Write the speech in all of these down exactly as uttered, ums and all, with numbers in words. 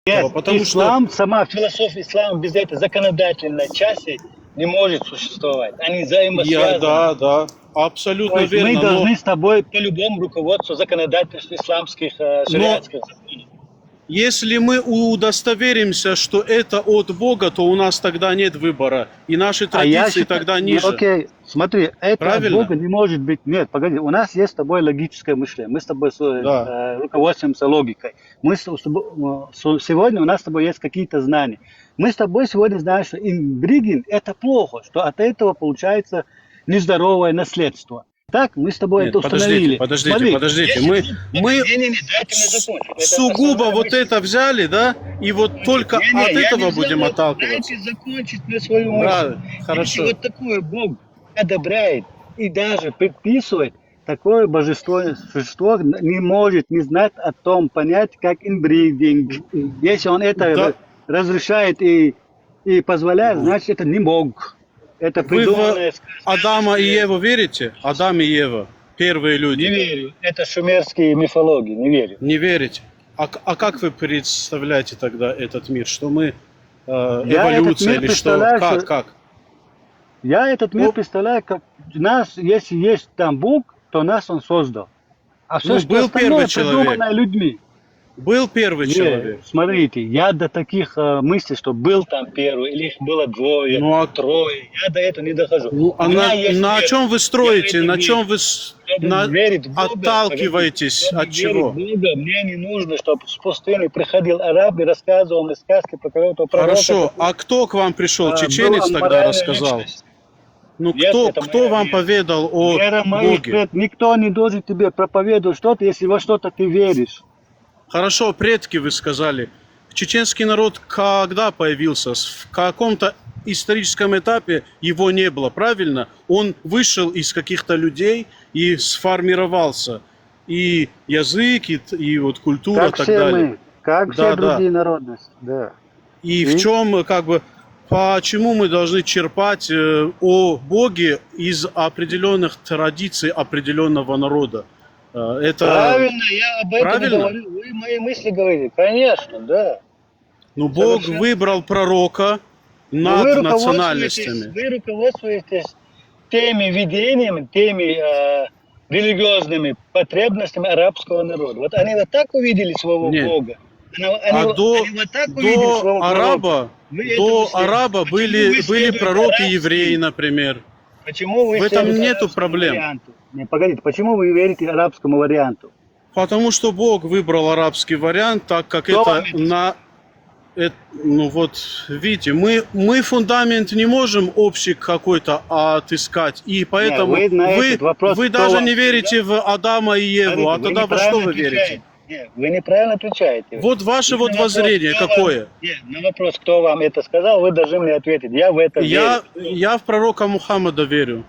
Нет, потому что ислам, сама философия ислама без этой законодательной части не может существовать. Они Я, взаимосвязаны. Да, да, абсолютно То есть мы верно. Но должны с тобой по-любому руководствоваться законодательством исламских, э, Но- шариатских законов. если мы удостоверимся, что это от Бога, то у нас тогда нет выбора. И наши А я традиции считаю, тогда ну, ниже. Окей, смотри, это от Правильно? Бога не может быть. Нет, погоди, у нас есть с тобой логическое мышление, мы с тобой с- Да. э, руководствуемся логикой. Мы с- с- э, с- сегодня у нас с тобой есть какие-то знания. Мы с тобой сегодня знаем, что инбридинг — это плохо, что от этого получается нездоровое наследство. Так, мы с тобой Нет, это установили. подождите, подождите, Смотри, подождите. Мы, мы не, не, не, дайте мне закончить. Это сугубо основная вот мысль. это взяли, да, и вот только Не, не, от я этого не будем взял, отталкиваться. Дайте закончить мне свою мысль. Да, Если хорошо. вот такое Бог одобряет и даже предписывает, такое божество, существо не может не знать о том понятии, как инбридинг. Если он это Да. разрешает и, и позволяет, значит, это не Бог. Это Вы в придуманная сказка. Адама и Еву верите? Адам и Ева, первые Не люди. верю. Это шумерские мифологии, не верю. Не верите? А, к- а как вы представляете тогда этот мир? Что мы э, Я этот эволюция мир или что? представляю, Как, что- как? Я этот мир Ну- представляю, как нас, если есть там Бог, то нас он создал. А все, Ну, что был остальное, первый человек. Придуманное людьми. Был первый Не, человек. Смотрите, я до таких э, мыслей, что был там первый, или их было двое, Ну, а- трое, я до этого не дохожу. Ну, а У меня на, есть на вера. чем вы строите, Я в это на верю. чем вы с- Чтобы на- верить в Бога, отталкиваетесь чтобы от верить чего? в Бога, мне не нужно, чтобы с пустыни приходил араб и рассказывал мне сказки про кого-то пророка. Хорошо, который, а кто к вам пришел? а, Чеченец была тогда моральная рассказал? личность. Ну Нет, кто, это кто моя вам вера. поведал о Вера моих Боге? пред-, никто не должен тебе проповедовать что-то, если во что-то ты веришь. Хорошо, предки, вы сказали. Чеченский народ когда появился? С- В каком-то историческом этапе его не было, правильно? Он вышел из каких-то людей и сформировался. И язык, и, т- и вот культура, Как так все далее. мы, как Да, все да. Другие народности, да. И М? В чем, как бы, почему мы должны черпать э, о Боге из определенных традиций определенного народа? Э, Это Правильно, я об этом правильно? Говорю. Вы мои мысли говорите, конечно, да. Ну, Бог Совершенно. Выбрал пророка Но над вы национальностями. Вы руководствуетесь теми видениями, теми э, религиозными потребностями арабского народа. Вот они вот так увидели своего Нет. Бога. Они, А они, до, они вот так увидели до своего араба, пророка. Вы это до мыслите. араба Почему были, вы были следуете пророки арабским? Евреи, например. Почему вы В этом следуете нету арабскому проблем. Варианту? Не, погодите, почему вы верите арабскому варианту? Потому что Бог выбрал арабский вариант, так как Кто это вам это на... эт- ну вот, видите, мы, мы фундамент не можем общий какой-то отыскать, и поэтому вы на вы, этот вопрос вы кто даже вам не верите в Адама и Еву, Смотрите, а тогда во что неправильно вы верите? Отвечаете. Нет, вы неправильно отвечаете. Вот ваше Вы вот на вопрос, воззрение кто вам- какое? Нет, на вопрос, кто вам это сказал, вы должны мне ответить. Я в это Я, верю. я в пророка Мухаммада верю.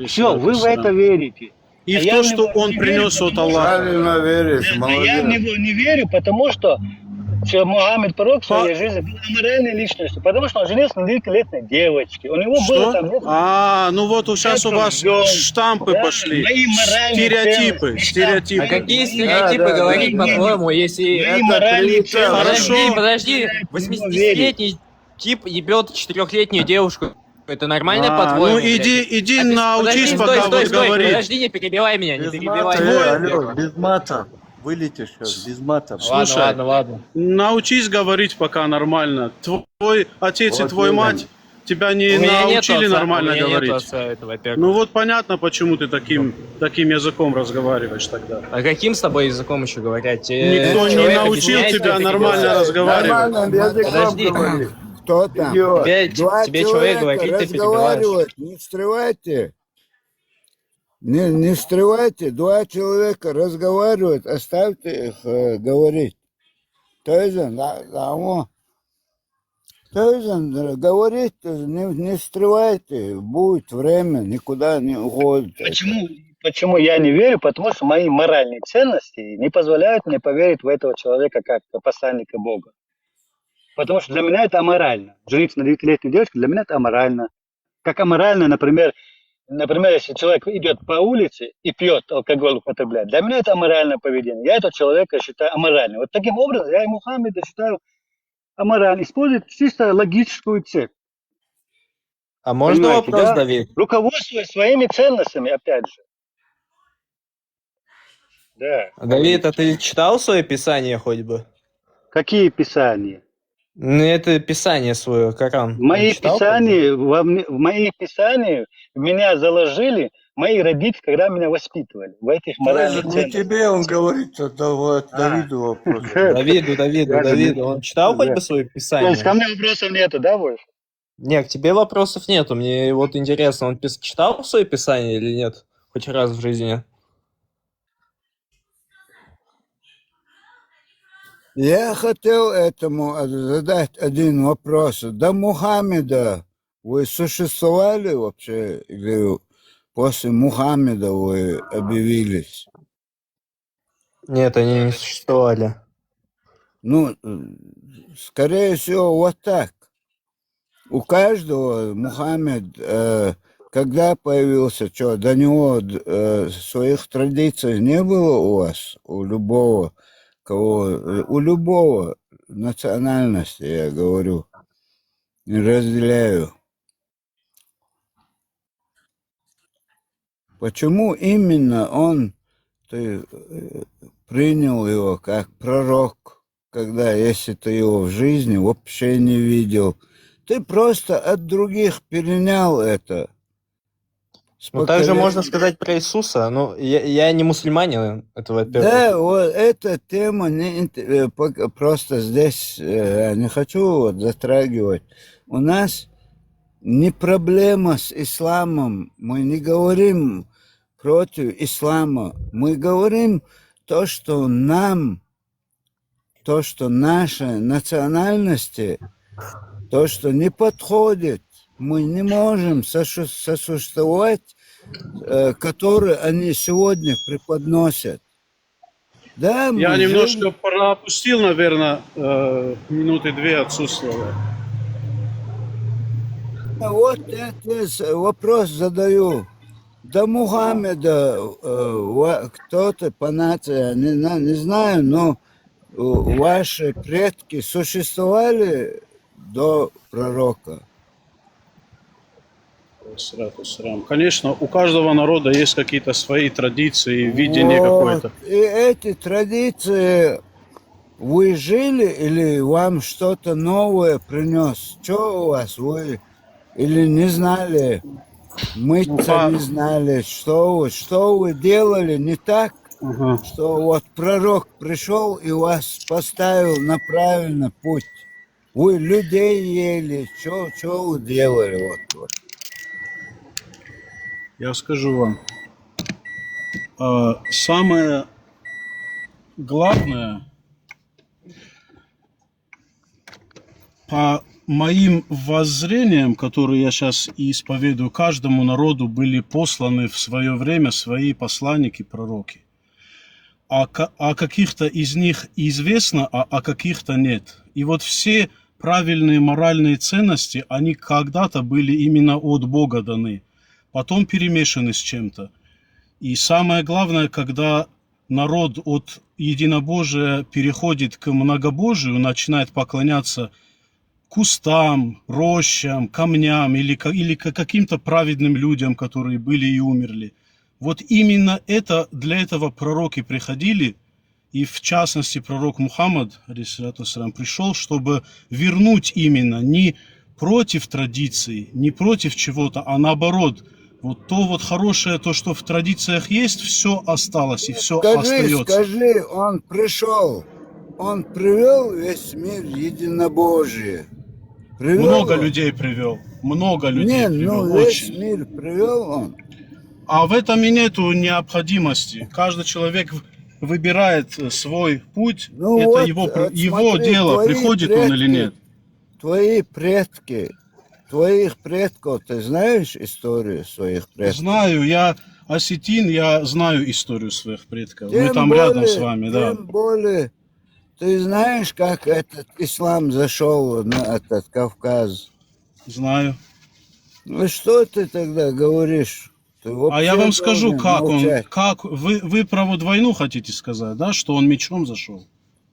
Все, вы в это верите. И А в я то, в что него он не принес верю, от Аллаха. Правильно веришь, А я в молодец. него не верю, потому что все, Мухаммед Пророк в своей По- жизни был аморальной личностью, потому что он женился на девятилетней девочке. У него было Что? Там несколько А, ну вот сейчас у Это вас всё. штампы Да, пошли. мои моральные Стереотипы, ценности. стереотипы. А какие Мои стереотипы моральные говорить, ценности. по-твоему, если... Мои Это моральные клевета. ценности. Хорошо. Подожди, подожди. Верить. Восьмидесятилетний тип ебет четырехлетнюю девушку. Это нормально, А, по-твоему? ну иди, иди Подожди, научись, стой, пока стой, вот стой, говорить. Подожди, не перебивай меня, не Без перебивай. мата, Твой- алло, без мата. Вылетишь сейчас, без мата. Ладно, Слушай, ладно, ладно. Научись говорить пока нормально. Твой отец и Вот твой именно. Мать тебя не У меня нету научили отца, нормально у меня нету говорить. Отца этого, во-первых. Ну вот понятно, почему ты таким, таким языком разговариваешь тогда. А каким с тобой языком еще говорят? Э, Никто не человек научил объясняет, тебя ты нормально перебиваешь. Разговаривать. Нормально, языком Подожди. Говори. Кто там? Идиот. Тебе, Два тебе человек человека говорит, ты перебиваешь. Разговаривают, не встревайте. Не, не встревайте, два человека разговаривают, оставьте их э, говорить. То есть, да, да, он- то есть, говорить, не, не встревайте, будет время, никуда не уходит. Почему, почему я не верю? Потому что мои моральные ценности не позволяют мне поверить в этого человека как посланника Бога. Потому что для меня это аморально. Жениться на девятилетней девочке, для меня это аморально. Как аморально, например, например, если человек идет по улице и пьет, алкоголь употребляет, для меня это аморальное поведение. Я этого человека считаю аморальным. Вот таким образом я и Мухаммеда считаю аморальный, использует чисто логическую цепь. А можно Понимаете, вопрос, да? Давид? Руководствуясь своими ценностями, опять же. Да. Давид, а ты читал свое писание хоть бы? Какие писания? Ну, это писание свое, Коран. В мои Читал хоть бы? писания, во мне- в мои писания меня заложили мои родители, когда меня воспитывали в этих Даже моральных не ценностях. Тебе он говорит, а Дав- А. Давиду вопрос. Да. Давиду, Давиду, Я же Давиду. не- Он читал хоть Да. бы свое То есть ко писание? мне вопросов нету, да, больше? Нет, к тебе вопросов нету. Мне вот интересно, он пис- читал свое писание или нет? Хоть раз в жизни? Я хотел этому задать один вопрос. До Мухаммеда вы существовали вообще или после Мухаммеда вы объявились? Нет, они не существовали. Ну, э, скорее всего, вот так. У каждого Мухаммед, э, когда появился, что до него э, своих традиций не было у вас, у любого, кого, э, у любого национальности, я говорю, не разделяю. Почему именно он, ты э, принял его как пророк, когда если ты его в жизни вообще не видел, ты просто от других перенял это. Ну, также Спокойно. Можно сказать про Иисуса. Ну, я, я не мусульманин, это во-первых. Да, вот эта тема не, инт- э, пок- просто здесь э, я не хочу вот затрагивать. У нас не проблема с исламом. Мы не говорим против ислама. Мы говорим то, что нам, то, что наши национальности, то, что не подходит, мы не можем сосу- сосуществовать, э, которые они сегодня преподносят. Да, мы Я жили- немножко пропустил, наверное, э, минуты две отсутствовал. Вот я тебе с- вопрос задаю. До Мухаммеда э, ва- кто-то по нации, я не, на- не знаю, но э, ваши предки существовали до пророка? Салату салам. Конечно, у каждого народа есть какие-то свои традиции, видение Вот. Какое-то. И эти традиции вы жили или вам что-то новое принес? Что у вас? Вы или не знали, мыться Ну, по- не знали, что вы, что вы делали не так, Ага. что вот пророк пришел и вас поставил на правильный путь. Вы людей ели, что вы делали? Вот, вот. Я скажу вам. А, самое главное, по моим воззрениям, которые я сейчас и исповедую, каждому народу были посланы в свое время свои посланники, пророки. А ка- о каких-то из них известно, а о каких-то нет. И вот все правильные моральные ценности, они когда-то были именно от Бога даны, потом перемешаны с чем-то. И самое главное, когда народ от единобожия переходит к многобожию, начинает поклоняться кустам, рощам, камням или, ка- или к каким-то праведным людям, которые были и умерли. Вот именно это, для этого пророки приходили, и в частности пророк Мухаммад, алейхиссалату вассалям, пришел, чтобы вернуть именно не против традиций, не против чего-то, а наоборот, вот то вот хорошее, то, что в традициях есть, все осталось и все Скажи, остается. Скажи, он пришел, он привел весь мир единобожие. Привел Много он? людей привел, много людей Нет, привел, ну весь очень. Мир привел он. А в этом и нету необходимости. Каждый человек в- выбирает э, свой путь. Ну Это вот, его, пр- вот его смотри, дело, твои приходит он или предки, нет. Твои предки, твоих предков, ты знаешь историю своих предков? Знаю, я осетин, я знаю историю своих предков. Мы Тем там рядом с более, вами, да. Тем более, ты знаешь, как этот ислам зашел на этот Кавказ? Знаю. Ну что ты тогда говоришь? Ты А я вообще вам скажу, должен как он, молчать. Как вы, вы про вот войну хотите сказать, да, что он мечом зашел?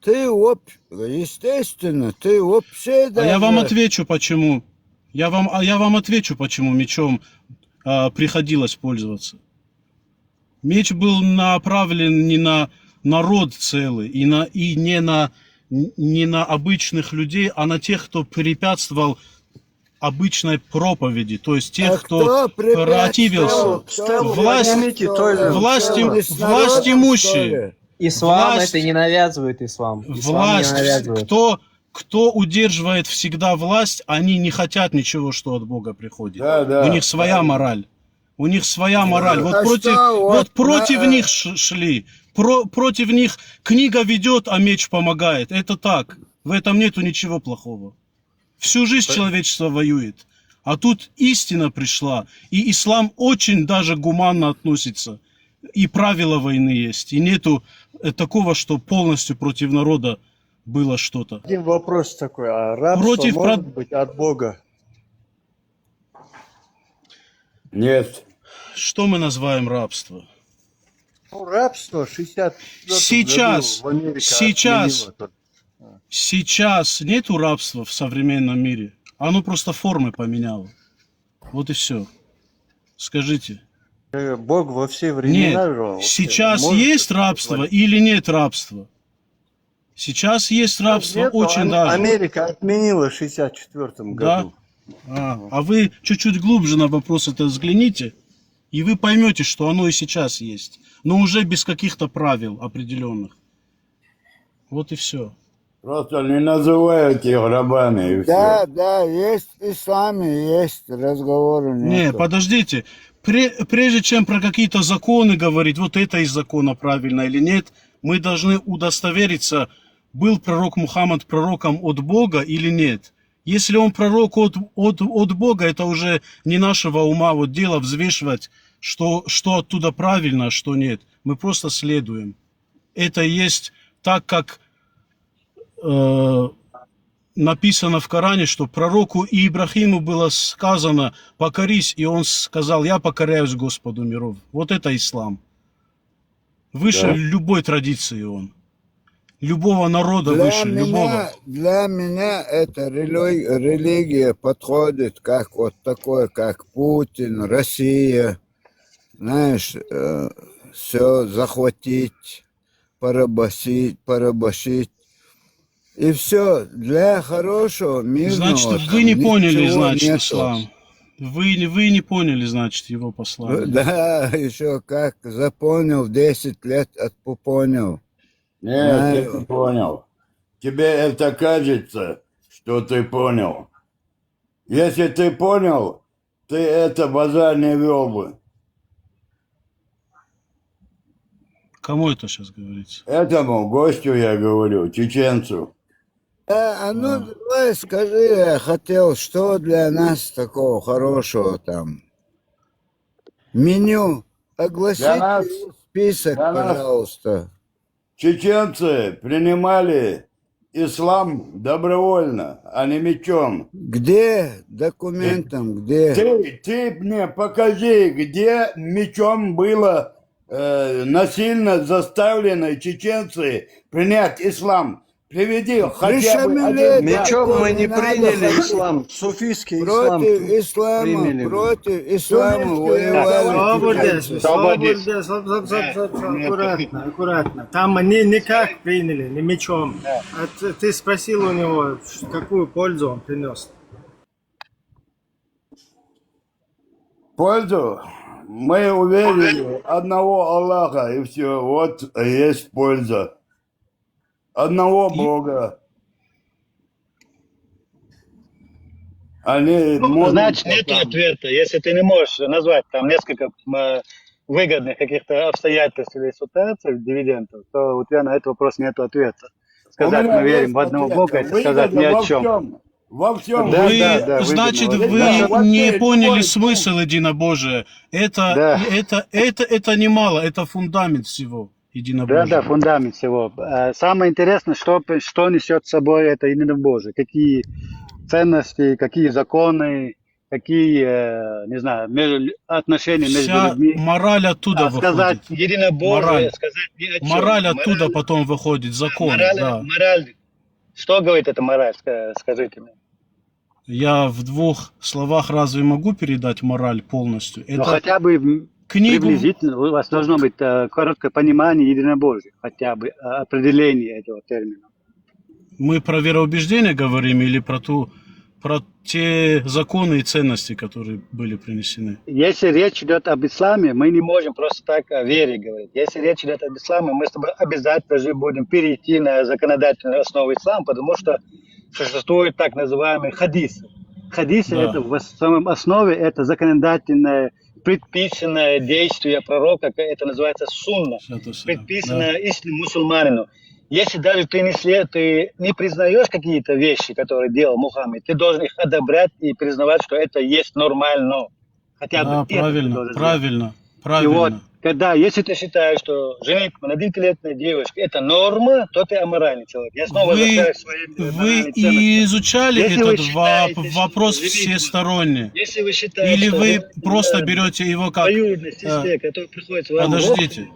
Ты вообще, естественно, ты вообще А я вам даже... отвечу, почему. Я вам, а я вам отвечу, почему мечом а, приходилось пользоваться. Меч был направлен не на народ целый, и, на, и не, на, не на обычных людей, а на тех, кто препятствовал обычной проповеди, то есть тех, А кто кто препятствовал? противился. Стелу, стелу Власть, поднимите, Тойзен, власть, стелу. Вы с власть народом, что имущие. ли? Ислам Власть- это не навязывает ислам. Ислам не Власть, навязывает. кто, кто удерживает всегда власть, они не хотят ничего, что от Бога приходит. Да, да, У них своя правильно. Мораль. У них своя мораль. Вот А против, что, вот вот против на- них ш- шли. Про, против них книга ведет, а меч помогает. Это так. В этом нету ничего плохого. Всю жизнь человечество воюет. А тут истина пришла. И ислам очень даже гуманно относится. И правила войны есть. И нету э, такого, что полностью против народа было что-то. Один вопрос такой, а рабство Против может прод- быть от Бога? Нет. Что мы называем рабство? Ну, рабство шестьдесят четвёртом Сейчас, году в Америке сейчас, отменило. Сейчас нету рабства в современном мире. Оно просто формы поменяло. Вот и все. Скажите. Э, Бог во все времена Нет, же вообще сейчас может есть это рабство сотворить? Или нет рабства? Сейчас есть рабство Нету, очень Ам- даже. Америка отменила в шестьдесят четвёртом Да? году. А, а вы чуть-чуть глубже на вопрос это взгляните, и вы поймете, что оно и сейчас есть, но уже без каких-то правил определенных. Вот и все. Просто не называют их рабами и Да, все. да, есть и с вами, есть разговоры Не, нету. Подождите. Пре- прежде чем про какие-то законы говорить, вот это из закона правильно или нет, мы должны удостовериться, был пророк Мухаммад пророком от Бога или нет. Если он пророк от, от, от Бога, это уже не нашего ума вот дело взвешивать, что, что оттуда правильно, а что нет. Мы просто следуем. Это есть так, как э, написано в Коране, что пророку Ибрахиму было сказано: «Покорись», и он сказал: «Я покоряюсь Господу миров». Вот это ислам. Выше Да. Любой традиции он. Любого народа Для выше, любого. меня, для меня эта религия подходит как вот такой, как Путин, Россия. Знаешь, все захватить, порабощить, порабощить. И все для хорошего, мирного. Значит, Там вы не поняли, ничего значит, нету. Ислам. Вы, не- вы не поняли, значит, его послание. Да, еще как запомнил, десять лет отпупонил. Нет, ты Знаю. не понял. Тебе это кажется, что ты понял. Если ты понял, ты это базар не вел бы. Кому это сейчас говорится? Этому гостю я говорю, чеченцу. А, а ну давай скажи, я хотел, что для нас такого хорошего там? Меню. Огласите Для нас, список, для нас пожалуйста. Чеченцы принимали ислам добровольно, а не мечом. Где документом, где? Ты, ты мне покажи, где мечом было э, насильно заставлены чеченцы принять ислам. Приведи хотя бы Пришамиле один. Мечом мы не не надо приняли ходить. Ислам, суфийский ислам Против ислама, приняли. Против ислама Суфийский воевали Свободе, чеченцы. свободе, стоп, стоп, стоп, аккуратно, аккуратно. Там не, никак приняли, не мечом. А ты, ты спросил у него, какую пользу он принес. Пользу? Мы уверили одного Аллаха, и все. Вот есть польза. Одного Бога. Они Ну, молятся значит, нет там. Ответа. Если ты не можешь назвать там несколько э, выгодных каких-то обстоятельств или ситуаций, дивидендов, то у тебя на этот вопрос нет ответа. Сказать, мы верим в одного Бога, это сказать ни о чем. Во всем. Да, Вы, да, да, значит, выгодно. Вы Да, вот не ты поняли вот. Смысл единобожия. Это, Да. это, это, это немало, это фундамент всего Да, единобожия. Да, фундамент всего. Э, Самое интересное, что, что несет с собой это единобожие, какие ценности, какие законы, какие, э, не знаю, между, отношения между Вся людьми. Мораль оттуда А сказать выходит. Единобожие, Мораль. Сказать ни о чем. Мораль оттуда потом выходит, законы, Мораль, да. Мораль. Что говорит эта мораль, ска- скажите мне? Я в двух словах разве могу передать мораль полностью? Ну, Это хотя бы м, книгу... Приблизительно. У вас должно быть э, короткое понимание единобожия, хотя бы э, определение этого термина. Мы про вероубеждение говорим или про ту, про те законы и ценности, которые были принесены? Если речь идет об исламе, мы не можем просто так о вере говорить. Если речь идет об исламе, мы с тобой обязательно же будем перейти на законодательную основу ислама, потому что существуют так называемые хадисы. Хадисы Да. Это в самом основе это законодательное предписанное действие пророка, это называется сунна, Всё то самое. Предписанное истинному мусульманину. Если даже ты не, след, ты не признаешь какие-то вещи, которые делал Мухаммед, ты должен их одобрять и признавать, что это есть нормально. Хотя бы Да, это ты правильно, должен сделать. Правильно, И вот, правильно. Когда, если ты считаешь, что женитьба на девятнадцатилетней девочке это норма, то ты аморальный человек. Я снова Вы, возвращаюсь к своим вы моральным и ценностям. изучали Если вы этот воп- считаете, что вопрос женитьба- всесторонне? Если вы считаете, Или что вы женитьба просто на берете его как... двоюродной э, сестре, которая приходится вам Подождите. боком,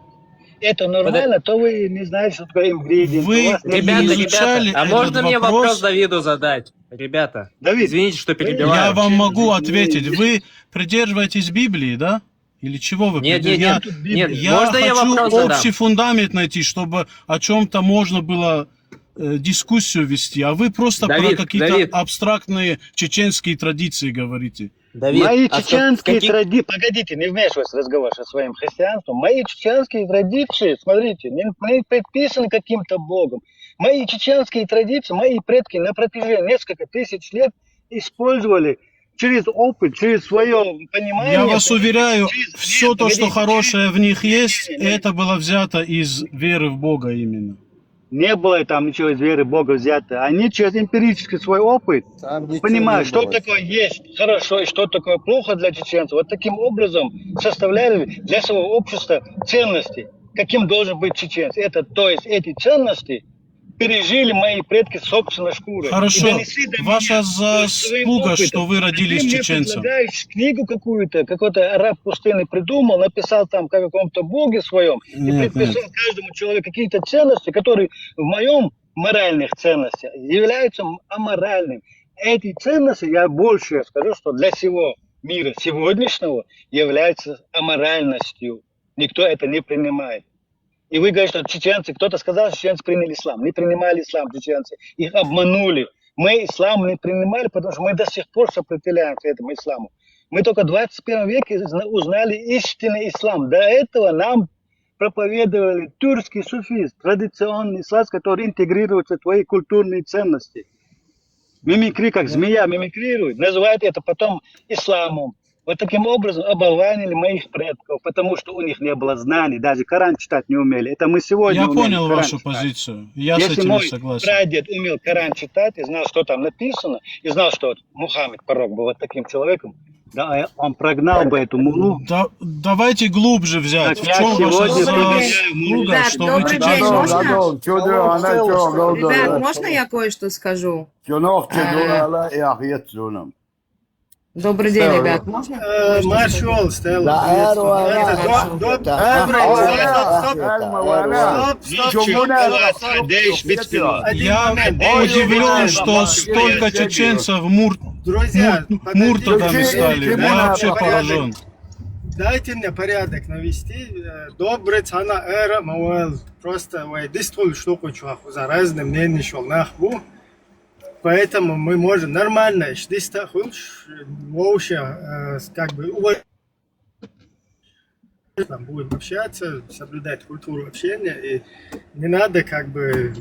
это нормально, то вы не знаете, что такое ingredient. Вы У вас нет не Ребята, изучали ребята, а этот можно мне вопрос? Вопрос Давиду задать? Ребята, Давид, извините, что вы- перебиваю. Я вам могу ответить. Вы придерживаетесь Библии, да? Или чего вы Нет, придерж- нет, Я, нет, нет. я Можно я хочу вопрос задам? Общий фундамент найти, чтобы о чем-то можно было э, дискуссию вести. А вы просто про Давид, какие-то Давид. Абстрактные чеченские традиции говорите. Давид, Мои а в чеченские каких- традиции, погодите, не вмешивайся в разговор со своим христианством. Мои чеченские традиции, смотрите, не, не предписаны каким-то богом. Мои чеченские традиции, мои предки на протяжении несколько тысяч лет использовали через опыт, через свое понимание. Я вас уверяю, через- все нет, то, что погодите, хорошее в них есть, не, не, не. Это было взято из веры в Бога именно. Не было там ничего из веры в Бога взято. Они через эмпирический свой опыт Там ничего понимают, не что было. Такое есть хорошо и что такое плохо для чеченцев. Вот таким образом составляли для своего общества ценности. Каким должен быть чеченец? Это, то есть эти ценности пережили мои предки собственной шкурой. Хорошо. И донесли до Ваша меня своим заслуга, опытом. Что вы родились Ты мне чеченцем. Предлагаешь книгу какую-то, какой-то араб пустыни придумал, написал там о каком-то боге своем, и Нет, предписал нет. Каждому человеку какие-то ценности, которые в моем моральных ценностях являются аморальными. Эти ценности, я больше скажу, что для всего мира сегодняшнего являются аморальностью. Никто это не принимает. И вы говорите, что чеченцы, кто-то сказал, что чеченцы приняли ислам. Не принимали ислам чеченцы. Их обманули. Мы ислам не принимали, потому что мы до сих пор сопротивляемся этому исламу. Мы только в двадцать первом веке зна- узнали истинный ислам. До этого нам проповедовали тюркский суфизм, традиционный ислам, который интегрируется в твои культурные ценности. Мимикри, как змея, мимикрирует, называют это потом исламом. Вот таким образом оболванили моих предков, потому что у них не было знаний, даже Коран читать не умели. Это мы сегодня Я умеем понял Коран вашу читать. Позицию. Я с Если этим мой не согласен. Прадед умел Коран читать и знал, что там написано, и знал, что вот Мухаммед пророк был вот таким человеком, да, а он прогнал бы эту мулу. Да, давайте глубже взять. Так, В я чем ваша сегодня заслуга, прибегаю, Что Ребят, вы добрый день, чеченцы? можно? Что, она что, Ребят, можно я кое-что скажу? Чунох А. чедуала яхьет зунам. Добрый день, ребят, можно? Э, Маршал, Стелла. Да, приветствую. Эрва, Это Эрва, до- до- да. добрый Эрва, день. Эрва, Стоп, Эрва, стоп, Эрва. стоп, стоп, стоп, стоп. Десь Один Я момент. удивлен, что столько чеченцев мур... Друзья, мур- подождите. муртадами стали. Я вообще Порядок. Поражен. Дайте мне порядок навести. Э, Добрый цана эра мауэл. Просто вай дистул штуку чуахуза. Разные мнения шел нахбу. Поэтому мы можем нормально, ш- диста хулш, вообще, э, как бы, ува- там будем общаться, соблюдать культуру общения, и не надо как бы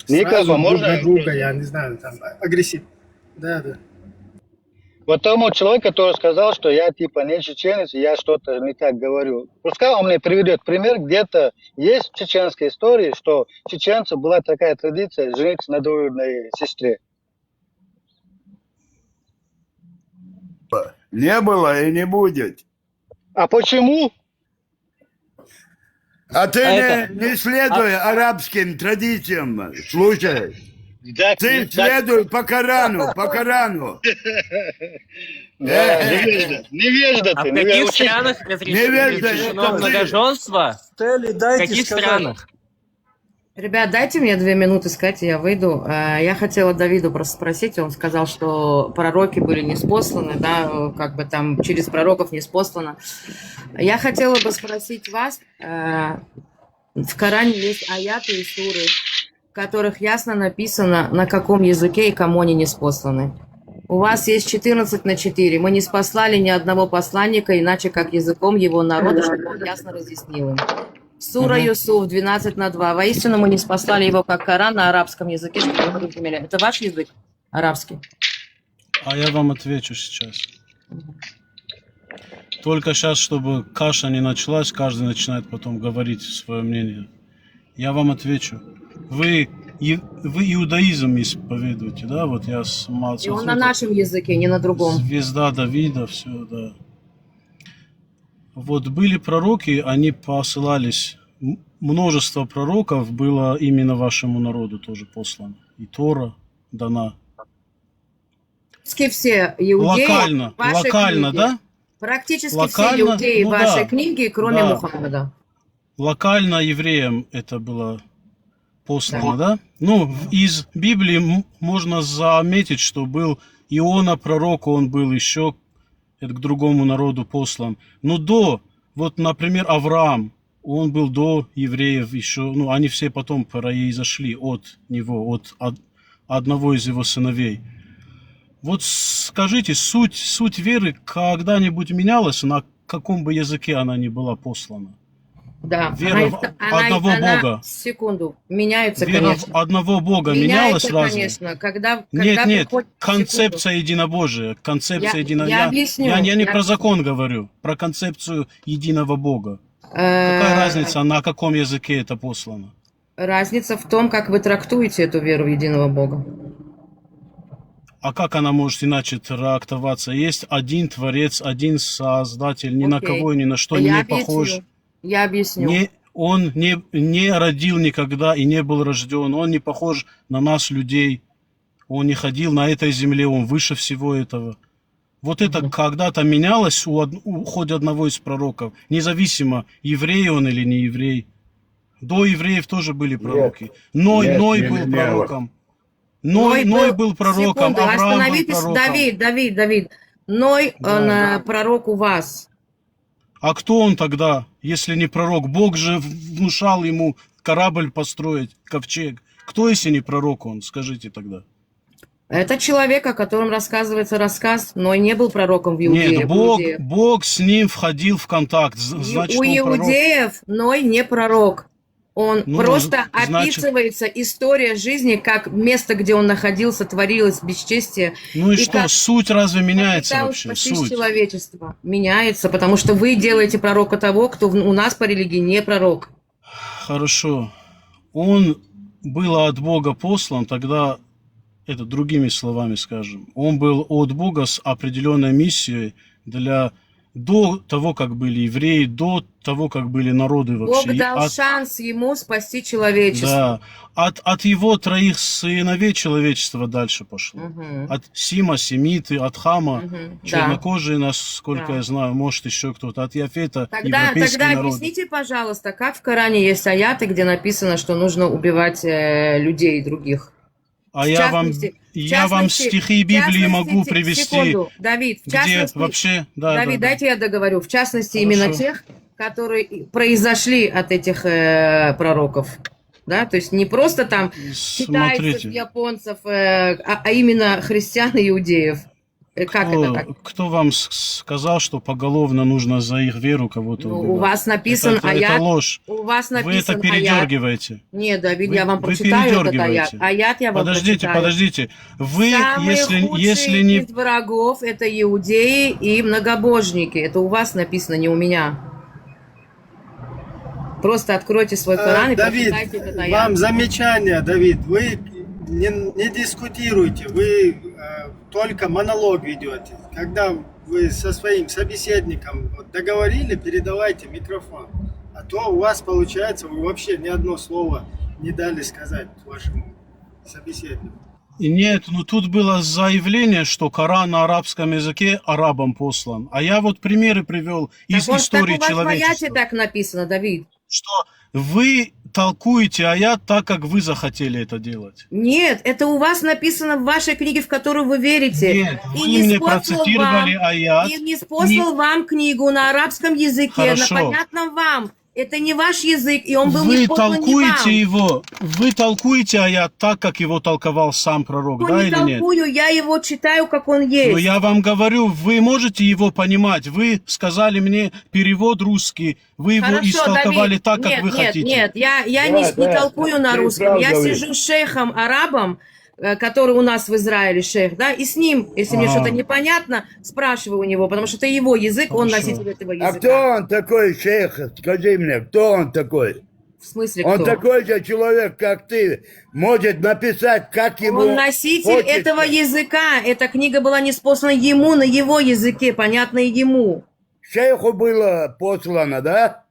Никак, сразу а можно друг на друга, я не знаю, там, агрессив. Да, да. Вот тому человеку, который сказал, что я типа не чеченец, я что-то не так говорю. Пускай он мне приведет пример, где-то есть в чеченской истории, что чеченцев была такая традиция жениться на двоюродной сестре. Не было и не будет. А почему? А ты А не, это- не следуй арабским традициям, слушай. Да, Ты не так. Следуй по Корану, по Корану. Да, невежда, невежда А ты, в невежда. Каких Очень- странах разреш- Невежда, разрешено это ты. Многоженство? Стелли, В дайте каких сказать. Странах? Ребят, дайте мне две минуты сказать, и я выйду. Э, Я хотела Давиду просто спросить, он сказал, что пророки были неспосланы, да, э, как бы там через пророков неспослано. Я хотела бы спросить вас, э, в Коране есть аяты и суры, в которых ясно написано, на каком языке и кому они неспосланы. У вас есть четырнадцать на четыре. Мы не спаслали ни одного посланника, иначе как языком его народа, чтобы он ясно разъяснил им. Сура Мгм. Юсуф, двенадцать на два. Воистину мы не спаслали его как Коран на арабском языке, чтобы вы разумели. Это ваш язык? Арабский. А я вам отвечу сейчас. Только сейчас, чтобы каша не началась, каждый начинает потом говорить свое мнение. Я вам отвечу. Вы, и- вы иудаизм исповедуете, да? Вот я с- мал- И он на смотрю, нашем языке, не на другом. Звезда Давида, все, да. Вот были пророки, они посылались. М- Множество пророков было именно вашему народу тоже послано. И Тора дана. Практически все иудеи Локально, вашей локально, книги. Да? Практически Локально, все иудеи ну вашей да. Книги, кроме Да. Мухаммада. Локально евреям это было послано, да? Ну, в- из Библии м- можно заметить, что был Иона пророк, он был еще к другому народу послан. Но до, вот, например, Авраам, он был до евреев еще, ну, они все потом произошли от него, от од- одного из его сыновей. Вот скажите, суть, суть веры когда-нибудь менялась, на каком бы языке она ни была послана? Да. Вера Она- в она- одного она- Бога. Секунду. Меняется, Вера конечно. В одного Бога менялась разве? Конечно. Когда, Нет, когда нет, приходит- концепция секунду. Единобожия, концепция Я- едино... я объясню, я, я не я- про закон говорю, про концепцию единого Бога. Э, Какая разница, на каком языке это послано? Разница в том, как вы трактуете эту веру в единого Бога. А как она может иначе трактоваться? Есть один Творец, один Создатель, ни на Окей. Кого и ни на что Я не объясню. Похож. Я объясню. Не, он не, не родил никогда и не был рожден. Он не похож на нас, людей. Он не ходил на этой земле, он выше всего этого. Вот это Мгм. Когда-то менялось у, од- у хоть одного из пророков, независимо, еврей он или не еврей. До евреев тоже были пророки. Ной, Нет, Ной не был менялось. Пророком. Ной, Ной был пророком, Секунду, Авраам был остановитесь, пророком. Давид, Давид, Давид. Ной, Да. он э, пророк у вас. А кто он тогда, если не пророк? Бог же в- внушал ему корабль построить, ковчег. Кто, если не пророк он, скажите тогда? Это человек, о котором рассказывается рассказ, Ной не был пророком в Иудее. Нет, у Бог, иудеев. Бог с ним входил в контакт. з- И Значит, у он пророк. иудеев Ной не пророк. Он Ну, просто значит- описывается история жизни, как место, где он находился, творилось бесчестие. Ну и, И что, как- суть разве меняется Попыталась вообще? спасти Суть. человечество. Меняется, потому что вы делаете пророка того, кто в- у нас по религии не пророк. Хорошо. Он был от Бога послан, тогда, это другими словами скажем, он был от Бога с определенной миссией для до того, как были евреи, до того, как были народы вообще. Бог дал От- шанс ему спасти человечество. Да. От, от его троих сыновей человечество дальше пошло. Мгм. От Сима, Семиты, от Хама, Мгм. Да. чернокожие, насколько Да. я знаю, может, еще кто-то, от Яфета, Тогда, европейские тогда народы. Объясните, пожалуйста, как в Коране есть аяты, где написано, что нужно убивать э, людей других? А В я вам, частности- в я вам частности- стихи в Библии частности, могу те- привести, Секунду, Давид, в где частности, вообще, да, Давид, да, да. Дайте я договорю. В частности, Хорошо. Именно тех, которые и произошли от этих э, пророков. Да, то есть не просто там китайцев, Смотрите, японцев, э, а, а именно христиан и иудеев. Э, Как кто, это так? кто вам с- сказал, что поголовно нужно за их веру кого-то Ну, убивать? у вас написан это, это, аят. это ложь. У вас Вы это написан аят. Передергиваете. Нет, Давид, Вы- я вам вы прочитаю этот аят. передёргиваете. Аят я вам Подождите, прочитаю. Подождите. Вы, Самые если, худшие если не... из врагов — это иудеи и многобожники. Это у вас написано, не у меня. Просто откройте свой Э, Коран и Давид, прочитайте этот аят. Вам замечание, Давид. Вы не, не дискутируйте, вы э, только монолог ведете. Когда вы со своим собеседником вот договорили, передавайте микрофон. А то у вас получается, вы вообще ни одно слово не дали сказать вашему собеседнику. Нет, ну тут было заявление, что Коран на арабском языке арабам послан. А я вот примеры привел из Так он, истории так у вас в аяте человечества, так написано, Давид. Что вы толкуете аят так, как вы захотели это делать. Нет, это у вас написано в вашей книге, в которую вы верите. Нет, И вы не мне спослал процитировали вам, аят. и не спослал вам книгу на арабском языке, Хорошо. на понятном вам. Это не ваш язык, и он был не Вы послан не толкуете вам. его, вы толкуете аят так, как его толковал сам пророк, Я да не или нет? Толкую, я его читаю, как он есть. Но я вам говорю, вы можете его понимать. Вы сказали мне перевод русский, вы его Хорошо, истолковали Давид, так, как нет, вы нет, хотите. Нет, я, я не, Да, не да, толкую на ты русском. прав Я говоришь. Сижу с шейхом арабом, э, который у нас в Израиле шейх, да, и с ним, если мне Ага. Что-то непонятно, спрашиваю у него, потому что это его язык, он Хорошо. Носитель этого А языка. Кто он такой, шейх? Скажи мне, кто он такой? В смысле Он кто? Такой же человек, как ты. Может написать, как ему Он носитель хочется. Этого языка. Эта книга была не спослана ему на его языке, понятно ему. Шейху было послано, да?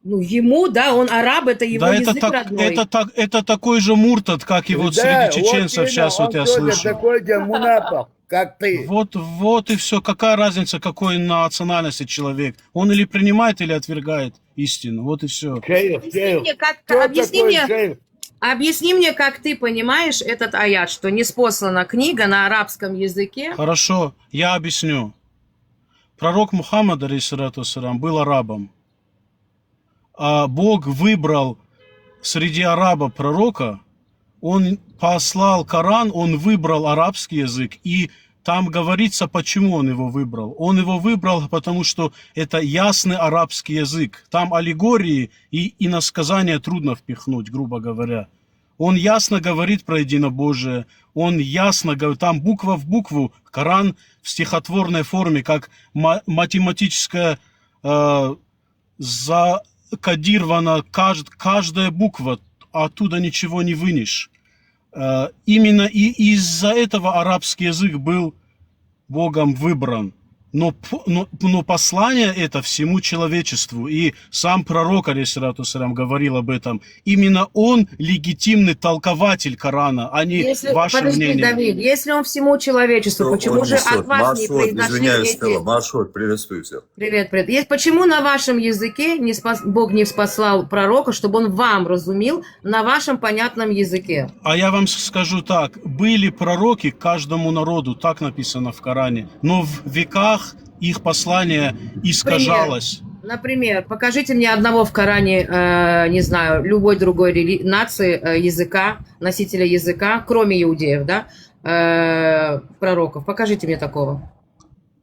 Ну, ему, да, он араб, это его Да, язык это, так, родной. это, так, это такой же муртад, как и вот Да, среди чеченцев именно, сейчас вот он я тоже слышу. Такой же мунапак, как ты. Вот, вот и все. Какая разница, какой национальности человек? Он или принимает, или отвергает истину. Вот и все. Шейх, Объясни шейх. мне, как, Кто объясни такой мне, шейх? Объясни мне, как ты понимаешь этот аят, что не спослана книга на арабском языке. Хорошо, я объясню. Пророк Мухаммад, алейхиссалату вассалам, был арабом. А Бог выбрал среди арабов пророка, он послал Коран, он выбрал арабский язык, и там говорится, почему он его выбрал. Он его выбрал, потому что это ясный арабский язык. Там аллегории и иносказания трудно впихнуть, грубо говоря. Он ясно говорит про единобожие, он ясно говорит, там буква в букву, Коран в стихотворной форме, как ма- математическая э, закодирована кажд- каждая буква, оттуда ничего не вынешь. Э, именно и из-за этого арабский язык был Богом выбран. Но, п- но, но послание это всему человечеству. И сам пророк, алейхиссалату вассалам, говорил об этом. Именно он легитимный толкователь Корана, а не Если, ваше подожди, мнение. Давид, если он всему человечеству, Что почему он же несёт? от вас не Маршрут, произошли извиняюсь, эти... Стелла, маршрут, приветствую всех. Привет, привет. Есть, почему на вашем языке не спас... Бог не спаслал пророка, чтобы он вам разумел на вашем понятном языке? А я вам с- скажу так, были пророки к каждому народу, так написано в Коране, но в веках их послание искажалось. Например, покажите мне одного в Коране, э, не знаю, любой другой рели... нации, э, языка, носителя языка, кроме иудеев, да, э, пророков. Покажите мне такого.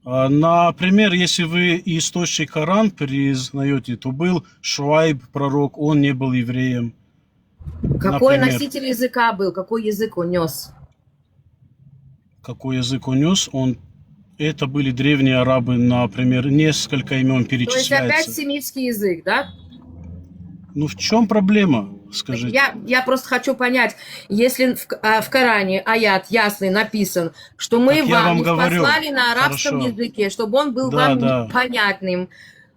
А, Например, если вы источник Коран признаете, то был Шуайб пророк, он не был евреем. Какой Например. Носитель языка был, какой язык он нес? Какой язык он нес? Он... Это были древние арабы, например, несколько имен То есть опять перечисляется. Семитский язык, да? Ну в чем проблема, скажите? Я, я просто хочу понять, если в, а, в Коране аят ясный написан, что мы Так я вам вам не говорю. Спаслали на арабском Хорошо. Языке, чтобы он был Да, вам да. Понятным,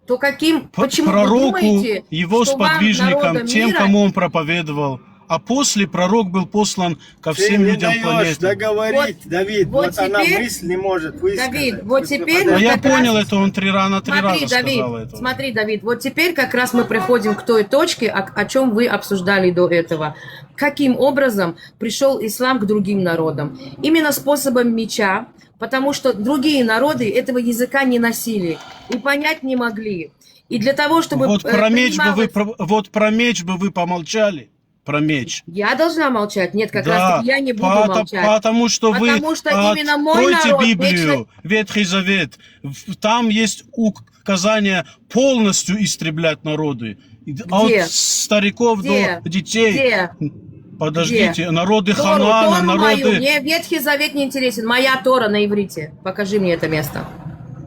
то каким, П- почему Пророку вы думаете, его что вам, сподвижникам, народам тем, мира, кому он проповедовал, а после пророк был послан ко Ты всем не людям даешь планеты. Договорить, Вот, Давид. вот Вот, она теперь, мысль не может высказать. Давид, вот Пусть теперь А мы я как раз- понял это, он три рана три Смотри, раза Давид, сказал это. Смотри, Давид, вот теперь как раз мы приходим к той точке, о, о чем вы обсуждали до этого. Каким образом пришел ислам к другим народам? Именно способом меча, потому что другие народы этого языка не носили и понять не могли. И для того, чтобы Вот э, про меч бы вы, принималось- про- вот про меч бы вы помолчали, про меч. Я должна молчать? Нет, как Да, раз таки я не буду пото- молчать. Потому что вы Потому что именно мой откройте народ Библию, вечно- Ветхий Завет, в- там есть указание полностью истреблять народы. И д- От Где? стариков Где? До детей. Где? Подождите, народы Тору, Ханаана, Тору мою. народы... Мне Ветхий Завет не интересен. Моя Тора на иврите. Покажи мне это место.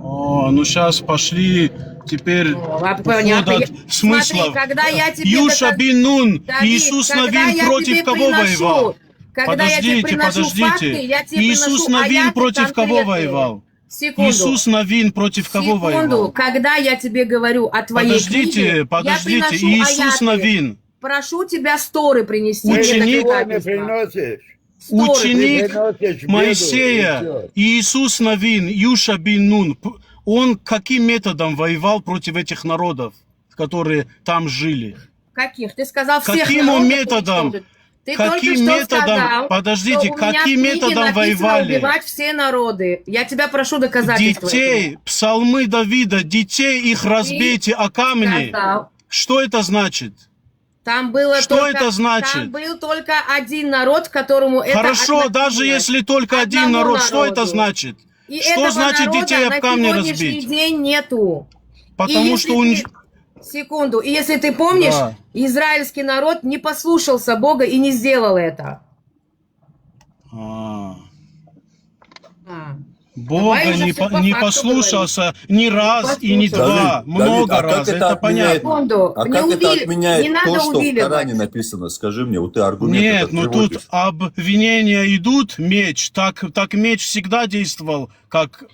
О, ну сейчас пошли теперь О, а, уход понятно. От Я- смыслов. Смотри, когда я тебе Юша доказ- бин Нун, Давид, Иисус когда Навин я против тебе кого приношу, воевал? Когда я тебе Подождите, приношу подождите. Факты, я тебе Иисус приношу Навин аяты против кого конкретные. Воевал? Секунду. Иисус Навин против кого Секунду. Воевал? Когда я тебе говорю о твоей Подождите, книге, подождите. я приношу Иисус аяты. Навин. Прошу тебя сторы принести. Мне Ученик- такие Чего не качества. Приносишь? Сторож. Ученик Приносишь беду, Моисея, и всё. Иисус Навин, Юша бин Нун, п- он каким методом воевал против этих народов, которые там жили? Каких? Ты сказал всех Каким народов методом? уничтожить. Ты только Каким что методом? Сказал, Подождите, что у меня в каким книге методом написано воевали? Убивать все народы. Я тебя прошу доказательства. Детей, псалмы Давида, детей их разбейте о камни. Сказал. Что это значит? Там было Что только, это значит? Там был только один народ, которому это Хорошо, относилось. Даже если только один Одному народ, что это народу. значит? И Что этого значит народа детей на об камни сегодняшний разбить? День нету. Потому И что у если них... ты- Секунду. И если ты помнишь, Да. Израильский народ не послушался Бога и не сделал это. А, А. Бога Давай уже не, всё по- по не факту послушался ни раз и не Послушался. два, Давид, много Давид, а раз, как это это отменяет, понятно. Секунду, а не как это увили- отменяет не надо то, что в увиливать. Коране написано? Скажи мне, вот ты аргумент Нет, этот ну приводишь. Тут обвинения идут, меч. Так, так меч всегда действовал как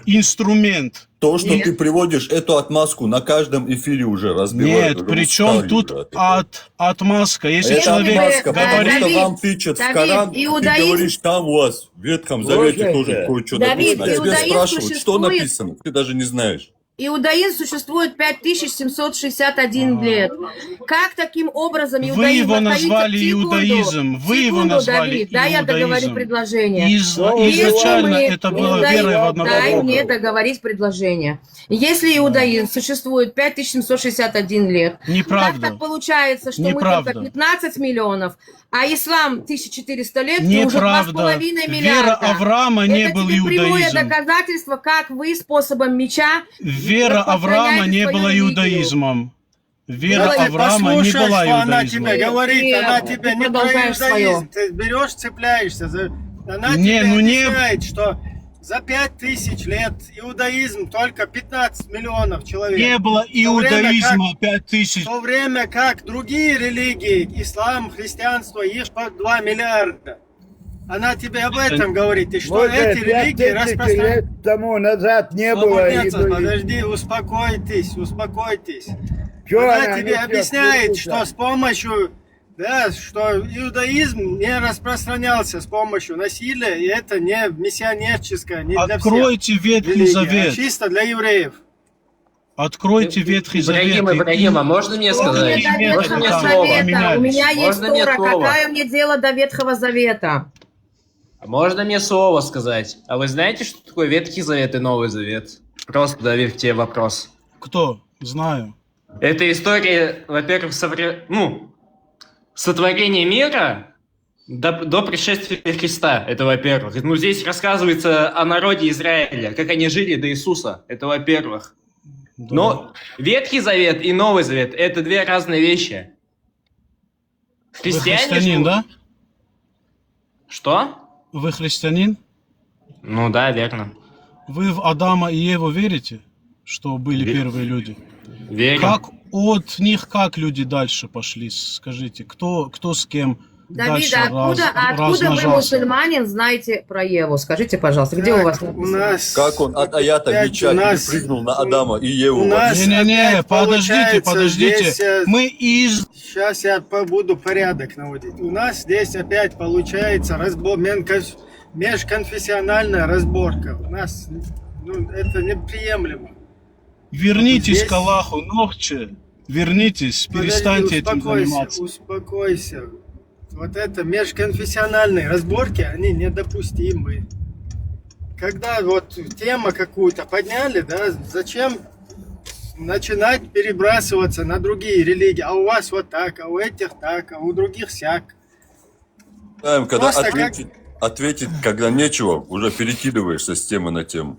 инструмент. То, что Нет. Ты приводишь эту отмазку на каждом эфире уже разбивают. Нет, при чем тут от, отмазка? Если Это человек отмазка, потому говорит... что Давид, вам тычут в Давид, Коран, и ты иудаизм- говоришь, там у вас в Ветхом Завете Слушайте. Тоже кое-что Давид, написано. А тебе иудаизм спрашивают, что существует- написано, ты даже не знаешь. Иудаизм существует пять тысяч семьсот шестьдесят один лет. Как таким образом Вы иудаизм его относится- назвали Секунду, иудаизм. Вы его секунду, назвали Давид, дай я договорю иудаизм. предложение. Из- Ну, изначально Если мы это было иудаизм- верой в одного Дай Бога. мне договорить предложение. Если иудаизм существует пять тысяч семьсот шестьдесят один лет, как Неправда. так получается, что мы Неправда. только пятнадцать миллионов, а ислам тысяча четыреста лет, ты уже два с Неправда. Половиной Вера миллиарда. Авраама не Это был тебе прямое иудаизм. Доказательство, как вы способом меча Вера распространяете Авраама не свою была религию. Иудаизмом. Вера Давайте Авраама не Слушай, была что она иудаизмом. тебе говорит, Ты она тебе ты не про продолжаешь иудаизм. своё. Ты берешь, цепляешься. За... Она Не, тебе ну не- объясняет, что за пять тысяч лет иудаизм только пятнадцать миллионов человек. Не было В то время иудаизма как- пять В тысяч. то время как другие религии, ислам, христианство, их по два миллиарда. Она тебе об этом говорит. И что Вот эти пять религии тысяч распространяют... лет тому назад не было Свободец, иудаизма. Подожди, успокойтесь, успокойтесь. Чё Она она тебе несёт? объясняет, Слушай. Что с помощью, да, что иудаизм не распространялся с помощью насилия, и это не миссионерское, не для всех Откройте Ветхий религий, а Завет. Чисто для евреев. Откройте Ветхий Завет. Ибрагим, и- Ибрагим, а можно мне Что мне сказать? до Можно мне Ветхого слово? Завета? У меня есть Можно мне Тора. слово? Какое мне дело до Ветхого Завета? А можно мне слово сказать? А вы знаете, что такое Ветхий Завет и Новый Завет? Просто доверьте вопрос. Кто? Знаю. Это история, во-первых, совре- ну, сотворения мира до, до пришествия Христа. Это во-первых. Ну, здесь рассказывается о народе Израиля, как они жили до Иисуса. Это во-первых. Да. Но Ветхий Завет и Новый Завет — это две разные вещи. Вы христианин, да? Что? Вы христианин? Ну да, верно. Вы в Адама и Еву верите, что были Ве- первые люди? Верю. Как от них, как люди дальше пошли? Скажите, кто, кто с кем Давид, дальше а откуда, раз- а откуда вы, размножался? Мусульманин, знаете про Еву? Скажите, пожалуйста, где у вас У написано? Нас Как он от аята опять меча у нас- перепрыгнул на у- Адама и Еву? У нас Не-не-не, опять подождите, получается подождите. Здесь, э, Мы из... Сейчас я побуду порядок наводить. У нас здесь опять получается разбор, менконф- межконфессиональная разборка. У нас ну, это неприемлемо. Вернитесь Здесь- к Аллаху, нохче. Вернитесь, Подожди, перестаньте этим успокойся, заниматься. Успокойся. Вот это межконфессиональные разборки, они недопустимы. Когда вот тема какую-то подняли, да, зачем начинать перебрасываться на другие религии? А у вас вот так, а у этих так, а у других сяк. Знаем, когда Просто как- ответить, ответить, когда нечего, уже перекидываешься с темы на тему.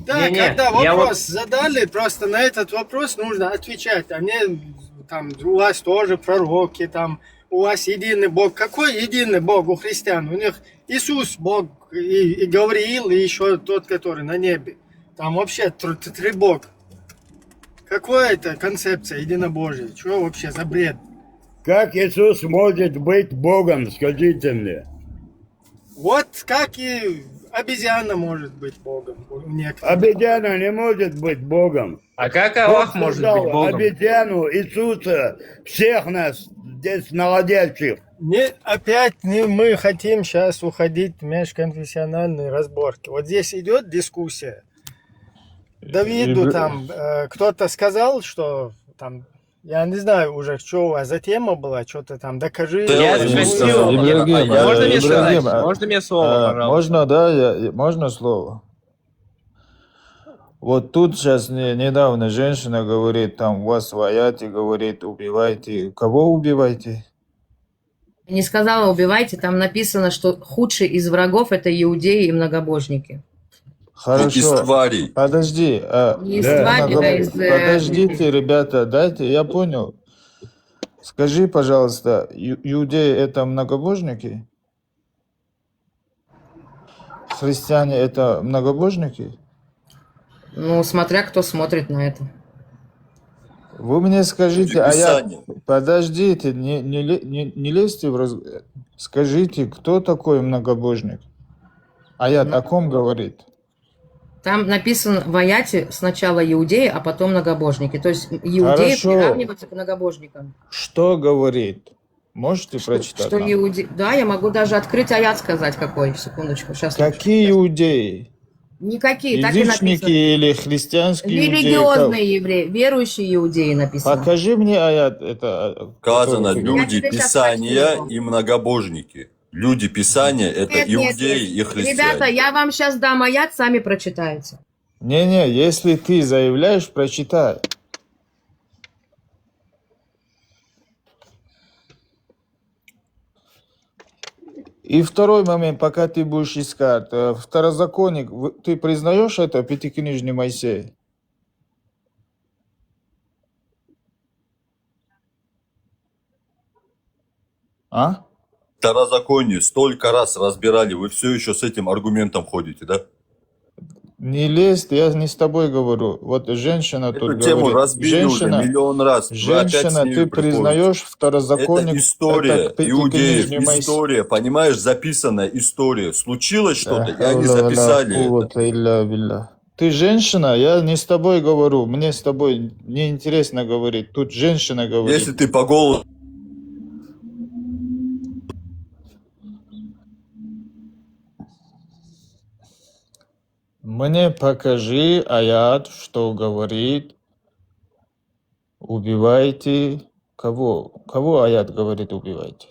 Да, Не-не, когда я вопрос задали, просто на этот вопрос нужно отвечать, а не там у вас тоже пророки, там у вас единый Бог. Какой единый Бог у христиан? У них Иисус Бог и, и Гавриил, и еще тот, который на небе. Там вообще тр- т- три Бога. Какая это концепция единобожия? Что вообще за бред? Как Иисус может быть Богом, скажите мне? Вот как и обезьяна может быть Богом у некоторых. Обезьяна не может быть Богом. А как Бог Аллах может создал быть Богом? Обезьяну, Иисуса, всех нас, Здесь молодец. Не, опять не мы хотим сейчас уходить в межконфессиональные разборки. Вот здесь идет дискуссия. Давиду там э, кто-то сказал, что там, я не знаю уже, что у вас за тема была, что-то там докажи. Да я Докажи. же спросил. Ибрагим, А можно э, мне Ибрагим, сказать? а, Можно мне слово, а, пожалуйста? можно, да, я, можно слово? Вот тут сейчас недавно женщина говорит, там, вас в аяте говорит, убивайте. Кого убивайте? Не сказала убивайте, там написано, что худший из врагов это иудеи и многобожники. Хорошо. Из тварей. Подожди, а, Не из Да. тварей, а много- из... э, подождите, ребята, дайте, я понял. Скажи, пожалуйста, ю- иудеи это многобожники? Христиане это многобожники? Ну, смотря кто смотрит на это. Вы мне скажите, Это а я... Писание. Подождите, не, не, ле- не, не лезьте в раз... Скажите, кто такой многобожник? Аят о ком говорит? Там написано в аяте сначала иудеи, а потом многобожники. То есть иудеи Хорошо. Приравниваются к многобожникам. Что говорит? Можете прочитать Что нам? иуде... Да, я могу даже открыть аят сказать какой. Секундочку, сейчас. Какие иудеи? Никакие, так и Язычники написано. Или христианские иудеи? Как- Религиозные евреи, верующие иудеи написано. Покажи мне аят, это, э, Сказано, который- Я люди тебе щас Писания скажу. И многобожники. Люди Писания — это Нет, нет, иудеи нет. И христиане. Ребята, я вам сейчас дам аят, сами прочитаете. Не-не, если ты заявляешь, прочитай. И второй момент, пока ты будешь искать, э, второзаконник, в- ты признаешь это, пятикнижный Моисей? А? Второзаконие столько раз разбирали, вы все еще с этим аргументом ходите, да? Не лезь, я не с тобой говорю. Вот женщина тут Эту тему говорит. Разбили уже Женщина, миллион раз. Вы опять с женщина, ними ты приходите. Признаешь второзаконник? Это история, Это иудеев, пятикнижный Моисей. История, понимаешь, записанная история. Случилось что-то, и они записали это. Ты женщина, я не с тобой говорю, мне с тобой неинтересно говорить. Тут женщина говорит. Если ты по голосу... Мне покажи аят, что говорит, убивайте кого? Кого аят говорит, убивайте?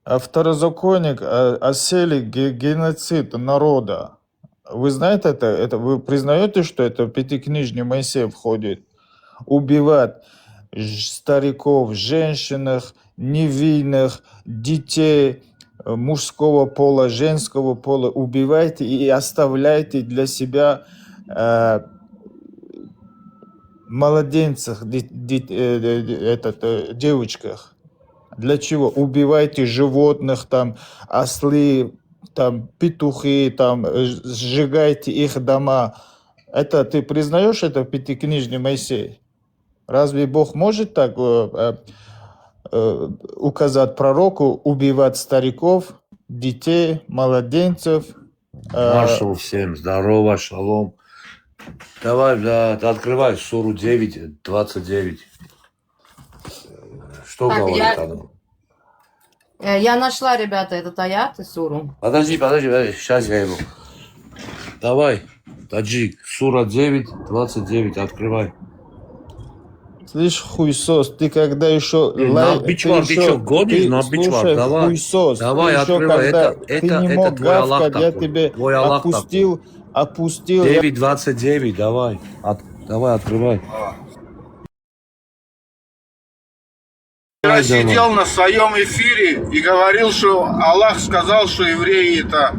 А второзаконник, а, осели ге- геноцид народа. Вы знаете это? Это вы признаете, что это в пятикнижный Моисей входит? Убивать ж- стариков, женщинах, невинных, детей, э, мужского пола, женского пола убивайте и оставляйте для себя э, младенцах, ди- ди- э, э, этот, э, девочках. Для чего? Убивайте животных, там, ослы, там, петухи, там, э, сжигайте их дома. Это ты признаешь, это пятикнижный Моисей? Разве Бог может так э, э, э, указать пророку убивать стариков, детей, младенцев? Э, Маршал всем, здорово, шалом. Давай, да, открывай суру девять, двадцать девять. Что Так, говорит я- оно? Э, Я нашла, ребята, этот аят и суру. Подожди, подожди, подожди, сейчас я его. Давай, таджик, сура девять, двадцать девять, открывай. Слышь, хуесос, ты когда еще Э, Набичвар, ты чё, гонишь? Набичвар, слушай, давай. Хуесос, Давай, ты еще открывай, когда это, ты это, не это мог твой Аллах гавкать, я такой. тебе Твой Аллах опустил, опустил. я- Девять двадцать девять, давай. От- давай, открывай. Вчера Давай, давай. Сидел на своем эфире и говорил, что Аллах сказал, что евреи это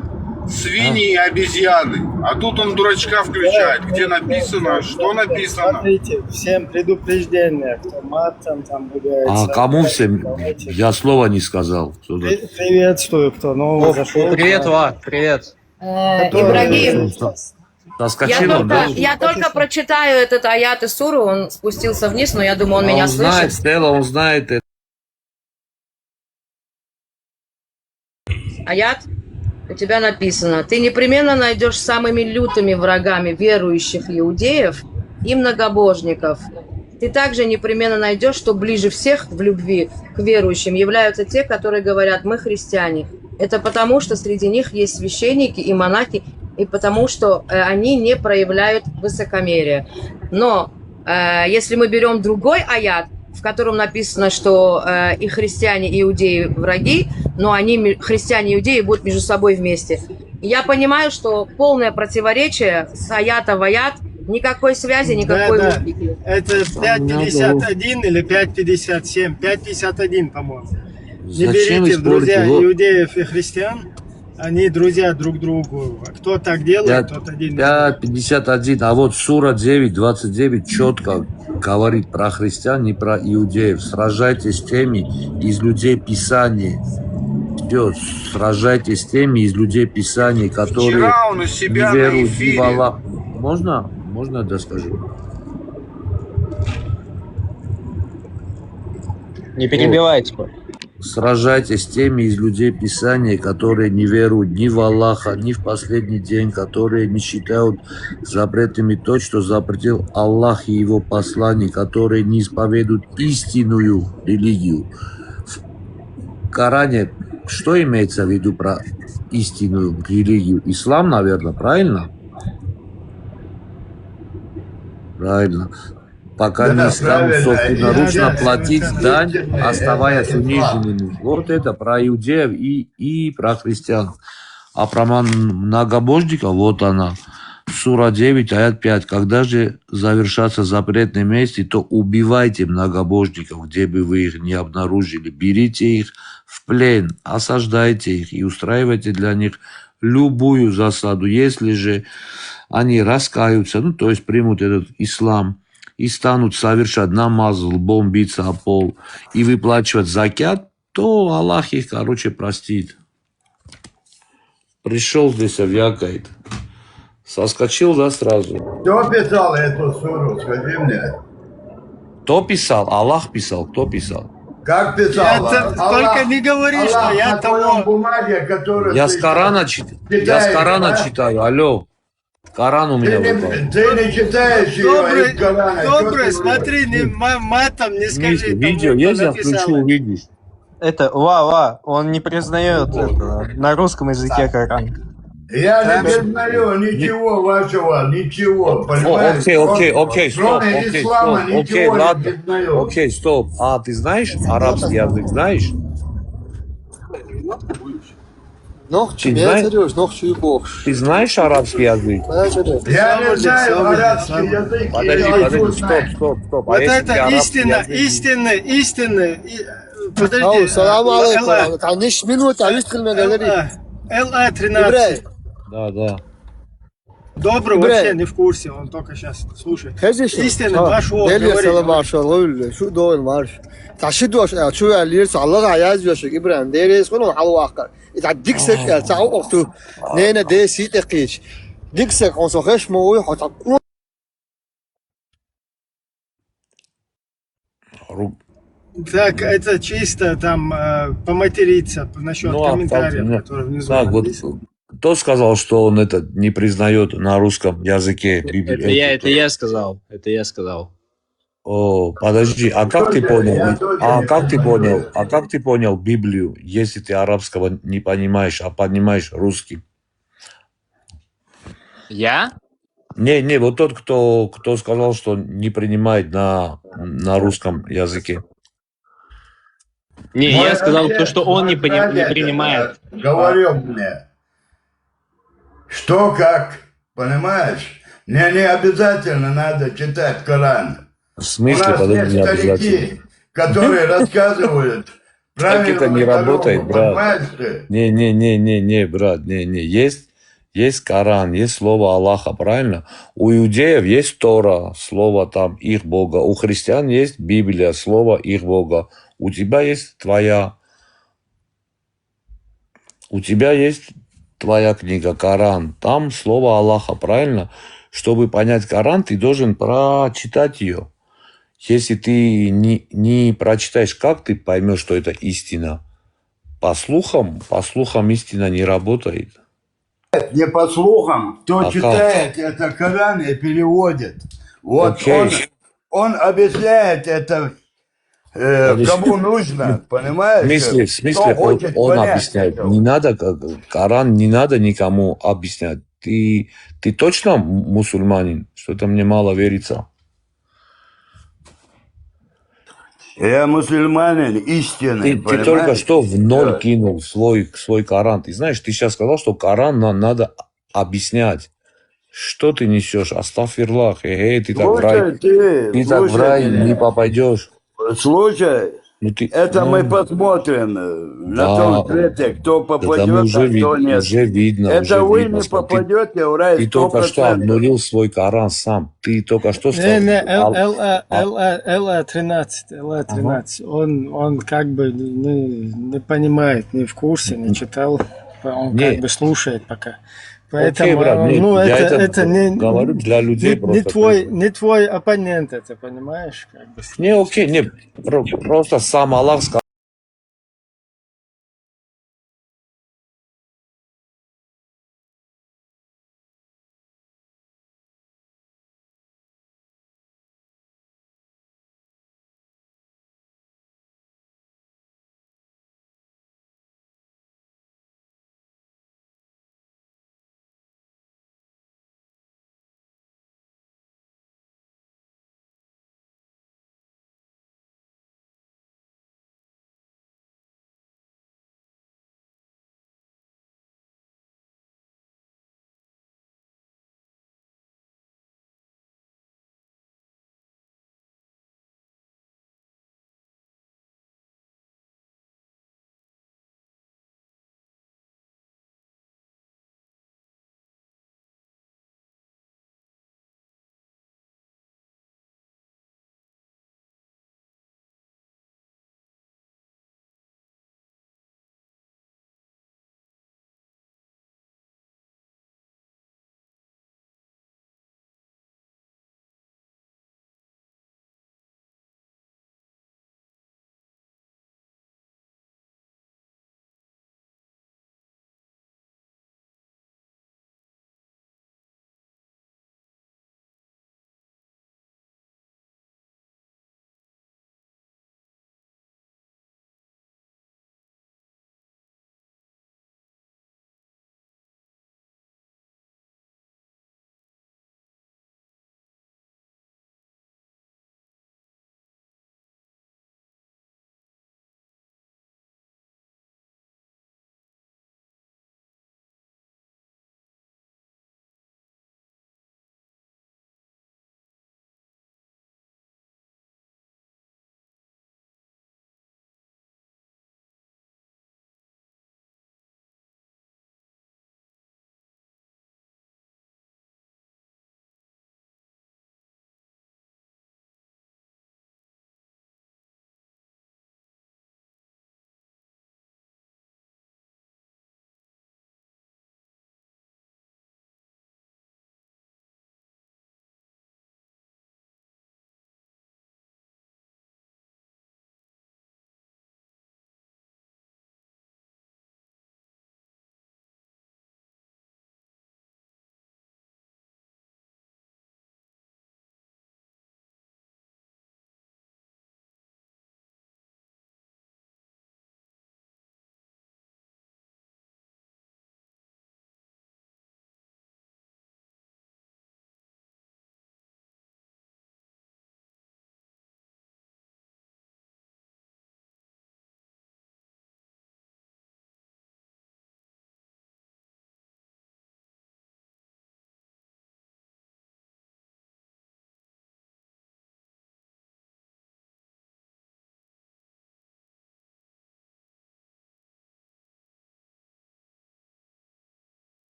свиньи и обезьяны. А тут он дурачка включает, где написано, что написано. Смотрите, всем предупреждение, кто матом там ругается. А кому всем? Давайте. Я слова не сказал. Кто тут? При- Приветствую, кто новый О, зашел. Привет, Ва, привет. Э, Который Ибрагим, Что, я соскочил он, да? только, я только прочитаю этот аят и суру, он спустился вниз, но я думаю, он А меня он знает, слышит. Стелла, он знает это. Аят, у тебя написано: «Ты непременно найдешь самыми лютыми врагами верующих иудеев и многобожников. Ты также непременно найдешь, что ближе всех в любви к верующим являются те, которые говорят: мы христиане. Это потому, что среди них есть священники и монахи, и потому, что э, они не проявляют высокомерия». Но э, если мы берем другой аят, в котором написано, что э, и христиане, и иудеи враги, но они, ме- христиане и иудеи, будут между собой вместе. Я понимаю, что полное противоречие с аята в аят, никакой связи, Да, никакой да. логики. Это Там надо пять пятьдесят один или пять пятьдесят семь, пять пятьдесят один, по-моему. Не Зачем вы берите в друзья спорите? Вот иудеев и христиан, они друзья друг другу. А кто так делает, Я тот один. пять пятьдесят один, а вот сура девять двадцать девять четко говорит про христиан, не про иудеев. Сражайтесь с теми из людей Писания. Все, сражайтесь с теми из людей Писания, которые Вчера он у не себя на веруют ни в эфире. Аллах. Можно? Можно я доскажу? Не перебивайте. Сражайтесь с теми из людей Писания, которые не веруют ни в Аллаха, ни в последний день, которые не считают запретными то, что запретил Аллах и его посланник, которые не исповедуют истинную религию. В Коране что имеется в виду про истинную религию? Ислам, наверное, правильно? Правильно. Пока не Да, станут правильно. собственноручно Да, да, платить да. дань, Истинный — это оставаясь ислам. униженными. Вот это про иудеев и, и про христиан. А про мон- многобожников, вот она. Сура девять, аят пять. Когда же завершатся запретные мести, то убивайте многобожников, где бы вы их не обнаружили. Берите их в плен, осаждайте их и устраивайте для них любую засаду. Если же они раскаются, ну, то есть примут этот ислам и станут совершать намаз, лбом биться о пол и выплачивать закят, то Аллах их, короче, простит. Пришел здесь, а вякает. Соскочил, да, сразу? Кто писал эту суру, скажи мне? Кто писал? Аллах писал. Кто писал? Как писал? Я т- Аллах, только не говори, что Аллах я на твоем того. Бумаге, который Я с ты Корана, читаешь, чит- я с Корана да? Читаю. Алло. Коран у меня Ты в руках. не, ты не читаешь ее Добрый, из Корана. Чё добрый, ты смотри, не, ма- матом не Миша, скажи тому, видео кто есть, я написал. Включу, увидишь. Это, ва, ва, он не признает это на русском языке Коран. Я не Так. признаю ничего вашего, ничего, О, понимаешь? окей, окей, окей, стоп, Кроме окей, ислама стоп, ничего окей, не ладно. признаю. Окей, стоп. А ты знаешь арабский язык, знаешь? Нохчи, Ты я знаешь- Серёж, нохчи бог. Ты знаешь арабский язык? Я не знаю арабский язык. Подожди, Я подожди, не стоп, знаю. Стоп, стоп. А Вот если это ты арабский истина, язык- истинный, истинный. И- Подожди. Ау, салам а, алейкум. Л А, Там ниш минут, а виш килме говори. Л А, Л А тринадцать. Ибрай, Да, да. Добрый Ибрай. Вообще не в курсе, он только сейчас слушает. Хезиш. Истинный, ваш вот, Дели говори, салам говори. Маршал, Луиль, шу дойл марш. Таши дош, а чу я лир салага яз ёшик Ибрай. Дели скону алвака. Ита диксек, а цау окту. Не, не, де сит экич. Диксек, он сохеш мо уй, хотя Ру- Так, это чисто там э, поматериться насчет Ну, а комментариев, там, которые внизу. Так, вот Есть? Кто сказал, что он это не признает на русском языке Библию? Это я, это я сказал. Это я сказал. О, подожди, а как ты понял? А как ты понял? А как ты понял Библию, если ты арабского не понимаешь, а понимаешь русский? Я? Не, не, вот тот, кто, кто сказал, что не принимает на, на русском языке. Не, Мой я сказал то, отец, что он не, мой пони- не прадед, принимает. э, Говорил мне, что как, понимаешь? Мне не обязательно надо читать Коран. В смысле, У нас подожди, есть не обязательно. Старики, которые рассказывают Так правильную это не дорогу, работает, брат. Понимаешь ты? Не, не, не, не, не, брат, не, не. Есть, есть Коран, есть слово Аллаха, правильно? У иудеев есть Тора, слово там их Бога. У христиан есть Библия, слово их Бога. У тебя есть твоя. У тебя есть твоя книга Коран, там слово Аллаха, правильно? Чтобы понять Коран, ты должен прочитать ее. Если ты не, не прочитаешь, как ты поймешь, что это истина? По слухам, по слухам истина не работает. Не по слухам. Кто А как? Читает это Коран и переводит. Вот он, Окей. Он объясняет это, э, Подожди. Кому нужно, В понимаешь? смысле, в Кто смысле, он, хочет он понять объясняет. это. Не надо, как, Коран не надо никому объяснять. Ты, ты точно м- мусульманин? Что-то мне мало верится. Я мусульманин истинный, Ты, ты только понимаешь? Что в ноль Да. Кинул свой, свой Коран. Ты знаешь, ты сейчас сказал, что Коран на- надо объяснять. Что ты несешь? Астафирлах, хе-хе, ты так в рай, Слушай, ты, ты так в слушай рай не меня. Попадешь. Слушай, Ну ты, это мы ну, Посмотрим, э, на том Да, свете, кто да мы попадет, уже а кто вид, Нет. Уже видно, Это уже Вы видно, не что ты, Попадете в рай ты сто только что процентов. Обнулил свой Коран сам. Ты только что Не, не, сказал, Л, а, Л, А, а, Л, А, Л А тринадцать, ага. Л А тринадцать. Он, он как бы не, не понимает, не в курсе, не читал. Он как Не, бы слушает пока. окей, Поэтому, брат, а, не, ну, я это, это это не, говорю для людей не, не просто, твой, которые... не твой оппонент это, понимаешь? Как бы. Не, окей, не, про- просто сам Аллах сказал.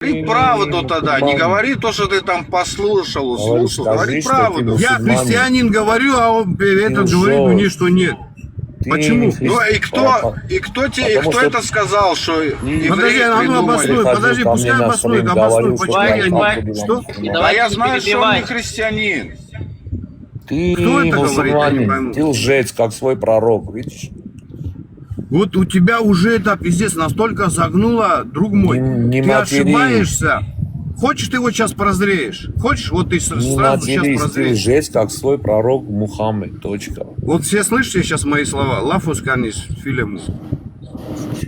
Говори правду тогда, не говори то, что ты там послушал, услышал. Говори правду. Я христианин говорю, а он, этот говорит мне, что нет. Почему? Ну и кто, и кто тебе, и кто это сказал, что Подожди, а ну обоснуй, подожди, пускай обоснует, обоснуй, почему я не... Что? А я знаю, что он не христианин. Ты Кто это говорит? Я не мусульманин, пойму. Ты лжец, как свой пророк, видишь? Вот у тебя уже это, пиздец, настолько загнуло, друг мой. Не- не Ты матерись. Ошибаешься. Хочешь, ты вот сейчас прозреешь? Хочешь, вот ты с- Не сразу сейчас матерись, ты прозреешь? Лжец, как свой пророк Мухаммед, точка. Вот все слышите сейчас мои слова? Лафус канис филему.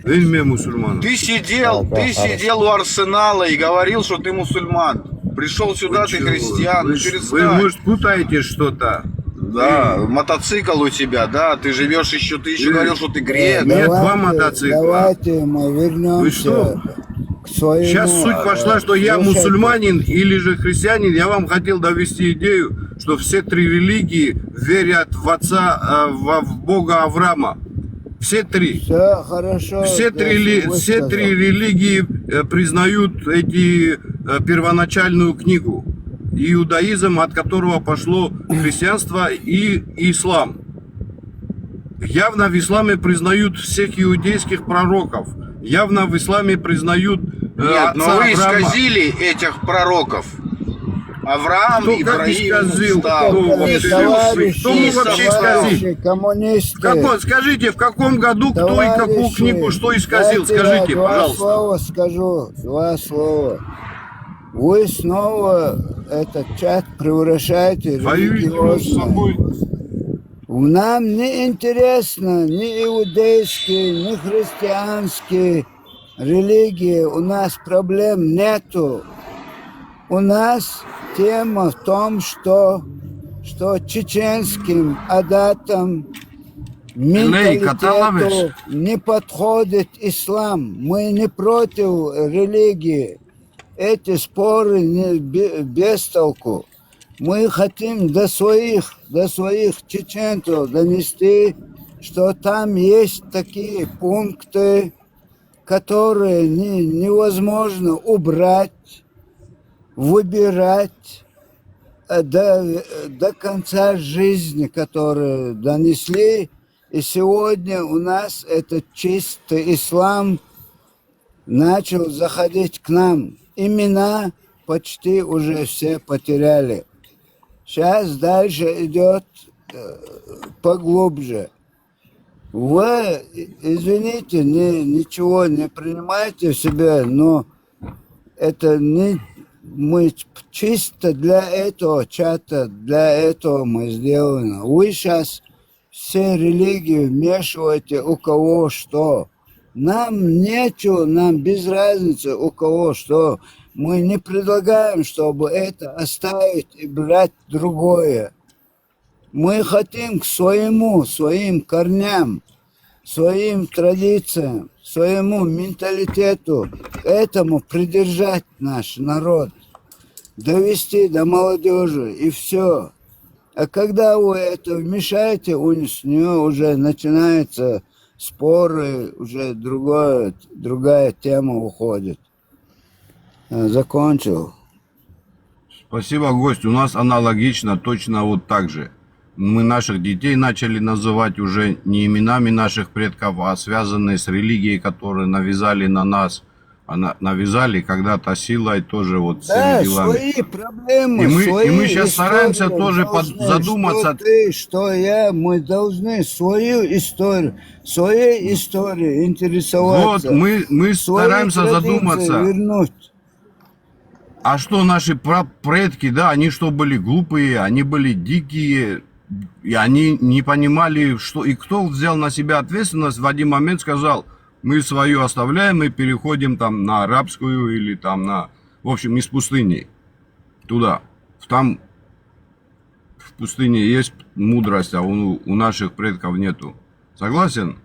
Вельме мусульман. Ты сидел, Да, да, ты хорошо. Сидел у Арсенала и говорил, что ты мусульман. Пришел сюда, ты христиан. Вы, Ну, ж- вы, перестань. Может, путаете что-то? Да, мотоцикл у тебя, да, ты живешь еще, ты еще говорил, что ты грек. Нет, два Давайте, мотоцикла. Давайте мы вернемся Вы что? к своему. Сейчас суть пошла, что я Слушайте, мусульманин или же христианин. Я вам хотел довести идею, что все три религии верят в отца, э, в, в Бога Авраама. Все три. Все хорошо. Все я три, ли- всё все три высказал. Религии э, признают эти э, первоначальную книгу. Иудаизм, от которого пошло христианство и ислам. Явно в исламе признают всех иудейских пророков. Явно в исламе признают э, Нет, отца но вы Авраама. Исказили этих пророков. Авраам, Кто как Ибраим, исказил? Муса. Кто вообще, Товарищи, кто вообще исказил? товарищи В коммунисты, каком, скажите, в каком году кто и какую товарищи, книгу что исказил? дайте я Скажите, два пожалуйста. Слова скажу, два слова. Вы снова этот чат превращаете в Воюете между религиозное. собой. Нам не интересно ни иудейские, ни христианские религии. У нас проблем нету. У нас тема в том, что, что чеченским адатам, Лей, каталавиш. Менталитету не подходит ислам. Мы не против религии. Эти споры не бе- без толку. Мы хотим до своих, до своих чеченцев донести, что там есть такие пункты, которые не- невозможно убрать, выбирать э, до, до конца жизни, которые донесли. И сегодня у нас этот чистый ислам начал заходить к нам. Имена почти уже все потеряли. Сейчас дальше идет э, поглубже. Вы, извините, не- ничего не принимайте в себя, но это не мы чисто для этого чата, для этого мы сделаны. Вы сейчас все религии вмешиваете, у кого что. Нам нечего, нам без разницы, у кого что. Мы не предлагаем, чтобы это оставить и брать другое. Мы хотим к своему, своим корням, своим традициям, своему менталитету, к этому придержать наш народ, довести до молодежи и все. А когда вы это вмешаете, у с нее уже начинаются споры, уже другое, другая тема выходит. Э, Закончил. Спасибо, гость. У нас аналогично, точно вот так же. Мы наших детей начали называть уже не именами наших предков, а связанные с религией, которые навязали на нас. А на- навязали когда-то силой тоже вот всеми Да, делами. Свои проблемы, И мы- и свои мы щас стараемся истории тоже под- должны, задуматься. Что ты, что я, мы должны свою историю, своей историей Вот интересоваться. Мы, мы Свои стараемся традиции задуматься. Вернуть. А что наши пра- предки, да, они что, были глупые, они были дикие, и они не понимали, что и кто взял на себя ответственность, в один момент сказал: мы свою оставляем и переходим там на арабскую или там на, в общем, из пустыни туда. Там в пустыне есть мудрость, а у, у наших предков нету. Согласен?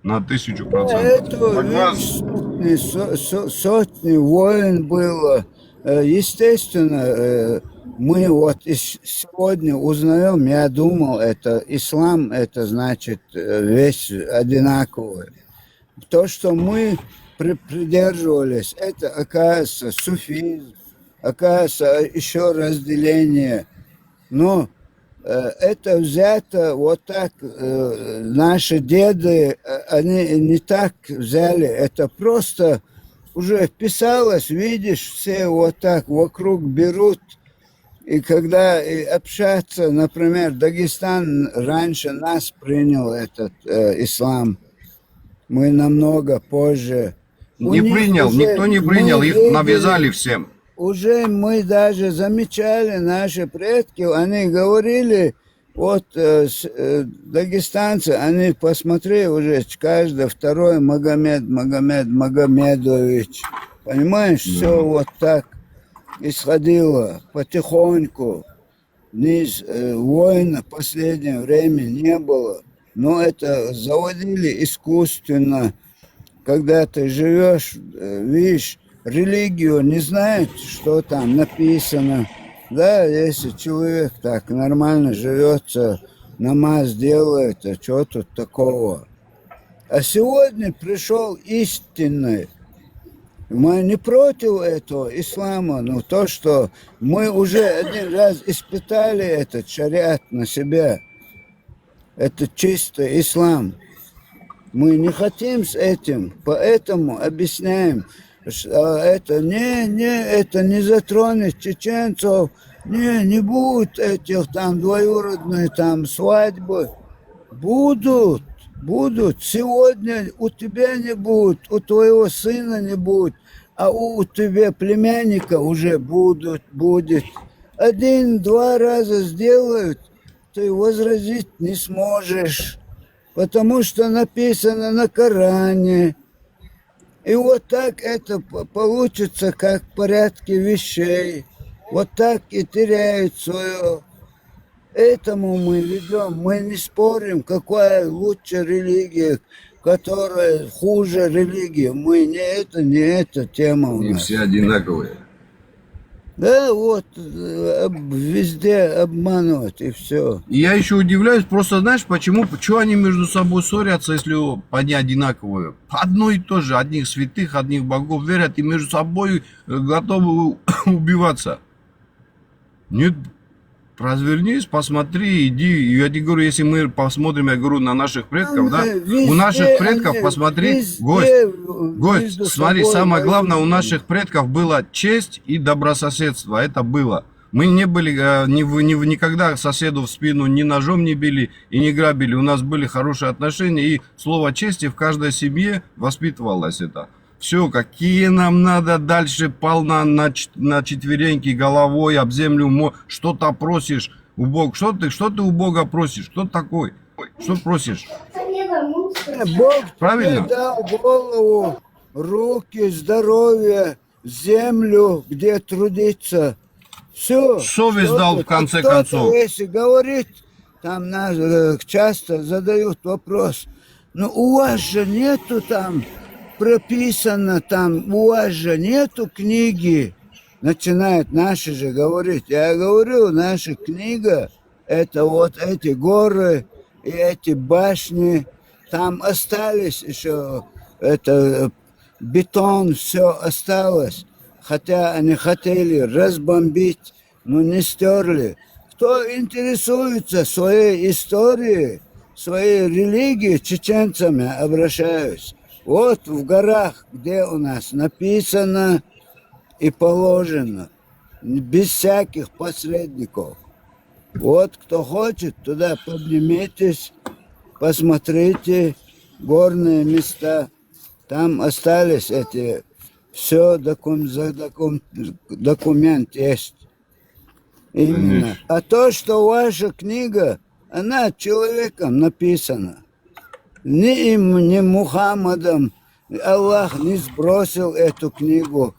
На тысячу процентов. Это ведь сотни, со- со- сотни войн было. Э, Естественно, э, мы вот и с- сегодня узнаем, я думал, это ислам, это значит э, весь одинаковый. То, что мы при- придерживались. Это, оказывается, суфизм, оказывается, еще разделение. Но э, это взято вот так. Э, наши деды, э, они не так взяли. Это просто уже вписалось, видишь, все вот так вокруг берут. И когда и общаться, например, Дагестан раньше нас принял этот э, ислам. Мы намного позже. У Не них принял, уже никто не мы принял, их видели, навязали всем. Уже мы даже замечали, наши предки, они говорили, вот э, с- э, дагестанцы, они, посмотри, уже каждый второй Магомед, Магомед, Магомедович. Понимаешь, все вот так исходило потихоньку. Низ э, войн в последнее время не было. Но это заводили искусственно. Когда ты живешь, э, видишь, религию не знает, что там написано. Да, если человек так нормально живется, намаз делает, а что тут такого? А сегодня пришел истинный. Мы не против этого ислама, но то, что мы уже один раз испытали этот шариат на себе, это чистый ислам. Мы не хотим с этим, поэтому объясняем, что это не, не, это не затронет чеченцев, не, не будет этих там двоюродные там свадьбы. Будут, будут. Сегодня у тебя не будет, у твоего сына не будет, а у, у тебя племянника уже будут, будет. Один-два раза сделают, ты возразить не сможешь, потому что написано на Коране. И вот так это п- получится, как в порядке вещей. Вот так и теряет свое. Этому мы ведем, мы не спорим, какая лучше религия, которая хуже религии. Мы не это, не эта тема у И нас. Все одинаковые. Да, вот, э, об- везде обманывать и все. И я еще удивляюсь, просто знаешь, почему, почему они между собой ссорятся, если они одинаковые? Одно и то же, одних святых, одних богов верят и между собой э, готовы у- убиваться. Нет, развернись, посмотри, иди. Я тебе говорю, если мы посмотрим, я говорю, на наших предков, да? Э, везде У наших предков, они, посмотри, везде гость, в- гость, между смотри, собой самое воюют. Главное, у наших предков была честь и добрососедство, это было. Мы не были э, ни в- ни в- никогда соседу в спину ни ножом не били и не грабили. У нас были хорошие отношения, и слово чести в каждой семье воспитывалось это. Все, какие нам надо дальше пол на, на, ч- на четвереньки головой об землю, мо- что-то просишь у Бога. Что ты, что ты у Бога просишь? Кто такой? Что просишь? Бог Правильно? тебе дал голову, руки, здоровье, землю, где трудиться. Все. Совесть дал, в конце концов. Если говорит, там нас э, часто задают вопрос, ну у вас же нету там прописано, там у вас же нету книги, начинают наши же говорить. Я говорю, наша книга, это вот эти горы и эти башни, там остались еще это э, бетон, все осталось. Хотя они хотели разбомбить, но не стерли. Кто интересуется своей историей, своей религией, чеченцами обращаюсь. Вот в горах, где у нас написано и положено, без всяких посредников. Вот кто хочет, туда поднимитесь, посмотрите горные места. Там остались эти, все докум, за докум, документ есть. Именно. Конечно. А то, что ваша книга, она человеком написана. Ни им, ни Мухаммадом. Аллах не сбросил эту книгу.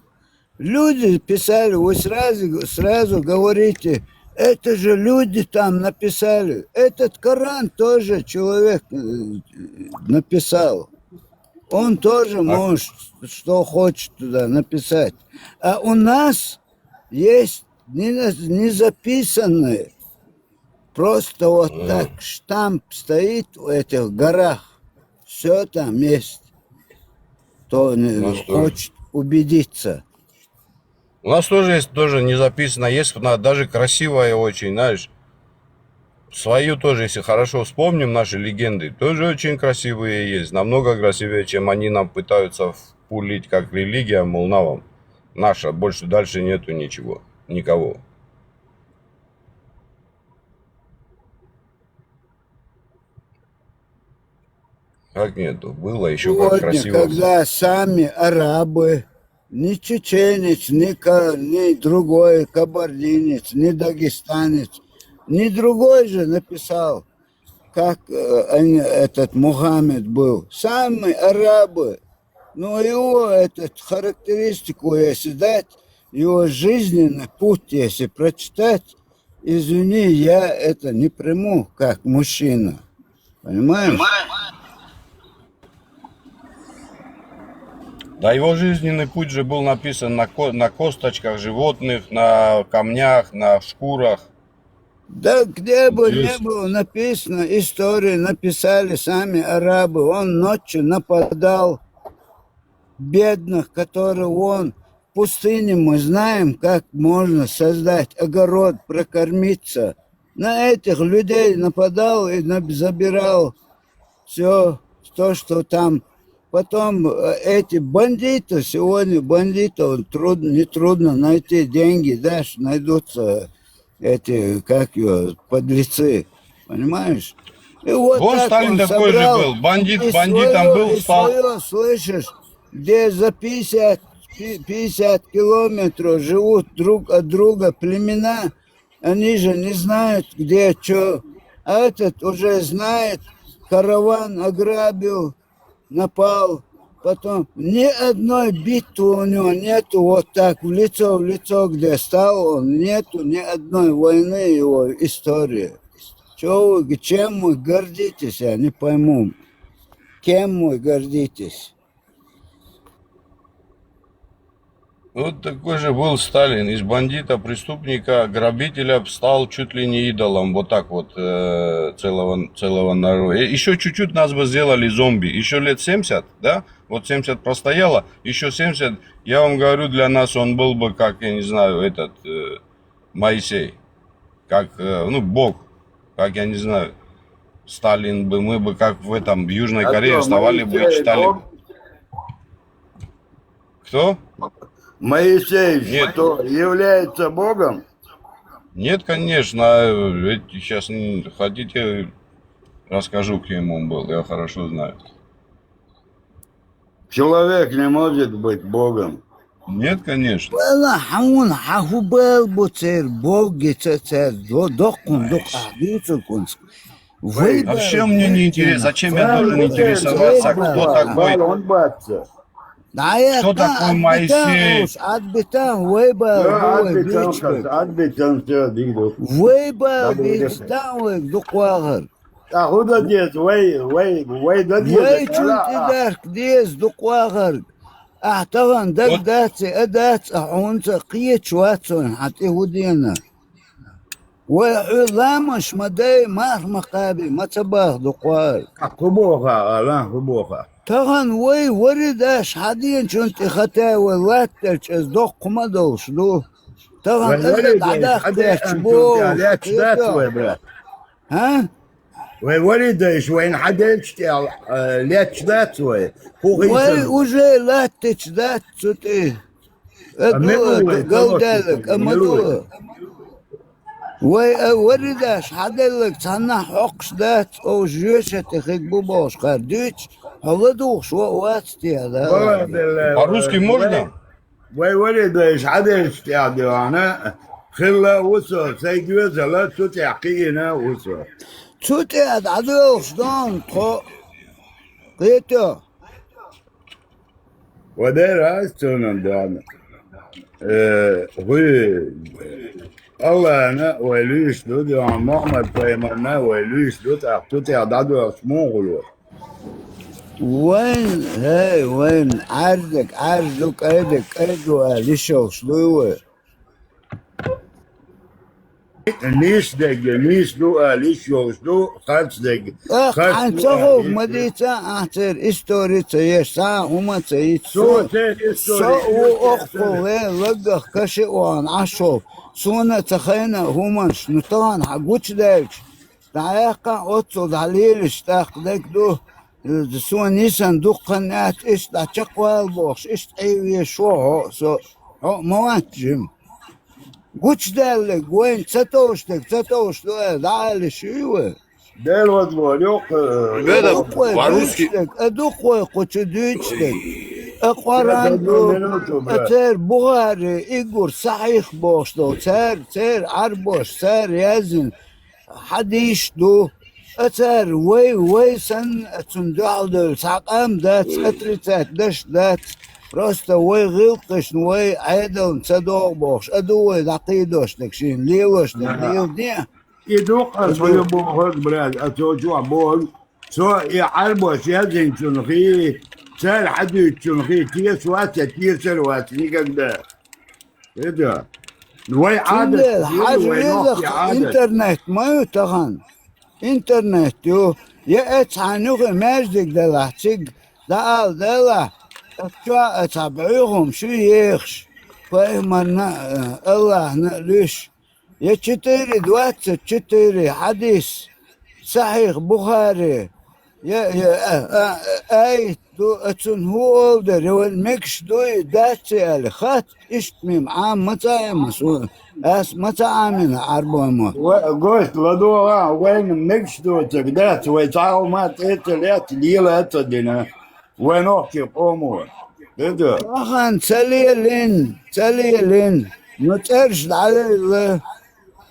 Люди писали, вы сразу, сразу говорите, это же люди там написали. Этот Коран тоже человек э, написал. Он тоже может, что хочет туда написать. А у нас есть не, на- не записанные. Просто вот так штамп стоит в этих горах. Все там есть. кто не хочет убедиться. У нас тоже есть, тоже не записано, есть, она даже красивая очень, знаешь. Свою тоже, если хорошо вспомним, наши легенды, тоже очень красивые есть. Намного красивее, чем они нам пытаются впулить, как религия, мол, на вам. Наша, больше дальше нету ничего, никого. Как нету? Было еще как. Сегодня, красиво. Когда сами арабы, ни чеченец, ни, ка- ни другой кабардинец, ни дагестанец, ни другой же написал, как э, они, этот Мухаммед был. Сами арабы. Но его этот характеристику, если дать, его жизненный путь, если прочитать, извини, я это не приму как мужчина. Понимаешь? Да его жизненный путь же был написан на, ко- на косточках животных, на камнях, на шкурах. Да где бы не было написано, истории написали сами арабы. Он ночью нападал бедных, которые он в пустыне, мы знаем, как можно создать огород, прокормиться. На этих людей нападал и наб- забирал все то, что там. Потом э, эти бандиты, сегодня бандитов трудно, нетрудно найти, деньги дашь, найдутся эти, как ее, подлецы. Понимаешь? И вот Вон так Сталин он такой же собрал был. Бандит, и бандитом свое, был, и стал. Свое, слышишь, где за пятьдесят, пи- пятьдесят километров живут друг от друга племена, они же не знают, где что. А этот уже знает, караван ограбил, напал. Потом ни одной битвы у него нету, вот так в лицо в лицо, где стал он, нету ни одной войны его истории. Чего вы, чем вы гордитесь, я не пойму. Кем вы гордитесь? Вот такой же был Сталин. Из бандита, преступника, грабителя стал чуть ли не идолом. Вот так вот э, целого, целого народа. Еще чуть-чуть нас бы сделали зомби. Еще лет семьдесят, да? Вот семьдесят простояло, еще семьдесят, я вам говорю, для нас он был бы, как, я не знаю, этот э, Моисей. Как, э, ну, Бог. Как, я не знаю, Сталин бы, мы бы, как в этом, в Южной Корее, вставали бы и читали. Кто? Моисей, нет, что, является Богом? Нет, конечно. Ведь сейчас хотите, расскажу, кем он был. Я хорошо знаю. Человек не может быть Богом. Нет, конечно. Вала хьун хьахубал буцер Бог гицецер доккун дукъ ахдицукунск. Вообще мне не интересно, зачем я должен интересоваться, кто такой? Кто такой Моисей? Адбитан вейбал, адбитан, адбитан, все, дигду. Вейбал, битан вейк дукъвагъар. Ахуда дез, вей, вей, вей да дез. Вей чунти дарк дез дукъвагъар. Ахтагъан даг даци, а дац, а хьунца кьечвацун хьати худена. Вай хӀу ламаш ма дай, марх ма каби, ма ца бах дукъвай. Хъубоха, Алан, хъубоха. Тагъан вай варидаш хьадиянчун тӀихатай вай латтачӀез доккху ма долш ду. Тагъан вай аза варидаш дӀадахъ хьадиянчун тӀехьа лечдац вай, брат. Хьа? Вай варидаш вайн хьаделчӀ тӀехьа, э, лечдац вай. Вай уже латтачӀ дац цу тӀе. Галдалаг, амалула. Вай а варидаш хьаделлаг цхьаннахь хьокхуш дац, оу жоьшате хиг бу бохуш хар дуьйцу, хьо ладугӀуш ваъ вац те, да? По-русски можно? Вай варидаш хьаделчу тӀехь дуьхьана, хилла а ву со, сайн доьзала цу тӀехь кхиина а ву со. Цу тӀехь дӀадоьлхуш дон тхо. Кхето. Ва дера ас цунан дона. Э, гӀуй, Аллана вай луьйш ду, дуьхьа Мухьаммад-пайхамарна вай луьйш ду, тӀаккха цу тӀехь дӀадоьлхуш муха хуьлу? Вайн, хӀей, вайн, Ӏаьржаг Ӏаьржа ду, кӀайдаг кӀайда ду аьлла, йиш йолуш дуй вай? Нийса дерг, нийса ду ала йиш йолуш ду, харц дерг. Эх, харц хьайн ду ца ала хов, йиш ма ду. Дийца, ахь церан истори ца еш, цхьа а хӀума ца йиц. Со, со, церан истори со ву ца еш, оккхул, ца еш. Ле, лаггах каши а вахана Ӏаш ву. Суна а ца хайна а хӀуманаш, ну тахана хьан гучудаьлча, дӀаяьккха оццул дӀалелаш тӀаккха дерг ду. Суна йисан дуккха хан яц, иштта дӀа чекхвала бохуш, иштта Ӏийве шо хьо, со, хьо а ма вац жима. Гучудаьлларг вайна ца товш дерг, ца товш ду аьлла, дӀаала шуьйва? Дела вазло, йоккха, Ребята, дукха вай по-русски. Дуьйцуш дерг, а дукха вай кху чу дуьйцуш дерг. А Къоран ду, а церан Бухари, Иггур, Сахьих бохуш долу, церан, церан Ӏарбош, цара яздина хьадийш ду. А цара вай, вай санна, а цунна дуьхьал девлла цхьа къам дац, отрицать деш дац. Просто вай гӀиллакхашна, вай Ӏедална ца догӀу бохуш, а ду вай дӀакхийдош дерг, шена лелош дерг, Ага. Леладе. И дукха аса хӀун бохург, брат, а цо чохь бохург, цо и Ӏарбош яздинчунхий, цара хьадуьйцучунхий теса вац я, тесар вац никогда. Это вай Ӏадат, цундела хьажа вай везах нохчий Ӏадат. Интернет ма ю тахана. Интернет ю. Я эцхьана юххе маьждиг делахь, цига дӀаала делахь, чохь а цхьа бӀуьйхам шу ехаш, пайхамарна а, Аллахьна а луьш. Я четыре двадцать четыре хьадис, Сахьих Бухари, я, я, а, а, а, аят ду, а цунна хӀун олу дара, я вайн мегаш дуй, дац аьлла, хатта иштта мим Ӏама ма ца Ӏема суна, ас ма ца Ӏамина Ӏарбойма. Ва-, гость, ладогӀа, вайна мегаш доцург дац, вай цхьа а хӀума тӀе а ца лаьцна, лела а ца дина. Вай нохчийн къомо. Хеза? Тахана ца лелийна, ца лелийна. Ну, цӀераш дӀалелла.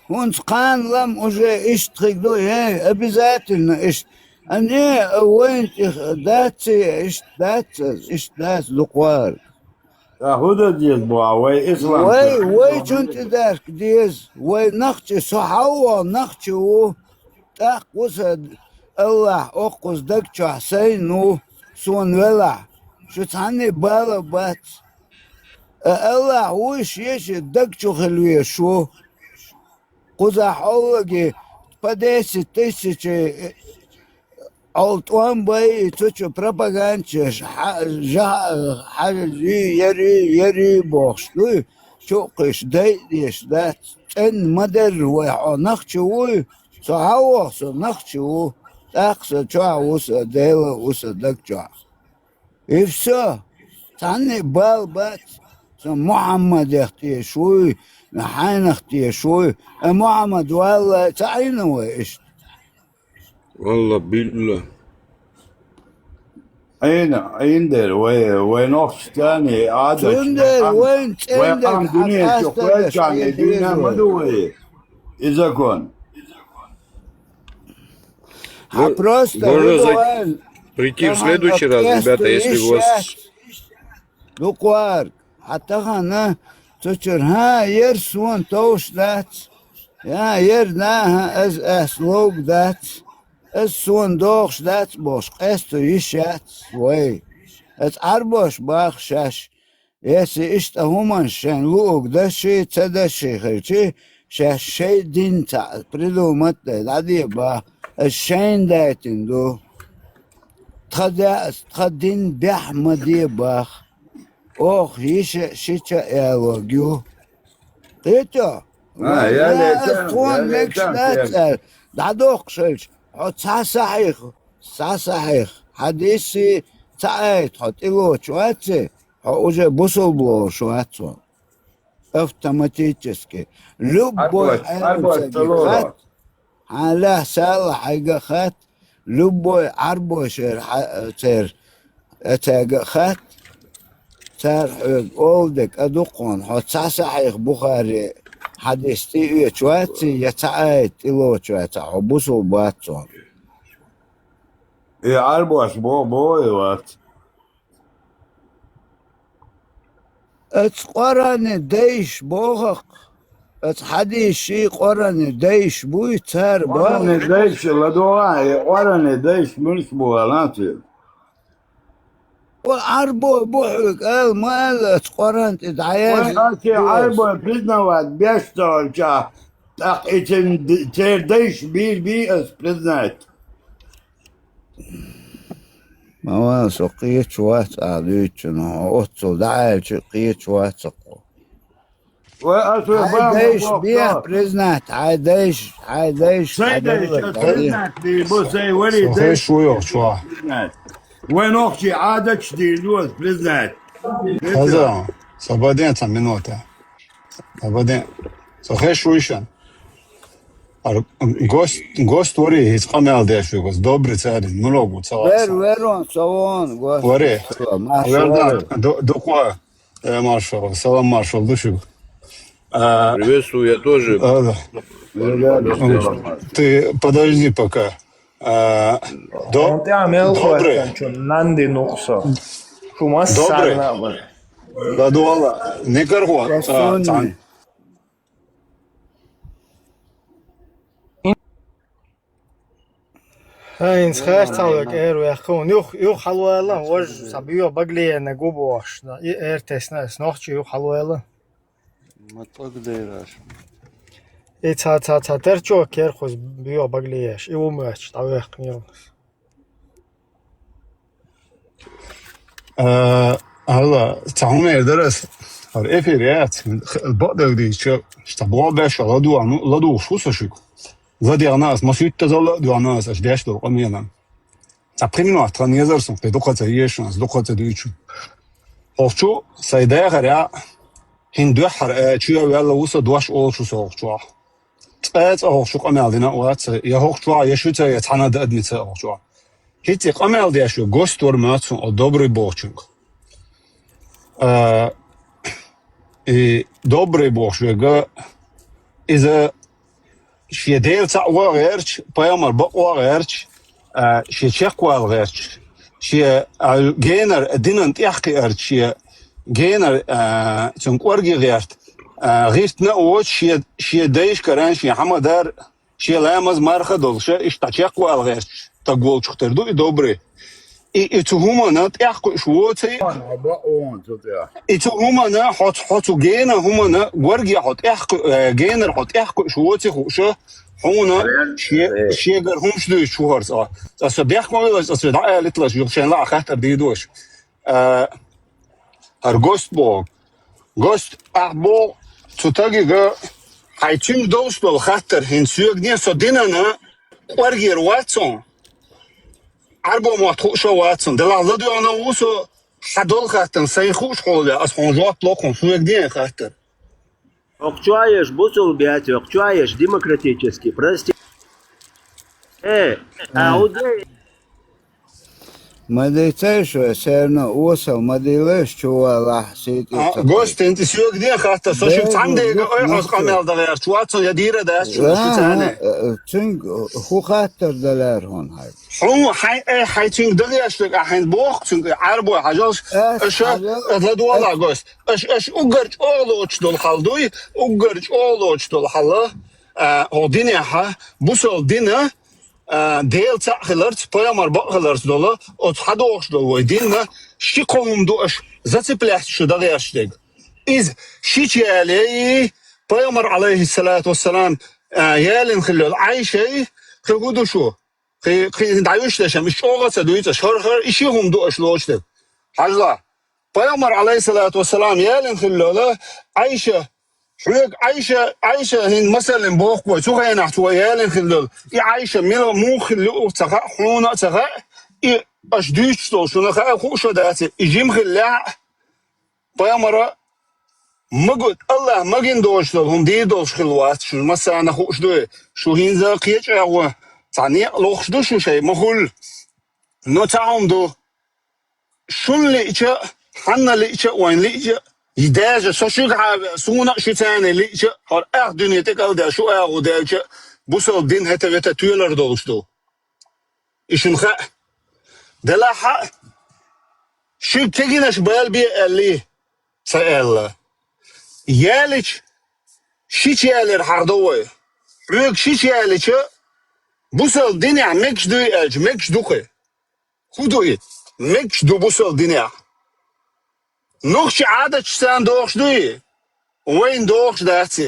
ХӀунца кхана лам уже иштта хиг ду, эй, обязательно иштта. А не, а вайна тӀе дац, иштта дац, иштта дац дукхара. Ткъа хӀун дан деза боху вай ислам? Вай, вай чун тӀе даьрка деза, вай нах чу, со хьаввал нах чу ву. ТӀаккха ву сан Аллахь оккхуза даг чохь сайна ву, суна велахь, шу цхьанне а бала бац. А Аллахь вуй шен даг чу хила везаш ву. Кхузахь хьоллаги по десять тысяч хьол тӀом бай, цу чу пропаганда еш, хьа-, жа-, хьажи, яри, яри бохуш дуй, чу а кхуьйсуш, дайа дезаш дац. ЦӀенна ма-дарра вай, хьо нах чу вуй, со хьаввоху, со нах чу ву, тӀаккха со чохь ву, сан Дела а ву сан даг чохь. И всё, цхьанне а бала бац, со Мухьаммадех тешаш вуй, хьайнах тешаш вуй, а Мухьаммад валлай ца Ӏийна вай иштта. Валла билла. Ӏийна, Ӏийна дера, вай, вай нохчашкарний Ӏадаташ, цундела вай къам, вайн вай цӀен къам дерг дуьнен чу хьакъасталаш кхоьллинчарний дуьйна ма ду вай и закон. Хьан Мон-, просто можно за-, вайн прийти в тахана следующий раз, ребята, если у вас... Дукхварг, хьан тахана цу чуьра, хӀан, яр суна товш дац, я яр, нахьа, ас, ас ловг дац, ас суна дохуш дац бохуш, къесто йиш яц вай. Ас Ӏарбош баха шаьш, если иштта хӀуманаш шайн луург дашший, ца дашший хилчи, шаьш шайн дин цхьаъ придумать а дай, дӀаде баха, ас шайна дайтина ду. Тхан даьс, тхан дин бехь ма де баха. Оха йиша а, шича а ялорг ю. Кхетий хьо? А, я, я, ас тхуна я, мегаш я, дац я. Аьлла, дӀадоккхуш хилча, хьо цхьа сахьих, цхьа сахьих хьадисий, цхьа аят хьо тӀелоцуш ваций, хьо уже бусулба лоруш вац хьо. Автоматически. Любой Ӏарбош, Ӏарбош Ӏеламцаге хатта, хьан лаьхьа сала хьайга а хатта, любой Ӏарбошера хьа-, церан, э, цаьрга а хатта, цара хьоьга олу дерг а ду кхунна, хьо цхьа сахьих Бухари хьадис тӀеоьцуш ваций, я цхьа аят тӀелоцуш вацахь, хьо бусулба вац хьо. И Ӏарбош бо-, боху и вац. Ацу Къоране дайш боху-кх, ацу хьадисший Къоране дайш буй, цара боху. Къоране дайш ладогӀа, и Къоране дайш муьлш бу аьлла цуьнга? Ва Ӏарбой бу хьоьга ала ма аьлла, ацу Къоран тӀе дӀаяздина. Вай ацу Ӏарбой признавать беш ца хилча, ТӀаккха и цен-, церан дайша бийр бий ас признать? Ма ван, со кхечу вац а дуьйцу, но оццул дӀааьлча кхечу вац а кхо. Вай, ас вай Хьайн бахьана дайша боху бех чохь. Признать, хьайн дайша, хьайн дайша, Сайн хьайн дайша, дайша ас признать бийр бу, сайн вари. Со дайша. Хеш ву йоху чохь. Признать. Вай нохчий Ӏадаташ дийр ду ас признать. Хаза, са баден цхьа минута. Абаден. Со хеш вуй шан. Ар-, гост, гост вари, хӀинца къамел деш ву гост. Добрый царин, муьлуг ву ца вац. Вер, верон, ца вон, гост. Вари. Ца вон, маша Вердан, вари. Ду-, дукха, э, маршал, салам маршал ду шуьга. А, Приветствую, я тоже. А, да. Приветствую. Ты подожди пока. А, до-, Он тя мел добрый. Хватан чун, нанди нухсо. Шумас Добрый. Сарна бар. Да, дуала. Не кархо. А, Красавчик. Цан. Хьайнца хар цхьа век эр ваьккхун. Юх, юх хьалвала, вож са био баглиена гу бохуш. Да, и эр тесна, эс нохчи юх хьалвала. Ма тӀаг дайраш. И ца, ца, ца, терчо керхуз био баглиеш. И умач, дӀавехкнилнас. Э, Алла, цхьа хӀума эр дара ас, хӀара эфир яц, бакъдерг дийцича, ста боху беш ладугӀу, ладугӀуш ву со шуьга. ЛадегӀна ас, масуьттазалла а доьгӀна ас, аша деш долу къамелан. Цхьа пхи минот тхан езар сан, кхин дукха ца ешан ас, дукха ца дуьйцу. ХӀокху чу сайн дахарехь, хӀин дуьххьара, э, чу а ваьлла ву сан дош олуш ву со хӀокху чохь. Цкъа а цкъа хӀокху чу къамел дина а вац сан, я хӀокху чохь, я шуьца, я цхьана а адамца а хӀокху чохь. ХӀинца и къамел деш ву, гост вара моьтту суна, о, добрый бохучуьнга. А, и добрый бохуш верг, иза шен Дела цхьаъ ван а гӀерташ, пайхамар бакъ ван а гӀерташ, а, шен чекхвала гӀерташ, шен, а, генара динан тӀехь кхиарца, шен генара, а, цуьнан кӀорге гӀерта, а, гӀиртина а воцуш, шен, шен дайшкара, шен хьамадар, шен ламаз марха а долуш, иштта чекхвала гӀерташ стаг волчух тера ду и добрый. И, и цу хӀуманна тӀехь кхуьуш воций? Ва, ва, ва, цу тӀехь. И цу хӀуманна, хьо цу, хьо цу гена хӀуманна, горге хьо тӀехь кху-, э, генара хьо тӀехь кхуьуш воций хууш, хьуна Ва, шен-, э. Шегара хӀумаш дуьйцуш ву хӀара цкъа. Цкъа со бехк ма вилаш, цкъа со дӀаалийталаш, юха шайн лаахь хаттар дийр ду аша. Э, хӀара гост боху. Гост, ахь боху, цу стагига хьайн цуьнга долуш долу хаттар хӀинца соьгане со динана кӀоргера вац хьуна. Ӏарбо мотт хууш а вац хьуна. Делахь ладоьгӀна ву со, хьан долу хаттарна сайн хууш хьоле, аса хьуна жоп ло хьуна, соьгане хаттар. ХӀокху чохь еш бусулба яц, хӀокху чохь еш демократический, прости. Э, а, удей. Ма дийцай шу, серна осал ма дилаш, чу валахь, сийти А, ца гостин, ти соьгане хаттар, со шуьга Бегу, цхьаьна дега юх, ой хьо юх. Къамел дан гӀерташ вац хьуна, я дийр а дац шу, шу А, цхьаьна. А, цуьнга хӀун хаттар далар хьуна хьайга? Хьуна хьайн, э, хьайн цуьнга дан гӀерташ дерг, а хьайн боху цуьнга, Ӏарбой хьажалш, Ас аша, хьажал, э, ладогӀал а ас гос. Аша, аша уггар чӀогӀа лоцуш долу хьал дуй, уггар чӀогӀа лоцуш долу хьал, а, хӀокху динехь, бусалба дина, а, Дела цхьаъ хиларца, пайхамар бакъ хиларца долу, оцу хьадогӀуш долу вай динна, ши кхо хӀума ду аша зацепляться шу дан гӀерташ дерг. Иза шича ялей, пайхамар, алейхиссалату вассалам, а, ялина хилла йолу Ӏайшай, кхин хӀун ду шу? Кхин, кхин дӀавуьйш дешам, иштта чӀогӀа а ца дуьйцу аша, хӀара, хӀара, и ши хӀума ду аша лоцу дерг. Хьажал, пайхамар, алейхиссалату вассалам, ялина хилла йолу Ӏайша, хьоьга Ӏайша, Ӏайша хӀинца масаллин боху вай, цу хенахь цо ялина хилла йолу. И Ӏайша мила муха хилла юург ца хаьа, хьуна а ца хаьа, и аша дуьйцуш долу шуна хаьа, хууш а дац, и жима хиллехь а, пайхамара магу-, Аллах магина доцуш долу хӀума дийр долуш хилла вац, шу массарна хууш ду, шу хӀинца кхечӀагӀо, цхьа некъ лохуш ду шу шайн, ма хуьллу. Но цхьа хӀума ду, шуна лиъча а, хьанна лиъча а, вайн лиъча а, и даже со шуьгахьа а веа, суна а шуьца а лиъча а, хӀара ах дуьне тӀе кӀалдеш шу агӀо даьлча а, бусалба дин хӀета-вета тоьлар долуш ду. И шуна хаьа. Делахь а, шуьга кегинаш бала бе аьллий, ца аьлла. Ялича, шича ялар хьахдо вай. Хьоьга шича ялича, бусалба динехь мегаш дуй аьлча, мегаш ду кхин. ХӀун ду и? Мегаш ду бусалба динехь. Нохчийн Ӏадаташ царна догӀуш дуй? Вайна догӀуш дац и.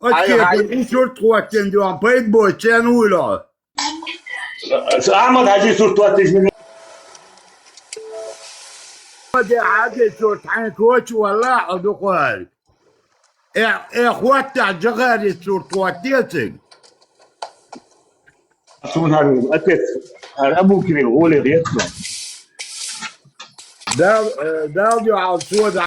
Окей, ай, ай. Ишур тхуаттен дуан пайд бочен уйло. Ахмад Хажи суртуаттиш мин. Де Хажи сурт хьан коч валла адухар. Э, э, хватта жагари суртуаттецин. Сунар отец, Абу Кирилл, оле ретно. Дал, э, дал ё ал суда.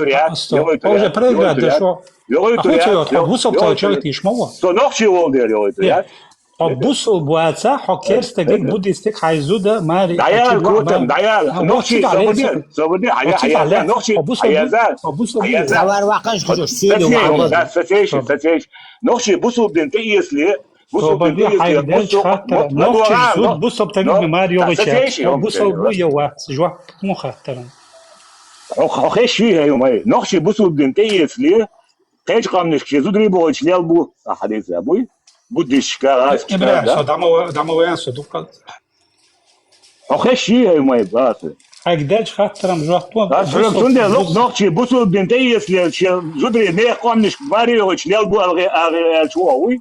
тур яц, йогӀуьйтур яц, йогӀуьйтур яц. ЙогӀуьйтур яц, йогӀуьйтур яц. Бусалба тӀа чагӀитийша ма ву. Со нохчий волу дела йогӀуьйтур яц. Хьо бусалба вац, хьо керста стаг, буддист стаг, хьайн зуда, маре. ДӀаяла, котам, дӀаяла. Нохчий, собар де, собар де, хьая, хьая, нохчий, хьо бусалба, хьая, хьо бусалба. Хьая. Цавар вакъаш хӀуш, сийли ваӀ. Са цейша, са цейша. Нохчий бусалба дин тӀеэцале, бусалба дин тӀеэцале, бусалба, бусалба тӀеэцале, бусалба тӀеэцале, бусалба тӀеэцале, бусалба тӀеэцале, бусалба тӀеэцале. Хьо бусалба ву я вац, жоп хӀун хаттаран? Хьо, хьо хезаш юй хӀай, хӀай, нохчий бусалба дин тӀеэцале, кхечу къаьмнашка шен зударий бохуьйтуш лелла бу, а хьадийца буй? Буддисташка, гӀазкхашка, да? Со дӀа ма ве-, дӀа ма веана, со дуккха. Хьо хезаш юй хӀай, хӀай, бац. Хьайга делча хаттаран жоп ло. Ас хьоьга цундела ло, нохчий бусалба дин тӀеэцале, шен зударий нехан къаьмнашка маре йохуьйтуш лелла бу аьлла, аьлла, аьлча вогӀу вуй?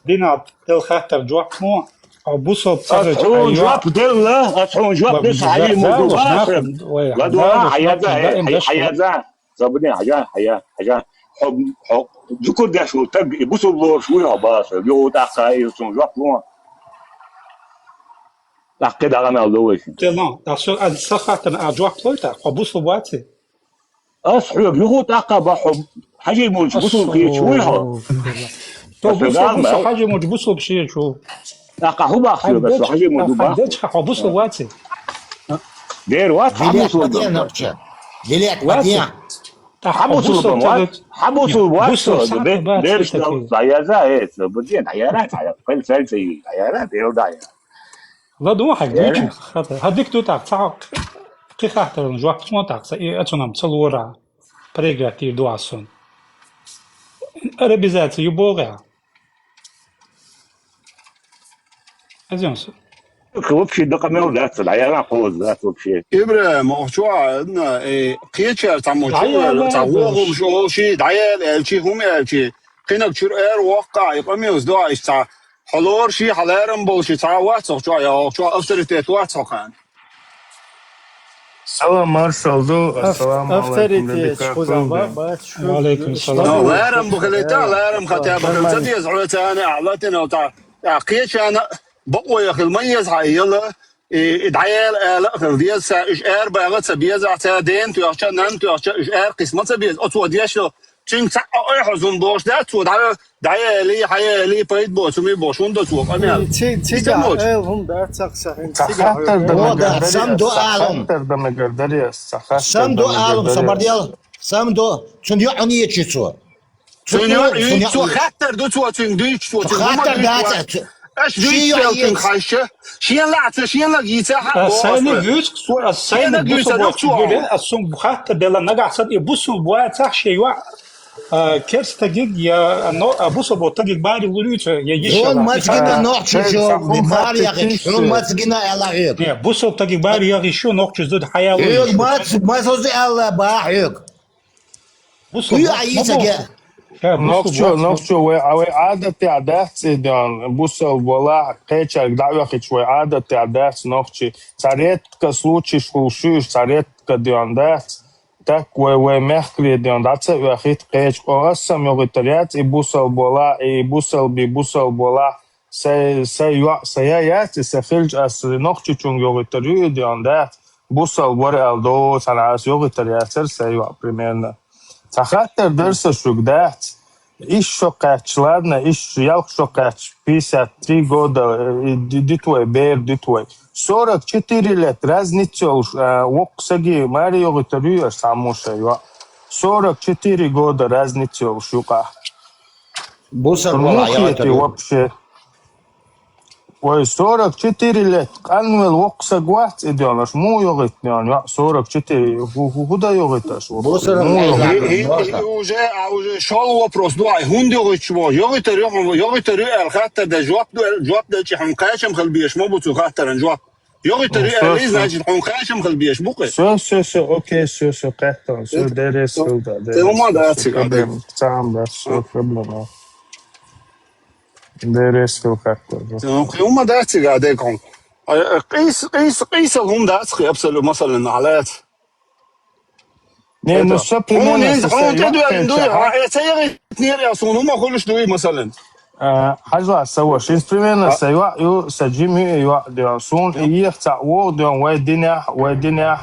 Динах делла хаттар жоп ма, хьо бусалба ца хилча. Ас хьуна жоп делла, ас хьуна жоп делла, хьан йимург ду баха. ЛадогӀа, хьаяза, хьаяза. Забуде, хьажа, хьая, хьажа. Хьо, хьо зукар деш волу стаг, и бусалба лоруш вуй хьо баха, юха тӀаккха и суна жоп ло. ТӀаккха дагана ал довайсина. Делла, ас сан хаттарна а жоп лой тӀаккха, хьо бусалба ваций? Ас хьоьга юха тӀаккха боху, хьо хьажий мурчу бусалба хеташ вуй хьо? Со бусалба, со хьажий мурчу бусалба хеташ ву. ТӀаккха хӀун боху соьга, со хьажий мурчу бу боху? Дечка, хьо бусалба ваций? Дера вац, хьан бусалба вац? Билет вац? Хьан бусалба вац? Хьан бусалба вац? Бусалба вац, бусалба вац, бусалба вац. Дерш дал, дӀаяза, э, со бу ден, дӀаяра, дӀаяра, кхел сел ца йий, дӀаяра, дел дӀаяра. Ладу хьайга дийча хата. ХӀан дика ду тӀаккха, цхьа кхин хаттаран жоп ло тӀаккха, и ацунам ца лора. Проиграть дийр ду ас сон. Арабизация ю богӀа. Азион со. Вообще дакъа мел дац, дӀаяла кхоза дац вообще. ИбрахӀим, охчо а, э, кхечара цхьаммо чу, цхьа вогӀурш олу ши, дӀаяла аьлчи, хӀума аьлчи, кхинаг чуьра эр воккха, и къамелаш до а иштта цхьа. Хьо лору ши, хьан лерам болу ши, цхьа а вац охчо а, я охчо а авторитет вац хьо кхана. Салам маршалла ду. Ассаламу алейкум, авторитет Рабика, хуза Кулбе. Ва алейкум салам. Ну, ларам бу хилита, ларам хата бу хилита, деза хьоьца ана, а, латина та. А, кхечана бакъо я хил ма еза хьа, яла, и, и дӀаяла ала хил деза, уьш эр багӀа ца беза, ца ден тоьхча, нан тоьхча, уьш эр кхисма ца беза. Оцо деш до, Цуьнга цхьа а ойхьа зун бохуш дац цо, дӀа-, дӀаяли, хьаяли, пайда боцу, ми бохуш, хӀунда цо къамел? Ци-, цигахь эл хӀума дац, цхьа хӀума. Ца цигахь хаттар эр. О, да, сам до алам. Хаттар дан мегар даре, ца хаттар Сам до дан мегар алам, даре. Сам бардел. Сам до. Цуьнан йоӀ хьуна ечи цо. Цуьнан йоӀ, цуьнан йоӀ цо хаттар ду цо, цуьнга дуьйцу цо, цуьнга хаттар дац. Аш дуьйцу цуьнга хьаьжча. Шен лаьцна, шен лаг йийца хьа. Ас сайна гуьйцу, ас сайна гуьйцу боху гуьре, ас сунга хаттар делла нагахь санна, и бусулба вацахь шен йоӀ, а, керстагиг я, но, а, бусулба тагиг бари луьйцу, я йиш яла. Хьуна мацгина нохчи шо, бари яхи, хьуна мацгина аьлла хьоьга. Не, бусулба тагиг бари яхи шо, нохчи зуда хьаяла. Хьоьга мац, мац ози аьлла, ба хьоьга. Бусулба вац, а йийцаге. Нохчо, нохчо, вай, а вай Ӏадатехь дац и ден, бусулба валахь, кхечаьрга дӀа а оьхуьйтуш вай Ӏадатехь дац нохчий. Цхьа редко случайш хуьлуш ю уьш, цхьа редко ден дац. Так вай, вай мехкарий ден дӀа ца оьхуьйту кхечу къо. Ас сам йогӀуьйтур яц и бусулба валахь, и бусулба, и бусулба валахь. Сайн, сайн йоӀ, сайн яц, и сайн хилча ас нохчичунга йогӀуьйтур ю и ден дац. Бусулба вара аьлла, до, цхьана ас йогӀуьйтур яцара сайн йоӀ, примерно. Цхьа хаттар дара сан шуьга, дац. Исс шо кхаьчча, ладно, исс шо, ялх шо кхаьчча, пятьдесят три года, э, ди-, дитвай, бер дитвай. Сорок четыре лет разница йолуш, а, воккха саги маре йогӀуьйтур ю аш цхьаммо сайн йоӀ. Сорок четыре года разница йолуш юкъахь. Бусулба валахь йогӀуьйтур ю вообще. Вай, сорок четыре лет, къанвелла воккха саг вац и ден, аш муха йогӀуьйту ден, йоӀ, сорок четыре, хӀу-, хӀу-, хӀу дан йогӀуьйту аш? Бусулба валахь. И, и, и уже, а уже шол вопрос ду, ай, хӀунда йогӀуьйтуш боху? ЙогӀуьйтур ю, йогӀуьйтур ю аьлла хаттар дан, жоп ду, жоп делчи хьуна кхачам хила безаш ма бу цу хаттаран жоп. ЙогӀуьйтур ю аьлла, значит, хьуна кхачам хила безаш бу кхе. Всё, всё, всё, окей, всё, всё, кхеттан, всё, деррес хила да, деррес. Хьуна ма дац, проблема. Цхьа а дац, всё, проблема. Деррес хила хаттар. Кхин хӀума дац цига декъон. Къийса, къийса, къийсал хӀума дац кхин абсолютно, масалан, хьалаца. Не, ну, со примерно хьуна тӀедоьллина дуй, хьан э ца ягӀийтинера, суна хӀума хуьлуш дуй, масалан. А, хьажал, сан ваша, иза примерно сан йоӀ ю, сан жима ю и йоӀ ден. Суна и еха цхьаъ вогӀу ден, вай динехь, вай динехь,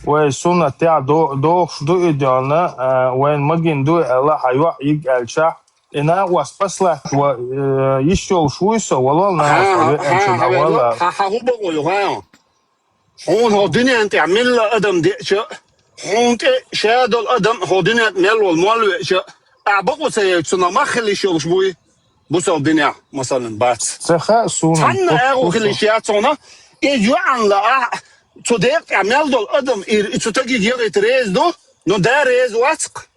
вай суннатехь до-, дохуш ду и ден, а, вайн магийна ду и аьлла, хьан йоӀ йига аьлча, и накъост послать ва, э, йиш йолуш вуй со, валол, накъост веанчун, валол. Хьан, хьан, хьан, хьан, хьан, хьан, хьан, хьан, хьан, хьан, хьан, хьуна хӀокху дуьнен тӀехь милла адам деача, хьуна тӀе ша долу адам хӀокху дуьнен тӀе мел волу молла веача, ахь бакъо ца яйча, цунах мах хила йиш йолуш буй? Бусалба динехь, масалан, бац. Ца хаьа суна. Цхьанна агӀо хила йиш яц хьуна, и йоӀана лаахь, цу декъа тӀехь мел долу адам и, и цу стаге ягӀийта реза ду, но да реза вац-кх.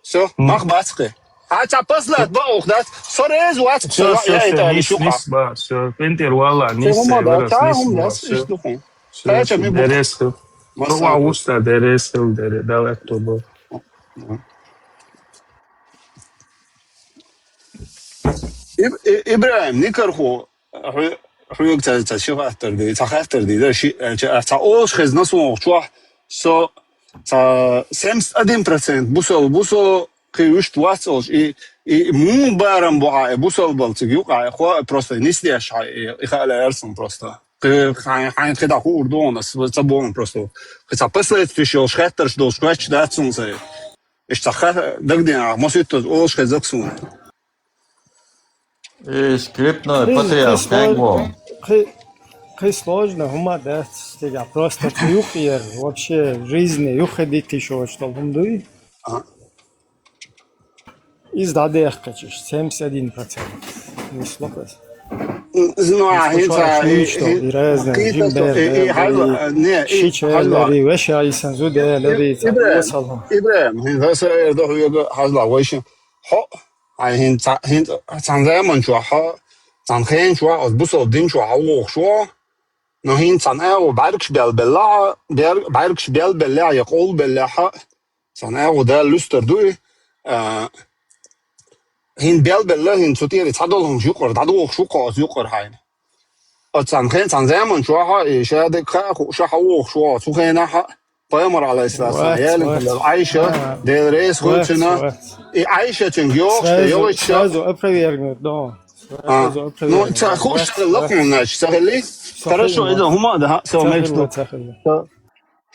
Всё, мах бац кхин. Хьан цхьа послать бан оха дац? Со реза вац, со яийталаш юкъа. Нис ба, всё, къинтӀера валла, нис, цхьа хӀума дац, цхьа хӀума дац, иштта ду хьуна. Кхачам ма бу. Деррес хила. Масала. Вуста деррес хила, деррес, давай, кто был. Иб-, И-, ИбрахӀим, Никархо, хьо-, хьоьга ца, ца ши хаттар ду, цхьа хаттар ду, да, ши, э, ца, цхьа олуш хезна суна чохь, со, цхьа семьдесят один процент бусалба бу со, кхин вуьшта вац олуш, и, и муха барам бу хьан, и бусалбалла цига юкъахь, хьо просто нисдеш хьан, и, и хаалара суна просто. Кхин хьайн, хьайн кхидӀа хуур ду хьуна, ас ца боху просто. Кхин цхьа последствиеш йолуш хаттарш долуш коьрташ дац суна сайн. Иштта цхьа ха-, дагадеана, масийттаза олуш хезна суна. И скрипной патриарх кхин сложно, кхин, кхин сложно хӀума дац цигахь. Просто кхин юкъера вообще жизни юххе диттиш йоцуш долу хӀума дуй. А. Иза дӀадехкачаш, семьдесят один процент. Нисло хаза. Ну, а хӀинца и, и, и разные, и, и, жимбер, и, и, хьажал, не, и, шича хьажал. Лари, веша исан зуда лари, и, ца, ИбрахӀим, васалла. ИбрахӀим, хӀинца аса эр ду хьоьга, хьажал, вайшин. Хьо, Хьайн хӀинца, хӀинца цхьана заман чохь, цхьана хен чохь, оцу бусалба дин чохь хьан вогӀуш ву, но хӀинца цхьана агӀо бӀаьргаш белбелла, бер-, бӀаьргаш белбеллехь я къовлабеллехь, цхьана агӀо Дала луьстар ду и, а, хӀинца белбелла, хӀинца цу тӀера цхьадолу хӀумаш юкъара, дӀадохуш ву кхо оцу юкъара хьайна. Оцу цхьана хен, цхьана заман чохь, и ша дерг хаа хууш, ша хьан вогӀуш ву, цу хенахь, Пайхамар, алейхиссалату вассалам, ялин хилла Ӏайша, Дела реза хуьлда цунна. И Ӏайша цуьнга йохуш, йогӀуьйтуш. Сразу опровергнуть, да. Сразу опровергнуть. Ну, ца хууш хилла хьуна, значит, ца хилли? Хорошо, иза хӀума а дац, всё, ца хилла, ца хилла.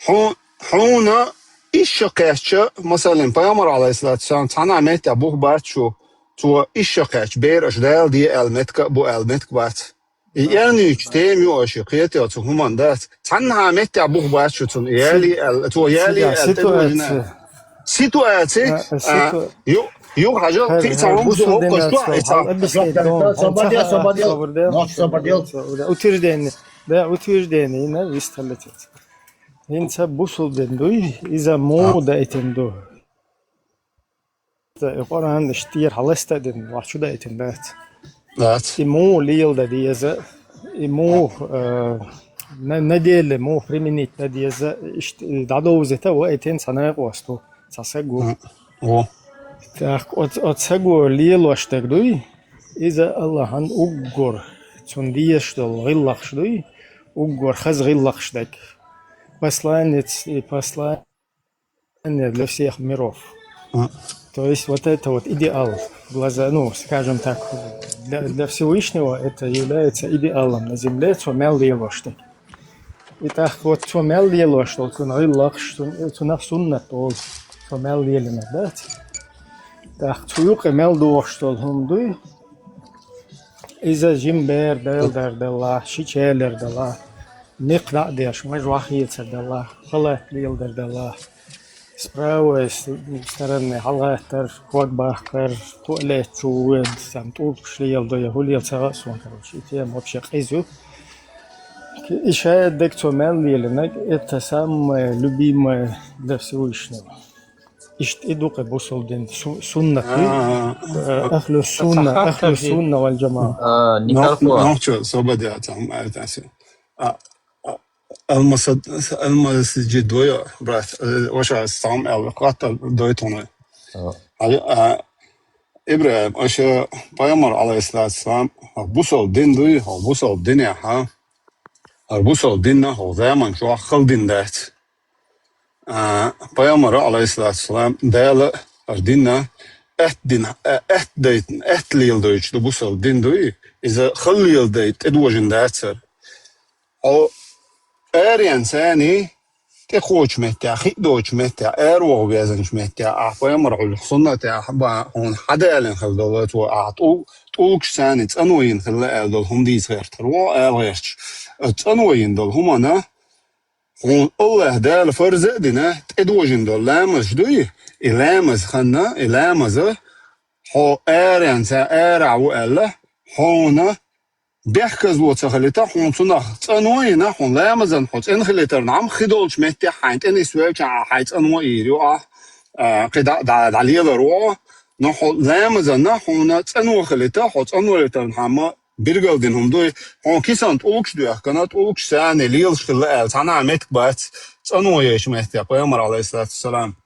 Хьу-, хьуна, Иша кхаьчча, масалан, пайхамар, алейхиссалату вассалам, цхьанна меттехь бух бац шу, цо иша кхаьчча, бер аша Дала де аьлла меттиг а бу аьлла меттиг бац. И эрнуьйчу тема ю аша, кхетий цу хӀуманна дац. Цхьанна меттехь бух бац шу цунна, яли аьлла, цо яли аьлла, тӀедожина. Ситуация. Ситуация, а, а, ситу-, ю-, ю хьажал, кхин а цхьа хӀума бусул дин ду, и цхьа. Объяснить, дон, дон, дон, дон, дон, дон, дон, дон, дон, утверждение. Да, утверждение, на вистхаллица. ХӀинца бусул дин дуй, иза муха даийтина ду? И Къуръан иштта тӀера хьаласта а дина, вахчу даийтина дац. Дац. И муха леладан деза, и муха, э, на, на деле муха применить дан деза, иштта и дӀадовзийта ваийтина цхьа накъост ву, цхьа саг ву. М, ву. Так, оц-, оцу саго лелош дерг дуй, иза Аллахьан уггар цунна дезаш долу гӀиллакхаш дуй, уггар хаза гӀиллакхаш дерг. Посланец и посланец для всех миров. М. То есть вот это вот идеал, глаза, ну, скажем так, для, для Всевышнего это является идеалом на земле, цо мел лелош дерг. И тӀаккха вот цо мел лелош долу, цунах гӀиллакхаш, цун-, цунах суннат долу, цо мел лелина дац. ТӀаккха цу юкъа мел дохуш долу хӀума дуй, иза жима бер, дел дар делла, ши чалер делла, мекх дӀа а деш, маж вахийцар делла, халат леладар делла, с правой с-, стороны хьалагӀаттар, ког бахкар, туалет чу воьду, там, тӀулгаш леладо, я хӀу лела ца хаьа суна, короче, и тема вообще къиза ю. И шадерг цо мел лелинарг, это самое любимое для Всевышнего. Иштта и ду кхин бусул дин су-, суннат ду. А, э, ахлу сунна, ахлу сунна вал джамаа. А, Никархо. Нохчо, собаде там, это всё. А, а, Алмасад-, Алмасаджид вай, брат, э, ваша сам эл, хатта дой тоной. А. Али, а, Ибрахим, аша пайхамар, алейхиссалату вассалам, бусул дин дуй, бусул дин я, ха? Ар бусул динна хӀокху заман чохь хала дин дац. А, пайхамара, алейхиссалату вассалам, Дала ар динна атта дина, а, атта дайтина, атта леладойтуш ду бусул дин дуй, иза хала леладайта тӀедожина дацара. Хьо аренца царний тӀекхочу меттехь, хи а доцучу меттехь, араваха везначу меттехь, ахь пайхамар хьуьллу суннатехь бан хьуна хьадалина хила долу, цо ахь тӀу-, тӀулгаш царний цӀано йина хилла аьлла долу хӀума дийца гӀертар ву, ала гӀерташ. ЦӀано йина долу хӀумана, хьуна Аллаха Дала фарз а дина, тӀедожина долу ламазаш дуй, и ламаз ханна, и ламаза, хьо аренца, арахь ву аьлла, хьуна бехказло ца хилийта, хьуна цунах цӀано йина, хьуна ламазан хьо цӀена хилийтарна, хи долчу меттехь хьайна тӀе нисвелча, хьайн цӀано йийр ю ахь, а, кхин дӀа, дӀа, дӀалелар ву, но хьо ламазанна хьуна цӀано хилийта, хьо цӀано летарна хьамма билгал дина хӀума дуй, хьуна кисан тӀулгаш доьхкана, тӀулгаш царний лелаш хилла аьлла, цхьана а меттиг бац, цӀано йечу меттехь, пайхамар, алейхиссалату вассалам.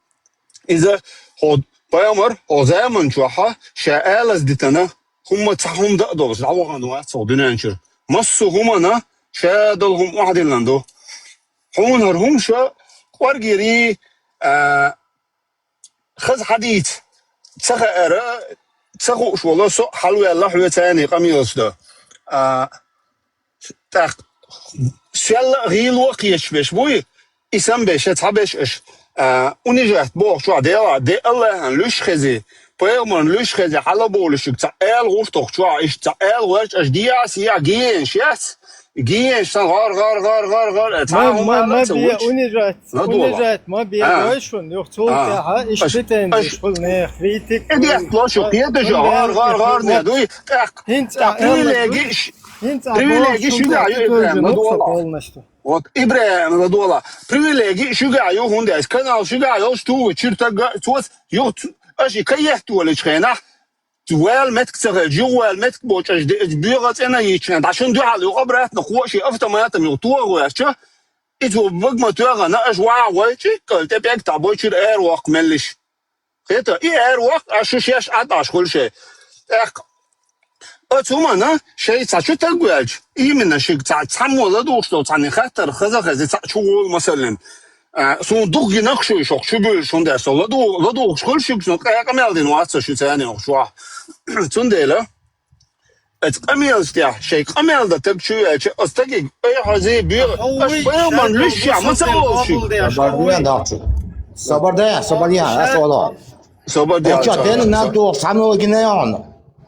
Иза хьо пайхамар, хьо заман чохьа, ша алаз дитана, хӀумма цхьа хӀума дан а долуш, дӀавахана вац хьо дуьнен чуьра. Массо а хӀумана ша долу хӀума охьадиллина ду. Хьуна хӀара хӀума ша кӀоргерий, а, хаза хьадийца ца хаьара, ца хууш волу со а хьалаваьлла хьоьца царний къамелаш дан. А, тӀаккха селла а гӀийла а кхеташ беш буй, и самбеш, цхьабеш аша, а, унижать бохучохь делахь, де Аллахьан луьш хези, пайхамарна луьш хези, хьалаболуш ю цхьа ала гӀуш тохучохь, иштта цхьа ала гӀоьрчу аша дехьа а сехьа гиенаш яц, гиенаш сан гӀар, гӀар, гӀар, гӀар, гӀар, э, цхьа а хӀума ала а ца луьйчу. Унижать, ладогӀа. Унижать ма бе, а, гой шуна, юха цул а, тӀаьхьа, иштта аша, претензеш аша, хуьлу нехан, критик. Э, хуьлу. Дехьа лошу, а, кхеташ, гӀар, гӀар, гӀар, не дуй, тӀаккха, хӀинца тӀаккха а привилеги, аьлла, ш-, хӀинца а привилеги боху шуьга ю, Ибрахим, ладогӀа. Полностью. Вот, Ибрахим, ладогӀа. Привилеги шуьга ю, хӀунда аьлча канал шуьга йолуш, тугу чиртага, цоц, юха ц-, аша и каетта волучу хенахь, ваьлла меттиг ца хилча, юха ваьлла меттиг боцуш, аша де-, боьха цӀена йитча, дӀа шуна дуьхьал юха обратно кхо а шен автоматом юха тоха гӀоьртича, и цо бага ма тоьхана, аша ваха гӀой, чӀиккъал тӀе пӀелг тӀе бой чуьра араваккха меллиш. Кхета, и араваккха, аш шу шаьш Ӏад Ӏаш хуьлу шайн. ТӀаккха оцу хӀуманна шайн цхьа чу таг ваьлча, именно шуьга цхьа цхьаммо ладугӀуш долу цхьанна хаттар хаза а хезий, цхьаъ чу гӀолу, масаллин, а, суна дукха гинарш ю шух чу буьйлуш, хӀунда аьлча со ладу-, ладугӀуш хуьлу шуьга, суна къа-, къамел дина вац со шу царна йохуш ваха. Цундела, оцу къамелаш тӀехь шайн къамел дан таг чу ваьлча, оцу стаге ой хьозий, боьха, аша пайхамарна луьш ма ца волуш шу. Собар де, собар я, ас ола. Собар де. Очо, ден на то самого гинеон.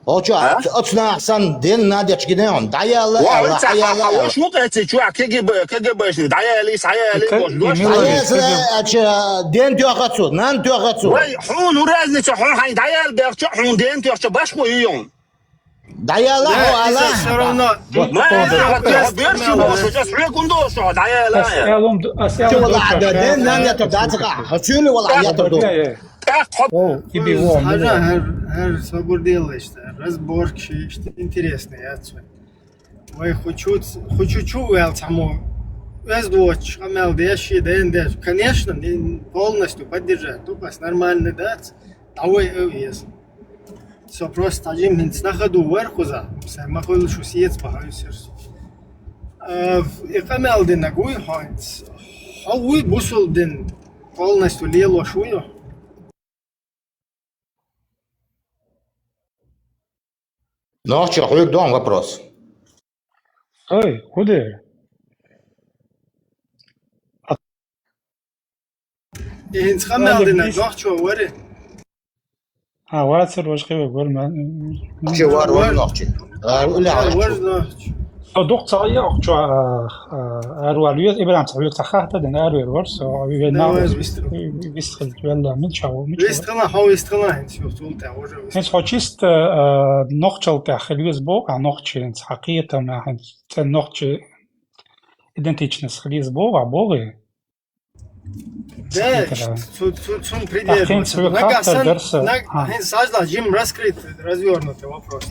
Очо, А? Оцна сан ден на дечгинеон. Даяла, Ва, ала, ца, аяла, ха, ала. Ва, шу кайци, чу, а, К Г Б, К Г Б шни, даяли, саяли, К-, бош, дош. Эмила, Аяла, К Г Б. Ача, ден тёхацу, нан тёхацу. Вай, хун, у разница, хун, хай, даял, бехча, хун, ден тёхча, башку ион. Даяла, Да, хо, ала. Всё равно. Вот, Ма, вот, да, вот, да, вот, да, бер, да, шу, да. Бош, сейчас, хрек, ун, дош, даяла. Ас элум, ас Чё, элум ла, дош, да, а? Ден, нан, это, да, цыка. Хачу ли, вала, я, я, я. Так, хоп. О, иби, о, Хажа, мила. Хар, хар собур делаешь, да, разборки, что интересно, я отсюда. Вай, хочу, хочу чу вел само. Эз доч, амел деши, ден деш. Конечно, не полностью поддержать. Тупо нормальный дац. Давай, э, ес. Со просто один минц на ходу вверху за. Сай махуй шу сиец пахаю серс. Э, и камел дин нагуй ханц. Хауй бусул дин. Полностью лело шую. Ну, а чё, хуй дом вопрос. Ой, куда? Ихинц хамнал дина, нохчо вари. А, вацар ваш хиве гор ма. Чи вар вар нохчи. А, уля. Вар нохчи. Со дух цая охчо, а, а, арвал юс, Ибрам ца юс ца хахта ден арвал вар, со ви вен на вистхил вела, мин чао, мин чао. Вистхила, хо вистхила, хин сюхтул та уже вистхила. Хин схочист, а, нохчал та хил юс бо, а нохчи, хин схакита ма, хин цен нохчи идентичность хил юс бо, а боги. Да, цун придерживаться. Нагасан, наг-, хин сажла, Джим раскрыт, развёрнутый вопрос.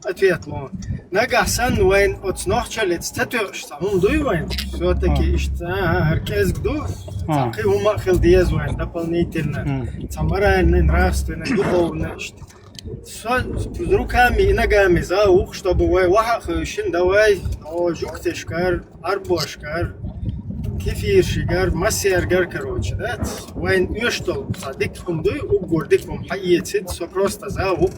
Ответ, ну. Нагасан вайн от снохчалец, цатёшта, он дуй вайн. Всё-таки ишта, а, хар кезг ду, цакы ума хил диез вайн дополнительно. Ца моральный, нравственный, духовный, ишта. Со-, с руками и ногами за ух, чтобы вай ваха хышин, давай, о, жуктешкар, арбошкар, кефиршигар, массергар, короче, да? Вайн уштол, са дикум дуй, угор дикум, ха, иецит, со просто за ух.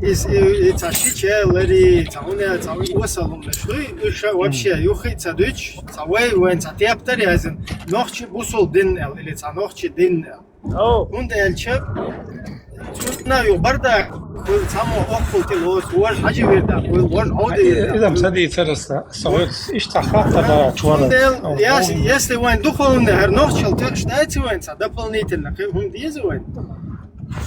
Из, и, и ца шиче, лари, ца уне, ца уне, осалум наш дуй, уша вообще, юхи ца дуч, ца вай, вайн ца тептар язин, нохчи бусул дин эл, или ца нохчи дин эл. О. Унда элча, цуна ю барда, кул само оккул ти лос, вож хажи вирда, кул вож оди вирда. Идам сади цераса, совет ишта хатта да чуара. Унда эл, яс-, если вайн духовный, хар нохчал, то считайте вайн са дополнительно, кы хун диез вайн.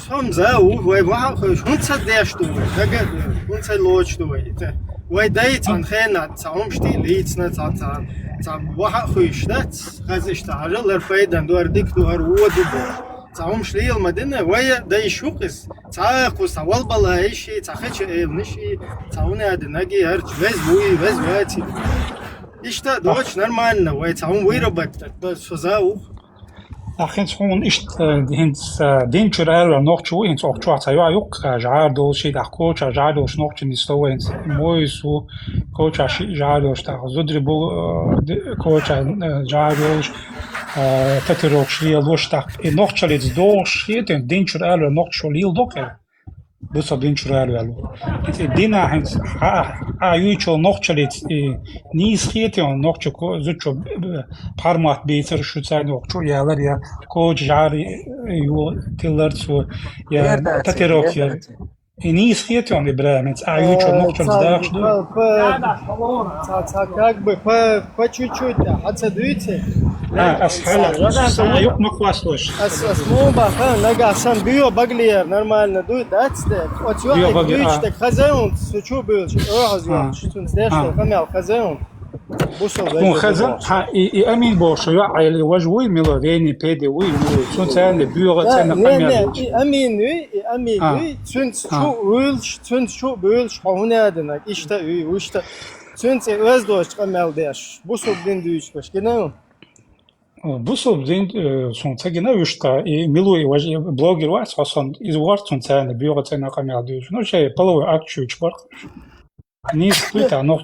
Сом за, у, вай, ва, хун са деш ту вай, дага, хун са лоч ту вай, ита. Вай дай цан хена, ца умшти лицна, ца, ца, ца, ва, хуиш, да, ц-, хаз ишта, хажа лар файдан, дуар дик, дуар уоди, да. Ца умшлил мадина, вая да ишукис. Ца куса валбала иши, ца хача эл ниши, ца уне ада наги арч, вез вуи, вез вати. Ишта доч нормально, вай ца ум выработать, да, соза ух. Ахин схун ишт, э, хин, э, дин чур эл нохчу, хин сохчу, ца юа юк, э, жар долши, да коча жар долш нохчу не сто, хин мой су, коча ши жар долш, да зудри бу, э, ди-, коча, э, жар долш, э, татирок шли лош так. И нохчалиц долш, и тен дин чур эл нохчу лил доке. Буса дин чур эл вел. И дина хин, а, а, ючо нохчалиц, и низ хиете он нохчу ко, зучо, э, формат бейцер шуцай нохчу, я лар, я коч жар, э, ю, тиллер цу, я татирок, я. И низ хиете он, Ибрагим, а ючо нохчалиц дахш ду. Ца, ца, как бы, по, по чуть-чуть, да, а ца дуйте? А, ас хала, са юк махваслош. Ас, ас мумба, ха, нагасан био баглиер, нормально дуй, да, цте. От ю, био баглиер, дуйч, а. Так хозяин, сучу был, о, хозяин, а. Читун здесь, а. Хамял, хозяин. Бусал, хун хозяин, ха, и, и амин бошо, я, али важ уй, мило, вени, педи уй, мило, сун цене, био, да, цене, не, хамял, не, и амин уй, и амин уй, сун чу уйлш, сун чу уйлш, хун ядина, ишта уй, ушта. Цунци оьздоч къамел деш. Бусул дин дуьйцуш гинев? Бусул дин, э, сунца гинев уьшта. И милуй важ-, блогер вац, хасан из варц сунца, не бюга цена къамел дуьйцуш. Ну, ше половой акт чуьч бар. Низ туьта нох.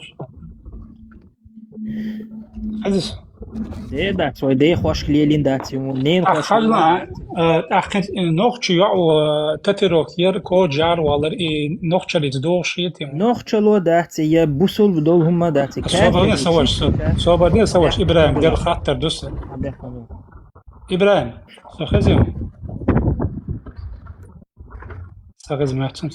Азис. Э, да, свой дей хош лелин да, тиму. Нен хош. Ахажна, э, ахин, э, нохчи я, э, татуировка яр, кожар валар, и нохчалиц дохши тим. Нохчало да, те я бусул дол хумма да, те. Собарне саваш, со-, собарне саваш, Ибрагим, гел хаттар дус. ИбрагӀим, со хезий? Со хезий, ма хезий.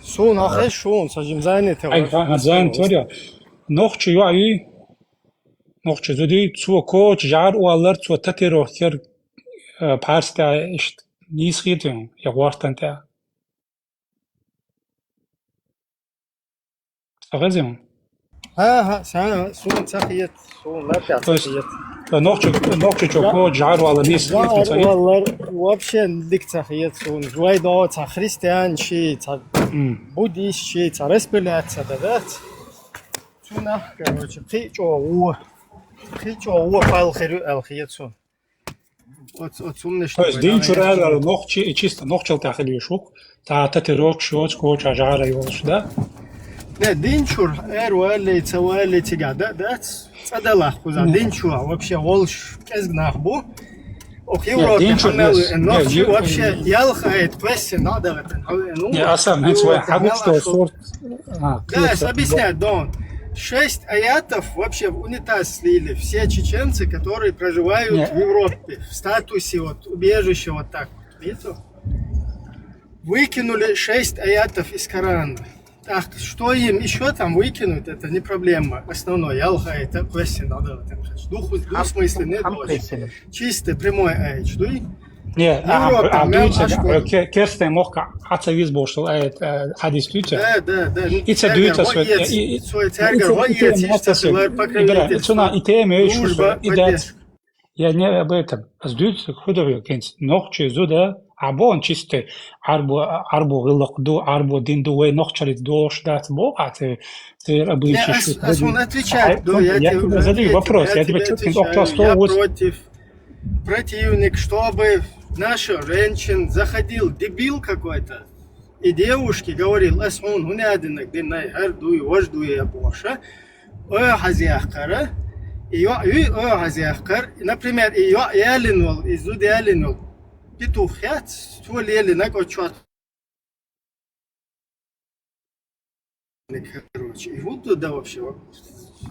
Суна хеза, шуна, со жим занятый вар. Ай, занятый вар, я. Нохчи йоӀ юй, нохчи зуда юй, цо коча жӀар оалар, цо татуировка яр, э, пхьарс тӀа иштта нийса хетий, я гӀортан тӀа. Со хезий? Ага, са-, суна ца хет, суна лапя ца хет. То есть, э, нохчи, нохчи чо коча жӀар оалар нийса хетий, ца хет? ЖӀар оалар вообще дика ца хет суна. Вай да ца христиан ши, ца буддист ши, ца распыляться да, да? Цунах, короче, кхы чӀоагӀа, кхы чӀоагӀа палхир ю аьлла хет суна. Оц-, оц умнаш. То есть дин чура аьлар нохчи, и чисто нохчалла тӀа хила йиш ю-кх, цхьа татуировкаш йоацаш, коча жӀар йолаш, да? Не, дин чура эр валлий, ца валлий цига, да, дац? ЦӀа далахь кхуза, дин чура вообще волаш кӀезига нах бу. Ох, Европе хьамел вен нохчи вообще ялх аят квестин дӀадагӀатан хьо вен. Не, Асан, хӀанз вай хьагучу то сурт. А, да, я объясняю, Дон. Шесть аятов вообще в унитаз слили все чеченцы, которые проживают в Европе, в статусе вот убежища вот так вот. Видите? Выкинули шесть аятов из Корана. Так, что им ещё там выкинуть, это не проблема. Основной, ялх аят квестин дӀадагӀатан. Духу, двусмысленный дочь. Чистый, прямой аят, дуй? Не, а, Европа, а мел дуйца, ашкол. Э, ке-, керстен мохк Ӏа ца веза бохуш дола аят, э, хьадис дуйца? Да, да, да. И ца дуйца, цергара, со, и, и, цо цергара, и ца, и ца, и ца, и ца, и ца, и ца, и ца, и ца, и ца, я не об этом. Аз дуйцург хӀу ду вай, кӀант, нохчи зуда, Ӏа боху чисто Ӏарбо, Ӏарбо гӀиллакх ду, Ӏарбо дин ду, вай нохчаллица догӀуш дац боху Ӏа, церан обычай шу. Ас, ас вон отвечать, я тебе задаю вопрос, я тебе чётко отвечаю, я против, противник, чтобы наша женщин заходил дебил какой-то и девушке говорил: «Ас хьуна хӀун аьлла динарг динай, хӀара дуй, важа дуй», я бохуш. ОьгӀаз яьккхара, и йоӀ юй оьгӀаз яьккхар. Например, и йоӀ ялин волу, и зуда ялин волу петух яц, цо лелина кочот. Короче, и хӀун ду да вообще?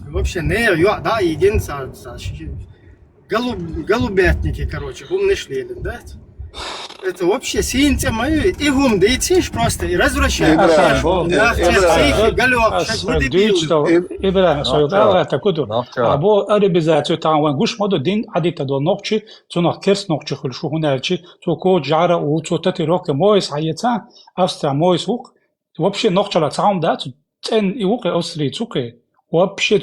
Вообще, не, йоӀ дӀа а йигина ца, ца ши-, голуб-, голубятники, короче, хӀуманаш лелина, да? Это вообще сийна цӀе ма ю, и хӀума дийцийша просто, и развращай. Ибрагим, нах, ца психи, галёх, шаг хӀу дебил. Ибрагим, со юкъа гӀалгӀай тӀакху ду. Або арабизацию тахана вайн гуш ма ду, дин Ӏадита долу нохчи, цунах керс нохчи хуьлу шу, хӀунда аьлча, цо коча жӀара а ву, цо татуировка, Мойс хьаэца, Австрия Мойс ву-кх. Вообще нохчалла цхьа хӀума дац, цӀена и ву-кх, Австрия цу-кх. Вообще,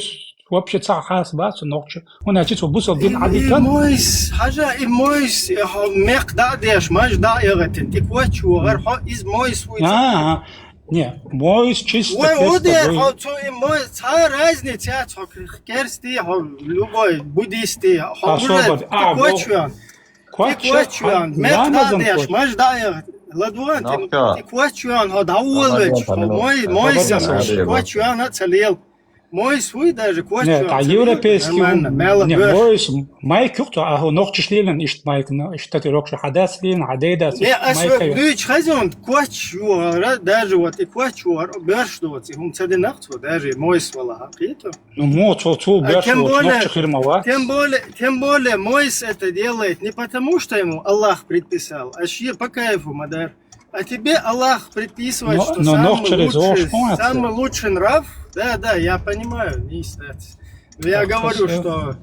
вообще цхьа хьаса бац цу нохча. ХӀунда аьлча цо бусалба дин Ӏадитан. И Мойс, хьажа, и Мойс, хьо мекх дӀа а деш, маж дӀа а эгӀатина, тӀе коча вогӀар, хьо иза Мойс вуй ца. А, а. Не, Мойс чисто. Вай, удер, хьо цу и Мойс, цхьа разница яц, хьо керсти, хьо любой буддисти, хьо уже тӀе коча вен. Кхоаччо, кхоаччо, а, мекх дӀа а деш, маж дӀа а ладогӀан, тӀе кхоаччо, хьо дӀаволавелча, хьо Мой, Мойс, кхоаччо а ца лела. Мойс вуй даже, кхоаччо а ца лела. Не, та европейский, нормально, мел не, Мойс, майк юкъа, а хӀу нохчаш лелина иштта майк, ну, иштта татуировка хьадац лелина, хьадайдац. Не, ас вай дуьйцу хазон, кхоаччо вогӀара, даже вот и кхоаччо вогӀара, боьрша доцу, и хӀума ца динарца, даже Мойс вала хьакхета. Ну, мо, цо, цо, а, беш тем более, нохча хир ма вац. Тем более, тем более, Мойс это делает не потому, что ему Аллах предписал, а ши по кайфу ма дар. А тебе Аллах предписывает, но, что но самый лучший, самый лучший нрав. Да, да, я понимаю, не стать. Но я говорю, что,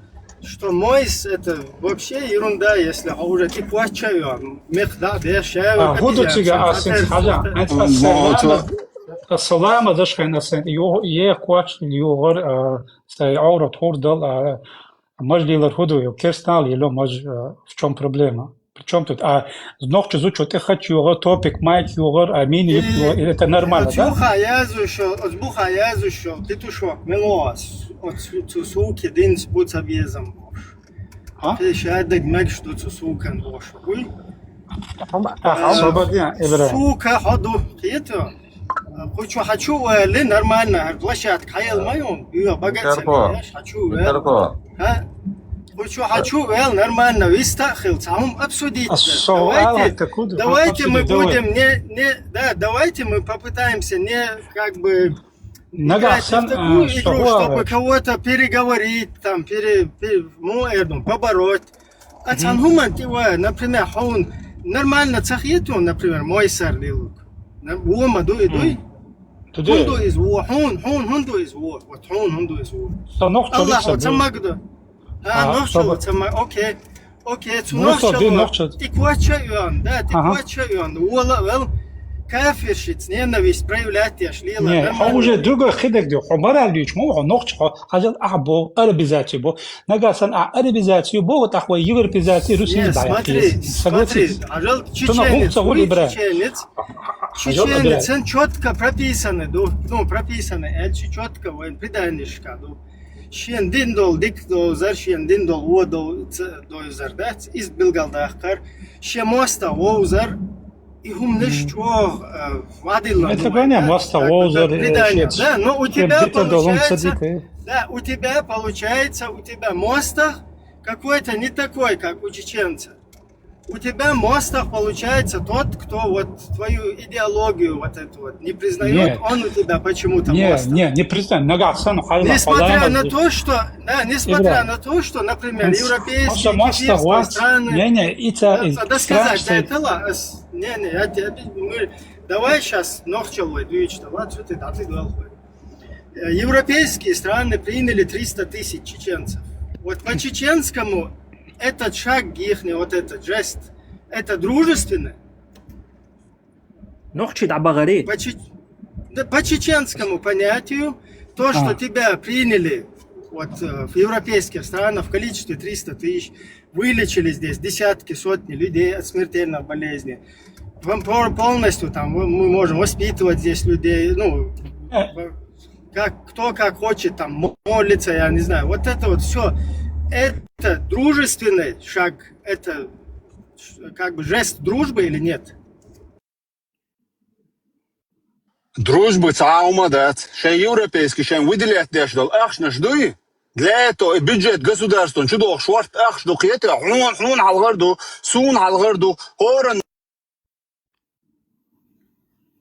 что Мойс это вообще ерунда, если уже тӀе кхоаччо а вен, мекх дӀа а деш, а, хӀу ду цига, а, сенца хьажа, хӀанз ас салама, ас салама дашхайна ас, е кхоаччо йогӀар, а, Сайн Ӏоврат хӀур дала, а, маж лелар хӀу ду, керстанал лело маж, а, в чём проблема? При чём тут? А нохча зудчо тӀе кхоаччо йогӀар, топик майк йогӀар, а мини юбка йогӀар, это нормально, да? Оцу юха язвуьшо, оцу буха язвуьшо, петушок, мело ас, оцу цу суки динца бу ца безам бохуш. А? Кхин шадерг мегаш ду цу сукан бохуш. Уй? А, а, свободен, Ибрагим. Сука, хьо ду, кхета? Кху чу хьачу а ваьлли, нормально, хӀара площадка хьаяла ма ю, юьха бага а ца леш, хьачу а ваьлли. Хьа? Кху чу хьачу а ваьлли, нормально, виста а хила, цхьа хӀума обсудить. Давайте, давайте мы будем не, не, да, давайте мы попытаемся не, как бы, Нагахь сан, а, игру, чтобы кого-то переговорить, там, пере-, пере-, ну, я думаю, побороть. А цхьан хӀуманна тӀе вай, например, хьуна нормально ца хету, например, мой сар лилук. На-, во ма дуй, дуй? Хьун ду иза во, хьун, хьун, хьун ду иза во. Вот хьун, хьун ду иза во. Сан нохчо Аллах, вот ца магду. А, нохчо, вот ца ма-, окей. Окей, цу нохчо, нохчо. Тиквача юан, да, тиквача юан. Вола вел, кафиршиц ненависть проявлять яш лила. Не, хьо уже другой хидек ду. Хьо мораль дючу, мо, хьо нохчо, хьо хьажал ахь бо, арабизацию бо. Нагахь сан а арабизацию бо, вот ахь вай европеизацию, русизацию. Не, смотри, смотри, хьажал чеченец, чеченец, чеченец, сан чётко прописаны, ду, ну, прописаны, эль чи чётко, вайн преданешка, ду. Шен дин дол дик дозар, шен дин дол во дол ц-, дозар, да, из билгал дахкар. Шен моста вовзар, и хумнеш чо, э, вадилла. Это понятно, моста вовзар, э, предание. Да, но у тебя получается, да, у тебя получается, у тебя моста какой-то не такой, как у чеченца. У тебя мостах получается тот, кто вот твою идеологию вот эту вот не признает, он у тебя почему-то мостах. Не, не признает. Нагахь сан, несмотря на то, что, да, несмотря на то, что, например, европейские, кефирские страны, не, не, и ца-, да, сказать, да, это ла-, не, не, я тебе, мы, давай сейчас нохчалой, две, что, вот, что ты, да, ты, да, Э, европейские страны приняли триста тысяч чеченцев. Вот по чеченскому этот шаг ихний, вот этот жест, это дружественный? Нохчи дӀабагӀари. По че-, да, по чеченскому понятию, то, что тебя приняли вот, э, в европейских странах в количестве триста тысяч, вылечили здесь десятки, сотни людей от смертельных болезней. Вам пол-, полностью там, мы, мы можем воспитывать здесь людей, ну, как, кто как хочет, там, молится, я не знаю. Вот это вот все, это дружественный шаг, это ш-, как бы жест дружбы или нет? Дружба цхьа а хӀума дац. Шайн европейский, шайн выделять деш долу ахчанаш дуй? Для этого и бюджет государстван чу дохуш шорта ахча ду кхета, хьуна, хьуна хьалхар ду, суна хьалхар ду, хӀоран.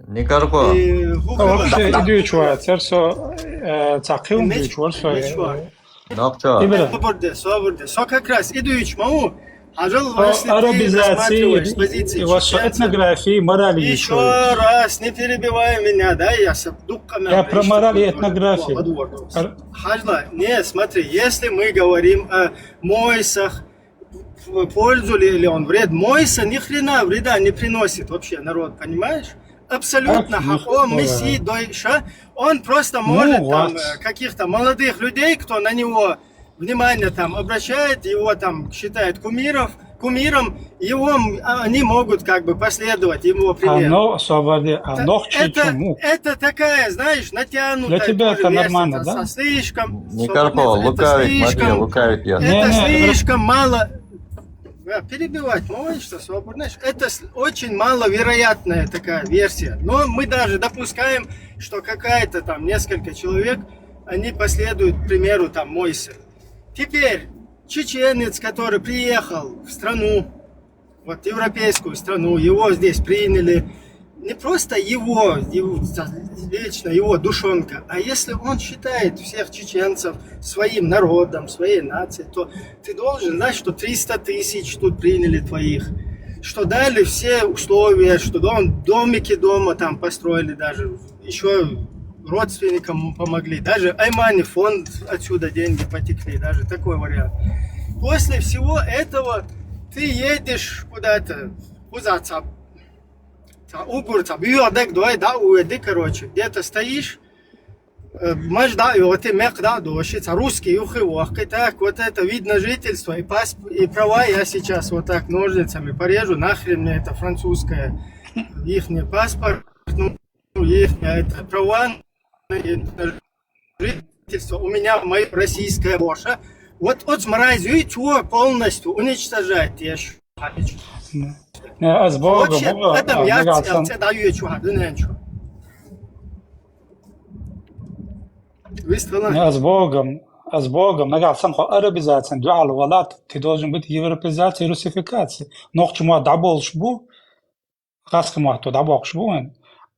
Никарко. И хӀу хила вообще идуьйчу вацар со, э, цхьа кхин дуьйчу вар со, э, Нохчо. Ибра. Собар де, собар де. Со как раз и дуьйчу ма ву. Хьажал, если ты рассматриваешь с позиции чеченца, этнографии, морали ещё раз, не перебивай меня, да, я с-, дукха. Я про мораль и этнографию. Хьажла, не, смотри, если мы говорим о мойсах, в пользу ли, или он вред, мойса ни хрена вреда не приносит вообще народ, понимаешь? Абсолютно хьакъо, миси, дойша. Он просто может там, э, каких-то молодых людей, кто на него внимание там обращает, его там считает кумиров, кумиром, его, м, а, они могут как бы последовать его примеру. А, но, собар де, а, это, нохчи это, чему? Это такая, знаешь, натянутая. Для тебя тоже это версия, нормально, да? Со слишком, не, Карпо, это лукавит, слишком, Матвей, лукавит я. Это слишком мало. Да, перебивать, ну, что, свободно. Знаешь, это с-, очень маловероятная такая версия. Но мы даже допускаем, что какая-то там несколько человек, они последуют примеру там Мойсы. Теперь чеченец, который приехал в страну, вот европейскую страну, его здесь приняли, не просто его, его, лично его душонка, а если он считает всех чеченцев своим народом, своей нацией, то ты должен знать, что триста тысяч тут приняли твоих, что дали все условия, что дом, домики дома там построили даже, еще родственникам помогли, даже Аймани фонд отсюда деньги потекли, даже такой вариант. После всего этого ты едешь куда-то, куда-то, ца угур, ца бюгӀа дег дой, да, уэди, короче, где-то стоишь, э, маж да, и вот и мек да, доши, ца русский юхи вахкы, так, вот это вид на жительство и пасп-, и права я сейчас вот так ножницами порежу, нахрен мне это французское, ихний паспорт, ну, их, это права, жительство у меня моё российское, Боша. Вот, вот мразь, и чего полностью уничтожать, я ещё хочу. Не, не, а с Богом, вообще, Богом, Адам, а, я нагахь сан, цел, цел даю, я чё, да, не, чё. Выстала. Не, а с Богом, а с Богом, нагахь сан хьо арабизацин дуьхьал валат, ты должен быть европеизацией, русификацией. Нохчо мотт дӀаболуш бу, Хаска мотт дӀабоккхуш бу вайн.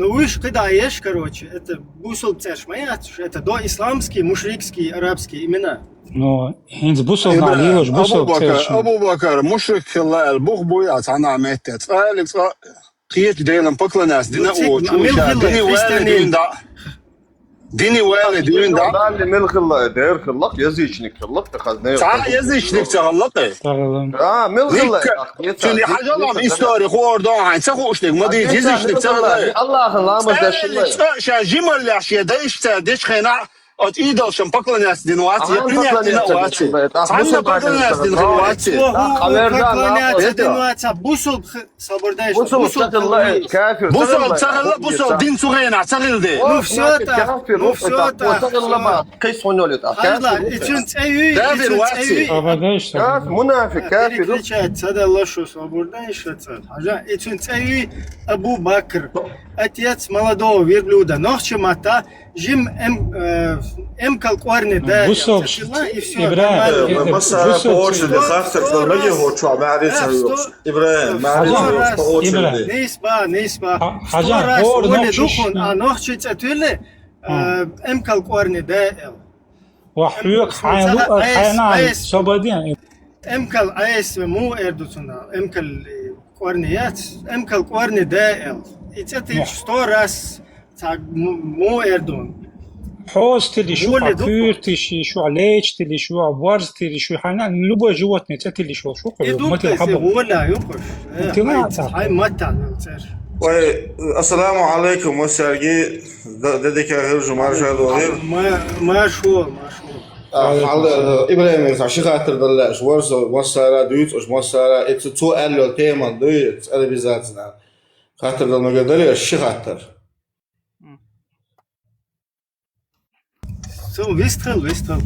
Ну, уж кхы дӀаеш, короче, это бусалба цӀераш ма яц уж, это доисламские, мушрикские, арабские имена. Ну, хӀинца бусалба нах лелаш, бусалба цӀераш. Абу-Бакар, мушрик хилла аьлла бух буй а цхьана а метте. Цкъа а, цкъа кхечу Делан поклонение дина а воцуш, дини ваьлла дуьйна дӀа. Дини ваьлла дуьйна дӀа. Далли мел хилла, дер хилла, язычник хилла, тӀаккха хазна. Цхьа а язычник ца хилла кхе. А, мел хилла. Цуьнан хьажал-м истори хӀора дохьайн ца хууш дерг ма дийца, язычник ца хилла. Аллахьан ламаз деш хилла. Цкъа ша жималлехь шен дайша цара дечу хенахь оцу идолшна поклонение дина вац, я принять дина а вац. Цхьанна поклонение дина хилла вац. Поклонение дина вац, бусалба Собар дай, бусалба ца хилла, кафир ца хилла. Бусалба ца хилла, бусалба дин цу хенахь ца хилла де. Ну все так, ну все так. Ца хилла ма, кхин хьуна йолу тӀаккха. Хьажал, и цуьнан цӀе юй, и цуьнан цӀе юй. Мунафик, кафир. Переключать ца далла шу, собар дай шу ца. Хьажал, и цуьнан цӀе юй Абу Бакр. Отец молодого верблюда. Нохчийн маттахь Жим эм, э, эмкал кӀорни да. Бусалба, и всё, Ибрахим, нормально. Массара по очереди хаттар дан мегий хӀокху чохь, маьхьарий ца хьоьхуш. Ибрахим, маьхьарий ца хьоьхуш по очереди. Нийса ба, нийса ба. Хьажал, хӀора оле нохчашна дукхун, а нохчийн цӀе туьллу, э, эмкал кӀорни да аьлла. Ва хьоьга хьайн луъа, хьайна а собар де. Эмкал Ӏеса муха эр ду цунах? Эмкал кӀорни яц, эмкал кӀорни да аьлла. И цӀе тиллича сто раз цхьа муха эр ду? Хьоза тиллиш ю, куьйра тиллиш ю, леча тиллиш ю, борз тиллиш ю, хьайна любой животное цӀе тиллиш волуш ву кху. И ду ма тилла хьан боху. Воля ю кхуш. Тилла хьан цхьа. Хьайн маттахь йолу цӀераш. Вай, ассаламу Ӏалайкум, массаьрга. Де дика хир шу, марша догӀийла. Маршо, маршо. Ибрахим, цхьа ши хаттар дала лаьаш вара со, массара дуьйцу аша, массара, и цо аьлла йолу тема дуй, арабизацина. Хаттар дала мегар дарий аша, ши хаттар. Со вистхил, вистхил.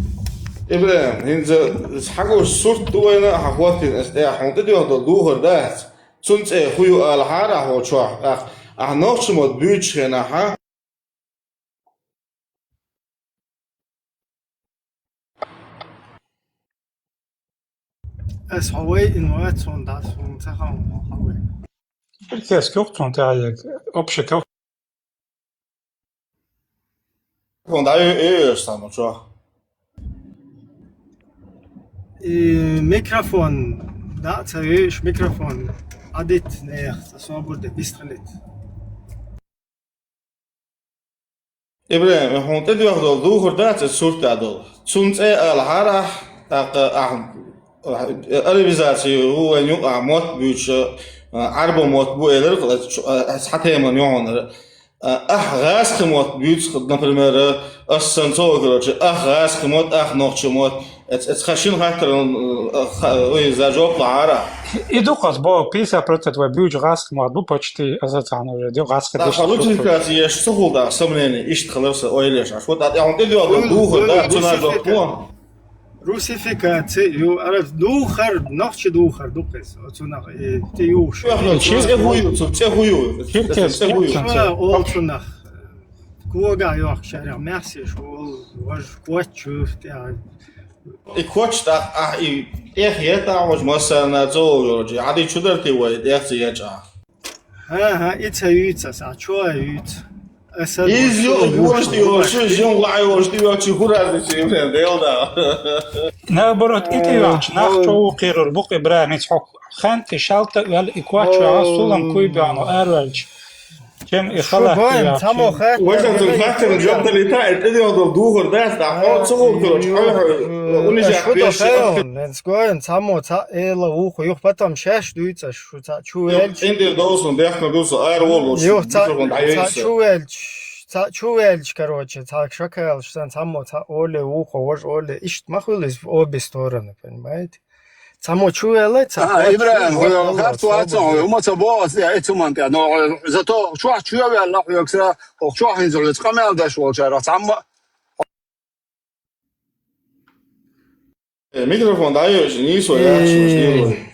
Ибрахим, хӀинца хьан гуш сурт ду вайна, хьан хӀоттийна аса тӀехь, хьуна тӀедоьхна долу духар дац? Цунна цӀе хӀун ю алахьара ахьа хьо чохь, ахь нохча мотт буьйцучу хенахь, Ас хьо вай ин вац хьуна дӀа, суна ца хаьа хьо вай. Киртеска юкъ цунна тӀехь, общий ков. Микрофон дӀа ю, ю, ю, сан чо. И микрофон дӀа а ца веш, микрофон Ӏадитта нехан, ца собар де, бистхилита. Ибрахим, хьуна тӀедоьхна долу духар дац иза сурт а долу? Цунна цӀе а алахьара ахь, тӀаккха ахь, арабизаци ву вайн юкъахь мотт буьйцуш, Ӏарбо мотт бу элира, цхьа теман ю хьуна. Ахь гӀазкхи мотт буьйцу, например, ас санна ца вогӀу, короче, ахь гӀазкхи мотт, ахь нохча мотт, Эц-, эц ха шина хаттаран, э, ха-, вай за жоп лахьара. И ду хаза бо, пятьдесят процентов вай буьйцу гӀазкхи мотт бу почти, аса цхьана уже, ду гӀазкхи. Ткъа ха лучификация еш ца хул да, сомнение, иштта хилар сан ойла еш. Аш вот а тӀехь тӀедоьхна духар да, цунах жоп бо. Русификация, ю, ара, духар, нохча духар ду кхес, оцунах, э, тӀе юхуш. Цу цӀе хӀу ю, цу цӀе хӀу ю. Цу цӀе хӀу ю. Шура олцунах. Кога йохкушарех, мерсеш вол, вож коччуф тӀехь. И коччу тӀаккха ахь и тӀех ета а вож массарна цӀогӀорчи, Ӏади чу дар те вай, тӀех ца ечӀа. ХӀан-хӀа, и ца юьйца аса, чо а юьйца. Аса иза ю, и вожди йо, шу жин лай вожди йо, чи хурази чи имрен делда. Наоборот, и тӀе йохчу нах чӀогӀа кхерар бу-кх, Ибрахим, хьо хан тӀе шалта а ваьлла, и коччу а сулам куй баьхьна арваьлча. Чем и халахь. Шугойн, цхьаммо хаттар. Ваша цун хаттарна жоп далийта, и тӀедоьхна долу духар дац, да, хьо ца хул, короче, хьо, хьо, унижать веши. Шугойн, цхьаммо, цхьа эла вуху, юха потом шаьш дуьйцаш, шу цхьа чу велча. Индир доусон, бехкна дуса, ара волу, юха цхьа, цхьа чу велча, цхьа чу велча, короче, цхьа шакалаш сан, цхьаммо, цхьа оле вуху, вож оле, иштта ма хуьлу иза обе стороны, понимаете? Цхьаммо чу велла, цхьа. А, Ибрахим, хьо харц вац, хьо, хӀума ца боху аса, я, эцу ман тӀе. Но, зато чохь чу велла, хьоьгара, хьо чохь хӀинца хьоьца къамел деш волчара, цхьамма. Э, микрофон дӀайоьжу, нийсо яхаш, уж дилой.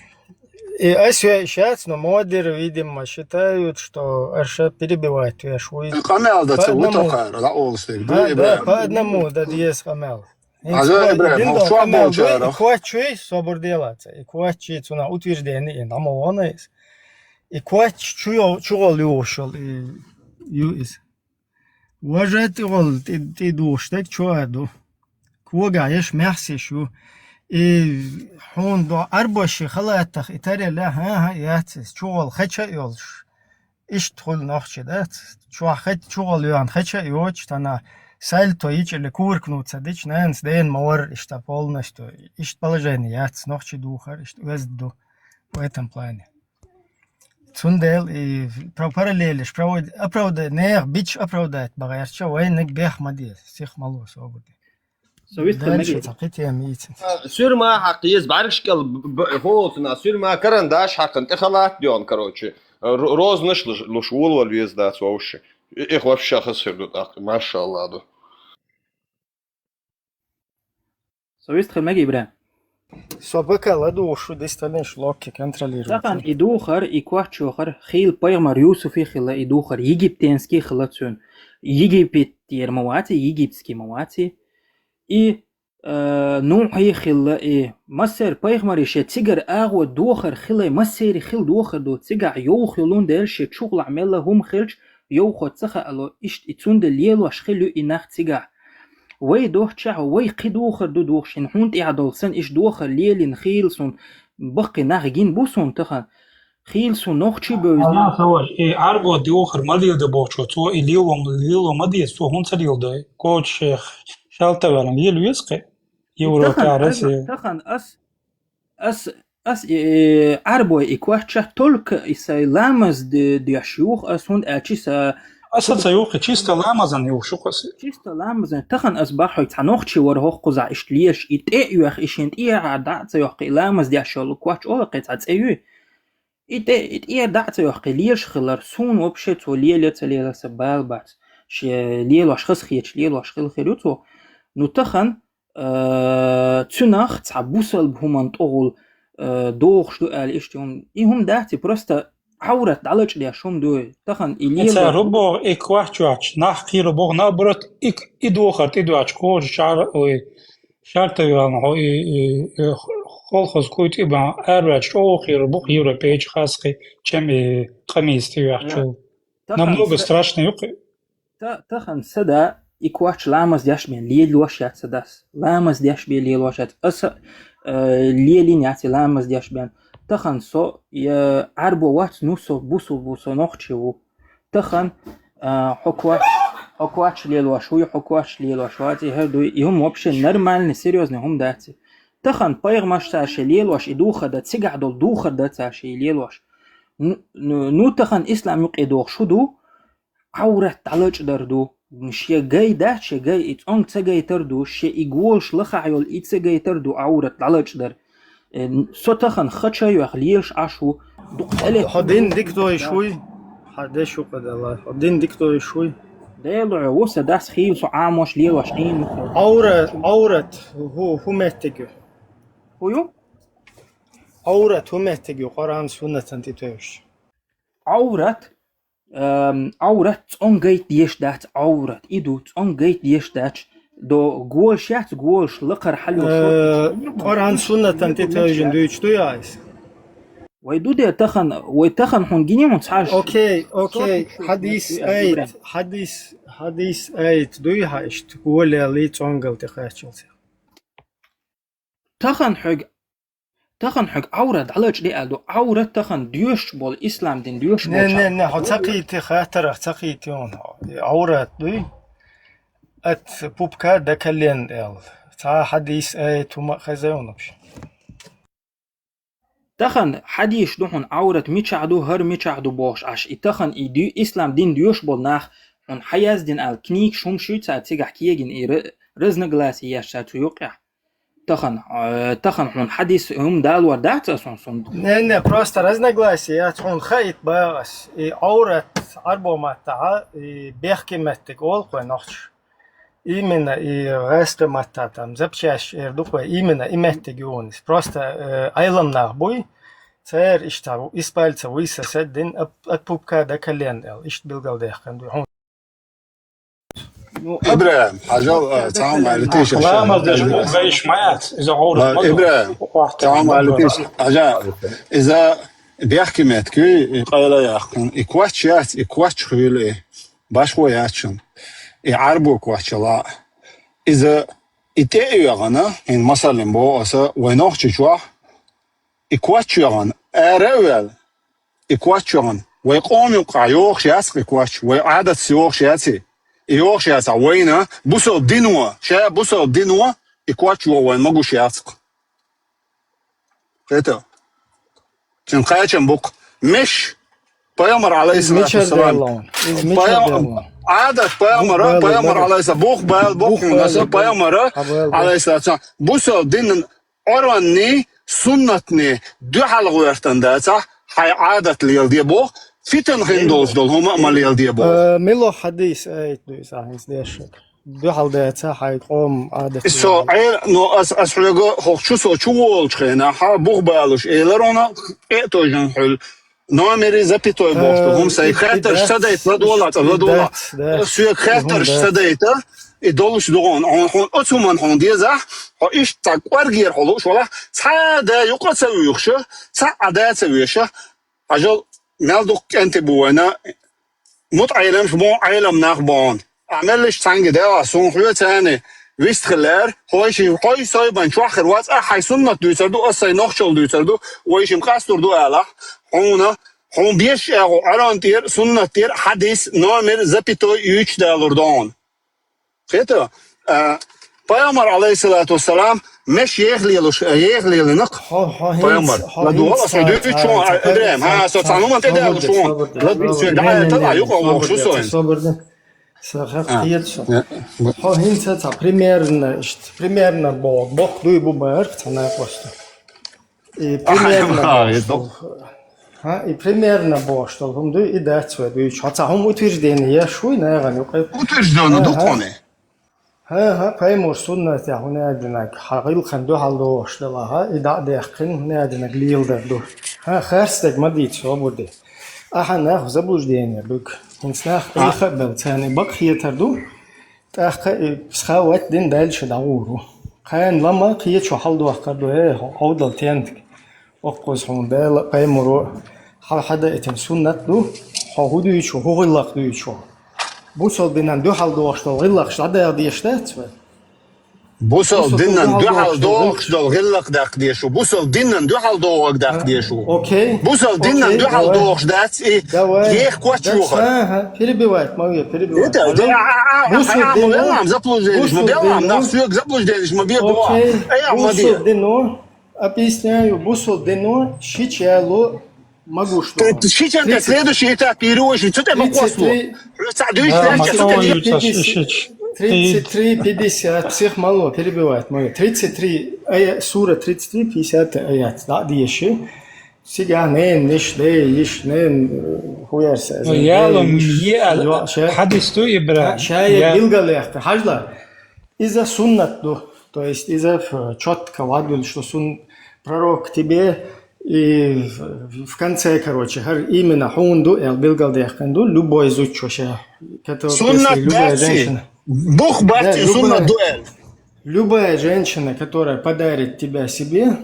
И ас ве шац, но модер, видимо, считают, что аша перебивать веш вуй. Къамел да ца ву тохара, ла олсиг. Да, да, по одному да деза къамел. Хаза Ибрахим, хьо чохь болчара. И коччуй, собар делаца. И коччуй цунах утверждение, и намо вон айс. И коччу чу йо-, чу гӀол юхуш йол, и Ю иза. Важа тӀе гӀолла тӀе, тӀе духуш дерг чу а ду. Когахь еш, маьхьсеш ю. И хьуна до арбоши халаттах и тарелла, хӀан-хӀа, яц иза. ЧугӀолла хача а йолуш. Иштта хуьлу нохчи, дац? Чохь хет-, чугӀолла йоьхна хача а йоцуш, тана сальто йича или кувыркнуться дича, нанас дена ма варра иштта полностью. Иштта положение яц, нохчи духар, иштта оьзда ду в этом плане. Цундела и про-, параллелиш провод-, оправда-, нехан бича оправдать бан гӀертача, вайниг бех ма де, сих ма ло собаре. Со вистхила Дальше мегий. Цхьа кхин тема йийцина. Суьрма хьакха еза бӀаьргаш кӀел б-, б-, хӀоцуна, суьрма карандаш хьакхана, тӀе халат доьгӀна, короче. Ро-, розанаш луш, луш волавала веза дац вовши. И, их вообще хаза хир ду тӀаккха, машалла ду. Со вистхила мегий, ИбрахӀим? Со бака ладугӀуш шу дисталинаш локки контролировать. Тахана и духар, и коччохар, хила пайхамар Юсуфи хила и духар, египтянский хила цуьнан. Египет тера ма ваци, египетский ма ваци. И, э, Нухьи хила и. Массер пайхамари шен цигара агӀо дохар хилай, массери хила дохар ду. Цигахь йовха йолун дела шен чухлахь мелла хӀума хилча, йовхо ца хаало, иштта и цунда лелош хила ю и нах цигахь. Вай дохчехь, вай кхин духар ду духуш, хӀинца хьуна тӀехь долу санна, иштта дохар лелийна хийла сун, баккхий нах гина бу сун тахана. Хийла сун нохчий бевзина. Алла, ца важ, и Ӏарбо духар ма лелда бохучо, цо и лело, лело ма деза, цо хӀунда ца леладой? Коча шех шалта ваьлла лела веза кхе? Европа, тахана, Россия. Тахана ас, ас, ас, э, Ӏарбой и кочча только и сай ламаз де-, деш юха ас, хӀунда аьлча и са Аса ца юххи, чисто ламазан юхуш ю-кх аса. Чисто ламазан. Тахана ас бахьуьйту цхьа нохчи вара хӀокхузахь иштта лелаш, и тӀе а оьху, и шен тӀера дӀа а ца йоккху, и ламаз деш йолу кочча олу кхе цхьа цӀе ю. И тӀе, и тӀера дӀа а ца йоккху, и лелаш хилар, суна вообще цо лело а ца лело сан бала бац. Шен лелош хазахеташ лелош хила хир ю цо. Ну, тахана, э, цуьнах цхьа бусалба хӀуманна тӀехула, э, дохуш ду аьлла иштта хӀума. И хӀума дац, и просто Ӏаврат дӀалачкъадеш хӀума ду. Тахана и лела. Ца рубо, и квахчоч, нах кхийру боху, наоборот, и, и дохар тӀедоьгӀча кхожа шар, ой, шартавиан хьо и, и, и холхоз куй тӀе бан, арваьч чӀогӀа кхийру боху европейчу хасхи, чем и къамийс тӀевеачул. Намного страшно юкъе. Та-, тахана са да, и квач ламаз деш бен лелош яц са дас. Ламаз деш бен лелош яц. Аса, э, лелин яц и ламаз деш бен. Тахана со, э, Ӏарбо вац, ну со бусу, бу со нохчи ву. Тахана, э, хьо квач, хьо квач лелош вуй, хьо квач лелош вац, и хӀара дуй. И хӀума вообще нормальный, серьёзный хӀума дац. Тахана пайхамарш цаьрши лелош, и духар да, цигахь долу духар да цаьрши лелош. Ну, ну, ну, тахана ислам юкъе дохуш хӀу ду, Ӏаврат дӀалачкъадар ду. Шен гай дац, шен гай, и цӀонга ца гайтар ду, шен и голаш лахахь йолу и ца гайтар ду, Ӏаврат дӀалачкъадар. Э, со тахана хача йоьху лелаш Ӏаш ву, дукха тӀеле. Хьо дин дика дойуш вуй? Хьан деш ву кху далла? Хьо дин дика дойуш вуй? Делахь, ву сан дас хийла со Ӏамош лелош Ӏийна. Ӏавра-, Ӏаврат хӀу, хӀу меттиг ю? ХӀу ю? Ӏаврат хӀу меттиг ю, Къуръан, суннатан тӀе тевжаш? Ӏаврат, эм, Ӏаврат цӀонга гайта деш дац, Ӏаврат. И ду, цӀонга гайта деш дац. До голаш яц, голаш лакхара хьалюш. Э, Къуръан суннатан тӀе тевжина дуьйцуш дуй айса? Вай ду де тахан, вай тахан хьуна гини хьуна цхьаш. Окей, окей. Хьадис айт, хьадис, хьадис айт дуй хьа иштта, голел и цӀонгал тӀе кхаччалц. Тахан хьоьга, тахан хьоьга Ӏаврат дӀалачкъаде аьлла ду. Ӏаврат тахан доьшуш болу, ислам дин доьшуш болу. Не, не, не, хьо ца кхийти, хаттарах ца кхийти хьуна хьо. И Ӏаврат дуй? От пупка до колен аьлла. Цхьа хьадис айт хӀума а хезай хьуна вообще. Тахан хьадисаш ду хьуна Ӏаврат мичахь ду, хӀара мичахь ду бохуш Ӏаш. И тахан и дуьй-, ислам дин доьшуш болу нах хьуна хьаяздина аьлла, книгаш хӀума шуьйца цигахь кегина и ра-, разногласие еш цу юкъехь. Тахан, э, тахан хьуна хьадис хӀума далор дац ас хьуна сунда. Не, не, просто разногласие яц хьуна хаийта баха ас. И Ӏаврат Ӏарбо маттахьа, и бехке меттиг олу кхой нохчаш. Именно и гӀаскхи матта там запчасть эр ду кхой, именно и меттиг ю хьуна. Просто, э, Ӏелам нах буй, церан иштта ву, из пальца вуй са саддин, от, от пупка до колен аьлла, иштта билгалдаьккхина ду хьуна. Ну, ИбрахӀим, хьажал, а, цхьа хӀума аьлла тийша. Ламаз деш бу гайш ма яц, иза гӀоврат ма ду. ИбрахӀим, цхьа хӀума аьлла тийша. Хьажа, иза бехке меттиг ю, и къайла яхкун. И квач яц, и квач хуьлу и. башхо яц шуна. И Ӏарбой коч йола а. Иза и тӀе а йоьгӀна, хӀинца масаллин боху аса, вай Нохчийчохь, и коч йоьгӀна, ара а ваьлла, и коч йоьгӀна, вай къоман юкъахь йогӀуш яц-кх и коч, вай Ӏадатца йогӀуш яц и. И йогӀуш яцахь, вайна бусалба дино, ша бусалба дино и коч йогӀу вайна магош яц-кх. Кхетий? Цуьнан кхачам бу-кх. Меш, пайхамар, алейхиссалату вассалам. Пайхам-, Ӏадат пайхамара, пайхамар, алейхиссалам, бух бала бу-кх хьуна аса, пайхамара, алейхиссалату вассалам, бусалба динан Ӏуьранний, суннатний дуьхьал гӀоьртина дацахь, хьайн Ӏадат леладе боху, фитан хин долуш долу хӀума а ма леладе боху. Э, мила хьадис, аят ду иза, хӀинца дешшаг. Дуьхьал дацахь, хьайн къоман Ӏадат. Со леладе. Ӏе-, ну, ас, ас хьоьга хӀокху чу со чу волучу хенахь, хьан бух балуш элар хьуна, тӀе а тойжина хьуьлла. Номери запятой боху, хӀума сайн хаттарш ца дайта, ладогӀал, ладогӀал. Соьга хаттарш ца дайта, и долуш ду хьуна, хьуна, хьуна оцу хӀуманна хьуна дезахь, хьо иштта цхьа кӀоргера хьо лууш валахь, цхьа а да юкъа ца вуьйхуша, цхьа а да ца веша, хьажал, мел дукха кӀентий бу вайна, мутаӀеламаш бу, Ӏелам нах бу. Ахь меллаша цхьаьнгге делахь, суна хьоьца царна вист хилла лаьара, хьо ши-, хьо и сайбан чохь хир вац, ахь хьайн суннат дуьйцур ду, ас сайн нохчалла дуьйцур ду, вай шимма къастор ду алахь, хьуна, хьуна беш а гӀо Ӏуьран тӀера, суннат тӀера, хьадис, номер, запятой юьйцуш далур ду хьуна. Кхетий? А, пайхамар, алейхиссалату вассалам, меш еха лелуш, еха лелина-кх. Хьо, хьо хӀинца, пайхамар, хьо ладогӀал, хӀинца ас хьоьга дуьйцу хьуна, Ибрахим, хьан, со цхьана хӀуманна тӀедалуш хьуна. ЛадогӀал, соьга дӀа а, тӀадӀа юкъа вохуш ву со. Собар де. Со хӀинца ца, примерно, иштта, примерно бо-, боккха дуй бу бара-кх цхьа накъост. И примерно бохуш долу, хӀа, и примерно бохуш долу хӀума дуй, и дац вай дуьйцуш. Хьо цхьа хӀума утверждение еш вуй нахана юкъа? Утверждение ду хьуна. ХӀа, хӀа, пайхамар суннатехь хӀунда аьлла динарг, хьан гӀиллакхана дуьхьал догӀуш делахь, и дӀа а даьккхина, хӀунда аьлла динарг леладар ду. ХӀа, харц дерг ма дийца, собар де. Ахьа нах в заблуждение буьгу. ХӀинца нах къийха а белла, царна бакъ хетар ду. ТӀаккха и схават дина даьлча дӀагӀур ву. Кхана лама кхечо хьаладоккхур ду, э, хьо хьовдал тентиг. Оккхуза хьуна Дала а, пайхамаро а хьал хьадаийтина суннат ду, хьо хӀун дуьйцу, хӀун гӀиллакх дуьйцу. Бусалба динан дуьхьал догӀуш долу гӀиллакхаш дӀадаха дезаш дац вай? Бусалба динан дуьхьал догӀуш долу гӀиллакх даккха дезаш ву. Бусалба динан дуьхьал догӀург даккха дезаш ву. Окей. Бусалба динан дуьхьал догӀуш дац и, еха коч йохар. Ага, перебивать ма ве, перебивать. Это, да, а, а, а, а, ма беллам заблужденеш, ма беллам, нах соьга заблужденеш ма бе, бо. Окей. Ай, а, ма бе. Бусалба дино, объясняю, бусалба дино шича яло магуш ду. Шича, следующий этап, Ирочи, цу тӀе ма кхоссало. Хьо цхьа дуьйцу лаьцна, цу тӀе. Тридцать три пятьдесят, псих мало, перебивать ма ве. Тридцать три, ая-, сура тридцать три, пятьдесят аят, дӀа а деши. Цигахь ненан йиш, ден йиш, ненан, э, хӀун яра сан, ну, яло е а хьадис ду, Ибрахим. Ша е билгалъяьккхи. Хьажал, иза суннат ду. То есть иза, э, чётко вадуьлуш ду сун-, пророк тебе и в, в конце, короче, хӀара именно хьуна ду, аьлла билгалдаьккхина ду, любой зудчо ша, который, суннат, если любая женщина. Бух бац и суннат ду аьлла. Любая женщина, которая подарит тебя себе,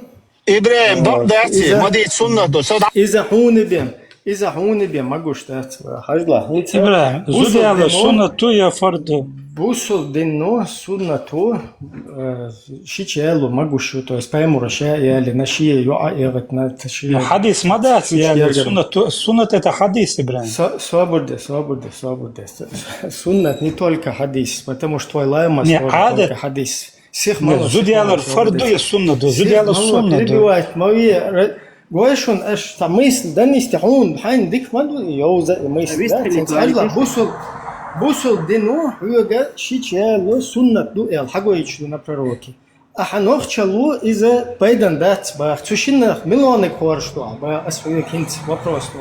Ибрахим, бакъ дац и, ма дийца суннат ду. Со дӀа- Иза хьуна бен, иза хьуна бен магуш дац, хьажал. Ибрахим, зуда яло суннат ду я фард ду? Бусалба дино суннат ду, э, шича яло магуш ю, то есть пайхамара ша ялина, шен йоӀа эгӀитина, шен... Ну, хьадис ма дац яло суннат ду, суннат это хьадис, Ибрахим. Со-, собар де, собар де, собар де. С-, суннат не только хьадис, потому что твой лайма тоже только хьадис. Сих мало, зуда ялар фард ду я суннат ду? Зуда ялар суннат ду. Перебивать ма ве, ра-, гой шуна, аш цхьа мысль донести хьуна, хьайна дика ма ду, йовза мысль, да? Хьажал, бусалба, бусалба дино хьоьга шича яло суннат ду аьлла, хьагойтуш ду на пророке. Ахьа нохчалло иза пайдан дац баха. Цу шиннах миллиониг хоржуш ду ахьа баха, ас хьоьга хӀинца вопрос ду.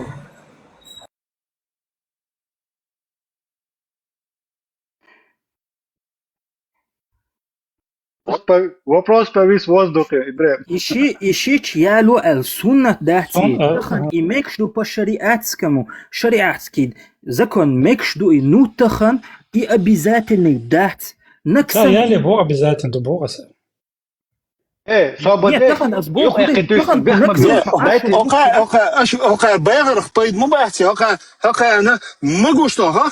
Вот по-, вопрос повис в воздухе, Ибрахим. И ши-, и шича яло аьлла суннат дац и. Суннат. Тахан и мегаш ду по шариатскому, шариатский закон мегаш ду и, ну тахан и обязательный дац. Наксан яле бо обязательно ду бо аса. Э, собар де. Нет, тахан ас боху, тахан бехк ма бе. Окей, окей, аш, окей, бегӀарх пайда ма бац, окей, окей, ана, магуш ду, ха?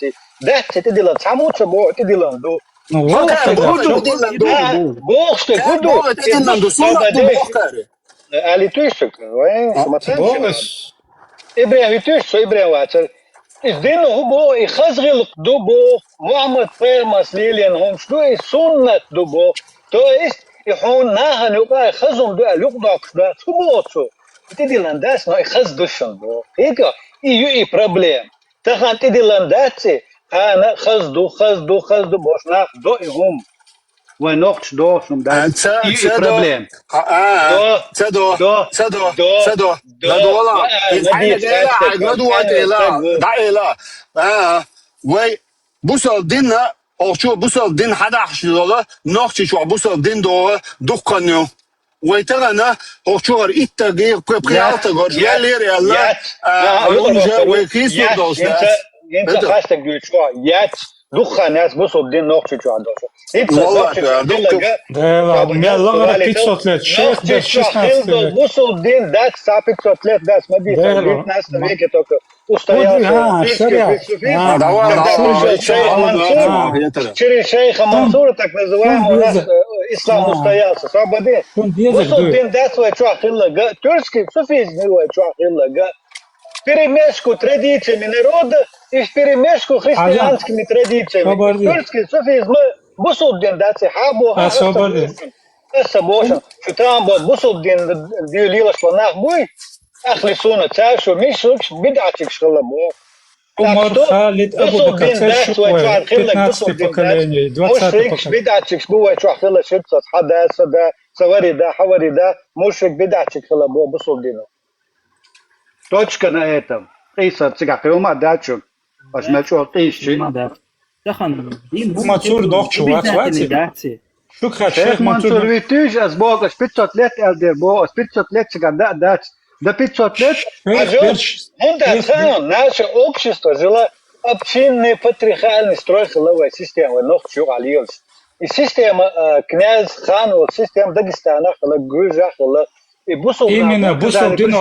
дац. Дац тӀедиллан, цхьаммо ца боху тӀедиллан ду. Ну, вот, боху, тӀедиллан ду. Боху, тӀедиллан ду. Али туьйсу, вайн, а, шу ма ца боху. Ибрахим туьйсу, со Ибрахим вацара. И дин хӀун боху, и хаза гӀиллакх ду боху, Мухьаммад пайхамарс лелийна хӀумаш ду, и суннат ду боху. То есть, и хьуна нахана юкъа и хаза хӀума ду аьлла юкъадоккхуш дац, хӀун боху цо? И тӀедиллан дац, но и хаза ду шуна боху. Хетий? И ю и проблема. Тахана тӀедиллан дац и, кхана хаза ду, хаза ду, хаза ду бохуш нах до и хӀума. Вай нохчаш дохуш хӀума дац. А, ца, и, и ца до. Проблема. А, а, до, ца до, до, ца до, до, ца до. До, до, ладогӀал. Иза хьайна дела, хьайна ладогӀал дела, дӀаэла. А, вай бусалба динна, охчо бусалба дин хьадахьаш дола, Нохчийчохь бусалба дин догӀа дуккха ю. Вай тахана охчохьара иттаге, пхи-, пхи-, ялтагорш ваьллера аьлла, а, а, вай хӀума же, вай хийцалур долуш дац. ХӀинца, хӀинца хастаг дуьйцу, яц, дукха яц бусалба дин Нохчийчохь долуш. ХӀинца Нохчийчохь хилла га. Дела, мел лахара пятьсот лет, шех бер шестнадцатый век. Бусалба дин дац, цхьа пятьсот лет дац, ма дийца, девятнадцатом веке только устоялся тюркский суфизм. Через шейха Мансура, так называемого у нас, э, ислам устоялся. Свободы. Бусалба дин дац вай чохь хилла га, тюркский суфизм вай чохь хилла га. Вперемешку традициями народа и вперемешку христианскими традициями. Тюркский суфизм бусалба дин дац, хьан боху аса боху. Аса боху, шу тахана боху, бусалба дин лелош болу нах буй, ахли сунна, цара шу мушрикаш, бидӀатчикаш хилла боху. Умар, Халид, Абу Бакр, церан шух вай, пятнадцатое поколение, двадцатое поколение. Мушрикаш, бидӀатчикаш бу вай чохь хилла шуьца, хьан да, сан да, сан вари да, хьан вари да, мушрик, бидӀатчик хилла боху бусалба дино. Точка на этом. Къийса цигахь кхин хӀума а дац шуна. Аш мел чӀогӀа къийсачи. Ма дац. Тахана дин хӀума цуьра дохчу вац, вац. Шух хьаьча шейх Мансур витуьйш, ас боху, аш пятьсот лет аьлла дер боху, ас пятьсот лет цигахь да а дац. Да пятьсот лет, а жо, хӀунда цхьаьна наше общество жило, общинный патриархальный строй хилла вай система, вай нохча юкъахь лелаш. И система, а, князь, хан, вот система Дагестанах хилла, Гуьржах хилла, и бусалба нах, именно бусалба дин,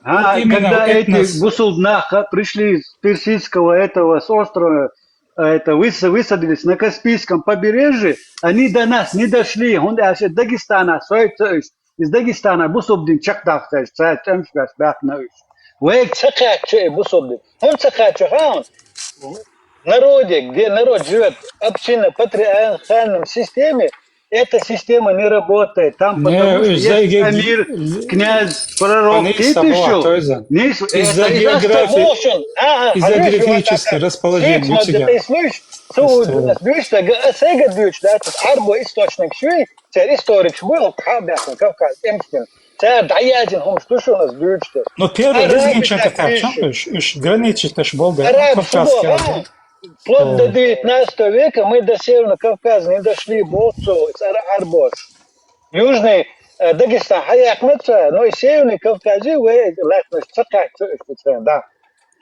а, именно когда эти бусалба нах пришли с персидского этого, с острова, а, это, выс-, высадились на Каспийском побережье, они до нас не дошли, хӀунда аьлча Дагестанах сой ца уьш, из Дагестана бусалба дин чекхдаккха ца уьш, цаьрца тӀемаш беш баьхна уьш. Вайга ца кхаьчча и бусалба дин. ХӀунда ца кхаьчча хаьий? Народе, где народ живёт, община, патриархальном системе, эта система не работает. Там потому что есть амир, князь, пророк. Из-за географии, из-за географического расположения у тебя. Цу сайга дуьйцу, да, цу Ӏарбой источник шуй, церан историкаш буй, хӀокху хьа а баьхна, Кавказ тӀемаш дина. Цара дӀаяздина хӀумаш ду шуна ас дуьйцуш дерг. Но первый лезгинчан какая, уьш, уьш граничиташ болу, да, Кавказский. Вплоть до девятнадцатого века мы до Северного Кавказа не дошли, боху цо, цара Ӏарбоша. Южный, э, Дагестан хьаяьккхина цара, но и Северный Кавказе вай лаьттанаш ца кхаьчча уьш царна, да.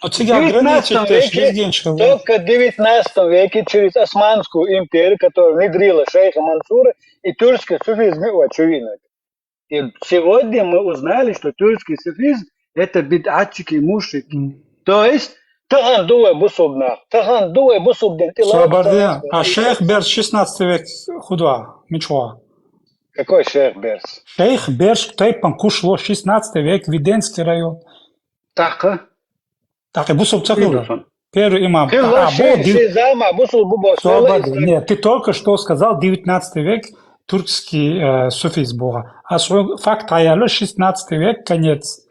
Но цигахь границаш лезгинчаш хилла. Только в девятнадцатом веке через Османскую империю, которая внедрила шейха Мансура, и тюркский суфизм вай чу вийнарг. И сегодня мы узнали, что тюркский суфизм — это бидатчики, мушрики. Мгм. То есть, тахана ду вай бусалба нах, тахана ду вай бусалба дин тӀелатта. Собар де, а шейх берш шестнадцатый век хӀун ду, мичахь ву? Какой шейх берш? Шейх берш тайпан кушло, шестнадцатый век, Веденский район. ТӀаккха? ТӀаккха бусалба ца хилла? Первый имам. Хилла, а, ши-, бо-, ши-, дев-, ши заман бусалба бу бо-, Собар де. Нет, ты только что сказал девятнадцатый век, тюркский, э, суфизм боху. А свой факт хьаяьлла, шестнадцатый век, конец.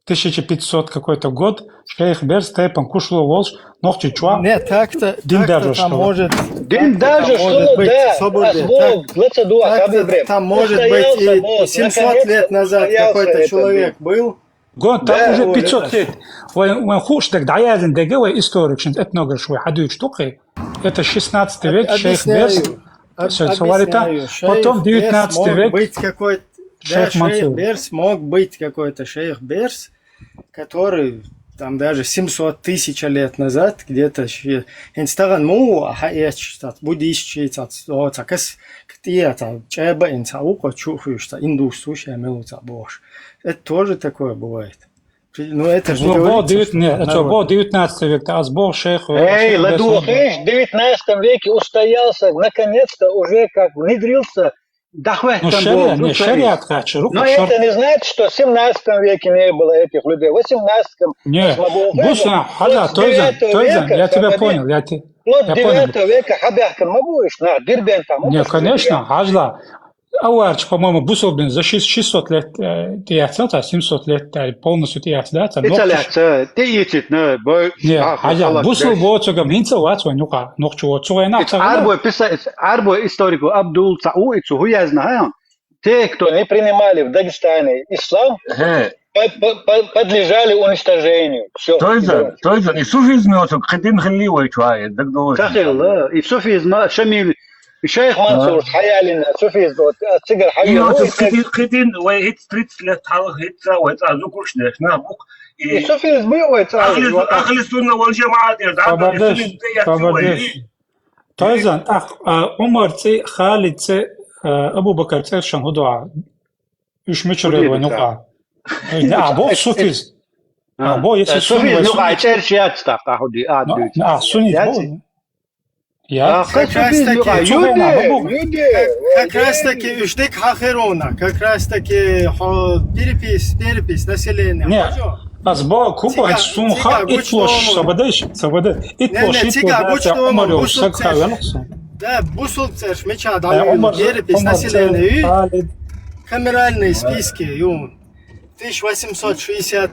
тысяча пятьсот какой-то год, шейх Берс тайпан кушлу волш, нохчи чуа. Не, так-то, Дин так-то даже там что? может, Дин так-то даже там может что, быть, да, свобода, а так, слово, лаца дуа, так-то хабибрем. там может быть Устоялся и бог, семьсот наконец-то лет назад устоялся какой-то этот человек день. был. Гон, там Да, уже вот. пятьсот лет. Вай, вай хуш, так да я зин, да говорю, историк, шин, этнограф, вай, хадуич, тукы. Это шестнадцатый век, шейх Объясняю. Берс. Об- Всё, всё, говорит, а Объясняю. Шейх потом Берс девятнадцатый мог век, быть какой-то, да, шейх шейх Мансур. Берс мог быть какой-то шейх Берс, который там даже семьсот тысяч лет назад где-то ещё инстаган му а буддист, буддист, чеба инца уко чухуш, индус уш, я мелу ца бош. Это тоже такое бывает. Ну, это же не Ну, бо говорится, девят-, что не, народ. это бо девятнадцатый век, да, а с бо шейх, Эй, шейх Берс ладух, мог. Видишь, в девятнадцатом веке устоялся, наконец-то уже как внедрился, дахвет Ну, там шариат, был, не, шариат. Шариат, хочу, Но рука, шор- это не значит, что в семнадцатом веке не было этих людей, в восемнадцатом Не, слабо бусна, хада, с тойзан, девятого тойзан, века, я тебя свободе. понял, я те-, Вплоть я до понял. девятого века хабяхкан могу ишь, на, дирбен там. Не, конечно, хажла. Аварч, по-моему, бусулбин за шесть-, шестьсот лет, э, тияц, да, семьсот лет, да, полностью тияц, да, там, Ица нохчи. лет, э, ты ичит, не, бой, Не, а, хажа, салат, бусул десь. бо цугам хинца вац вай нука, нохчи вот цугай на Ицу цугай. Арбо писа-, Арбо историку Абдул Цау, ицу хуязна, ха? Те, кто не принимали в Дагестане ислам, Хе, по- по- по- подлежали уничтожению. Все. тойзан, тойзан, и суфизм оцу кхидин хилли вай чуа, дагдо. Сахил, и суфизма, Шамил, и шейх Мансур, Хаялина, суфизм, вот, а, цигар И Хаялина. оцу кхидин, кхидин, вай хит тридцать лет хала хит ца, вай ца зукуш неш, на бук. И И суфизм, вы, ой, ахли, ца- ахли сунна вал жамаат, я, да, Свободы, и я свободы. вай. Тойзан, ах, а, Умар ци, Халид ци, а, Абу Бакар ци, шан худуа. Уж мичуре Худи вай дука. нука. Не, а бо суфиз. А, бо, если Э, суфиз, сунни, ну, сунни. А, церчи яц, так, а, худи, а, Ну, дуйци. а, сунни, Я бо. ци- Я. А, как суфиз, Ну, ну, а, чё, люди, на, бо. люди, Как, как люди. раз таки, уж дик хахирона, как раз таки, хо, перепись, перепись населения. Не, Хажо? аз бо куба Цига-, сун цига ха гуч итлош, ломо. Свободыш, Свободы. Не, Итлош, не, итлош, цига да, гуч да, ломо, Умар, бусул сак церш. Хаялыкса. Да, бусул церш, меча, Э, да, Умар, перепись Умар, населения. Халид. Камеральные списки, ю. Тысяча восемьсот шестьдесят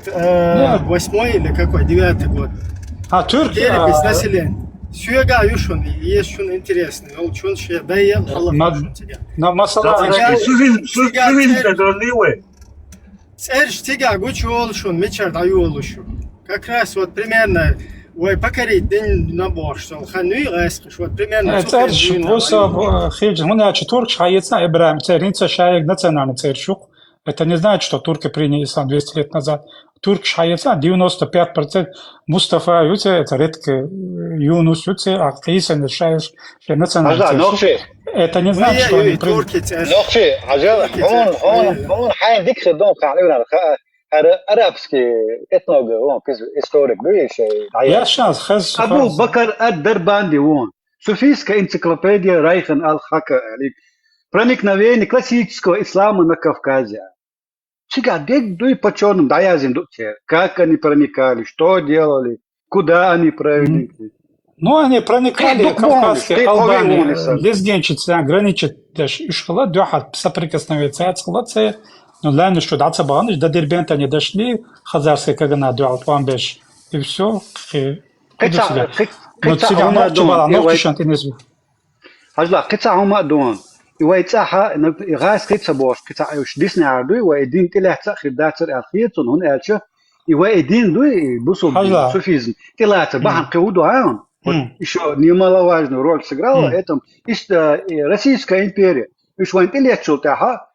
восьмой или какой, девятый год. А, Турк, Перепись а, населения. Сюега юшун, есть шун интересный. Ол чун ше, да, я, Аллах Ма-, шун тебе. на масала. Цига-, Суфизм, цига-, суфизм, цига-, да, дорли вай. Церш цига гуч олшун, мечар да юолшун. Как раз вот примерно, ой, покорить день на борщ, сол хануй, вот примерно. Э, церш, вуса, э, хилж, муна чи турк шайца, Ибрахим, церинца шаек национальный цершук. Это не значит, что турки приняли ислам двести лет назад. Турк шайца, девяносто пять процентов Мустафа юце, это редко, э, Юнус юце, а Иса не шаеш, э, национальный Хажа, цершук. нохчи. Это не значит, что они приняли. Турки церш. Нохчи, хажа, он, он, он, хайн диксе дон кахлина, ха, ара-, арабский этнограф, он, кыз историк, видишь, э, Я сейчас хаз, Абу хаз. Бакар ад-Дарбанди, он. Суфийская энциклопедия Райхан аль-Хака, или проникновение классического ислама на Кавказе. Цига дег дуй по чёрным, да я зин ду те. Как они проникали, что делали, куда они проникли. Ну, они проникали Ты в Кавказские духовный, ты Албании, повинный, Саша. Лезгинчица, граничит, даже Ишхала, Дюха, соприкосновение с Ацхалаце, ну, ладно, что Дацабаныч, до Дербента они дошли, хазарская Кагана, Дюха, Туамбеш, и всё. Кыца, кыц-, Ну, кыца Цигана хумадун, Чабала, и вай-, Нохчишан, Тинес. Хажла, кыца хумадун. И вай цаха, на, газ кыца бош, кыца уж дисне ардуй, вай дин тиле ца хирдацер ар хирцун, хун элча. И вай дин дуй, и бусул, Хажла. Суфизм. Тилацер, бахан кыуду, а он. Вот М. Ещё немаловажную роль сыграла в М. этом ис-, э, и Российская империя. Уж вайн тилечул таха,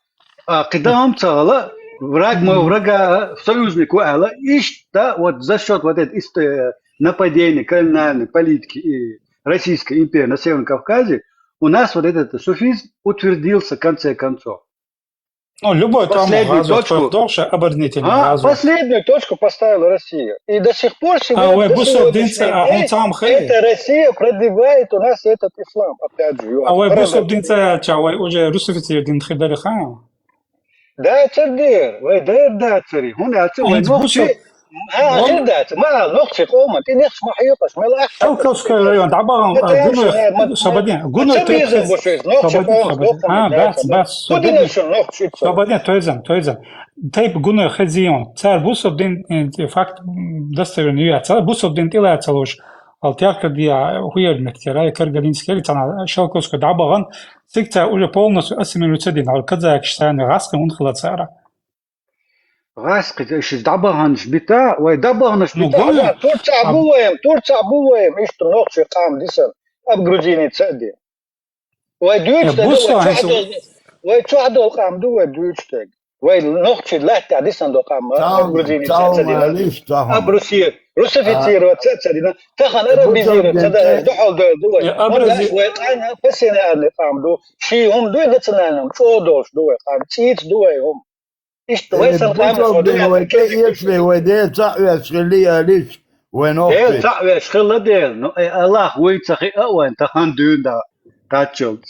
а, кыдам цала, враг моего врага, а, союзник у Алла. Ишта, вот за счёт вот этой ис-, э, нападения, колониальной политики и Российской империи на Северном Кавказе, у нас вот этот суфизм утвердился в конце концов. Ну, любой там Последнюю газов, точку. Дальше оборонительный А, газов. Последнюю точку поставила Россия. И до сих пор А сегодня, вы до бусул сегодняшнего динца, а дня он сам хей. эта Россия продвигает у нас этот ислам, опять же. А вы Правда? бусул динца, ча, вы уже русифицировали дин хидары хан. Да, цердер, вай дер да цери. Хун я ци, вай Инц нох бусул, ци. ХӀа, хӀа, хир дац, ма ала, нохчий къоман тӀе нехаш ма хьекъаш, мел ахча. Шелковский район, дӀабахана, а, гуной, ца безам бу шуьйца, нохчий къоман, собадин, собадин, а, бац, бац, собадин, нохчий ца. Собадин, тойзам, тойзам. Тайп гуной хезион. Цар бусалба дин, э, факт, м, достоверный яц, бусалба дин тӀелаца луш, ал тяхкадия хуер мехтера, и Каргалинский, или цана Шелковский дӀабахана, цига цар уже полностью ассимилируется дин, ал казакаш санна, гӀаскхи унхала цара. ГӀаскхи, ши дӀабаханаш бита, вай дӀабаханаш бита, гуна. Турцахь бу вайм, турцахь бу вайм, иштта нохчий къам дисан, абгрузини ца а дин. Вай дуьйцу, э, даг, вай чохь дол-, вай чохь дол къам ду, вай дуьйцу даг. Вай нохчий лаьтта дисан до къам, абгрузини ца а ца дина. Абруси-, русифицировать ца а ца дина. Тахан арабизировать ца а даьлла, духьал дойл ду вай. Э, абрузи- Вай къам пассионарный къам ду. Ши хӀума ду национальный, чӀогӀа долуш ду вай къам. ЦӀийца ду вай хӀума. Иштта вай сан къамел бусалба дин вай тӀе эцале, вай Дела цхьаъ веш хилла алиш, вай нохчий. Дела цхьаъ веш хилла дела, ну, э, Аллах вуй ца хиъа а вайн, тахан дуьйна да, кхаччалц.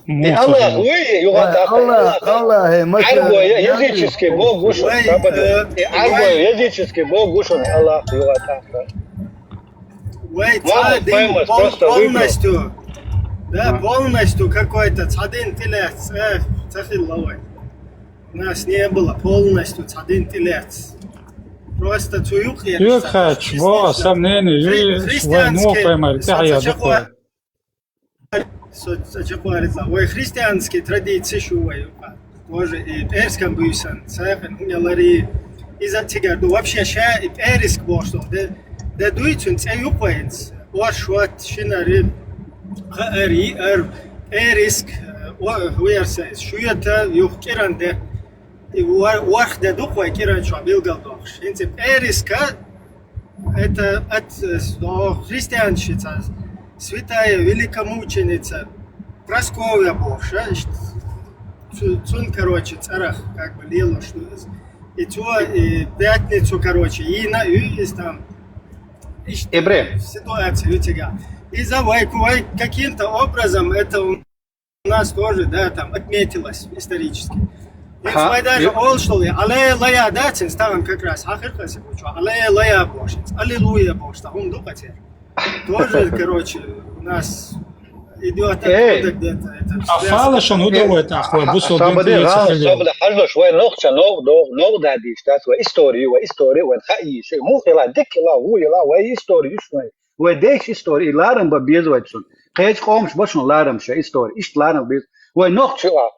Э, Аллах вуй, юха тӀаккха, Аллах, Аллах, э, Ӏарбой, языческий бог гуш, э, Ӏарбой, языческий бог гуш, Аллах юха тӀаккха. Вай цхьа дин пол-, полностью, да, полностью какой-то цхьа дин тӀелаьцна, э, ца хилла вай. У нас не было полностью цхьа дин тӀелаьцна. Просто цу юкъе юкъач, во, сомнение, хри-, христианский, вай мухой мар, со тӀехьа ца дукха. Со ца чекхвариза. Вай христианский традицеш ю вай юкъа. Тоже и пӀераскан буьйсан, цхьаькхина хӀун яларий, иза цигара ду. Вообще ша и пӀераска бохуш долу де, де дуй цуьнан цӀе юкъа вай хӀинца. Оршот, шинари, хаар, йиар, пӀераска, о, хӀун яра сан иза, шоьта, юха кӀиран де. И вар-, ворхӀ де ду-кх вай кӀиран чохь билгалдоккхуш. ХӀинца и пӀераска, это от, э, с-, о, христианаш цхьа святая великомученица Прасковья бохуш, а, иштта цу-, цунна, короче, цӀарах как бы лелош ду иза. И цо, и пятницу, короче, йийна а ю иза там. Иштта ситуация ю цигахь. Иза вай ку-, вай каким-то образом это у нас тоже, да, там отметилось исторически. Ха, вай даже ю- олуш долу, аллилуйя, да, цин стаган как раз, хьан хир хасик учу, аллилуйя бохуш, аллилуйя бохуш, та хӀума ду-кх церан. Тоже, короче, у нас идёт, э, откуда где-то это. А фала шун удовой тахвой, бусул дин. Собаде, хьажлаш, вай нохча, нох, нох, нох да диш, да, вай история, вай история, вай хаи, ши, мух ила, дик ила, ву ила, вай история, шуна. Вай деш истори, и ларам бан беза вай цунна. Кхечу къомаш башун ларам ша истори, иштта ларам беза. Вай нохча а,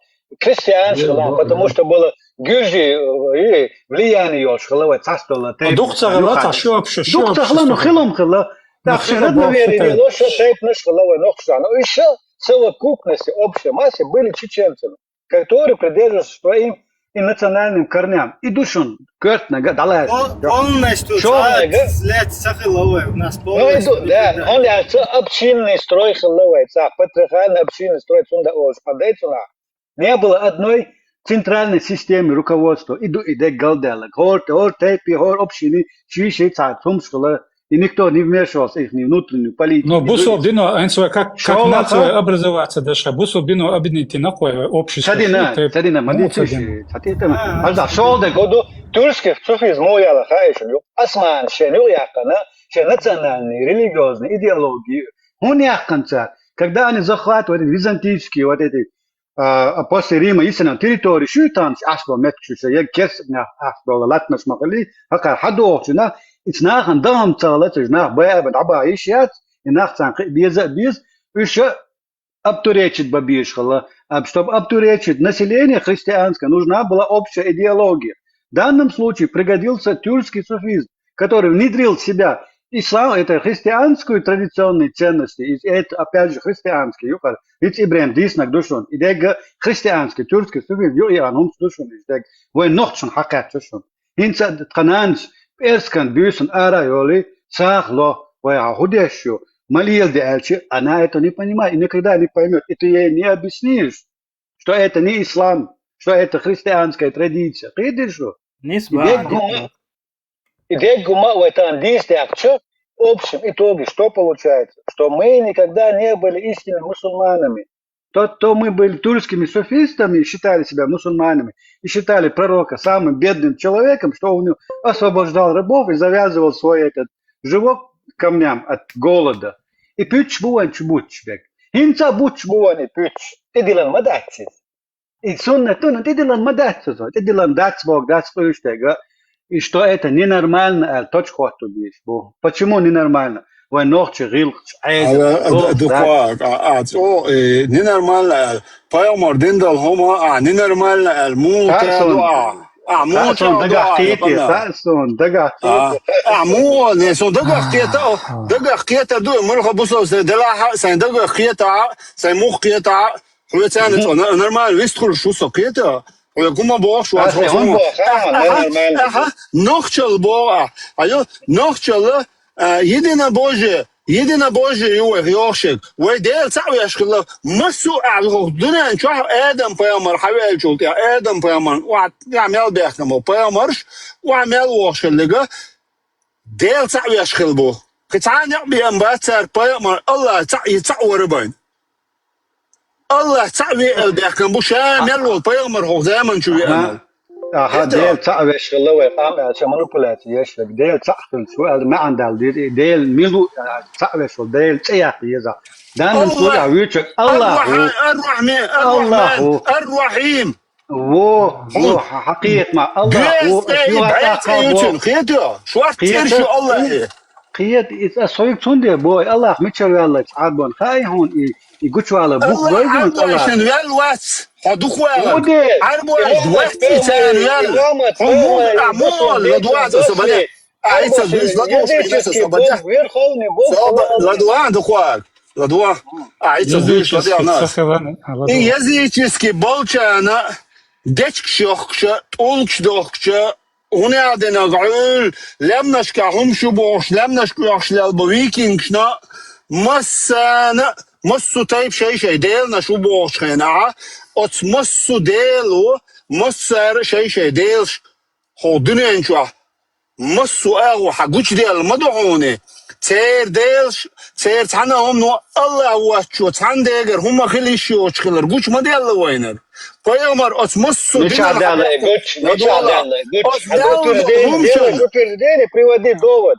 христианаш хила, потому что было гуьржи, э, влияние йолуш хила вай цхьастола тайпа. Дукха ца хила, цхьа шо обща, шо обща. Дукха ца хила, ну хилам хила. Так что родноверие вело, шо тайпанаш хила вай нохча. Ну и шо совокупности, общей массе были чеченцами, которые придерживаются своим и национальным корням. И ду шун, коьртанага, дӀалаьцна. Пол-, полностью цхьа лец ца хилла вай, у нас полностью. Ну, и ду, да, он яц общинный строй хилла вай, цхьа патриархальный общинный строй, цунда олуш, подойцуна. Не было одной центральной системы руководства. И ду, и дег галдаьлла. ХӀор, хӀор тайпе, хӀор общины, ши-ши цхьа хӀумаш хила. И никто не вмешивался в их внутреннюю политику. Но бусул дино, эн свой как, как нация образоваться дашха, бусул дино объединить на кой общество. Цадина, цадина, мадици, цадина. Хаза шолда году тюркских суфизм яла хаишун ю. Осман шен ю якана, шен национальный, религиозный идеологии. Он яканца, когда они захватывали византийские вот эти а, а после Рима истинно территории шуьйтанаш ахьа бо меттиг шу, я керс ахьа бо латнаш ма хили, хакар хьадохчуна, ицу нахана дахам ца хилла, цуьнан нах бай а бан дӀабаха йиш яц, и нах царна кхин беза а беза, уьш обтуречить бан безаш хилла. А чтобы обтуречить население христианское, нужна была общая идеология. В данном случае пригодился тюркский суфизм, который внедрил в себя ислам, это христианскую традиционные ценности, и это, опять же, христианский, юкъара, иц Ибрем дийснаг ду шуна, и дегга христианский, тюркский суфизм, ю и анумс ду шуна, и дег, вай нохчун хьакхаьчча шуна. ХӀинца тхан нанас пӀерскан буьйсан ара йоли, сагӀа ло, вай хьан хӀу деш ю, ма лела де аьлча, она это не понимает и никогда не поймёт. И ты ей не объяснишь, что это не ислам, что это христианская традиция. Кхетий шу? Нисбан. И деггума, и деггума вай тан дийс дяхча, в общем итоге что получается? Что мы никогда не были истинными мусульманами. То, то мы были тюркскими суфистами и считали себя мусульманами, и считали пророка самым бедным человеком, что он освобождал рабов и завязывал свой этот живот камням от голода. И пуч бу вайн чу буч бек. ХӀинца буч бу вайн и пуч. ТӀедиллан ма дац иза. И суннат ду, но тӀедиллан ма дац иза. ТӀедиллан дац боху, дац къуьйш дега. И что это ненормально, аьлла, точка хӀотту бийш бу. Почему ненормально? Вайн нохчи гӀиллакхаш, Ӏедал, Ала, а, дохк, д-, дукха, дац. А, а, цо, э, ненормально аьлла. Пайхамар дина долу хӀума, а, ненормально аьлла. Муха ду, а? А, муха ду, а, дагахь кхета, сан дагахь кхета. А, муха, не, сон дагахь кхета, а, дагахь кхета ду, муьлха бусалба сан делахь а, сайн дагахь кхета, а, сайн мух кхета, а. Хьоьца цхьаьна цо нормально вистхуьлуш ву со кхета. Хьоьга хӀума бохуш вац хьо. Аха, аха, нохчалла боху ахь. Айо, нохчалла, а, единобожие, единобожие ю вайх йохуш ерг. Вай Дела цхьаъ веш хилла, массо а аьлла хӀокху дуьнен чохь Адам-пайхамар хьавеллачул тӀаьхьа, Адам-пайхамарна охьа, тӀаьхьа мел бехкам бо, пайхамарш охьа мел вохуш хилларг, Дела цхьаъ веш хилла бу. Кхин цхьа а некъ бен бац цара пайхамар, АллахӀ цхьаъ, и цхьаъ вара байна. АллахӀ цхьаъ веана бехкам бу, ша мел волу пайхамар хӀокху заман чу веана. Аха, Дела цхьаъ веш хилла вай, къам аьлча манипуляци еш верг. Дела цхьаъ хилча ву аьлла маьӀна далла деза, и Дела мила ву, а, цхьаъ веш волу, Дела цӀе яккха еза. Даннан сурахь вуьйчуьра АллахӀ ву. Ар-Рахьман, Ар-Рахьман, Ар-Рахьим. Во, во, хьан кхета ма, АллахӀ, во, ас юха АллахӀ ю цуьнан, кхета, шорта цӀераш ю АллахӀе. Кхета, иза ас хьоьга цундела боху, АллахӀ мичара ваьлларца Ӏарбойн хаьий хьуна и, и гучувала бух гой хьуна АллахӀ? Ӏарбойшна ваьлла вац, хьо дукха ваьлла. Ӏарбойшна вац и царна ваьлла. Хьо муха а муха валла, ладугӀа аса бане. Ай, ца дуьйш, ладугӀа аса бане. ЛадугӀа дукха ваьлла. ЛадугӀа. Ай, ца дуьйш, ладугӀа аса. И языческий болчана дечкаш йохкуша, тӀулгаш дохкуша, хӀунда динарг Ӏуьллу, лаьмнашкахь хӀума шу бохуш, лаьмнашка оьхуш лелла бу викингашна, массарна а, массо а тайпа шай-шай деланаш ву бохучу хенахь, оцу массо а дело, массара а шай-шай делаш хӀокху дуьнен чохь массо а агӀо хьан гучуделла ма ду хьуна. Церан делаш, церан цхьана а хӀумано АллахӀ воцчо цхьана дегара хӀума хила йиш йоцуш хилар гучу ма делла вайнара. Пайхамар оцу массо а динан хьан гучу, мичахь даьлла гучу? Оцу даьлла утверждение, дело утверждение, приводи довод.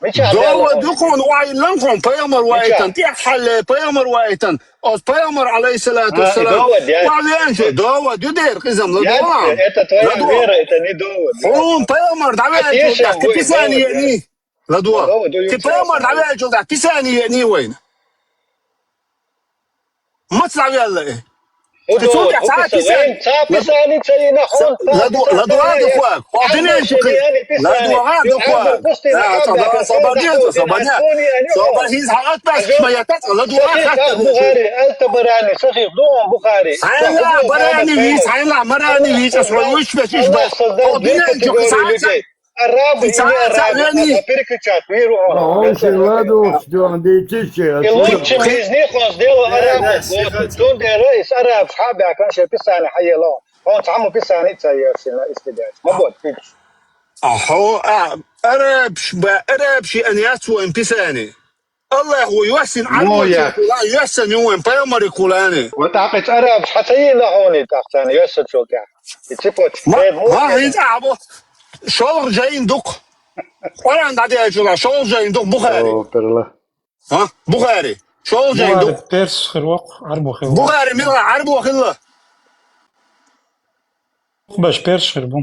Мичахь даьлла довод ду хьуна, охьайиллан хьуна, пайхамар ваийтан, тӀеххьалле пайхамар ваийтан. Оцу пайхамар, алейхиссалату вассалам, охьавеанчо довод ю дера, къизам, ладугӀа. Это твоя вера, это не довод. Хьуна пайхамар дӀаваьллачул тӀаьхьа кхин писание еъний? ЛадогӀа. Кхин пайхамар дӀаваьллачул тӀаьхьа писание еъний вайна? Маца дӀаваьлла и? Кхин цул тӀаьхьа цхьа а писание? Цхьа писание ца йина хьуна. ЛадогӀа, ладогӀа дукха. Хьо дуьнен чу кхин. ЛадогӀа дукха. Собар де, собар де. Собар хӀинца хьан атта баьхкаш ма ятта, ладогӀа хатта. Бухари, Аль-Табарани, Сахих ду хьуна Бухари. Хьайла Барани вийца, хьайла Марани вийца, ас хьо вуьш беш иш бац. Хьо дуьнен чу кхин цхьа а ца Арабы или арабы, надо переключать, виру он. А он же ладуш, что он дичище. И лучше из них он сделал арабов. Вот, цундела из араб шхьа баьхкан шен писание хьаелла. Он цхьаммо писание ца еш сина истидеш. Ма бот, пич. Ахьо, а, арабш ба, арабши ан яц вайн писание. АллахӀа йоьссина Ӏарбойчул кхуллан, йоьссина ю вайн пайхамариг кхуллан. Ва тӀаккха и арабаш хьан ца йина хьуна, тӀаккха царна йоьссачул тӀаьхьа? И цепочка. Ма, ма хӀинца а бу. ШолгӀа жайна дукха. Къуръан дӀаделлачул а шолгӀа жайна дукха Бухари. О, перла. А? Бухари. ШолгӀа жайна дукха. Бухари перс хир вокху, Ӏарбо хир вокху. Бухари мила Ӏарбо хилла? Баш перш хир бу.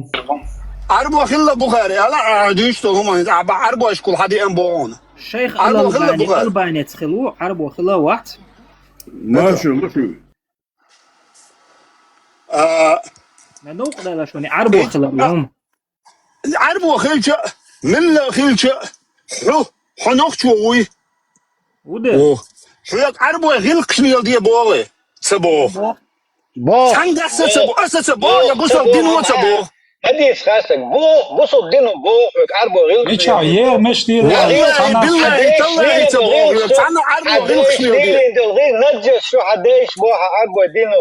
Ӏарбо хилла Бухари, ала а дуьйцу хӀума, а ба Ӏарбойшкахула хьан деана боху хьуна. Шайх Ӏарбо хилла Албани, Бухари. Албанец хилла ву, Ӏарбо хилла вац. Маша, маша. А, Ма новкъа далаш вани, Ӏарбо хилла ву. Ӏарбо хилча, милла хилча, хьо, хьо нохчо вуй. Ву де? О, хьоьга Ӏарбой гӀиллакхаш леладе боху, ца боху. Бо. Цхьана дас а ца бо, аса ца бо, я бусалба дино ца бо. Хадис хастаг бо, бусалба дино бо, хьоьга Ӏарбой гӀиллакхаш леладе. Мича, е, меш дийла. Валлахи, биллахи, таллахи ца бо, цхьана Ӏарбой гӀиллакхаш леладе. Наджас шу хьадеш бо, хьан Ӏарбой дино.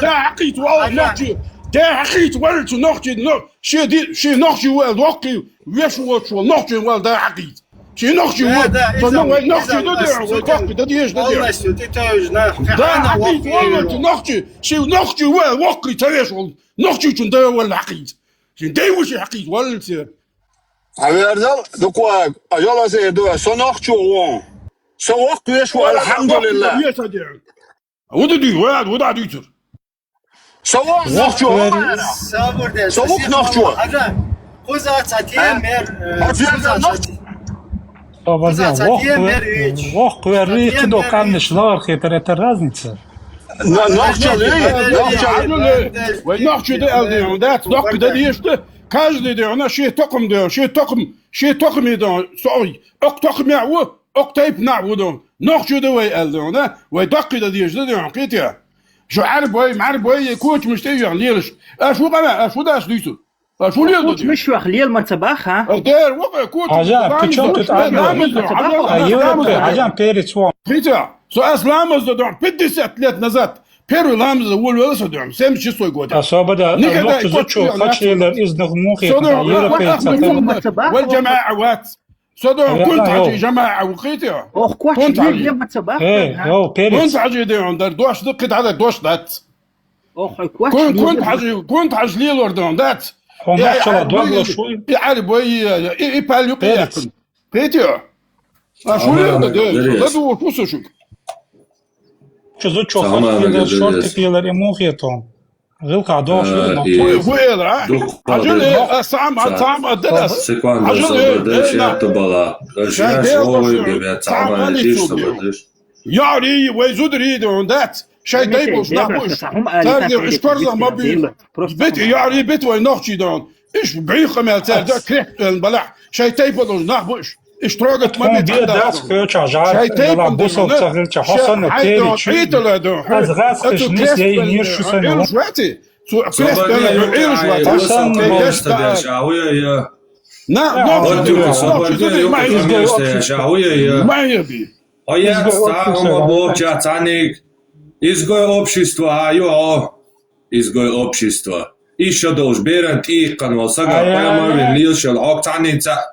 да хьакхийца валла нохчий, да хьакхийца валла цу нохчий, но, ши ди-, ши нохчий валла воккхий, веш воцуш валла нохчий валла да хьакхийца. Ши нохчий валла, со но вай нохчий да дера, вай коккхий да деш да дера. Да хьакхийца валла цу нохчий, ши нохчий валла воккхий ца веш валла, нохчийчун да валла хьакхийца. Шин дай вуш хьакхийца валла ца. Аверзал, дукваг, а йола се ду, со нохчо вон. Со воккхий веш валла, алхьамдулиллах. Веша дера. Вуда ди, вада, вуда дицур. Со вон нохчо вара. Сабур де, со вук нохчо. Ага. Куза цати мер, э, куза цати. Куза цати мер вич. Вох квери кидо камнеш лар хетер, это разница. Нохчали, нохчали. Вай нохчи да алди, да, нохчи да дешта. Каждый да, на ши током да, ши током, ши током да, сой. Ок током я ву, ок тайп на ву да. Нохчи да вай алди, да. Вай дакки да дешта да, китя. Шо арбой, марбой, кучмаш те я лелш. А шо гана, а шо даш дису. А шо лел да? Кучмаш вах лел ма ца баха. А дер, ваха кучмаш. Хьажа, ты чё тут арбой? Ламаз да, хьажа, ламаз да. Хьажа, перец вон. Китя, со ас ламаз да, пятьдесят лет назад. Первый ламаз да, вол вела со да, семьдесят шестой год. Особо да, никогда кучу, кучу, качелер из нах мухи, со да, Европе, вал джамаа вац. Со да, кунт хьажи джамаа ву китя. Ох, кучмаш лел ма ца баха. Э, йо, перец. Кунт хьажи да, дар дош да, китя да дош дац. Ох, квач. Кун, кун хьажи, кун хьажи лелор дон, дац. Хо махчала дог ло шуй. И арбой, и, и палю. Перец. Китя. А шо лел да, да ду кусушук. Чо зу чо хо шорт пилер и мухетон. Гылка дош. Хо ел, а? Хажи ле, а сам, а сам, а дадас. Секунда, хажи ле, да, шерта бала. Шай дел, сам, а не цуг. Яри, вай зуд ри да, он дац. Шай дай болш нах буш. Царни иш корза ма би. Бит яри, бит вай нохчи да. Иш бих мел цар да крест бен бала. Шай тай болш нах буш. Иш трогат ма бит. Дац коча жар. Шай тай болш бусол цахил ча. Хасан тери чи. Итала да. Аз гас киш нис ей нир шу сан. Ил швати. Цу крест бен ил швати. Хасан болш да. Шауя я. На, нохчи да. Ма я би. Ой, я сам бо ча цаник. Изгой общества, а, ё, изгой общества. Ишо долш беран тикъан вал сага, паяма вин лил шел, ок цаница.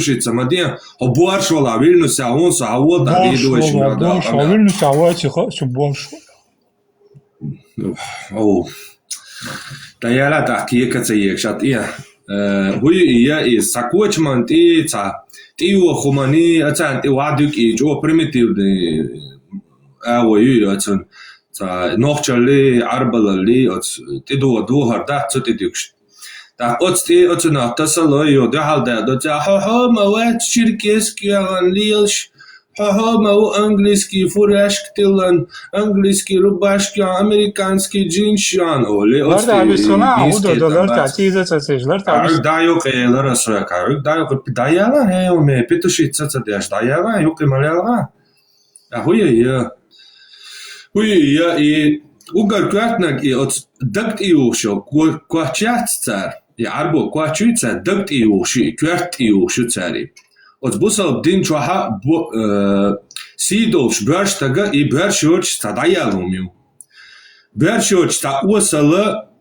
петушица ма де, хьо борш вала, вирнуса, хьун со, хьо вот, а, борш виду вала, вишина, да, борш вала, вирнуса, хьо вайци ха, со борш вала. О. Та яла та кека ца ек шат, я. Э, хӀуй, я, и са кочман тӀи, ца, тӀи вохумани, а цан тӀи вадук и, чӀо примитивный, а, вой, ю, а цун, ца, нохчалли, арбалалли, оц, тӀи ду, ду, хар, да, цу тӀи дюкш. Та оц тӀи, оцу нах тасало, ю, да, хал, да, да, ца, хо, хо, ма, вац, черкески, яган, лилш, Хо-хо, ма у английский фуражка тиллан, английский рубашка, американский джинс ян, оле, ларта оцти бисуна, ингийский удо, там ларта, бац. Тиза цацеш, ларта. А, бис- уг да юкъе, лара соя, ка, уг да юкъе, да яла, э, у ме, петушица ца деш, да яла, юкъе ма яла. А, хуя, я. Хуя, я, и угар квартнаг, и оц дагт и ушо, ква-, квачац цар, и арбо квачуй цар, дагт и уши, кварт и ушу цари. Оц бусалб дин чохьа бу-, э, сийдолш боьрш тага и боьрш йоч ца дӀаялум ю. Боьрш йоч ца осала,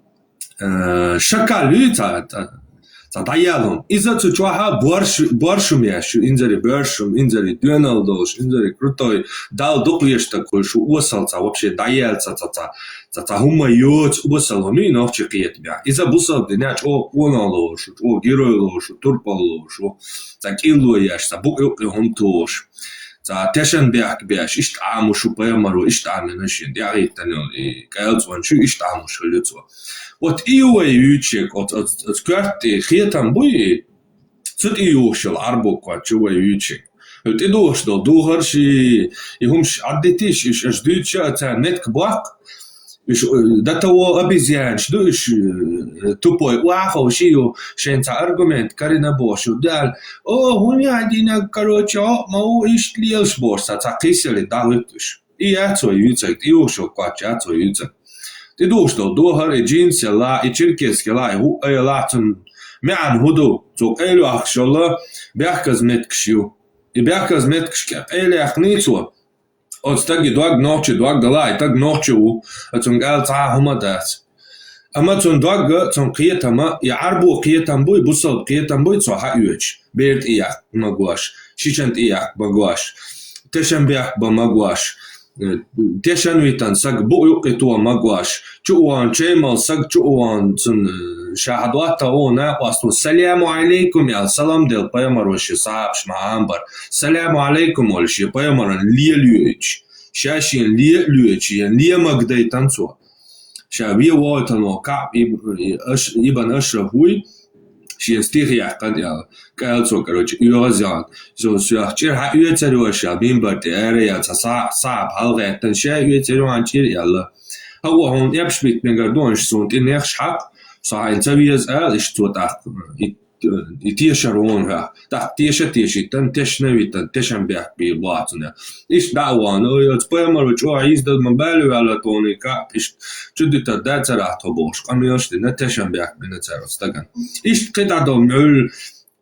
э, шакал ю ца, ца, ца дӀаялум. Иза цу чохьа борш, боршум яш ю, инзари боьршум, инзари дуьнал долш, инзари крутой, дал дукъ веш так хуй шу осал ца, вообще дӀаял ца, ца, ца, ца, ца хӀума йоц осал хӀума ю нохчи кхетамя. Иза бусалб диня чӀо къонал лошу, чӀо герой лошу, турпал лошу, ца кӀилло яш, ца букъ юкъи хӀума тош. Ца тешан бехк беш, иштта Ӏамушу пайхамаро, иштта Ӏамина шин, дягӀиттанил и кӀалцӀван шу, иштта Ӏамушу хилицо. Вот и вай вичек, от, от, от кварти хетам буй, цу тӀи юхшил арбо квачу вай вичек. ТӀи духш дол, духар ши, и хумш аддитиш, иш, иш дюча, ца метк бак, Иш, э, до того обезьянш ду, иш, э, тупой, уахов шию, шен ца аргумент карина бошу, дал, о, хун я дина, короче, о, ма у иш лиелш бош, ца, ца кисели да витуш. И я цо юцак, и ушо квач, я цо юцак. ТӀи духш дол, духар, и джинс ла, и черкес ла, и ху, э, ла, цун, мян худу, цу, э, лю ахшола, бяхказ меткш ю. И бяхказ меткш, э, лях ницо. Оц таги дог нохчи дог гала, и таг нохчи ву, а цун гал цхьа хӀума дац. Амма цун дог, цун кхетама, и арбу кхетам буй, бусалб кхетам буй, цо хьаоьч. Бер тӀияк магош, шичан тӀияк магош, тешан бяк ба магош, э, тешан витан саг бу юкъи то магош, чу ван чеймал саг чу ван цун, э, шахадуатта о на пасту. Саляму алейкум, я салам дел пайхамар ва ши сахабш ма амбар. Саляму алейкум, ол ши пайхамаран лелюич. Ша шин лелюич, я лемагдайтан цо. Ша ве войтан о Каъб иб-, ибн Ашраф вуй, шин стих яхкан я. Кал цо, короче, югазян. Цо сях чир ха юцарю ша, минбар те ара я, ца са, са, халгайтан ша юцарю ан чир яла. Хавва хун эпш бит мегар дон ши сун тӀи нехш хьакъ, са ин ца вез ал, иш цо тӀаккха. И, и тешар вон ха. ТӀаккха теша тешитан, тешна витан, тешан бяк би лоацна. Иш да ван, ой, оц пайхамар чӀо изда ма бали вала тони ка, иш чудита да цара то бош, къамиош дина тешан бяк бина цара стаган. Иш кхида до мюл,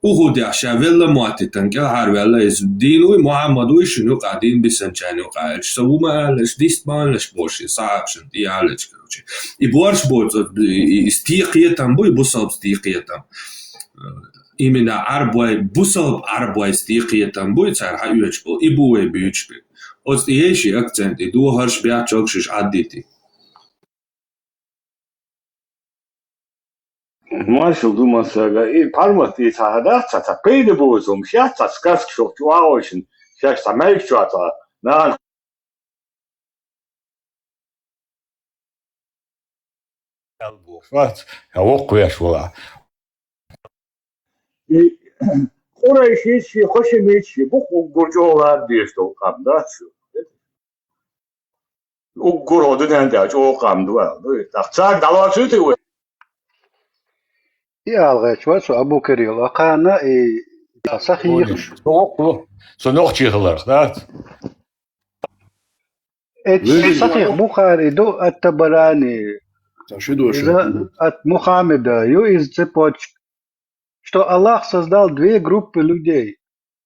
Ухудехь ша велла моттитан, кӀелхьарваьлла иза дийна вуй, Мухьаммад вуй шун юкъа, дийна бисанчарна юкъа аьлча, со ву ма аьллаш, дист ма аьллаш бохуш, и сахьабашна тӀе аьллача, короче. И борш боцу, и, и, и стекхетам буй, бусалб стекхетам. Именно Ӏарбой, бусалб Ӏарбой стекхетам буй, цара хьаоьцуш болу, и бу вай буьйцуш бен. Оцу тӀе ей ши акцент, и дохарш бехчалгаш шиш Ӏаддити. Маршал ду массага, и пхьармат и ца хьадац, ца, ца пайда бозу хӀумаш яц, ца сказка шух чу вагӀошин, шаьш ца маьжча ца, нахана вац, я воккхавеш вала. И Къурайшис ши, хошимис ши, буху уггур чӀогӀа лара дезаш долу къам дац шу. Уггар хӀо дуьнен тӀехь чӀогӀа къам ду аьлла ду. ТӀаккха царга дӀалоцуьйтий вай? И алгӀаьчча вац со Абу Кирилл, а кхана и Са хиехаш. Со воккху, со нохчий хиларх, дац? Эццахь сахих Бухари ду, ат-Табарани. Ца ши доша. Иза ат Мухаммеда ю иза цепочка, что Аллах создал две группы людей.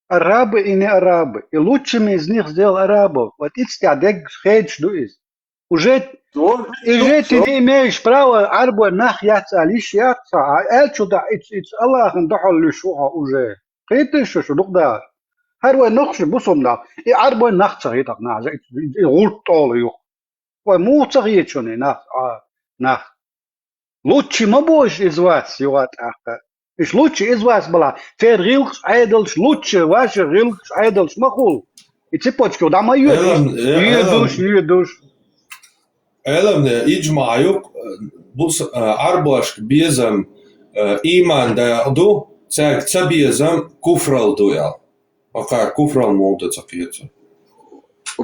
Арабы и не арабы. И лучшими из них сделал арабов. Вот иццахь дег хедаш ду иза. Уже, уже ты не имеешь права арбой нах яц али ши яц, а элчу да иц, иц Аллахын дохол лиш ухо уже. Хеташ шу дух да. Хар вай нах ши бусум да. И арбой нах ца хетак на, и гурт тола юх. Вай мух ца хетшуни нах, а, нах. Лучший ма божа из вас, югат ахка. Иш лучший из вас бала. Фер гилкш айдалш лучший, ваши гилкш айдалш ма хул. И цепочка да ма ю. Ю душ, ю душ. Ӏеламне иджма юкъ, бус, а, Ӏарбошка безам, а, иман дакъа ду, цаьрга ца безам куфрал ду аьлла. Акхар куфрал мовда ца кхетар.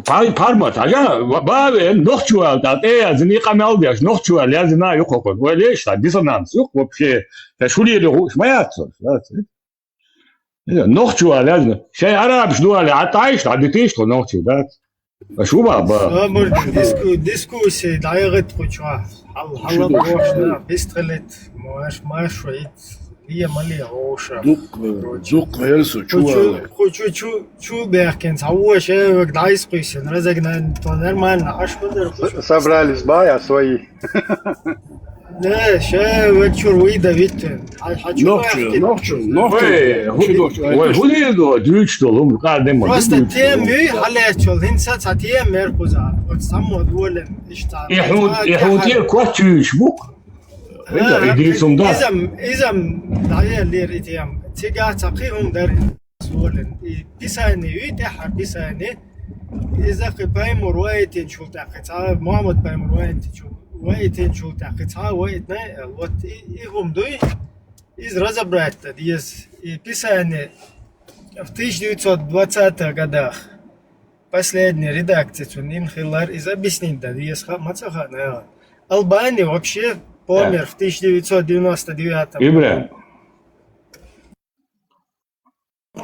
Пар-, пармат, хьажа, ва-, бавен, нохчувал, да, тӀе язни, къамел деш, нохчувал язна, юхокон. Ой, леш, да, диссонанс, юх, вообще, да, шулири гуш, ма яц, да, да. Нохчувал язна. Шай арабш дуали, а тайш, а дитиш, то нохчи, да. А шуба, ба. Собар, диску-, дискуссия, да, я говорит, кучва. Хьал-, хьала бохна, бистхилит, маш, маш, шуит, лия, малия, оша. Дукха, дукха, эльсу, чу валла. Кучу, кучу, чу, чу бяхкин, ца воша, век дайс куйсин, разогнан, то нормально, аш кудер кучу. Собрались бая свои. Да, ша век чур выдавить. Нохчу, нохчу, нохчу. Ой, ху-, ой, хулидо, дючтол, ум, кадем. Просто тем, ю, халячол, хинса, ца тем, меркуза. Вот само доволен. И хун, и хун тир квачуш бук. Вида, иди сюда. Изам, изам, да, я лир и тем. Цига цакы хун дар сволен. И писание, и те хар писание. Иза хы паймур вайтин чул такы ца, Мухаммад паймур вайтин чул, вайтин чул такы ца, вайтна, вот и, и хум дуй, из разобрать-то, из, и писание в тысяча девятьсот двадцатых годах. Последняя редакция цун инхилар из объяснить да, из ха-, мацаха, наверное. Албани вообще помер в тысяча девятьсот девяносто девятом году. Ибрахим.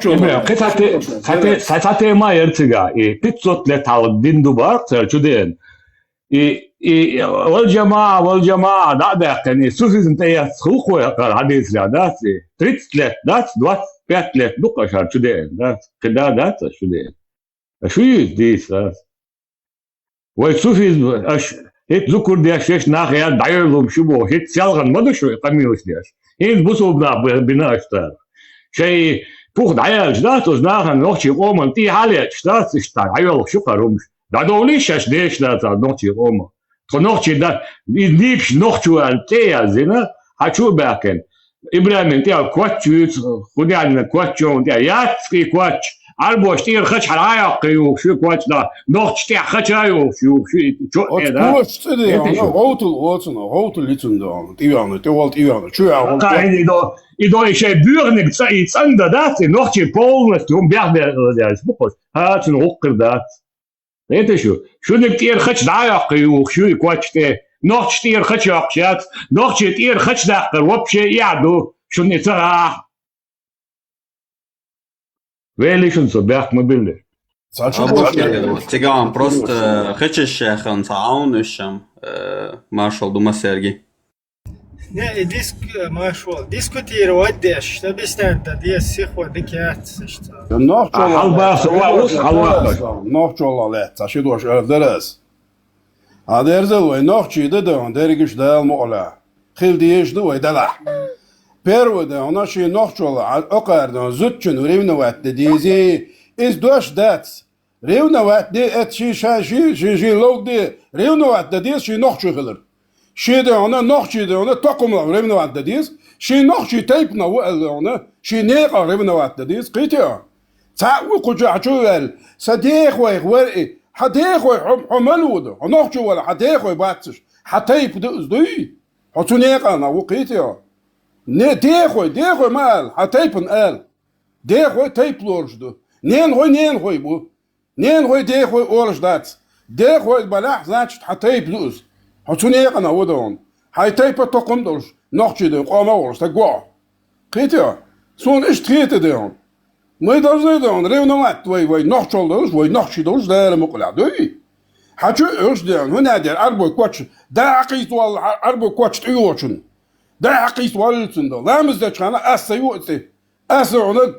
Ибрахим, кхы ца те-, ца те-, ца, ца тема яр цига, и пятьсот лет хьалха дин ду бакъ цара чу деана. И, и, вал жамаа, вал жамаа, да, да, кхы и суфизм тӀе яц, хулхой акхар хьадийцарехь дац и. Тридцать лет дац, двадцать пять лет ду кхашар чу деана, дац. Кхы да, дац, аш чу деана. Шу юьйцу дийца ас? Вай суфизм, аш хӀетта зукур деш, шеш нах яр дӀайойлу шу боху, хӀетта селхана ма ду шу къамелаш деш. ХӀинца бусулба нах б-, бина аш цара. Шай пух дӀаяьлча дац, оцу нахана нохчий къоман тӀе хьалаьтташ дац, иштта дӀайоьлхуш ю кхара хӀумаш. ДӀадовлийша аш деш дац ас нохчий къоман. Тхо нохчий дан, и дийпаш нохчо аьлла тӀе а яздина, хьан чу а баьккхина. Ибрахиман тӀе коч юьйцу, хӀун яьлла коч чу тӀе яц и коч. Ӏарбош тӀера хача хьара а йоккхий юхуш ю коч, да, нохча тӀе хача а юхуш, юхуш ю, и чо оцу тӀе, да? Коч цӀе де, хӀетта шу. ГӀовтал оцуна, гӀовтал лицун да, тӀевеана, тӀе вал тӀевеана, чу яхьа вал. Ха, хӀинца и до, и до и шай буьгӀаниг ца, и цӀан да дац, и нохчий полностью хӀун бехбе-, бехбе-, бехбе-, бу кхош. Ха, цун гӀуккхир дац. Эта шу, шуьниг тӀера хача дӀа а йоккхий юхуш ю и коч тӀе. Нохча тӀера хача йоккхуш яц, нохчий тӀера хача даккхар вообще эхь ду, шуна и ца гӀахь. Вели шуна со бехк ма билли. Ца чу а боху. Цигахь просто хечаш шайхан ца Ӏавна уьш шам, э, маршал ду ма серги. Не, и диск-, э, маршо, дискутировать деш, объяснять да, дес сихо дикац, иштта. Нохчо а, хьалбахса, ва ус, хьалвахса. Нохчо лаьтта, ца ши дош эр дерас. А дерзал вай нохчий да дан, дерригаш Дала мукъалахь. Хила дезаш ду вай далахь. Первый дан, хьуна ший нохчо ла, а, окхар дан, зудчун ревновать да дезий, из дош дац. Ревновать де, это ши ша, ши, ши, ши лов де, ревновать да деза ши нохчо хилар. Ши де хьуна, нохчий де хьуна, токхамах ревновать да деза, ши нохчий тайпанах ву аьлла хьуна, ши некъах ревновать да деза, кхийтий хьо? Цхьаъ ву кху чохь чу а ваьлла, сан дехойх вара и, хьан дехой хьо, хьо мала ву ду? Хьо нохчо вала, хьан дехой баццаш, хьан тайпа ду из дуй? Хьо цу некъанах ву, кхийтий хьо? Не, дехой, дехой ма ала, хьан тайпана ала. Дехой тайпа лоруш ду. Ненахой ненахой бу. Ненахой дехой олуш дац. Дехой балахь, значит, хьан тайпа ду иза. Хьо цу некъана ву дан. Хьайн тайпа токхам а долуш, нохчий дан къома а волуш, стаг го. Кхийтий хьо? Суна иштта хета дан. Мы должны, да, он ревновать, вай, вай нохчалла долаш, вай нохчий долаш, Дала мукъалахь, дуй? Хьачу уж, да, он, хӀуна дер, Ӏарбой коч, да, хьакхийта валла, Ӏарбой коч тӀайоагӀачун. Да, хьакхийта валла цун, да. Ламаз деча хана, аса ю оци. Аса хьона,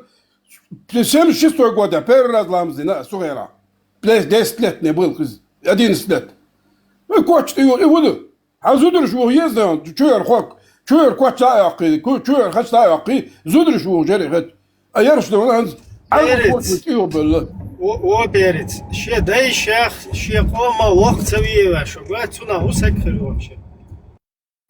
семьдесят шестой года первый раз ламаз дина, сухера. Десять лет мне было, одиннадцать лет. Ну, коч тӀайоагӀа, и хӀу ду. Хьан зудараш вуха еза, чуяр хок, чуяр коч а йоккхий, ку-, чуяр хач а йоккхий, зудараш вуха жери хет. А яраш да ван ханз, Берец. Ӏарбой коч тӀайоагӀа белла. О, о, Берец, ше дайшах, ше къома вокх ца виеваш, ва цуна хӀу саг хир вообще.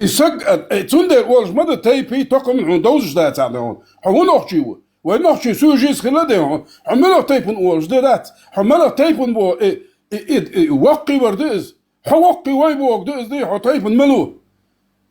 И саг, а, э, цундер олаш ма да, тайпи, токхам хьона довзаш дац а да хьона. Хьо хӀу нохчий ву? Вай нохчий суьжийс хила да хьона. Хьо мелах тайпан олаш да дац. Хьо мелах тайпан бо, э, э, э, э, воккхий вар да из. Хьо воккхий вай бог да из да, хьо тайпан мел ву.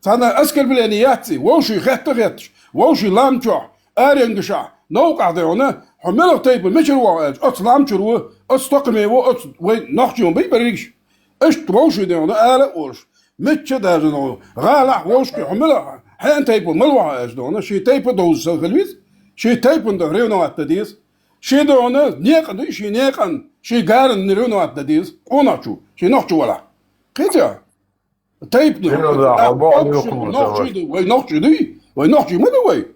Царна оскорбление яц и, вовший хетта хетташ, вовший лам чохь, аренгашахь, новкъахь да хьона, хьо мелах тайпан мичара вогӀу аьлча, оцу лам чура ву, оцу токхаме ву, оцу вай нохчий ву бай берригаш. Иштта вовший да хьона, ала а олуш. Мичча а даьржина ву. ГӀалахь вовшки хьо мила хьан тайпа мала вахьа аьлча да хьона, ший тайпа довза ца хила веза, ший тайпана да ревновать дан деза. Ший да хьона некъан дуй, ший некъан, ший гаран ревновать дан деза. Къонахчу, ший нохчу валахь. Кхетя? Тайпа да. Ший да, а бо а нохчий да, вай нохчий дуй, вай нохчий ма да вай.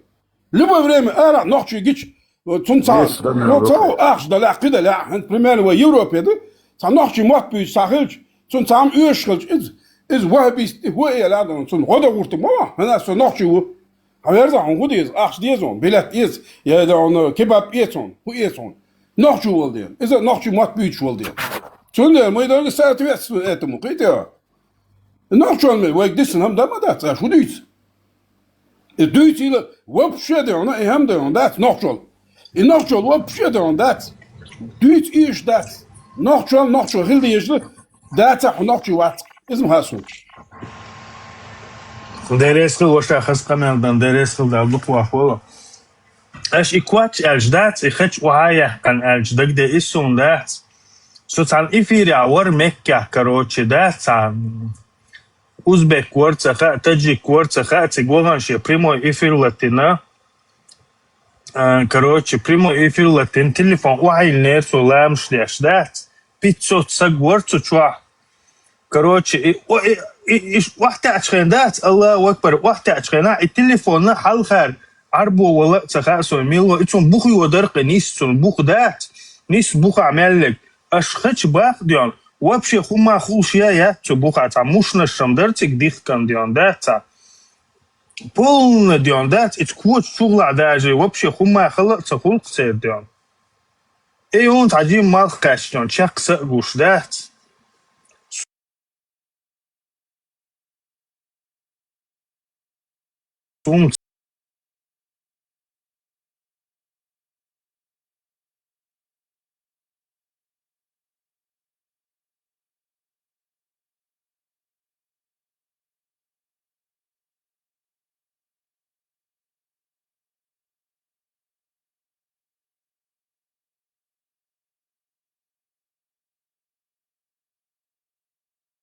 Любое время ара нохчий гич, цун цхьа, Есть, да, ну, цхьа ахча далахь, кхидалахь, хӀанз, примерно, вай Европе да, цхьа нохчий мотт буьйцу цхьа хилча, цун цхьа ам оьшуш хилча, из, из ваххабист, хӀу э яла а да, цун гӀо дан гӀуртаг ма вахь, хӀана со нохчий ву. Хьан верзахь, хьуна хӀу деза, ахча деза хьуна, билет эца, я да хьуна кебаб эца хьуна, хӀу эца хьуна. Нохчий вала дена, иза нохчий мотт буьйцуш вала дена. Цундела мы должны соответствовать этому, кхетий? Нохчалла вайга дисина хӀама дан ма дац, аша хӀу дуьйцу? И дуьйцийла вообще да хьона, и хӀама да хьона дац нохчалла. И нохчалла вообще да хьона дац. Дуьйца эшаш дац. Нохчалла, нохчо хила дезаш дац, хьо нохчий вац. Иза ма хасу. Деррес хила, ваша хас къамел дан, деррес хила дал дукха вахвала. Аша и коч аьлча дац, и хача охьа а яьккхина аьлча дагадеа, и суна дац. Со цхьана эфирехь вара Меккехь, короче, дац, цхьа узбек вара ца хаьа, таджик вара ца хаьа, цига вахана шен прямой эфир латина. А, короче, прямой эфир латина, телефон охьайиллинера цо ламаш деш, дац. Пятьсот саг вара цу чохь. Короче, и, о, и, и, и ш-, охьатаьӀча хен дац, Аллаху Акбар, охьатаьӀча хенахь, и телефонна хьалхара Ӏарбо вала а ца хаьа суна, мила ву, и цунна бух йодар-кх, нисса цунна бух дац, нисса бухахь мел лег. Аша хача бакъ а доьгӀна, вообще хӀумма хулаш я яц цу бухахь, цхьа мушнаш-м дара цига дихкан доьгӀна, дац цхьа. Полна доьгӀна, дац, и цу коча чухула даже вообще хӀумма хала а ца хуьлу-кх церан доьгӀна. И юн цхьа жима малх кхаьчна, чекх са а гуш, дац. Сум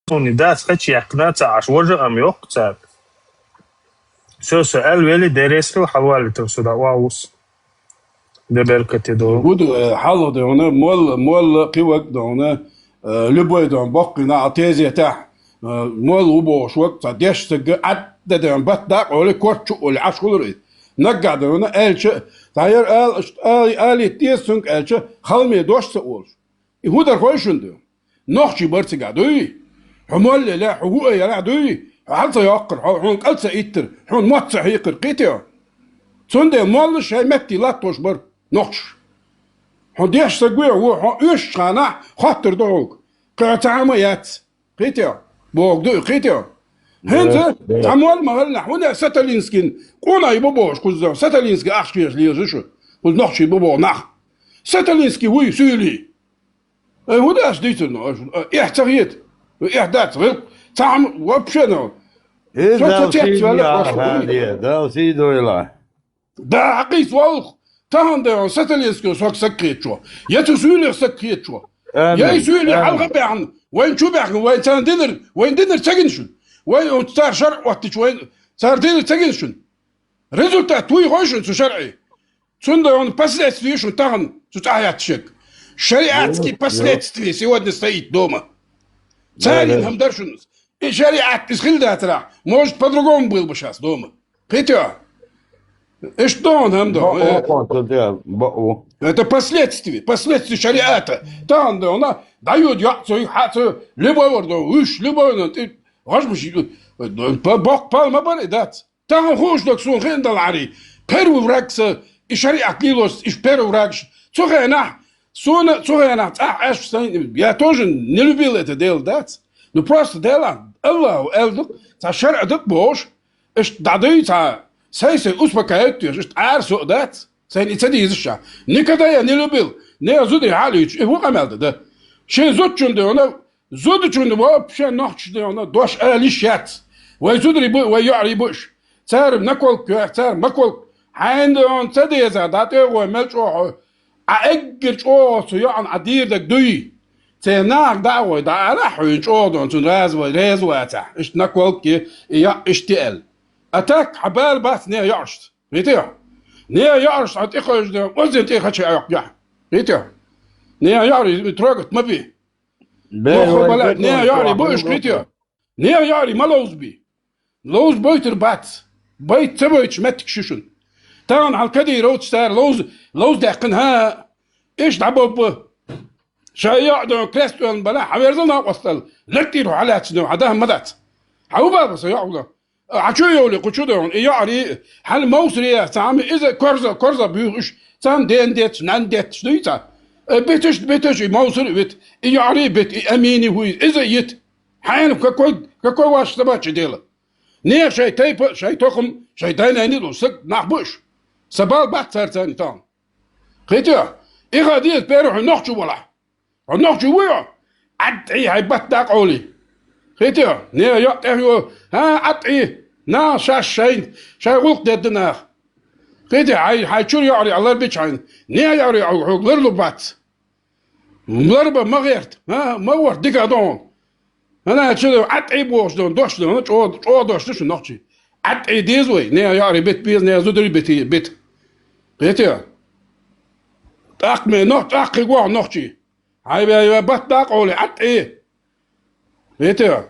Суна дац хача яьккхина ца Ӏаш, важа ам йоккху цаьрга. Со, со аьлла вели, деррес хила хьалвалийтар со дӀа охьа вус. Де беркате долу. Гуд, э, хьалха доьгӀна, молла, молла, кхиварг доьгӀна, э, любой доьгӀна, боккхина, а тезетахь, э, молла ву бохуш варг, цхьа деш сагга Ӏад де доьгӀна, бат дакъа олий, корчу олий, Ӏаш хулар иза. Наггахь доьгӀна, аьлча, цхьа яр ала, ала, алийта деза цуьнга аьлча, халме дош ца олуш. И хӀун дар хой шуна ду? Нохчий бар цигахь дуй? Хьо молле ле, хьо хӀу а яра дуй? Хьо хьал ца йоккхура, хьо, хьуна кӀал ца иттира, хьуна мотт ца хьийкхира, кхетий хьо? Цундела моллаш шайн метте латтош бара нохчаш. Хьо деш саг ву, хьо оьшучу ханахь хоттур ду хьоьга. Кхин хьо цхьа хӀума яц. Кхетий хьо? Боху ду, кхетий хьо? ХӀинца цхьа молла ма хилла, хӀунда Саталинскин къонахий бу бохуш кхуза, Саталинский ахча кхеташ лелаш шу, кхуза нохчий бу боху нах. Саталинский вуй суьйлий. Ай, хӀун дац дийцар, ну, аша, а, эхь ца хета? Ну, эхь дац, гӀилкх. Цхьа хӀума вообще, ну. Со ца тетта ваьлла, аша, Дала сий дойла. Да, хьакхийца волх. Тахана дай хьуна Саталинского саг кхетачо. Я цу суьйлих саг кхетачо. Я и суьйлих хьалха баьхна, вайн чу баьхна, вайн царна динар, вайн динар ца гина шуна. Вайн цара шаръ оттича, вайн цара динар ца гина шуна. Результат вуй хой шуна цу шаръе. Цунда он последствия шун тахан цу цӀа яц шек. Шариатский последствия сегодня стоит дома. Царин хӀама дар шун. И шариат из хила дацарах, может, по-другому был бы щас дома. Хитё. Ишта дон хӀама дон. Бо-, о, о, то да, бо-, о. Это последствия, последствия шариата. Тахан дон, на, дают яц, хьац, любой вар дон, уж, любой дон, ты, гаш бу ши, бо-, бо-, бо-, пал ма бар и дац. Тахан хууш дог сона хин далари. Первый враг са, и шариат лилос, и первый враг ш-, цу хенах, сона, цу хенах, цӀа аш сан, я тоже не любил это дело, дац. Ну, просто дело, Аллаху, элдук, ца шар адук бош, ишта дадуй ца, сай-сай успокаивать теш, ишта ар со дац, сай не ца диза ша. Никогда я не любил, не зудри халич, и ву камел да. Шин зуд чун да, она, зуд чун да, вообще нохч да, она, дош алиш яц. Вай зудри бу, вай яри буш. Цар наколк, цар маколк. Хайн да, он ца деза, да те, вай мел чохо. А эггар чӀогӀа цу йоӀан Ӏа дийрдаг дуй? Церан нах дӀа а гӀой, дӀа ала хьуна чӀогӀа дон, цун раза вай, реза вацахь. Иштта наколки, и йоӀ иштта аьлла. А так, хьан бала бац нехан йоӀашца. Витя? Нехан йоӀашца хьан тӀе хойш ден, озен тӀе хача йоӀ яхь. Витя? Нехан йоӀ трогать ма би. Бе, Мохо вай бала, бе, нехан вай йоӀ бу бе, ишкрит йо. Нехан яри ма ловзби. Ловз бойтур бац. Байт ца бойтуш меттиг шишун. Тахан хьал кадийровч цара ловз, ловз даьккхина, хӀа, иш дӀабобба. Ша яӀ дон крест оьлан бала, хьаверзал накъостал. Лертир хьалаьцна, хьада ма дац. Хьа у баба са яӀ ула. Хьа чу йовли, кху чу дон, и яӀри, хьал мовсри, цами иза корза, корза буьйхуш, цан ден дец, нан дец, дуйца. Э, беташ, беташ, и мовсри вит, и яӀри бет, и амини хуй, иза йит. Хьайна какой, какой ваш собачье дело? Не, шай тайпа, шай тохум, шай дайнайни лу, саг нах буш. Сабал бат цар цани тан. Хитя, и хадис перу ху нохчу вала. Ху нохчу вуйо. Ад и хай бат да къоли. Хитя, не, я тахю, ха, ад и. На, шаш шайн, шай гулк дедда нах. Хитя, хай, хай чур яри алар бичайн. Не яри алгуг лар лу бац. Ларба ма гӀерт, а? Ма варт дика дон. Ана чу ӀатӀи бохуш дон, дош дон, чӀо-, чӀо дош ду шу нохчи. ӀатӀи деза вай, не яри бит беза, не зудари бит, бит. Хете? ТӀаккха ме нох-, тӀаккха гох нохчи. Хьай бе, бе, бат да къоли, ӀатӀи. Хете?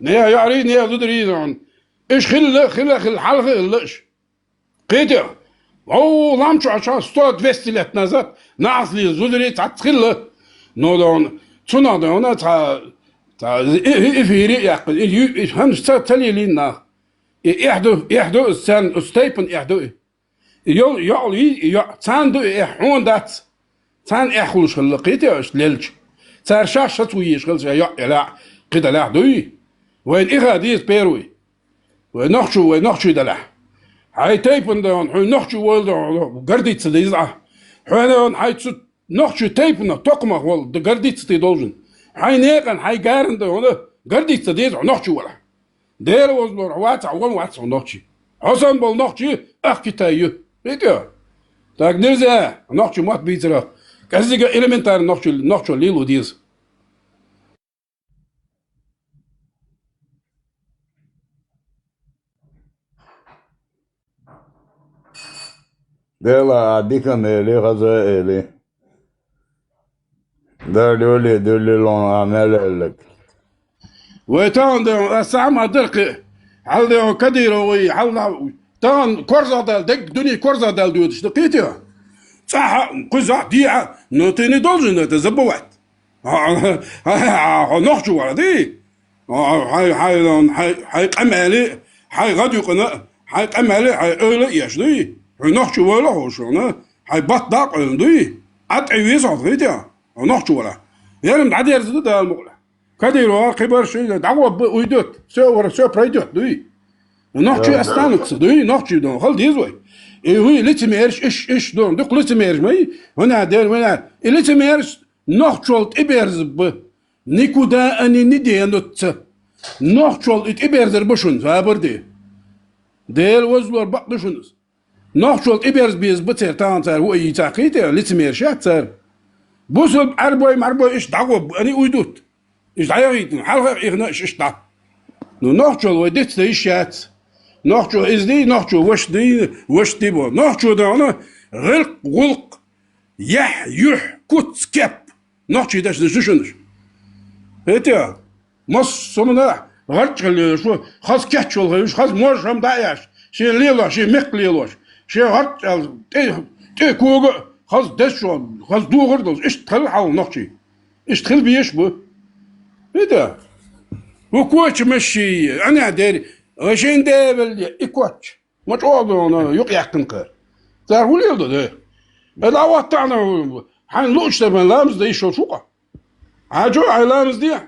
Не яри, не зудари дон. Иш хилла, хилла, хилла, хьалха хилла иш. Кхетя, вау, ламчу ача сто двести лет назад нахасли зузри цац хилла. Но дон, цуна дон, ца, ца, и, и, и фири якъ, и, и, и, хан ца, ца лилин нах. И, ихду, ихду, сен, стейпен ихду. И йол, йол, и, и йо, цан ду, и хун дац. Цан эхь хулуш хилла кхетя аш лелч. Цар шаш шац вуйиш хилла, ша йо, яла, кхидалах дуй. Вайн иха диз первый. Вай нохчу, вай нохчу далахь. Хьай тайпан даун, хьуй нохчу вайл даун, гордиться дайза. Хьуй даун, хьай цу нохчу тайпана токмах вал, да гордиться ты должен. Хьай некъан, хьай гаран даун, гордиться дайза, нохчу вала. Дера возлор, ваца, вон ваца, нохчи. Хасан бол нохчи, ах Китай ю. Видите? Так нельзя, нохчу мат бицера. Казига элементарно нохчу, нохчу лилу диз. Дела а дика мели, хаза эли. Дали ули, дули лон а мел эллик. Вай таун ден, а сам а дыркы. Хьал ден кадировый, хьал на-, таун корза дал, дег дуни корза дал дюдыш, да кити? Цаха, куза, диа, но ты не должен это забывать. А, а, а, а, нохчу вара, ди? А, а, хай, хай, хай, хай, къамали, хай, гадюкъна, хай, къамали, хай, ойла, яш, ди? Хай, нохчу вала, хошона, хай, бат дак, ойла, ди? Ат, ай, вис, ат, ди? А, нохчу вара. Ярым, дадер, ди, дал, мукла. Кадирова, кибар, ши, да, дагва, б-, уйдет. Всё, вара, всё пройдет, ди? Нохчу останутся, ди? Нохчу, да, хал, дизвай. И вы лицемеришь, иш, иш, дон, дук лицемеришь, май? Вона, дер, вона. И лицемеришь, Нохчол тӀиберзаб бу. Никуда они не денутся. Нохчол и тӀиберзар бу шун, забар де. Дел возлор бакъ ду шунас. Нохчол тӀиберз беза бу цер, тахан цар ву а йийца кхийте, лицемер шат цар. Бусул арбой, марбой иш дагӀо, они уйдут. Иш дӀаяхийтина, хьалха ихна иш, иш дӀа. Ну, нохчол вай дицда йиш яц. Нохчо изди, нохчо вашди, вашди бо. Нохчо даъна, гӀилкх-гӀулкх, яхь-юхь, куц-кеп. Нохчий деш деш ду шунаш. ХӀетте, массо а хӀамана гӀарчӀ хила лелаш ву, хаза кечвала ховш, хаза мож хӀама дӀа а еш, шен лелош, шен мехка лелош, шен гӀарчӀ аьлла, тӀе, тӀе кога а, хаза дешо, хаза духар долаш, иштта хила хьал нохчий. Иштта хила безаш бу. ХӀетте, ву коча маши, ана дери, шен девалли, и коч. Ма чӀоагӀа дона юкъ яьккхина кхы. Цар хӀун леладо, де? Э, дӀа ваттахьа, хьайна луучу тайпана ламаз де йиш йолуш ву-кх. Хьажо, хьайн ламаз де.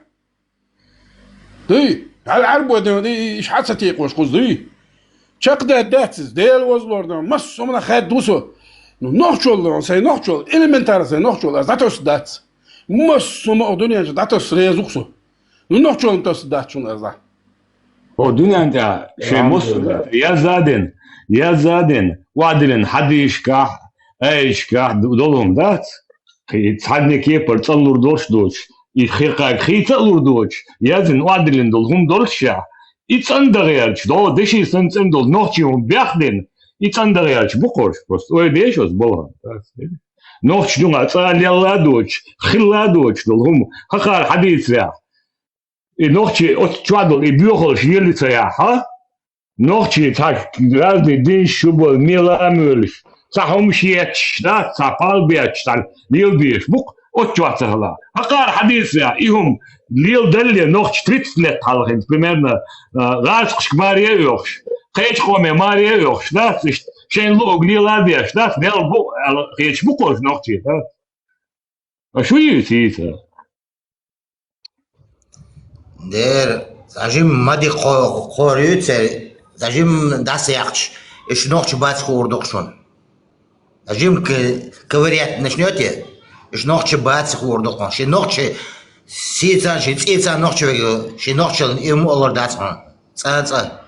Дуй, хьал Ӏарбо де, и, иш хьа ца текъош кхуза дуй. Чекхдаьд дац иза, Дела возлор дан, массо а хӀаманах хаьдда ву со. Ну, нохчол дан, сайн нохчол, элементарно сайн нохчол, аз дӀатосса дац. Массо а хӀама а дуьнен чу дӀатосса реза ву-кх со. Ну, нохчолна тосса дац шуна аз дӀа. О, дуьнен тӀехь шайн мос яззадина, яззадина, охьадиллина хьадисашкахь, аяташкахь ду-, долу хӀума дац? Кхин цхьанне кепара цӀанлур долуш доцуш, и хиркхаг хийца а лур доцуш, яздина охьадиллина долу хӀума долуш шех, и цӀандан гӀерташ, дӀо деши санна цӀена долу нохчийн хӀума баьхна, и цӀандан гӀерташ бу-кх уьш просто. Ойла деш оцу балхана? Нохчийн дуьхьа цкъа лелла а доцуш, хилла а доцуш долу хӀума, хӀокхара хьадийцарехь. И нохчий оцу чохь долу и боьхалш лела ца яхь, хьа? Нохчий цхьа разный динаш чу болу мела а муьйлуш, цхьа хӀумаш етташ, да, цхьа пал бетташ, цхьа лела безаш бу-кх, оцу чохь ца хилла. ХӀокхара хьадийцарехь, и хӀума леладалле нохчий тридцать лет хьалха хӀинца, примерно, а, гӀазкхашка маре а оьхуш, кхечу къоме маре а оьхуш, да, иштта шайна луург лела а деш, да, мел бу аьлла хеташ бу-кх уьш нохчий, да? Аш шу йийца йийца? Дера, цхьа жимма ма-дика кхо-, кхора ю церан, цхьа жимма дӀасаяккхаш, уьш нохчий бац хуур ду-кх шуна. Цхьа жимма к-, ковырять начнёте, уьш нохчий бац хуур ду-кх хьуна. Шен нохчий сийца, шен цӀийца нохчий вега, шен нохчалла и хӀума аллар дац хьуна. ЦӀа-цӀа.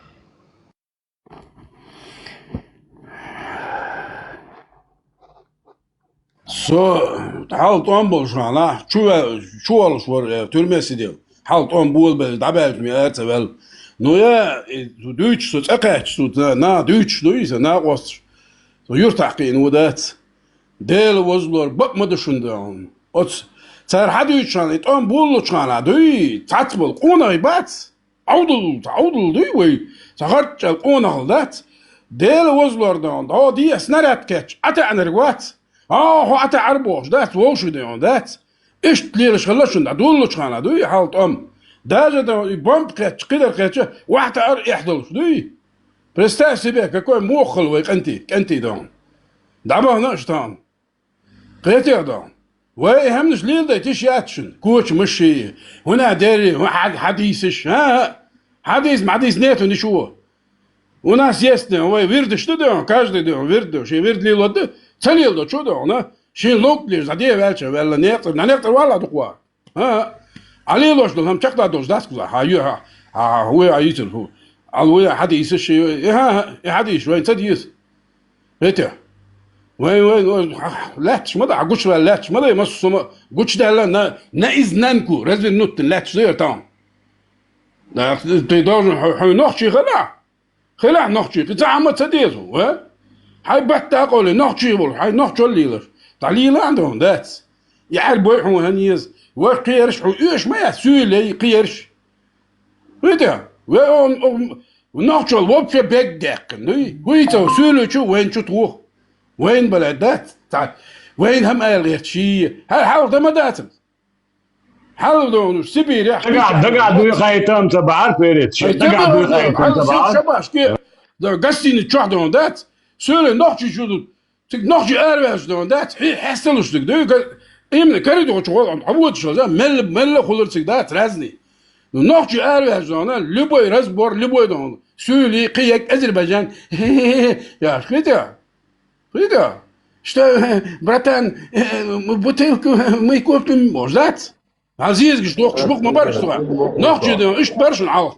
Со хьал тӀом болуш вахана, чу ве-, чу волуш вара, э, тюрьме сидел. Хьал тӀом болабелла, дӀабаьлча ме ара ца ваьлла. Ну, я, э, дуьйцуш со цӀа кхаьчча, со на-, наха дуьйцуш ду иза, накъосташ. Со юьртахь кхиъна ву дац. Дела возлор бакъ ма ду шуна дан. Оцу цара хьадуьйцуш хана, и тӀом болалучу хана, дуй, цхьацца болу къонахий бац. Ӏовдал, Ӏовдал дуй вай, ца гӀарчӀал къонахал дац. Дела возлор дан, дӀо дехьа снаряд кхетча, ӀатаьӀнарг вац. А, хьо ӀатаьӀар бохуш дац, вовшах ден дац. Иштта лелаш хилла шуна, дӀа доллучу хана дуй, хьал тӀом. Даже дан, и бомба кхетча, кхидар кхетча, вахьа таӀар эхь долуш дуй. Представь себе, какой мохал вай кӀанти, кӀанти дан. ДӀабахана аш тан. Кхетий дан. Вай и хӀамнаш леладай тиша яц шуна. Коча маши, хӀуна дерри, хӀун хьад-, хьадийсаш, а? Хьадийс, хьадийс нету ничего. У нас есть, да, вай вирдаш ду, да, каждый, да, вирд ду, шен вирд лело ду, ца лело чу ду, на? Шен лог леш, за де ваьлча, ваьлла некъ, на некъ вала дукъва. А? А лелош ду, хӀам чакхда долуш дац куза, хьа, ю, хьа, хьа, хьа, вай, а, йицар, хӀу. Ал вай, хьадийсаш, и, хьа, хьа, и хьадийсаш, вай, ца дийс. Эти. Вай, вай, вай, лаьтташ ма да, гучваьлла лаьтташ ма да, массо сама гучдаьлла на, наизнанку, развернуть лаьтташ да там. Да, ты должен, хьо-, хьо нохчий хила. Хила нохчий, кхин ца хӀама ца деза, ва? Хьай батта къоле, нохчий вол, хьай нохчол лилаш. Та лила андон, дац. Я Ӏарбой хьун хан еза. Ва кхерш хьун, уьш ма я, суьйлей кхерш. Витя, вай он, он, нохчол вообще бег дехкан, дуй? Вуй цо, суьйлучу вайн чу тхох. Вайн бале дац, ца, вайн хӀам аьлла гӀерт ший. Хьал, хьал да ма дацам. Хьал донуш, Сибирь, Дага, дага дуй хайтам ца баар, перец. Ай, Дага дуй хайтам ца баар. Шабашки, да, гостиный чохь дон дац. Суьйле нохчи чу ду. Циг нохчи арвеш дон дац. Хи, хьесталуш циг. Дуй, га-, именно коридор чу гӀо, а водаш, да, мелла, мелла хулар циг дац, разный. Ну, нохчи арвеш дон, любой разбор, любой дон. Суьйли, кхиек, Азербайджан. Я, хитя. Хитя. Что, братан, э, бутылку мы купим, может, дац? Азизгаш дохкуш бу-кх ма барш цугӀа. Нохчий дан, иштта баршун Ӏалх.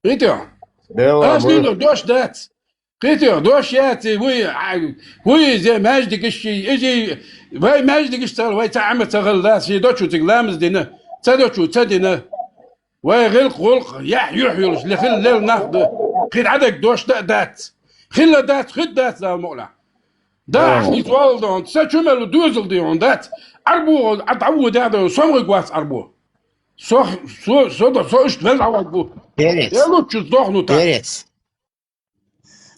Хитя. Ас лило дош дац. Кхетий, дош яций, вуй, а, вуй, зе маьждигаш ший, изий, вай маьждигаш цал, вай ца Ӏама ца хала дац, ший дочу цига ламаз дина, ца дочу ца дина. Вай гӀилкх-гӀулкх, яхь-юьхь йолуш, ле хила лел нах ду. Кхин Ӏадак дош да а дац. Хилла дац, хид дац, Дала мукъалахь. Да, хӀанз валла да хьона, са чу мел доьзал да хьона, дац. Ӏарбо, Ӏа дӀаводе да хьона, сомгӀиг вац Ӏарбо. Со, со, со, да, со иштта вел дӀаваггу. Перец. Я лучше сдохну так. Перец.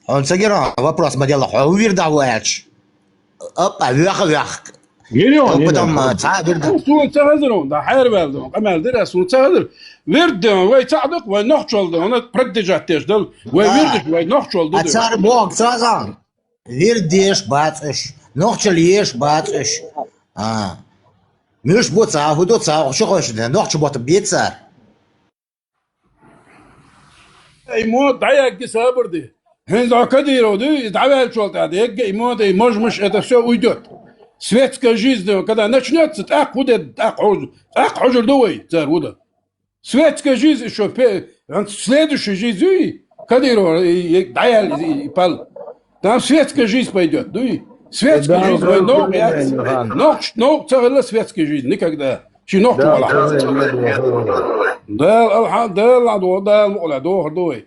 Хьона ца гира вопрос ма делла, хьо вир дӀавоалча. Аппа, веха, веха. Гири он, Потом, гири. А, цхьа вир да. Суна ца хазар он, да, хьайр вел да, къамаьл дира, суна ца хазар. Вир да, вай цхьа дакъ, вай нохчол да, она продержать деш дал. Вай вир диш, вай нохчол да. А цар бог ца зан. Вир деш бацӀаш, нохчал еш бацӀаш. А. Муш бу ца, хӀу ду ца, хӀу шу хойш да, нохча бота бецар. Ай, мо, дӀаягги сабар ди. ХӀинца Кадыров ди, из дӀаваьлчул тӀаьхьа, ягга и мода, и мож-мож, это всё уйдёт. Светская жизнь, когда начнётся, тӀаккха хӀу де, тӀаккха хьожур, тӀаккха хьожур ду вай, цар хӀу да. Светская жизнь ещё пе-, следующая жизнь, и Кадыров, и, и, дӀаял, и, и пал. Там светская жизнь пойдёт, ну и светская жизнь, вай новкъа яц. Нохч-, новкъа ца хилла светская жизнь, никогда. Ши нохчо вала. Да, алхьам-, да, ладу, да, мукъла, дохар ду вай.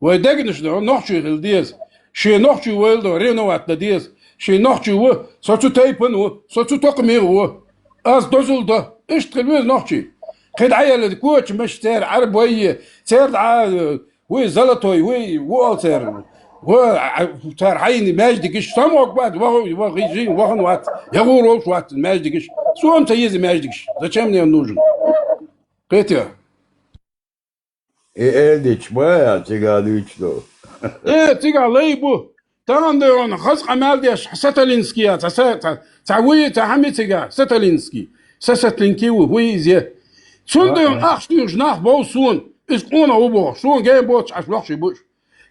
Вай дегнаш да, нохчий хила деза. Ши нохчий вайла да, ревновать да деза. Ши нохчий ву, со цу тайпан ву, со цу токхамех ву. Аз дозул да. Иштта хила веза нохчий. Кхин дӀаяла коча меш цер, Ӏарбойе, цер дӀа, вуй золотой, вуй, ву ал цер. Ву, а, цар хьайни маьждигиш, самог бац, ваха, ваха, жин, вахан вац, ягур волш вац, маьждигиш. Сом ца еза маьждигиш. Зачем мне он нужен? Кхетя? И элдич ма я, цига дуьйцу ду. Э, цига лай бу. Тахан да он, хаза къамел деш, Саталинский я, ца, ца, ца, ца вуй, ца хьами цига, Саталинский. Са Саталинский ву, вуй изе. Цун да он, ахш дуьйш нах бов сун, из къона ву бох, сун ген боц, аш лохши буш.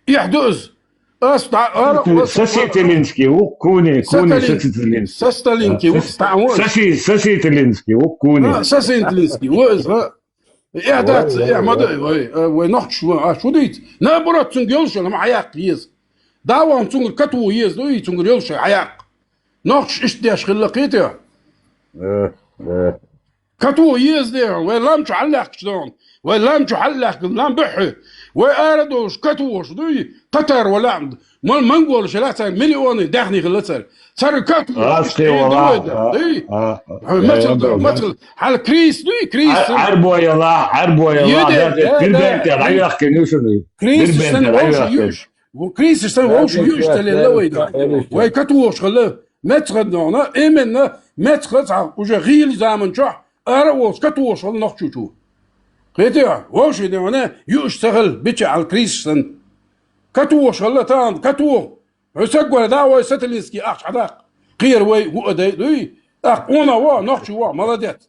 Ихь ду из. Ас да, ара, Са Саталинский ву, куни, куни Саталин-, Саталинский. Саталинский ву, ста ву. Саси-, Саталинский ву, куни. А, Саталинский ву, из, а. Э, дац, э, ма дай, вай, э, вай нохчий вай, а, шу дийц? Наоборот, цунгара йолуш йолу хӀума хьаяккха еза. Да вон цунгара кату еза, ду и цунгара йолуш хьаяккха. Нохчий иштта деш хилла кхетий? Э, э. Кату еза дехьа, вай лам чу хьаллаьхкаш дохьа. Вай лам чу хьаллаьхкина лам бухьи. Вай ара долуш кату вош, ду и татар вала. Ман монголаш ла цара миллионы даьхни хилла цара. Цара как Ас те вала. Эй, а, а, мацал, э, мацал. Хьала крис, ну и крис. Ар-, арбояла, арбояла, Юде, да, да, да, бирбен те, да. Райах ке нюшу. Крис, бирбен те, райах ке. Ву крис, сан вовш юш тале лавай да. Вай катуш хала, мецхад нона, именно мецхад уже гил заман чо, ара вовш катуш хала нохчучу. Кхетий, вовш и нона, юш сахал, бича ал крис сан. Катуш хала, тан, кату. Хьо саг вара, да, вай Саталинский ахча хьадаккха. Кхера вай, ву а дай, дуй? Ах, она во, нохчи во, молодец.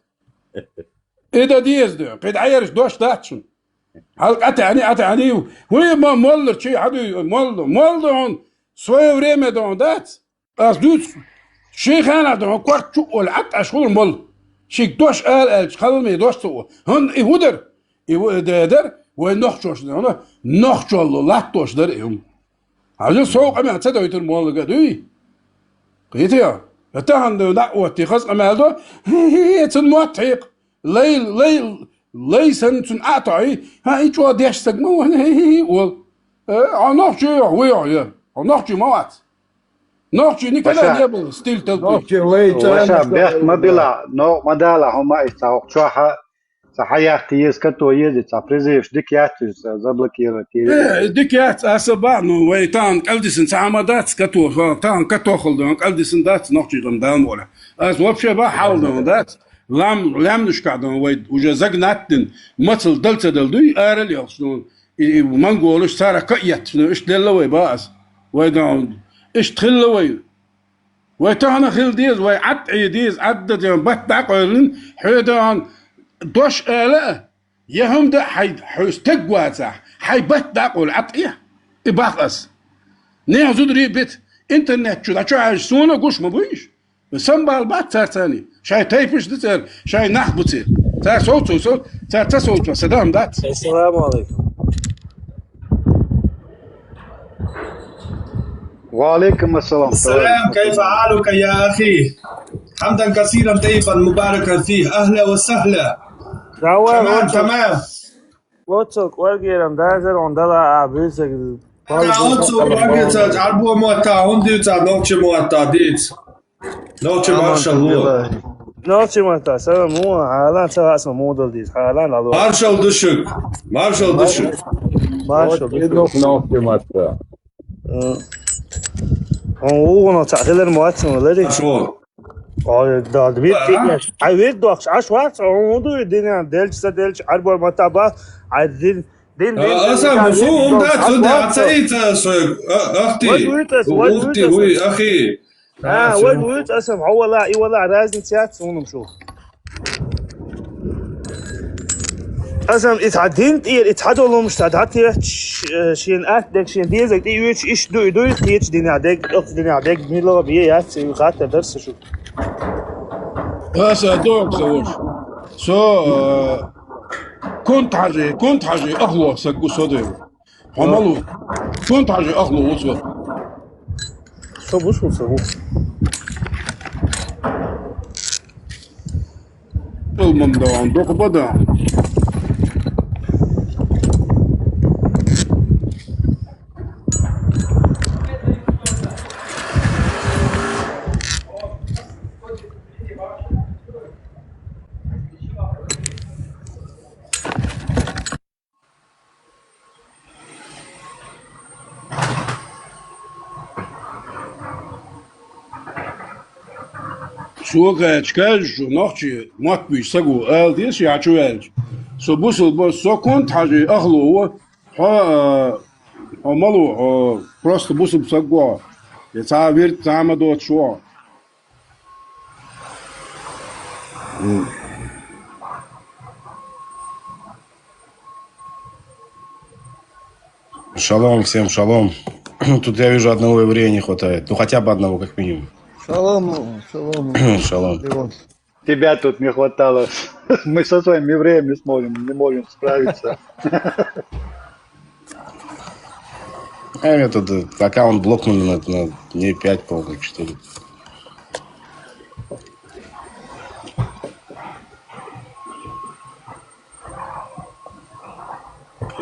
И да деза ду, кхин дӀаераш дош дац шуна. Хьал къатаьӀни, атаьӀни, хӀуй ма моллар чи хьадуй, молла, молла хьуна, свое время ду хьуна дац. Ас дуьйцу, ши ханах ду хьуна, корта чу а олу, Ӏатта аш хӀур молла. Шига дош ала аьлча, халалме дош ца о. ХӀунда и хӀун дара? И ву, и де дара, вай нохчош ду хьуна, нохчолла латтош дара и хӀума. Хьажа сов къамел ца дойтур моллага дуй? Кхетий? Я тахана ду дӀа а отти, хаза къамел до, хи-хи-хи, цун мотт хьекха. Лай, лай, лай санна цун а тоьхьий, хьан и чӀогӀа деш саг ма ван, хи-хи-хи, ол. Э, хьо нохчий йо, вуй йо, я. Хьо нохчий ма вац. Нохчий никогда не был стиль толпы. Нохчий лай ца. Ваша, бехк ма била, но ма дала хӀума иштта хӀокху чохьа. Ца хьаяккха еза, кату еза, ца призываш дика яц иза, ца заблокировать еза. Э, дика яц, аса баъ, ну, вай тахана кӀалдисина ца хьама дац, кату, тахана катохал дан, кӀалдисина дац, нохчий гӀам дан вара. Аса вообще баъ хьал дан дац, лам, лаьмнашкахь дан вай, уже загнать дина, мацал дал ца дал дуй, арал ялхаш дан, и, и монголаш цара каъ етташ дан, иштта делла вай баъ аса. Вай дан, иштта хилла вай. Вай тахана хила деза, вай Ӏад Ӏе деза, Ӏадда ден, бат дӀакъойллина, хьоьда дан дош ала а, я хӀума дан хьай, хьо стаг вацахь, хьай бат дӀакъойла Ӏад Ӏе. И бах ас. Нехан зударий бита, интернет чу дӀачу хьаьжча, суна гуш ма буйш. Самбал бац царцани. Шайн тайпаш ду цара, шайн нах бу церан. Цара совцо, со-, цара ца совцо, сан дам дац. Ассаламу алейкум. وعليكم السلام. السلام، كيف حالك يا أخي؟ حمدا كثيرا طيبا مباركا فيه. أهلا وسهلا. Давай, تمام، вот, تمام. Вот, кӀоргеран дазар он дала а бисаг. Ӏарбой мотта, хӀунда дийцад нохчий мотта, дийца. Нохчий маршалла. Нохчий мотта, салам, муха, хьалан ца вац ма модал дийца, хьалан лало. Маршалла ду шуга. Маршалла ду шуга. Маршалла ду шуга. Нохчий мотта. Э. Хьо вугӀуна цхьа хилар ма вац ма лари. Аш вон. Ой, да, дмит тикеш. Ай, вир дохш, аш вац, хьо вуду динан, делча са делча, Ӏарбой мотта ба, ай, дин, дин, дин, аса дин, мусу дин, ум дин, да, аш цу да, вац, ца ица, со, а, ахти. Вай вуйцас, вай ухти, вуйцас. Уй, ахи. А, а, вай всё. Вуйцас, ам, хьо вала, и вала, разница яц, унум шу. Аса ам, и цхьа дин тӀера, и цхьа долумаш цхьа дӀатехча, э, шен атта дег, шен дезаг тӀеоьцуш, иш дуй, дуй, кхеча динехь дег, оцу динехь дег, мила бе яц, и хаттар дар са шу. Аса дог ца вуш. Со, э, кунт хьажи, кунт хьажи, ахло саг гу со дойла. Хьо ма лу. Кунт хьажи, ахло ву со. Со бу, со, со бу. Ил мам даун, дукха ба даун. Со кхаьчка шу нохчий мотт буьйцу саго ала деза, я чу ваьлча. Со бусулба, со кунт хьажи ахло ву, хьо, а, хьо ма лу, хьо просто бусулба саг ву. Я цхьа вирд, цхьа ма доцуш ву. Шалом, всем шалом. Тут, я вижу, одного еврея не хватает. Ну, хотя бы одного, как минимум. Шалом, шалом. Шалом. Леон. Тебя тут не хватало. Мы со своим евреем не сможем, не можем справиться. А этот, э, аккаунт блокнули на, на дней пять, по-моему, что ли.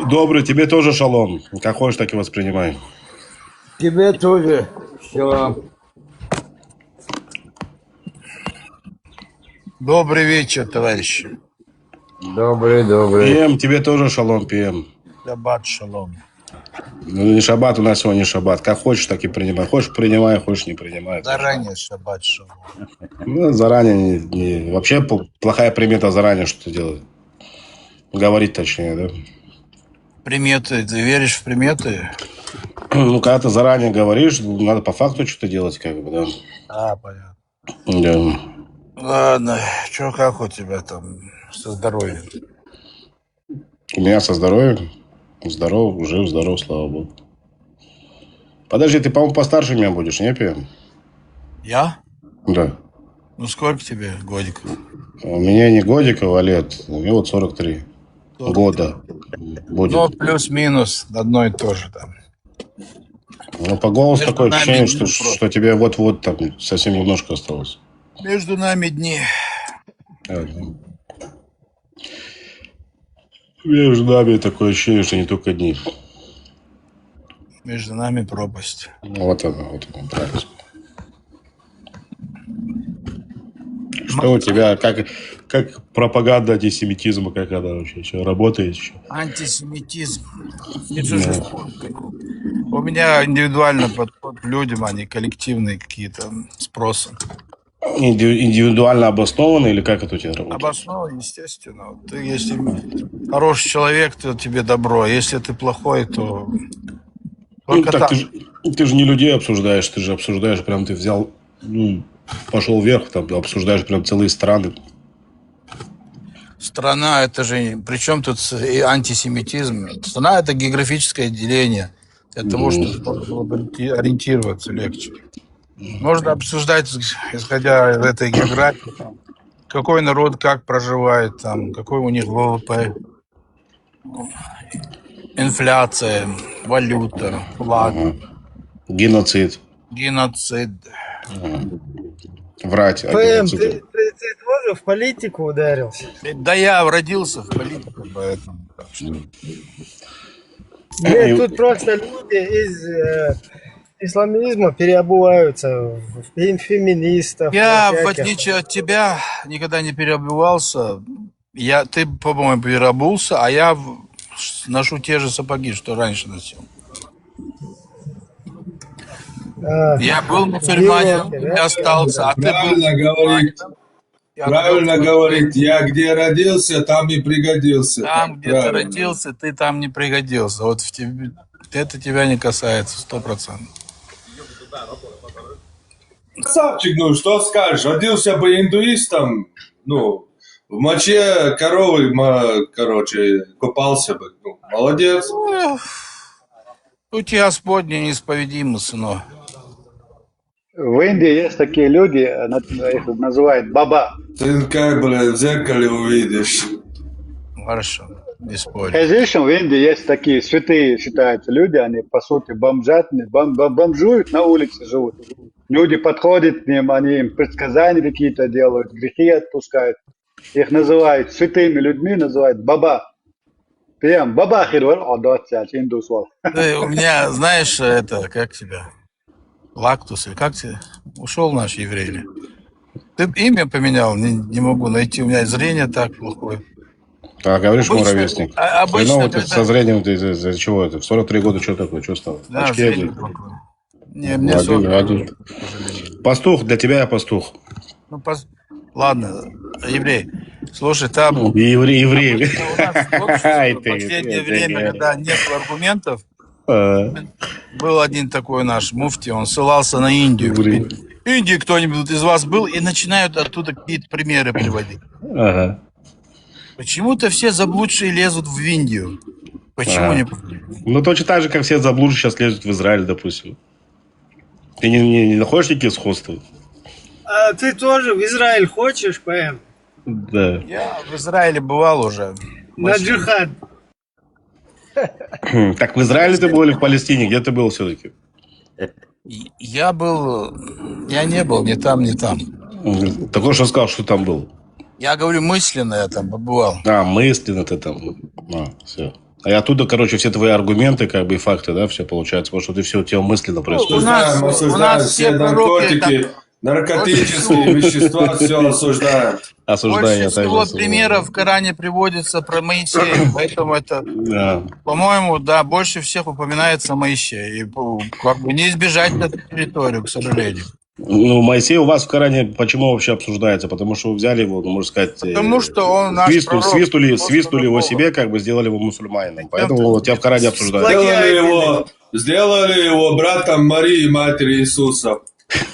Добрый, тебе тоже шалом. Как хочешь, так и воспринимай. Тебе тоже шалом. Добрый вечер, товарищи. Добрый, добрый. Пи Эм, тебе тоже шалом, Пи Эм. Шаббат шалом. Ну, не шаббат, у нас сегодня не шаббат. Как хочешь, так и принимай. Хочешь, принимай, хочешь, не принимай. Заранее шаббат шалом. Ну, заранее не, не, вообще пл-, плохая примета заранее что-то делать. Говорить, точнее, да? Приметы, ты веришь в приметы? Ну, когда ты заранее говоришь, надо по факту что-то делать, как бы, да. А, понятно. Да. Ладно, чё, как у тебя там со здоровьем? У меня со здоровьем? Здоров, жив, здоров, слава богу. Подожди, ты, по-моему, постарше меня будешь, не, Пи Эм? Я? Да. Ну, сколько тебе годиков? У меня не годиков, а лет. Мне вот сорок три года будет. Ну, плюс-минус одно и то же там. Ну, по голосу такое ощущение, что, что тебе вот-вот там совсем немножко осталось. Между нами дни. Ага. Между нами такое ощущение, что не только дни. Между нами пропасть. Ну, вот оно, вот оно, правильно. Что у тебя, как, как пропаганда антисемитизма, как она вообще ещё работает ещё? Антисемитизм. Это же у меня индивидуально подход к людям, а не коллективные какие-то спросы. Инди-, индивидуально обоснованно или как это у тебя работает? Обоснованно, естественно. Ты, если хороший человек, то тебе добро. Если ты плохой, то только так. Ну, так ты же, ты же не людей обсуждаешь, ты же обсуждаешь, прям ты взял, ну, пошёл вверх, там, обсуждаешь прям целые страны. Страна, это же, при чём тут с-, и антисемитизм? Страна — это географическое деление для того, чтобы можно было бы ориенти-, ориентироваться легче. Можно обсуждать, исходя из этой географии, там, какой народ как проживает, там, какой у них В В П, инфляция, валюта, флаг. Ага. Геноцид. Геноцид. Ага. Врать о геноциде. П М, ты, ты, ты тоже в политику ударился? Да я родился в политику, поэтому так что. Нет, тут просто люди из э, исламизма переобуваются в фем- феминистов, Я, во в всяких. отличие от тебя, никогда не переобувался. Я, ты, по-моему, переобулся, а я в- ношу те же сапоги, что раньше носил. А, Я был мусульманин, Европе, и да? остался, а ты был Правильно говорит. мусульманин. Я говорю, Правильно говорит. Я где родился, там, там где ты пригодился. Там, где ты Правильно. Родился, ты там не пригодился. Вот в тебе, это тебя не касается, сто процентов. Красавчик, ну что скажешь? Родился бы индуистом, ну, в моче коровы, ма- короче, купался бы. Ну, молодец. Эх, путь Господни неисповедимы, сынок. В Индии есть такие люди, э, на- их называют баба. Ты как, блядь, в зеркале увидишь. Хорошо, не спорю. Знаешь, в Индии есть такие святые, считаются люди, они, по сути, бомжатные, бом- бом- бомжуют, на улице живут. Люди подходят к ним, они им предсказания какие-то делают, грехи отпускают. Их называют святыми людьми, называют баба. Прям баба хирвар, адат, индус вал. Ты у меня, знаешь, это, как тебя? Лактус, или как тебе? Ушел наш еврей. Ты имя поменял? Не, не могу найти. У меня зрение так плохое. А говоришь, мой Обычно, ровесник. а- обычно, Хреново ты со когда зрением, ты из-за из-за чего это? В сорок три года что такое? Что стало? Да, Очки зрение один. плохое. Не, мне Один, сорок. один. Пастух, для тебя я пастух. Ну, пос- Ладно, еврей. Слушай, там Ну, и еврей, еврей. обычно у нас в Ай, обществе ты, последнее ты, время, ты, когда нет аргументов, э, был один такой наш муфти, он ссылался на Индию. еврей. В Индии кто-нибудь из вас был, и начинают оттуда какие-то примеры приводить. Ага. Почему-то все заблудшие лезут в Индию. Почему А. не? Ну, точно так же, как все заблудшие сейчас лезут в Израиль, допустим. Ты не, не- не находишь никаких сходств? А ты тоже в Израиль хочешь, П М? Да. Я в Израиле бывал уже. На джихад. Так в Израиле ты был или в Палестине? Где ты был все-таки? И- Я был, я не был ни там, ни там. Такой, что сказал, что там был. Я говорю, мысленно я там побывал. А, мысленно ты там. А, все. А я оттуда, короче, все твои аргументы, как бы и факты, да, все получается, потому что ты все у тебя мысленно Ну, у происходит. нас, Осуждаем, у осуждаем нас все все пророки, там, наркотики, наркотические вещества, все осуждаем. Осуждаю больше я также. всего Осуждаю. Примеров в Коране приводится про Моисея, поэтому это, Да. по-моему, да, больше всех упоминается Моисей. И, по- как бы не избежать эту территорию, к сожалению. Ну, Моисей у вас в Коране почему вообще обсуждается? Потому что вы взяли его, ну, можно сказать, э, Потому что он наш свисту- пророк, свистули, просто свистули его другого. Себе, как бы сделали его мусульманином. Зачем Поэтому ты вот тебя в Коране обсуждают. Сделали его, сделали его братом Марии, матери Иисуса.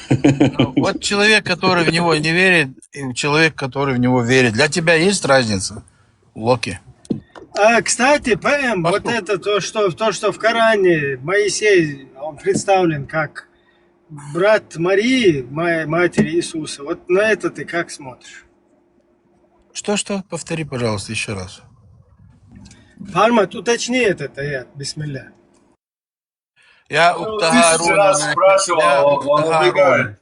Ну, вот человек, который в него не верит, и человек, который в него верит. Для тебя есть разница, Локи? А, кстати, П М, вот это то, что, то, что в Коране Моисей, он представлен как брат Марии, ма- матери Иисуса. Вот на это ты как смотришь? Что, что? Повтори, пожалуйста, еще раз. Пармат, уточни этот аят, бисмилля. Я Ну, уктахару тысячу раз спрашивал, я он, он уктахару. Убегает.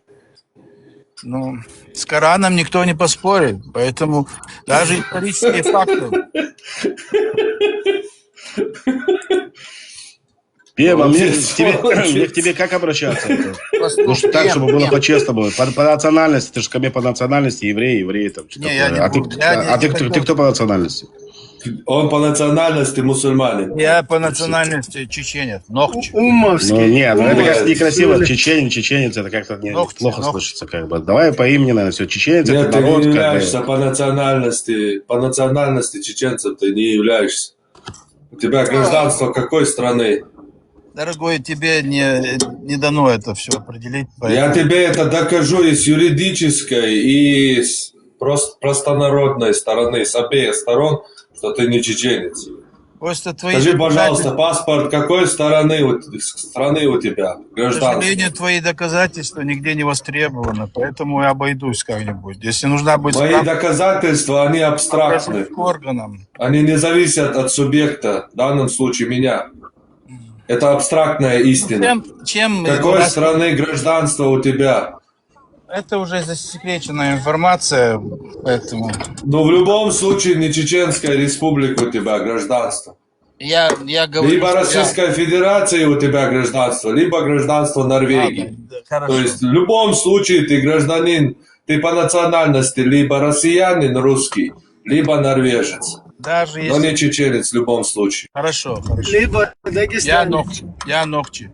Ну, с Кораном никто не поспорит, поэтому даже исторические факты. Пема, мне, Молодец, к тебе, молодец. Мне к тебе как обращаться? Пастух, Ну, что так, Пем, чтобы было Пем. По-честному. По, по национальности, ты же ко мне по национальности еврей, еврей, там, что Не, я такое. не А ты, буду, я не а ты, кто, хотел. Ты кто по национальности? Он по национальности мусульманин. Я по национальности чеченец, ногчи. Умовский. Ну, нет, ну, это как Умовский. некрасиво. Чеченец, чеченец, это как-то не- Ногти, плохо ногти. Слышится, как бы. Давай поим, не надо, все, чеченец, Нет, это ты не народ, как являешься бы. По национальности, по национальности чеченцем ты не являешься. У тебя гражданство какой страны? Дорогой, тебе не, не дано это все определить. Я Поэтому тебе это докажу и с юридической, и с прос- простонародной стороны, с обеих сторон, что ты не чеченец. Просто твои Скажи, пожалуйста, доказательства- паспорт какой стороны у, страны у тебя? К Гражданство. сожалению, твои доказательства нигде не востребованы, поэтому я обойдусь как-нибудь. Если нужна будет Мои справка, доказательства, они покажу абстрактны. К органам. Они не зависят от субъекта, в данном случае меня. Это абстрактная истина. Чем, чем Какой раз- страны гражданство у тебя? Это уже засекреченная информация, поэтому Но в любом случае не Чеченская республика у тебя гражданство. Я, я говорю, Либо что я... Российская Федерация у тебя гражданство, либо гражданство Норвегии. Ладно, То хорошо. есть в любом случае ты гражданин, ты по национальности либо россиянин русский, либо норвежец. Даже Но если... не чеченец в любом случае. Хорошо, хорошо. Либо Я дагестанец. Нохчи, я Нохчи.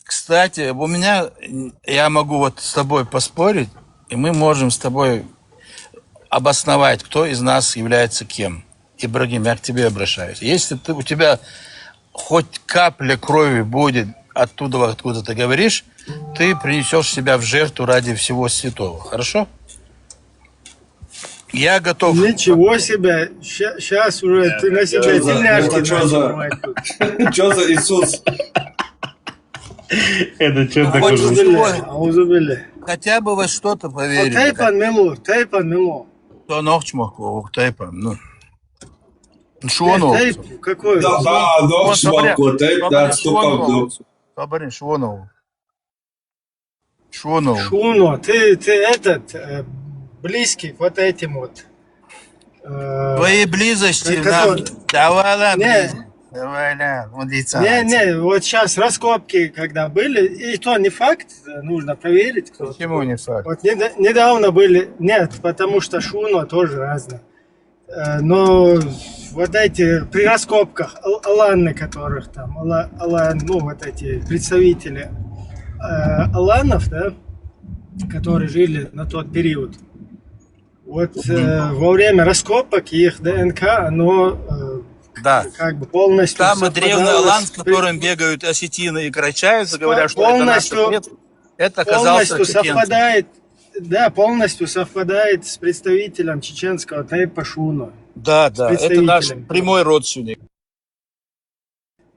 Кстати, у меня, м, я могу вот с тобой поспорить, и мы можем с тобой обосновать, кто из нас является кем. Ибрагим, я к тебе обращаюсь. Если ты, у тебя хоть капля крови будет оттуда, откуда ты говоришь, ты принесешь себя в жертву ради всего святого. Хорошо? Я готов. Ничего себе. Сейчас уже ты на себя Что за, тельняшки это что начал за, рвать тут. Что за Иисус? Это что такое? Аузу билля, аузу билля. Хотя бы во что-то А поверили. тайпан мело, тайпан мело. Что Нохчмаху, тайпан, ну. Что оно? Тайп какой? Да, да, Вот, Нохчмаху, смотри, тайп, смотри, да, что оно? стопудово. Собри, что оно? Что оно? Шуно, ты, ты этот, э, близкий к вот этим вот. Э, Твои близости как нам... это- Давай, ладно, Не. близость. Давай, ладно, он лица. Не, не, вот сейчас раскопки, когда были, и то не факт, э, нужно проверить, кто. Почему не факт? Вот неда- недавно были, нет, потому что шуно тоже разное. Э, Но вот эти при раскопках ал- аланы, которых там, ала- алан, ну вот эти представители э, аланов, да, которые жили на тот период. Вот э, во время раскопок их ДНК, оно э, Да. как бы полностью Самый древний совпадало алан, с с при- которым бегают осетины и карачаевцы, говорят, что это наш полностью, отец. Это оказался полностью чеченцем. Совпадает, да, полностью совпадает с представителем чеченского тайпа шуно. Да, да, это наш Представителем. Прямой родственник.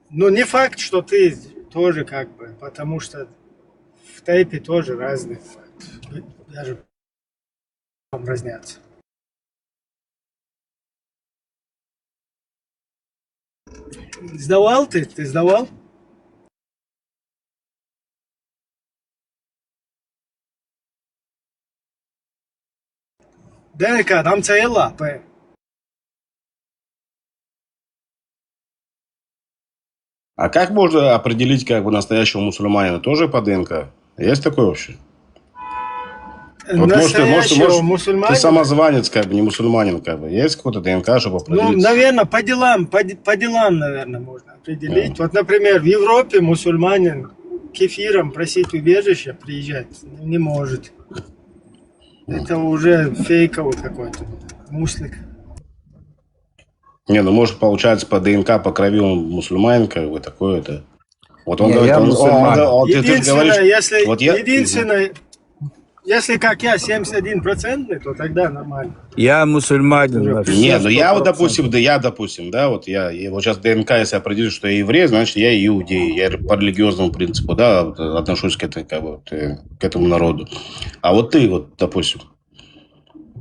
Ну, не факт, что ты тоже как бы, потому что в тайпе тоже разные бывают. Даже там разнятся. Сдавал ты? Ты сдавал? ДНК, там целла, п. А как можно определить как бы настоящего мусульманина? Тоже по ДНК? Есть такое вообще? Вот может, ты, может, Настоящего может, ты мусульманина? Самозванец, как бы, не мусульманин, как бы. Есть какой-то ДНК, чтобы Ну, определить? Наверное, по делам, по, де- по делам, наверное, можно определить. Вот, например, в Европе мусульманин кефиром просить убежище приезжать не может. Это уже фейковый какой-то муслик. Не, ну может, получается, по ДНК, по крови он мусульманин, как бы, такое это. Вот он Не, говорит, я он, он- мусульманин. он- вот ты, ты же Единственное, говоришь, если, вот я, единственное, если как я семьдесят один процентный, то тогда нормально. Я мусульманин. Уже Нохчи. Не, ну я вот, пятьдесят процентов. Допустим, да, я, допустим, да, вот я, я вот сейчас ДНК, если определить, что я еврей, значит, я иудей, я по религиозному принципу, да, вот, э, отношусь к этой, как бы, вот, э, к этому народу. А вот ты, вот, допустим,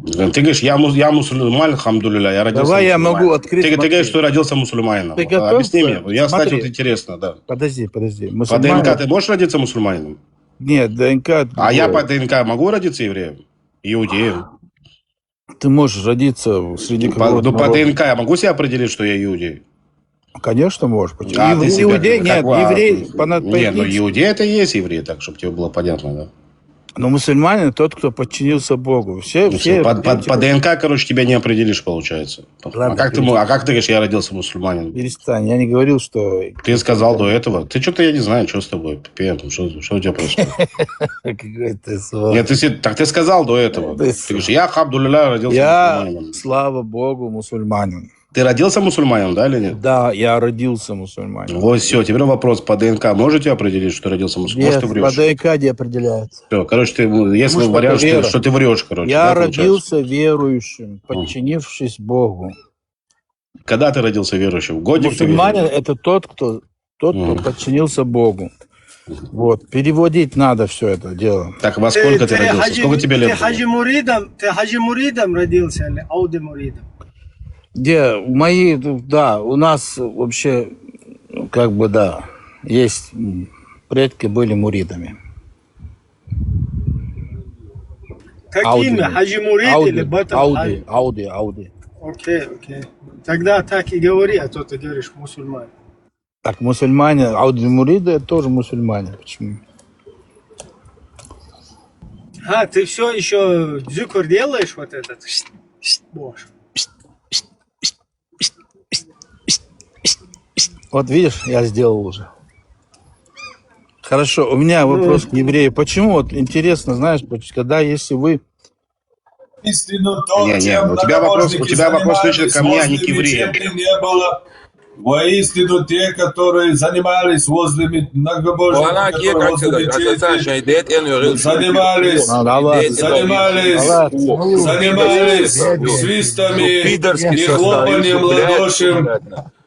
ты говоришь, я, мус- я мусульманин, алхамдулилля, я родился Давай я мусульманином. могу открыть, Ты, ты говоришь, смотри. Что родился мусульманином. Ты Вот, готов? Объясни мне, я, кстати, Смотри. Вот интересно, да. Подожди, подожди. По Мусульманин? ДНК ты можешь родиться мусульманином? Нет, ДНК А я другое. По ДНК могу родиться евреем? Иудеем? Ты можешь родиться среди По, какого-то ну, по народа. ДНК я могу себя определить, что я иудей? Конечно можешь. Почему? А, Ив- ты себя Иудей, как нет, вот, еврей, по, на- по Не, ну этнически. Иудей это и есть еврей, так, чтобы тебе было понятно, да? Но мусульманин тот, кто подчинился Богу. Все, Ну, все, всё, по, по- эти- по ДНК, короче, тебя не определишь, получается. Ладно, а, как ты, перестань. мо- а как ты говоришь, я родился мусульманином? Перестань, я не говорил, что... Ты сказал до этого. Ты что-то, я не знаю, что с тобой, пипец, там, что, что у тебя происходит? Какой ты сволочь. Нет, ты, се- так ты сказал до этого. Ты Ты говоришь, я, алхамдулилля, родился Я, мусульманином. Слава Богу, мусульманин. Ты родился мусульманином, да, или нет? Да, я родился мусульманином. Вот все, теперь вопрос по ДНК. Можете определить, что родился мусульманином? Нет, Может, ты по врешь? ДНК не определяется. Все, короче, ты, если Потому что вариант, это что, вера. Что ты врешь, короче, Я да, получается? Родился верующим, подчинившись Богу. Когда ты родился верующим? В годик ты Мусульманин веришь? Это тот, кто тот, кто Мгм. Подчинился Богу. Вот, переводить надо все это дело. Так, во сколько ты, Ты родился? Хаджи, Сколько тебе ты лет было? Хаджи Муридом, ты Хаджи Муридом родился или Ауди Муридом? Где мои, да, у нас вообще, ну, как бы, да, есть, м, предки были муридами. Как Ауди. имя? Хаджи Мурид Ауди, или Батам Ауди, Хаджи? Ауди, Ауди. Окей, окей. Тогда так и говори, а то ты говоришь мусульмане. Так, мусульмане, а вот муриды это тоже мусульмане. Почему? А, ты все еще зюкур делаешь вот этот? Боже. Вот видишь, я сделал уже. Хорошо, у меня вопрос к еврею. Почему, вот интересно, знаешь, поч- когда если вы... Истину то, Не, не, чем у тебя вопрос, у многобожники тебя вопрос лично занимались ко мне, а не к возле евреям. мечети, не было. Воистину те, которые занимались возле ме- многобожники, Вона которые как возле сказать, мечети, отца шайдет эн юрил. занимались, А, давай. занимались, Давай. занимались Давай. свистами Пидорский и хлопанием в ладоши.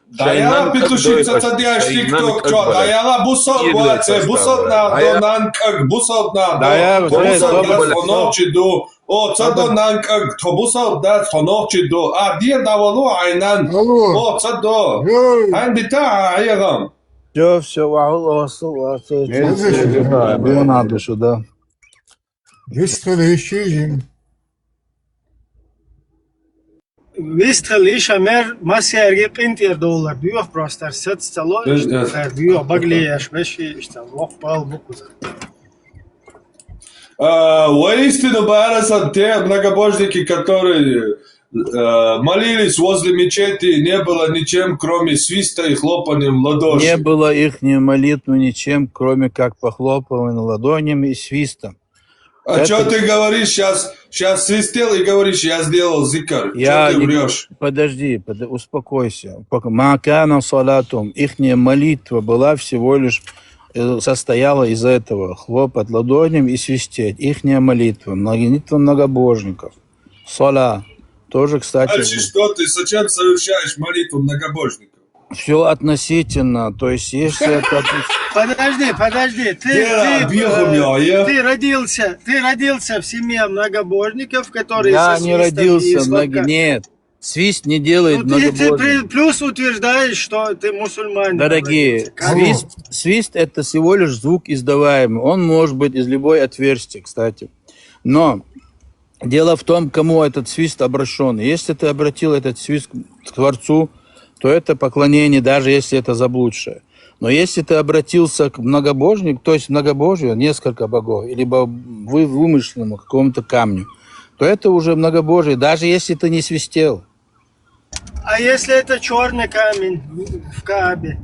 Даяла петуши цацадеш тикток, чё, даяла бусал ваце, бусал на донан как, бусал на Даяла, до, бусал добре. на фоночи ду. О, ца донан как, то бусал да фоночи ду. А дир давалу айнан. Алло. О, ца до. Эй, Ан бита айгам. Все, все, вахул, вахул, вахул. Не слышу. Было на душу, да. Вистхили иши жин. Вистхил иша мер масярги къинтӀер доллар дуьх просто сац цало. Э, э. Дуьх баглияш веши иштал вокъ пал букуза. А, воистину, барасан те многобожники, которые э, молились возле мечети, не было ничем, кроме свиста и хлопанием в ладоши. Не было их молитвы ничем, кроме как похлопыванием ладонями и свистом. А Это- что ты говоришь сейчас? Сейчас свистел и говоришь, я сделал зикр. Я Что ты не- врешь? Подожди, под- успокойся. Пока- Макана салатум, ихняя молитва была всего лишь э, состояла из этого. Хлопать ладонями и свистеть. Ихняя молитва, молитва многобожников. Сала. Тоже, кстати, Дальше что ты? Зачем совершаешь молитву многобожников? Все относительно. То есть, если это... Подожди, подожди. Ты, Дера, ты, бьёху э, бьё, я. Ты родился, ты родился в семье многобожников, которые Я со не свистом родился и в много... сладко- Нет. Свист не делает Ну, ты, ты многобожником. при- плюс утверждаешь, что ты мусульманин. Дорогие, Родился. Как- свист, свист это всего лишь звук издаваемый. Он может быть из любой отверстия, кстати. Но дело в том, к кому этот свист обращен. Если ты обратил этот свист к Творцу, то это поклонение, даже если это заблудшее. Но если ты обратился к многобожнику, то есть многобожию, несколько богов, либо вы вымышленному какому-то камню, то это уже многобожие, даже если ты не свистел. А если это черный камень в Каабе?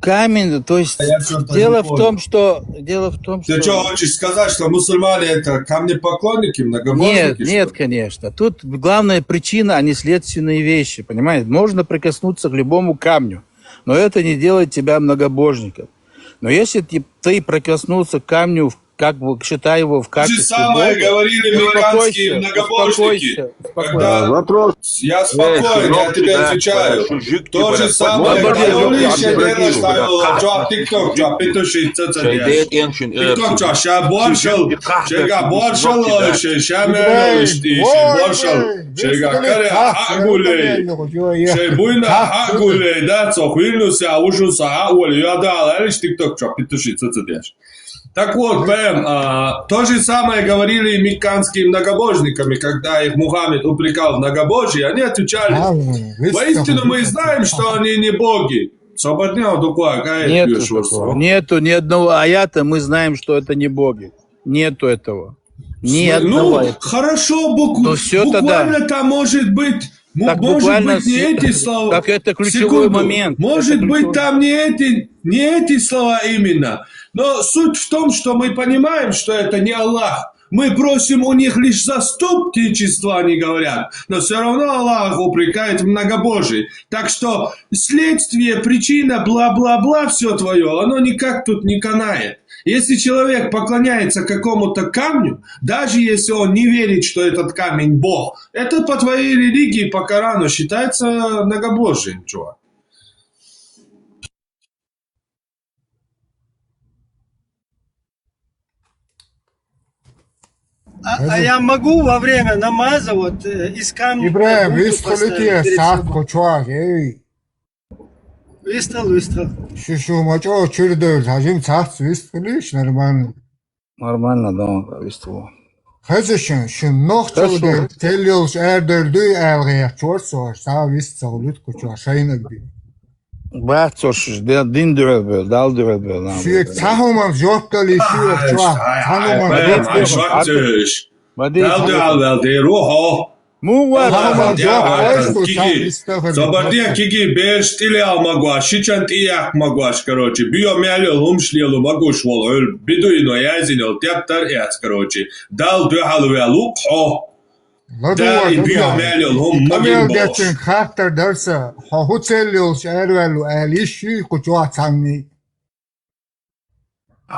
Камень, то есть А я чё-то дело не в понял. том, что дело в том, Ты что что, хочешь сказать, что мусульмане это камнепоклонники, многобожники? Нет, что нет, ли? Конечно. Тут главная причина, они следственные вещи, понимаете? Можно прикоснуться к любому камню, но это не делает тебя многобожником. Но если ты, ты прикоснулся к камню, в- как бы считая его в То же качестве самое Бога, говорили американские успокойся, многобожники. успокойся, успокойся. Когда Вопрос. Я спокоен, я тебе отвечаю. То же самое, Подожди, говорили подожди, еще подожди. дело ставил, чё, тикток, чё, петуши, ца, ца, дяш. Тикток, чё, ща боршал, чё, га боршал, ща, ща, мэрил, ишти, ишти, боршал, чё, га, каре, а, гулей. Чё, буйна, а, гулей, да, цо, хуйнуся, а, ужуса, а, ули, я дал, а, лишь тикток, чё, петуши, ца, ца, дяш. Так вот, Бэм, а, то же самое говорили и мекканские многобожниками, когда их Мухаммед упрекал в многобожии, они отвечали: «Воистину мы знаем, что они не боги». Свободнял дукуа, кая Нету пьёшь, такого. что? Нету ни одного аята, мы знаем, что это не боги. Нету этого. Ни Ну, одного аята. Хорошо, буку- Ну, всё тогда. Буквально там может быть, м- Так может буквально быть, не с- эти слова. Так это ключевой Секунду. Момент. Может Это быть, ключевой- там не эти, не эти слова именно. Но суть в том, что мы понимаем, что это не Аллах. Мы просим у них лишь заступничество, они говорят. Но все равно Аллах упрекает в многобожии. Так что следствие, причина, бла-бла-бла, все твое, оно никак тут не канает. Если человек поклоняется какому-то камню, даже если он не верит, что этот камень Бог, это по твоей религии, по Корану считается многобожием, чувак. А, а я могу во время намаза вот э, из камня Ибрагьим, руки вистхилити поставить перед сагъ собой? кочвагъ, эй. Вистхил, вистхил. Шу, шу мачӀо чуьрдавил, гьажим, сагъ вистхилиш, нормально. Нормально, да, вистхил. Хеза шун, шун нохчалла Хорошо. Дер, цел йолуш арадер дуй аьлла гӀертачор со, ша вист ца гӀулит кхучо, шайнаг би. Бац цо шуш, де-, дин дуьхьал бевлла, Далла дуьхьал бевлла, нах Шуьга бевлла. Цхьа хӀуманна жоп дала, шуьга чохь, цхьа хӀуманна Ай, жоп ай, дала. Шуьга шуьга цуьш. Ма ди Далла цхьа дуьхьал ваьлла дер ву хьо. Муха вац? Аллахьа Аллахьа дуьхьа дуьхьа вац, вац, киги. Ца бардех киги бераш тӀелеа магош, шичан тӀеяккха магош, короче. Био мел йолу хӀумаш лело магош волу хьуьлу. Бедуино яздина йолу тептар эц, короче. Далла дуьхьал ваьлла ву хьо. ЛадугӀа, Да, и био мел йолу хӀума магин бохуш. Къамел деттинг хаттар дар сан, хьо хӀу цел йолуш араваьлла ву аьлла йиш юй кху чохь цхьанний?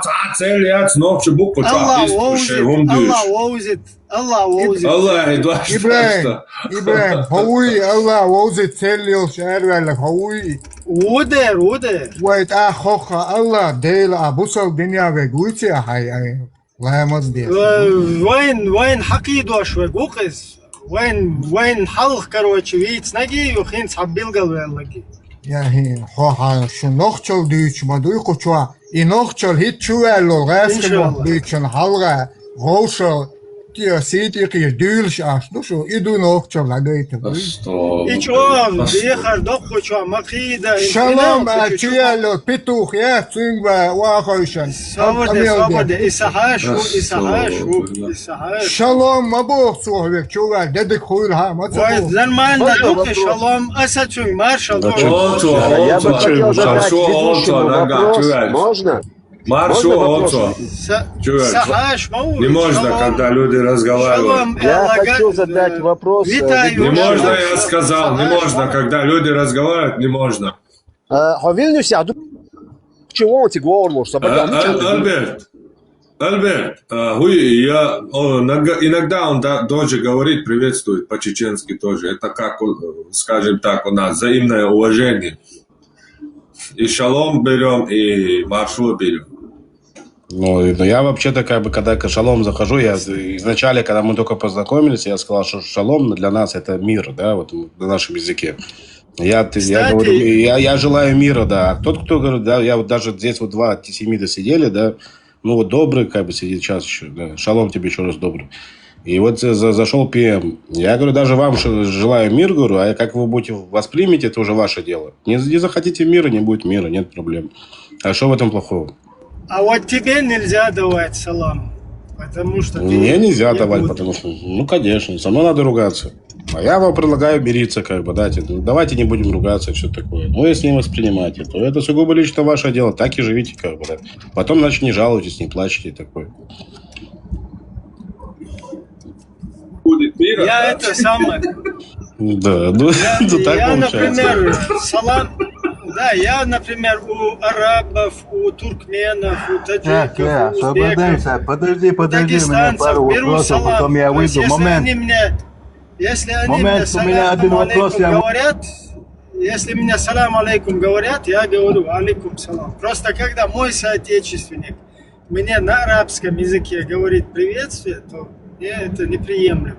Цхьа цел яц, нохча буккъу чохь Аллах вовзит, шайн хӀума дуьйш. Аллах вовзит, Аллах вовзит. Аллахьи дош Ибрахим, даста. Ибрахим, хьо вуй, Аллах вовзит цел йолуш араваьлларг, хьо вуй? Ву дер, ву дер. Вай тӀаккха хӀокху Аллах Дела а бусал динъян вег вуй цӀе хьай, ай, ламаз деш. Э, вайн, вайн хьакхийдош вег ву-кх иза. Вайн, вайн хьалха, короче, вийцинарг ю, хӀинца хьан билгалваьлларг. Я хӀин, хьо хьан шу нохчалла дуьйцуш ма дуй кху чохь, и нохчалла хӀитта чу ваьллал гӀаьскхи нох Иншалла. Дуьйцучун хьалха, вовшал, те, сий тӀекхийра дуьйлуш Ӏаш ду шу, и ду нохчалла дӀагайта буй. Астагъфируллах. И чӀогӀа дехар доккху чохь ма кхийда, и Шалом, хӀинан а, кху чу чу яьллал петух яц, цуьнга ва вахойшан. Собар де, собар де, и сахьаш ву, и сахьаш ву, и сахьаш. Шалом ма боху цо хьоьга, чу ваьлла, дедиг хуйла хьа ма ца Вай, боху. Нормально ду-кх, шалом, аса цуьнга маршал ду. Олцо, Я бы олцо, хотел задать шо олцо, ведущему нагахь вопрос. Чу ваьлла. Можно? Маршо Можно вопрос? Олцо. Са-, Чувак, сахьаш ма ву, не можно, шалом. Когда люди разговаривают. Шалом, Я э, хочу задать э, вопрос, э, витаю. Не можно, я сказал, не можно, когда люди разговаривают, не можно. Э, хьо Вильнюсехь ду-, чего он тебе говорил, что Э, Аль-, Альберт, Альберт, э, хуй, я, о, нага-, иногда он да-, тоже говорит, приветствует по-чеченски тоже. Это как, э, скажем так, у нас взаимное уважение. И шалом берём, и маршо берём. Ну, и, ну, я вообще-то, как бы, когда к шалом захожу, я изначально, когда мы только познакомились, я сказал, что шалом для нас это мир, да, вот на нашем языке. Я, ты- я Кстати, говорю, я, я желаю мира, да. А тот, кто говорит, да, я вот даже здесь вот два антисемита сидели, да, ну вот добрый, как бы, сидит сейчас еще, да, шалом тебе еще раз добрый. И вот за- зашел П М. Я говорю, даже вам ш- желаю мир, говорю, а как вы будете воспримете, это уже ваше дело. Не, не захотите мира, не будет мира, нет проблем. А что в этом плохого? А вот тебе нельзя давать салам, потому что ты Мне нельзя не давать, будешь. Потому что, ну, конечно, со мной надо ругаться. А я вам предлагаю мириться, как бы, дайте, ну, давайте не будем ругаться, что такое. Ну, если не воспринимаете, то это сугубо лично ваше дело, так и живите, как бы, да. Потом, значит, не жалуйтесь, не плачьте, такое. Будет мир, Я да? Это самое. Да, ну, Я, ну, так я, получается. Например, салам, да, я, например, у арабов, у туркменов, у таджиков, Так, у э, узбеков, освобождайся. Подожди, у подожди, у меня дагестанцев пару беру вопросов, салам. Потом я То есть, выйду. Если Момент. Они мне, если они Момент, мне у меня салям один вопрос, алейкум я говорят, если мне салам алейкум говорят, я говорю алейкум салам. Просто когда мой соотечественник мне на арабском языке говорит приветствие, то мне это неприемлемо.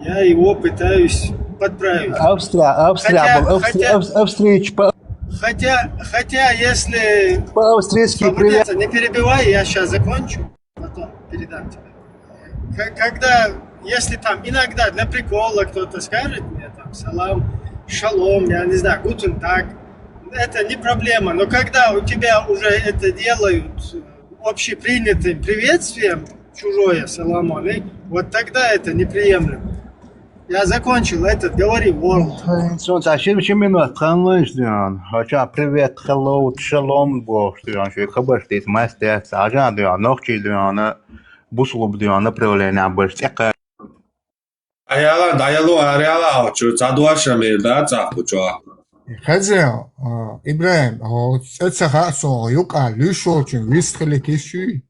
Я его пытаюсь подправить. Австрия, Австрия Хотя- был, Австри- хотя- Авс- Австрия, по- Хотя, хотя, если по-австрийски привет. Свободиться, не перебивай, я сейчас закончу, потом передам тебе. К- Когда, если там иногда для прикола кто-то скажет мне там салам, шалом, я не знаю, гутен так, это не проблема. Но когда у тебя уже это делают общепринятым приветствием, чужое, салам алейкум, вот тогда это неприемлемо. Я закончил этот, говори, World. Цунца шим шим минут кханлыш дюн. Хоча привет, hello, шалом бохуш дюн. Ши хабарш тит мастер, сажа дюн, нохчи дюн, бусулуб дюн, направление больше. Аяла, даяла, аряла, а чё, ца дуаша мер, да, ца хуча. Хаза, а, Ибрахим, а, цӏе ца хаъ со, юкъа, луьш волчун вист хили кис шуй?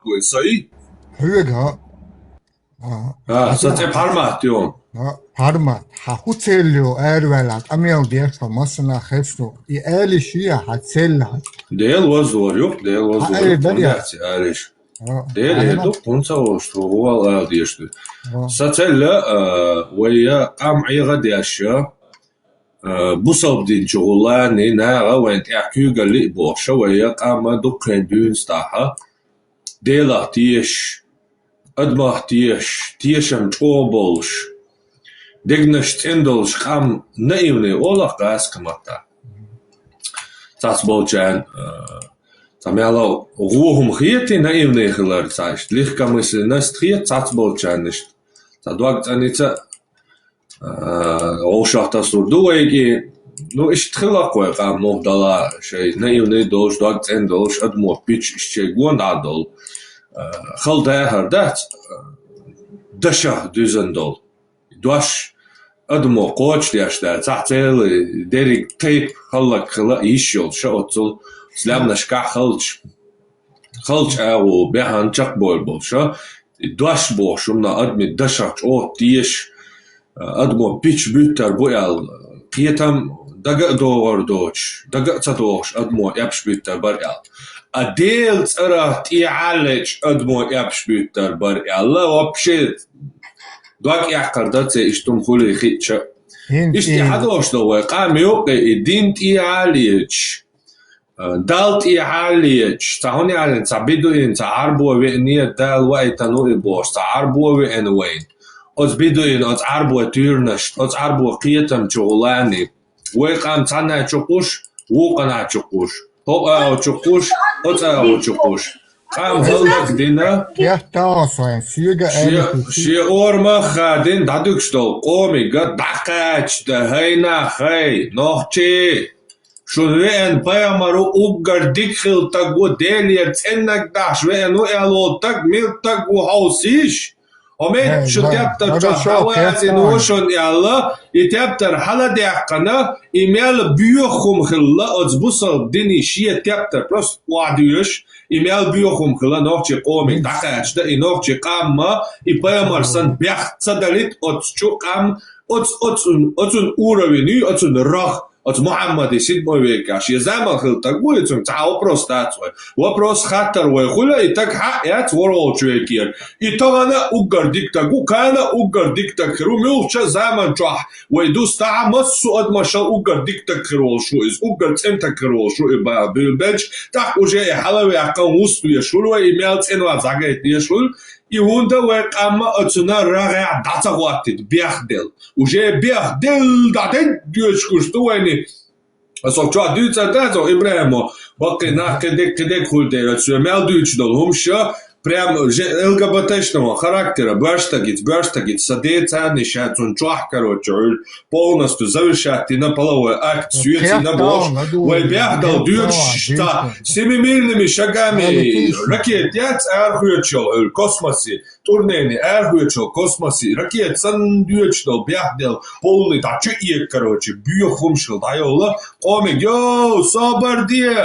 Кой, сои? Хьуьга, а. А, А, са цӏе Пармат ю. А, Пармат. Хьан хӀу цел ю, араваьлла, къамел деш, хьо массанах хесту. И алиш я, хьан цел хьан. Дел ваздор ю, дел ваздор Хьан ю, эр дар я? Яц алиш. А, Дел а, эр ду, хунца волуш, ту гӀувал ала деш ду. А. Са цел, а, вай я къам ӀегӀа деш я, а, бусалба дин чу гӀуллани, нагӀа вайн тӀехь куьйгалли а бохуша, вай я къам дуккхен дуьйна стахьа. Делах тешаш, адамах тешаш, тешам чӀогӀа болуш, дегнаш цӀена долуш къам наивный олу гӀазкхийн маттахь. Цхьацболчарна, а, цхьа мелла гӀо хӀума хетий наивный хилар, цхьа иштта легкомысленность хета цхьацболчарна иштта. Цхьа дог цӀаница, а, вовшах тасур ду вайга. Ну, иштта хиларх вай къам муха дала, шайн наивный долуш, дог цӀена долуш, адамо бича иштта шайн гонахь долу, а, хала дахар дац, а, дашах дуьзна долу. Дош адамо кхочушдеш дац, цхьа цӀена дерриг тайпа хӀаллакьхила йиш йолуш оццул, слямнашкахь халча, халча агӀо баьхна чекхбовла болуш. И дош бохуш хӀума адамийн дашах чӀогӀа тешаш, адамо бича буьттур бу аьлла, кхетам дага а догӀур доцуш, дага а ца догӀуш адамо эпаш буьттур бара аьлла. А Делан цӀарах тӀехьа а лечу адамо эпаш буьттур бара аьлла, вообще дог эккхар дац, иштта хӀума хуьлий хиъча. ХӀинца Иштта и хьадош ду вай къам юккъе, и дин тӀехьа а лечуш, а, Далла тӀехьа а лечуш, цхьа хӀун аьлла, цхьа бедуин, цхьа Ӏарбо веане, Дала ваийтина ву и бохуш, цхьа Ӏарбо веана вайна. Оцу бедуин, оцу Ӏарбой туьйранаш, оцу Ӏарбой кхетам чу гӀулани. Вай къам цхьанна чу кхуш, вукханна чу кхуш, хӀокху агӀо чу кхуш, оцу агӀо чу кхуш. Къам хӀаллак дина, Яхь тахьа сайн, соьга шен, аьлла хи. Шен орамах а хадийна дӀадуьгуш долу къомига дӀакхача дан хӀайна хай, нохчий. Шуна веана пайхамар ву, уггар дика хила стаг ву, Делера цӀеннаг дахьаш веана ву аьлла волу стаг, мила стаг ву хьовсийша? Хьо меттиг шу тептар чохь дӀавазийна ву шуна аьлла, и тептар хьаладаьккхина, и мел боьха хӀума хилла, оцу бусалба дине шен тептар просто охьадоьшуш, и мел боьха хӀума хилла, нохчийн къомига дӀакхача дан, и нохчийн къам а, и пайхамар санна бехк ца далийта оцу чу къам, оцу, оцу, оцун уровень, оцун рах. Оцу Мухьаммаде седьмой векехь шен заман хила стаг ву, и цуьнга цхьа вопрос дац вай. Вопрос, хаттар вай хуьлу, и стаг хьаъ яц ворхӀалгӀачу векера. И тахана уггар дика стаг ву, кхана уггар дика стаг хир ву, муьлххачу заман чохь вай дустахь а, массо а адамашал уггар дика стаг хир волуш ву иза, уггар цӀена стаг хир волуш ву и бала буьйлабелча, тӀаккха уже и хьалаваьккхина вуст веш хуьлу вай, и мел цӀенван зӀагайта деш хуьлу, и хӀунда вай къам а оцунна рагӀехь дӀа ца хӀоттийта бехделла. Уже бехделла дӀадедда доьшуш гуш ду вайна. Аса чохь дуьйцур дац, ИбрахӀимо, баккхий нах кхидерг, кхидерг хуьлу дела, аса соьга мел дуьйцуш долу хӀумаш, прям же ЛГБТ-шна ван характера, боьрша стагица, боьрша стагица, сан ден царна ша цунна чохь, короче, Ӏуьллу, полностью завершать дина половой акт, соьца йина бохуш, вай бехделла доьшуш, цхьа семимильными шагами ракета яц арахоьцуш йолу Ӏуьллу космосе. Турнене арахоьцуш йолу космосе ракета санна доьшуш долу бехделла, полный дӀа чу эга, короче, боьха хӀумаш хила дӀайолла. Къомиг, йоу, собар де!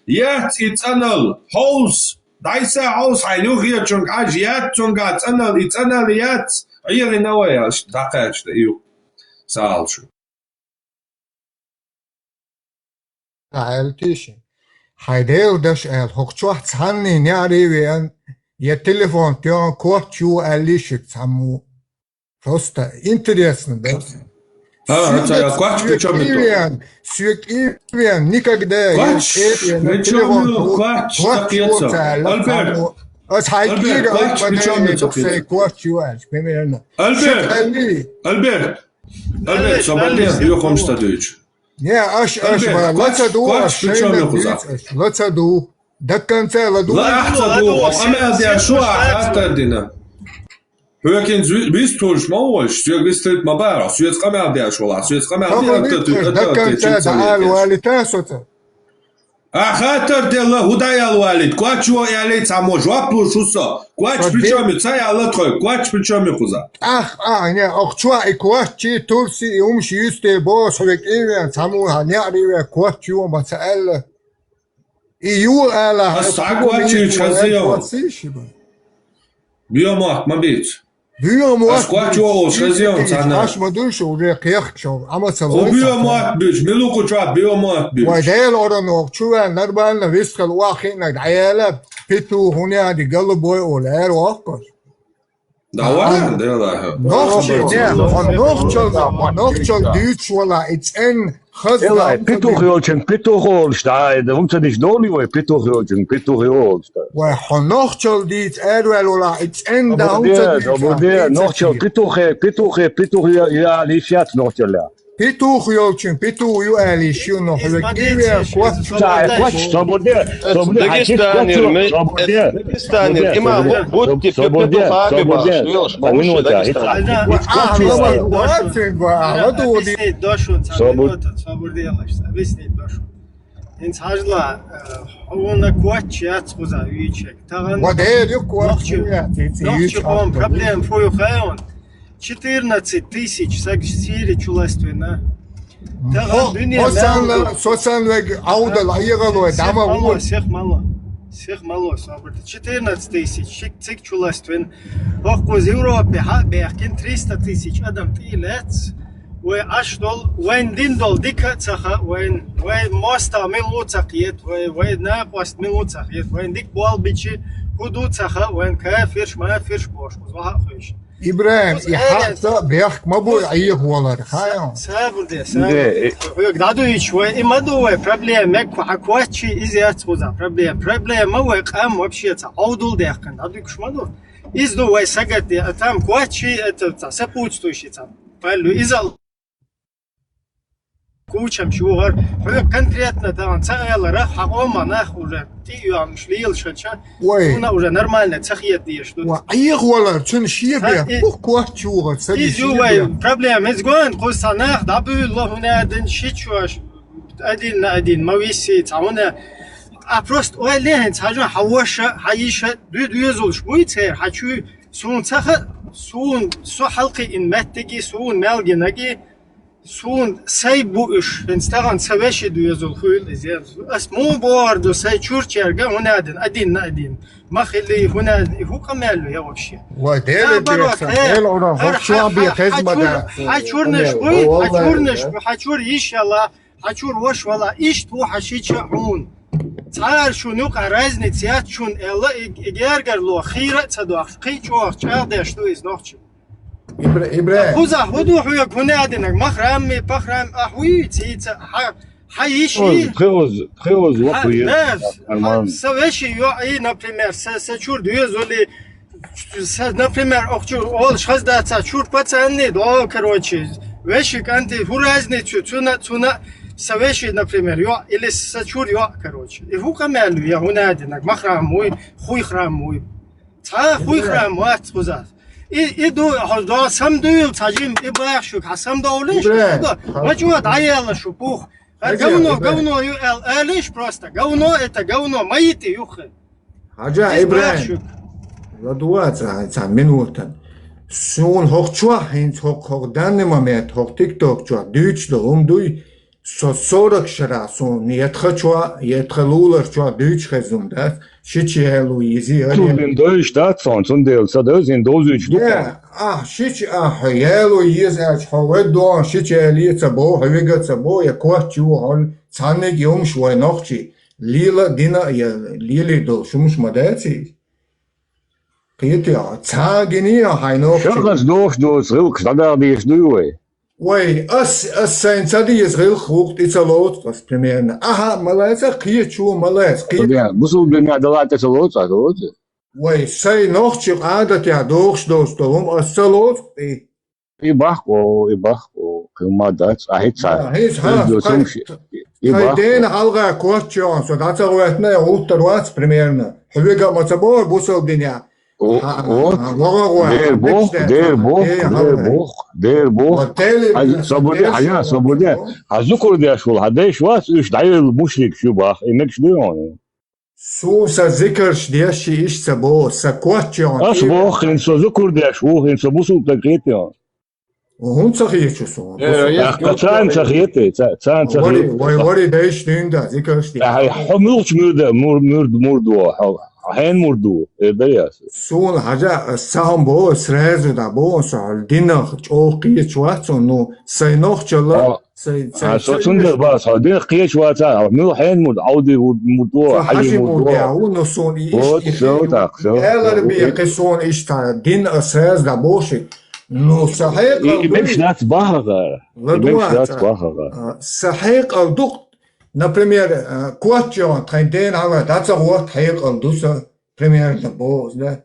Яц и цӀаналла, хьовса! ДӀайса хьовса, хьайна юххечуьнга хьажа, яц цуьнгахь цӀаналла, и цӀаналла яц! Ӏехийна вай аьлла, дӀакхача дан и юкъа. Сагал шу. Аьлла тийши. Хьайн Делан даш аьлла, хӀокху чохь цхьанний неӀарий веана, я телефон тоьхна, коч ю аьллий шуьга цхьаммо. Просто интересно, да? А, соьга а, ца, я коч при чём это? Веана, соьга и веана, никогда я Коч при чём телефон ю, коч коч ца ю хеза? Альберт, цхьаммо. Ас хьайн Альберт, кӀира коч при чём ю ца хеза? Коч ю аьлла, примерно. Альберт, шуьга аьллий? Альберт, Альберт, со бан де, боьха хӀумаш ца дуьйцу. Не, аш, аш, Альберт, ва, коч, лаца ду, коч аш, при чём ю хеза? Аш, лаца ду. Дакканца ла ду. Ла ахьа ца ду, къамел деш шу а хаттар дина. Хьоькин вист хуьлуш ма ву вайша, соьга вистхилийта ма бара, соьца къамел деш вала, соьца къамел де, атта туьйцу, атта туьйцу, дакканца ца ала валита соца. А хаттар делла, хӀун дӀа аьлла валийта? Коч ю аьллий цхьаммо, жоп луш ву со. Коч при чём ю, ца аьлла тхой, коч при чём ю хеза? Ах, а, не, ох, чо и коч чи, турси, и хӀумаш юьсте боху, хьоьга и вен, цхьаммо хьан неӀарий вен, коч ю ма ца аьлла. И ю ала, ас цхьа коч юьйцуш хеза йо. Боьха мотт ма бийца. Боьха мотт. Ас коч ю олуш хеза йо цхьанна. Аш ма дуй шу, уже кхехкаш, Ӏама ца лой. Боьха мотт буьйцу, мила ву кху чохь боьха мотт буьйцу? Вай Дела оран воху, чу вен нормально вистхила охьахиънарг дӀаяла, петух, хӀун яди, голубой олу, эр воккхуш. Да, вара, да, да. Нохчий, не, хьо нохчалла, хьо нохчалла дуьйцуш валахь, и цӀен хаза Элай, петух йолчун петух олуш дӀа, и да, хӀунца диш долу вай, петух йолчун петух йолуш дӀа. Вай, хьо нохчалла дийца араваьлла валахь, и цӀен да, хӀунца дийца? Нохчалла петухе, петухе, петух я, я, лиш яц нохчалла. Петух йолчун петух ю аьлла йиш ю, но хьоьга киве кот чу. Ца, кот чу, собуде, собуде, Дагестанер, ме-, собуде, Дагестанер, собуде, има собуде, бутти собуде, петуха собуде, бибаш, йолаш, собуде, бабуш, собуде, Дагестан. Собуде. Ага, ладу, ладу, ладу. Объяснить дошу, ца, собуде. Минута, собуде, объяснить дошу. ХӀинца хьажала, э, хьуна кот чу яц кхуза вийчек. Тахана Ва дер ю кот нохчи-, чу яц, ца нохчи вийчек. Къом проблема фу ю хаьий хьуна? Четырнадцать тысяч саг Сири чу ластвина. Тахана дуьне хо сан мел ду. Со сан вег Ӏовдал Ӏехало, сех дама мало, ву. Сех мало. Сех мало, собар. Четырнадцать тысяч, ши-, цига чу ластвина. ХӀокхуза Европе хьа а бехкина, триста тысяч адам тӀе а лаьцна. Вай Ӏаш долу, вайн дин долу дика а ца хаьа, вайн, вайн мостагӀ мила ву ца кхета, вай, вай накъост мила ву ца кхета, вайн дика болх бичи хӀун ду ца хаьа, вайн кафирш, мафирш бохуш, кхуза ваха а хевшина. ИбрахӀим, кхуза и хьаъ ца а бехк ма бу, кхуза Ӏехавалар, хьайо? Сабур де, сабур де. Хьоьга дӀадуьйчу вай, и ма ду вай проблема, мег хьан кот чу, иза яц кхуза проблема. Проблема вай къам вообще ца Ӏовдал даьккхина, дӀадуьгуш ма ду. Иза ду вай сагатде, а там кот чу, это, ца, сапуцтуй ши ца. Паллу иза кучам шугӀар, хьоьга конкретно тахана ца алара, хьан къоман нах уже тӀе а йоьллуш лелаш хилча, вай, хьуна уже нормально ца хета дезаш ду. Ва Ӏехавалар, цуьнан шен бехк, и-, бух кот чугӀар, ца иза ю вай проблема, иза гойту кхуза цхьа нах дӀабуьйлало хӀунда аьлла ши чош, один на один, ма висси цхьа хӀунда. А просто ойла е хӀинца, хьажа, хьан ваша, хьан йиша, дуьйна доьзалш буй церан, хьан чуьй, суна ца хаьа, суна, со хьалакхиъна меттиги, суна мел гинаги, суна сай бу уьш, хӀинца тахана сан вешин доьзал хуьлу иза. Ас муха бохур ду, сай чурчерга хӀунда аьлла, один на один. Ма хилли, хӀунда аьлла, и хӀун къамел ю я вообще? Вай, Дела наоборот, беса, э, Дела ура, хӀара хӀокху чохь бен хьан, хеза хьан ма чур-, дац. Хьан чурнаш буй, хьан чурнаш бу, хьан чур йиш яла, хьан чур ваша вала, иштта ву хьан шича а хьуна. Цхьа а шуна юкъа разница яц шуна аьлла, и, и гергарло хийра а ца дохуш, кхин а чӀогӀа чӀагӀдеш ду иза нохчо. Ибра-, Ибра-. Кхузахь хӀун ду хьоьга, хӀун аьлла динарг? Махрам-м, пахрам-м, ахь вуй цица, хьан, хьан йиш йий? Пхи оз, пхи оз воккху еза. Хьан, нормально. Сан вешин йоӀ йий, например, сан, сан чур доьзал йий, сан, например, охьа чур олуш хаза дац, сан чур пацанний, до, короче, вешин кӀант йий, хӀун разница ю, цуьнан, цуьнан, сан вешин, например, йоӀ, или сан чур йоӀ, короче. И хӀун къамел ю, я хӀун аьлла динарг, махрам вуй, хуй храм вуй. Цхьа а хуй храм вац кхузахь. И, и ду, хьо до самдуьйла цхьа жим, и баха шуьга, хьан самдовлий шу, шу до? Ма чӀогӀа дӀаелла шу пух. Хьан говно, говно ю аьлла, алийша просто. Говно это говно, ма йити юххе. Хьажа, Ибрахим, ладугӀа цхьа, цхьа минутан. Суна хӀокху чохь, хӀинца хӀокху, хӀокху данный момент, хӀокху тикток чохь дуьйцуш долу хӀума дуй, со сорок шарахь суна я тха чохь, я тха лулар чохь дуьйцуш хезна хӀума дац, шича яло йизи, аре. Цундела дойуш дац хьуна, цундела ца дойза, хӀинца довзуьйтуш ду хьуна. Ахь шича, ахь яло еза аьлча, хьо вай догӀун шича яле ца боху, хьо вига ца боху, я кот чу хьо, цхьанниг юмаш вай нохчий. Лела а, дина а я лелий долуш хӀумаш ма дац иза. Кхетий хьо, цхьа а гиний хьо хьайн нохчий? Шахьарца дохуш доцу гӀиллакхаш дӀадала дезаш дуй вай? Вай, ас, ас сайн ца деза гӀиллакх вукху тӀе ца лоцу ас, примерно. Ахьа а ма лаца, кхечо а ма лаца, кхе- Бусулба динехь дала тӀе ца лоцу, ца лоцу? Вай, сайн нохчийн Ӏадатехь дохуш доцу долу хӀума ас ца лоцу тӀе. И бакъо, и бакъо, кхин ма дац, ахьа ца. Да, хӀинца, хӀинца, хӀинца, хӀинца, хӀинца, и тхайн бакъо. Дена хьалха кот чу йогӀун, со дӀа ца гӀоьттина, я гӀуттар вац, примерно. Хьо вига а ма ца боху бусалба динехь. О, хьан, о, хьан, вогӀа гӀой, дер хьан боху, бекаш дер дац, боху, э, дер хьалха. Боху, дер боху. Вот тели, хьан, собуде, деш хьан, я, собуде. Хьан зукар деш волу, хьан деш вац, уьш дӀайолу мушрикаш ю бах, и мегаш дуй хьуна? Суна сан зикарш деш ши иштта ца боху, сан кот чу йогӀун. Ас боху, хӀинца со зукар деш ву, хӀинца со бусалба стаг хетий хьуна? ХӀунда ца хеташ ву суна? Э, бусалба. Царна ца хетий, ца-, царна ца хетий. Вари, вай, вари дайша дуьйна да, зикарш деш. Ахьа, хьо муьлхачу муьрда-, мур-, муьрд-, мурд ву, хьо, Хьенан мурд ву, эр дара ас? Суна хьажа, ас цхьа хӀума боху, сразу дӀабоху со, хьуна динах чӀогӀа кхеташ вац хьуна, ну, сайн нохчалла, а, сайн, сайн а, со цундела цаьршиннаш боху, со динах кхеташ вац, а, мила хьенан мурд, Ӏовди мурд ву, со хьажи мурд ву. Хьажи мурд ву. Вот, всё, так, всё. Алар бе, кхин суна иштта, дин ас сразу дӀабоху шуьга. Ну, сан хьекъал ду. И мегаш дац бахара. И мегаш дац бахара. А, сан хьекъал ду, например, а, коч йогӀу тхайн дена хьалха дӀа ца гӀотта хьекъал ду сан, примерно, боху, да?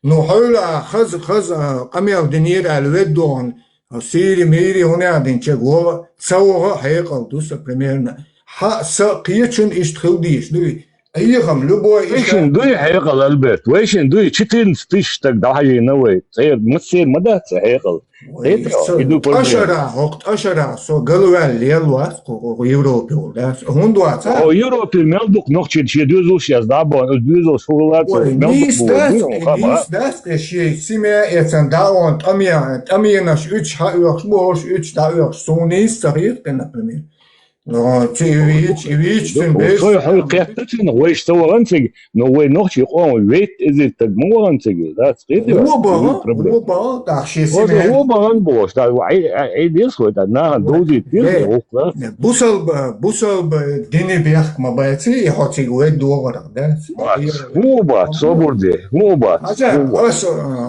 Ну, хьуьлла а хаза, хаза, а, къамел динера аьлла ведда вогӀу, а, сийри-мийри хӀунда динчег вогӀу, ца вогӀу хьекъал ду сан, примерно. Хьа, сан кхечун иштта хила дезаш дуй? Айхам, любой иша. Вайшин дуй хьекъал, Альберт? Вайшин дуй? Четырнадцать тысяч стаг дӀахьажийна вай. Церан массеран ма дац цхьа хьекъал. Вай, хетарий, со и ду тӀашара, хӀокху тӀашара со галваьлла лелла вац, кху, кху Европе волу, да? ХӀунда вац, а? О, Европе мел дукха нохчий шен доьзалш яц дӀабахана, оцу доьзалш хӀун хилла ца, вай, мел дукха нийса дац, бу, и хаба. Нийса дац, и шен семья эцна дӀа а вон, тӀаме-, тӀаменаш уьцуш хьаоьхуш, бохуш уьцуш дӀаоьхуш, суна нийса ца хета, например. Ну, цу и вийча, и вийча цуьнан беш. Хьой, хьой кхетта цунах, вайша ца вахана цига, ну, вай нохчий къоман вейт эзар стаг ма вахана цига, дац, кхетий? Вон бахана, вон бахана, тӀаккха шен семья. Вон бахана бохуш, да, ай, ай, ай, деза хой, да, нахана довзийта деза, вукхара. Бусалба, бусалба дина бехк ма баций, и хьо цига вай догӀарах, да? Бац, вон бац, собар де, вон бац. Хьажа, ас,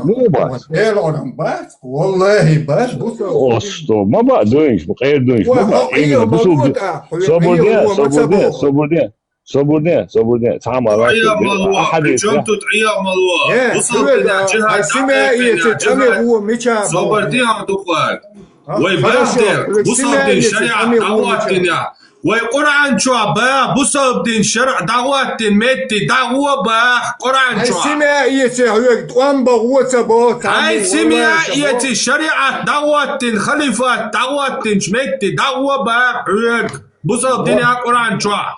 вон бац. Делорам бац. Валлахи, бац, бусалба. Осто, ма бац дуйнаш, ма къера дуйнаш, ма бац. Хьо къийла ма бу тӀаккха, хьо къийла ма ца боху. Собар де, собар де, собар де, собар де. Цхьа ма лаьтту. Ахьа де. Причём тут Ӏиямал ва? Э, бусалба динехь жихӀад дӀакхайкхина, жихӀад. Собар де, хьан дукха. Вай бахдер, бусалба дин шариӀат дӀахӀоттийна. Вай Къуръан чохь баха, бусалба дин шарӀ дӀахӀоттийна метте дӀагӀо баха, Къуръан чохь. Хьайн семья эций хьоьга, тӀом бан гӀо ца боху, хьайн семья эций шариӀат дӀахӀоттийна, халифат дӀахӀоттийначу метте дӀагӀо баха хьоьга. Бусалба динехь, Къуръан чохь.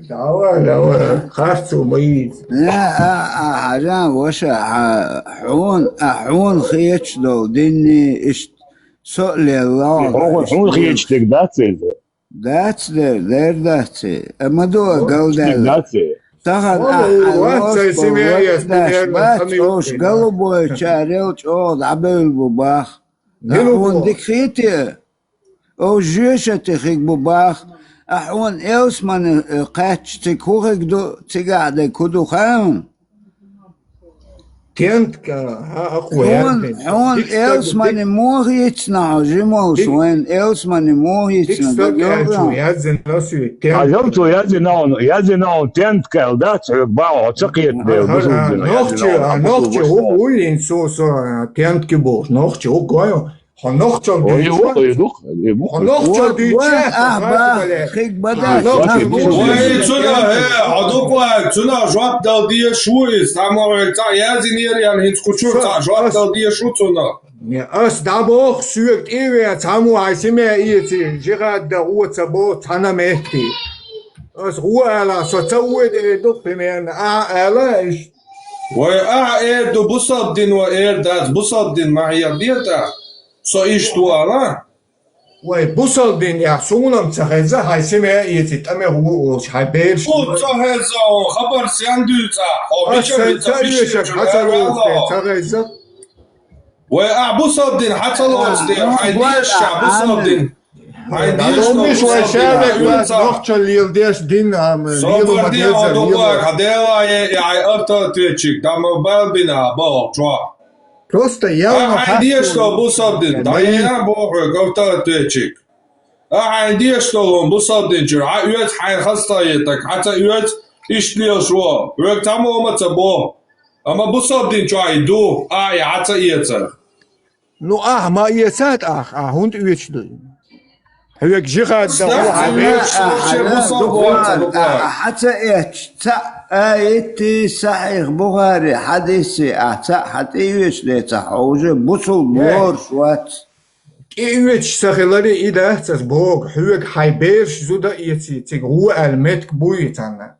Давай, давай, харцо ма йийца. Э, а, а, хьажа, ваша, хьа-, хьуна, а, хьуна хеташ долу динний иштта со а лелла. Хьуна хеташ дерг дац иза? Дац дер, дер дац и. Амма дуа галдаьлла. Тахана ахьа лош бу, вац, цхьа семья яц, бац, примерно, бац, ош галу бойчарел чӀогӀа дӀабевлла бу бах. Ахьа хьуна дика хетий? Ош жоьша тӀе хиг бу бах. Ахьа хьуна Элсмане, э, кхаьчча цига хӀун хиг ду, цигахь дерг хӀун ду хаьий хьуна? Тентка, хьан а кху хьуна, хьуна Элсмани муха йицна хьо, жималш вайн Элсмани муха йицна, даг йогӀу? Язйина ас ву, тентка. Хьан ялцо язйина хьуна, язйина хьуна тентка аьлла дац хьоьга бахьа, хьо ца кхета дела, бусалба дина язйина хьуна, хьан бусалба ваша. Нохчи, нохчи, хӀу, хӀу йина со, со, тентки бохуш, нохчи, хӀу гой. Хьо нохчалла дуьйцу? Ой, ю, ю, ю. Хьо нохчалла дуьйцу? Вот, вот, ахь бах, хиг бадац. Ой, цунах, э, хьо дукха, цунах жоп дала дезаш ву иза. Цхьаммо вай цхьаъ язйинера, ян хӀинца кхучура цхьаъ жоп дала дезаш ву цунах. Не, ас дӀабоху, соьга тӀе а веана, цхьаммо хьайн семья эций, жихӀад дан гӀо ца боху цхьана метте. Ас гӀо ала, со ца вуьйда эр ду-кх, примерно, ахьа ала иштта. Вай ахьа эр ду, бусалба дин ван эр дац, бусалба дин ма хьехаде тӀаккха. Со иштта ву ала? Вай, бусалба дин, я, суна-м ца хеза, хьайн семья эций тӀаме гӀо олуш, хьайн бераш. Хьуна ца хеза, хьо хабар сен дуьйцу ахь? Хьо мичара ца вешачу хьан ца лоцу, ца хеза? Вай, ахь бусалба дин хьан ца лоцу дела, хьайн дешача бусалба дин? Хьайн дешача бусалба дин хьан ца лоцу? Нохчалла леладеш дин, ам, лела ма деза, лела. Хьан дела е, и хьайн автоответчик, да ма балбина, боху чохь. Просто я... Ахьа хьайн дешаш долу бусалба дин, дӀаена боху хьоьга автоответчик. Ахьа хьайн дешаш долу бусалба дин чуьра, хьан оьцу хьайн хастагӀа етаг, хьан ца оьцу, иштта лелаш ву, хьоьга цхьаммо ма ца боху. Амма бусалба дин чохь и ду, ахьа и хьан ца эцар. Ну, ахьа ма эца тӀаккха, ахьа хӀунда оьцуш ду? Хьоьга жихӀад дан гӀо хьан веш? Ахьа хьан ца эцча, цхьаъ а итти, Сахьихь Бухари хьадисси ахьа цхьаъ хьан тӀе а оьцуш децахь, хьо уже бусалба лоруш вац. ТӀеоьцуш ца хиларе и дац ас боху, хьоьга хьайн бераш зуда а эций, цига гӀо аьлла меттиг буй цхьанна?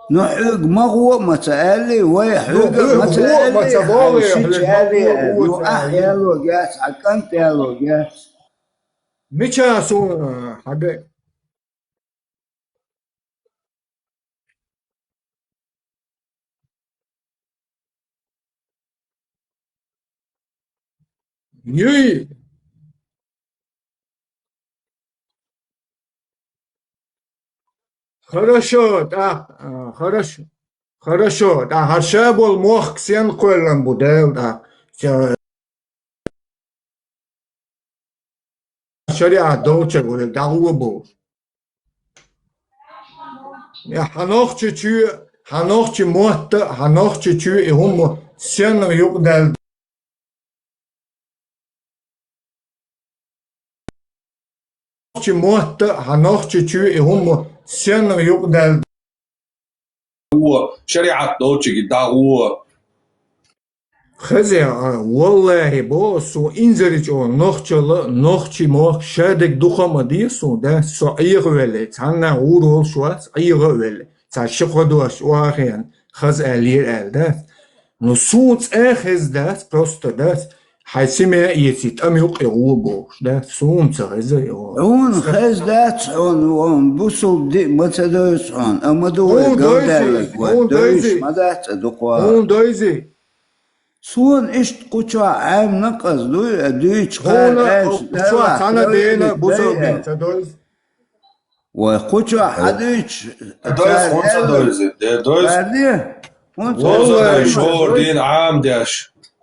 Ну, хьоьга ма гӀо а ма ца аьллий, вай, хьоьга а ма ца аьллий, хьайн шича аьллий, ну, ахьа яло яц, хьан кӀант яло яц. Мича суна хьан га? Юй! Хорошо, так, а, хорошо. Хорошо, так, хӀара ша болу мохк сенна кхоьллина бу, Дела, так. Ша-, шариӀат долчуьра вай дӀагӀо бохуш. Я хьан нохчи чуьра, хьан нохчи мотта, хьан нохчи чуьра и хӀума сенна юкъадаьлла. Нохчи мотта, хьан нохчи чуьра и хӀума сенна юкъадаьлла. Вон, шариӀат долчуьра дӀагӀо. Хаза, а, валлахӀи, бо, со инзаре чӀогӀа нохчалла, нохчи мохк шадерг дукха а ма де суна, да, со Ӏехавелла, цхьанна гӀур волуш вац, Ӏеха а велла, цхьа ши-кхо дош охьахиъна, хаза аьллера аьлла, да. Ну, суна цӀа хеза дац, просто дац. Хьайн семья эций, тӀам юкъе гӀо бохуш, да? Суна ца хеза и гӀо. Хьуна хеза дац, хьуна, хьуна бусулба диъ ма ца дойзу хьуна, амма ду вай галдаьлларг вай, хьуна дойзу, дойзу ма дац ца дукха. Хьуна дойзу. Суна иштта кху чохь Ӏемина а къаза дуй, а дуьйцу хьуна кхара аьлча, кху чохь цхьана дена бусулба диъ ца дойзу. Вай, кху чохь хьан дуьйцуш? Дойзу, хӀунда ца дойзу? Де, дойзу. Валлахи, хӀунда ца дойзу? Валлахи, шор дийна Ӏамадеш.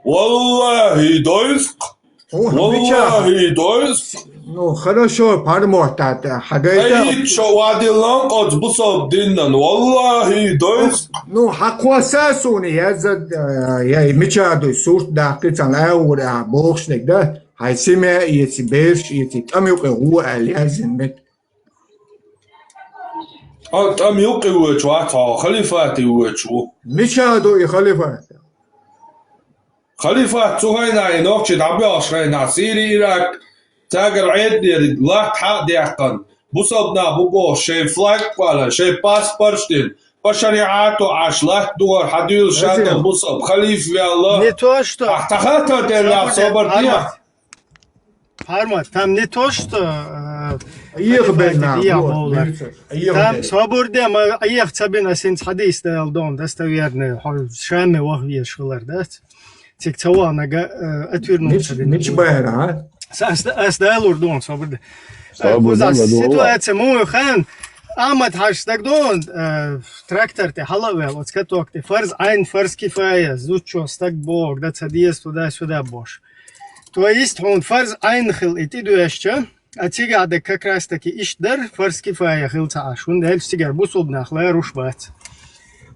Валлахи, дойзу-кх. Валлахи, дойзу-кх. Ну, хорошо, пармотта, хьагайта. Айт шо вадиллан къоц бусалба диннан. Валлахи, дойзу-кх. Ну, хьакхосса суна яза, э, я, мича дуй, сурт даккхи цхьана агӀора, а, бохушниг, да? Хьайн семья эций, бераш эций, тӀам юкъе гӀо аьлла яздина мет. Хьо тӀам юккъе воьдуш вац, хьо халифате воьдуш ву. Мича ду и халифат? Халифат цу хенахь и нохчий дӀабоьлхучу хенахь, Сири, Ирак, цаьргара Ӏедалера латта хьа а даьккхина, бусалба нах бу бохуш, шайн флаг а кхоьллина, шайн паспорташ а дина, по шариӀато Ӏаш латта духар хьан дуьйлуш ша долу бусалба халифа ваьлла. Не то что. Ахь цхьа хаттар делла, собар де. Хьармат, там не то, что, э, Ӏеха бен нах, Ӏеха бен. Там собар де, ма Ӏеха ца бина, ас хӀинца хьадийс дала дон, достоверный, хьо Шаме ваха везаш хилар дац. Цига ца ваханага, э, отвернуться ца бина. Мича байра, а? Ас, ас далур дон, собар де. Э, кхуза ситуация муха ю хаьа, Ахьмад-Хьаьжас дагадогӀу, э, трактор тӀе хьала а ваьлла, оцу каток тӀе фарз Ӏайн, фарз кифая, зудчо стаг бохург дан ца деза, туда-сюда бохуш. То есть хьуна фарз Ӏайн хила и тӀедоьжча, а цигахь дерг как раз таки иштта дара, фарз кифая хила ца Ӏаш, хӀунда аьлча цигара бусулба нах ларуш бац.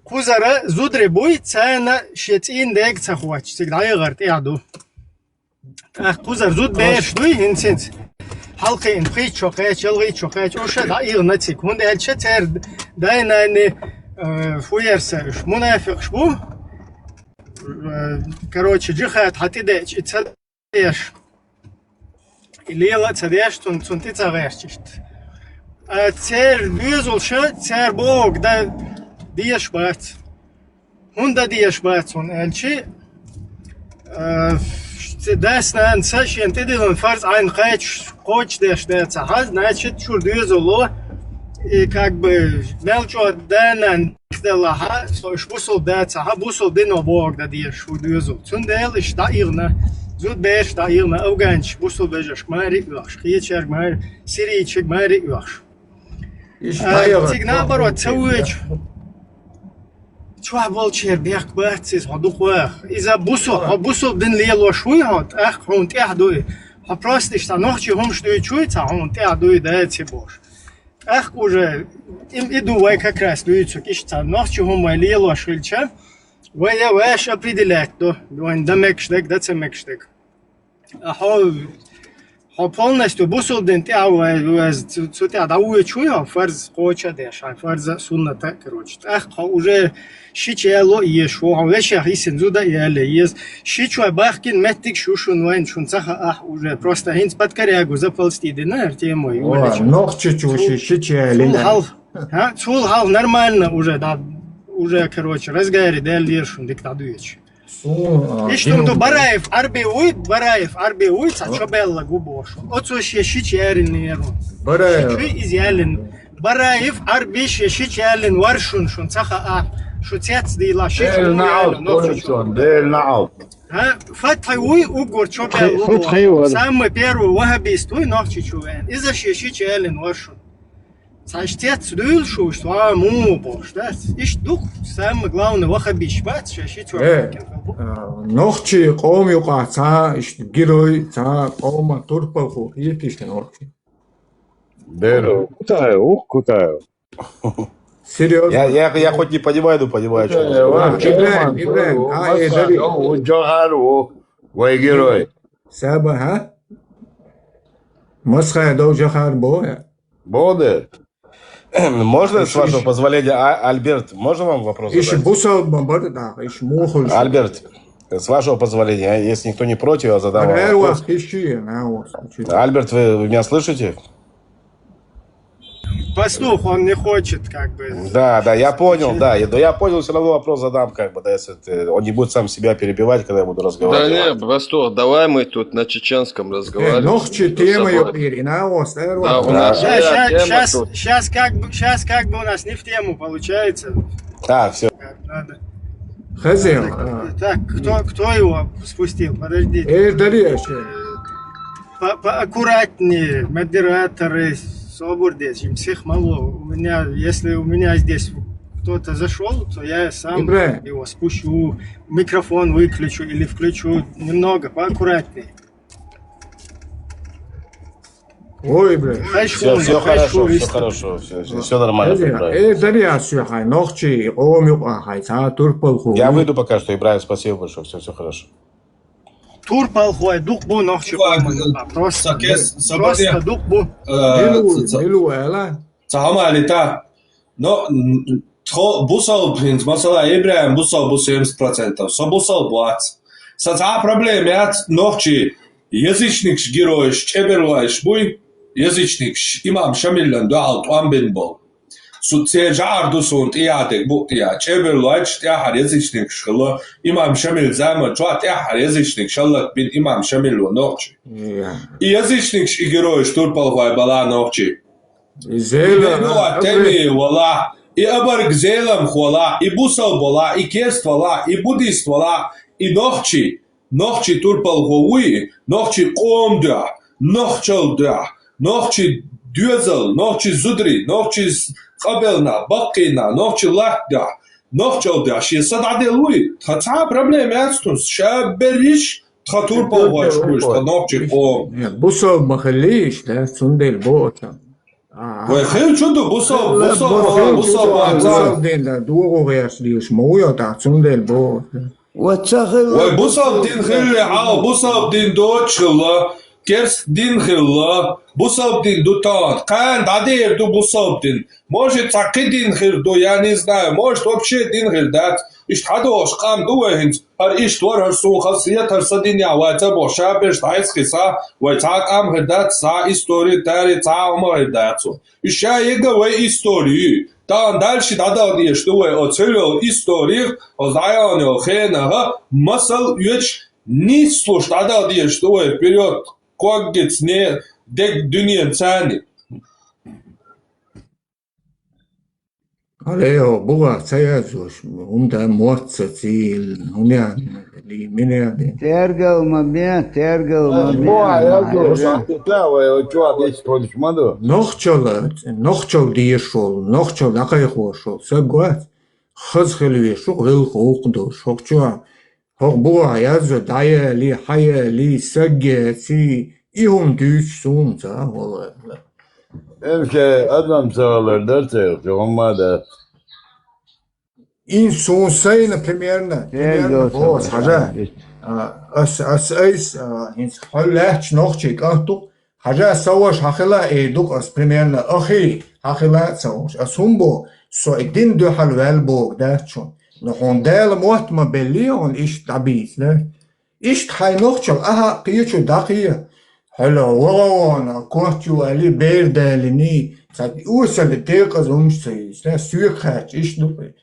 Кхузара зударий буй, царна шен цӀийнан дега ца хоттуш, цига дӀаягӀар тӀехь ду. ТӀаккха кхузара зудабераш дуй, хӀинца-хӀинца. Хьалкхиъна пхийтта шо кхаьчча, ялхитта шо кхаьчча, уьш а дӀаихна цига. ХӀунда аьлча церан дай-наной, э, фу яра сан уьш, мунафикъаш бу. Э, короче, джихад хьан тӀедеъча, и ца деш. И лела а ца деш, цунна, цунна тӀе ца гӀерташ иштта. А церан доьзалша, цара бохург дан дезаш бац. ХӀунда дан дезаш бац хьуна аьлча, а, дас-нанас шена тӀедиллина фарз Ӏайн кхача, кхочушдеш дацахь, значит, шура доьзало, и как бы мел чӀогӀа да-нана делахь, со уьш бусалба дацахь, бусалба дино бохург дан деза шун доьзал. Цундела иштта дӀаихна, зудабераш дӀаихна, афганцаш бусалба вежаршка маре а оьхуш, кхечаьрга маре, сирийцашка маре а оьхуш. Иштта а, дӀаихна, цига наоборот, ца воьдуш. Чохь болчеран бехк бац иза, хьо дукха ваха. Иза бусу-, хьо бусалба дин лелош вуй хьо, тӀаккха хьуна тӀехь дуй. Хьо просто иштта нохчий хӀумаш дуьйцуш вуй, цхьа хьуна тӀехь дуй, да, ца бохуш. ТӀаккха уже и, и ду вай как раз дуьйцург, иштта нохчий хӀума вай лелош хилча, вай я ваьш определять ду, вайн дан мегаш дерг, дан ца мегаш дерг. А хьо, хьо полностью бусалба дин тӀехь вай, вай цу, цу тӀехь дӀавоьдуш вуй хьо, фарз кхочуш а деш, хьайн фарза а, сунната а, короче. ТӀаккха хьо уже шича яло а езаш ву, хьо вешех йисина зуда а яле еза. Шичой бахкина меттигаш ю шуна вайн, шуна ца хаахь уже. Просто хӀинца подкорягу заползти дина, Артемой, Юлечка. Нохчичу ши-, шича ялина. Цул хьалха, а? Цул хьалха нормально уже, да, уже, короче, разгаре даьллера шуна дика дӀадоьдуш. Суна, а, иштта хӀума ду, Бараев Ӏарби вуй, Бараев Ӏарби вуй, цхьа чо баьллаг ву бохуш. Оцо шен шича яринера. Бараев. Шича иза ялина. Бараев Ӏарби шен шича ялина вара шуна, шуна ца хаахь, шу цец дийла, шича Дела наӀалт, нохчичо. Дела наӀалт. А, фу тхьай вуй уггар чо баьлла фу тхьай вар? Самый первый ваххабист вуй нохчий чу вен. Иза ши ши челин вар шун. Цхьа иштта дуйла шу, иштта ва му бохуш, да? Иштта ду самый главный ваххабиш бац, ша ши чо Э, бакин. а, нохчий къом юкъа цхьа иштта герой, цхьа къома турпалхо хетиш нохчий. Дера. Кутаев, ух, Кутаев. Серьёзно? Я, я, я хоть не понимаю, но понимаю, что он сказал. Ибрагим, Ибрагим, а, э, Дарья. Джохар, о, вай герой. Саба, а? Масхая дов Джохар бо, э? Боде. Можно, с вашего позволения, а, Альберт, можно вам вопрос задать? Иши бусал бомбар да, иши мухул. Альберт, с вашего позволения, а, если никто не против, я задам вам вопрос. Альберт, вы, вы меня слышите? Пастух, он не хочет, как бы. Да, да, я понял, да, я, да, я понял, всё равно вопрос задам, как бы, да, если ты, он не будет сам себя перебивать, когда я буду разговаривать. Да не, Пастух, давай мы тут на чеченском разговариваем. Э, нохчий тема ёкъир, и на вас, э, да, у нас своя тема тут. Сейчас, как бы, сейчас как бы у нас не в тему получается. А, всё. Надо. Хозяин, надо, а. Так, кто, кто его спустил? Подождите. Э, Дарья, что? По-, поаккуратнее, модераторы, собор здесь, им всех мало. У меня, если у меня здесь кто-то зашёл, то я сам Ибрагим. Его спущу, микрофон выключу или включу немного, поаккуратнее. Ой, бля. Всё, всё хорошо, всё хорошо, всё, всё, всё нормально, всё правильно. Э, Дарья, всё, хай, нохчий, ом юкъа, хай, цхьа турпалхо. Я выйду пока что, Ибрагим, спасибо большое, всё, всё хорошо. Турпалхой дукъ бу нохчий къоман юкъа. Просто, просто дукъ бу. Э, милу, ца-, ца-, милу, эла? Ца хӀама лита. Но, м, тхо бусалба хӀинца, масала, Ибрагим бусалба бу семьдесят процентов. Со бусалба вац. Са цхьа проблема яц, нохчий язычникаш героеш, чӀеберлош буй, язычникаш, имам Шамилан дуьхьал тӀом бина болу. Цу церан жӀар ду суна тӀеяхьа дерг букъ тӀеяхьа. ЧӀеберлойчу тӀаьххьара язычникаш хилла, имам Шамил заман чохь тӀаьххьара язычникаш хӀаллакбина имам Шамил ву нохчий. И язычникаш и героеш турпалхой бала нохчий. И Зелам, и Бенуа Теми вала, и Абарг Зеламх вала, и бусалба вала, и керст вала, и буддист вала, и нохчий. Нохчий турпалхо вуй, нохчий къом дуьхьа, нохчалла дуьхьа, нохчий доьзал, нохчий зударий, нохчий с-, къабелна, баккхийна, нохчий латта дуьхьа, нохчалла дуьхьа шен са дӀаделла вуй. Тхан цхьа а проблема яц тхуна, ша берриш тхан турпалхойш хуьлуш, тхан нохчий къом. Бусалба ма хилли иштта, цундела боху сан. Вай хилла чу ду, бусалба, бусалба, бусалба, бусалба дин дан догӀу гӀерташ дийш ма ву йо тӀаккха, цундела боху. Вай ца хилла. Вай бусалба дин хилла, хьал бусалба дин доцуш хилла, керст дин хилла, бусалба дин ду тахана, кхана дӀадер ду бусалба дин. Может, цхьа кхин дин хир ду, я не знаю, может, вообще дин хир дац. Иштта хьадогӀуш къам ду вай хӀинца. ХӀара иштта вара, хӀара суна хазахета, хӀара сан динехь вац а боху, ша берш дӀасакхиса, вай цхьа а къам хир дац, цхьа а истори, тари, цхьа а хӀума хир дац вай. Уьш ша яга вай истори ю. Тахана дальше дӀадала дезаш ду вай оцу хила йолу истори, оцу дӀаяхана йолу хенахь, масал оьцуш, нислуш дӀадала дезаш ду вай вперёд, коггаца не дерг дуьненан царни. Алло, бугӀа ца яздеш, хӀунда мотт ца цийла, хӀунда ли, мила яздина? Тергал ма бен, тергал ма бен. БугӀа яздеш, ма ца вай, чохь дечиг ма ду. Нохчалла, нохчалла дезаш волу, нохчалла дӀакхайкхош волу саг вац, хаза хила везаш ву, гӀиллакх гӀуллакх долуш, хӀокху чохь. ХӀокху бугӀа яздо, дӀаяли, хьаяли, саггеций, и хӀума дуьйцуш суна ца хӀола. Эвше адам ца хилар дара церан, цу хӀумма дац. Ин суна сайна примерно, примерно боху, хьажа. А, ас, ас айс, а, хӀинца хьо лаьтташ нохчий кӀант ду, хьажа, сан ваша хьан хила а эр ду-кх ас, примерно, ахий, хьан хила а ца хууш. Ас хӀун боху, со и дин дуьхьал ваьлла боху дац шуна. Но хьуна Дала мотт ма беллий хьуна иштта дӀабийца, да? Иштта хьайн нохчалла ахьа а кхечу дӀакхе. Хьала вогӀа вогӀана, кот ю али, бер далиний, цхьа осалла декъаза хӀумаш ца йийца, да? Соьга хаьттича иштта ду-кх.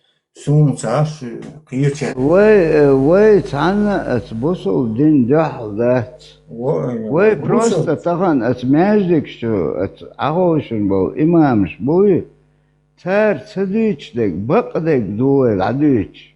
Суна ца аш кхеча. Вай, э, вай цхьанна а аца бусалба дин дуьхьал дац. Вай просто тахана аца маьждигаш чу, аца Ӏаховшина болу имамаш буй, цара ца дуьйцуш дерг, бакъдерг ду вай дӀадуьйцуш.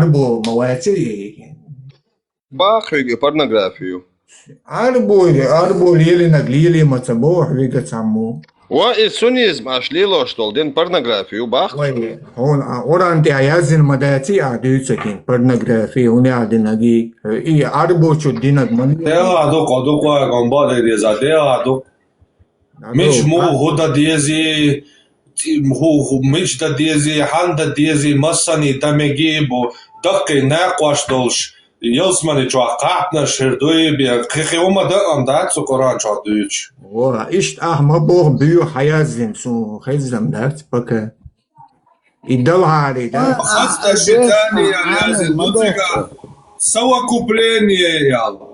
Ӏарбо ма ваьций? Баккхий порнографию. Ӏарбо, Ӏарбо лелийнарг лелий ма ца боху хьоьга цхьаммо. Ва и суннизм аша лелош долу дин порнографию баккха. Вай, хьуна а Къуръан тӀехь яздина ма даций, ахь дуьйцу кхин порнография, хӀунда аьлла динарг и, и Ӏарбочо динарг ма лела. ДегӀа ду-кх, ду-кх, гӀомбаде деза, дегӀа ду-кх. Мича муха хӀу дан дезий, ци-, хӀу, хӀу, мича дан дезий, хьанна дан дезий, массанхьа дан мегий бу, даккхий накъош долуш, ялсамани чохь кхахьпанаш хир дуй бен, кхин-кхин хӀума дан а дац цу Къуръан чохь дуьйцуш. Ва, иштта ахь ма боху, буьйху хьан яздина суна, хезна дац, пока. И далхьари, да? Хаза а ши царний ял яздина ду цигахь, совокупление ял.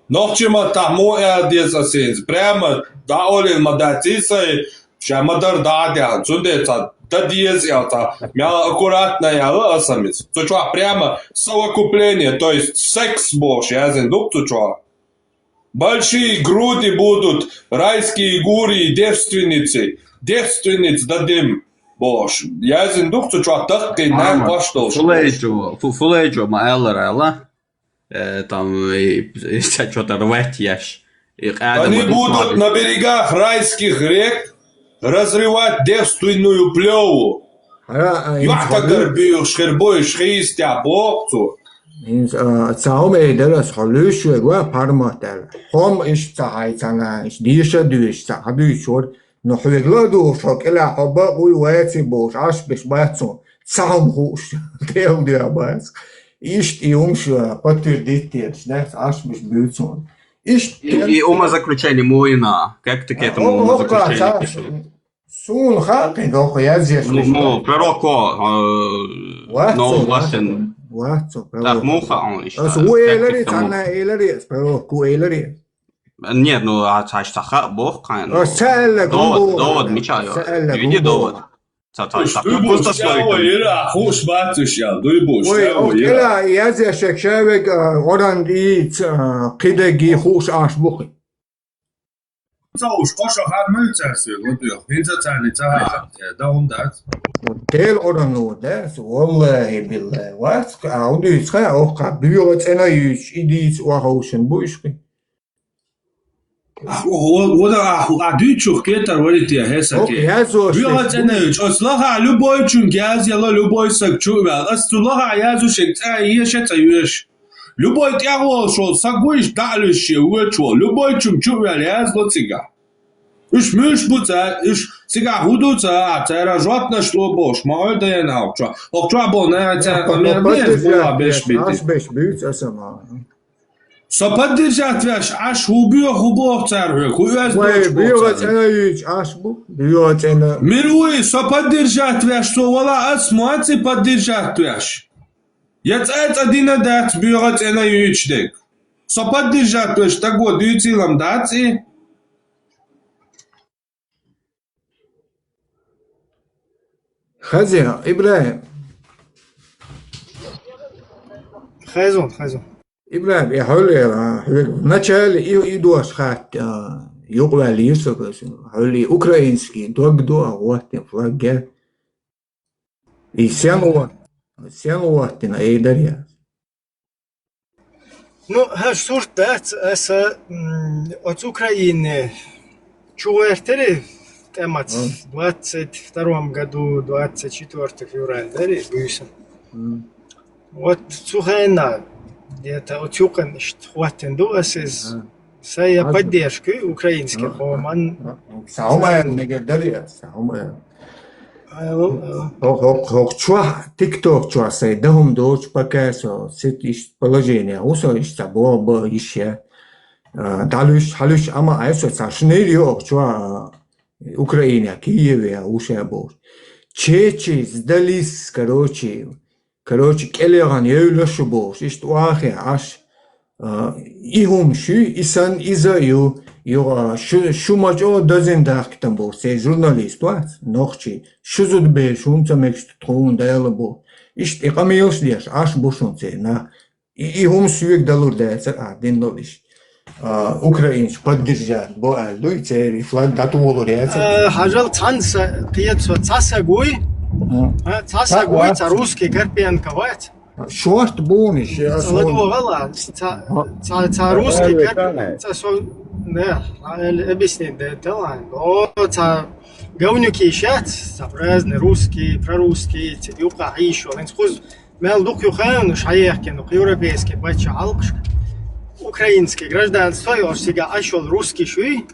Нохчийн маттахь муха эр деза аса хӀинца? Прямо дӀаолийна ма дац иза сайн, ша ма-дарра дӀа а даьхна. Цундела цхьа дан деза аьлла, цхьа мел аккуратно аьлла аса хӀинца. Цу чохь прямо совокупление, то есть секс бохуш яздина ду-кх цу чохь. Большие груди будут, райские гурии, девственницы, девственниц дадим бохуш. Яздина ду-кх цу чохь даккхий накъош долуш. Фулайчо, фу-, Фулайчо ма-аллара аьлла. Э, там, и, и, ца чё-то рвать еш. И къаьда. Они будут на берегах райских рек разрывать девственную плёву. Хьа, а, хӀинца хьо буьйцу. Юьхь тагар буьйхуш хир бу уьш, хи йистехь боху цо. ХӀинца, а, цхьа хӀума эр дара аса, хьо луьйш верг вац, пармат аьлла. Хьо-м иштта ца хьайцана, иштта деша а дуьйш ца хьадуьйцуш вара. Но хьоьга ла а духуш, хьо кӀелахь хьо бакъ вуй, ваьций бохуш, Ӏаш беш бац цунна. Цхьа хӀума хууш, тӀе а дуьйхь бац. Иштта и хӀумаш, а, подтвердить деш дац, Ӏаш беш буьйцу цунна. Иштта и, и умозаключение муха йина? Как ты к этому умозаключению пришёл? Суна хаьа кхин доху язъеш. Ну, ну, пророк, э, вац Новый цо, властен. Вац цо, пророк. Так, муха он ишта. Ас ву элари, цхьанна элари, ас пророк ву элари. Нет, ну, а цхьа ца хаьа боху кхайна. Ас ца аьлларг хӀун боху? Довод, довод мича ю? Ца аьлларг хӀун боху? Приведи довод. Ца, ца, ца. Дуй бу, просто ша слой вайра, хууш бац уьш аьлла, дуй бу, ой, ша вайра. Язъеш ша вега, а, оран дийца, а, кхидерг хууш Ӏаш бу кхин. Ца уж кхо шо хар муьлуьцаьрсий, вот ю, хӀинца царний ца хьаьхар, э, дан хӀума дац. Дела Къуръано дац, валлахӀи, биллахӀи, вац, а, хӀун дуьйцу, ха, охьа, буьйгӀа цӀена юьйцуш, и дийца охьа хӀовшина бу ишхи. Ахь, о, о, о, да, ахь, а дуьйцух кетар варития, хьесаке. Охьа, язош буьйгӀа цӀена юьйцуш, оцу лахахь любойчунга яз яла, любой саг чу а ваьлла. Ас цу лахахь яз уьш, цӀа еша, цӀа йоьш. Любой тӀехволуш волу саг вуйш, дӀа а луьйш шен вочу волу, любойчунга чу а ваьлла язло цигахь. Уьш муьлш бу ца, уьш цигахь хӀун ду ца, а цара жоп даш ло бохуш, ма ойла дайна хьо чохь. ХӀокху чохь боху, наха цара къамел деза, бу а беш бити. Аш беш буьйцу аса ма. Со поддержать веш, Аш хӀун боьху, хӀун боху цара хьоьга, хӀун оьзда доцу боху цара. БуьйгӀа цӀена юьйцуш Аш бу, буьйгӀа цӀена. Мир вуй, со поддержать веш, со вала ас ма ци поддержать веш. Я цӀа-цӀа дина дац буьйгӀа цӀена юьйцуш дерг. Со поддержать веш стаго дуьйцийла-м дац и. Хаза, ИбрахӀим. Хаза, хаза. ИбрахӀим, я хьуьлла, а, хьоьга вначале и, и дош хатта, а, юкъаваьлла йира со, хьуьлла и украинский дог ду, а, гӀоттина флаг я. И сен ло-, сен лоттина, ай дар яц. Ну, хӀара сурт дац, аса, м, оцу Украине чу гӀертари тӀемаца, м, двадцать втором году, двадцать четвёртого февраля дари буьйса. М. Вот цу хенна, где-то оцу юкъана иштта хӀоттина ду аса иза. М. Сай я поддержка украинский хоман. Саумаян мегер дария, саумаян. Алло, алло. Хок чуа, тикток чуа сай, да хум доч пока со, сит иш положение, усо иш са бо, бо иш я. Далуш, халуш, ама айсо са шныр йо чуа Украина, Киеве, уше бо. Чечи, сдались, короче, короче, кӀелегӀан евлашу бохуш, иштта вахе Ӏаш, а, и хӀума шуй, и сан иза а ю, юха шу, шу мачӀо дазин дахкитан бохуш, цей журналист вац, нохчи, шу зуда бе, шун ца мегаш тхун дайла бохуш. Иштта и къамелаш деш, Ӏаш бу шун цей, на. И, и хӀума шуйга далур дацар, а, дин ловиш. А, украинч поддержать бо аьлла дуй, церий флаг дату волур яцар. Э, хьажал цхьан са, кхета со, цхьа са гуй, а, цхьа са гуй, цхьа русский Карпенко вац. Шорт буниш, я сон. Ладогала, цхьа, цхьа, цхьа русский Карпенко, цхьа со, да, объяснить да, да ладно. О, цхьа говнюки шац, цхьа разные русские, прорусские, цхьа юкъа ишо, венц хуз, мел дук ю хану, шаехкену, европейский бача алкш, украинский гражданство, и он всегда ашол русский шуй,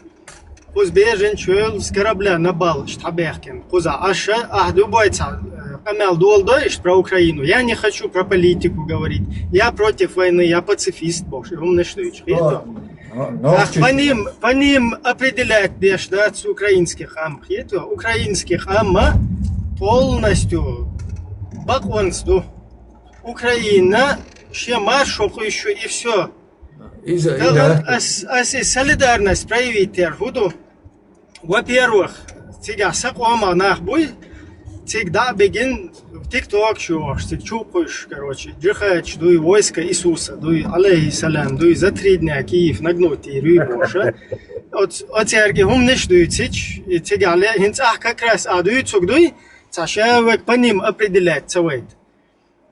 Кхуз бежен чуьл с корабля на бал штабехкин. Кхуза аша, ах, любой ца, э, къамел долдо иш про Украину. Я не хочу про политику говорить. Я против войны, я пацифист, бо, и умный что ич. Ах, по ним, по ним определять деш, да, с украинских ам. Хето, украинских ама полностью бакъванцду. Украина, ше маршо куйшу и все. Иза, иза. Ас, ас и солидарность проявить тер худу. Во-первых, цига сакъома нах буй, циг да бегин в тикток шуш, циг чукуш, короче, джихач дуй, войска Иисуса дуй, алейхи салам дуй, за три дня Киев нагнуть и руй боша. От, от серги хумниш дуй цич, и цига ле, хинц ах как раз а дуй, цуг дуй, ца шевек по ним определять цавайт.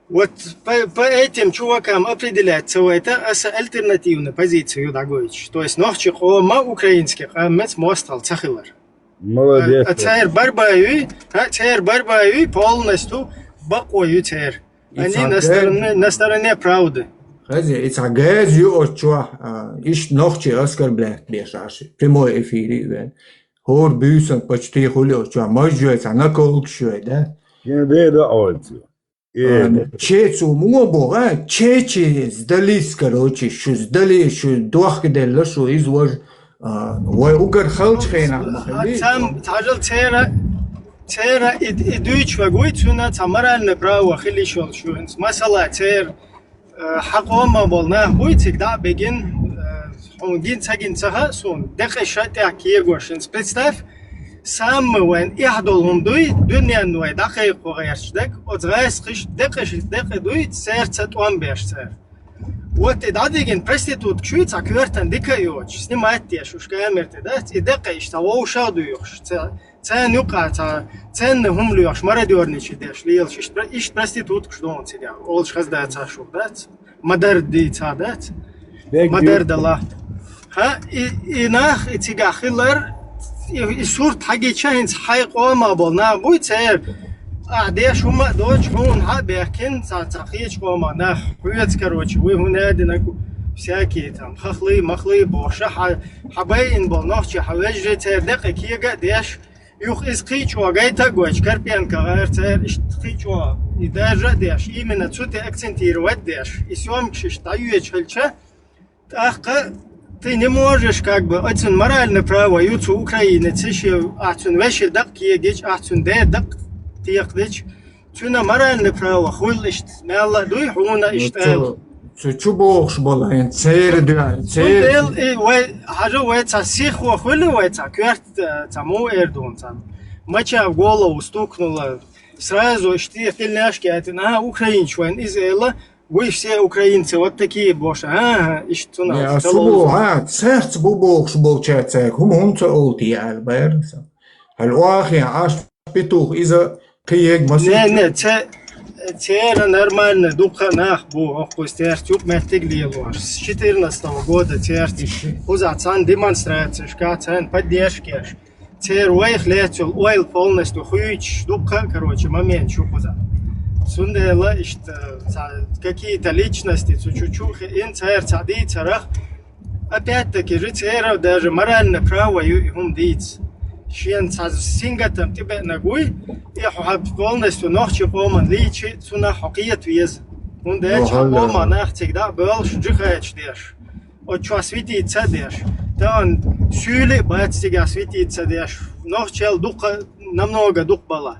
Вот по, по этим чувакам определять цавайта аса альтернативную позицию дагоич. То есть нохчи къома украинский къамец мостал цахилар. Молодец. А цер барбаюй, а цер барбаюй полностью бакъою цер. Они на стороне, на стороне правды. Хази, и ца газ ю очуа, а, иш нохчи оскорблять бешаш. Прямой эфире вен. Хор бюсон почти хули очуа. Можжой ца наколк шуй, да? Кин беда ольцу. Чецу муо бо, а? Чечи сдались, короче, шу сдали, шу дохкаделла, шу из вож, а, вай угар халч хенах махали. Сам, тажал цера, цера и, и дуйч вагуй, цуна ца моральное право хилишол шу. Масала цер, э, хакъома бол нах буй, цигда бегин, э, он гин цагин цаха сун, декъе шатя киегошин. Представь, Самый вайн ихдол хум дуй, дуьнен вай дакъай кхогъерч дег, оцгайс хиш декъе ши декъе дуй, цер ца тӀом беш цер. Вот и дадигин проститутка шуй ца квертан дика йоч, снимать теш уж камер те дац, и декъе иш ца вовша дуй уж, ца, ца нюка, ца, ценный хум лёш, мародёрничи деш, лиел иш, иш проститутка шдон цига, олш хазда ца шух дац. Мадар ди ца дац. Мадар дала. Ха, и, и нах, и цига хилар, и, и сурт хагича хинц хай къома бол, на буй цер. А, деш ума доч хун ха бехкин, ца, ца хич къома нах. Хуец, короче, вы хунадина всякие там, хахлы, махлы, боша, ха, ха бай ин бол, нохчи, ха вежже цер декъе кига деш. Юх из кхичо гайта гоч, Карпенко гӀар цер иш кхичо и даже деш, именно цу те акцентировать деш. И съёмкаш иш таюеч хилча, тахка ты не можешь, как бы, отсюн моральное право, юцу Украины, циши, ахцун веши дак киегич, ахцун де дак тиякдич, цуна моральное право, хуйлишт, мелла дуй, хуна ишт эл. Цу чу бохуш бола, ин цер дуа, цер. Эл, и вай, хажа вай ца сих ва хули вай ца кверт, ца му эрдун ца. Мача в голову стукнула. Сразу штир тельняшки, а ты, а, украинч вайн из эла, вы все украинцы, вот такие, Боша. Ага, ишт цуна. Не, а субу, а, церц бу бохуш болча цер, хум хум ца олти албайр. Хал уахи, аш петух иза киег масу. Не, не, це, цера нормально, духа нах бу, охкус церц юк меттиг лилуаш. С четырнадцатого года церц. Хуза цан демонстрация, шка цан поддержки. Цер вайх лецул, ойл полностью хуич, духа, короче, момент шу хуза. Сундела ишт, ца, какие-то личности, цу чучухи, ин цер ца ди царах, Опять-таки же церан даже моральное право ю и хӀума дийца. Шен цхьа сингаттам тӀебеанарг вуй, и хьо хьа полностью нохчий къоман лийча, цунах хьо кхета веза. ХӀунда аьлча хьа къоман нах цига дӀа а боалаш, джихадаш деш. Оцу чохь светиться а деш. Тахана суьйли а бац цигахь светиться а деш. Нохчел дукха, намного дукха бала.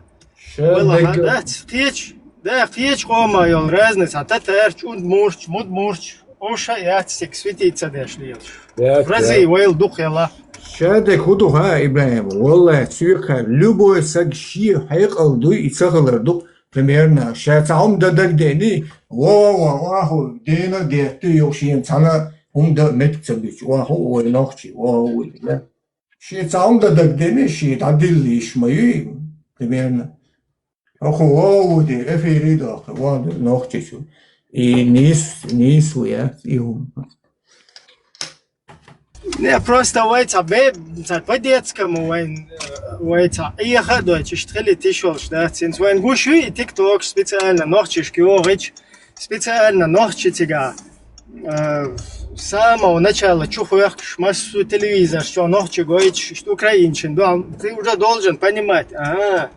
Ша Валла, дерг- дац, кхеча, да, кхеча къома йолу разница, татарч, удмуртч, мудмуртч, уьш а яц цига светиться деш лелаш. Яц, Рази яц. Вайл дукха яла. Ша дерг хӀун ду хаьа, ИбрахӀим? Валлахь, цуьнга любой саг шен хьекъал дуй, и ца хилар ду, примерно. Ша цхьа хӀума дан дагадеъний, вогӀу, вогӀу, дена а детта, йо, шена цхьана хӀума дан меттиг ца буьту, вогӀу, вай нохчий, вогӀу, вай, да. Шен цхьа хӀума дан дагадеъний, шен дӀадилла йиш ма юй, примерно. ХӀокху вогӀу де, эфире доккху, вон нохчичу. И нийс, нийс ву яц, и хӀума. Не, просто вай цхьа бе-, цхьа по-детскому вайн, э, вай цхьа Ӏеха а дойтуш, иштта хили тиш волуш дац. ХӀинца вайн гуш ю и тиктокаш специально нохчишка йогӀуьйтуш, специально нохчи цигахь, э, с самого начала чу хьоькхуш, массо телевизорш чохь нохчи гойтуш, иштта украинчин ду. Ты уже должен понимать. Ага.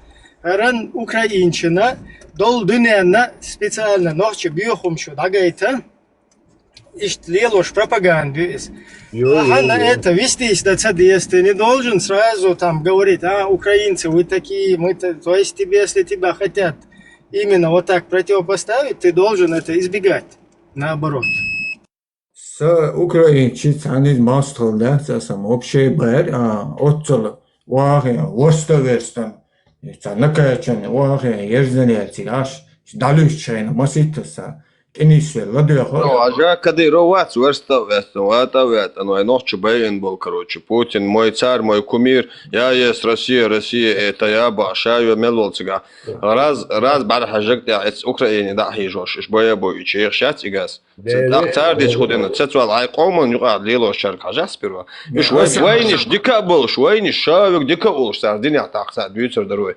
ХӀара украинчина долу дуьненна специально нохчи боьхамаш дӀагайта, иштта лелош пропаганда ю иза. Йо, йо, Ахьа на йо. Это вестись да ца деза, ты не должен сразу там говорить: «А, украинцы, вы такие, мы та-», то есть тебе, если тебя хотят именно вот так противопоставить, ты должен это избегать, наоборот. Са украинчи цхьаьна иза мостагӀалла дац аса, вообще бер, а, оццала вахе, воста вестан, цхьа накачанный вахе, ерзаняци аш, дӀалуьйчу шайна маситтаса, тӀе нисвелла ладоьху. Ну, а жа Кадыров вац, верста вестан, вата вета, ну, ай нохчу байин бол, короче, Путин, мой царь, мой кумир, я есть Россия, Россия, это я, баша, ю мел вол цигахь. Раз, раз бӀарахьажаг тӀехь эц Украине дӀа а хьийжош, иш боя бой, и чех шац игас. Цара дича хӀу дина, ца цол хьайн къоман юкъахь лелош чарга хьажа сперва. Уьш вай-, вайнаш дика а болуш, вайнаш шавиг дика а волуш, цара динехь тӀаккха цара дуьйцур дара вай.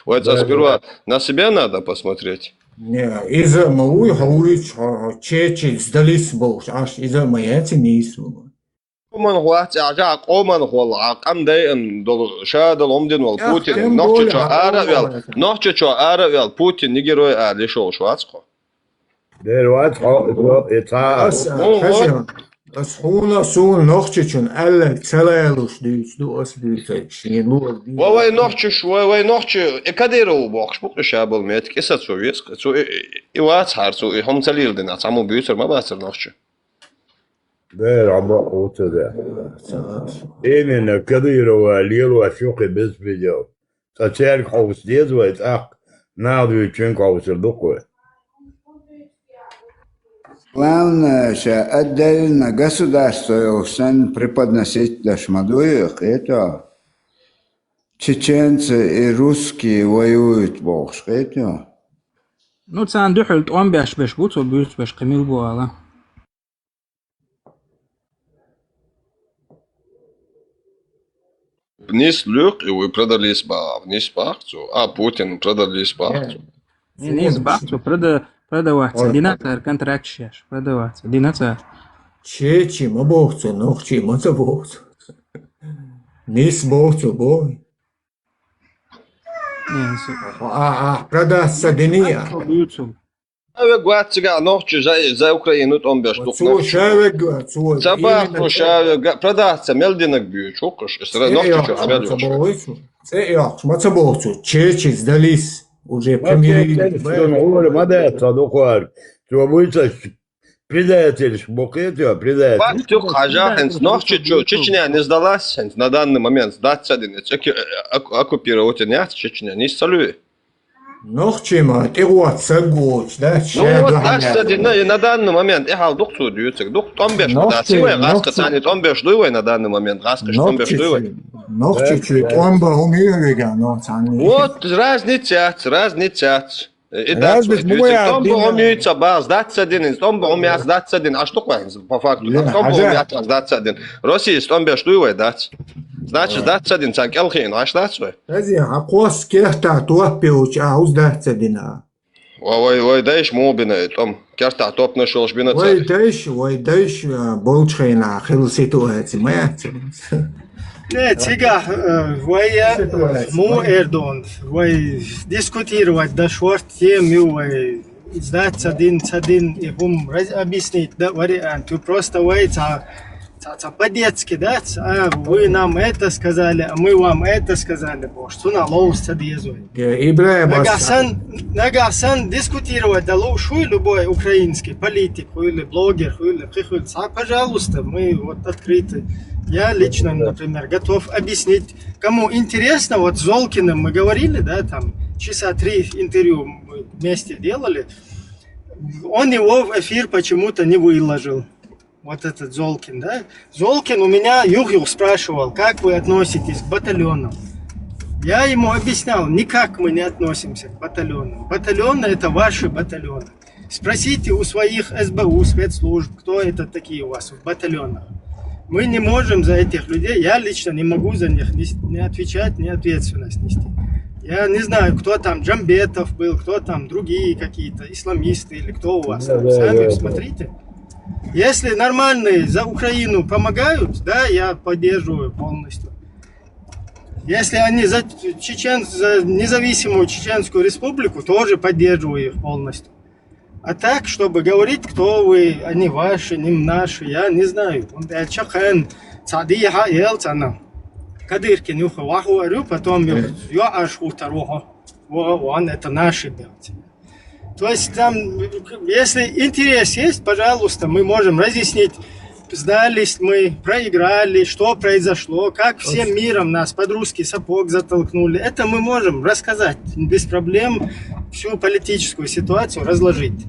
Вай цкъа сперва на себя надо посмотреть. Не, иза ма вуй, хьо вуйчу, хьо, хьо чечи сдались бохуш, аш иза ма яци нийса ву. Къоман гӀоц, а жа къоман гӀолла, а къам дайан долу, ша долу хӀума дина волу Путин, нохчичо ара а вел, нохчичо ара а вел, Путин не герой а лиш волуш вац кхо. Дера вац хьо, и цхьа а. Ас, хаза, ас хьуна, суна нохчичун аьлларг ца лалуш дуьйцу ду, ас дуьйцу, шен лур ду. Ва вай нохчиш, вай, вай нохчи, и Кадыров бохуш бу, и ша болу метка, и са цо веск, цо и, и, и вац хьар, цо и хӀума ца лийла дина, цхьаммо буьйцур ма бацар нохчи. Дера хьан бакъ ву ца де. Именно Кадырова лелош ю кхин беспредел. Цкъа цаьрга хьовса деза вай, тӀаккха наха дуьйцучуьнга хьовсур ду-кх вай. Главное, ша отдельно государство йолуш санна преподносить деш ма дуй, кхетий хьо? Чеченцы и русские воюют бохуш, кхетий хьо? Ну, царна дуьхьал тӀом беш берш бу цо буьйцуш берш, кхин мила бу ала. Вниз луьйкъу, и вуй продались бахьа, вниз бахьа цо. А, Путин продались бахьа цо. Не, не, сбах цо, прода-, продаваться. Ой. Дина цара контракт шеш, продаваться. Дина цара. Чечи ма боху цо, нохчи ма ца боху цо. Нис боху цо, боху. Не, су- А, а, продаться дини, а. Цо буьйцу. Ша вег вац цигахь нохчи за, за Украину тӀом беш дукха нохчи. Ша вег вац, цо. Ца бах, ша вег, продаться мел динарг буьйцу, хӀокхуш, эс нохчичо мел йолуш. ЦӀе йоккхуш, ма ца боху цо. Чечи сдались, уже примирились. Ма дац, дукхарг. Цо буьйцу предательш бу, кхетий хьо, предатель. Бах, цуьк хьажа, хӀинца нохчичо, Чечня не сдалась, хӀинца на данный момент сдаться дина, эцу оки-, оку-, оккупировать яц Чечня, нис ца луьй. Нохчи ма тӀегӀотту саг воцуш, да? Ну вот, дӀа ца дина, и на данный момент и хьал дукха цо дуьйцург, дукха тӀом беш ма дац, и вай гӀаскхи царна тӀом беш дуй вай на данный момент, гӀаскхаш тӀом беш дуй вай. Нохчичуьй тӀом бан хӀума ю веган, но царна. Вот, разница яц, разница яц. И дац вай дуьйцург, тӀом бан хӀума юй ца бац, дац ца дина, тӀом бан хӀума яц, дац ца дина, аш дукха вай, по факту, тӀом бан хӀума яц, дац ца дина. Россия тӀом беш дуй вай, дац. Значит, дац ца дина, царна кӀел хиъна, аш дац вай. Хаза, хьан кхосса кехта топ йолчу а хӀуз дац ца дина? Ва-, вай, вай дайша муха бина и тӀом? Кертахь топ-, наш йолуш бина цара? Вай дайша, вай дайша, а, болчхайна хилла ситуаци ма яц. Не, цигахь, э, вай, э, Ситуаци. Муха эр ду, вай дискутировать дан шорта тема ю вай. Сдать ца дин, ца дин, и хӀума раз-, объяснить дан вариант ю. Просто вай ца Ца, ца по-детски, да? Ца, а, вы нам это сказали, а мы вам это сказали, бохуш. Цунах ловза ца деза вай. Э, Ибрахим, нагахь сан, нагахь сан дискутировать дан лууш вуй любой украинский политик, хуьлий блогер, хуьлий, кхин хуьлий. Ца, пожалуйста, мы вот открыты. Я лично, например, готов объяснить. Кому интересно, вот с Золкиным мы говорили, да, там часа три интервью мы вместе делали. Он его в эфир почему-то не выложил. Вот этот Золкин, да? Золкин у меня юг-юг спрашивал, как вы относитесь к батальонам? Я ему объяснял, никак мы не относимся к батальонам. Батальоны — это ваши батальоны. Спросите у своих СБУ, спецслужб, кто это такие у вас в батальонах. Мы не можем за этих людей, я лично не могу за них ни, ни отвечать, ни ответственность нести. Я не знаю, кто там Джамбетов был, кто там другие какие-то исламисты или кто у вас. Да, там. Да, сами да, смотрите. Если нормальные за Украину помогают, да, я поддерживаю полностью. Если они за чечен-, за независимую Чеченскую Республику, тоже поддерживаю их полностью. А так, чтобы говорить, кто вы, они ваши, не наши, я не знаю. Я чакхан ца дийхьа ел цана. Кадыркин юха ваху арю, потом ю-, ю аш хутар ваху. Во, вон, это наши делать. То есть там, если интерес есть, пожалуйста, мы можем разъяснить, сдались мы, проиграли, что произошло, как всем миром нас под русский сапог затолкнули. Это мы можем рассказать без проблем, всю политическую ситуацию разложить.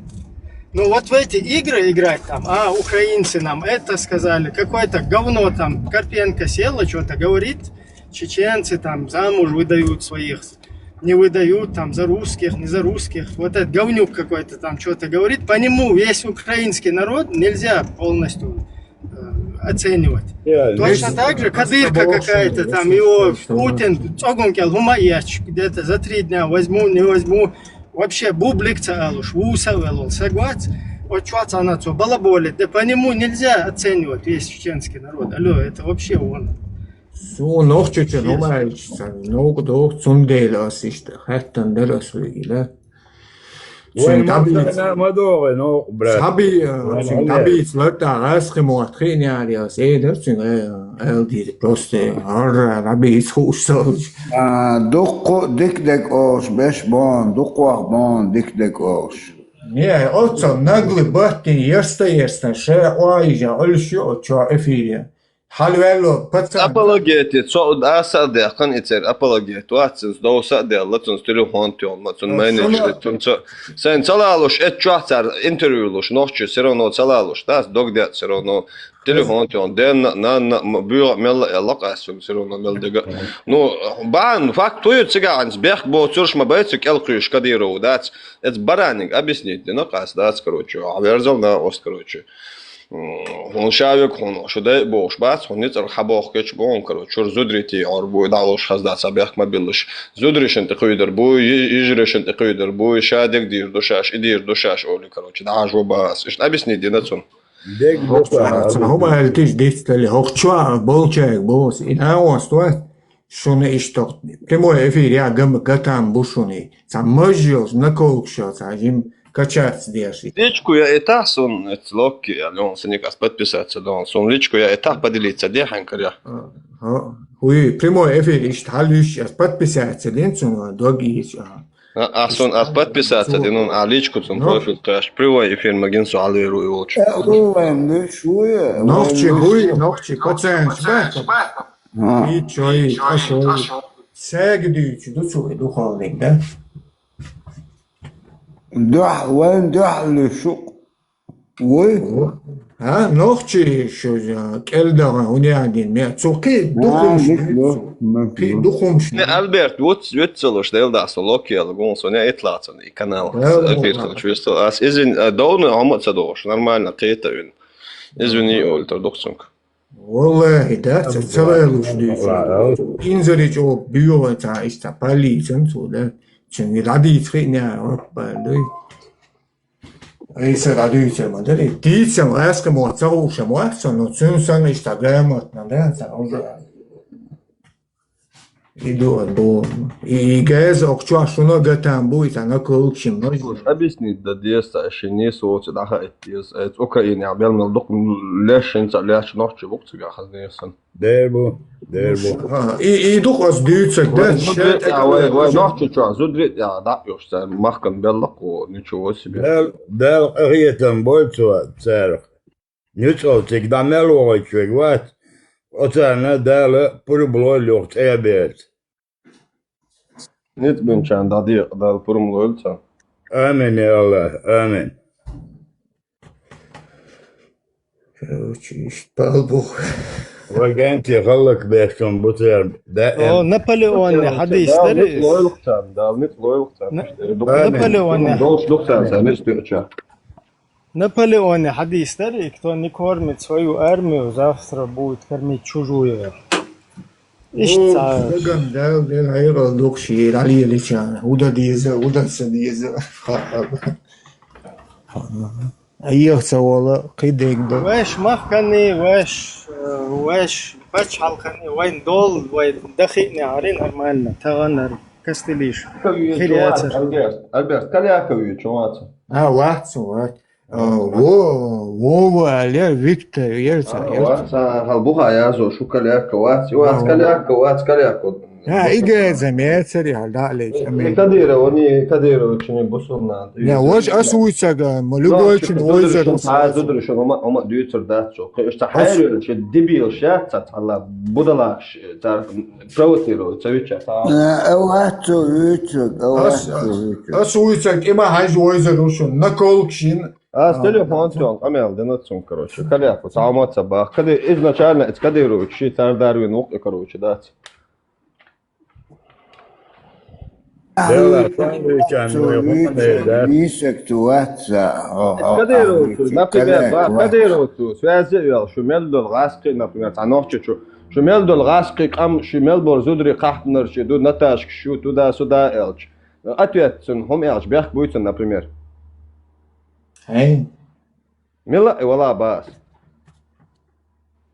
Ну вот в эти игры играть там, а, украинцы нам это сказали, какое-то говно там, Карпенко села, что-то говорит, чеченцы там замуж выдают своих, не выдают там за русских, не за русских. Вот этот говнюк какой-то там что-то говорит. По нему весь украинский народ нельзя полностью, э, оценивать. Я Точно здесь так же Кадырка какая-то там, его Путин, цогун кел, хумаевич, где-то за три дня возьму, не возьму. Вообще бублик ца алуш, вуса велол, согласен? Вот что она цо балаболит. Да по нему нельзя оценивать весь чеченский народ. Алло, это вообще он. Суна нохчочун хӀумаьлча сан, новкъа доху, цундела ас иштта хаьттан дара ас вегила. Вайн Цуьнан таблица, ма догӀе, новкъа, брат. Цхьаби-, Вайн цуьнан хьале. Таблица лартӀа гӀаскхи мотт хиъна яра ас, э, дара цуьнан, э, аьлла дийр, просто гӀарра таблица хууш ца хилча. А, дуккха а дика дега олуш беш боху, дуккха а боху дика дега олуш. Не, оццал нагла баттина, ерста-ерста, ша а йижа, Ӏуьллуш ю оцу чохь эфире. Хьалаваьлло пацан. Апологети, цо аса а даьккхина и церан апологет вац, цуьнца довса а делла, цуьнца телефон а тоьхна, цуьнан А, майнеджер, шуна цуьнца сайн ца лалуш, эцу чохь цара интервью луш, нохчо всё равно ца лалуш, да, ас дог деа всё равно телефон а тоьхна, денна а, нанна а, м-, боьха а мелла а аьлла, къаьстина всё равно мел дега. Ну, бахьана, факт ю, цигахь бехк боцурш ма бай, цу кӀел кхуьйсуш Кадыров дац, эцу бараниг объяснить дина, къаьста дац, короче, хьан верзал на ост, короче. М, хьуна ша вега хьуна, шу дай а бохуш бац, хьуна ницкъара хьан боху кечу боху, короче, чуьра зударий тӀе Ӏор буй, дӀалуш хаза дац, цхьа бехк ма биллаш. Зударийшна тӀе кхуьйдар буй, йи-, йижарийшна тӀе кхуьйдар буй, ша дег дийр ду шаьш, и дийр ду шаьш, олий, короче, дӀахьажо бац. Иштта объяснить дина цунна. Дег ду ша. Цхьа хӀума аьлла тиша дицдали, хӀокху чохь болчаьрга боху, и нагӀост вац. Шуна иштта прямой эфир я гам-, гатам бу шуна. Цхьа маж йолчу наколкаш йо, цхьа жим качаться деш. Личку я этахь сун, эц локки, я лён синик ас подписаться дон. Сун личку я этахь поделиться дехьан каря. А, хӀа, хӀуй, прямой эфир иштта хьалуьйш, ас подписаться дин цунга, дог ийча. А, а сун ас подписаться дин, а личку цун профиль кхаш. Прямой эфир магин су хьалвер ву и волчу. Э, хӀу вайн луьш ву я? Нохчи хӀуй, нохчи пациенташ бац. Ха. И чой, а шой. Сага дуьйцу ду цо и духовник, да? Дуьхь-, вайн дуьхьал шу вуй? А, нохчи шу, а, кӀел даха, хӀун яхьа дин, ме-, цо кхин дукхумш дуьйцу. Кхин дукхумш. Не, Альберт, вот, вот целуш, дел да, со локиал, гон, со не этлацан, и канал. Да, эфир да. Хочу, что ас, извини, а, довно, а мы ца дош, нормально, кхета вин. Извини, Оль, тар духцунг. Валлахи, да, ца, ца лелуш дуьйцу. Инзаре чӀогӀа буьйгӀа ца, иштта полициян цо, да. Цуьнга дӀадийца хиъна, хӀокху бала дуй. Айса дӀадуьйцур ма дара. Дийцам гӀаьскхи мотт ца хууш ма вац со, но цуьнан санна иштта грамотно, да, ца уже. И ду, ду. И, и геза окху чохь шуна гатам бу, и цхьа наколкшим нож. Объяснить дан деза цхьа, шен нийса воцу дӀахаийта деза. Эца Украинехь мел-мел дукха леш шен цхьа леш нохчи бу-кх цигахь хаза нийса. Дер бу, дер бу. А, и, и ду-кх ас дуьйцург, да, вай зударий шен тӀе а, вай, вай нохчи чохь зударий а дӀа а йолуш, цара махкана белла-кх, ничего себе. Дала, Дала къахетам бойла цо царах. Нуьцкъала цига дӀа мел вахийтуш верг вац, оцарна Дала пурба лойла юха цӀе а берца. Ницкъ бинчарна дӀадекъа Дала пурба лойла царна. Амин, я АллахӀ, амин. Короче, иштта бала бу. Вай генте хӀаллакбеш хӀума бу церан даим. О, Наполеоне хьадийс дара иза. Ницкъ лойла царна, Дала ницкъ лойла царна. На-, Наполеоне. Долуш ду царна, царна ницкъ дуьйцучарна. Наполеоне хьадийс дара, и кто не кормит свою армию, завтра будет кормить чужую. Иштта. О, цхьа. Дагам Дала дела хьекъал дукха шен дӀалеличарна. ХӀун дан деза, хӀун дан ца деза. Айхьа ца вала, кхин дерг ду. Вайш махканний, вайш, э, вайш пачхьалкханний, вайн долу, вай дахиънехьарий нормально, таханара кастилийша. Хир яцара. Альберт, Альберт, Каляков ю, чу ваца? А, вац, вац. А, во, во, во, аьлла, Виктор, яра ца, а, яра ца. Вац, а, хьал буха язо, шу Каляков вац, и вац, а, Каляков, вац, Каляков. А, и геза мецари хьал дӀа а леча, и амин. Кадыровни, Кадыровични бусурна. Не, вож ас вуйцага, ма любой чин войзар. А, зударий, шу, ома, ома дуьйцур дац, шу. Кхин, иштта хьайрелча, дебил шац, ца, цхьалла, будалаш, цар провоцировать, ца вича, ца. А, а вац цо вуьйцург, а вац цо вуьйцург. Ас вуйцаг, има хьайза войзар ву шун, наколкшин. Ас телефон тён, къамел дина цунга, короче. Каляков, цхьа хӀума ца бах. Кади-, изначально, эц Кадырович, ши цар дарвин вукъа, короче, дац. Белла, сан вичан, вай хӀума не дац. Мисак цу вац, а, а, а, Кадыровцу, например, Каляков, ба-, Кадыровцу, связи вел, шу мел долу гӀаскхи, например, цхьа нохчичу, шу мел долу гӀаскхи къам, шу мел бор зударий кхахпанарчи ду, Наташка шу, туда-сюда аьлча. Ответ цун, хӀума аьлча, бехк буй цун, например. Хьайн. Мила а вала бац.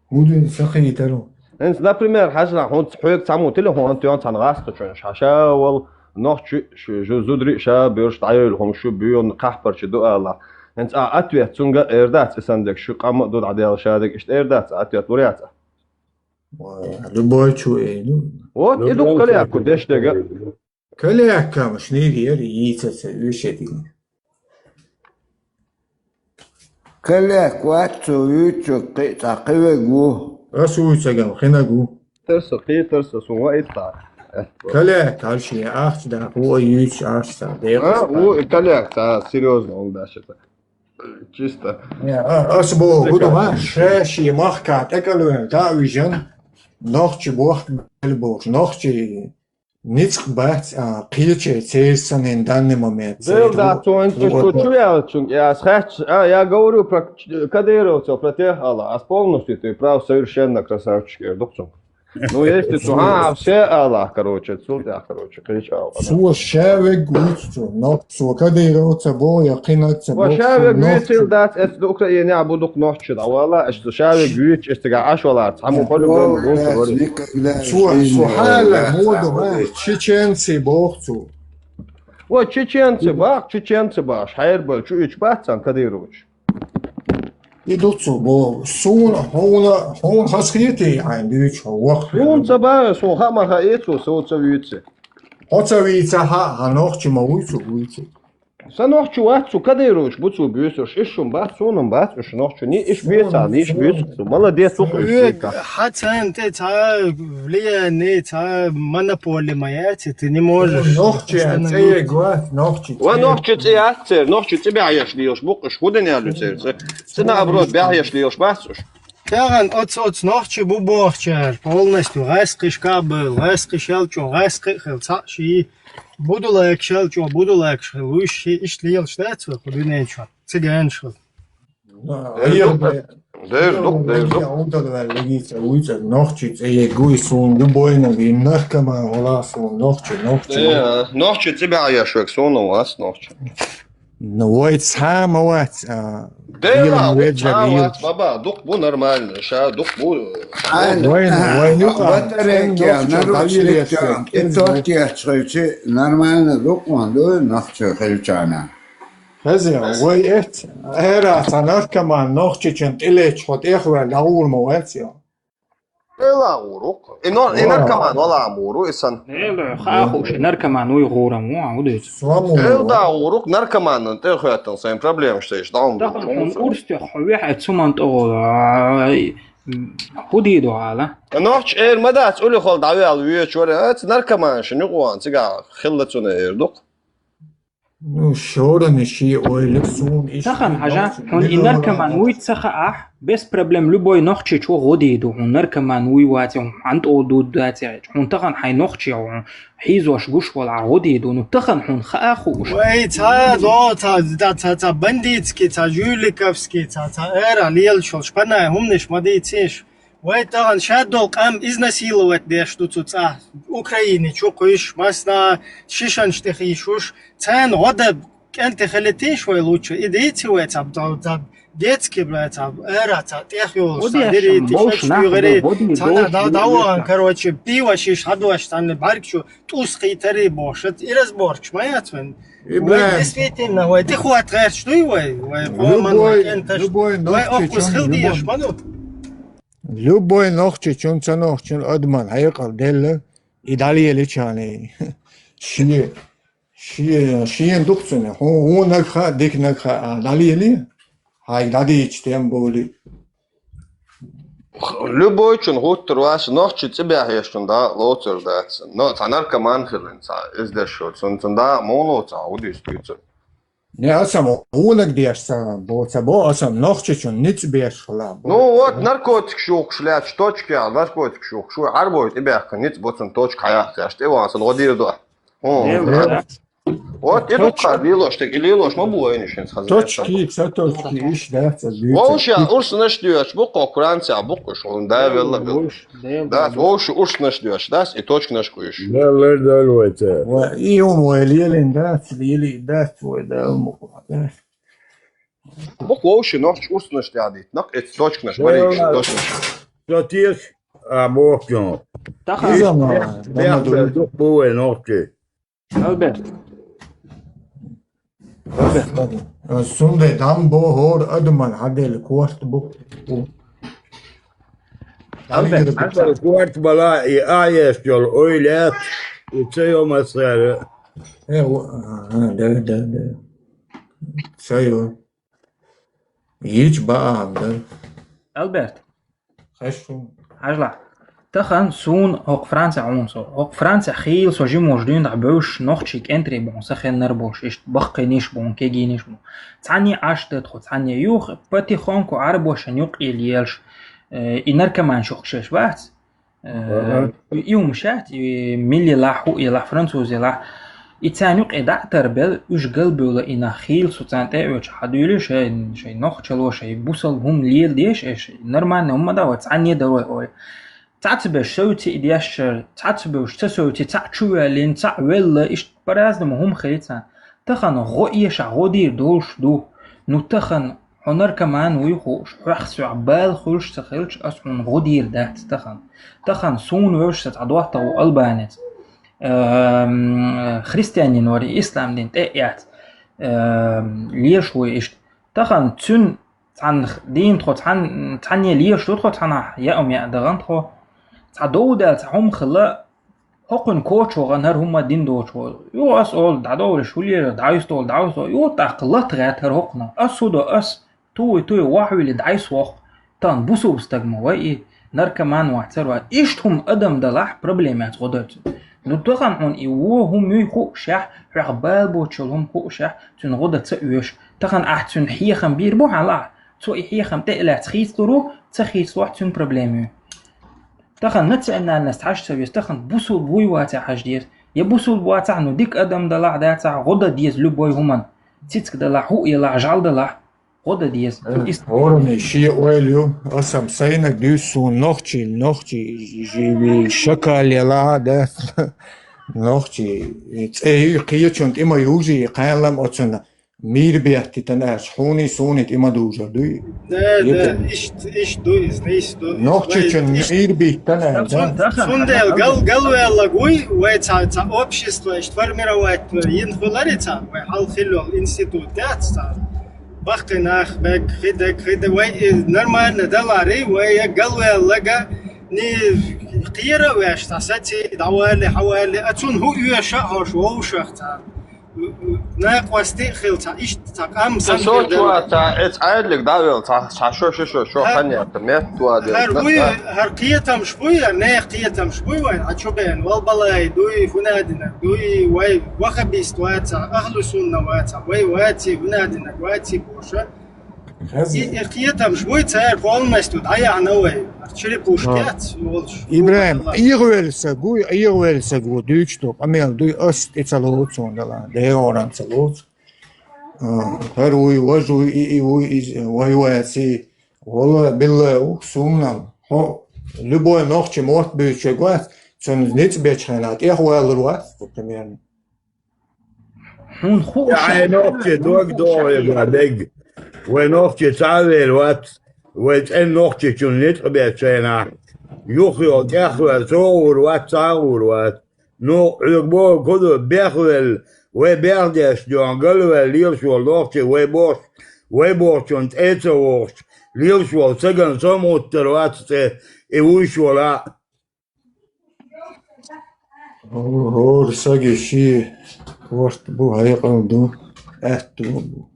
ХӀун ду сан хетару? ХӀинца, например, хьажа, хьуна хьоьга цхьаммо телефон тоьхна цхьана гӀаскхичунна, ша, ша вала нохчи, шу, жу-, зударий ша боьрша дӀайойла хӀума шу боьхна кхахпарча ду ала. ХӀинца а ответ цунга а эр дац, и сан дерг шу къам а ду дӀаделла ша дерг, иштта эр дац, а ответ лур яц а. Ой, любой чу эр ду. Вот, и ду Каляков деш дерг а. Каляков, ма шнийга яра йийца ца уьш дина. Каляков вац цо вуьйцург, кхин цхьа кхин верг ву. Ас вуьйцагам хинаг ву. Терса, кхин терса, сун ваийтта. Каляков, хьал шен ахча даккха ву, а юьйцуш ахча ца декъа. А, ву, и Каляков, цхьа серьёзно хӀума дац ша. Чисто. Не, а, ас боху, хӀун ду ма, ша шен махка тӀекӀалваьлла, дӀа а вижина, нохчи бохк бел бохуш, нохчи ницкъ бац, а, кхече церан санна данный момент. Дел да, цунга чу, чу, чу яла цунга, я схач, а, я говорю про Кадыровцев, про тех ала, ас полностью ты прав, совершенно красавчик, я дух цунга. Ну, если цу, а, все ала, короче, цул тӀаьхьа, короче, кхеча ала. Цо ша вег вуьйцу, но цо Кадыровца бо, я кхинаца бо. Ва ша вег вуьйцил дац, эс ду Украине а бу дукха нохчи, да, вала, эс ду ша вег вуьйцу, эс тига Ӏаш валар, цхьаммо хӀума бен бу, говорю. Цо, цо хьала моду ма, чеченцы боху цо. Ва чеченцы бах, чеченцы бах, хьайр бал, чу ичу бац цан Кадырович. И ду цо боху, суна, хьуна, хьуна хазахетий хьайн дуьйцу хьо ваххе. Суна ца бара, суна хаа ма хаий цо, со ца вуьйцу. Хьо ца вийца хьа, хьан нохчи ма вуй цо, вуй цо. Сан нохчи вац цо, Кадырович бу цо буьйцурш, иш шун бац, суна бац, уьш нохчи, ни иш бецахь, ни иш буьйцу цо. Молодец, ухуш. Хьан царна тӀе цхьа влияние, цхьа монополия ма яц, ты не можешь. Нохчи цӀе вац, нохчи. Ва нохчи цӀе яц церан, нохчи цӀе бехьеш лелаш бу-кх уьш, хӀун дина аьлла церан цӀе? ЦӀе наоборот бехьеш лелаш бац уьш. Тахана оц, оц нохчи бу бохучара полностью гӀаскхиш кхаббевлла, гӀаскхиш ял чӀогӀа гӀаскхи а хилла, цхьаъ ший, будулайкаш ял чӀогӀа будулайкаш хилла, вуьш ший иштта лелаш дац вай кху дуьнен чохь, цигенаш хилла. Дерзу, дерзу. Удалвал легица уйца нохчи цӀе егуй сун любойна ви наркоман вала сун нохчи, нохчи. Э, нохчи цӀе бяхьеш век сун вас нохчи. Ну, вай цхьа ма вац, а, Дела, вил вай ведза цхьа вил. Вац, баба, дукх бу нормально, ша дукх бу. Вай, вай, ну, батарейки, а, наручники, и тот кечхойчи нормально дукх ван ду нохчи хилчана. Хазя, вай эт, эра, ца наркоман нохчичун тӀилеч хот эхвер дагур ма вац, я. Эла гурукъ. И нор-, и наркоман вала муру, исан. Эла, хахуш, наркоман уй гурам, уа, удуц. Эл да гурукъ, наркоман, тӀе хветтан, сайн проблема, что иш, да, он. Тахун урстех, ховех, эцуман то, ай, худи до ала. Нохч эр мадац, ули хол давял виеч, варе, эц наркоман, ши нюкъуан, цига, хилла цуна эр дукъ. Ну, шорани ши ойлик сун иш. Тахан, хӀажа, хӀун и наркоман уй ца хаахь, без проблем любой нохчи чу гӀо дийду, хӀун наркоман уй ваце, хӀун хьан тӀо дуд даце, хӀун тахан хьай нохчи, хӀун хьийзош гуш вала гӀо дийду, ну тахан хӀун хаа хууш. Вай, ца, до, ца, ца, ца, ца бандитский, ца жуликовский, ца, ца эра, лел шол шпанай, хӀумниш ма дийциш. Вай тагӀан шаддол къам изнасиловать деш ду цу цӀа. Украине чу кхуьйш, масна шишанаш тӀе хийшуш, царна гӀо да кӀанте хилитийш вай лучу. И дийци вай цаб, цаб, цаб детский, бля, цаб эра, цаб тӀех йолуш, цаб дирити, шачу югӀари, цана да-, даван, короче, пиво шиш хьадош, царна бӀарг чу тӀус кхийтари бохуш. И разборчу ма яц вайн. И, бля, вай действительно, вай тӀехват гӀерташ дуй вай, вай къоман, вай кӀенташ, любой вай нохчи оккхус чун, хила дезаш ма ду. Любой нохчичун, ца нохчун адаман хьекъал делла, и дӀалелича, шен, шен, шен дукха цуьнан, хьуна вонаг хаьа, диканаг хаьа, а дӀалели, хьайга дӀадийча тем боли. Любойчун гӀуттар вац, нохчи цӀе бехьешчун дакъа лоцур дац. Но цхьа наркоман хилин, цхьа иза деш шо, цун, цун дакъа муха лоцу, хьан хӀун дийца дуьйцур? Не, аса ма гӀунаг деш ца бо, ца бо, аса нохчичун ницкъ беш хила бо. Ну, вот, наркотик шухуш лаьтташ, точкехь наркотик шухуш, вай Ӏарбой тӀебаьхкина ницкъ бо, цун точка хьаяккхаьш, тӀе ван сан гӀо дийр до. ХӀун. Дел, да. Вот, и дуккха лелош, тӀе и лелош ма бу вайна шен хаза. Точки, ца точки, иш дац, ца дуьйцу. Вовша урсанаш доьш, бу кхо Франция, бу кхо шун, да, велла, велла. Дел, да, да, вовша урсанаш доьш, дац, и точканаш кхуьйш. Да, лер, да, лой, ца. Ва, и ум вай лелин, дац, лели, дац, вай, да, ум, дац. Бу вовша нохч урсанаш тӀе дит, нах, эц точканаш, вариш, точканаш. Ца теш, а, бохкин. Тахан. Иза ма, бехбер, дукх бу вай нохчи. Алберт. Алберт. Сундай дам бо хӀора адаман хьадели корта бу. Алберт, Алберт. Корта бала и а еш йол ойла яц, и ца йо масхара. Э, о, а, да, да, да. Ца йо. Йич баам да. Алберт. Хеш шун. Хьажла. Тахан суна хӀокху Францехь Ӏуна со. ХӀокху Францехь хийла со жимош дуьйна дӀа бевзаш нохчий кӀентарий бу хьуна сахеннар болуш, иштта баккхийниш бу хьуна, кегийниш бу хьуна. Цхьанне Ӏаш даьтта хьо, цхьанне юха, потихоньку Ӏарбошан юкъе лелаш, э, и наркоманаш юкъа шеш бац. Э, и хӀума шаьц, и милла елахь, хӀу елахь, француз елахь. И царна юкъе дӀа а тарбелла, уьш галбевлла и нах хийла со царна тӀе а оьцуш хьадуьйлуш, шайн, шайн нохчалла, шайн бусалба хӀума леладеш, эш нормальный хӀума ма дан вай, цхьанне а дан вай, ой. Цхьацца беш, шовци и дешчара, цхьацца беш, ца совци, цхьаъ чу ваьллина, цхьаъ велла, иштта по-разному хӀума хилла царна. Тахана гӀо эшахь, гӀо дийр долуш ду. Ну, тахана хьо наркоман вуй хууш, хьох соьх бала хуьлуш ца хилча, ас хьуна гӀо дийр дац тахана. Тахана суна вевзаш сан цхьа доттагӀа ву албанец. Эм, христианин вара, ислам дин тӀе а яц. Эм, леш вуй иштта. Тахана цуьнан цхьанна дийна тхо, цхьан-, цхьанне леш ду тхо, цхьанахь яа ма яа дахана тхо. Цхьа дов даьлла, цхьа хӀума хилла, хӀокхуьнан коча вахана хӀара хӀума дина доцуш ву. Юха ас олу, дӀадовлуш, хӀулера, дӀависта олу, дӀависта олу. Юха тӀаккха лата гӀерта хӀара хӀокхунах. Ас хӀун до, ас туй, туй, вахьавили дӀайса воккху. Тахана бусулба стаг ма вай и, наркоман вацара вай. Иштта хӀума адам далахь, проблема яц гӀо дар цуьнан. Ну, тахана хьуна и вон хӀума юй хуушехь, хьох бала боцуш йолу хӀума хуушехь, цуьнан гӀо дан ца оьшу. Тахана ахь цуьнан хьехам бийр бу хьан лахь? Цо и хьехам тӀе а лаьцна хийцалур ву, ца хийцалахь цуьнан проблема ю. Тахана национальность хьаш ца веза, тахана бусулба вуй вацахь хьажа деза. Я бусулба вацахь, ну дика адам далахь, дацахь, гӀо дан деза любой хӀуманна. Цициг далахь, хӀуъ елахь, жӀаьла далахь. гӀо дан деза. Э, Ис- хӀоранна шен ойла ю, аса-м сайнаг дуьйцу суна нохчий, нохчий, живи, шакал яла, да? Нохчий, цӀе ю кхечун тӀе ма южий, кхаьллам оцунна мийр беттитан аьлча, хьуний суний тӀе ма дужар дуй? Да, да, иштта, иштта ду иза, иштта ду иза. Нохчичун мийр биттан аьлча, да? Цундела гал-, галваьллаг вуй, вай цхьа, цхьа общество иштта формировать йина хулари цхьа, вай хьалха хилла йолу институт дац цхьа. Баккхий нах бег, хи дег, хи де, вай и нормально далари, вай я галваьллага, ни кхера а веш, цхьа саци, дӀавали, хьавали, а цунна хӀу оьша а хьош вовшах цхьа. Накъостий а хила цхьа, иштта цхьа къам санна хир дара. Цхьа, э, цхьа Ӏаьдалг дӀавелла, цхьа, цхьа шо, шо, шо, шо хан яьтта, метталаделла. ХӀара вуй, хӀара кхетамаш буй, хӀара нехан кхетамаш буй вайн, а чу бен, валбалай дуй, хӀунадинаг дуй, вай вахабист ваца, ахлу сунна ваца, вай ваци, хӀунадинаг ваци боша. И, и кхетамаш буй, цара полностью дӀаяхьна вай. Чирипуш кец волуш. ИбрахӀим, Ӏехавелла саг вуй, Ӏехавелла саг ву, дуьйцу ду, къамел дуй, ас тӀе ца лоцу суна дала, дегӀоран ца лоцу. А, хӀара вуй, важа вуй, и, и вуй, иза, вай ваци, валла, билла ву, суна, хьо, любой нохчи мотт буьйцуш вац, цунна ницкъ бечу хенахь тӀехвалур вац, примерно. Хьуна хууш. Хьайн нохчи дог догӀийла дерг. Вай нохчи цхьа а вер вац, вай цӀен нохчичун ницкъ бечу хенахь. Юххе йолу тӀехвер цо а гӀур вац, цхьа а гӀур вац. Ну, хьоьга боху куду бехвелла, вай бехдеш дуьхьа галваьлла лелаш волу нохчи, вай бохуш, вай бохучун тӀе а ца вогӀуш, лелаш волу цаган со а муттар вац цӀе, и вуьйш волу а. ХӀора саги ши корта бу, хьекъал ду, аьтту бу.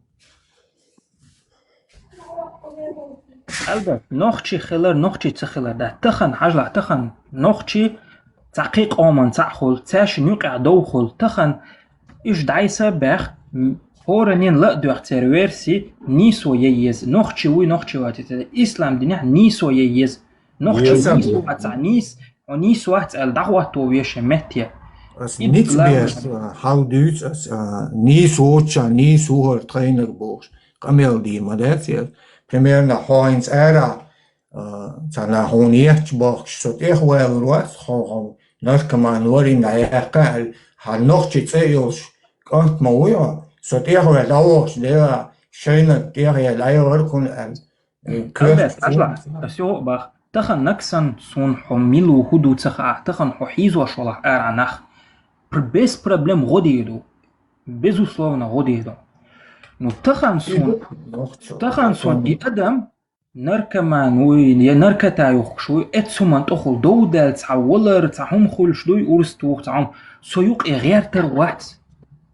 Албатта, нохчи хилар, нохчи ца хилар, да, тахана, хьажалахь, тахана нохчи цхьа кхин къоман цхьаъ хуьлу, цаьршинна юкъехь дов хуьлу, тахана уьш дӀайса а баьхна, м, хӀораннен ла а доьху церан верси, нийсо ян еза, нохчи вуй, нохчи вац, ислам динехь нийсо ян еза. Нохчи нийса вац, нийса, хьо нийса вац аьлла, дӀахӀотто вешан метте. Ас ницкъ беш, а, хьал дуьйцу ас, а, нийса воцучарна нийса ву хӀара тхайнарг бохуш, къамел дийр ма дац иза. Примерно, хьо хӀинца ара, а, цхьана хьуна етташ бохкуш, со тӀехвалур вац, хьо, хьо наркоман варина дӀаяьккха аьлла, хьан нохчи цӀе а йолуш кӀант ма вуй хьо, со тӀехваьлла дӀавохуш дела, шайнарг тӀехъяьлла дӀайогӀур кхунна аьлла. М, Альберт, хьажалахь, ас юха а боху, тахана нагахь санна суна хьо мила ву, хӀун ду ца хаахь, тахана хьо хьийзош валахь арахь нах, пр-, без проблем гӀо дийр ду. Безусловно, гӀо дийр ду. Ну, тахана суна, тахана суна и адам наркоман вуй, я наркота юхкуш вуй, эццу хӀуманна тӀехула дов даьлла цхьа валар, цхьа хӀума хуьлуш дуй, урс туху цхьа хӀума. Со юкъе гӀертар вац.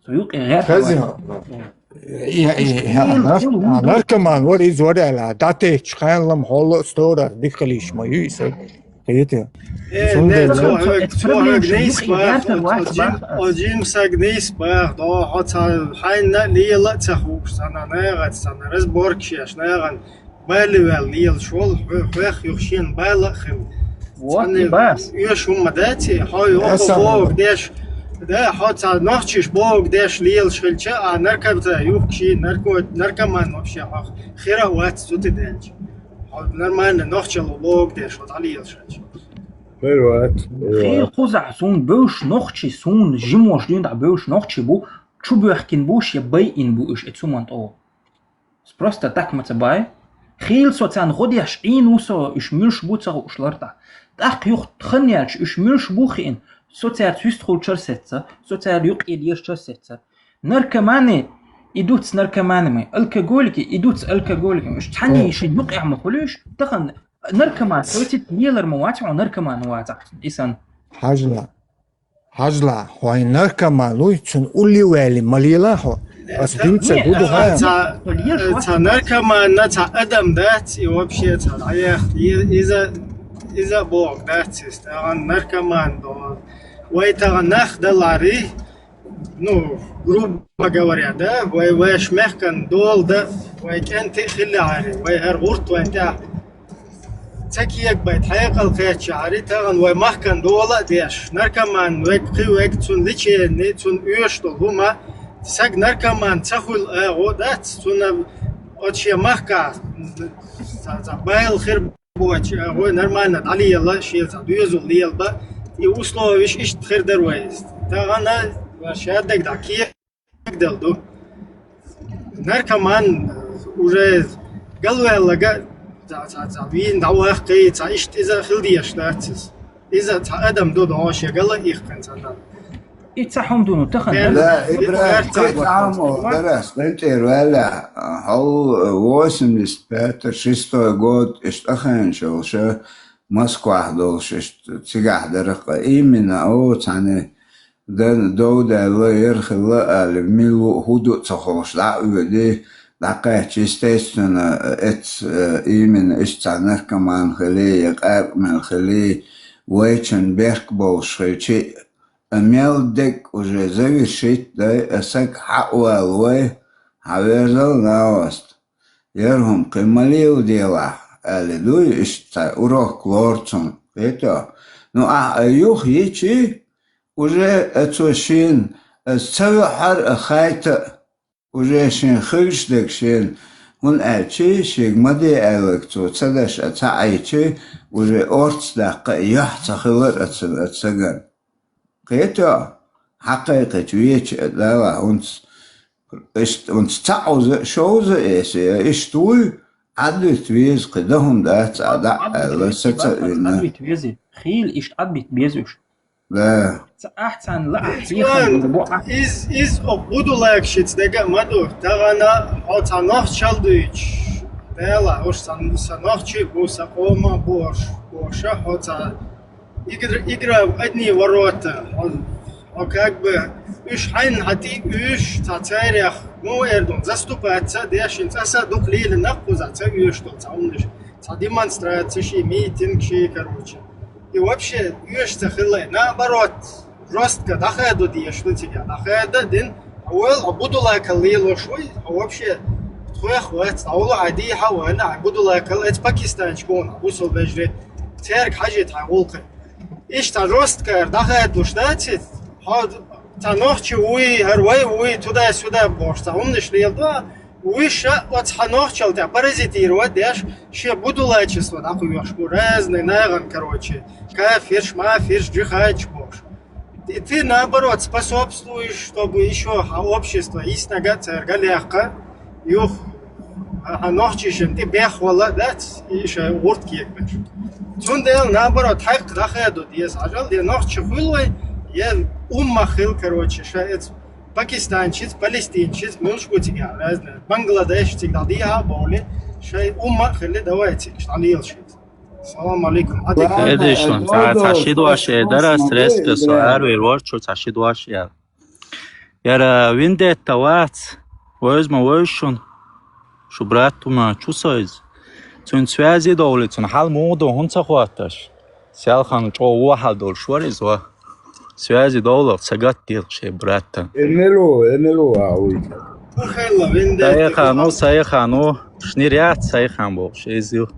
Со юкъе гӀертар вац. Я, я, я, Хила, нар-, хила, а, хӀунда наркоман вара, иза вара аьлла, дӀатетташ хьаьллам хьолла а сторар дика хилийш ма ю иза. Кхетий? Э, Цундела не, цо хьоьга, цо хьоьга нийса бах, оцу жим-, оцу жимсаг нийса бах, до, хьо ца, хьайна лела а ца хууш, цхьана нагӀаца, цхьана разборкаш еш, нагӀана Бали ваьлла лелаш волу, хьо-, хьоьх юха шена бала а хилла. Вот и бас. Оьшу хӀумма дац и, хьо юха богу деш, да, хьо цхьа нохчиш богу деш лелаш хилча, а наркота юхкуш и, нарко-, наркоман вообще хьох хира а вац цу тӀе даьлча. Хьо нормально нохчалла богу деш, хьо дӀалелаш хилча. Хир вац, хир вац. Хила кхузахь суна бевш нохчи, суна жимош дуьйна дӀа бевш нохчи бу, чубоьхкина бу, шен байина бу уьш, и цу ман тӀо. Просто так ма ца бай. Хийла со царна гӀо деш Ӏийна ву со, уьш муьлш бу ца хууш лартӀахь. ТӀаккха юха хан яьлча, уьш муьлш бу хиъна, со цаьрца вистхуьлучара сецна, со цара юкъе лелачара сецна. Наркоманы и дуц наркоманами, алкоголики и дуц алкоголиками. Уьш цхьаьний шайн юкъехь ма хуьлуьйш, тахана наркоман, со циц лелар ма вац хьо, наркоман вацахь, и санна. Хьажла. Хьажла, хьо хьайн наркоман вуй, цунна улли а ваьлли ма лела хьо. Ас дуьйцург хӀун ду хаьий? Ца, ца наркоманна, ца адам дац, и вообще ца дӀаяхта. И-, иза, иза а боху дац иза, тахана наркоман доху. Вай тахана нах далари, ну, грубо говоря, да, вай, вайш мехкан дола дан, вай кӀентий а хиллехьари, вай хӀара гӀурт вайн тӀехь ца кегабайта хьекъал кхеччахьари, тахана вай махкан дола а деш, наркоман вег, кхин вег, цунна лечение, цунна оьшуш долу хӀума, саг наркоман ца хуьлу агӀо дац, цунна Оцу шен махкахь цхьа, цхьа байла хир боцуш, вай нормально дӀалела, шен цхьа доьзал лелабан, и условиш иштта хир дара вай. Тахана шаддаг дӀа кегадала ду. Наркоман уже галваьллага, цхьа, цхьа, цхьа вийна дӀаваккхий, цхьа иштта иза хила дезаш дац иза. Иза цхьа адам ду, догӀу шен гала а иккхина цхьа нах. И ца хьуна ду, ну, тахана. Бер-, Да, бер-, Ибрахим, бер-, кхин цхьа хӀума олура ас, къинтӀера ваьллехь, хьо восемьдесят пятый, шестой год, иштта ахаьнаш йолуша, Москвахь долуш, иштта цигахь дара-кх, именно, о, цхьаьна дан дов даьлла, яра хилла али, мила ву, хӀун ду а ца хууш, дӀа а оьдий, дӀакхаьчча, естественно, эц, э, именно, иштта цхьа наркоман хили, я къаьркъа мел хили, вайчун бехк болуш хилчи, а мел дерг уже завершить дай, а саг хьаъвала вай, хьаверзал наост. Яра хӀума кхин ма лела делахь, аьлла дуй, иштта цхьа урок лору цунна, кхетий хьо. Ну, ахь а юха йичи, уже а цо шена, аса ца вуьхьара а хайта а, уже шен хевшдерг шена, хӀунда аьлча шега ма де аьлларг цо ца даш а ца Ӏийча, уже орца даккха а юьхь ца хилар а ца, а ца гар. Кхетий хьо, хьакхайкхича веча а Дала хӀунца, иштта хӀунца цхьаъ уза а, шовза а эсе, иштта вуй, Ӏадвита веза, кхин дан хӀума дац, а дӀа а аьлла, саца а вина. Ӏадвита веза, хийла иштта Ӏадвита беза уьш. Да. Ца ахь царна лаахь Ислам, бехам бу ахь. Из, из о Будулакшиц дега а ма ду. Тахана хьо цхьа нохчалла дуьйцуш, Дала, уж сан, сан нохчий бу, сан къома а бу уж, бохуша, хьо цхьа игр-, игра в одни ворота. Хьо, хьо как бы уьш хьайна хьан тӀе уьш, цхьа царех, ну, эр ду, заступаться а деш, цӀа аса дукха лийла накъуза ца уьш долу цхьа умнаш. Цхьа демонстраци ши, митинг ши, короче. И вообще уьш ца хилла, наоборот, жестко дӀахаьдо дезаш ду цига. ДӀахаьда а дина, хьо вел, хьо Будулакал лелош вуй, хьо вообще тхох вац, хьо вала хьан дийхьа а ваьлла, хьо Будулакал эца Пакистанчу гуна, хьо бусул бежре, церга хьажийта хьайн гӀуллакхе. Иштта жесткара дӀахаьдалуш дац иза, хьо цхьа нохчи вуй, хӀара вай вуй, туда-сюда бохуш, цхьа хӀуманаш леладо, вуьша оцу хьан нохчалла тӀехь паразитировать деш, шен будулачество дӀакхоьхьуш бу, разный нахана, короче, кафирш, мафирш, джихадиш бохуш. И ты, наоборот, способствуешь, чтобы ещё хьан общество йиснарг а цаьрга а лекха, юха хьан нохчашна тӀе бехвала дац, и шайн гӀурт кегабеш. Цундела, наоборот, хьаькъ дӀахаьдо деза. Хьажал, я нохчи хуьлу вай, я умма хила, короче, ша эца Пакистанчица, Палестинчица, муьлш бу цига разный, Бангладеш цига дӀадийхьа а бохули, шайн умма а хилли, давай цига дӀалелаш. Салам алейкум. Ладно, Эдиш ван, э, цхьа, цхьа ши дош э дара, средство со арвер ворчу, цхьа ши дош я. Яра виндетта вац, вевза ма вевза шуна, шу брат ву ма чу со иза. Цуьнан связи довлий, цуьнан хьал муха ду, хӀунда ца хотташ? Селхана чӀогӀа вон хьал долуш вара иза ва. Связи довлахь, ца гатделахь шен братта. Эмилу, Эмилу а вуй. Сайхану, сайхану, шнир яц сайхан бохуш, иза ю.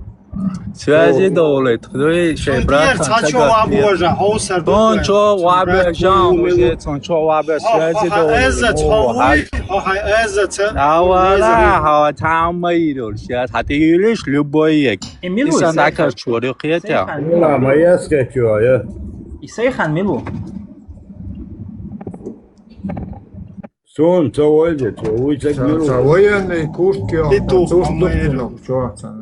Связи довлийта, дуй, шайн братан цхьа чо вабожа, хьовсар ду. Цон чо вабежа, уже цон чо вабе, связи довлийта. Хьо хьай аза ца. Авала, хьо там ма йирол, сейчас хьа тӀе юьлиш, любой як. Исан дакар чур ю кхетя. Мила, ма яскет ю, я. И сайхан милу? Сон ца вайде, ца вуй ца милу? Ца военный куртки он, ца сурт духтинов, чо ца.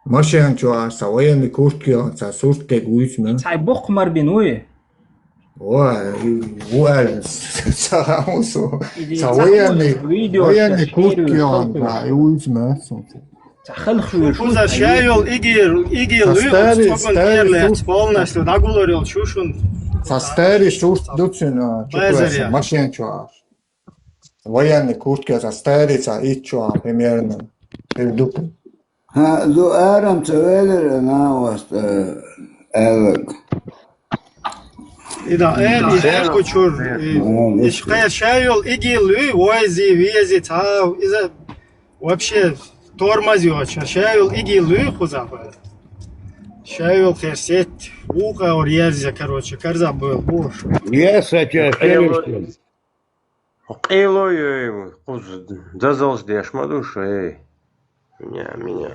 Машен чу а, ца военный куртки он, ца сурт дег вуйцу мен. Цай бокх мар бин вуй? Ой, ву аьлла, ца хамусу. Ца военный, военный куртки он, ца и вуйцу мен. Ца халхвир. Куза шайол игир, игир. Ца старый, старый полностью дагулар йол чушун. Ца старый сурт дуцин, а, чу машен чу а. Военный куртка, ца старый, ца ит чу а, примерно. Пердук. Ха, ду арам ца велер на вас, э, элек. И да, эн, и эн кучур, и, иш кхер шайол игил луй, войзи, вези, цав, иза вообще тормоз йоч, шайол игил луй, хуза хой. Шайол хер сет, вука ор ерзе, короче, карза был буш. Yes, I just finished. Хьо къело йой, кхуза дазалш деш ма ду шо, эй. Меня, меня.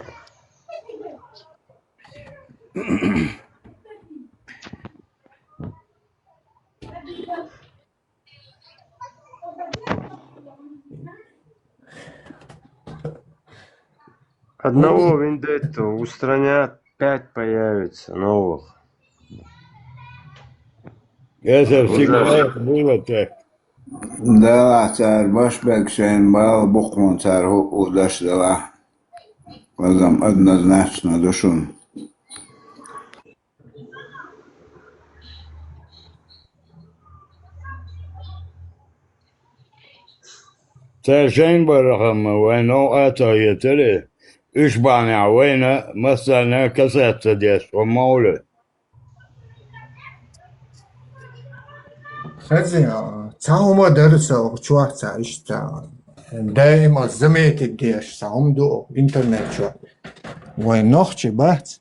Одного вендетту устранят, пять появится новых. Это всегда было так. Да, цар башбек шайн бала бухун цар ху удаш дала. Вазам однозначно душун. Цаьршайн барахьама вайн новкъа а ца хетаре, уьш бахьанехь вайна массарна касаьрца деш хӀума ма хуьлу. Хаза, цхьа хӀума дара со оха чохь ца иштта. Даима заметить деш цхьа хӀума ду оха интернет чохь. Вайн нохчий бац.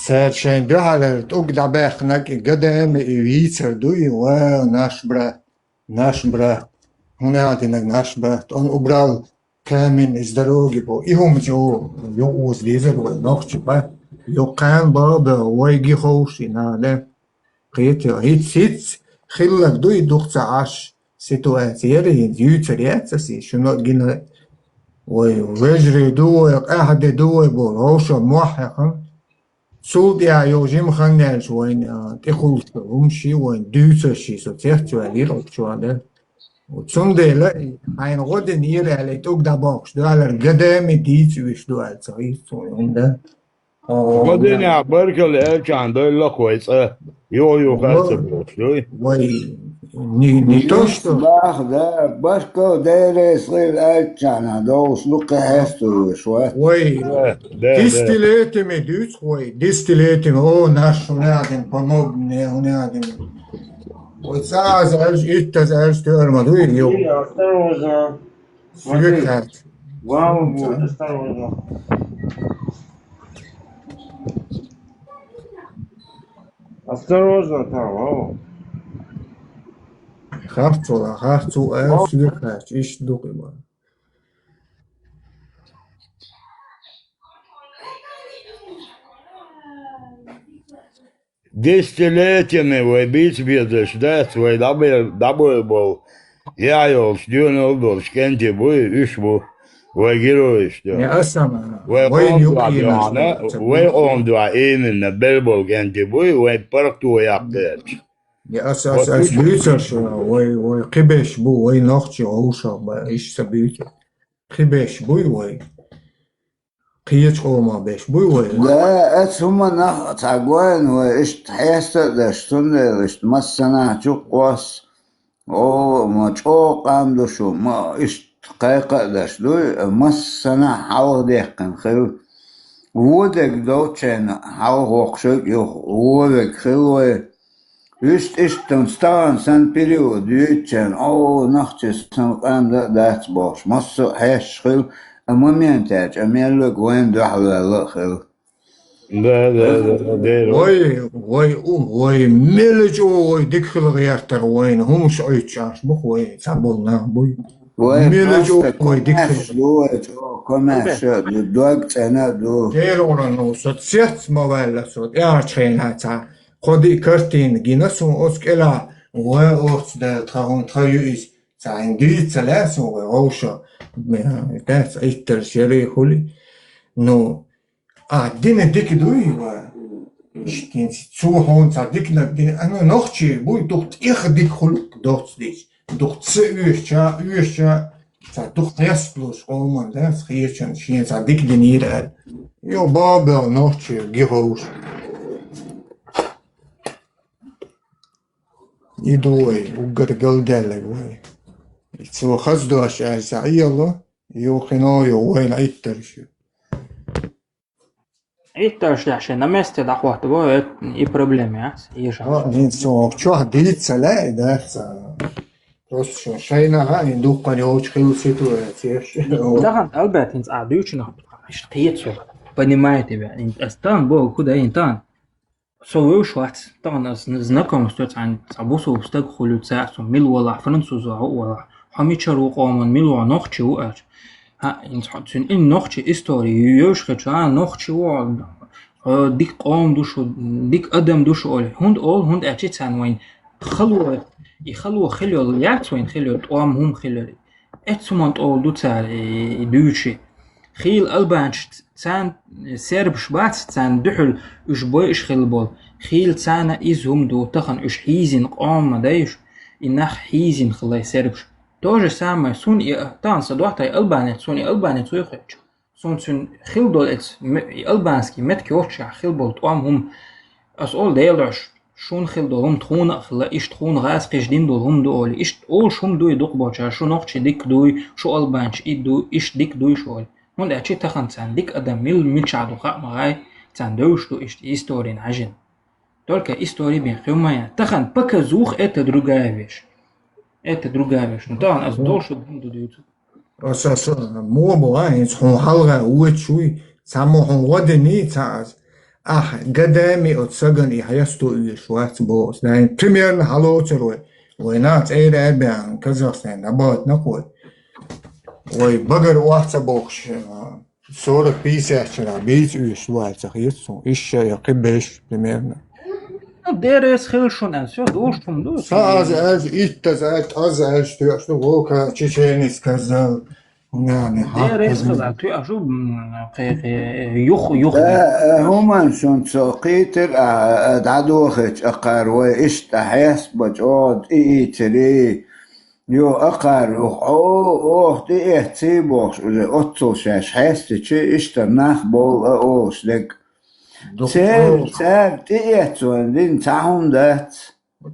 Цара шайн дуьхьалара тӀуг дӀабаьхкинарг и гадаме и вийцар ду и, ва наш брат, наш брат. ХӀунда аьлла динарг наш брат? Он убрал камень из дороги бу. И хӀума чу юкъа уза дезар вай нохчий бац. Юккъан баба вай ги ховший нана. Кхетий, хӀиц-хӀиц хилларг ду и дукха ца Ӏаш ситуация. Яра хӀинца юьйцар яц аса и, шуна а гина. Вай вежарий ду вай, къаьхьа де ду вай боху, вовшах мохь хьаькхна. Цул тӀаьхьа йолу жима хан яьлча вайна, а, тӀекхуллуш хӀума ши вайна дуьйцуш ши со цец ваьллера оцу чохь дан. Цундела хьайна гӀо дина ира аьлла, и тӀуг дӀабохкуш ду аьлла, гадаме дийца уьш ду аьлла, ца хӀиц суна хӀума дан. Ма динехь баркалла аьллачхьана дойла кху вай цӀа, юха-юха ца бохуш дуй? Вай, не, не то, что бах, да, баркалла деррес хила аьллачхьана довш ду кхин хьестур веш вац. Вай, да, да, да. Десятилетиями дуьйцу вай, десятилетиями, о, наш хӀунда аьлла, помог мне, хӀунда аьлла. Вай цӀа аза аьлча, итт аза аьлча, тоьар ма дуй, ю. Осторожно. Смотри. Вау, осторожно. Осторожно там, вау. Харцо, харцо, а, сверхач, иш дукъима. Десятилетиями вай бийца безаш дац, вай дӀабе-, дӀабой болу, яхь йолчу доьналла долчу кӀентий буй, уьш бу вай героиш ду. Не, аса ма, вай вайн къоман дуьхьа юкъа бахьана, ца вай къоман дуьхьа именно бер болу кӀентий буй, вай паргӀато яккха гӀерташ. Не, аса, аса, аса дуьйцуш, вай, вай кхиберш бу, вай нохчий гӀовшах бан, иштта ца буьйцу. Кхиберш буй вай. Кхечу къоман беш буй вай? Да, аса хӀуманах а цхьа гойна вай, иштта хьеста а даш, цундела иштта массанахьа чу кхосса. О, ма чӀогӀа къам ду шу, ма иштта кхайкха а даш дуй, массанахьа хьалха дехкина хила. Вон дерг долчченна хьалха воккхуш верг юха вон верг хила вай. Уьш иштта стагана санна период юьйцучарна, о, нохчий санна къам дан а дац бохуш, массо а хьешаш хила, а моментаьрча а меллаг вайна дуьхьалваьлла а хила. Да, да, да, да, дера. Вай, вай, у, вай, мелла чӀогӀа вай дика хила гӀертара вайна, хӀумаш Ӏуьйцуш Ӏаш бу-кх вай, цхьаболу нах буй. Вай мелла чӀогӀа вай дика хила. Ду вай чӀогӀа, комаьрша а ду, дог цӀена а ду. Дера, ура, ну, со цец ма ваьлла, со тӀаьхьарчу хенахь цхьа Кхо-диъ картина гина суна оцу кӀелахь, вай, оцу да, тхан хӀун, тхан ю иза, цхьа хӀун дийца ца лаьа суна вай, вовшах, дац, Ӏиттарш ярий хуьлий. Ну, а, дина дика дуй, ва? Иштта хӀинца цо хьуна цхьа диканиг дина, а, ну, нохчий буй, дукха тӀех дика хуьлу доцца дийца. Дукха ца оьшуча, оьшуча, цхьа дукха хьесталуш къоман дац, хечан шен цхьа дика динийра аьлла. Йо, бабел нохчий ги ховш. И ду вай, уггар галдаьллаг вай. Цо хаза дош аьлла, цхьа Ӏело, юхино, ю вайна Ӏиттарш ю. Ӏиттарш шайн на месте дӀахӀоттаво, э, и проблема яц, ешан. А, хӀинца чохь дийца ца лаьа, да, ца. Просто шо шайна хаьа, хӀин дуккха йолчу хилла ситуацеш. Тахана, Альберт, хӀинца а дуьйцу нах, иштта кхета со. Понимаю тебя. Ас тахана боху, хӀун дай, хӀин тахана. Со вевзаш вац, тахана ас знакомство цхьаьна, цхьа бусулба стаг хуьлу цаьрца, мила валахь, французо а валахь. Ӏа мичара ву къоман, мила ву, нохчи ву аьлча. ХӀаъ, хӀинца хьо цуьнан и нохчи истори йовш хилча, а, нохчи ву, хьо дика къом ду шу, дика адам ду шу олий. ХӀунда олу, хӀунда аьлча царна вайн хало, и хало хила йолу яц, вайн хила йолу тӀом хӀума хила йолу. Эццу хӀуманна тӀе ду цара и, и дуьйцуш. Хийла албанчаш царна сербаш бац, царна дуьхьал уьш бойуш хилла болу. Хийла царна иза хӀума ду, тахана уьш хьийзина къоман ма дай уьш, и нах хьийзина хилла сербаш. То же самое, суна и, тахана сан дохьтай албанец, суна и албанец вуй хетча. Суна цуьнан хила долу эца ме-, и албанский меттиг йоццушехь хила болу тӀом хӀума. Ас олу Делан дуьхьа, шуна хила долу хӀума тхуна а хилла, иштта тхуна гӀазкхаша дина долу хӀума ду олий. Иштта олуш хӀума дуй дукха болчара, шу нохчий дика дуй, шу албанчаш и ду, иштта дика дуй шу олий. ХӀунда аьлча тахана царна дика адам мил-, мичахь ду хаа ма гӀай, царна девзаш ду иштта историн хьаьжжина. Только истори бен хӀума яц. Тахана показуха это другая вещь. Это другая вещь. Ну, тахана ас долуш ду хӀума ду дуьйцу. Аса, аса, мо бу, а, хӀинца хьуна хьалха вочуй, цхьаммо хьуна гӀо дини, цхьа аса. Ахь, гадами оцу сагана и хьесто уьйш вац боху. Даим примерно хьалоцур вай. Вай нах цӀера а беана, Казахстан, набатнакх вай. Вай багара охьа ца бохуш, а, сорок пятьдесят чара бийца уьш вац, ца хета суна. Ишша я кхин беш, примерно. Ну, деррес хила шуна, всё, душ хӀума ду. Са аз аьлча, итт аз аьлча, аз аьлча, тоьаш ду, вовка чеченец сказал. Деррес хила, тоьаш ду, м, кхе-, кхе, юх, юх. Э, э, хӀуманна шуна со кхийтира, а, а, дӀадохийча акхар вай иштта хьест бачӀо тӀеийцирий. Йо, акхар, ох, о, ох, тӀеэцций бохуш, уже оццул шаьш хьестичи, иштта нах болу а олуш дерг. Церан, церан тӀеэццо дина цхьа хӀума дац.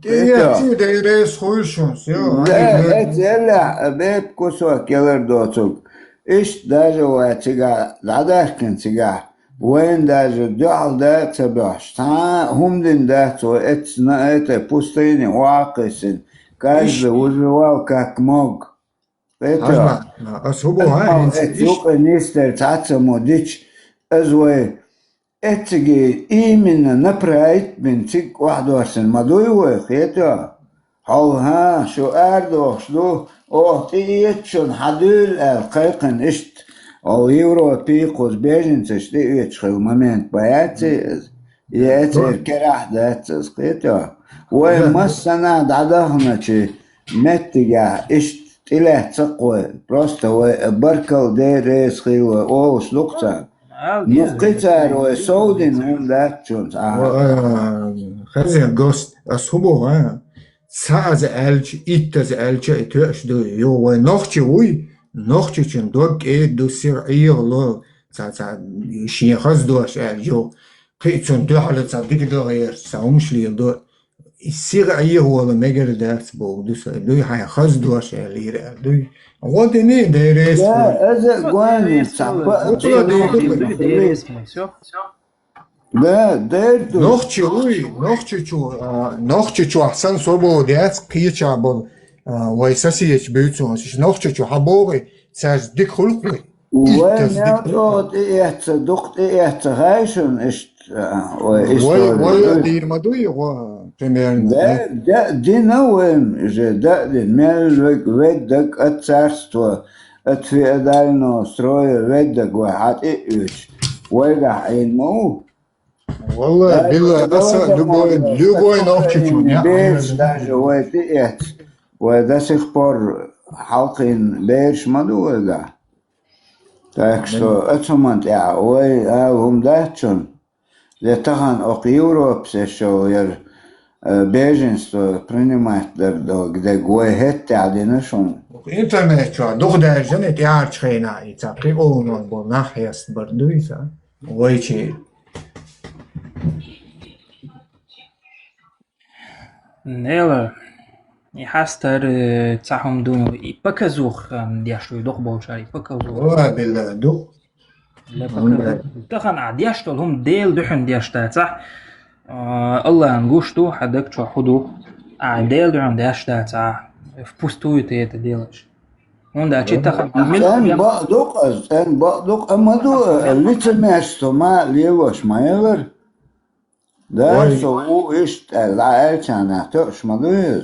ТӀеэцций, деррес хуьйшунс, йо, да, эццу эллехь, бепиг кусок ялар доцург. Иштта даже вай цигахь дӀадаьхкина цигахь. Вайна даже дуьхьал да а ца боьхуш, цхьа а хӀума дина дац вай эццу на этой пустыне охьа а кхиссина. Каждый выживал как мог. Хьажа, ас хӀун боху, хӀинца эццу юкъа нисдара цхьацца мо дича, ас вай эцциге именно направить бина цига охьадоссина ма дуй вай, хетий? Хьол, хӀа, шу арадохуш ду, оха тӀеэцчунна хьан дуьйла аьлла кхайкхина иштта. Оха Европе кхуза беженцаш тӀеэцаш хилла момент бан яций иза? Я эццера керахь дац иза, кхетий? Вай массанхьа дӀадаханачу меттигехь иштта тӀелаьцна кхой, просто вай баркалла, деррес хила вай олуш ду-кх царна. Ну, кхин цара вай совдина хӀума дац шуна цхьа а. Хазин гост, ас хӀун боху, а? Цхьа аза аьлча, итт аза аьлча, и тоьаш ду. Йо, вай нохчи вуй, нохчичун дог кӀеда ду, сиха Ӏехало, цхьа, цхьа, шен хаза дош аьлла, йо. Кхин цунна дуьхьал цхьа дика дан гӀерта, цхьа хӀумаш леладо. И сиха Ӏехавала мегар дац боху ду сан. Дуй хьайн хаза дош аьллера аьлла дуй. ГӀо дини, деррес хуьлу. Аза а гойна, цхьа па а деррес хуьлу. Да, дер ду. Нохчи вуй, нохчичу, а, нохчичохь сан свобода яц, кхечахь болу, а, вай соседчу буьйцу, нохчичу хьан боху, цаьрца дика хуьлу-кх вай. Вай мел чӀогӀа тӀеэцна, дукха тӀеэцна гӀай шуна иштта, а, вай истори. Вай а дийр ма дуй, гӀо, примерно, да? Да, да, дина вайна, уже да а дина, мел вег-, веддаг от царства, от феодального строя веддаг вай хьан тӀе а оьцуш. Вайгахь Ӏийна ма ву. Валлай, биллай, аса любой, любой нохчичун, я, беш даже вай тӀеэцна, вай до сих пор хьалкхийна бераш ма ду вайгахь. Так что, оцу хӀуманна тӀехь вай ала хӀума дац шуна. Я тахана окху Европас шо яра, э, беженство принимать дар дог дерг вай хӀетта а дина шуна. Интернет чохь дукха даьржина и тӀаьхьарчу хенахь и цхьа кхин къоман болу нах хьеста бар ду иза. Вайчи. Нела, и хьастар, э, цхьа хӀума ду, и показуха, ам, деш вуй дукха болчара, и показуха. Ва билла ду. Ла показуха. Тахана ахь деш долу хӀума Делан дуьхьал деш дацахь, а, Аллахьан гуш ду, хьан даг чохь хӀун ду, ахь Делан дуьхьал деш дацахь, впустую ты это делаешь. ХӀунда аьлча тахана мел цӀен бакъ ду-кх ас, цӀен бакъ ду-кх, амма ду, лицемерство ма лелош ма елара. Да, со ву иштта аьлла, дӀааьллачарна тоьуш ма ду иза.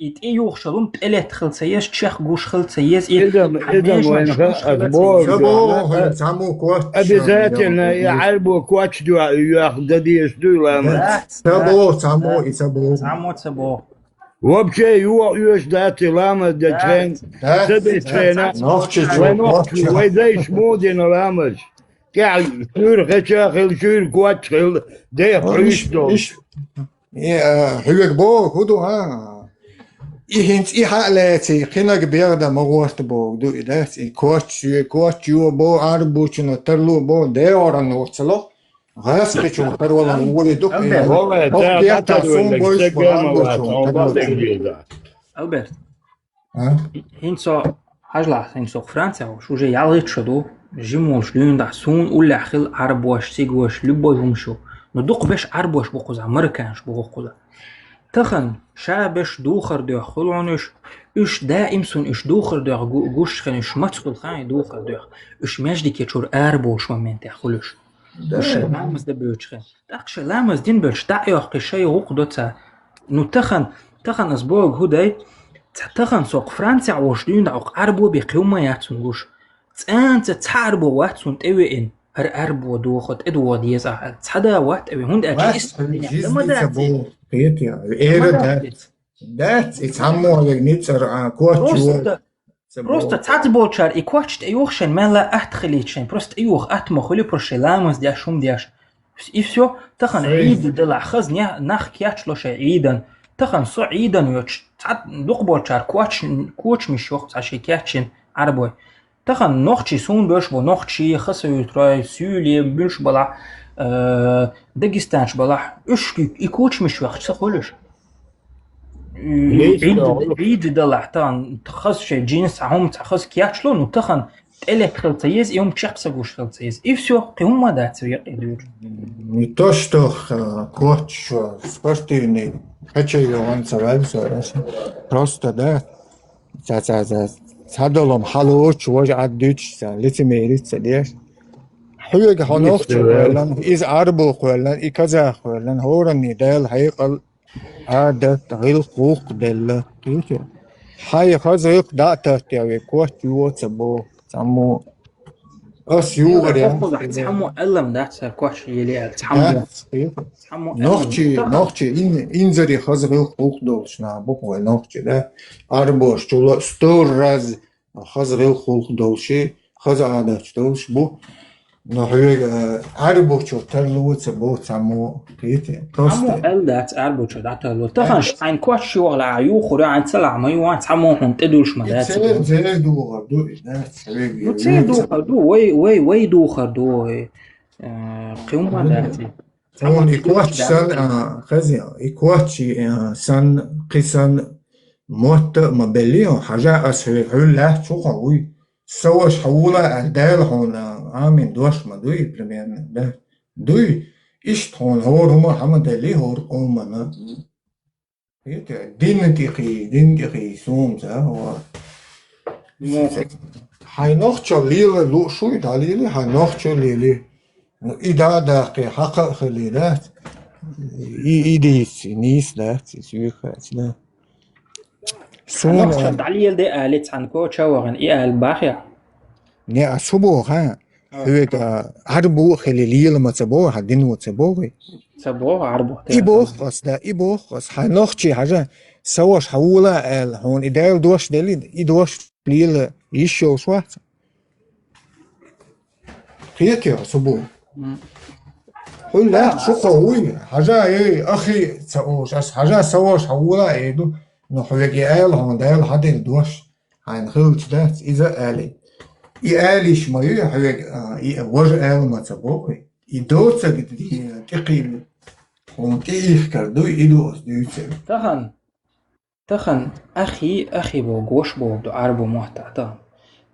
И тӀе юхуш йолу хӀума тӀелетта хила ца еза, чекхгуш хила ца еза, и иза, хьан иза вайна гуш хила ца еза. Ца боху, хьуна цхьаммо коч обязательно, и Ӏаьрбо коч дуьхьа йоьхна дан дезаш дуй ламаз? Дац, ца боху, цхьаммо и ца боху. Цхьаммо ца боху. Вообще, юха оьшуш дац и ламаз дечу хенахь, ца дечу хенахь. Нохчи чу, вай нохчи, вай дайша муха дина ламаз? ТӀехь шуьйра хеча а хилла, шуьйра коч а хилла, деха хьуьйсу долу. И, а, хьоьга боху хӀун ду, а? И хӀинца и хьа а лаьций, кхинаг бегӀ дан ма гӀорта боху ду и, дац? И коч, шуьга коч йо боху, Ӏаьрбочунна тарло боху, дегӀоран ву ца ло. ГӀаскхичун тарвалан вури ду. Альберт. Хьо кехта сум бойш бу Альберт. Альберт. А? ХӀинца со, хьажалахь, хӀинца со Франция волуш, уже ялхитта шо ду, жима волуш дуьйна дахь, суна уллехь хила Ӏаьрбош, цигош, любой хӀумаш ю. Но дукха беш Ӏаьрбош бу кхузахь, марокканаш бу кхузахь. Тахана ша беш духар доьху хуьлу хьуна уьш. Уьш даим суна уьш духар доьху гу-, гуш хин, уьш маца хуьлу хаий духар доьху. Уьш маьждиге чуьра арабовлуш моментехь хуьлу уьш. Уьш шайн ламаз дан боьдуш хин. ТӀаккха шайн ламаз дина боьлча дӀа а йоккхий, шайн гӀуллакх до цара. Ну, тахана, тахана ас боху хӀун дай, ца тахана со кху Францехь волуш дуьйна дӀа, окху Ӏаьрбо бен кхин хӀума яц хӀуна гуш. ЦӀанца цхьа Ӏаьрбо вац хӀуна тӀевеана, хӀара Ӏаьрбо дохо, тӀедогӀа деза ахьа аьлла. Цхьа да вац тӀевеана, хӀунда аьлча иза дина ма дац. Эра дац. Дац, и цхьаммо а вега ницкъара, а, коч йо. Просто цхьацца болчара и коч тӀеюху шайн, мелла а атта хилийта шайн. Просто тӀеюху, атта ма хуьлу, просто шайн ламаз деш, хӀума деш. И всё, тахана Ӏийда делахь, хаза не-, нах кечло шайн Ӏийдан. Тахана со Ӏийдан воьдуш, цхьа дукха болчара коч-, кочамаш йоху цхьа шайн кечйина Ӏаьрбой. Тахана нохчий суна боьлуш бу, нохчий, хасавюртарой, суьйлий, муьлш балахь, э, дагестанцаш балахь, уьш и кочамаш вехча ца хуьлуш. Ӏийда далахь, тахана хаза шайн джинс, цхьа хӀума, цхьа хаза кечло, ну, тахана тӀелетта хила ца еза, и хӀума чекх ца гуш хила ца еза. И всё, кхин хӀума дац векъа дуьйцу. Не то, что, э, коч, что спортивный, качай йогӀан ца ваьлла со, просто, да, ца, ца, ца, цхьадолу хьалочу, важа Ӏад дуьтуш, ца, лицемерить ца деш. Хьоьга хьо нохчо кхоьллан, иза Ӏаьрбо кхоьллан, и казах кхоьллан, хӀоранний Дала хьекъал, Ӏадат, гӀиллакх, гӀуллакх делла. Кхетий? Хьайн хаза гӀиллакх дӀа а таттехь, вай коч йо ца боху, цхьаммо. Ас юхаре. Цхьаммо аьллам дац, хӀара коч ели аьлла, цхьаммо. Дац, кхетий? Цхьаммо аьллам. Нохчий, нохчий, ин-, инзаре хаза гӀиллакх, гӀуллакх долуш нах бу-кх вай нохчий, да? Ӏаьрбош чула сто раз хаза гӀиллакх, гӀуллакх долуш, хаза Ӏадаташ долуш бу. Но хьоьга, э, Ӏаьрбочо тарло ца боху цхьаммо, кхетий? Просто. Цхьаммо аьлла дац Ӏаьрбочо дӀатарло. Тахана хьайн коч йохалахь, юхур ю, хьайн ца лахь ма ю, цхьаммо хьуна тӀедуьллуш ма дац. Церан, церан духар ду и, дац, хьоьга. Ну, церан духар ду, вай, вай, вай духар ду, вай. Э, кхин хӀума дац и. Хьуна и коч санна, а, хаза, и коч, а, санна, кхин санна, мотт а ма белли, хьажа ас хьоьга, хьуьлла лаьтташ ву хьо, вуй. Сан ваша хьан вула аьлла, Дала хьуна Ӏамийна дош ма дуй, примерно, да? Дуй, иштта хьуна хӀора хӀума хьан ма делли, хӀора къомана. Дина тӀехий, дина тӀехий, суна ца, хӀора. Ну. Хьайн нохчалла лела лууш вуй, дӀалели, хьайн нохчалла лели. Ну, и дӀа а даккхий, хьакха а хили, дац? И, и дийца, и нийса дац, и суьйха хац, да. Суна нохчалла дӀалеладе али, цхьана коча а вахана, и али бахьа? Не, а со боху, хьан? А. Хьоьга, а, Ӏаьрбо а хили лела ма ца боху, хьан дино ца боху? Ца боху Ӏаьрбо. И боху ас, да, и боху ас. Хьайн нохчий хьажа, сан ваша хьан вула аьлла, хьуна и Дала дош делли, и дош лела йиш йолуш вац. Кхетий со бу? М. Хьуьлла лаьтташ ву хьо, вуй, хьажа, эй, ахи ца олуш, ас хьажа, сан ваша хьан вула а эр ду, но хьоьга и ала хьуна Дала хьан делла дош, хьайна хилча дац, иза а али. И алиш ма ю хьоьга, а, и важа ала ма ца боху, и доцург ди-, тӀекхийна хьуна тӀеихкар дуй, и ду ас дуьйцург. Тахана Тахана ахи, ахи боху, гош боху ду Ӏаьрбо мотт а тахана.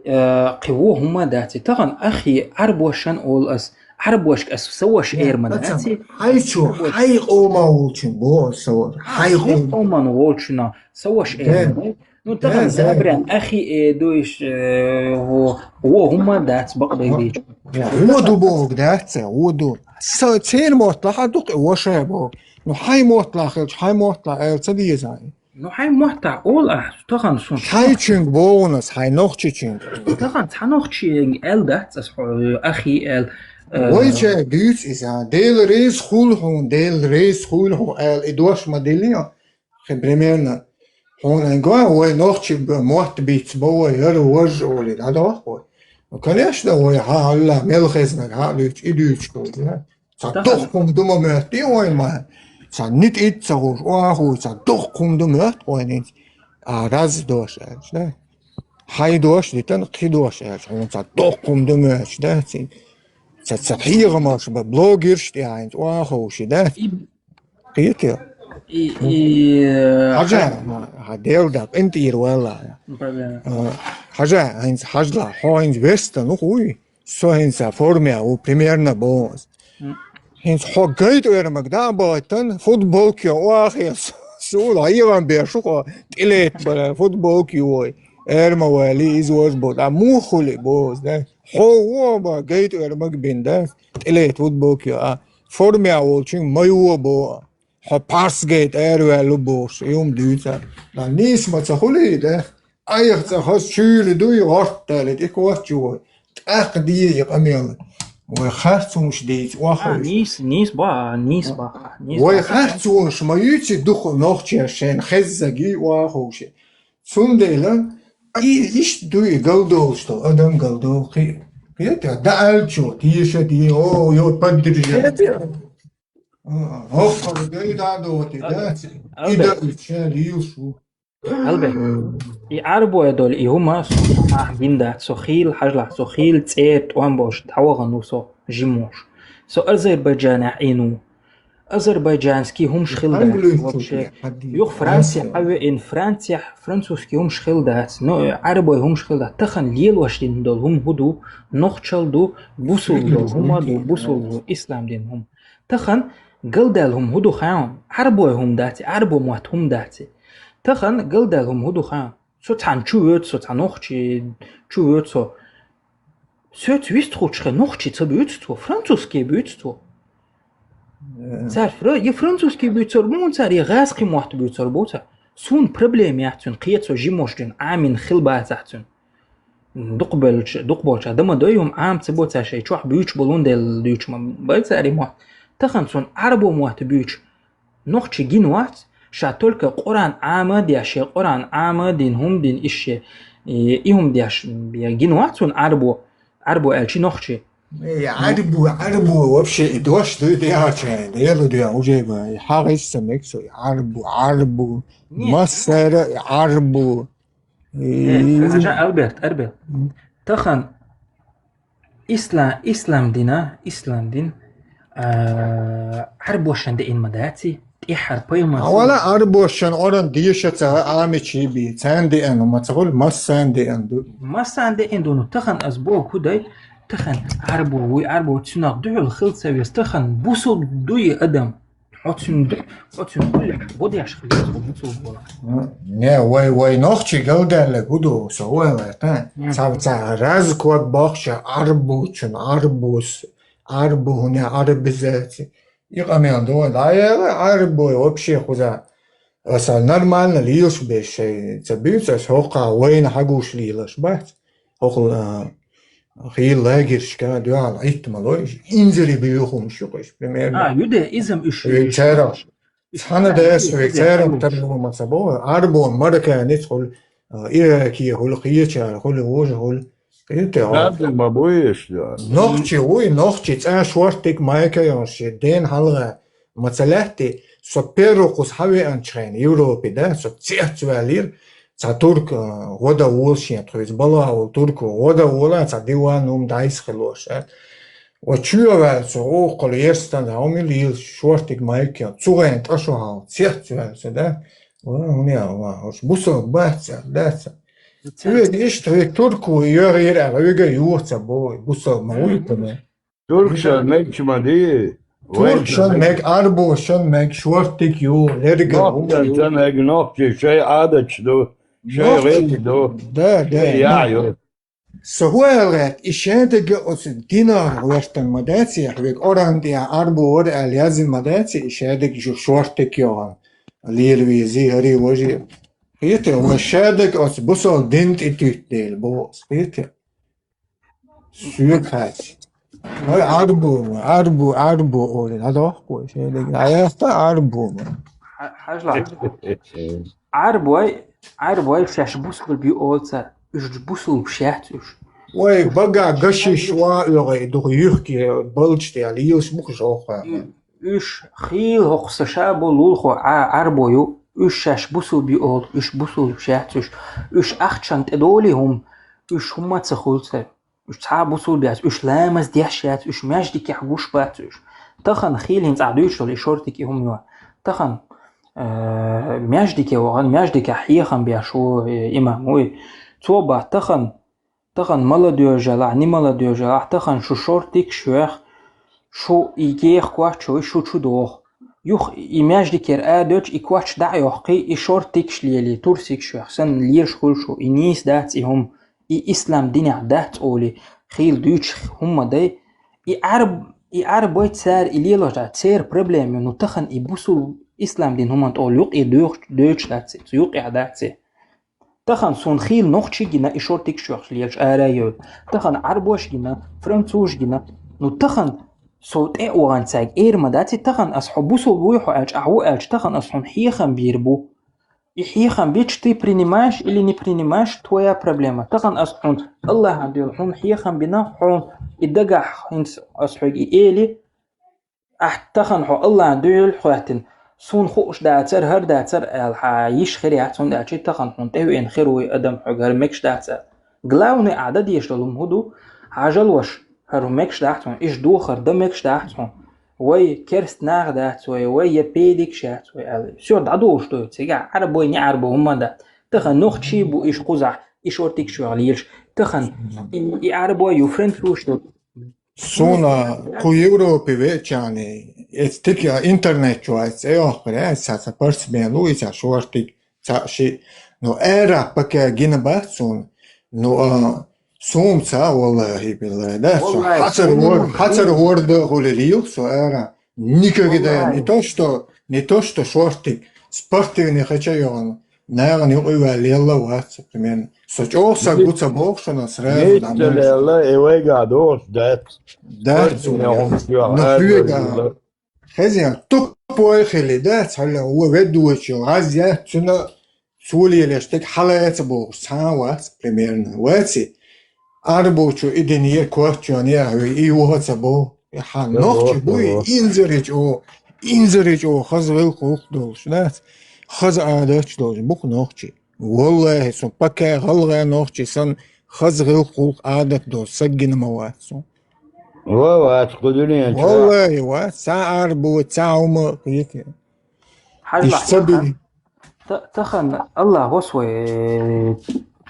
Э, кхин вон хӀума дац и. Тахана ахи, Ӏаьрбошан олу ас, Ӏаьрбошка ас сан ваша эр ма дац и. Хьайн чу, хьайн къоман волчун боху ас сан ваша. Хьайн къоман волчунна сан ваша эр ма дац. Ну, тахана забран ахи э ду иш, э, во, вон хӀума дац, бакъдерг дийча. Во ду боху дац, во ду. Са-, церан мотт лахь а ду-кх и ваша боху. Ну, хьайн мотт лахь хилча, хьайн мотт лахь ала ца деза. Ну, хьайн мотта оал ахь, тахан сун. Хьайчуьнга богӀунас, хьайн нохчичуьнга. Тахан цхьа нохчиенга аьл дац ас хьо, ахи аьл. Э, вайча дуьйцу иза, Дела реза хуьлу хьуна, Дела реза хуьлу хьуна аьл, и дош ма дилли, хи примерно. Хьуна ан гой, вай нохчи б-, мотт биц бо вай, яра важа олий, дӀадохку вай. Ну, конечно, вай хьан Аллах мел хезнаг хьан дуьйцу, и дуьйцу хьуна, да? Ца дохкум ду ма моьттий вай ма. Ца нит ит ца гӀуш, оахуй, ца дохкум ду моьтту вай нит. А раз дош аьлча, да? Хьай дош дитан, кхи дош аьлча, хьуна ца дохкум ду моьтту, да? Ци-, ца, ца хьегӀамаш ба, блогерш тӀе хьайнца, оахуй ши, да? И Кхетий? И, и, Хьажа, хьа, хьа, дел да, къинтӀера валла. Проблема. А, хьажа, хӀинца хьажла, хьо хӀинца вестан ву хуй? Со хӀинца форме ву, примерно бо. М. ХӀинца хьо гайтӀера маг да бойтан, футболки оахе, сула хьегӀам бешу хьо, тӀилет бара, футболки вой. Эрма вали, из вож бо, а мухули боз, да? Хьо ву ба гайтӀера маг бин, да? ТӀилет футболки, а форме волчуьнга ма юо бо. Хьо парс гайтӀа араваьлла бохуш, и хӀума дуьйцу. Дан нийса ма ца хуьлий, да? Айхьа цӀа хаза чуьйра дуй, гӀортдали, тӀе коччу вай. ТӀаккха дийа и къамел. Вай харцонаш дийца, А, оха. Нийса, нийса ба, нийса ба, нийса Вай ба. Харцонаш ма юьйци дукха нохчеша шайна хеззагий, оха ховши. Цундела, и иштта дуй, галдолуш тхо, адам галдолу, кхи-, кхета, да алчо, тешат, и, о, йо, поддержать. Кхета. ХӀокхуьнга гайда а доти, Албе. Да? Албе. И да уьш ша лийла шу. Албе. И Ӏарбой долу, и хӀума со ахь гин дац, со хийла хьажлахь, со хийла цӀера тӀом болуш, дӀавахана ву со жимош. Со Азербайджанехь Ӏийна ву. Азербайджанский хӀумаш хила дац вообще. Юха Францехь хьавеана, Францехь французский хӀумаш хила дац, но Ӏарбой хӀумаш хила дац. Тахана лелош дина долу хӀума хӀу ду, нохчал ду, бусул ду, хӀума ду, бусул ду, ислам дина хӀума. Тахана галдаьлла хӀума хӀу ду хаьий? Ӏарбой хӀума дац, Ӏарбо мотт хӀума дац. Тахана галдаьлла хӀума хӀу ду хаьий? Со цхьаьна чу воьду, со цхьа нохчи чу воьду со. Соьца вистхучхе нохчи ца буьйцу цо, французский буьйцу цо. Э. Цара фра-, я французский буьйцур бу цара, я гӀазкхи мотт буьйцур бу цара. Суна проблема яц цуьнан, кхета со жимош дина, Ӏамин хила бацахь цуьнан. Дукхабелча, дукхаболча, да ма дой хӀума Ӏама ца бо цара шайн чохь буьйцуш болун дела дуьйцуш ма бай цара и мотт. Тахана цунна Ӏарбо мотт буьйцуш нохчи гина вац, ша только Къуръан Ӏама а деш, шен Къуръан Ӏама а дина, хӀума дина ище, и, и хӀума деш, я гина вац цунна Ӏарбо, Ӏарбо аьлчи нохчи. Э, Ӏарбу, Ӏарбу вообще и дош дуй дехьача, дела дуй уже ба, и хьагӀ иштта мег со, и Ӏарбу, Ӏарбу, Нет. Массара и Ӏарбу. Э, И- Хьажа, Альберт, Альберт. М. Тахан исла-, ислам дина, ислам дин, а, Ӏарбошан деъин ма даци, тӀехьар пайхамар А вала Ӏарбошан оран деша ца Ӏамичи би, цан деъан, ма ца хуьлу, массан деъан ду. Массан деъин ду, ну, тахан аз бо кудай, тахан Ӏарбо, вуй Ӏарбо, цунах дуьхьал хил ца вес, тахан бусул дуй адам. Хьо цуьнан ду-, хьо цуьнан уллехь бодеш хилла, хьо буцул бола. Не, вай, вай нохчи галдаьлла гу ду, со вай вай, та? Мгм. Ца, ца, раз код бахча, Ӏарбучун, Ӏарбус, Ӏарбу хӀуне, Ӏарбизаци. И къамел ду, да, я, Ӏарбой вообще хуза. Аса нормально лилаш беш шай, ца бивца, ас хӀокха вайна хьагуш лилаш бац. ХӀокхул, а, хийла лагерьшка дуьхьал Ӏитта ма лой, инзаре буьйху хӀумаш ю-кх уьш, примерно. А, юде, изам уьш, Век уьш, церан. Уьш Цхьана церан дес, уьш век церан, церан. Тарлума ца бо, Ӏарбон, мараканец хуьлу, а, иракий хуьлу, кхечара хуьлу, вожа хуьлу. Кхете хьо. Дадли ма буй уьш, да. Нохчи вуй, нохчи цӀа шортик майка йонаш, шен ден хьалха. Ма ца лаьтти, со первый кхуз хьавеанчу хенахь Европе, да, со цец ваьллера, цхьа турк, а, гӀо дан волу шен тхуьйца, балагӀа волу турко гӀо дан волу, цхьа диван хӀума дӀайса хилош, а. Ва чоь ваьлла со, оха кхуьлу ерстан, хьо мила йила шортиг майка, цу гӀен тӀа шу хьал, цец ваьлла со, да? Ва, хӀуна яла, ва, хӀуш бусалба бац, да, ца? Цец. Хьоьга иштта хьоьга турко йоьгӀийра аьлла, хьоьга юха ца бой, бусалба ма вуй, Мгм. тана. Туркшан мегаш ма дий. Туркшан мег, Ӏарбошан мег, шортик ю, лерга Нохчан ю. Ца мег, нохчий шай Ӏадаташ ду, шай Нохчий. ГӀиллакх ду, Да, да, шай яхь ю. Со хӀу аьлла гӀерта, и шадага оцу динах гӀертан ма дац, я хьоьга Къуръан тӀехь Ӏарбо вара аьлла яздина ма дац, и шадага жу шортик йогӀан. Лелавези, хӀари, важи. Хетий, вай шаьдаг оцу бусалба дин тӀе туьтту дела, боху ас, хетий. Соьга хьаьжча. Вай Ӏарбо, Ӏарбо, Ӏарбо олий, дӀадохку вай шаьдаг. ДӀаяхта Ӏарбо ма. Хьа-, хьажал. Ӏарбой, Ӏарбой шаьш бусалба ю олу цара. Уьш бусалбаш яц уьш. Вай, бага гашиш ван оьгӀий, дукха юхке балча тӀе лелаш бу-кх уьш хӀокху. Уьш хийла хӀокху сан ша бу лулахо Ӏа-, Ӏарбо ю, уьш шаьш бусалба ю олу, уьш бусалбаш яц уьш. Уьш ахчанна тӀедолий хӀума, уьш хӀумма а ца хуьлу цара. Уьш цхьа а бусалба яц, уьш ламаз деш яц, уьш маьждигехь гуш бац уьш. Тахана хийла хӀинца ахь дуьйцуш долу и шортиг и хӀума ю. Тахана, э, маьждиге вахана, маьждигехь хьехам беш ву, э, имам вуй. Цо бах тахана, тахана молодёжь ялахь, не молодёжь ялахь, тахана шу шортигаш йоьху, шу и геха коч йой, шу чу доху. Юха и маьждигера арадоьлча, и коч дӀа а йоккхий, и шортигаш лелий, турсигаш йоьху, санна лелаш хуьлу шу, и нийса дац и хӀума, и ислам динехь дац олий, хийла дуьйцуш хӀумма дай. И Ӏарб-, и Ӏарбой цара и лелош дац, церан проблема ю, ну тахана и бусул ислам дин хӀуманна тӀе юкъе доьхуш-, доьдуш дац, цу юкъехь дац. Тахана суна хийла нохчий гина и шортигаш йоьхуш лелаш ара а йойла. Тахана Ӏарбош гина, французаш гина. Ну, тахана со тӀе а вахана цаьрга эр ма дац, тахана ас хьо бусул вуй хьо аьлча, ахь ву аьлча, тахана ас хьуна хьехам бийр бу. И хьехам бича ты принимаешь или не принимаешь, твоя проблема. Тахана ас хьуна Аллахьан дуьхьа хьуна хьехам бина, хьуна и дагахь хӀинца ас хьоьга и эли, ахь тахана хьо Аллахьан дуьхьал хӀоьттина, суна хууш дацара, хӀара дацара аьлла, хьан йиш хир яц, хӀунда аьлча тахана хьуна тӀевеана хир вуй адам хьоьга, хӀара мегаш дац аьлла. Главное, ахь дан дезаш долу хӀума хӀун ду? Хьажал ваша, хӀара хӀума мегаш дац хьуна, иштта дохар дан мегаш дац хьуна. Вай керст нах дац вай, вай я педикаш яц вай аьлла. Всё, дӀадолуш ду, цигахь Ӏарбой, не Ӏарбой хӀумма дац. Тахана нохчий бу иштта кхузахь, и шортигаш чохь лелаш. Тахана и, и Ӏарбой ю, французаш ду. Суна кху Европе веачарна, эцтик интернет чу вац, цӀе йоккхур, э, ца, ца спортсмен ву, и ца шортиг, ца ши. Но ара пока гина бац суна. Ну, а, суна ца, валлахи, биллахи, да, со Валлахи, хьацар суна вор-, хьацар ворда гӀули лил, со ара. Никогда, Валлахи. Не то, что, не то, что шортиг, спортивный хача йогӀана. Нагахь юкъа ваьлла лелла вац, примерно. Со чӀогӀа са гу ца боху шуна, сразу Митта дӀа лелла, и вайга дохуш дац. Дац, Спортивный хӀума чохь но хьоьга. Хезя, тупой хили, дац, хьала, ву ведучи, гӀаз яц, цуьнан цо лелеш, тек хьала яца бохуш, цхьа а вац, примерно. Ваци, Ӏарбочо и динера коччонехь вай, и ваха ца бо. Хьан нохчи буй, инзаре чӀогӀа, инзаре чӀогӀа хаза гӀиллакх-гӀуллакх долуш, дац? Хаза Ӏадаташ долуш, бу-кх нохчи. Валлахи, сун пока гӀалгӀа нохчи санна хаза гӀиллакх-гӀуллакх, Ӏадат долуш саг гина ма вац сун. Ва, вац, кху дуьнен чу. Валлахи, вац, цхьа Ӏарбо, цхьа хӀума кхетий. Хьажал, иштта ца бина. Та-, тахана Аллах хӀосвай,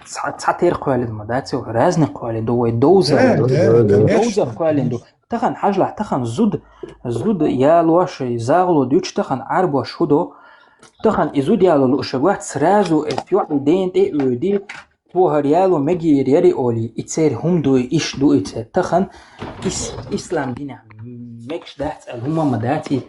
цхьа, цхьа тера кхоьллина ма дац, разный кхоьллина ду вай, довзар. Да, да, конечно. Довзар кхоьллина ду. Тахана хьажалахь, тахана зуда, зуда ялош, загӀло дуьтуш, тахана Ӏарбош хӀун до? Тахана и зуда яло луушаг вац, сразу э, йоӀ и ден тӀе а оьди, цо хӀара яло мегийр яри олий, и церан хӀума дуй, иш ду и церан. Тахана ис-, ислам динехь мегаш дац аьлла, хӀума ма дац и.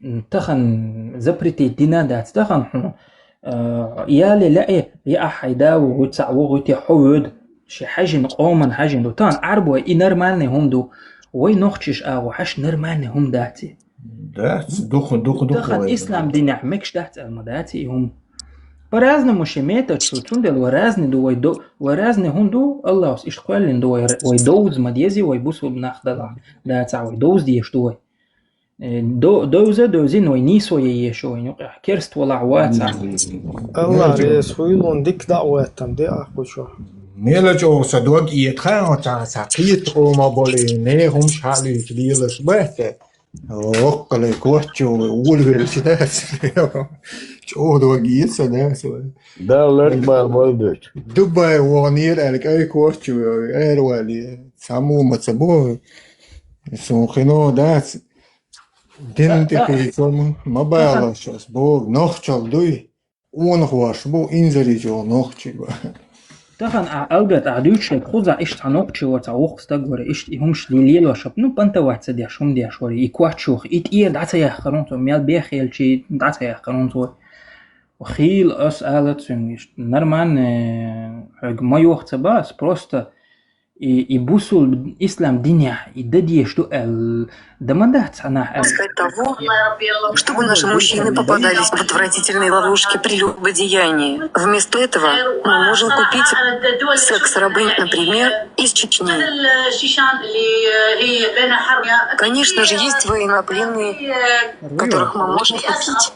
М, тахана запретить дина дац, тахана хьуна, э, яле лаьа, я ахь хьайн да ву, вуй цхьаъ ву, вуй те хьо воьду, ши хьаьжина, къоман хьаьжина ду. Тахана Ӏарбой и нормальный хӀума ду. Вай нохчиш агӀо хьаш нормальный хӀума дац и. Дац, дукха, дукха, дукха. Тахана вай ислам динехь мегаш дац аьлла ма дац и хӀума. По-разному ши метод шу, цундела вай разный ду, вай до-, вай разный хӀума ду, Аллахус иштта кхоьллина ду, вай, вай довза ма дезий, вай бусулба нах далахь. Дацахь вай довза дезаш ду вай. Э, до-, довза, довзина вай нийсо е ешо вайн юкъехь. Керст валахь вацахь. Аллах реза хуьлда, дика дӀа а гӀоьттина де ахь кху чу. Мела чӀогӀа сан дог эта хаьа, хьо цхьа, цхьа кхета къома болий, нехан хӀумаш хьалуьйчу лелаш бац те. Воккхале коччу, улвелча дац. ЧӀогӀа дог эта сан, дац вай. Далла лард бан бой дуьту. Дубай вогӀанера аьлла, кӀай коччу, эр вали. Цхьаммо ма ца бо. Суна хино дац. Дин тӀе кхийчо ма, ма балаш ас боху, нохчалла дуй, онах ваш бу, инзаре чӀогӀа нохчий бу. Тахана а, Альберт, а дуьйцуш, кхузахь иштта цхьа нохчи вара, цхьа воккха стаг вара, иштта и хӀумаш ле-, лелош, ну, понтоваться деш хӀума деш вара, и коччух, и тӀера дӀа ца яххар хӀунца, мел бехъелчий дӀа ца яххар хӀунца вара. Хийла, ас ала цуьнга, иштта нормально, хьоьга ма йоах ца бац, просто и, и бусул ислам динехь, и дан дезаш ду аьлла, дан ма дац хьанахь аьлла. Сказать того, чтобы наши мужчины попадались в отвратительные ловушки прелюбодеяния. Вместо этого мы можем купить секс-рабынь, например, из Чечни. Конечно же, есть военнопленные, которых мы можем купить.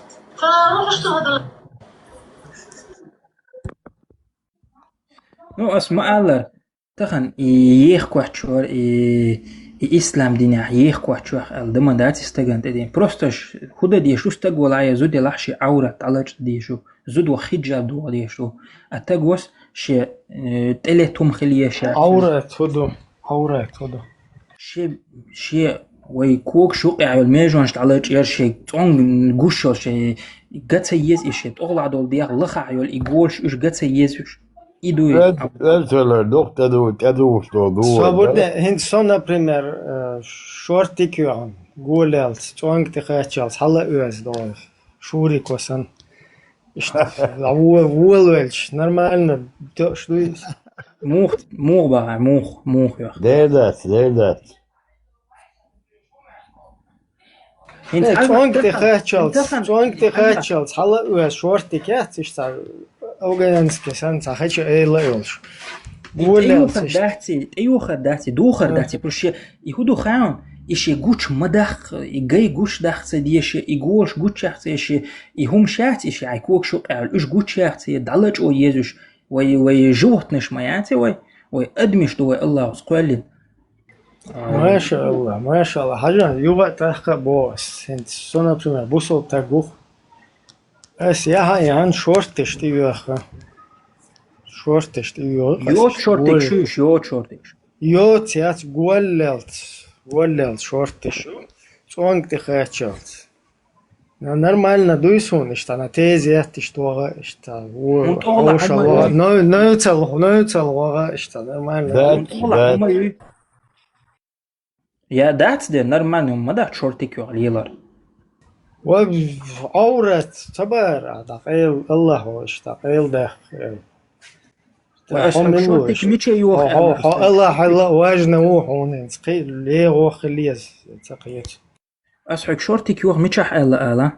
Ну, ас ма аллара, тахана и еха коч вара, и, и ислам динехь еха коч вара аьлла, дан ма дац и стагана тӀеден. Просто ш-, хӀун дан дезаш ду, стаг валахь я зуда елахь, шен Ӏаврат дӀалачкъа дезаш ду, зуда ваха хиджаб догӀа дезаш ду. А таг вас шен, э, тӀе летта хӀума хила еза шаьш. Ӏаврат хӀун ду? Ӏаврат хӀун ду? Шен, шен вай когаш юкъехь йолу меженаш дӀалачкъа еза, шен цӀонга гуш йолу, шен ган ца еза и, шен тӀехула долу дегӀ лахахь йолу и голаш, уьш ган ца еза уьш. И ду и. Эцалар дукха тӀе ду, тӀе духуш долу ду вай, Свободный, да? ХӀинца со, например, э, шортик йоьхна, голаьллц, цӀонга тӀе кхаччалц, хьала а оьзда догӀу, Шурико санна. Иштта, а, во-, волавелча, нормально, тоьуш ду иза? Муха, муха бахьа, муха, муха йоьхна? Дер дац, дер дац. ХӀинца Э, хьалха цӀонга тӀе тахана, кхаччалц, тахана, цӀонга тӀе хьалха кхаччалц, хьала а оьзда шортик яц, иштта, афганский санна, цхьа хеча эла а йолуш. И тӀеюхар дац и, тӀеюхар дац и, духар дац и, потому что и хӀун ду хаьий, и шен гуча ма даккха, и гай гуча даккха ца деза, и голаш гуча яха ца еза, и хӀумаш яц и шен, хьайн когаш юкъехь йолу, уьш гуча яха ца еза, дӀалачкъо еза уьш, вай, вай животныйш ма яц и вай, вай адамаш ду вай Аллахьас кхоьллина. Маша Аллах, маша Аллах. Хьажа, юха а тӀаккха а боху ас. ХӀинца со, например, бусалба стаг ву. Ас яхьа а яхьана шортиш тӀе йоьхна. Шортиш тӀе йоьхна. Йоцу шортиш ю уьш, йоцу шортиш. Йоцу яц, голлелц. Голлелц шортиш ю. ЦӀонга тӀе кхаччалц. На-, нормально дуй суна иштта, на тезет иштта ваха иштта, во, хӀун тӀехула хьовша хьан ваха, ма нов-, новцал, новцал ваха иштта, нормально. Да, хӀун тӀехула да. Хьан ма юй? Я дац дер, нормально, ма дац шортик йоьхна лелар. Ва Ӏаврат, ца бара, дӀакъайла, Аллахьо иштта, дӀакъайла даьккха. Ва ас хьо хьоьга мила шортик ву мича йоьху хьо, аьлла хьо, ас? Аллахь, Аллахь важна ву хьуна, хӀинца кхин легӀо хила еза, ца кхета. Ас хьоьга шортик йоьху мичахь аьлла ала?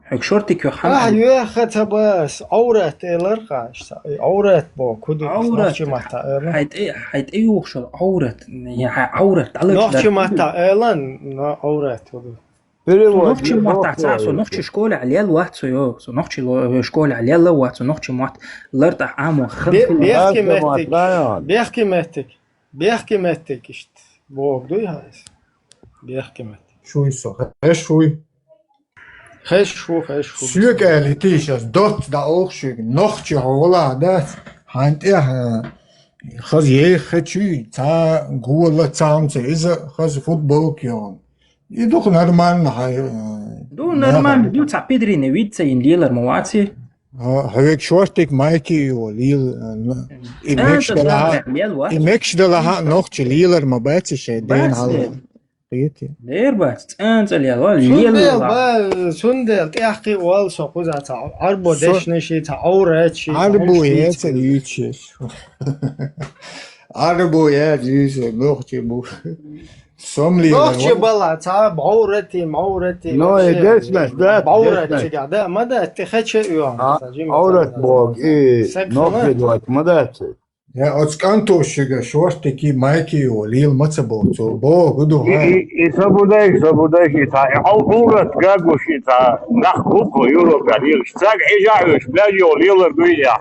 Хьоьга шортик йоьху хьан Ахь аьлла? Йоьхха ца ба ас, Ӏаврат элар кхаш ца, и Ӏаврат боху, хӀун ду, Ӏаврат. Нохчи матта элан. Хьайн тӀе, хьайн тӀе юхуш йолу Ӏаврат, я хьайн Ӏаврат дӀалуш Нохчи дар. Матта элан, но Ӏаврат хӀун ду? Перевод. Нохчи матта ца, со нохчи школехь лелла вац со, йо, со нохчи ло-, школехь лелла вац со, нохчи матта лар тӀехь Ӏамо хан Бе-, хилла. Бехке меттиг, бехке меттиг. Бехке меттиг иштта боху дуй хьайса? Бехке меттиг. Шуй со, хеш шуй. Хеш шу, хеш шу. Соьга аьлла, тийша, доцца дӀа оха шуьга. Нохчи хьо валахь дац, хьайн тӀехь, а, хаза еха чуй, цхьа гола цхьаьнца, иза хаза футболка йогӀу. И дукха нормально хьай, а, Ду нормально, ду цхьа педрина вид ца йина лелар ма ваци. Хьо-, хьоьга шортик майки ю, лела, а, и мекш далахьа, и мекш далахьа нохчи лелар ма бац и шайн ден хьала. Кхетий? Дер бац, цӀанцӀа лела, ва, лела. Цундела, ба, цундела, тӀехкхи вал со кхуза ца, Ӏарбо дешнаши, ца Ӏаврачи, Ӏарбо яца юьйцуш. Ӏарбо яца юьйцуш, нохчи бу. Сомли нохчи бала, ца бӀоврати, мӀоврати, но, вообще, и дешнаш, да, бӀоврат дешнаш. Цига, да, ма да, ти хача юан, а, ца жим бӀоврат ца бог, и сак нохчи хана. Дот, ма да, ца. Я оцу кӀантошига шортики, майки йо, лела ма ца боху, цо боху ду, и, хьа. И, и сабудай, сабудай, и ца, и Ӏоврат гагуш, и ца, нах гуко, Европа лелаш. Цаг хьежа хьоьш, бляжо лелар дуй я.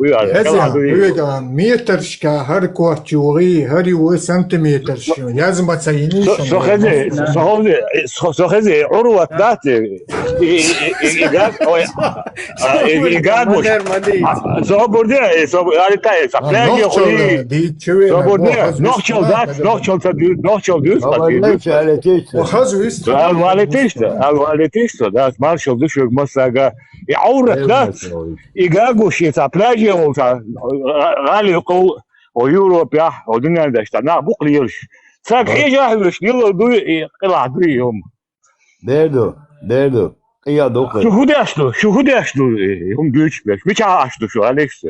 Хеза, хьоьга метрашка хӀара коч югӀий, хӀара югӀий сантиметраш ю. Язма ца йиний со, шуна? Со хезе, со хезе, со, со хезе, Ӏурват дац, и, и, и, и, и гаг, ой, а, и, и гагуш. Мадер, мадер. А, собурде, и собу-, а, это, и сопляги хуи. Собурде, нохчал дац, нохчал ца дю-, нохчал дюс, а, дюс. Хаза вист. Алвалетишта, алвалетишта, да, маршал душуг масага. И Ӏурват дац. И гагуш, и ца пляже волча, гӀали кхул, о Европехь, о дуьнен дашта, нах букъ лелаш. Цаг хьежа хьоьш, лила дуй, и къилахь дуй юм. Дер ду, дер ду. Къе дукха. Шу хӀун деш ду? Шу хӀун деш ду? Э, хӀун дуьйцуш берш? Мичахь Ӏаш ду шу, Алекс?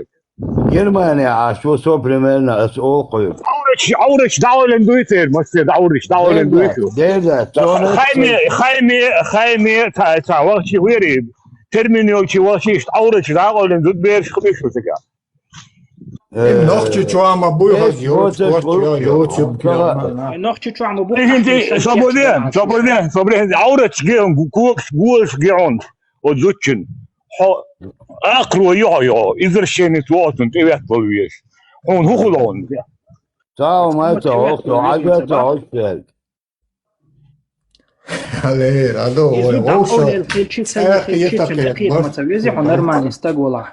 Германия Ӏаш ву со примерно, ас олу кхуьйга. Ӏаврачу, Ӏаврачу дӀавалан дуй церан, массе дӀаврачу дӀавалан дуй шу. Дерда, дерда, цо Хайме, Хайме, Хайме, ца, ца вахчи вери, термин йолчи вахчи, иштта Ӏаврачу дӀавалан зудбераш хӀун беш шу цига? Э, Нохчи чома буй, э, хаз йоц, вот, йоц, вот, йоц, йоц, йоц, йоц. Нохчи чома буй. Ихинди, соболе, соболе, соболе, Ӏаврачу геун, гу-, кокаш, гуаш геун, вот зудчун. Хьо, акхаро ю хьо, йо, извращенец вохтун, тӀе веттал веш. Хьуна хӀун хуьлу хьуна? Цау, ма ца хӀокху, хьажа ца хӀокху. Аллера, адо, иза вай, вовшах. Дакъовлел хилчи, ца хилчи, ца хилчи, ца хилчи, ца вези, хьо нормальный стаг валахь.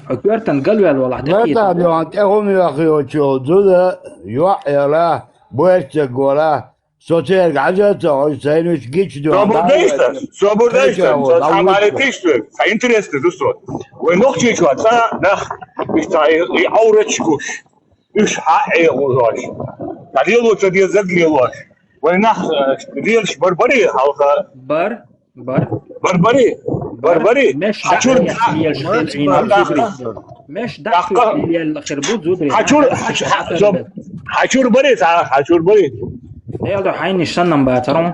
Хьо коьртан галвел валахь, тӀе хетам. Лата, тӀе хӀума йохйочу, зуда, йоӀ яла, боьршаг вала, со церга хьажа ца хьожу, сайнаш гича дуьхьа. Собур дайша, собур дайша, ца хьамале тишту, ца интересно ду со. Вай нохчийчу ца нах, иштта и, и Ӏаврачу гуш. Уьш хьаъ Ӏехуш, ткъа лело ца дезарг лелош. Вай нах, э, лелаш бар барий хьалха? Бар, бар. Бар барий? Бар барий? Меш хьачур дӀа лелаш хир цӀийнан зудри. Меш дӀа лелаш хир бу зудри. Хьачур, хьачур барий, ца, хьачур барий. Элда хьайнаш санна бацарун.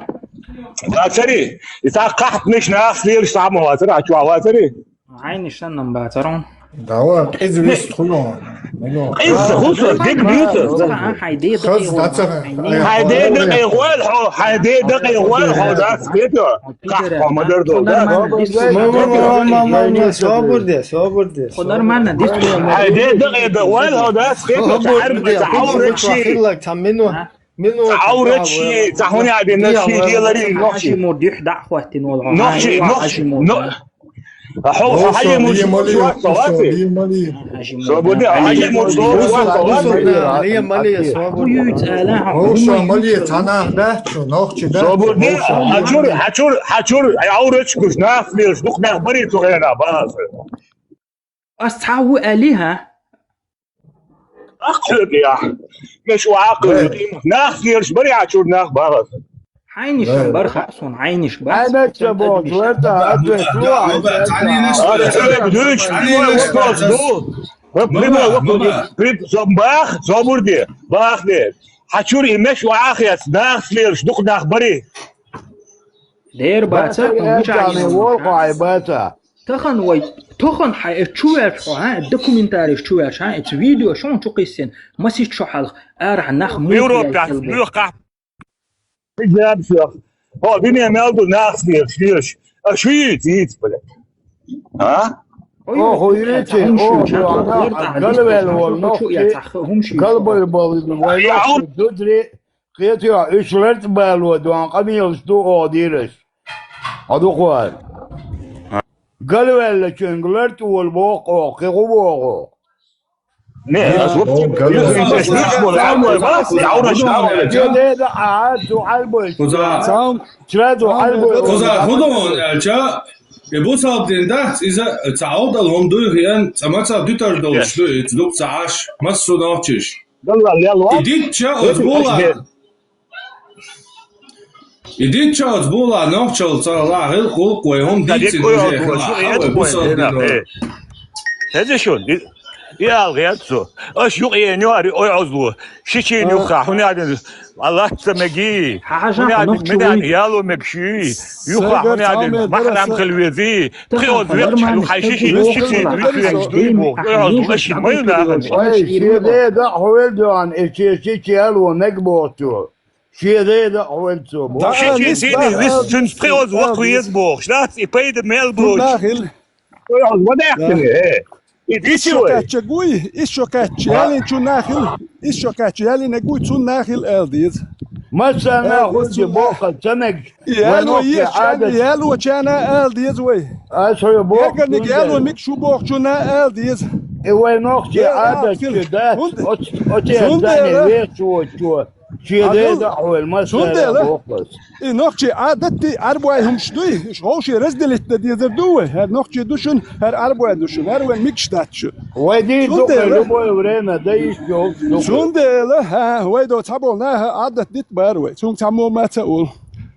Бацари? И ца кхахьтнаш нах лелаш ца ма вацара, хьачу вацари? Хьайнаш санна бацарун. Давай, къиза вист хуьлу. Къиза хуьлу, диг вист. Хьай де дакъе гӀойла хьо, хьай де дакъе гӀойла хьо, дас хето. Кхахь хьо ма дар долу, да? Собур де, собур де. Хьо нормально, дис. Хьай де дакъе гӀойла хьо, дас хето. Ца Ӏаврачи. Ца минут. Ӏаврачи, ца хӀуна а дина, ши лелари нохчи. Хьажимур дихь дӀа а хӀоттина волу хьо. Нохчи, нохчи, Хьажимур. Хьо, хьо, Хьажимур, Хьажимур, Хьажимур. Собуди, Хьажимур, Хьажимур. Хьо юйца ала, хьо. Хьо шу мали, цхьа нах дац шу, нохчи дац. Собуди, хьачур, хьачур, хьачур, Ӏаврачи гуш, нах лелаш, дукха нах барий цу хенахь, бахаса. Ас цхьа ву аьлли, хьа? Ахча тӀехь. Меш ву Ӏакхуьйту. Нах лелаш барий хьачур нах бахаса. Хьайнаш бар хаьа суна, хьайнаш бар. Хьайнаш ца боху, ларта, ответ ло, ответ ло. Прибо, прибо, прибо, бах, собур де, бах де. Хьачур и меш ву Ӏахец, нах лелаш, дукха нах барий. Дера баца, хьуна мичахь волу хьо, хьай баца. Тахана вай, тахана хьан э чу ваьлча хьо, хьан э документареш чу ваьлча, хьан э цу видео шун чу кхиссина, масит шо хьалха, арахь нах муха Европехь лоьху кхахь. Хьо, дуьне мел ду нах лелаш, лелаш. А шу йийца, йийца, блядь. А? О, хьо йийца, о, хьо, галвел волу нохчи, галбал болу, вай нохчи зудри, Кхетий, уьш лартӀа бало дон къамелаш ду оха дийраш. Хьо дукха вара. Галваьллачуьнга лартӀа волу боху оха, кхин хӀун боху оха? Не, ас ву-, Галваьллачуьнга. Шу деда а, цу Ӏалбойчу. Кхуза. Чра ду Ӏалбой. Кхуза, хӀун ду аьлча, и бусалба дин дац, иза ца Ӏовдал хӀума дуй хиан, цӀа мацах дуьтар долуш ду, иза дукха ца Ӏаш, массо а нохчиш. Далла лел вац. И дитча оцу була. И дитча оцу була нохчалла ца ла хилла гӀуллакх вай хӀума дийцина уже хила хьан вай бусалба дино. Хеза шуна, и, и ала гӀерта цо. Аша юкъа еана ю ари ой Ӏозло. Шичийн юхха, хӀун яа дина? Аллах ца меги. ХӀун яа дина? Яло мег шуьй. Юха хьуна яа дина, махьрам хила вези. Кхин оцу векхачу хьайн шиши, шиши дуьйцуш дуй боху. Ой, хьо зула ши ма ю нахана. Ой, шен деда хьо вел доан, э, че, че, че, ало, мег боху цо. Шен деда хьо вел цо боху. Ши, че, зини, вис, цуьнца кхин оцу вакх веза боху. Шнац и пайда мел боху. Ой, хьо зула даьхкина, э. Ис шо кхаьчча гуй, ис шо кхаьчча яллинчу нахил, ис шо кхаьчча яллинчу гуй, цунна нахил ала деза. Массарна хуьлча боккха ца мегаш. И яло ешчарна, ялочарна ала деза вай. Ас хьоьга боккха. Эгерниг яло миг шу бохучунна ала деза. И вай нохчий Ӏадатчу дац, оцу, оцу царна вехаш воцучо. Шен деда а хьоьлу, массара а боккхалц. И нохчий Ӏадатти Ӏарбой хӀумаш дуй, уьш вовшийн разделить дан дезар ду вай. ХӀара нохчий ду шуна, хӀара Ӏарбой ду шуна, хӀара вайн мигаш дац шу. Вай дийр ду вай любое время, дан йиш йолчу ду. Цундела, хӀа, вай до цхьаболу наха Ӏадат дита бара вай. Цунга цхьаммо ма ца олу.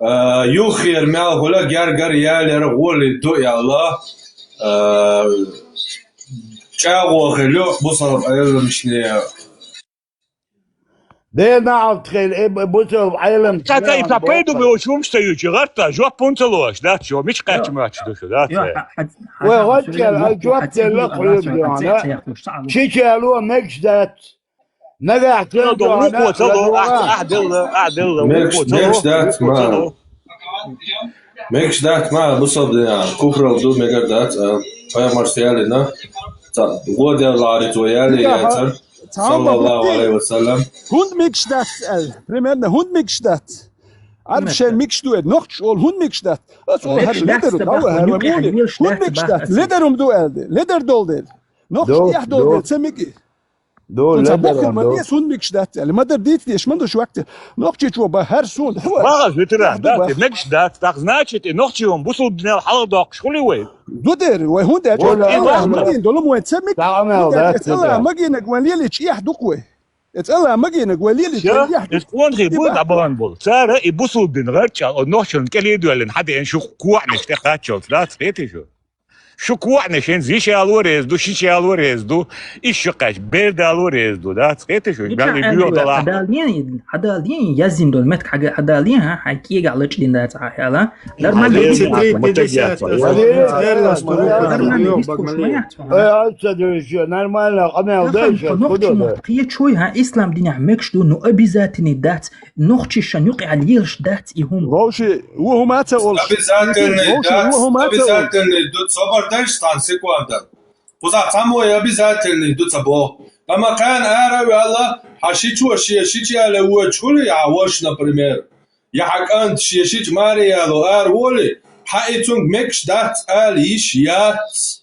А, юххера мел хуьлу гергара ялера гӀоле ду аьлла, а, чӀагӀо хилла бусалба Ӏеламчане. Дена алт хила, э, бу-, бусалба Ӏеламчане. Ца, ца, и ца пайда бу-, бу-, шумаш ца ю, чи гӀарта, жоп хӀунда ца лош, дац, чо, мича кхаьчча моьттуш ду шу, дац, э? Вай, гӀо чӀел, а, жоп делла кхуьлург дуьхьана. Чича ло мегаш дац. Нагахь Делла, делла, делла, делла, делла, мегаш, вукхо ца мегаш ло, дац, вукхо ца ма ло. Мегаш дац ма, бусалба дина, куфрал ду, мегар дац, а, пайхамарс ялийна, ца, гӀо делла гӀариц вай яле яцар, саллаллаху алейхи ва саллям. ХӀунда мегаш дац аьлла? Примерно, хӀунда мегаш дац? Ӏарбашна мегаш ду аьлла, нохчаша олу, хӀунда мегаш дац? Аса олу, хӀара ледар, дӀавахара вай муьлхха, хӀунда мегаш дац? Ледар хӀума ду аьлла де, ледар долу дела. Нохчаша тӀехь долу дела, ца меги. Ду, цунца ледар бохург ма ду. Деза, хӀунда мегаш дац аьлла. Ма-дарра дийца дезаш ма ду шу ваккха. Нохчийчо бан хӀара суна, хӀу, бахьаш ветеран, хӀу, дац, бах. Мегаш дац, тӀаккха, значит, и нохчий ван бусалба динал хьалха доккхуш хуьлий вай? Ду дера, вай хӀунда аьлча, ду, ду, ду. Магийна долу вайн ца мег-, ду дера, ду, ду. Магийнарг вайн лелийча, эхь ду-кх вай. Эцу Аллахь магийнарг вай лелийча, вай эхь ду. Иза къонахий бу дӀабахана болу. Цара и бусалба дин гӀарчӀ а, о, нохчалла кӀеле а доьллина, хьан деана шу коӀанаш тӀе кхаччалц, дац, кхетий шу? Шу коӀанаш хӀинца йиш яло реза ду, шиш яло реза ду, иш шу кхаьчча, бер дало реза ду, дац, кхетий шу? Мичахь аьлла вай, хьан Дала ден, хьан Дала ден, яздина долу меттиг хьан, хьан Дала ден, хьан, хьайн кегахь лачкъадина дац ахь аьлла. Нормально. Тридцать три пятьдесят. Нормально. Э, ас ца дуьйцу, нормально къамел дай шу, нохчий мотт кхечой, хьан, ислам динехь мегаш ду, ну, обязательный дац, нохчий шайн юкъахь лелаш дац и хӀума. Вовши, ву хӀума ца олуш. Обязательный дац, обязательный ду, собар дай шу цхьана секунда. Кхузахь цхьаммо обязательный ду ца боху. Амма кхана ара а ваьлла, хьан шичо шен шича яле воьдуш хуьлий, хьан ваша, например? Я хьан кӀант шен шича маре яло ара волий, хьан и цуьнга мегаш дац ала йиш яц.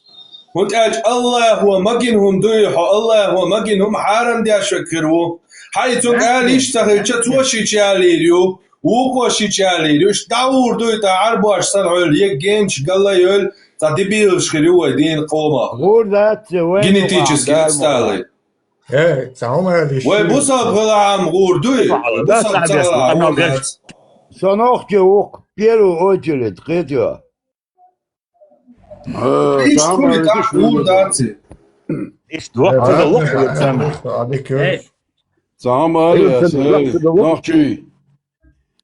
ХӀунда аьлча Аллахо магийна хӀума дуй, хьо Аллахо магийна хӀума хьарам деш верг хир ву. Хьан и цуьнга ала йиш ца хилча, цо шича ялийр ю, вукхо шича ялийр ю. Иштта дӀагӀур дуй тӀаккха Ӏарбош санна хьуьлла, еггенчу галла а йойла, цхьа дебилаш хир ю вай дийна къомах. ГӀур дац, вай генетически ицталай. Э, цхьа хӀума аьлла йиш. Вай бусалба хилахь-м гӀур дуй, вай бусалба ца хилахь гӀур дац. Со нохчи ву-кх, первую очередь, кхетий хьо. Э, иштта цхьа хӀума аьлла йиш тӀаккха гӀур дац. Иштта дохка ца далу. Э, цхьа хӀума аьлла, э, нохчий.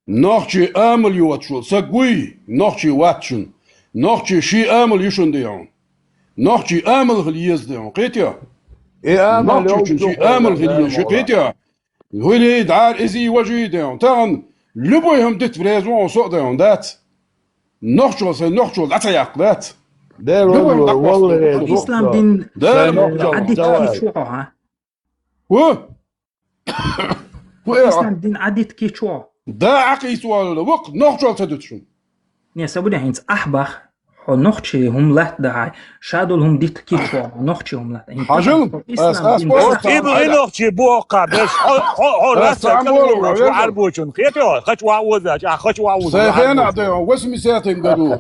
Нохчий амал йоцуш волу саг вуй, нохчий вац шуна. Нохчий шен амал ю шуна дехьа. Нохчий амал хила еза дехьа, кхетий хьо? И амал нохчочун шен амал хила еза, кхетий хьо? Вуьлий, дӀара изий, важий дехьа. Тахана любой хӀума дита реза ву хьо со а дехьа, дац? Нохчо сайн нохчо дӀа ца яккха, дац? Любой хӀума дӀакхосса. Ислам дин Ӏадит кийча ву хьо, хьан? Ву? Ислам дин Ӏадит кийча ву хьо? Да, Ӏакхийца валла, воккха нохчалла ца дуьту шуна. Не, са буьдехь хӀинца ахь бах, хьо нохчий хӀума латта дахьа, ша долу хӀума дита кийча ву хьо, нохчий хӀума латта. Хьажал, ислам дин ас, ас, ас, ас, ас, ас, нохчий бу хьо, беш, хьо, хьо, хьо, ас, раса ас, ас, ас, ас, ас, Ӏарбочун, кхетий хьо, хача ваха оза, а, хача ваха оза. Сайн хенахь дай, восьмидесятом году.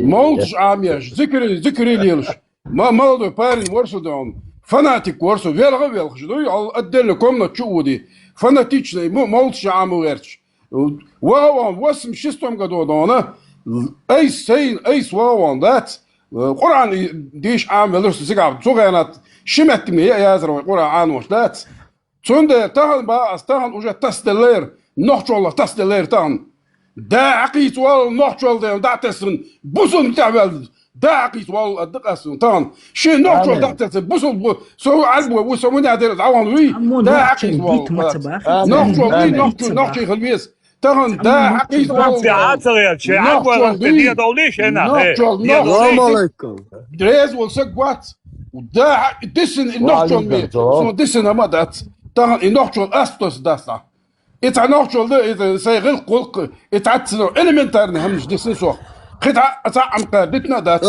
Молдаш Ӏамеш, зикри, зикри лелаш. Ма-, молодой парень вара со дехьа, фанатик вара со, велха а велхаш дуй, ал отдельно комната чу а води. Фанатичный, мо-, молча Ӏамо гӀерташ. Ваха ван, восемьдесят шестом году дона, айс, сайн, айс ваха ван дац, Къуръан и-, дийша Ӏамавелларш цигахь, цу хенахь ши меттиг ме яа язар вай Къуръан Ӏанош дац. Цундела тахана бах ас, тахана уже тасаделлера, нохчоллах тасаделлера тахана. Да Ӏакхийца валла нохчолла дела дӀа а тесна, бусалба тӀехь ваьлла, да Ӏакхийца валла а дакъаьстина тахана. Шен нохчолла дӀа а тесна, бусалба бу, со ву Ӏарбой ву, со ву нехь дела дӀавахана вуй, да Ӏакхийца валла. Нохчолла дуй, нохчо, нохчий хила веза. Тахана да Ӏакхийца валла. Нохчолла дуй, нохчолла, нохчолла. Реза волу саг вац. Да, дисина и нохчолла ме, суна дисина ма дац. Тахана и нохчолла ас тосу дац. И цхьа нохчолла ду, и сайн гӀиллакх-гӀуллакх, и цхьацца элементарный хӀуманаш дисина сох. Кхин цхьа, цхьа Ӏамкхара дитина а дац.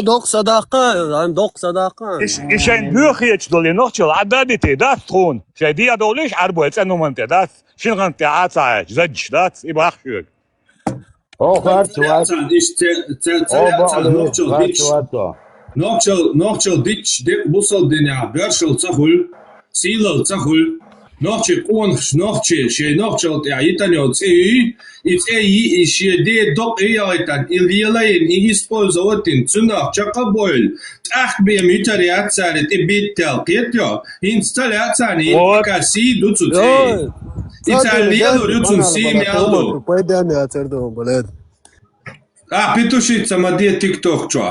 Доккха садаккха, доккха садаккха. И шайн доьхечу долу и нохчолла Ӏадда а дитий, дац тхуна. Шайн дегӀ довлийша Ӏарбой цӀена хӀуманна тӀе, дац? Шина гӀанта тӀе Ӏа ца Ӏаьча, заддаш дац, и бахчоьга. О, харц вац. Иштта ца, ца, ца, ца, нохчалла дитт. Нохчалла, нохчалла дитташ декъа бусалба динехь боьршалла ца хуьлу, сийлалла ца хуьлу. Нохчий къонахчо, нохчий, шоай нохчалла тӀехьа йитина йола цӀе ю, и цӀе йиъ, и шоай ден докъий яхийтина, и лелийна, и использовать йина, цунах чакхбовла, тӀаккха бен йитар яц цар тӀе биттал кхетайо, хӀинца ца лаьа царна, и Вот. Пока сий ду цу цӀе. Ой, И цар царна лелор ю, цунна сий мел ду. Пайда яцар ду, блядь. А, петушица ма де тикток чу.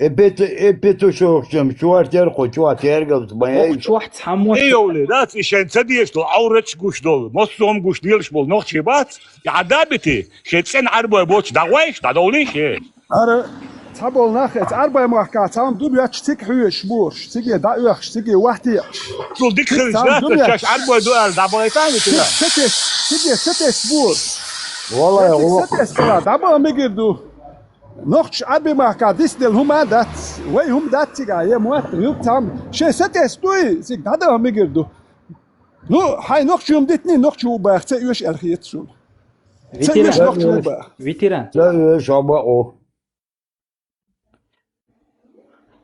Э, пету-, э, петушок чем чуар тер, хо чуар тергал, бай. Ох, чуар цхьаммо. Э, йовли, да, ци шен ца деш дол, Ӏавраташ гуш дол, моссом гуш делаш бол, нохчий бац, я дабити, шен цӀен Ӏарбой боч, дагвайш, дадовлиш, э. Ара, цхьа бол нах, эц Ӏарбой махка, цхьам дуб яч, циг хьуеш, бурш, циге да уьхш, циге вахти. Цул дик хилиш, цхьам да, дуб яч. Чаш Ӏарбой ду ар, дабайтан, циг, циг, циге, циг, циг, бурш. Валай, циг, о. Циг, циг, кала, даба мигир ду. Нохч Ӏарбий махка дисдел хӀума дац, вай хӀума дац цига, е мотт, юб цам, шен сатес дуй, циг дада мигир ду. Ну, хьай нохч юм дитни, нохч у бах, ца уьш эр хет сун. Ца уьш нохч у бах. Ветеран. Ца уьш аба о.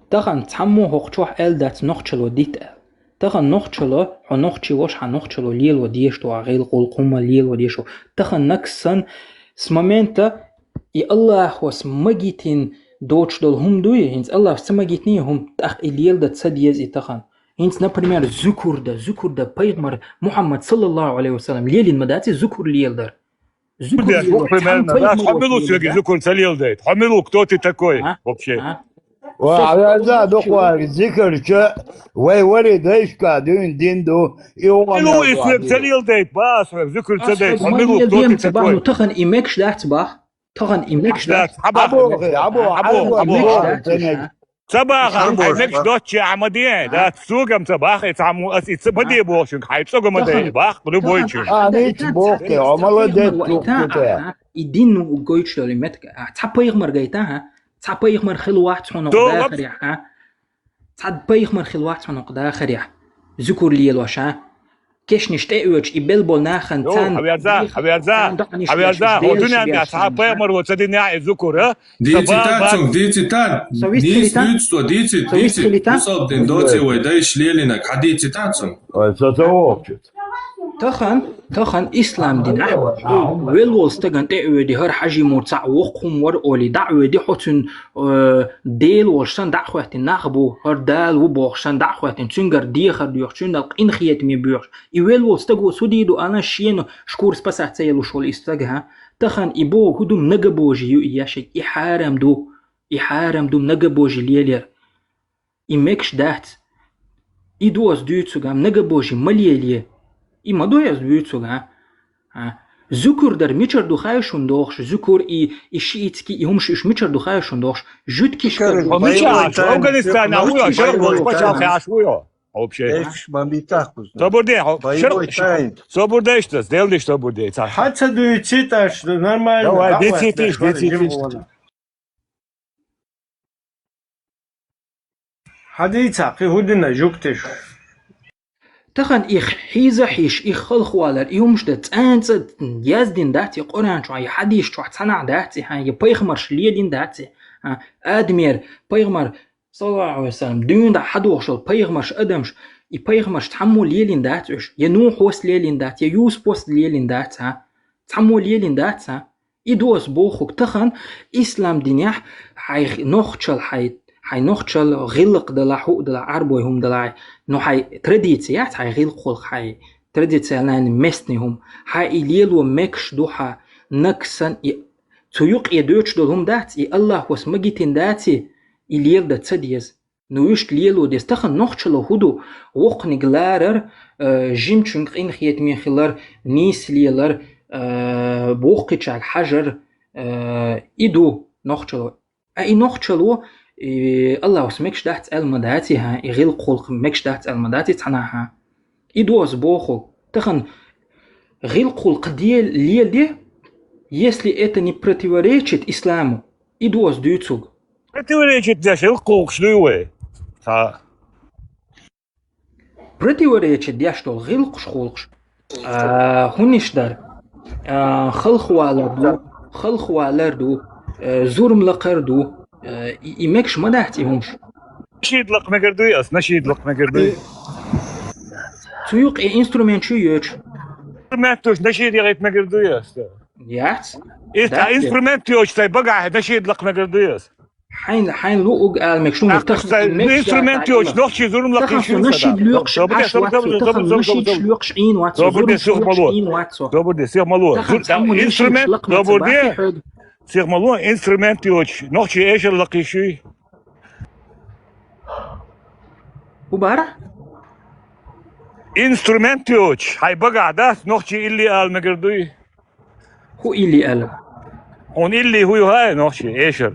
Тахан цхьаммо хӀокху чохь аьлла дац нохчало дита аьлла. Тахан нохчало, хьо нохчи вош, хьан нохчало лело деш ду, гӀел гӀуллакх хӀума лело деш ду. Тахан наксан с момента и Аллахос магитин доч дол хӀума дуй, хӀинца Аллахос ца магитни хӀума, тӀаккха и лелда ца деза и тахан. ХӀинца, например, зукурда, зукурда пайхамар Мухаммад саллаллаху алейхи ва саллям лелин ма дац и зукур лелдар. Зукур лело, примерно, да? Хьо мила ву соьга зукур ца леладайта? Хьо мила ву, кто ты такой вообще? Ва, хьавяза, дукхвар, зикр ча, вай вари дайшка дуьйна дин ду, и угӀан мила ву и соьга ца леладайта, ба, соьга зукур ца дайта, хьо мила ву, кто ты такой? Ну, тахан и мекаш дац, бах. Тахан и мекаш дац. Або, або, або, або. Ца баха, хьай мегаш доцчи Ахьмаде, да, сугам ца баха, и цхьаммо ас и ца ма де боху шуьга, хьай цӀога ма де, бах, любой чуьра. А, ниц боху те, а, молодец, тух, тух, тух. И дин ну гойтуш доли метка, а, цхьа пайхамар гайта, а? Цхьа пайхамар хила вац хьуна дахарехь, а? Цхьа пайхамар хила вац хьуна дахарехь. Зукур лелош, а? Кешнаш тӀеоьцуш, и белбол нахана царна хьаверза, хьаверза, хьаверза, хьо дуьнен тӀехь цхьа пайхамар вац ца динехь и зукур, а? Дийцитан цунга, дийцитан. Нийса дуьйцу цо, дийцит, дийцит. Бусалба дин доций вай дайша лелинарг, хьадийцитан цунга. Ой, со ца воккхучу. Тахан, тахан ислам динахь, вел волу стаган тӀе а оьди, хӀара хьажимур цхьаъ воккха хӀума вара олий, дӀа а оьди, хьо цуьнан, э, Дела волуш санна дӀа а хоьттина нах бу, хӀара Дала ву бохуш санна дӀа а хоьттина, цуьнгара дехар доьхуш, цуьнан къинхетаме боьхуш. И вел волу стаго су дийр ду аьлла, шена шкура спасать ца елуш волу и стаг, хӀа? Тахан и боху хӀун ду, многобожие ю и яшиг, и хьарам ду, и хьарам ду многобожие лелаяр. И мегаш дац. И ду ас дуьйцург, а, многобожие ма лелае. И ма ду ас дуьйцург, а? А? Зукур дар мичара ду хаьий шуна дохуш, зукур и, и шиитский, и хӀумаш уьш мичара ду хаьий шуна дохуш, жуткиш кара. Хьо мича Афганистана ву йо, шарх волчу пачхьалкхе Ӏаш ву йо? Вообще. Эш бомбитах кузна. Собур де, хьо, боевой шарх, тайн. Собур де иштта, сделали собур де, ца. Хьан ца дуьйци таш, нормально. Давай, давай, децитиш, давай, децитиш. Жим вон. Хьадийца, кхин хӀун дина, жугтиш? Тахана и хьийза хьийш, и халхавалар, и хӀумаш дан цӀанца яздина дац и Къуръан чохь, и хьадис чохь цхьанахь дац и хьан, и пайхамарш лелина дац и, а, адамера, пайхамар, саллаллаху алейхи ва саллям, дуьйна дӀа хьадохуш йолу пайхамарш адамаш, и пайхамарш цхьаммо лелина дац уьш, я Нухьос лелина дац, я Юсупос лелина дац, а? Цхьаммо лелина дац, а? И ду ас бохург, тахана ислам динехь хьайн нохчалла, хьайн, хьайн нохчалла гӀиллакх далахь, хӀуъ далахь, Ӏарбой хӀума далахь, ну, хьайн традици яц, хьайн гӀиллакхалла, хьайн традициональный местный хӀума. Хьан и лело мегаш ду хьан, наксан и цу юкъе доьчуш долу хӀума дац, и Аллахос магитина дац и, и леладан ца деза. Ну, иштта лело деза. Тахана нохчалла хӀун ду? Воккханиг ларар, э, жимачуьнга къинхетаме хилар, нийса лелар, э, воккхачаьрга хьажар, э, и ду нохчалла. А и нохчалла, и Аллахос мегаш дац аьлла ма дац и, хьан, и гӀиллакхалла мегаш дац аьлла ма дац и цхьанахь, хьан. И ду ас бохург. Тахана гӀиллакхалла де, леладе, если это не противоречит исламу, и ду ас дуьйцург. Противоречит деш гӀиллакх кхулкхуш дуй вай? Ца. Противоречит деш долу гӀиллакхаш кхулкхуш. А, хӀуниш дар? А, халхавалар ду, халхавалар ду, э, зурма лакхар ду, э, и, и мегаш ма дац и хӀумаш. Нашид лакха мегар дуй ас, нашид лакха мегар дуй. Цу юкъе инструмент шу йоьчу? Инструмент йоьчу нашид яхийта мегар дуй аса? Яц. Иштта инструмент йоьчу цай багахь нашид лакха мегар дуй аса? Хьайн, хьайн лу уг ала мегаш, ну, тахан инструмент йоьчу нохчий зурма лакхий шу. Тахан со нашид лоькхуш Ӏаш вац со, тахан нашид лоькхуш Ӏийна вац со, зурма лоькхуш Ӏийна вац со. Собар де, сиха ма ло. Собар де, сиха ма ло. Тахан цхьаммо инструмент, собар де. Сиха ма ло, инструмент йоьчу нохчий эшар лакхий шуй. ХӀун бара? Инструмент йоьчу хьайн багахь дац, нохчий илли ала мегар дуй? ХӀун илли ала? Хьуна илли хӀун ю хаа, нохчий эшар?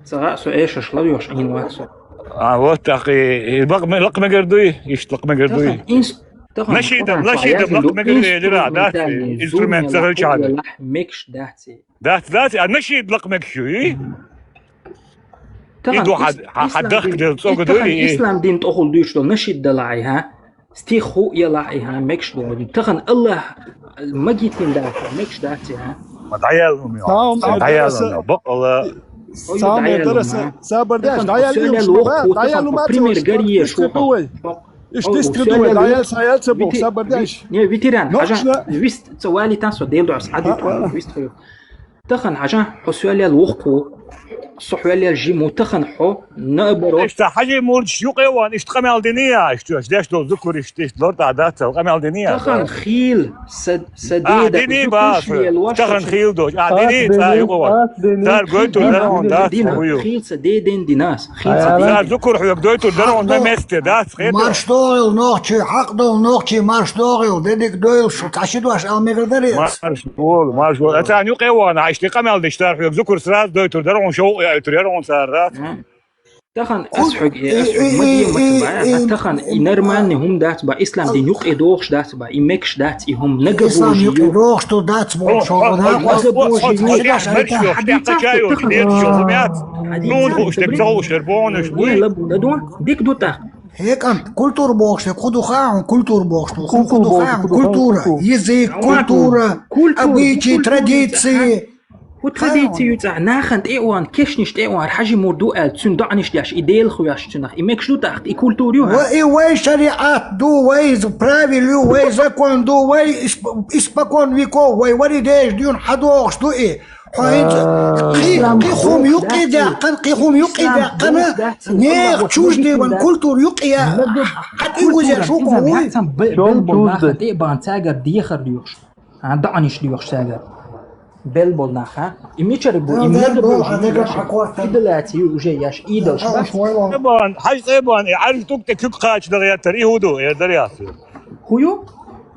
Ца хаьа со эшарш лар йоьхуш Ӏийна вац со. А, вот так и, и лакха ме-, лакха мегар дуй, иштта лакха мегар дуй. Тахан инс-, тахан нашид, нашид лакха мегар дуй, элира, дац, инструмент ца хилча хьан. Мегаш дац. Дац, дац, а нашид лакха мегаш ю, и? Тахан и ду хьа-, хьа-, хьа дахка дел цӀога дуй, тахан и ислам дин тӀехула дуьйцуш долу нашид далахь, хьа? Стих хӀу ялахь, хьа, мегаш долу. Тахан Аллах магийтина дац, мегаш дац, хьа? Ма дӀаяла хӀума ю. Сам, сам, дӀаяла хӀума ю. Бакъала. Сам, дӀаяла хӀума. Сабар деш, дӀаяла хӀума, дӀаяла хӀума. Пример гарье шу. Иш дистри ду вай, дӀаял саял ца боху, сабар деш. Не, ветеран, хьажа, вист ца валийтан со, дел дуьхьа, схьадуьйту хьуна, вист хьоьху. Тахан, хьажа, хьо соьлел вухкху, со хьоьлел жиму, тахан хьо наоборот. Иштта хьажи мурдаш юкъе ван, иштта къамел дини я, иштта деш долу зукур, иштта, иштта лор тӀа дац, къамел дини я. Тахан хил, са, са деда, дини ба, тахан хил дош, а, дини, цӀа юкъе ван. Цар гойтур дара хьуна дац, хӀу ю. Хил са деден динас. Хьан зукур хьоьга дойтур дара хьуна, месте дац, хетар. Марш догӀийла нохчий, хьакъ долу нохчий, марш догӀийла, де дика дойла шу, цхьа ши дош ала мегар дарий ас? Марш волу, марш волу. Ацан юкъе вахана, хьан иштта къамел деш дара хьоьга, зукур сразу дойтур дара хьуна, шовкъ яйтур яра хьуна цара, дац? Тахан ас хьоьга, ас хьоьга ма ца баьа, тахан и нормальный хӀума дац ба, ислам дин юкъе дохуш дац ба, и мегаш дац, и хӀума нагабожий ю. Ислам юкъе дохуш ду дац боху, шо, нагабожий ю. Хьадийца, тахан. Нун хууш, тек ца хууш, тер бохуш. Не, лабу, ладу, дика ду тӀаккха. Хьекъант, культура бохуш дерг хӀун ду хаьа хьуна, культура бохуш дерг хӀун ду хаьа хьуна, культура, язык, культура, обычаи, традиции. ХӀун традици ю цӀа, нахана тӀе а вахана, кешнаш тӀе а вахана, хьажи мур ду аьлла, цуьнан доӀанаш деш, и Дела хьоьжуш цунах, и мегаш ду тӀаккха, и культура ю хьан? Ва и вай шариӀат ду, вай з-, правил ю, вай закон ду, вай ис-, испокон веков, вай вари дежа дуьйна хьадогӀуш ду и. Хьо хӀинца кхи-, кхин хӀума юккъе даьккхина, кхин хӀума юккъе даьккхина, нехан чуждый ван культура юккъе я, хьан тӀе вузеш ву кху вуй? Бел болу нахана тӀе а бахана, цаьргара дехар доьхуш. А, доӀанаш доьхуш цаьргара. Бел болу нах, а? И мичара бу, и мегаш бу, идолати ю уже еш, идолаш бац. Хьажа цӀе бан, и Ӏаьржа тӀулг тӀе куьг кхача дала гӀертар, и хӀун ду, эр дара яц. ХӀун ю?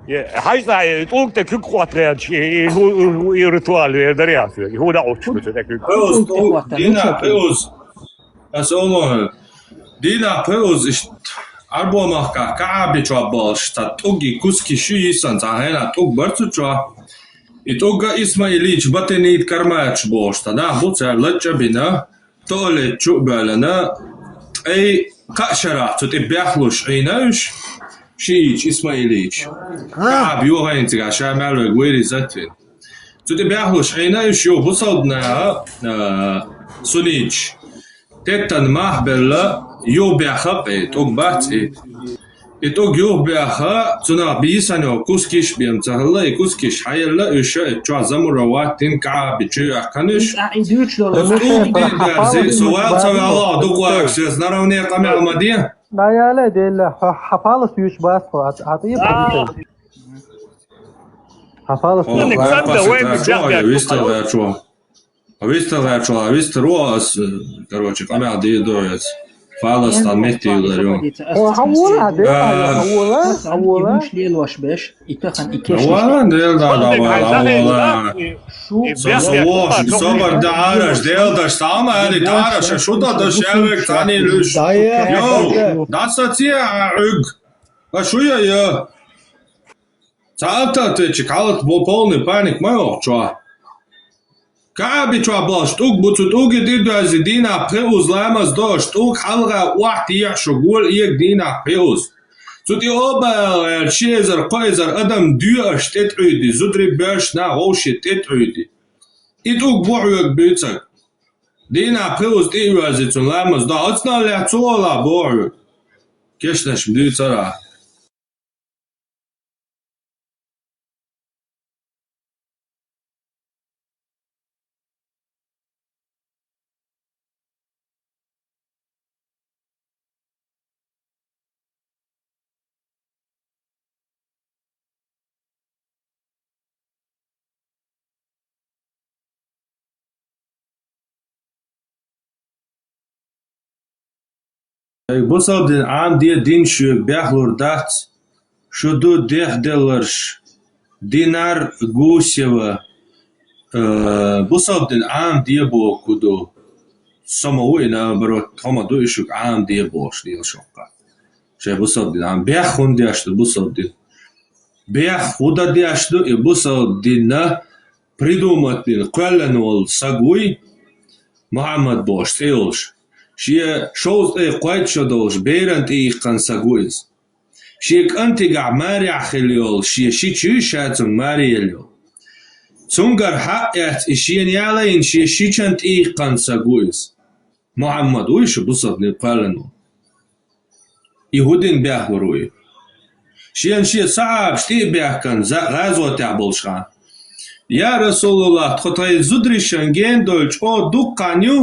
Е, хьажа цӀа, и тӀулг тӀе куьг кхотта гӀерташ, и, и хӀу-, и, и ритуал ю, эр дара яц. И хӀун дӀакхуьттуш ду цу тӀе куьг? ТӀулг тӀе кхотта, дина, мичара бу? Ас олу, дийнахь пхи уз иштта Ӏарбойн махкахь КаӀби чохь болуш цхьа тӀуги куски шу йисан цхьа хьайна тӀуг бар цу чохь. И тӀугга Исмаилич Батанит Кармаевич бохуш цхьа нах бу, цара лачкъа а бина, туалет чу а боьллина, ткъе кхаа шарахь цу тӀе бехлуш Ӏийна уьш, шиъ йича Исмаилич. КаӀби юха хӀинца ша мел вайга вайризза а вина. Цу тӀе бехлуш Ӏийна уьш юха бусалба наха, а, сунниташ. Теттан мах а белла, юхабехха и тӀуг бац и. И тӀуг юхабехха, цунах бийсан йолу кускиш а бен ца хилла, и кускиш хьаелла, уьш а и чохь замура ваттина КаӀби чу яьккхина уьш. Оцу тӀулгана дерзий, со ваьлла ца ваьлла а дукха ваьгаш, ас наравне къамел ма де. ДӀаяла, Дела, хьо хьан палас юьйцуш бац хьо, хьан тӀе а палас? Хьан палас юьйцуш бац хьо? Вистал гӀерташ ву. Вистал гӀерташ ву, вистал ву ас, короче, къамел дийр ду ас. Палас тхан метте юлар ю. Хьо хьан вула, хьан дела, хьан вула, хьан вула? И вуьш лелош беш, и тахан, и кешнаш. Вала, Дела, да, да, вала, вала. Со, со вохуш, собар дан Ӏараш, Дела даш, сама аьлли, Ӏараш, шу дан даш, шаьвег цхьаьний луьш. Йо, даса ца а Ӏуьг. Ва шу я, я. Цхьа автоответчик хьалат бо, полный паник ма йоху чохь. КаӀби чохь болуш тӀулг бу, цу тӀулга тӀе доьзна дийнахь пхи уз ламаз до аша, тӀулг хьалха охьатехьа шу, гола эга дийнахь пхи уз. Цу тӀе оба аьлла, ши эзар, кхо эзар адам доьху аша тӀе тӀуьйди, зударий, боьрша нах вовшийн тӀе тӀуьйди. И тӀулг бу хьоьга буьйцург. Дийнахь пхи уз тӀе а оьзна цунна ламаз до, оцу нахана лаьцна цу гӀолахь боху хьоьга. Кешнаш ма дуьйцура. Бусалба дин Ӏамаде дин шуьга бехлур дац, шу ду дехделларш, Динар Гусева, э, бусалба дин Ӏамаде бохург ду. Со ма ву и, наоборот, тхо ма ду и шуьга Ӏамаде бохуш лела шоккха. Шайн бусалба дин Ӏам-, бех хӀунда деш ду бусалба дин? Бех хӀунда деш ду и бусалба динна придумать дина, кхоьллина волу саг вуй, Мухьаммад бохуш цӀе йолуш. Шен шовзткъе кхойтта шо долуш беран тӀеиккхина саг ву иза. Шен кӀантигахь марехь хилла йолу шен шича ю ша цунга маре елла йолу. Цуьнгара хьакъ эцна и шена ялийна шен шичана тӀеиккхина саг ву иза. Мухьаммад вуй шу бусалба дин кхоьллина волу? И хӀун дина бехлур ву и? Шена шен сахьабаш тӀе а баьхкина за-, гӀазотехь болуш хьан: «Я Расулаллах, тхо тхайн зударшна гена дойла чӀогӀа дукха хан ю,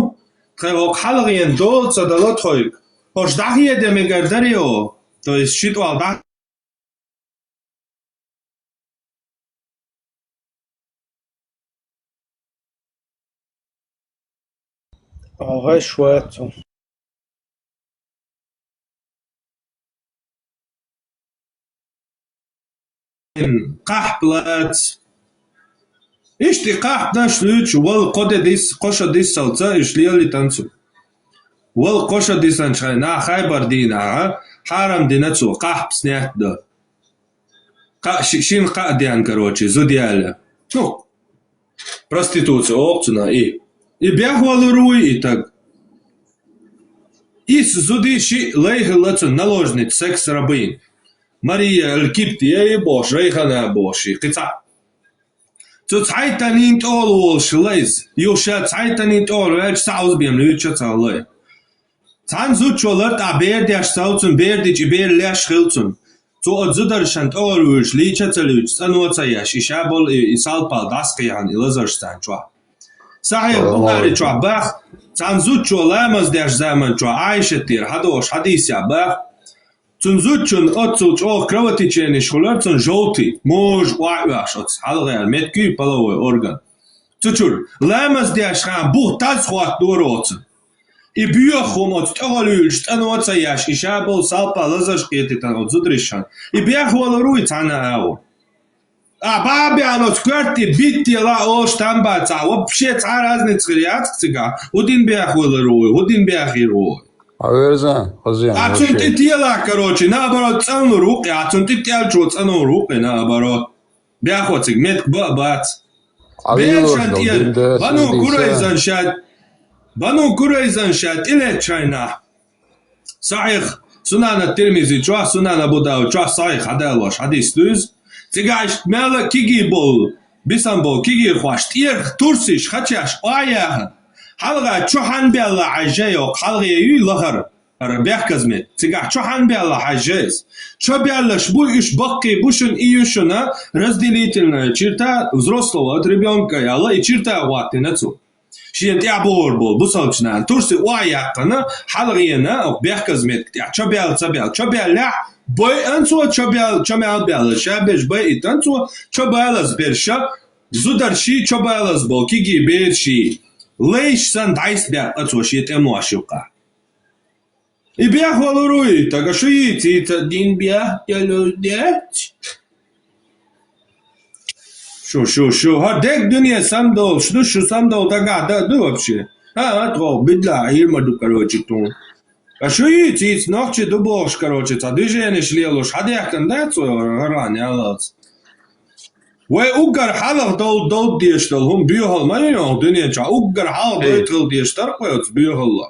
тхайн хӀокху хьалхана дола ца дало тхоьга. ХӀорш дӀахеда мегар дарий хьо?» То есть ши тӀехь дӀа АгӀаш вац хьо. Кхахьпа лаца. Иштта и кхахьпанаш луьйчу вала кхо де дис-, кхо шо диссалца, иштта лелийтан цу. Вала кхо шо дисанчу хенахь Хайбар дийнахь, хьарам дина цо, кхахьпас нетта дан. Кхаа ши-, шина кхаа ден, короче, зуда яьлла. Ну, проституция оха цунах и. И бехвалур вуй и таг. Исс зуда, шиъ лай хилла цунна, наложница, секс-рабыня. Мария аль-Киптия бохуш, Райхана бохуш, и кхин цхьаъ. Цу цхьайттанийн тӀехула волуш хилла иза. Юха ша цхьайттанийн тӀехула ваьлча, схьаузбен луьйча ца хилла и. Цхьана зудчо лартӀахь бер деш ца хилла цунна, бер дича и бер леш хилла цунна. Цо оцу зударшна тӀехула вуьйлуш, лийча а ца луьйчу, цӀано а ца еш, и ша болу и, и салпал дӀасакхехьана и лазарш царна чохь. Сахьихь Бухари чохь баха, цхьана зудчо ламаз деш заман чохь Ӏайшатера хьадогӀуш хьадисехь баха, цуьнан зудчунна оццул чӀогӀа кровотеченеш хуьлура цуьнан жовтий, можа охьа а оьхуш оцу хьалхара меттиг ю половой орган. Цу чуьра ламаз деш хьан бух таз хӀоттадора оцу. И боьха хӀума оцу тӀехула вуьйлуш, цӀано а ца еш, и ша болу салпа лазарш кхетийтина оцу зударшна. И бехвалур вуй цхьана а агӀор. А баьхна оцу коьртий биттелахь олуш там бац, а вообще цхьа разница хир яц-кх цигахь, хӀун дина бехвалур вуй, хӀун дина бехир вуй. А верзан, хазен, а цунна тӀе телахь, короче, наоборот, цӀанлур ву-кх, а цунна тӀе тӀелчо цӀанлур ву-кх, наоборот. Бехо цига меттиг бан а бац. Берашан тӀера, Бану Курайзан ша, Бану Курайзан ша тӀелеттачу хенахь. Сахьихь Сунана Тирмизи чохь, Сунана Абу Дауд чохь сахьихь хьадалош хьадис ду иза. Цигахь иштта мелла а кегий болу, бисам болу кегийрхош тӀерах турсиш хачеш охьаяхана. Хьалха чу хьанбелла хьаьжжа йоккху, хьалхе юй лахара. ХӀара бехказмет. Цигахь чу хьанбелла хьаьжжа иза. Чо баьллаш бу уьш, баккхий бу шуна, и ю шуна разделительная черта взрослого от ребёнка аьлла, и черта а хӀоттийна цо. Шена тӀаьхьабогӀур болу бусалбачу нана турси охьаяьккхина, хьалхена, оха бехказметка тӀехь чо баьлла ца баьлла. Чо баьллехь, байъан цо, чо баьлла, чо мел баьлла, ша берш байъийтан цо, чо балаза берша, зударший, чо балаза болу кегий берший. Лайш санна дӀасабаьккха цо шен тӀемаш юккъехь. И бехвалур вуй, тага шу йийцийца дин бехтелур дец. Шу, шу, шу, хӀара дерг дуьне самдолуш ду, шу самдолу дагахь дан а ду вообще? А, а, тхо бидла Ӏийр ма ду, короче, тхуна. А шу йийцийца нохчи ду бохуш, короче, цхьа движенеш лелош, хьадаьхкина дац вай хӀара, хӀара ялалц? Вай уггар хьалха дол-, долу дезаш долу хӀума боьхалла ма ю йоху дуьнен чохь, уггар хьалха дойтал дезаш дара-кх вай оцу боьхалла.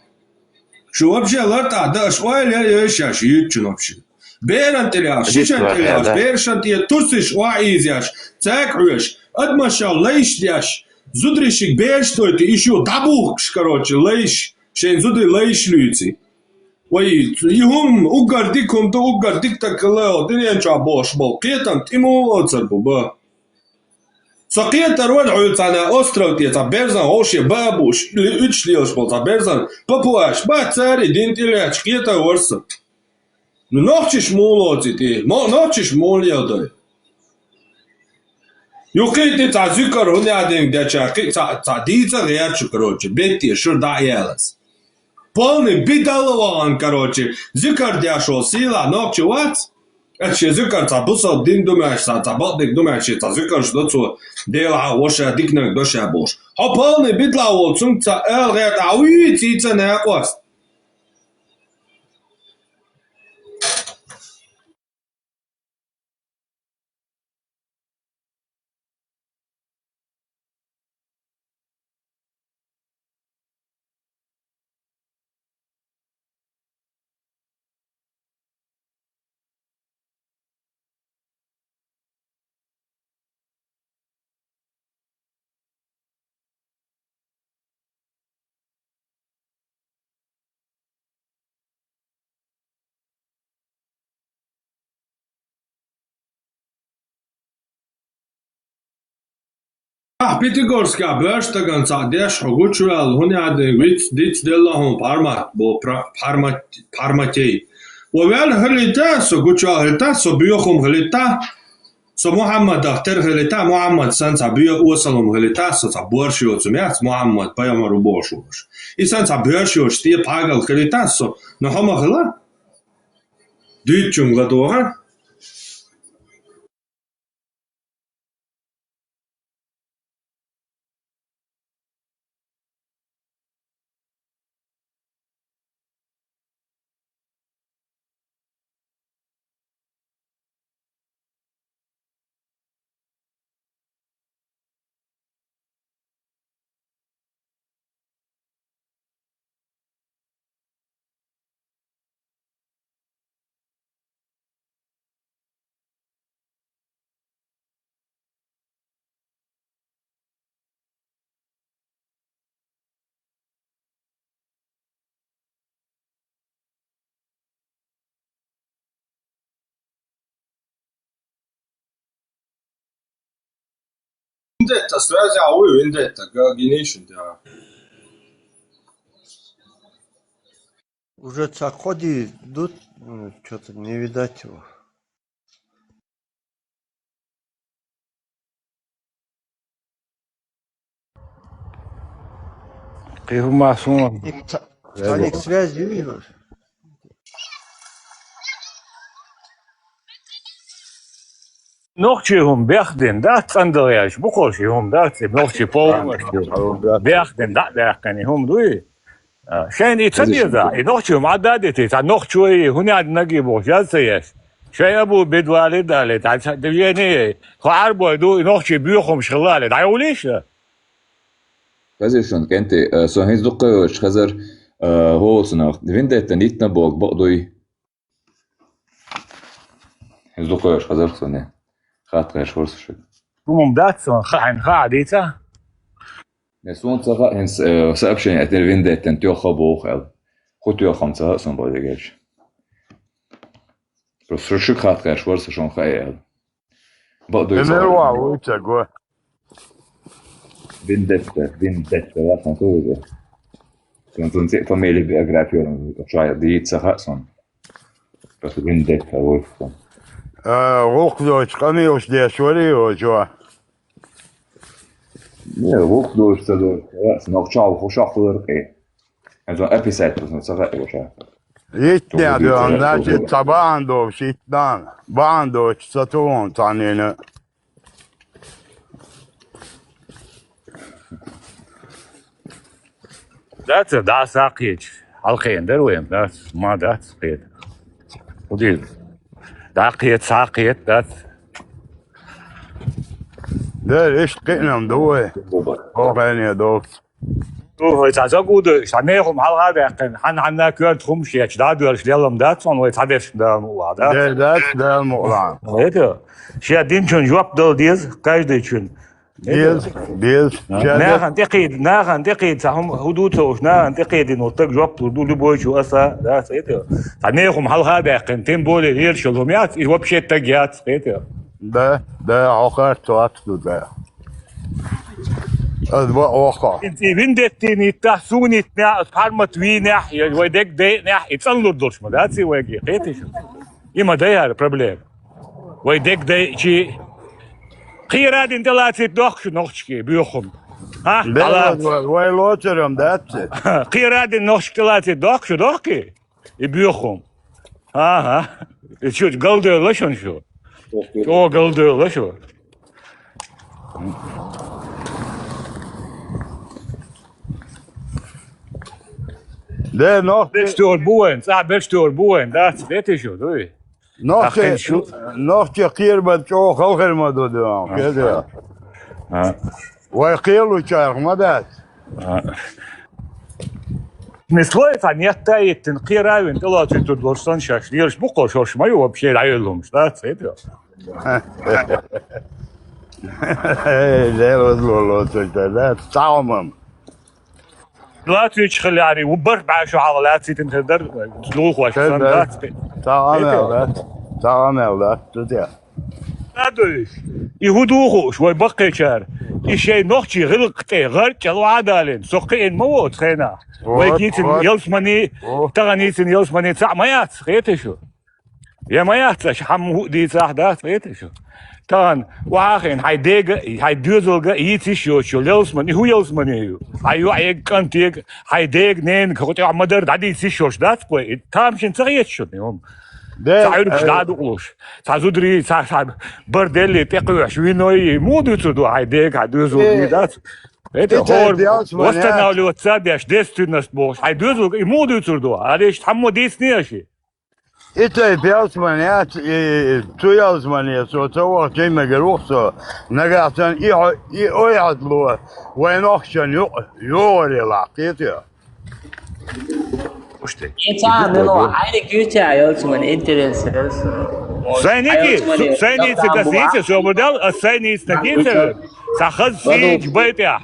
Шу вообще лартӀахь дан аша ойла яй, яй шаьш юьйцучун вообще. Беран тӀе лелаш, шичан тӀе лелаш, берашан тӀе турсиш охьаийзеш, цаьрга хьоьжуш, адамашал лайш деш, зударшиг бераш дойтий, и шу дӀабухкуш, короче, лайш, шайн зударий лайш луьйций. Вай, и хӀума уггар дика хӀума ду, уггар дика таг хилла, дуьнен чохь бохуш болу кхетам тӀе муха оцар бу, ба? Со кхетар вара хьуьлла цхьана остров тӀе цхьа берзан вовше баа бууш, уьдуш лелаш болу цхьа берзан папуаш бац цара и дин тӀе лаьтташ кхетар вара сан. Ну, нохчаш муха лоций тӀе? Мо-, нохчаш муха леладой? Юккъе тӀе цхьа зуькар хӀун яа динга деча, кхин цхьа, цхьа дийца а гӀерташ, короче, бетте шура дӀа а ялаза. Полный бидала вахана, короче, зикар деш вола сийлахь нохчо вац. Аьлча шен зикар цхьа бусалба дин ду маьрша, цхьа бакъдерг ду маьрша, цхьа зикарш до цо, Дела хьахо ша, диканиг до ша бохуш. Хьо полный бидала волу, цуьнга цхьа ала гӀерта, а вуьйцу ийца некъост. Ахь Пятигорскехь боьрша стагана цхьаъ деш хьо гучуваьлла, хӀунда аьлла виц диц делла хьуна пхьармат бо пра-, пхьармат-, пхьарматей. Ва ваьлла хилийта, со гучуваьлла хилийта, со боьхам хилийта, со Мухьаммадах тера хилийта, Мухьаммад санна цхьа боьа осалма хилийта, со цхьа боьрша йоцу меца, Мухьаммад пайхамар ву бохуш волуш. И санна цхьа боьрша йоцуш тӀе пхьагал хилийта со, но хьо ма хила. Дуьйцучуьнга ладогӀа. Вендетта, связь а вуй, Вендетта, га-, гинишин, да. Уже цхьа кхо ди ду, м, чё-то не видать его. Кхин хӀума суна. Ник ца-, цхьа ник связь ю? Нохчий хӀума бехдина дац, цӀандала яьлча, бу кхо ши хӀума дац, и нохчий полномочий. Бехдина дӀа а баьккхина и хӀума дуй? А, шайна и ца деза, и нохчо ма Ӏадда а дитий, цхьа нохчо и, хӀунда аьлла наги бохуш яз ца еш. Шайн абу бедвали дали, цхьа, цхьа движение, тхо Ӏарбой ду, и нохчий боьхамаш хилла али, дӀайолийша? Хазир шуна, кӀентий, а, со хӀинца дукха йолуш хазар, а, гӀолцунах, Вендетта йитина боху бакъ дуй? ХӀинца дукха йолуш хазар суна. Хатта гӀеш вара со шуьга. Хьуна дац сон, хаа, хьайна хаа дийца? Не, суна ца хаьа, хӀинца, э, сообщение а тера Вендеттан тоьхна боху аьлла. ХӀун тоьхна ца хаьа суна бакъдерг аьлча. Просто шу шуьга хатта гӀеш вара со шуна хаьа аьлла. Бакъ дуй ца хаьа. Вендетта, Вендетта, вац хан ца вуьйла. Цуьнан, цуьнан цӀе, фамилия, биография, ша дийца ца хаьа суна. Просто Вендетта вуй со. А, гӀуллакх доцу къамелаш деш варий хьо? Не, гӀуллакх доцуш ца доцуш, нохчалла хӀушах хилар къе. Хьан описать ца хаьа ша. Итт нехь доьгӀна, значит, цхьа бахьана долуш итт нана. Бахьана доцуш ца тухуна цхьаннена. Дац, дӀа а схьакхеташ, хьалакхиъна дара вайна, дац, ма дац кхета. ХӀун дийр? ДӀа а кхета, схьа а кхета, дац. Дера, иштта кхиъна ду вай. Оха хьайне долуш. Ду, вай цхьа загу ду, цхьа мехум хьалха а даьккхина, хьан-хьанна коьрта хӀумаш ечу, дӀа а доьллуш лелам дац хьуна, вай цхьа дешна Дала мукъалахь, дац? Дера, дац, Дала мукъалахь. ХӀета, шен динчун жоп дала деза, каждыйчун. Деза, деза. Нахана тӀекхийда, нахана тӀекхийда, цхьа хӀума хӀун ду ца уьш, нахана тӀекхийдина волу стаг жоп лур ду, любой чу аса, да, цхьа хӀета. Цхьа мехум хьалха а даьккхина, тем более лелаш йолу хӀума яц, и вообще стаг яц, хӀета. Да, да, хьо харц вац ду, да. Ас бакъ воккхо. И, и Вендеттина йиттахь, суна йитнехь, ас хьармат вийнехь, я вай дег дайнехь, и цӀанлур долуш ма дац и вайга, кхетий шу? И ма дай хӀара проблема. Вай дег дайчи, кхера дина тӀелацийтта дохку шу нохчашке, боьхам. Хьа? Дала. Вай, вай лоцарам дац. Кхера дина нохчашка тӀелацийта дохку шу, дохкий? И боьха хӀума. Ага. И шу галдевлла шуна шу. ЧӀогӀа галдевлла шу. Де, нох. Берш тохар бу вайн, цӀа берш тохар бу вайн, дац, хетий шу, дуй? Нохчий, ахкан шу. Нохчий кхерабар чӀогӀа халхар ма ду, дуй, а, хетий. А. Вай кхелучарах ма дац. А. Мислой цхьа нетта йиттина, кхера а вина, тӀелоцуьйтур долуш санна шаьш лелаш бу-кх шаьш, ма ю вообще дӀайолла хӀумаш, дац, хетий? Э, Дела вазло лоцуьйтар, дац, цхьа хӀума. Лацуьйтуш хиларе, ву барх бӀе шу хьалха лацийтина хир дара, лулахошка санна, дац. Цхьа къамел дац, цхьа къамел дац, цу тӀе. Ца дуьйш. И хӀун ду хууш, вай баккхийчара? И шайн нохчий гӀиллакх тӀе гӀар чӀел охьа а далийна, со кхиъна ма ву оцу хенахь. Вай вот, дийцина вот. Ялсамани, вот. Тахана дийцина ялсамани цхьаъ ма яц, хетий шу? Я ма яц, аша хьамма хӀуъа дийцахь дац, хетий шу? Тахана охьа а хиъна, хьайн дега, хьайн доьзалга йийца йиш йоцуш йолу ялсамани, и хӀун ялсамани ю? Хьайн йоӀега, кӀантега, хьайн дега, ненага хӀокху тӀехь ма-дарра дӀадийца йиш йолуш дац-кх вай, и тамашийна ца хета шуна и хӀума? Де, цхьа Ӏуьргаш э, дӀа а дукъалуш, цхьа зударий, цхьа, цхьа бардели тӀекхоьхьуш виной, муха дуьйцур ду хьайн дега, хьайн доьзалга, э, дац? ХӀета и тайпа хӀора ялсамани яц. Восстанавливаться деш, девственность бохуш, хьайн доьзалга и муха дуьйцур ду? Хьан иштта хьаммо дийцинера аша? И тайпа ялсамани яц, и, цу ялсамане со ца вахча мегар ву-кх со, нагахь санна и хьо-, и ойхьазло вайн нохчашна юкъа йогӀур елахь, кхетий? Ца мило хьайна гуьйцу ялсамани, интересно, ялсамани. Сайн ницкъ, сайн ницкъ ас йийца, собар де, ас сайн ницкъ йийца, цхьа хаза сийча бай тӀехь.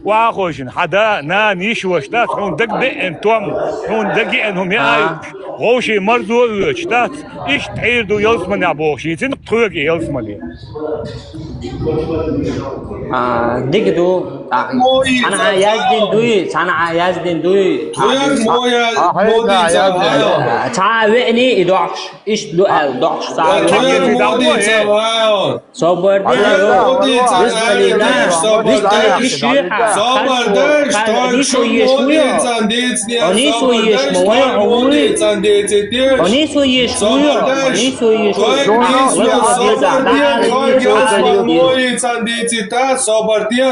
Охьахуьйшина, хьан да, нана, йиша, ваша дац, хьуна дага беана том, хьуна дага еана хӀума яа а юуш, вовшийн марзо а воьдуш дац, иштта Ӏийр ду ялсаманехь бохуш йийцина тхоьга и ялсамани. А, дика ду. А, цхьана а яздина дуй, цхьана а яздина дуй. Тхоьга мо я-, мо дийца ваьлла. Цхьа а веъний и дохьуш, иштта ду аьлла, дохьуш цхьа а веъний. Тхоьга мо дийца ваьлла. Собар де, вистхилийта, вистхилийта, йиш ю хьан, собар деш, тхоьга шуна мо дийцан дийцинера, собар деш, тхоьга мо дийцан дийцитеш, собар деш, тхоьга собар де, тхоьга ялсамани мо йийцан дийцита, собар де,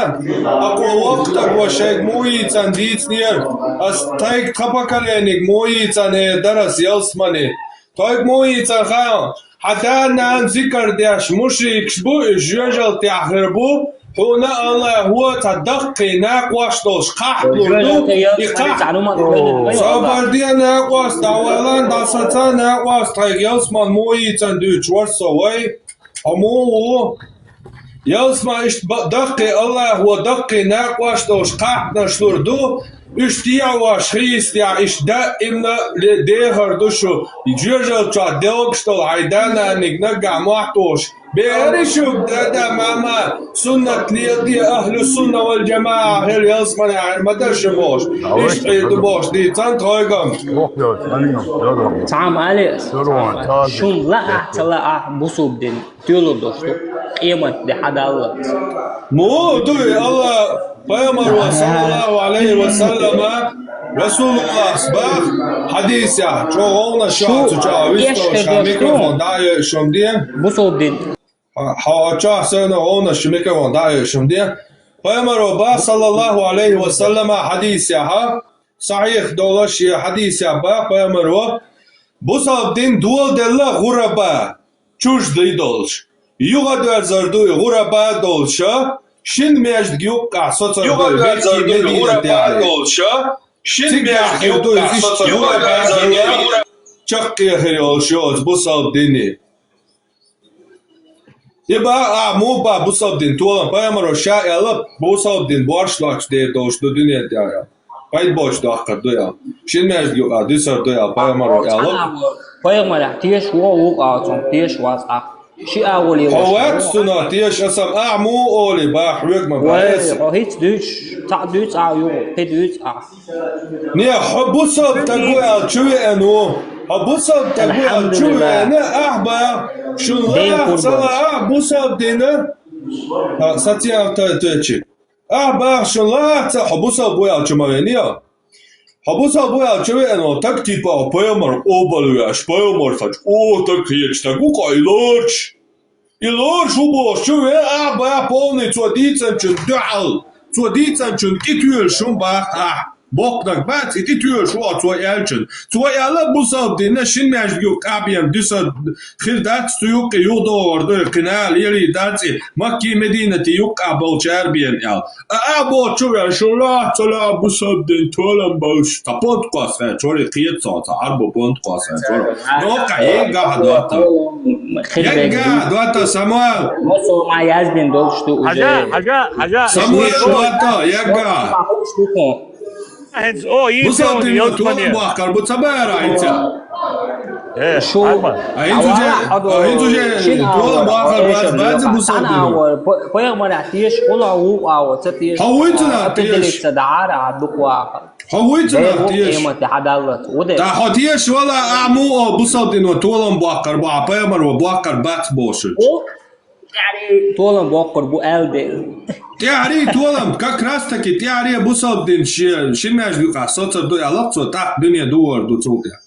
акхо воккха стаг ва шайга мо йийцан дийцинера, ас тхайга тхан поколенига мо йийцан эр дара ас ялсамани. Тхоьга мо йийцан хаьа, хьан да-нана зикар деш мушрикаш бу, и жоьжал тӀехь хир бу, хьуна АллахӀа цхьа даккхий накъост долуш кхахьлур ду, и кхахь. Собар де, накъост дӀавалан, дӀасаца, накъост тхайга ялсамани мо йийцан дуьйцуш вара со вай. Хьо муха ву? Ялсамани иштта ба-, даккхий, АллахӀа даккхий накъост долуш кхахьнаш лур ду, уьш тӀеӀош хийцадехь, иштта даимна ле-, дехар ду шу, жоьжал чохь делгаш долу хьайн да-наниг наггахь мохь тухуш. Беари шу, дада, мама, суннат леладе, ахьлу сунна вал джамаӀа хила ялсаманехь ма дара шу бохуш. Иштта хир ду бохуш дийцан тхойгам. Цхьа ма аллара, шун лаахь, ца лаахь, бусулба дин. Тоьлур долуш ду, къематде хьадаллалц. Муха ду и АллахӀ, пайхамаро, саллаллаху алейхи ва саллама, Расулуллахьс баха, хьадисехь, чӀогӀа гӀовгӀанаш ю хьан цу чохь висталаш, хьан микрофон дӀа а йойуш хӀума де. Бусулба дин. Хьо, хьо чохь сайна гӀовгӀанаш ю, микрофон дӀа а йойуш хӀума де. Пайхамаро баха, саллаллаху алейхи ва саллама, хьадисехь, сахьих долуш и хьадисехь баха пайхамаро, бусалба дин доладелла гӀураба. Чуждый долуш, юхадоьрзур ду и гӀураба долуша, шина маьждиг юккъехь соцур ду и, Мекки, Медина тӀехь. Цигахь хир ду и иштта гӀураба, чаккхе хир йолуш йоцу бусалба дине. И баха ахьа муха баха бусалба дин толам, пайхамаро ша аьлла, бусалба дин борш лоцуш дер долуш ду дуьнен тӀехь. Пайда боцуш доккхур ду аьлла. Шина маьждиг юкъа дуьсур ду аьлла, пайхамаро аьлла. Пайхамарехь теша ву, вукху а цунах теша вац ахь. Ши агӀо лелош. Хьо вац цунах теша, аса ахь муха олий, баха хьоьга ма баха. Вай, хьо хӀинца дуьйцуш, цхьаъ дуьйцу ахь юха, кхин дуьйцу ахь. Не, хьо бусалба стаг ву аьлла чу веана ву. Хьо бусалба стаг ву аьлла чу веана, ахь баха, шуна лаахь ца лаахь бусалба дина. А, сацен автоответчик. Ахьа баха шун лаца, хьо бусалба ву аьлча ма венайо. Хьо бусалба ву аьлча веана, так типа хьо пайхамар къобалвеш, пайхамар хьо, о, так хеташ, так ву-кх хьо, и лораш. И лораш ву бохуш чу ве, ахьа баха полный цо дийцинчун дуьхьал, цо дийцинчун тӀетоьлуш хӀун баха ахьа. Боккханиг бац, и тӀетоьлуш ву хьо цо аьллачун. Цо аьлла бусалба дина шин маьждиг юккъехь бен дуьсар хир дац, цу юккъе юхадогӀур ду, кхин а лелий дац и, Макки Мединати юккъехь болчара бен аьлла. А, а, бохучу вен, шу лаьа, ца лаьа, бусалба дин толам болуш, цхьа понт кхоссахьа, чуьра кхета со, цхьа Ӏарбо понт кхоссахьа, чуьра. Ноккха, егга хьан доттагӀа. Егга, доттагӀа Самуэл. Масо ма яздин долуш ду уже. Хьажа, хьажа, хьажа. Самуэл, доттагӀа, егга. ХӀинца, о, бусалба дин толам баккхар бу ца бара хӀинца. Э, шу, Арман. А хӀинца уже, а хӀинца уже толам баккхар бац, бац бусалба дин. Пайхамарехь теша хӀула ву а, ца теша. Хьо вуй цунах теша? Ца дара а дукха ваха. Хьо вуй цунах теша? Къемате хьадаллалц. Уде. Та хьо теша вала а му о бусалба дино толам баккхар бу, а пайхамар ва баккхар бац бохуш. ТӀаьхьарий толам боккхур бу аьлла де. ТӀаьхьарий толам, как раз таки тӀаьхьарий бусалба дин ши-, шин маьждиг юкъахь соцур ду аьлла цо, тӀаккха дуьне духур ду цул тӀаьхьа.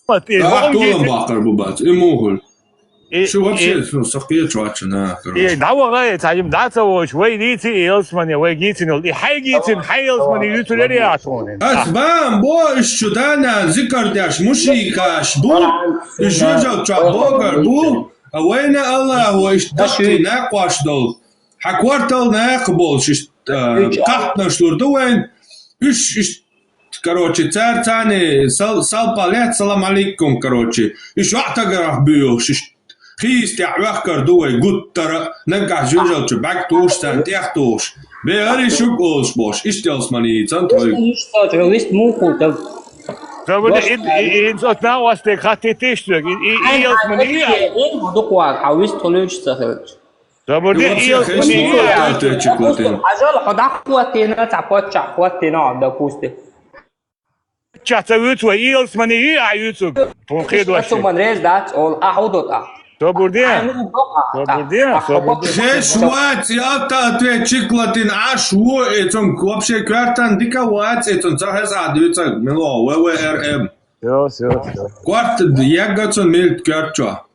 ТӀаккха толам баккхар бу бац, и мухула. Шу вообще, ну, со кхечу ваччана, короче. И дӀаваха, и цхьа юм дӀа ца воцуш, вай дийци и ялсамане, вай гийцина йолу. И хьайн гийцина, хьайн ялсамане юьцур яра ахь тхуна? Ас бан бо, уьш чу дана зикар деш, мушрикаш бу, уьш жоьжал чохь богар бу, а вайна Аллахо иштта даккхий накъош долу. Хьан кортал накха болуш, иштта, а, кхахтанаш лур ду вайн. Уьш иштта, короче, цара царна сал-, салпа лет, салам алейкум, короче. Уьш ваӀ тагарах буьйлуш, иштта. Хийстехь вехкар ду вай гуттара, наггахь жоьжалчу бӀаьг тухуш, царна тӀех тухуш. Бе ари шуг олуш бохуш, иштта ялсамане йийцан тхойга. Иштта йиш соцу, хьо вист мухула таг. Ца вуьду, и, и, и, хӀинца оцу накъостег хаттийтиш соьга, и, и, и ялсамане йийа? Ин хьо дукха вага, хьан вист хуьлуьйтуш ца хилча. Ца вуьду, и ялсамане йийа? Хьажал, хьо дӀахӀоттийна, цхьа паччахь хӀоттийна, допустим. Ча ца вуьйцу вай, и ялсамане йий ахь юьйцург? Тхуна кхин дош. Шу ман реза дац, олу, ахь хӀун до тӀаккха? Собур де. Ахь хӀун до тӀаккха? Собур де, собур де. Хеш вац, ялта ответ чик латин Ӏаш ву, и цунга вообще коьртан дика вац, и цунга ца хеза а дуьйцург, мило, В В Р М. Всё, всё, всё. Корта ягга цун милт коьртчо.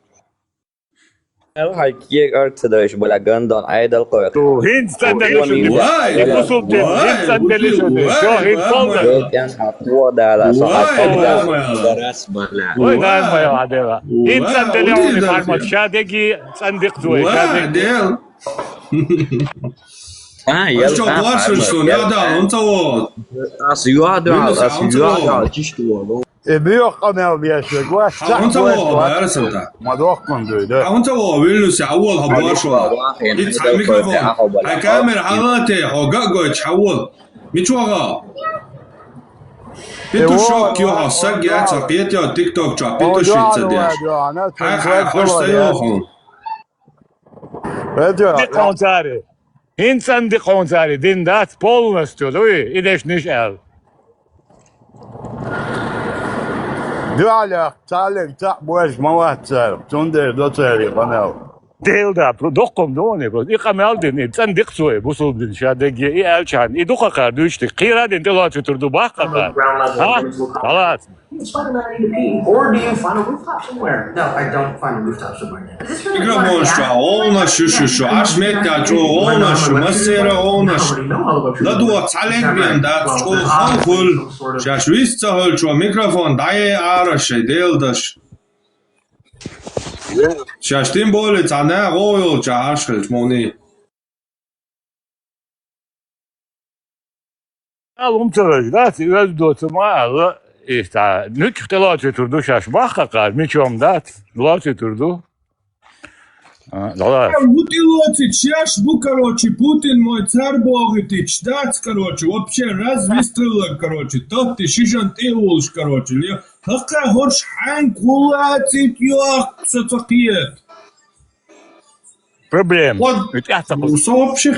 Эл хьай кег арт ца дойш, бля, гандон, айдал кхойкху. ХӀинца цӀанделла шу, вай, и бусулба дин, вай, хӀинца цӀанделла шу, вай, шо хӀинца вай, полгаш. Вай, кӀант хьан кхо дала, со хьан кхо дала. Вай, Дала, бля. ХӀинца цӀанделла хьуна, Мухьаммад, ша деги цӀандикъ цой, ша деги. А, ел, а, а, ма, ел, а. Ас юхьа дуьхьал, ас юхьа дуьхьал, чист волу. Э, боьха къамел беш верг вац. Хьан хӀунца вогӀу, Байрасовта? Ма дохкун дуй, да. Хьан хӀунца вогӀу, Вильнюсе, хьан волу хьо бошо? Ицхьа микрофон. Хьан камера хьалате, хьо ган а гойтуш, хьан волу? Мича вогӀу? Петушок ю хьо, саг яц хьо, кхетайо, тикток чохь петушица деш. Хьан, хьан, хьош ца йоху хьуна? Дикхонца ари. ХӀинца а дикхонца ари, дин дац полностью, дуй, и дешнаш аьлла. Дуьхьал яхка, цхьаллиг цхьаъ божа ма вац цара, цундела до цара и къамел. Дела да, доккхум ду ване, и къамел дина, и цӀандикъ цо, и бусулба дин ша дегге, и аьлчахьана, и дукха кхара дуьйцуш дика. Кхера дина тӀелоцуьйтур ду баккха кхара. А? Халас. Or do you find a rooftop somewhere? No, I don't find a rooftop somewhere. Микрофон шу, гӀовнаш шу, шу, шу, Ӏаш меттехь чӀогӀа гӀовнаш шу, массеран гӀовнаш. ЛадогӀа цхьа лег бен дац, чӀогӀа хала хуьлу. Шаьш вист ца хуьлучо микрофон дӀае араш шайн, Дела даш. Шаьш тем более цхьа наха гӀо йолчохь Ӏаш хилча, муьлхха. Ала хӀума ца хезаш дац, и оьзда доцу ма аьлла, иштта, нуьцкъах тӀелоцуьйтур ду шаьш, баккха кхара, мича хӀума дац, лоцуьйтур ду. А, дӀалаца. ХӀун тӀелоцуьйту шаьш бу, короче, Путин мой цар бохуьйтуш дац, короче, вообще развист хилларг, короче, тотти ши жан тӀе а волуш, короче, ле, хӀокху хӀорш хьаьнга гӀуллацийта йохку, со ца кхета. Проблема. Вот. И тӀаьхьа ца хӀума. Со вообще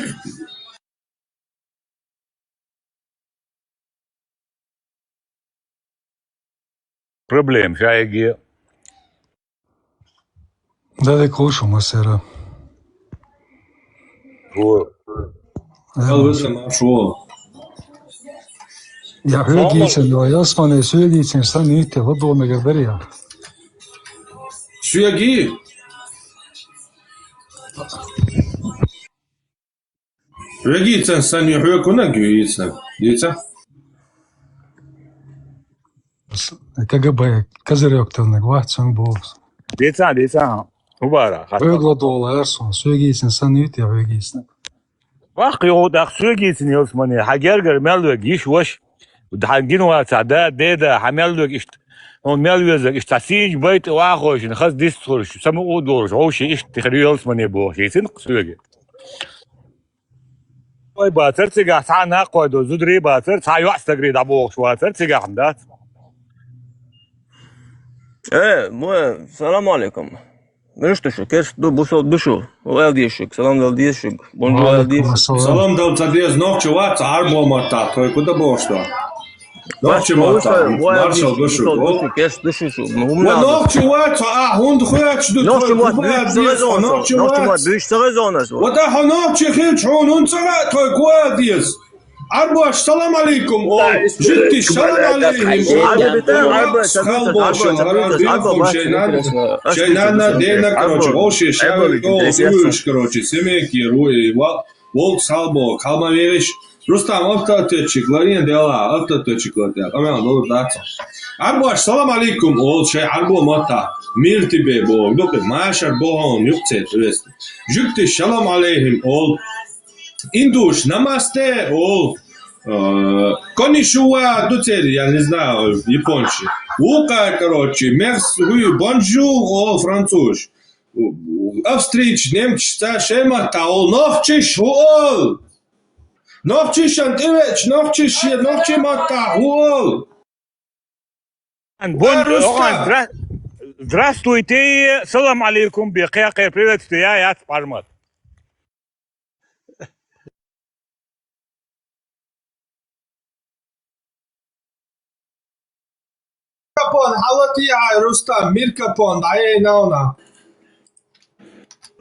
Проблема шайге. Да, дика хуьлуш шу массеран. Алла веза, марш ву. Я хьоьга йийцина, ялсмане, соьга йийцина санна йиттий, ладогӀа мегар дарий я? Соьга йий. Хьоьга йийцина санна ю, хьоьга хӀунаг ю йийцина? Йийца? С-, КГБ, Козырёк тӀанаг вац, цунга боху. Дийца, дийца, хӀун бара, хьоьга ладогӀа лаьара суна, соьга йийцина санна йиттий, хьоьга йийцина. Ваккха йогӀу тӀаккха соьга йийцина, ялсмане, хьан гергара мел верг йиш-ваша, хьан гина вацахь да, деда, хьан мел верг иштта, хьуна мел везарг иштта, цхьа сийча бай тӀе ваххойшина, хаза дистхуьрш, самукъа а долуш, вовшийн иштта хир ю, ялсмане, бохуш йийцина соьга. Вай бацара цигахь, цхьа а накхой ду, зударий бацара, цхьа а йоӀ стагарий дӀабохуш вацара цигахь, дац? Э, мо, салам алейкум. Муьлш ду шу, керста ду, бусалба ду шу? Вайл деза шуьга, салам дала деза шуьга. Бонжур айл деза шуьга. Салам дала ца деза, нохчи вац, Ӏарбо маттахь, тхой куда бохуш ду? Нохчи маттахь, маршалла ду шуьга, вол. Керста ду шу, шу. Ва нохчи вац, а хӀунда хоьттуш ду, тхой куда деза, нохчи вац. Ва та хьо нохчи хилча, хьуна хӀунда ца вац, тхой куда деза? Ӏарбош, салам алейкум, ол, жуьгтий, салам алейкум, ол, халбош, шайн нана, дена, короче, вовшийн шаьвиг, ол, уьш, короче, семейка, руи, ва, волк, халбо, халма вериш. Рустам, автоответчик ларен дела, автоответчик ларен, къамел, ну, дац. Ӏарбош, салам алейкум, ол, шайн Ӏарбо маттахь, мир тебе, боху, дукха машар бохьун, юкъ цецвест. Жуьгтий, салам алейкум, ол, индуш, намасте, ол, э, конничуа ду церан, я не знаю, япончи. Вука, короче, мерс, oui, bonjour, ол, француз. Австрийча, немча, цхьа шайн маттахь, ол, нохчаш хӀу ол. Нохчашна тӀевеача, нохчаш шен нохчийн маттахь хӀу ол. Ан, бон-, Рустам. Охан, здра-, здравствуйте, салам алейкум, бе, кхе-, кхе, приветствие, я, яц пармат. Микрофон, хьалатехьа, Рустам, микрофон, дӀаяйна вана.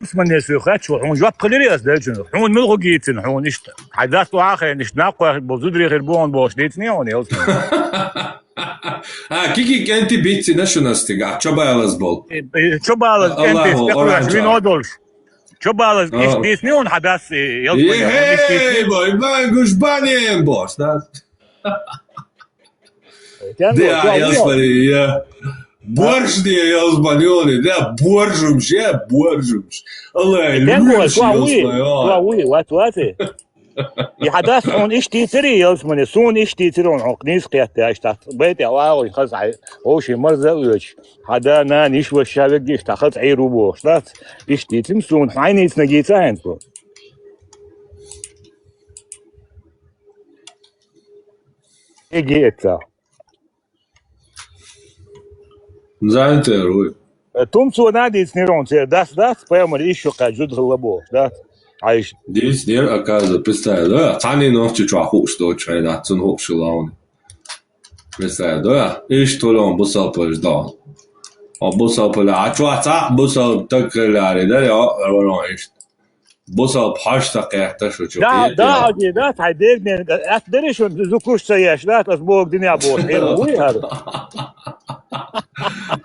Ус ма несу хачу, хьуна жоп хилири ас делчун. Хьуна муьлху гийцина, хьуна иштта. Хьай даст вахарин, иштта накхой бу зударий хир бу хьуна бохуш дийцина хьуна, ялсмане. А, кики кӀентий бийцина шуна стигахь, чо балаз бол. Э, э, чо балаз кӀентий, Аллаху, стекъураш, Аллаху вино долуш. Чо балаз, а, иштта дийцина хьуна хьан дас, э, ялсмане, хьуна иштта дийцина. Ехе, бой, бангуш банем бос, да? Де, а, ялсмане, я. Борж де, ялсмане, он, да, боржумш, я, боржумш. Аллай, люмш, ялсмане, а. Уи, ват, ват, э. И хьан дас хьуна иштта дийцира, ялсмане, суна иштта дийцира хьуна, хьуна нийса кхетта, аьшта, байтӀа вагӀуш, хаза хьай, вовшийн марза а оьцуш. Хьан да, нана, йиш-ваша вегга иштта, хаза Ӏийр ву бохуш, дац? Иштта дийцина суна, хьайна йийцинарг йийца хьайна цо. Эге эца. Зайнтер вуй. Э, тумцо надийцнера хьуна церан дас дац, пайхамар йиш ю кхаьчна зуда хилла бохуш, дац? Хьайша. Дийцнера, оказывается, представь, да? Цхьанне нохчи чохь хууш доцуш хьайна, цунна хууш хилла хьуна. Представь, да? Иштта хӀума бусалпалаш дан. Хьо бусалпале, а чохь цхьаъ бусалба таг хиларе, да, я, варон иштта. Бусалба хьожа ца кхетта шу чу. Да, кхетта да, я. Аги, да, цхьай дегнен, атта дари шуна, зукуш ца еш, да, ас боху динехь боху, хьийла вуй хӀара?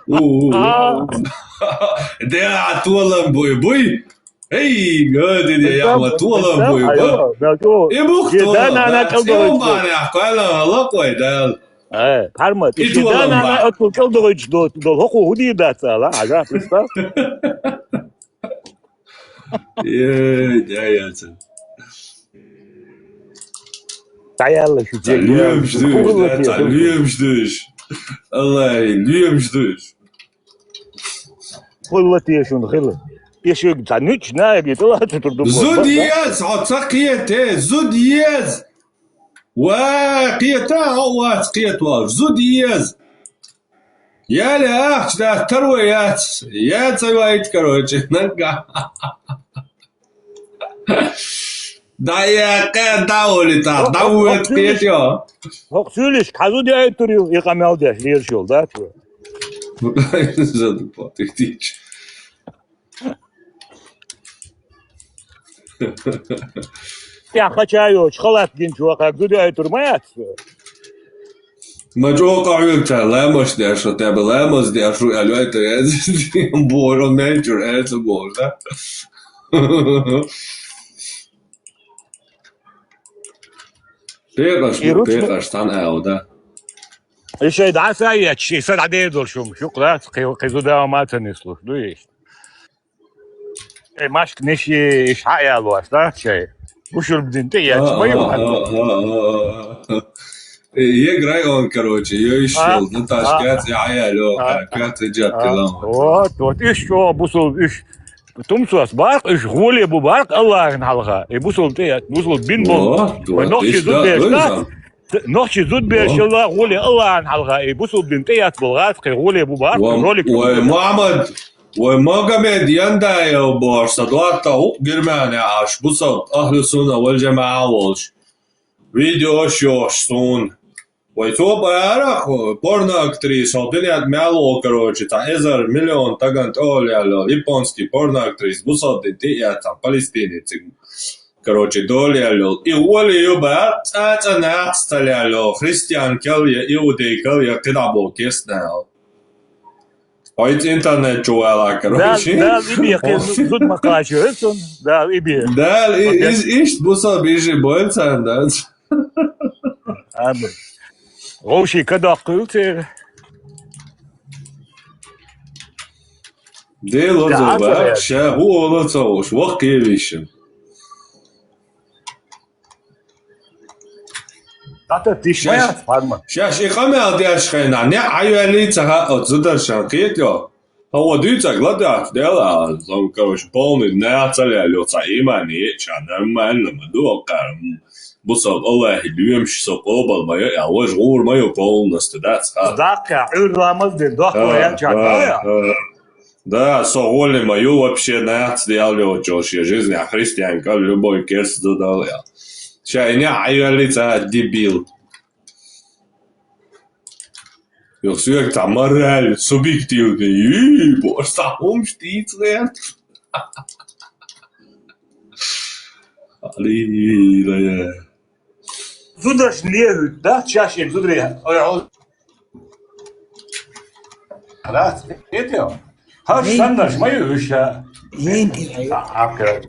У, у, у. А. Де, а, толам буй, буй? Эй, гой, де, де, я, ма, толам буй, ба. И бух толам, да, цӀе бара, кхойла, лакхой, да. Э, пармат, и ши толам, да, нана, ба. Оцу кӀалдогӀуьйтуш до, до, хӀокху хӀу дийр дац ала, хьажа, представь. Ей, дяяца. ДӀаяьлла шу. Ца лоьмаш дуьйш, да, ца лоьмаш дуьйш. Аллай, лоьмаш дуьйш. Хилла те шуна, хилла. И шуьга ца нуьч наги тӀе лаца тур ду. Зуда еза, хьо ца кхета, зуда еза. Ва, кхета, хьо вац кхетавалаш. Зуда еза. Яле ахча дац, таро яц. Я ца вайта, короче, нагга. Да я кхе, да оли та, да уэт кхетё. ХӀокху суьйлишка хьан зуда яйтур ю, и къамел деш, лераш йолу, да, чу? Зуда потихтич. Я хача йоч, халат гинчу, а как зуду ай турмаят. Ма чӀоагӀа хьоьга цара ламаз деш, хӀаьта ламаз деш ву аьлла, вай тӀе яз боху, мел чуьра аьлла боху, да? Пекъаш И бу, ручка- пекъаш цхьана аьлла, да? И шай дӀа са еча, и са дӀадер долу шума, шух лац, кхи-, кхи зуда ма ца нислуш, ду иш? Э, машка ниш и иша хьаялош, да, шай? Бушул бдин тӀе яц, А, ма ю а, хьан. а, а, а, а, а. Э, еграй он, короче, йо иш А, йол, ну, таш а, кац, я, я, лё, а, кац, я, а, тилам. Вот, вот, иш чо, бусул, иш. Тумсос барх, иш гуле бу барх, Аллахьан хьалха. И бусул тӀе яц, бусул бин бол. Вот, Ма вот, нохчи иш зуд да, берш, да? Ой, да? Нохчи зуд берш Во. Алла гуле Аллахьан хьалха, и бусул дин тӀе яц бол гӀац, кхи гуле бу бар, Во, ролик вай бу. Мухьаммад, вай Магомед Яндаев бохуш, сан доттагӀа ву Германия Ӏаш, бусалба ахьлу сунна вал жамаӀа волуш. Видеош йохуш суна. Вай цо бара, порно актриса, хьо дуьнен мел ву, короче, цхьа эзар миллион таган тӀе олу яьлла, японский порно актриса, бусалба дин тӀе яц, цхьа Палестине цига. Короче, долу яьлла йолу. И гӀоле ю бара, цӀа-цӀа нахаца ца лелла йолу, христиан кал я, иудей кал я, кхидӀа боху кестнел. Хьо иза интернет чу вала, короче. Дал, дал и бе, кхин зуд ма кхачо, эцун, дал и бе. Дал, и, Окей. Из, ишт бусал бижи бойцан, да? Амин. Вовший кадоккхуьлу церан. Дела Да, лазо а баьхка, ца ша хӀун олу ца хууш, вахкхе вишина. ТӀаккха тиша Шаьш, ма яц, парма. Шаьш и къамел деш хенахь, некъ Ӏайоьллий ца хаьа оцу зударшан кхетайо. Хьо дуьйцург ладоьгӀча, Дела, зам, короче, полный нахаца лелла йолу цхьа иман е, ша нормально ма ду, кхара, м, бусалба Аллахье лоьмаш со къобал ма йо, я, важа гӀур ма ю полностью, дац хаа. Даккха, Ӏуьйра ламаз дина, дохко А, ян чаккха, а, я? а. Да, со гӀоле ма ю вообще нахаца дел йоцу, шен жизнь христиан кал любой керс ду дал, я. Ша и некъ Ӏайоьллий ца хаьа, дебил. Йо, соьга цхьа мораль, субъективный, йий, бо, цхьа хӀумаш дийца гӀерта. Аллилуйя. Зударш лехӀуьйту, да? Шаьш и зударий, ой, ой. Рац, хетайо? Хьаш Эй. Саннарш ма ю уьш, а? Эй, эй. А, а, кра-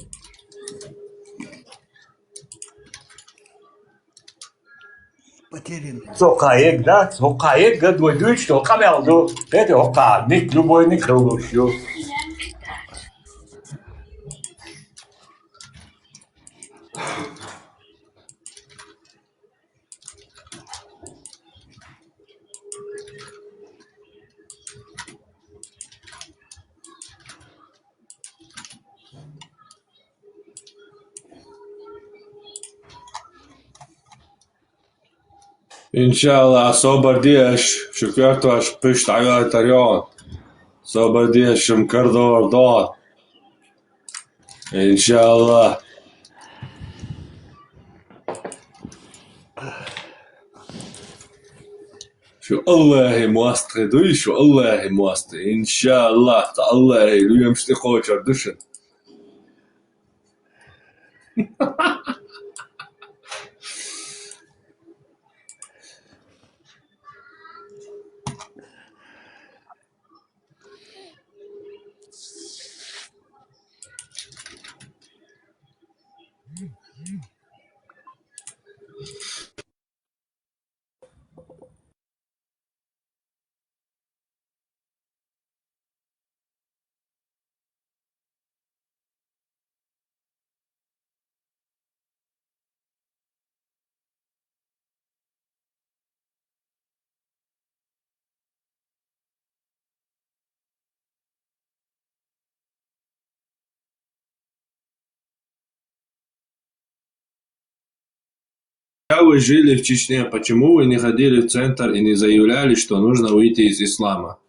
Потерянный. Со кхаъ егга дац, хӀокху кхаъ егга ду, вай дуьйцуш долу къамел ду. Кхетий, хӀокху кхаъ ник, любой ник хила луш ю. Иншаллах, собар де аша, шу коьртош пуьш дӀайойтар йогӀу. Собар де аша, шун карадовр догӀу. Иншаллах. Шу Аллахьи мостагӀий дуй, шу Аллахьи мостагӀий. Иншаллах, цхьа Аллахьи лоьмаш тӀекхочур ду шун. Когда вы жили в Чечне, почему вы не ходили в центр и не заявляли, что нужно выйти из ислама?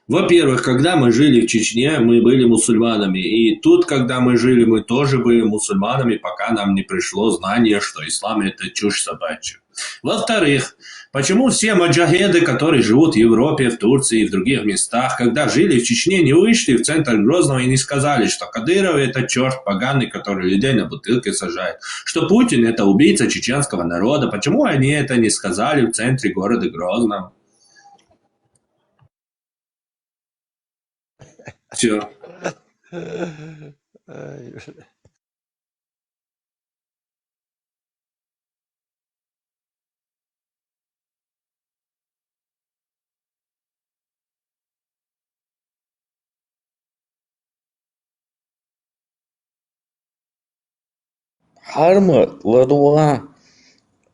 Во-первых, когда мы жили в Чечне, мы были мусульманами. И тут, когда мы жили, мы тоже были мусульманами, пока нам не пришло знание, что ислам — это чушь собачья. Во-вторых, почему все маджахеды, которые живут в Европе, в Турции и в других местах, когда жили в Чечне, не вышли в центр Грозного и не сказали, что Кадыров — это черт поганый, который людей на бутылке сажает, что Путин — это убийца чеченского народа? Почему они это не сказали в центре города Грозного? Все. Хьарма ладувгӀа,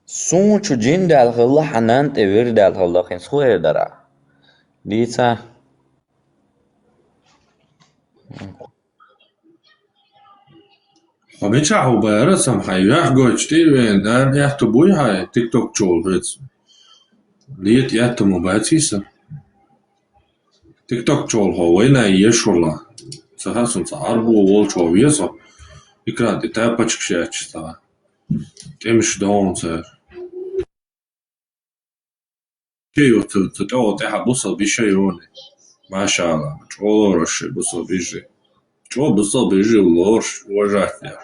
суна чу жин даьлла хилла, хьан нанна тӀе вир даьлла хилла, хӀинца хӀун эр дара? Дийца. Хьо мичахь ву бара, сам хьайн юьхь гойтуш тӀе а вена, дара, аьтту буй хьайн тикток чу волу хӀинца? Лета аьтту ма баций сан. Тикток чу волу хьо вайна еш вала. Ца хасун ца Ӏарбо волчо веза. Экран тӀе тапочкаш яьчча ца. ТӀемаш догӀун цара. Ке ю ца, ца тӀе, тӀехьа бусал биша юни. Машалла, чӀоло раши бусал бижи. ЧӀо бусал бижи лорш, уважать я.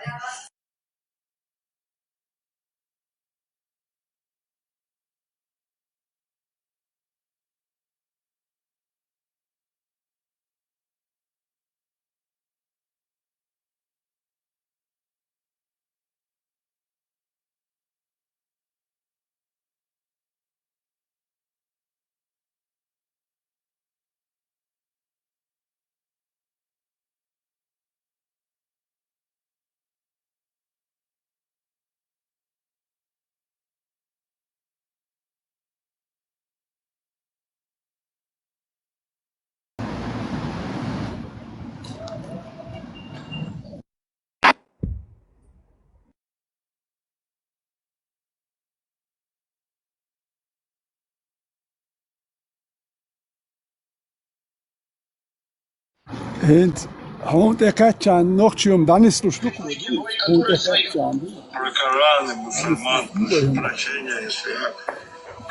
ХӀинца хьуна тӀе кхаьччарна нохчий хӀума дӀанислуш ду-кх вай? Хьуна тӀе кхаьччарна ду? Про Коран и мусульман, прошу прощения, если я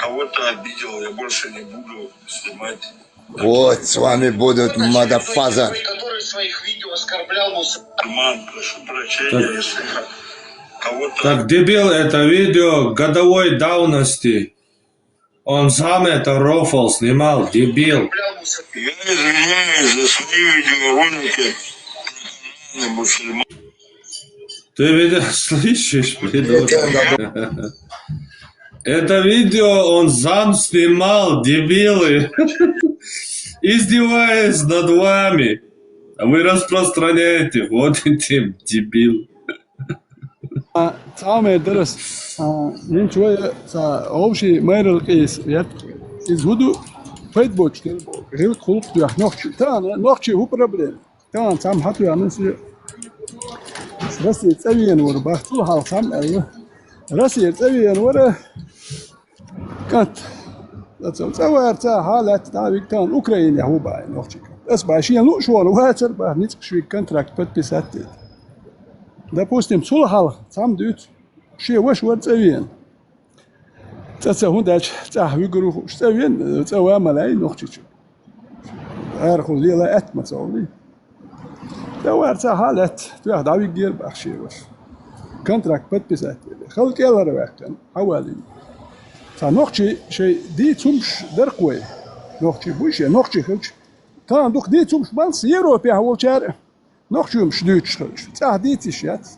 кого-то обидел, я больше не буду снимать. Вот с вами будут мадафаза. Так, так, дебил, это видео годовой давности. Он сам это рофл снимал, дебил. Я извиняюсь за свои видеоролики. Ты видео слышишь, придурок? Это видео он сам снимал, дебилы. Издеваясь над вами. А вы распространяете, вот этим дебил. А, цхьа а мер дара ас, а, хӀинца вай, цхьа, вовшийн майралла къийса ветта. Иза хӀун ду, пайда боцуш дерг, гӀиллакх-гӀуллакх тоьхна нохчий. Тахана нохчий хӀун проблема? Тахана цхьамма хьатоьхна аса, Россия цӀа вена вара, бах, цул хьалха цхьамма аьлла. Россия цӀа вена вара, кӀант. Цо цӀа варца хьалаьтта дӀа а вига тахана Украинехь ву баьхна нохчий кӀант. Ас баьхна шена лууш волу вацара баьхна ницкъаш вига контракт подписать дина. Допустим, цул хьалха цхьамма дуьйцу, шен ваша вара цӀа вена. ЦӀа ца хӀун даьлча, цӀахь вуьгур ву хууш, цӀа вена, цӀа ван ма лаьий нохчичу. Арахула лела аьтта ма ца хуьлий. ТӀе варца хьалаьтта, тоьхна дӀавигира баьхна шен ваша. Контракт подписать дина. Хала кӀелхьарваьккхина, хьавалийна. Цхьа нохчий шайн дийца хӀумаш дара-кх вай. Нохчий буй шен, нохчий хилча. Тахана дукха дийца хӀумаш бац Европехь волчара. Нохчий хӀумаш дуьйцуш хилча. ЦӀахь дийца йиш яц.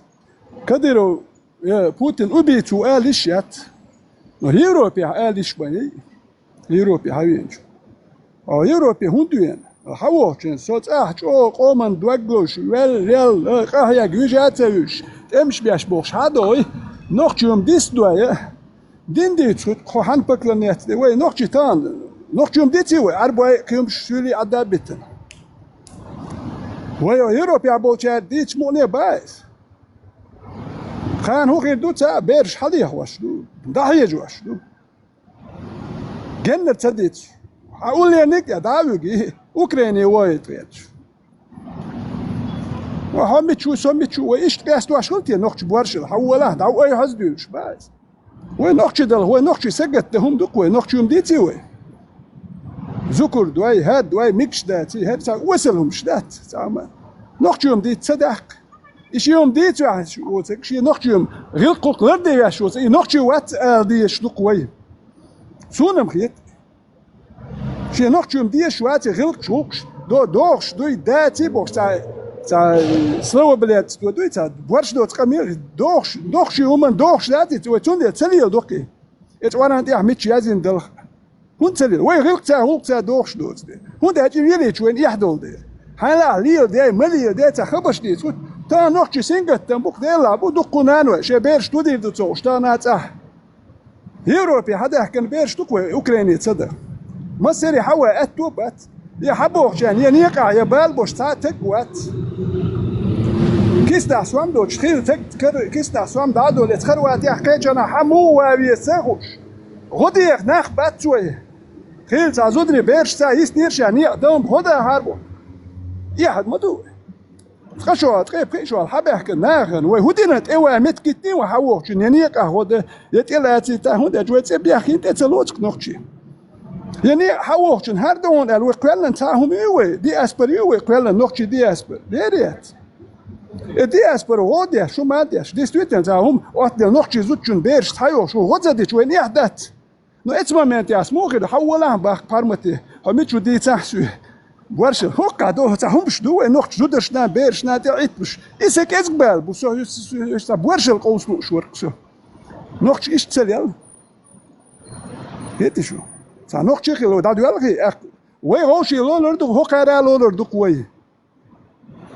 Кадыров, э, Путин убийца ву ала йиш яц. Но Европехь ала йиш ма яй. Европе хьавеанчу. Хьо Европе хӀунда веана? ХьавогӀучун со цӀахь чӀогӀа къоман дог луш, вел, вел, къахьега вижа а ца вуьжуш, тӀемаш беш бохуш хьа а догӀий, нохчий хӀума диц а дой, дин дийца хӀуьтту, кху хьан поклонец де, вай нохчий тахана, нохчий хӀума диций вай, Ӏарбой кхин хӀумаш суьйлий Ӏадда а биттина. Вай Европехь болчара дийца мукъане а бац иза. Кхана хӀун хир ду, цхьа а бераш хьалехош ду, дӀахьежош ду. Геннара ца дицу. Хьан уллерниг а дӀа а вуьгий. Украине вахийта гӀерташ. Ва хьо мича ву, со мича ву, вай иштта къаьстош хилла те нохчий боршал? Хьаволахь, дӀа вай хьаза дуьйлуш ба иза. Вай нохчий далахь, вай нохчий сагатдан хӀума ду-кх вай, нохчий хӀума дийций вай? Зукар дой, хӀара дой, мегаш даций, хӀара цхьа осал хӀумаш дац, цхьа хӀума. Нохчий хӀума дийца ца даккха. И шен хӀума дийца ваьхьаш воцург, шен нохчий хӀума, гӀиллакх-гӀулакх ларде ваьхьаш воцург, и нохчий вац ала дезаш ду-кх вай. Сона-м хета. Шен нохчий хӀума дезаш ваций, гӀиллакхаш, гӀулакхаш до-, дохуш дуй, даций бохуш, цхьа, цхьа, э, слово, блядь, цо дуй, цхьа борш доцу къамел, дохуш, нохчий хӀуманна дохуш даций, вай цундела ца леладо-кх и. Э, цӀоран тӀехь мича язйина далахь. ХӀунда ца лела? Вай гӀиллакх цхьа, гӀулакх цхьа дохуш доцу дела. ХӀунда аьлча велийча вайна эхь долу дела. Хьайна лелахь, лела дей, ма лела дей, цхьа хабарш дийца. ХӀуьттан тахана нохчий сингаттам бу-кх, Делахь бу, дуккха нанойн шайн бераш тудийр ду ца хууш, тахана цӀахь. Европе хьадаьхкина бераш ду-кх вай Украине ца дан. Массаре хьаван аьтто бац. Я хьабохучарна, я некъахь, я бала болуш цхьа а таг вац. Кистахь сом доцуш, хила таг кар-, кистахь сом дӀа а долуш, Хорватехь, кхечанхьа хьан муха ван веза ца хууш. ГӀо деха нах бац вай. Хила цхьа зударий берашца йиснера ша некъа дан, гӀо дахьара боху. Эхь ма ду вай. Ткъа шо, ткъе пхи шо хьабаьхкина нахана, вай хӀун дина, тӀе ван меттиг гиттий вай хьавохучун, я некъахь гӀо дан, я тӀе лацийтахь, хӀунда аьлча вай цӀе бехкина тӀе ца лоцу-кх нохчий. Я некъа хьавохучун хӀара дан аьлла, вай кхоьллина цхьа хӀума ю вай, диаспора ю вай кхоьллина, нохчий диаспора. Леррина яц. И диаспора гӀо деш, шу ма деш. Действительно, цхьа хӀума оццул нохчий зудчун бераш схьайохуш, шу гӀо ца дича, вайна эхь дац. Ну, эцу моментехь муха хир, хьан волахь бахка пхьармате, хьо мича ву дийцахь суй. Боршал, хӀокхахь до, цхьа хӀумаш ду вай нохчий зударшна, берашна тӀе Ӏиттамаш. И сан кӀезиг бала бу со, со, со, со, цхьа боршал къовса лууш вара-кх со. Нохчий иштта ца лел. ХӀета шу. Цхьа нохчий хилла, дӀадоьлхий, аьлла. Вай вовший лолар ду-кх, хӀокхара а лолар ду-кх вай.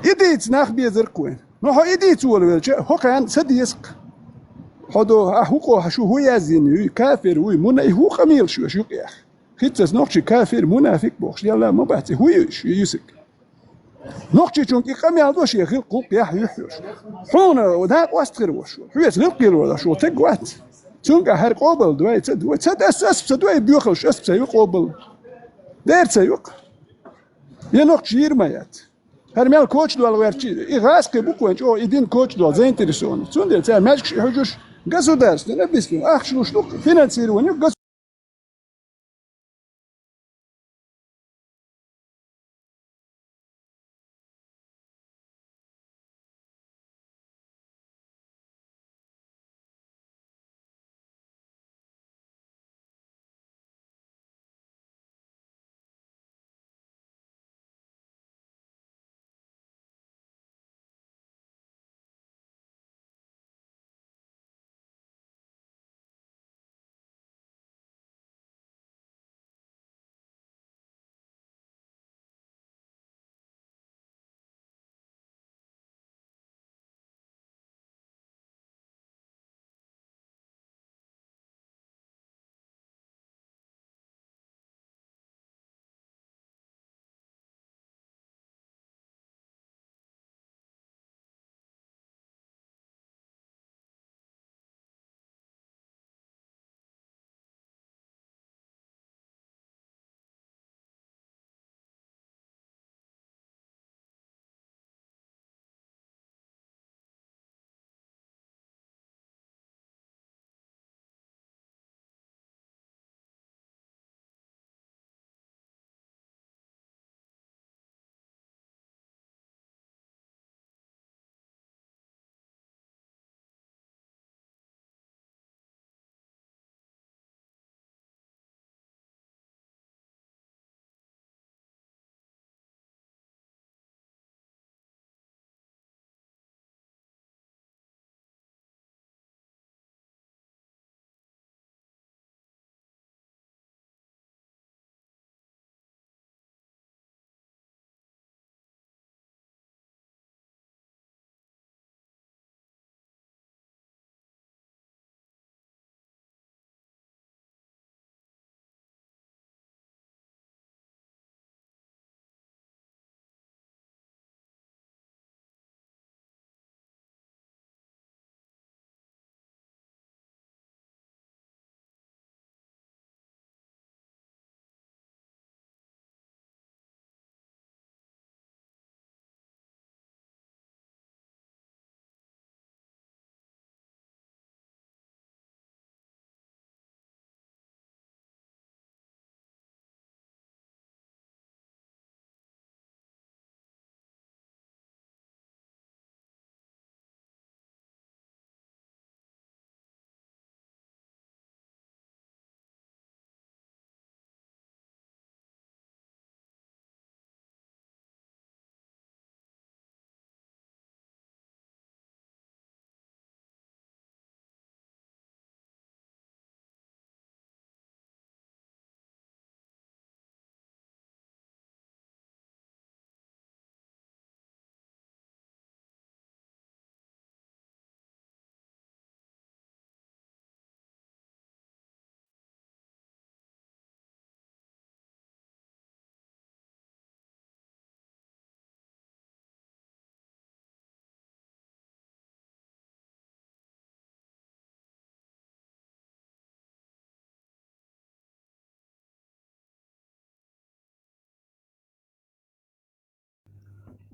И дийца нах безар-кх вайна. Но хьо и дийца волавелча, хӀокхарна ца деза-кх. Хьо до, ахь хӀу къо, хьан шу хӀун яздина юй, кафир вуй, муна и хӀун къамелаш ю аша юкъехь? ХӀинццалц нохчий кафир, мунафикъ бохуш, делла ма бац, и хӀун ю иш, и юьсург? Нохчийчуьнга и къамел до шен гӀиллакх-гӀуллакх яхь юьхьӀеш. Хьуна накъост хир ву шу, хьоьца гӀиллакх лелош волу таг вац. Цуьнга хӀара къобал дой, ца дой, ца дас, ас ца дой, боьхалш ас ца ю къобал. Дера ца ю-кх. Я нохчий йийр ма яц. ХӀара мел кочдолу гӀертачий, и гӀазкхий бу-кх вайн чӀогӀа и дин кочдолу заинтересованный. Цундела цара маьждигаш и хьуьжуш государственный, объясню, ахча луш ду-кх, финансирование ю гос-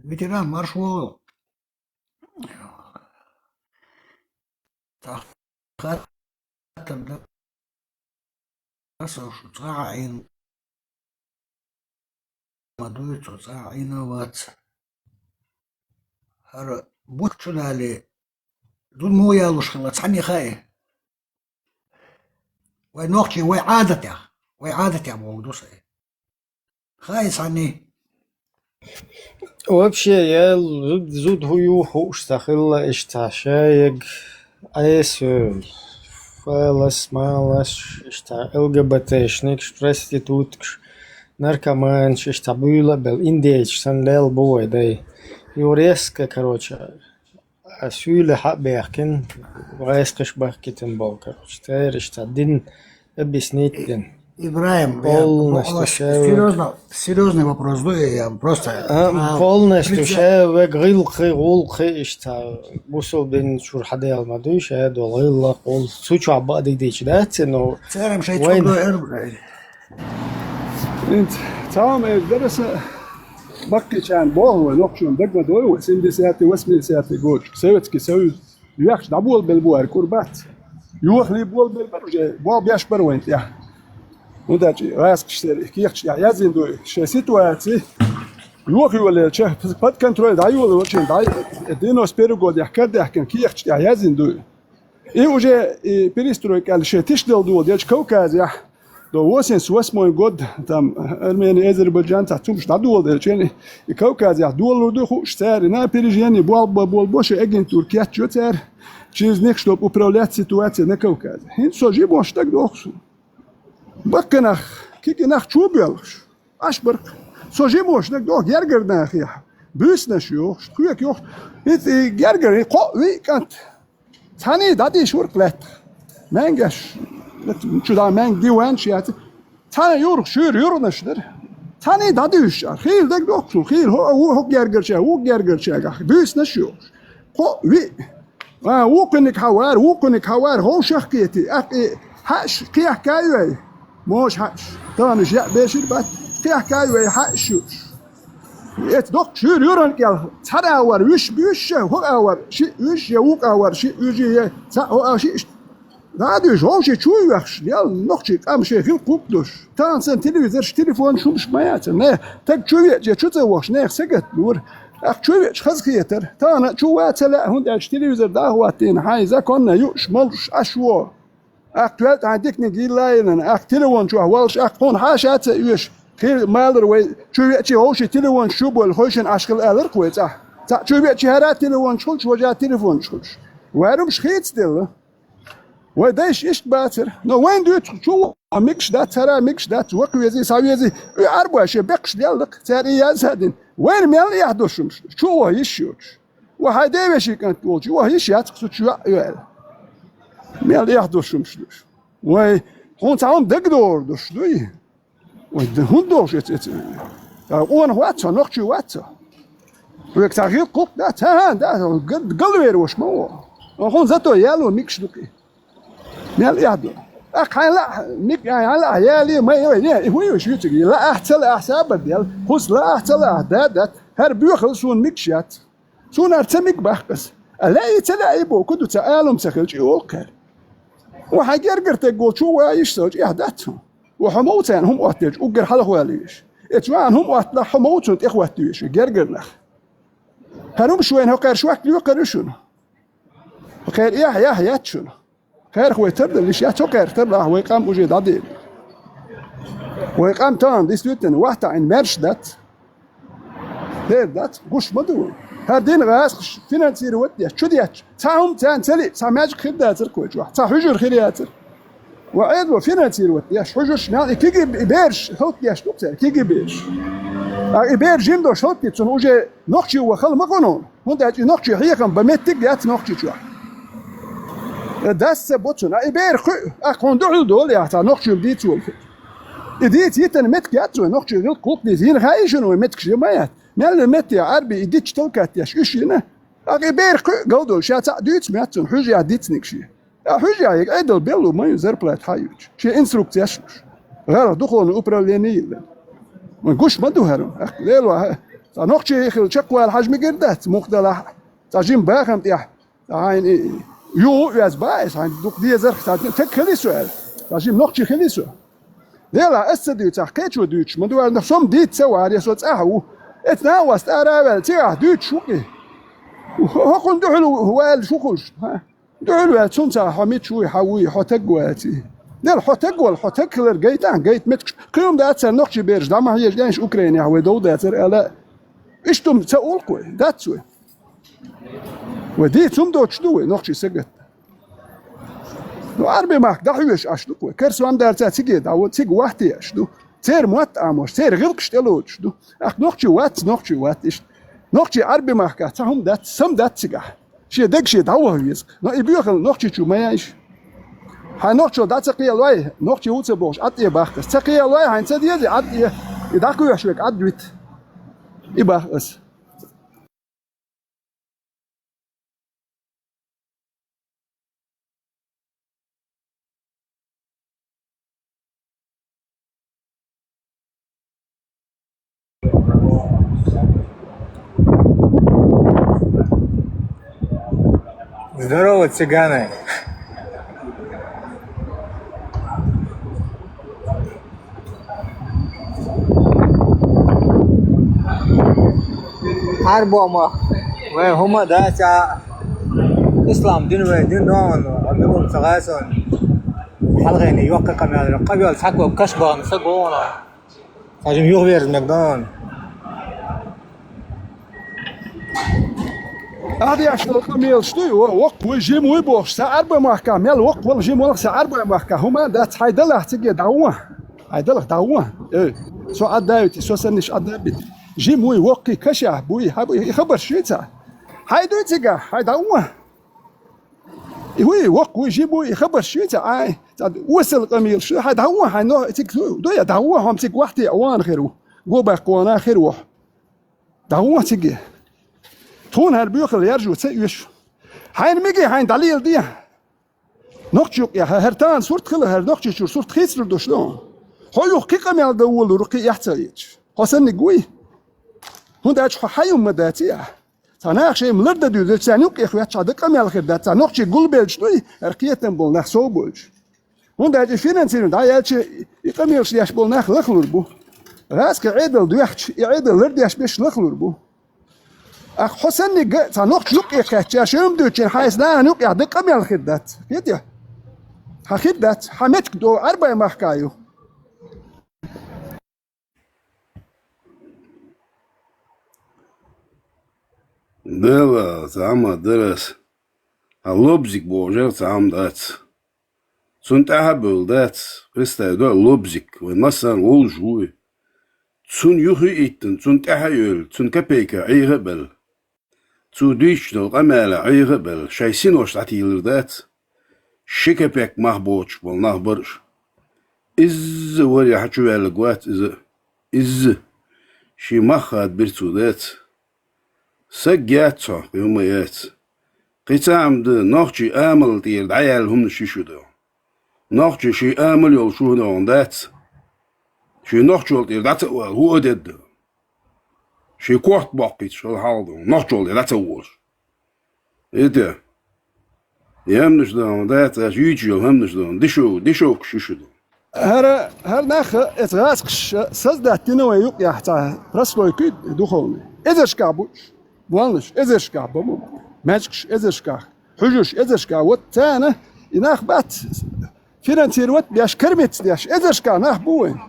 Ветеран, марш вогӀал. Цхьа хаттар да. Аса шу цӀа Ӏийна ма дуй, цо цӀа Ӏийна вац. ХӀара бутт чу дале, зуда муха ялуш хилла цхьанне хаьий? Вай нохчий, вай Ӏадатех, вай Ӏадатех боху ду сай. Хаьий цхьанне? Вообще, я зуд, зуда хӀу ю хууш ца хилла, иштта шаерг Ӏесоьл, фалас, малаш, иштта ЛГБТ-шникаш, проституткаш, наркоманаш, иштта буйла а бел, индейцаш санна лел бу вай дай. Ю резко, короче, а суьйла хьа а бехкина, гӀайскхаш бахкитина болу, короче. Церан иштта дин объяснить дина. Ибрахим, я Полностью бо-, ша серьёзно, серьёзный вопрос ду, я просто, А, а, полностью прицел- ша вег гӀиллакхий, гӀуллакхий иштта бусулба дин чуьра хьадаьлла ма дуй, ша долу гӀиллакх, гӀуллакх. Цу чохь баа дигдийча дац, но Церам шайн вайн цундой эр, блядь. ХӀинца цхьа хӀума эр дара аса, баккхийчарна боху вай, нохчо дагна дой вай, семидесятый, восьмидесятый год, Советский Союз. Юьхкаш дӀаболабелла бу аьлла кура бац. Йохале болабелла бара уже, болх беш бара вайн тӀехь. ХӀунда аьлча гӀазкхаша церан кехаташ тӀехь яздина ду шайн ситуаци. Йохайолаелча, под контроль дӀайолаелча, дӀа-, девяносто первый годехь карадаьхкина кехаташ тӀехь яздина ду. И уже и перестройка аьлла шайн тишдала доладелча Кавказехь, до восемьдесят восьмой год, там, Армения, Азербайджан, цхьа цумаш дӀадоладелча, и Кавказехь долалур ду хууш цара, на опережение, болх бан болабо шайн агентура кечйо цара, через них, чтоб управлять ситуацией на Кавказе. ХӀинца со жимош дагадоху суна. Баккхий нах, кегий нах чу боьлхуш, Ӏаш бара. Со жимош дагадоху гергара нахехь, буьйсанаш йохуш, кхоьга йохуш. ХӀинца и гергара, и кхоъ виъ кӀант. Цхьаьний дӀадийшира-кх лаьттах. Маьнгеш, чу дӀа маьнга диванаш яц. Цхьана юргӀа шуьйра юргӀанаш дара. Цхьаьний дӀадуьйшуш ара. Хийла дагадоху суна, хийла хӀо-, хӀокху гергарчаьрга, вукху гергарчаьрга. Буьйсанаш йохуш. Кхоъ виъ. А, вукхуниг хьан вара, вукхуниг хьан вара, хӀовшах кхетий. ТӀаккха и хьаьаш кхехкай вай. Моша хьаьаш. Тахана уьш яа бешира бац. Кхехкай вай хьаьаш юуш. Эца доккха шуьйра юьргӀан кӀел цхьа агӀор вуьш буьйш, хӀокху агӀор шиъ вуьш, я вукху агӀор шиъ вуьш, я цхьаъ хӀокху агӀор шиъ. ДӀа а дуьйш, вовший чу а воьхуш, ял нохчий къам шайн хила кхуьг долуш. Тахана санна телевизорш, телефонаш хӀумаш ма яцара. Не, стаг чу веача, чу ца вахаш, нехан сагатдора. ТӀаккха чу веача хазахетара. Тахана а чу ван ца лаьа, хӀунда аьлча телевизор дӀа а хӀоттийна, хьайн законна юуш, молуш, Ӏаш вогӀу. ТӀаккха тоьлла хьайн диканиг йилла а йиллина, тӀаккха телефон чохь воллуш, тӀаккха хьуна хьаша а ца оьшу, кхин малар вай чу веача, вовший телефонаш чу а болу, хойшина Ӏаш хила аларх вай цӀахь. Цхьаъ чу веача, хӀара а телефонаш хуьлуш, важа а телефонаш хуьлуш. Вай хӀумаш хийцаделла. Вай дайша иштта бацара. Но вайн дуьйцуш чу а мегаш дац, хӀара а мегаш дац, ваха везий, схьавезий, и Ӏарбой шен бекхаш делла-кх, цара и язъян дина. Вайна мел эхь долуш хӀумаш, чу а ваха йиш йоцуш. Ва хьайн девешин кӀант волчу, ва йиш яц-кх цу чу а ваьлла. Мел эхь долуш хӀумаш ду уьш. Вай, хьуна цхьа хӀума дагадогӀур долуш дуй? Вай, д-, хӀунда долуш эца, эца? Ткъа къонах вац хьо, нохчи вац хьо. Вайга цхьа гӀиллакх-кхуллакх дац, хӀан-хӀа, да, г-, галвер ваша ма ву. Хьуна зато яло мегаш ду-кх и. Мел эхь ду. ТӀаккха хьайн лаахь, миг-, хьайн лаахь яле, ма, ой, не, хӀун ю шуьйциг? Лаахь, ца лаахь, сабар дел. ХӀуца лаахь, ца лаахь, да, да. ХӀара боьхалла суна мегаш яц. Суна хӀара ца мега баккха аса. А лаьий, ца лаьий боху ду ца, алам ца хилча, и олу кхаьра. Ва хьайн гергара стаг волчу ван йиш ца хилча, эхь дац хьуна. Ва хьо ма ву царна хӀума оттаелча, уггар хьалха ваьлла веш. Эца ван хӀума отталахь, хьо ма ву цунна тӀехӀотта веш, гергара нах. ХӀара хӀумаш вайна хӀокхаьрша ваккха лоькхур ю шуна. Кхеран эхь, эхь яц шуна. Кхаьрах вай тардалла йиш яц, хӀокхаьрах тарлахь, вай къам уже дӀадели. Вай къам тахана, действительно, вахтахь Ӏийна маьрша дац. ХӀера дац, гуш ма ду вай. ХӀара дина гӀазкхаш финансировать деш, чу детташ, цхьа хӀума царна ца лиъча, цхьа маьждиг хир дацара-кх вай чохь, цхьа хьуьжар хир яцара. Ва Ӏедало финансировать деш, хьуьжарш, нал и кегий бераш хӀаллакдеш ду-кх цара, кегий бераш. А и бер жима долуш хӀаллакдича, цунна уже нохчи ван хала ма гӀо нуна. ХӀунда аьлча и нохчи хьехам бан меттиг яц нохчи чохь. Дас ца бо цунна. А и бер кхуьу, а хьуна дуьхьал долу яхьа, цхьа нохчи дийца волу хир. И дийца йитина меттиг яц вай, нохчи гӀиллакх-кхуллакх дийца. Йина хаий шуна вай меттигаш, я ма яц? Мел метте Ӏарби и дитча талкат деш, уьш йина. ТӀаккха и бер кхуьу галдолуш, ша цхьаъ дуьйцу моьтту цунна, хьуьжа яхь дицниг шен. ТӀаккха хьуьжа яхь, Ӏедал белло ма ю зарплата хьан юьйцу. Шен инструкцияш луш. ГӀалгӀа духовный управление йиллина. Вайн гуш ма ду хӀара. ТӀаккха лело хьа. Цхьа нохчи хила чекхвала хьажа мегар дац, мух далахь а. Цхьа жима бахам тӀехь. Цхьа хьайна и юха а оьза бац, хьайна дукха дезарх, цхьа таг хили со аьлла. Цхьа жима нохчи хили со. Делахь, ас ца дуьйцахь, кхечо дуьйцуш ма ду аьлла, со-м дийца ца вахара, со цӀахь а ву. Эцу накъост ара а ваьлла, цигахь дуьйцуш ву-кх и. ХӀокхунна дуьхьал ваьлла шу хуьлуш. Дуьхьал ваьлла, цунца хьо мича вуй, хьан вуй, хьо таг ваций. Дела, хьо таг вала, хьо таг хилар гайта, гайта меттигаш. Кхин хӀума дац цара нохчий бераш дӀа ма хьежа, дайша Украинехь вай дов дацара аьлла. Иштта хӀума ца уллу-кх вай, дац вай. Вай дийца хӀума доцуш ду вай, нохчий сагатта. Ну, Ӏарбий махка дӀахьоьжуш Ӏаш ду-кх вай. Кара сом дарца цига дӀа, цига вахте Ӏаш ду. Церан мотт Ӏамош, церан гӀиллакхаш тӀелоцуш ду. Ахь нохчи вац, нохчи вац иштта. Нохчий Ӏарбий махка цхьа хӀума дац, са-м дац цигахь. Шен дега шен дӀаваха веза. Но и боьхалла нохчичо ма яйша. Хьайн нохчо дӀа ца кхелой, нохчи ву ца бохуш, Ӏад тӀе баккха ас. Ца кхелой, хьайна ца дезий, Ӏад тӀе, и дӀакхоьхьуш верг Ӏад вита. И баккха ас. Здорово, цыгане! Ӏарбома вай хӀума дац, а ислам дин вай дин догӀун, амма муьлхха ца гӀайсон. Хьалхайна йоккха къамел, къавел цхьако каш бахана са гона. Хьажим юхаверза мег догӀун. Ахьа деш долу къамелаш дуй, во-, воккха вуй, жима вуй бохуш, сан Ӏарбой махка мел воккха вала жима валах сан Ӏарбой махка, хӀума дац, хьайн далахь циге дӀавон. Хьайн далахь дӀавон. Эй, со Ӏаддавити, со санниш Ӏаддабити. Жима вуй, воккхий кашехь буй, хьан буй, и хабарш шуьйца. Хьайн дуй цигахь, хьайн дӀавон. И вуй, воккха вуй, жима вуй, и хабарш шуьйца, ай, цхьа осал къамелаш ду, хьайн дӀавон, хьайн нох, цига дуй, я дӀавон, хьо-м цига вахте а ван хир ву. Го баккха ван а хир ву. ДӀагӀо циге. Тхуна хӀара боьхалла яржо ца оьшу. Хьайна меге хьайна дӀалеладе. Нохча юкъехь хӀара тахана сурт хила, хӀара Нохчийчуьра сурт хийцалур ду шуна. Хьо юха кхин къамел дан волалур ву, кхин эхь ца хеташ. Хьо санниг вуй? ХӀунда аьлча хьо хьан юм ма дац и ахь. Цхьа наха шайна лардан дуьйлуш, царна юкъе хӀоьттича дан къамел хир дац. Цхьа нохчий гулбелча дуй, хӀара кхетам болу нах сов болчу. ХӀунда аьлча финансирование дӀаяьлча, и къамелаш деш болу нах лахлур бу. ГӀазкхи Ӏедал доьхча, и Ӏедал лардеш берш лахлур бу. Ахь хьо санниг а цхьа нохча юкъе кхаьчча, шуьйра дуьйцучийн хьайса нахана юкъехь дан къамел хир дац. Хетий? Хьан хир дац, хьан меттиг до Ӏарбой махка ю. Дела, цхьа хӀума дара ас. Хьан лобзик боху жер цхьа хӀума дац. Цунна тӀаьхьа а бевлла дац, представь, до лобзик, вайн массарна вовзаш вуй. Цунна юххе а иттина, цунна тӀаьхьа а йевлла, цунна капейка Ӏеха а белла. Цо дуьйцуш долу къамеле Ӏеха а белла, шайн синош дӀатийлар дац. Ши капек мах боцуш болу нах бара уьш. Изза варехь чу ваьлларг вац иза. Изза. Шен мах хадабира цо дац. Саг яц хьо, кхин хӀума яц. Кхин цхьа хӀума ду, нохчий амал тӀера дӀаяьлла хӀуманаш ю шу ду. Нохчий шен амал йолуш хӀума догӀун дац. Шен нохчол тӀера дӀа ца а вала, хӀун а дедда. Шен корта боккхуьйтуш хила хьал ду, нохчол тӀера дӀа ца волуш. Ите. Ямнаш догӀун дац, аш юьйцуш йолу хӀамнаш догӀун. Дешов-, дешовкаш ю шу ду. ХӀара, хӀара нах а, эца гӀазкхаша создать дина вайн юкъехь цхьа прослойка духовный. Эзаршкахь бу уьш. Болнаш, эзаршкахь бу-м. МаьжкӀаш эзаршкахь. Хьуьжарш эзаршкахь. Вот царна и нах бац финансировать а беш, кормиться деш, эзаршкахь нах бу вайн.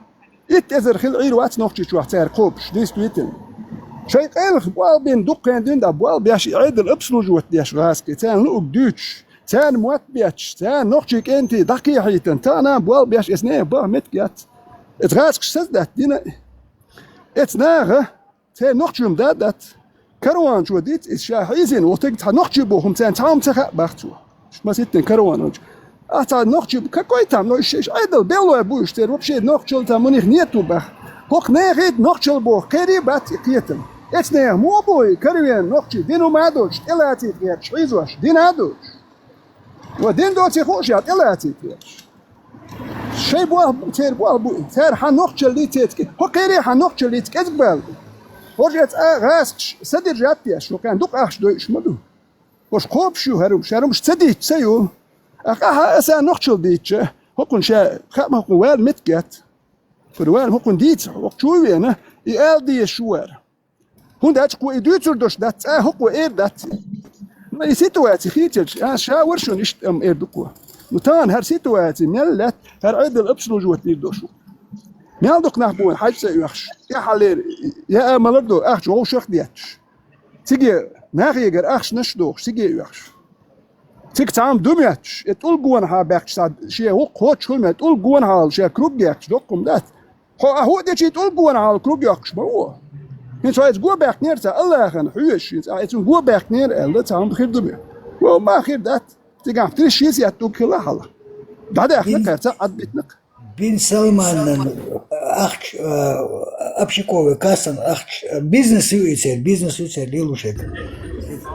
Итт эзар хила Ӏийр вац Нохчийчохь цара кхобуш, действительно. Шайн къайлаха болх бина дуккха хан дуьйна дӀа болх беш, и Ӏедал обслуживать деш гӀазкхи, царна луург дуьйцуш, царна мотт бетташ, царна нохчий кӀентий дӀакхехьийтина, царна болх беш, эца нехан баха меттиг яц. Эца гӀазкхаша создать дина. Эца наха, церан нохчий-м да а дац. Караванчо дийца иза ша хьийзийна волу стаг цхьа нохчий боху-м царна цхьа хӀума ца хаьа бах цо. Ма ситтина караванчо. Ахь цхьа нохчий, какой там, но иш, иш Ӏедал беллой бу уьш, церан вообще нохчалла цхьа мунех нету бах. ХӀокху нехийта нохчалла боху кхерий бац и кхетам. Эца нехан муха боху и каравен нохчий дина хӀума а доцуш, тӀелацийтарш хьийзош, дина а доцуш. Ва дин доций хууш я тӀелацийтарш. Шайн болх бу, церан болх бу. Цара хьан нохчаллий цецке. ХӀо кхерий хьан нохчаллий кӀезиг бала. Пожец а гӀаскаш садержат деш, шо кхаьн дукха ахча дойуш ма ду. Ош кхобуш ю хӀара хӀумаш, хӀара хӀумаш ца дийцча ца ю. Ахьа аса нохчал дийцча, хӀокхун ша хаьма хӀокхун вала меттиг яц. Пур вала хӀокхун дийца, хӀокху чу вена, и ала дезаш ву вара. ХӀунда аьлча кхо и дуьйцур долуш дац, цкъа хӀокхо эр дац. Ну, и ситуаци хийцалаш, а, ша вара шуна иштта ам эр ду кхо. Ну, тахана хӀара ситуаци мел лаьтта, хӀара Ӏедал обслуживать дийр долуш ву. Мел дукха нах бу вайн хьаьж цӀе оьхуш. ТӀаьхьаллера, я а малар ду, ахча вовшах а детташ. Циге нахегара ахчанаш а дохуш, циге оьхуш. Цига цхьамма ду моьттуш, и тӀулг гонахьа баьхкаш цхьа шен гӀуллакх кхочуш хуьлу моьтту, тӀулг гонахьа ша круг гехкаш доккхум дац. Хьо а хӀуъа дечий тӀулг гонахьа круг йоккхуш ма ву. ХӀинца хьо иза го баьхкинера ца Аллахана хьоьжуш, хӀинца ахьа иза го баьхкинера аьлла, цхьамма хир ду моьтту. Вон ма хир дац. Цигахь трис шиес еттуг хила хьала. ДӀадаьхна кхаьрца Ӏадбитнакх. Бин Салманан ахча, а, общаковый кассан ахча, а, бизнес ю и церан, бизнес ю церан, лелуш хӀета.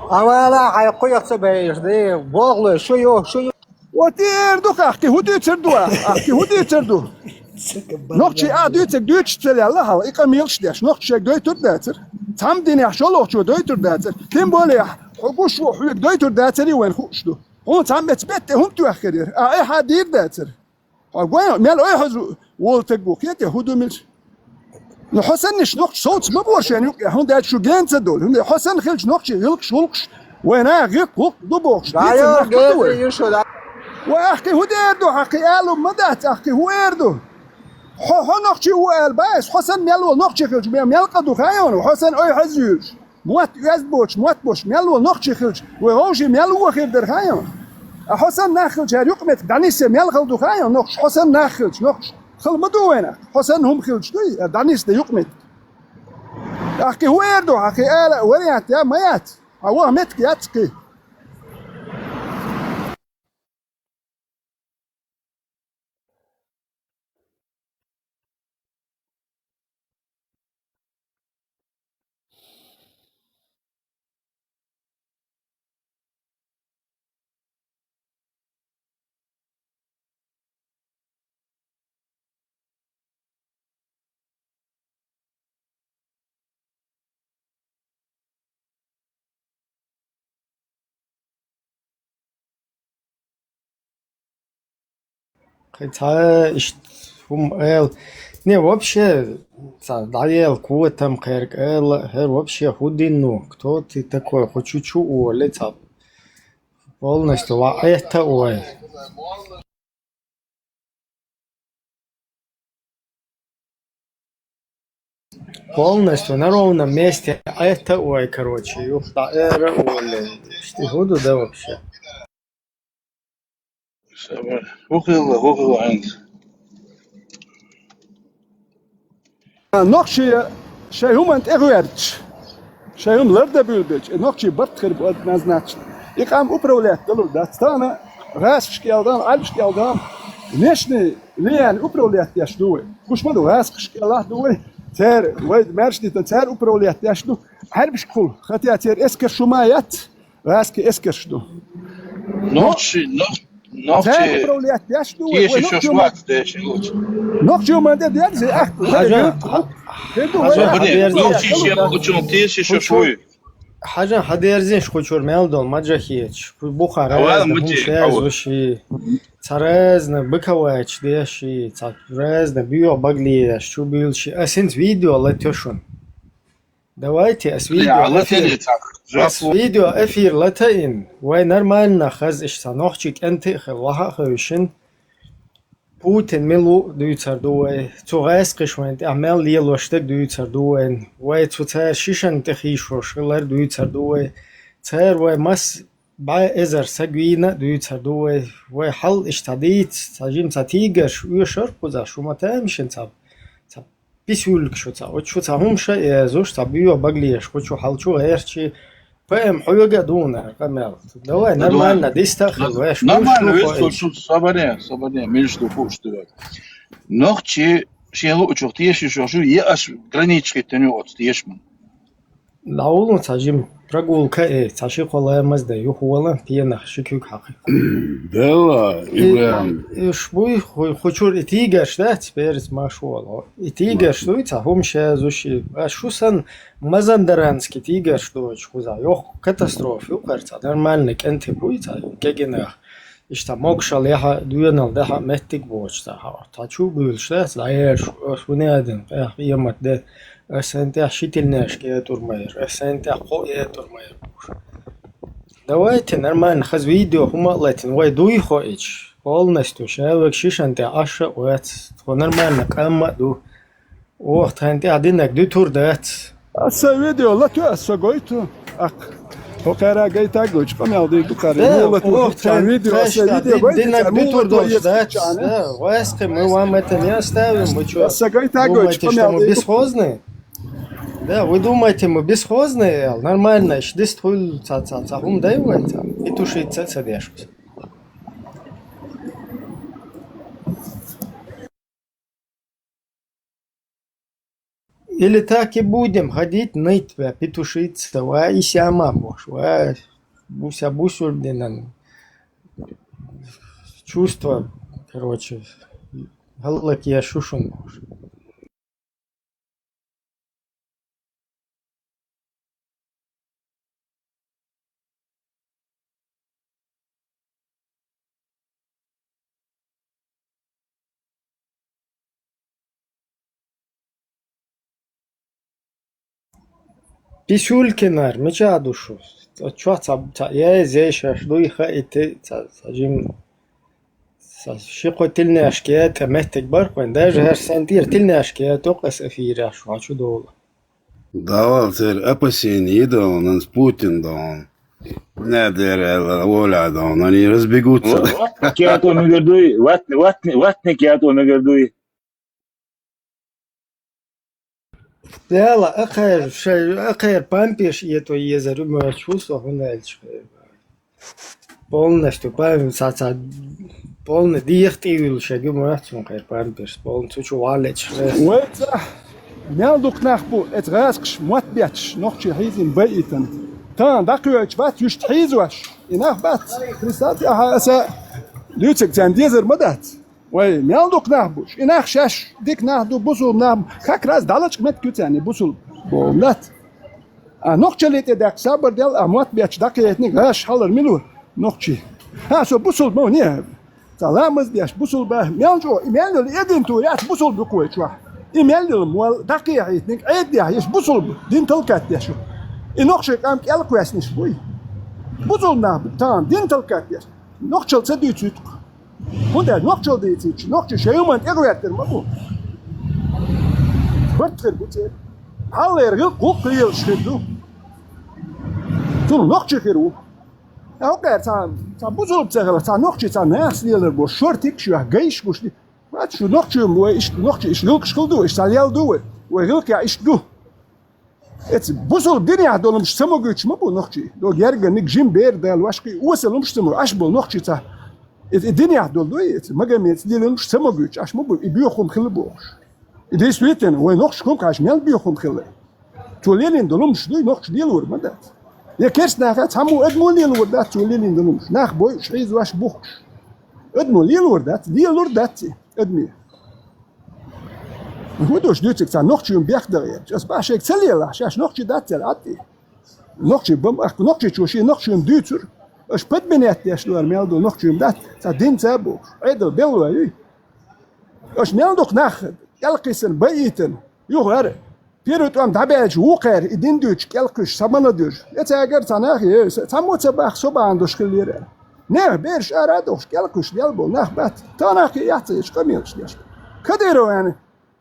Авала хьай кхуьйхца бейш, де, бохлой, шу ю, шу ю. Вот и эр ду, ахки хӀу дуьйцур ду, ахки хӀу дуьйцур ду. Нохчий а дуьйцург дуьйцуш ца лелла хьала, и къамелаш деш, нохчий шайга дойтур дацар. Цхьамма динехь шолгӀачо дойтур дацар. Тем более, хьо гуш ву, хьоьга дойтур дацар и вайн хууш ду. Хьуна цхьамма эца бетте хӀума тоьхкар яра, а айхьа дийр дацар. Хьо гой, мел ой хьо зу-, волу таг ву, кхетий, хӀу ду милча? Ну, хьо саннаш нохча совца ма бора шен юкъе, хӀунда аьлча шу ген ца долу. ХӀунда хьо санна хилча нохчий гӀиллакхаш, гӀуллакхаш, вайна гӀиллакх ду бохуш, дийцар нах ма ду вай. Ва ахки хӀу дер ду, ахки алу ма дац, ахки хӀу эр ду? Хьо, хьо нохчий ву аьлла баьс, хьо санна мел волу нохчий хилча, мел къа ду хайона, хьо санна ой хьаза юьйлуш. Мотт оьзда боцуш, мотт боцуш, мел волу нохчий хилча, вай вовший мел вон хир дара хайона. А хьо санна нах хилча, хӀара юкъаметтиг дӀаниссе мел хала ду хайона, нохча, хьо санна нах хилча, нохча. Хала ма ду вайна, хьо санна хӀума хилча дуй, дӀанисде юкъаметтиг. Ахки хӀу эр ду, ахки ала вариант я, ма яц. Хьан ваха меттиг яц кхин. Кхин цхьа иштта хӀума ала. Не, вообще, цхьа дӀаела котам кхерга ала, хӀара вообще хӀу динну, кто ты такой, хьо чу чу оле, цхьа полностью ва Ӏетта ой. Полностью на ровном месте. А это, ой, короче, юх, да, эра, оле. Что, буду, да, вообще? ХӀу хилла, хӀу хилла хьуна. Нохчий шайн хӀуманна тӀегӀоьрташ. Шайн хӀума лардан буьйлабелча, и нохчий барт хир бу однозначно. И къам управлять далур дац. Тахана гӀазкхашка кӀел дан, Ӏаьрбашка кӀел дан, внешний влияние управлять деш ду вай. Гуш ма ду, гӀазкхашка кӀелахь ду вай. Цара, вай маьрша дитан, цара управлять деш ду. Ӏаьрбашкахула, хотя церан эскарш хӀума яц, гӀазкхи эскарш ду. Нохчий, нох-, нохчий. Цара управлять деш ду вай, вай нохчий хӀума. Нохчий хӀума де деза, ах, Хьажа, Хьажа, хьадерзинаш кху чуьра мел долу маджахеташ, кху бухара разна хӀума шаьрзуш и, цхьа разна быковать деш и, цхьа разна боьха багле еш, чу буьйлуш и. Ас хӀинца видео латоьшу шуна. Давайте, ас видео эфир. Ас видео эфир латаин. Вай нормально хаза иштта нохчий кӀентий а хила, ваха а хевшина. Путин мила ву дуьйцур ду вай, цу гӀаскхаша вайна тӀехь мел лелош дерг дуьйцур ду вайна, вай цу цара шишанна тӀе хийшош хилар дуьйцур ду вай, цара вай масса бӀе эзар саг вийна а дуьйцур ду вай, вай хьал иштта дийца, цхьа жима цхьа тигарш оьшура кхузахь, шу ма тамашийна цхьа, цхьа писуьлгаш шу цхьа, оцу шу цхьа хӀума ша а езуш, цхьа боьха баглеш, кху чу хьал чу гӀерташ, П М хьоьга а дуна, къамел. Давай, нормально, диста а хила, веш, нормально, веш, хо, хо, собаре, собаре, милаш ду хууш ду вай. Нохчий шен луучух тешаш йолуш ю, е аш границаш хӀиттина ю оцу тешаман. ДӀавуллун цхьа жим прогулка, э, цхьа ши-кхо ламаз дан, юха валан пенах ши куьг хьакхайкхар. Делла, и, Ибрахим. Уж буй, ху-, хучур и тийгарш дац, перец, машу вала. И тийгарш дуй, цхьа хӀума шазуш и. А шу сан Мазандаранский тийгарш доцуш хуза. Йоху катастрофа ю кхар, цхьа нормальный кӀентий буй, цхьа кегинах. Иштта могушалла яхьа, доьналла дахьа меттиг боцуш цхьа хьо. Цхьа чу буьйлуш дац, дӀаерш, аш вуьнадин, къех къемат де. Ас сан тӀехь ши тилнеш кӀетӀур ма яр, ас сан тӀехь кхо кӀетӀур ма яр бохуш. Давайте нормально, хаза видео хӀума а латина, вай дуй хоуьйтуш. Полностью шавег шишан тӀехь Ӏаш а вац. Тхо нормально къам а ду. Оха тхайн тӀехь динарг дуьтур дац. Аса видео латуьйту, аса со гойту. Акх, хӀокхара гайтаг гойтуш, къамел дийр ду кхара. Да, муха латуьйту, оха тхайн видео, аса видео гойту, динарг дуьтур долуш дац. Да, вайс кхин, мы вам это не оставим, вы чё? Аса гайтаг гойтуш, думаете, что мы бесхозные? Да, вы думаете, мы бесхозные? Нормально, иш дистхуьлу ца, ца, ца, хӀума дай вай, ца, и тушить ца, ца деш. Или так и будем ходить, ныть, бля, петушиться, ва и сяма бохуш, ва буся бусурдинан чувство, короче, гӀаллакеш шу шун бохуш. Писюлькинар, мича ду шу? Чо ца, ца, я, я, шаш дуй, ха, и ты, ца, ца, жим, ца, ши-кхо тилнеш кета меттиг бар кхойн. Даже хӀара сан тӀера тилнеш кета, токъас эфираш, ва чу долу. Давал церан опасение идолан с Путин долан. Надо, воля долан, они разбегутся. Кето мегар дуй, ватни, ватни, ватни кето мегар дуй. Дела, ахер, шай, ахер памперш ето езар, моьш фу со хӀунда аьлча. Полностью памперс, ца, ца, полный дехьа тӀе вуьллуш ю моьтту суна кхера памперс, полный цу чу валлечу хеза. Вай цӀа, мел дукха нах бу, эца гӀазкхаш мотт бетташ, нохчий хьийзина байитан. Тан дӀакхоьхьуьйтуш бац, уьш хьийзош. И нах бац. Христа тӀехьа аса дуьйцург царна дезар ма дац. Вай, мел дукха нах бу. И нах шаьш дика нах ду, бусулба нах бу. Как раз дӀалачкъа меттиг ю царна, бусулба боху нах. А нохчалле тӀе даьккха сабар дел, а мотт бетташ дӀакхехьийтинарг гӀаш хьалар мила ву нохчий? ХӀа, со бусулба ма ву, не. Ца ламаз деш, бусулба, мел чӀогӀа, и мел йолу эдин тур яц бусулба юкъа вай чохь. И мел йолу мол дӀакхехьийтинарг Ӏеддехь еш бусулба, дин талкат деш ву. И нохчий къам кӀел кхоьссинарш буй. Бусулба нах бу, тахана дин талкат деш. Нохчалла ца дуьйцуьйту-кх. ХӀунда аьлча нохчалла дийцича, нохчий шайн хӀуманна тӀегӀертар ма бу. Барт хир бу церан. Хьаллера гӀиллакх гӀуллакх лелаш хир ду. Цунах нохчий хир ву. ХӀокхара цхьа, цхьа бусулба ца хилла, цхьа нохчий, цхьа нахаца лелар бу, шортикаш ю, гайш гуш ди. Вац шу нохчий, вай иштта нохчий, иштта гӀиллакхаш хила ду, иштта цхьа лел ду вай, вай гӀиллакхехь иштта ду. Эца бусулба динехь долу хӀумаш ца могуьйтуш ма бу нохчий. Дог ярганиг жим бер дала вашкхий, оса лумаш ца могу, аш болу нохчий ца. Эца и динехь долу дуй, эца Магомедаца лелла хӀумаш ца могуьйтуш, аш ма бу, и боьха хӀума хила бохуш. И действительно, вай нохчий хӀума кхаш мел боьха хӀума хила. Цо леллина долу хӀумаш дуй, нохчий лелор ма дац. Я керст наха цхьаммо адамо лелор дац, цо леллина долу хӀумаш. Нах бойуш, хьийзош, бухкуш. Адамо лелор дац, лелор дац и адаме. ХӀун душ дуьйцург цхьа нохчий хӀума бехк дан гӀерташ? Ас бах шайга ца лелахь, шаьш нохчий дац цара Ӏад и. Нохчий бан, ах, нохчий чу шен нохчий хӀума дуьйцур. Аша подменять деш лора мел ду нохчий хӀума дац, цхьа дин ца бохуш. Ӏедал белла юй. Аша мел дукха нах кӀелкхиссина, байитина. Юха ара. Первый тӀом дӀабаьлча вукхара и дин дуьйцуш кӀелкхуьйсуш, ца ма ладуьйш. Я цаьргара цхьа нах, е, цхьаммо ца баха, со бахьана долуш хила лера. Нехан бераш ара а дохуш, кӀелкхуьйсуш лел болу нах бац. Тахана кхин яц ца ечу къамелаш деш. Кадыровна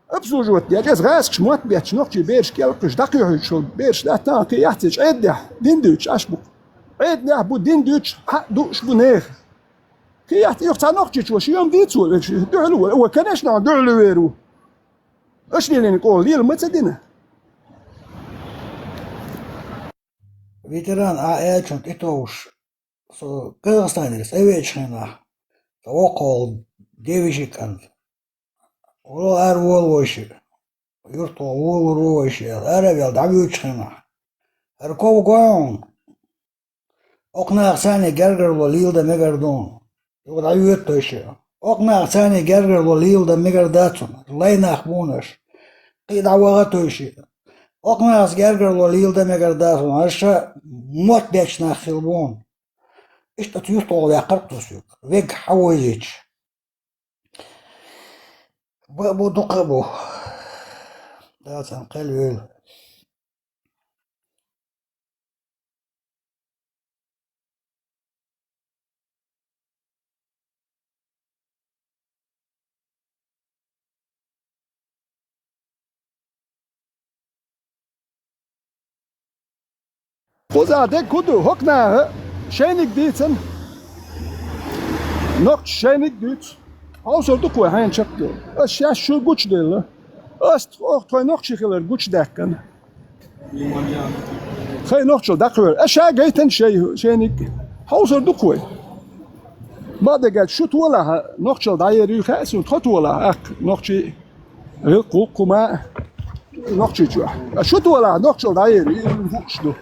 обслуживать деш, эца гӀазкхаш мотт бетташ, нохчий бераш кӀелкхуьйсуш, дӀакхоьхьуьйтуш болу бераш дац, тахана кхин яц ечу Ӏеддехь, дин дуьйцуш Ӏаш бу. Ӏеддехь бу, дин дуьйцуш хьаъ дууш бу нехан. Кхин яц, юха цхьа нохчичо шен хӀума дийцо, вешан дуьхьал ву, ва, конечно, дуьхьал вер ву. Аша лелийна кӀола лела ма ца дина. Ветеран а аьллачун тӀетовжуш, со Казахстанера цӀа веачу хенахь, сан воккхаволу девешин кӀант. Вало ара волавойша, юртахо волавур ву вайша аьлла, ара а ваьлла дӀавоьдучу хенахь, Ара ков гой хьуна? Окху наха царна гергарло леладан мегар ду хьуна. Юха дӀайоьду тхойша. Окху наха царна гергарло леладан мегар дац хьуна. Лай нах бу хьуна аша. Кхин дӀаваха тхойша. Окху нахаца гергарло леладан мегар дац хьуна. Аша мотт бечу нах хила бу хьуна. Иштта оцу юьртахула ваьккхира тхо соьга. Вега хьан вайзича. Бакъ бу, дукха а бу. Дала царна кхел йойла. Кхузахь дерг хӀун ду? ХӀокху наха шайниг дийцина. Нохчаша шайниг дуьйцу. Хьовсур ду-кх вай хьайна чекхдевлла? Ас шаьш шу гучуделла. Ас оха тхайн нохчий хилар гучудаьккхина. Тхайн нохчалла дӀакхоьру. Ас ша гайтина шай, шайниг. Хьовсур ду-кх вай? Бакъдерг аьлча, шу толахь нохчалла дӀаер юй хаьа суна, тхо толахь, аккха, нохчий. Гӏиллакх-гӏуллакх хӀума нохчийчохь. А шу толахь нохчалла дӀаер, и хууш ду.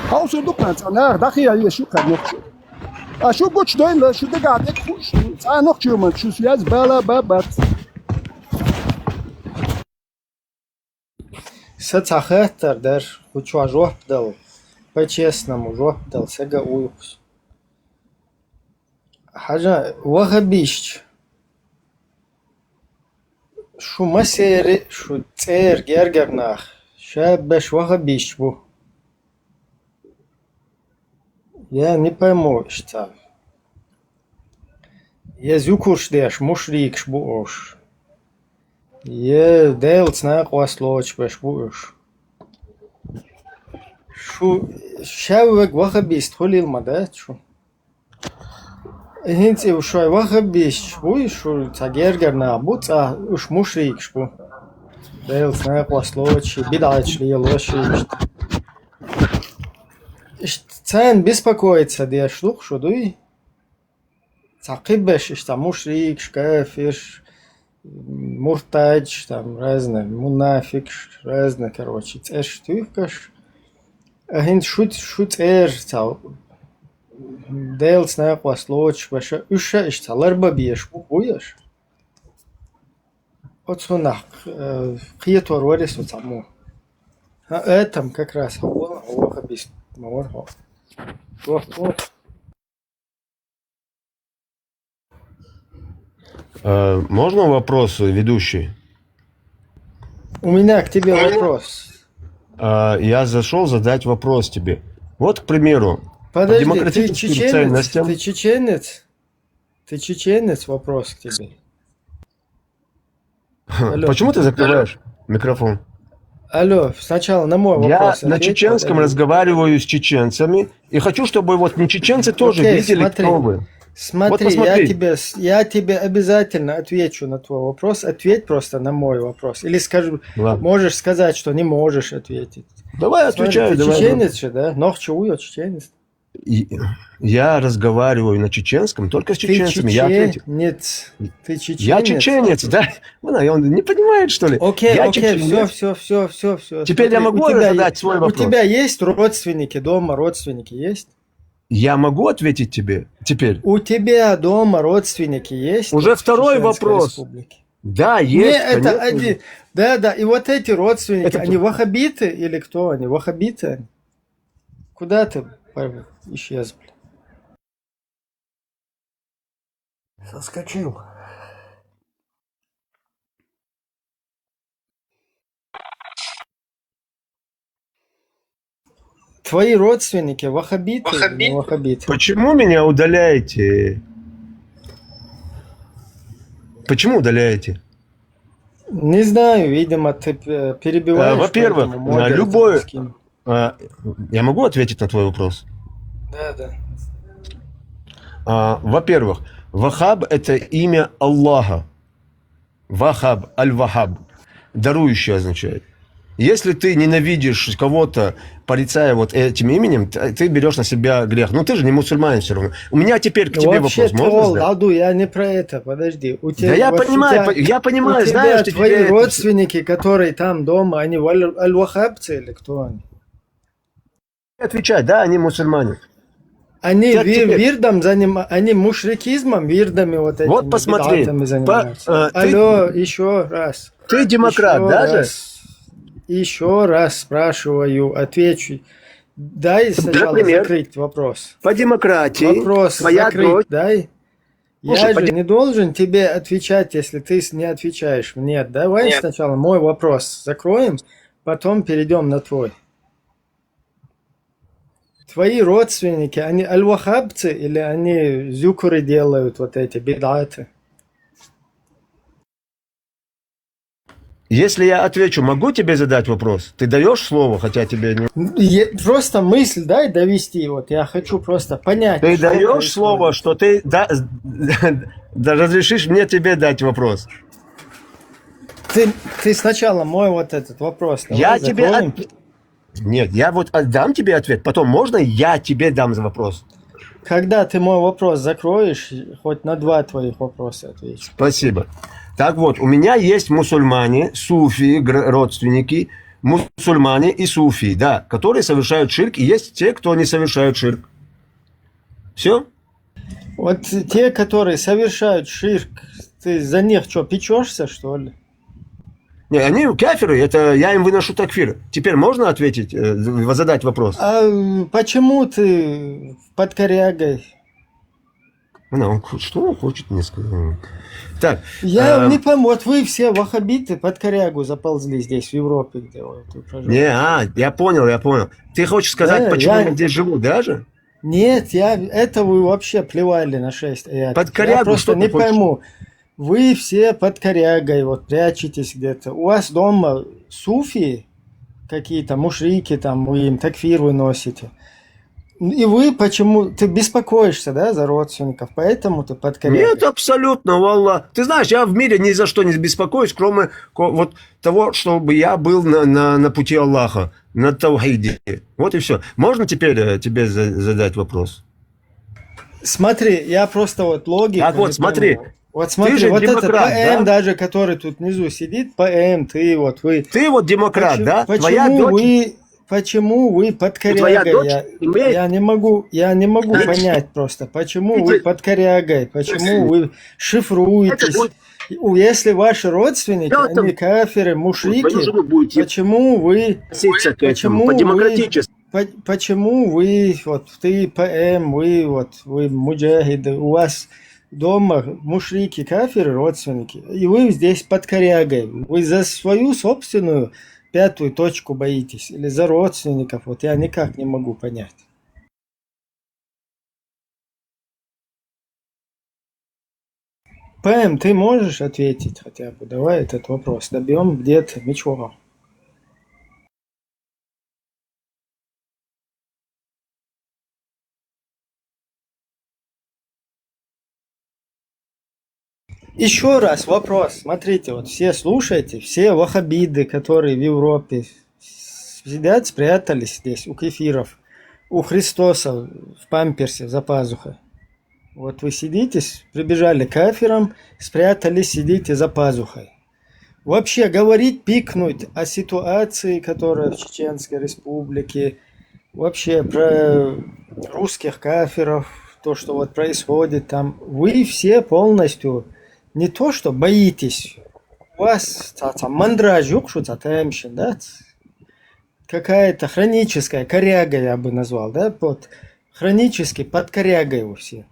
Хьовсур ду-кх цхьа наха дӀакхехьа езаш ю-кх нохчалла. А шу гучудойла, шу дагахь дерг хууш ду. Цхьа нохчий хӀуманца шу связь бала бан бац. Сан цхьа хаттар дара, кху чохь жоп дала, по-честному жоп дала, сага уйкхуш. Хьажа, вахабисташ, шу массеран а, шу цӀера гергара нах, шабаш вахабисташ бу. Я не пойму, иштта. Я зуькарш деш, мушрикаш бу уьш. Я Делаца накъост лоцуш берш бу уьш. Шу шаьвваг вахабист хуьлийла ма дац шу. ХӀинца и шайн вахабисташ буй, шу цхьа гергара нах бу, цкъа уьш мушрикаш бу. Делаца накъост лоцуш, бидӀаташ лелош иштта. Иштта царна беспокоиться деш ду-кх шу, дуй? Цхьа кхиберш иштта мушрикаш, кафирш, муртадаш, там, разные, мунафикаш, разные, короче, цӀераш туьйхкаш. А хӀинца шу, шу цӀера цхьа Делаца накъост лоцуш баша, уьш ша иштта цхьа ларба беш бу, буй аша? Оцу нах, э, кхетор вари со цхьаммо. А, этом как раз хьо вала, хьо вахабист ма вара хьо. Чохь тхо. Э, можно вопрос, ведущий? У меня к тебе вопрос. А, я зашёл задать вопрос тебе. Вот, к примеру, по Подожди, ты демократическим чеченец? ценностям. Ты чеченец? Ты чеченец? Вопрос к тебе. Алло. Почему ты закрываешь микрофон? Алло, сначала на мой Я вопрос на ответь, чеченском потом разговариваю с чеченцами и хочу, чтобы вот не чеченцы тоже Окей, видели, смотри. кто вы. Смотри, Вот посмотри. я тебе, с- я тебе обязательно отвечу на твой вопрос. Ответь просто на мой вопрос. Или скажи, Ладно. можешь сказать, что не можешь ответить. Давай Смотри, отвечаю, ты давай. чеченец же, да? Нохчи уйо чеченец. И- Я разговариваю на чеченском только с Ты чеченцами. Я ответил. чеченец. Ты Я чеченец. чеченец, да? Вон, он не понимает, что ли? Окей, Я окей, чеченец. все, все, все, все, все. Теперь я Смотри, могу у тебя задать е- свой у вопрос? тебя есть родственники дома, родственники есть? Я могу ответить тебе теперь? У тебя дома родственники есть Уже вот в второй Чеченской вопрос. Республике? Да, Не, есть, это конечно. один. Да, да. И вот эти родственники, Это они п- ваххабиты или кто они? Ваххабиты они? Куда ты по- исчез, бля? Соскочил. Твои родственники ваххабиты или не ваххабиты? Почему меня удаляете? Почему удаляете? Не знаю, видимо, ты э, перебиваешь, Э, во-первых, поэтому э, модеры любое, запускили. А, я могу ответить на твой вопрос? Да, да. А, во-первых, Вахаб — это имя Аллаха. Вахаб, Аль-Вахаб. Дарующий означает. Если ты ненавидишь кого-то, порицая вот этим именем, т- ты берешь на себя грех. Но ты же не мусульманин все равно. У меня теперь к тебе Вообще, вопрос. Можно Трол, задать? Аду, я не про это, подожди. У Да тебя, я вот у понимаю, тебя, по- я у понимаю, тебя знаешь, ты твои теперь родственники, которые там дома, они валь- аль-вахабцы или кто они? отвечать, да, они мусульмане. Они вир, теперь... вирдом занимаются, они мушрикизмом, вирдами вот этими, вот посмотри, бидатами занимаются. По, э, Алло, ты, еще раз. Ты демократ, еще да раз, же? Еще раз спрашиваю, отвечу. Дай сначала Например, закрыть вопрос. По демократии. Вопрос твоя закрыть, дочь... дай. Слушай, я же не должен тебе отвечать, если ты не отвечаешь мне. Давай Нет. сначала мой вопрос закроем, потом перейдем на твой. Твои родственники, они аль-вахабцы или они зюкуры делают вот эти бидаты? Если я отвечу, могу тебе задать вопрос? Ты даешь слово, хотя тебе не... Просто мысль дай довести. Вот я хочу просто понять. Ты даешь слово, что ты да, да, разрешишь мне тебе дать вопрос? Ты, ты сначала мой вот этот вопрос. Я тебе... От... Нет, я вот дам тебе ответ. Потом можно я тебе дам вопрос? Когда ты мой вопрос закроешь, хоть на два твоих вопроса отвечу. Спасибо. Так вот, у меня есть мусульмане, суфии, родственники, мусульмане и суфии, да, которые совершают ширк, и есть те, кто не совершают ширк. Все? Вот те, которые совершают ширк, ты за них что, печешься, что ли? Не, они кафиры, это я им выношу такфир. Теперь можно ответить, э, задать вопрос? А почему ты под корягой? Ну, он, что он хочет мне сказать? Так. Я э... не пойму, вот вы все вахабиты под корягу заползли здесь, в Европе, где вы тут проживаете. Не, а, я понял, я понял. Ты хочешь сказать, да, почему я... я здесь живу, да же? Нет, я, это вы вообще плевали на шесть аят. Под корягу. Я просто не хочешь? Пойму. Вы все под корягой, вот прячетесь где-то. У вас дома суфи какие-то, мушрики там, вы им такфир выносите. И вы почему... Ты беспокоишься, да, за родственников, поэтому ты под корягой? Нет, абсолютно, валла. Ты знаешь, я в мире ни за что не беспокоюсь, кроме вот того, чтобы я был на, на, на пути Аллаха, на таухиде. Вот и все. Можно теперь э, тебе задать вопрос? Смотри, я просто вот логику... Так вот, смотри. Вот смотри, ты же вот демократ, этот ПМ да? Даже, который тут внизу сидит, ПМ, ты вот, вы... Ты вот демократ, почему, да? Почему Твоя дочь... вы, почему вы под корягой? Я, имеет... я не могу, я не могу Значит, понять просто, почему вы под корягой, почему вы шифруетесь? Будет... Если ваши родственники, они кафиры, мушрики, почему вы... Почему вы... По-демократически. Почему вы, вот ты ПМ, вы вот вы муджахиды, у вас дома мушрики, кафиры, родственники, и вы здесь под корягой, вы за свою собственную пятую точку боитесь или за родственников, вот я никак не могу понять. ПМ, ты можешь ответить хотя бы? Давай этот вопрос добьем где-то, ничего. Еще раз вопрос. Смотрите, вот все слушайте, все вахабиды, которые в Европе сидят, спрятались здесь у кефиров, у Христоса в памперсе за пазухой. Вот вы сидите, прибежали к кафирам, спрятались, сидите за пазухой. Вообще говорить, пикнуть о ситуации, которая в Чеченской Республике, вообще про русских кафиров, то, что вот происходит там, вы все полностью не то, что боитесь, у вас там мандраж, да? Какая-то хроническая коряга, я бы назвал, да, вот хронически под корягой вы все.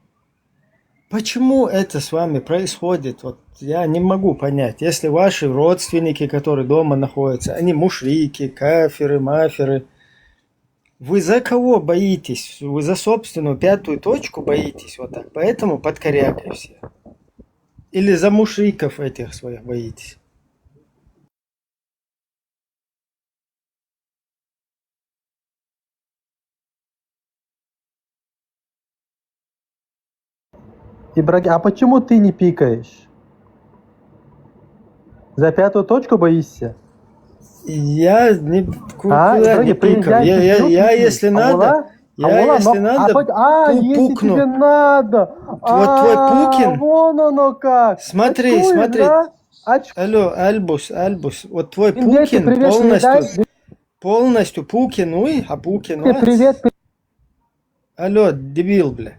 Почему это с вами происходит? Вот я не могу понять. Если ваши родственники, которые дома находятся, они мушрики, кафиры, мафиры, вы за кого боитесь? Вы за собственную пятую точку боитесь, вот так. Поэтому под корягой все. Или за мушриков этих своих боитесь? Ибрагим, а почему ты не пикаешь? За пятую точку боишься? Я не, а, Ибрагим, не пикаю. Я, я, я, если надо, я, если надо, а, пу- а, если пукну. Тебе надо. Вот твой пукин. Вон оно как. Смотри, смотри. Алло, Альбус, Альбус, вот твой пукин полностью... Полностью Путин уй, а Путин Привет, привет. Алло, дебил, бля.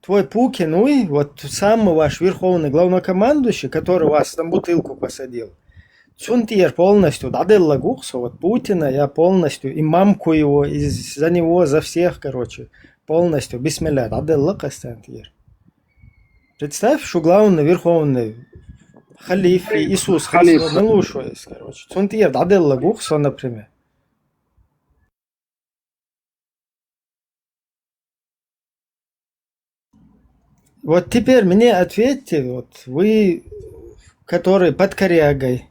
Твой Путин уй, вот самый ваш верховный главнокомандующий, который вас на бутылку посадил. Цунтир полностью дадел лагухса, вот Путина я полностью, и мамку его, и за него, за всех, короче, полностью, бисмилля, дадел лагастантир. Представь, что главный верховный халиф и Иисус Халиф. Христос, ну, лучше, короче. Цунтир дадел лагухса, например. Вот теперь мне ответьте, вот вы, который под корягой,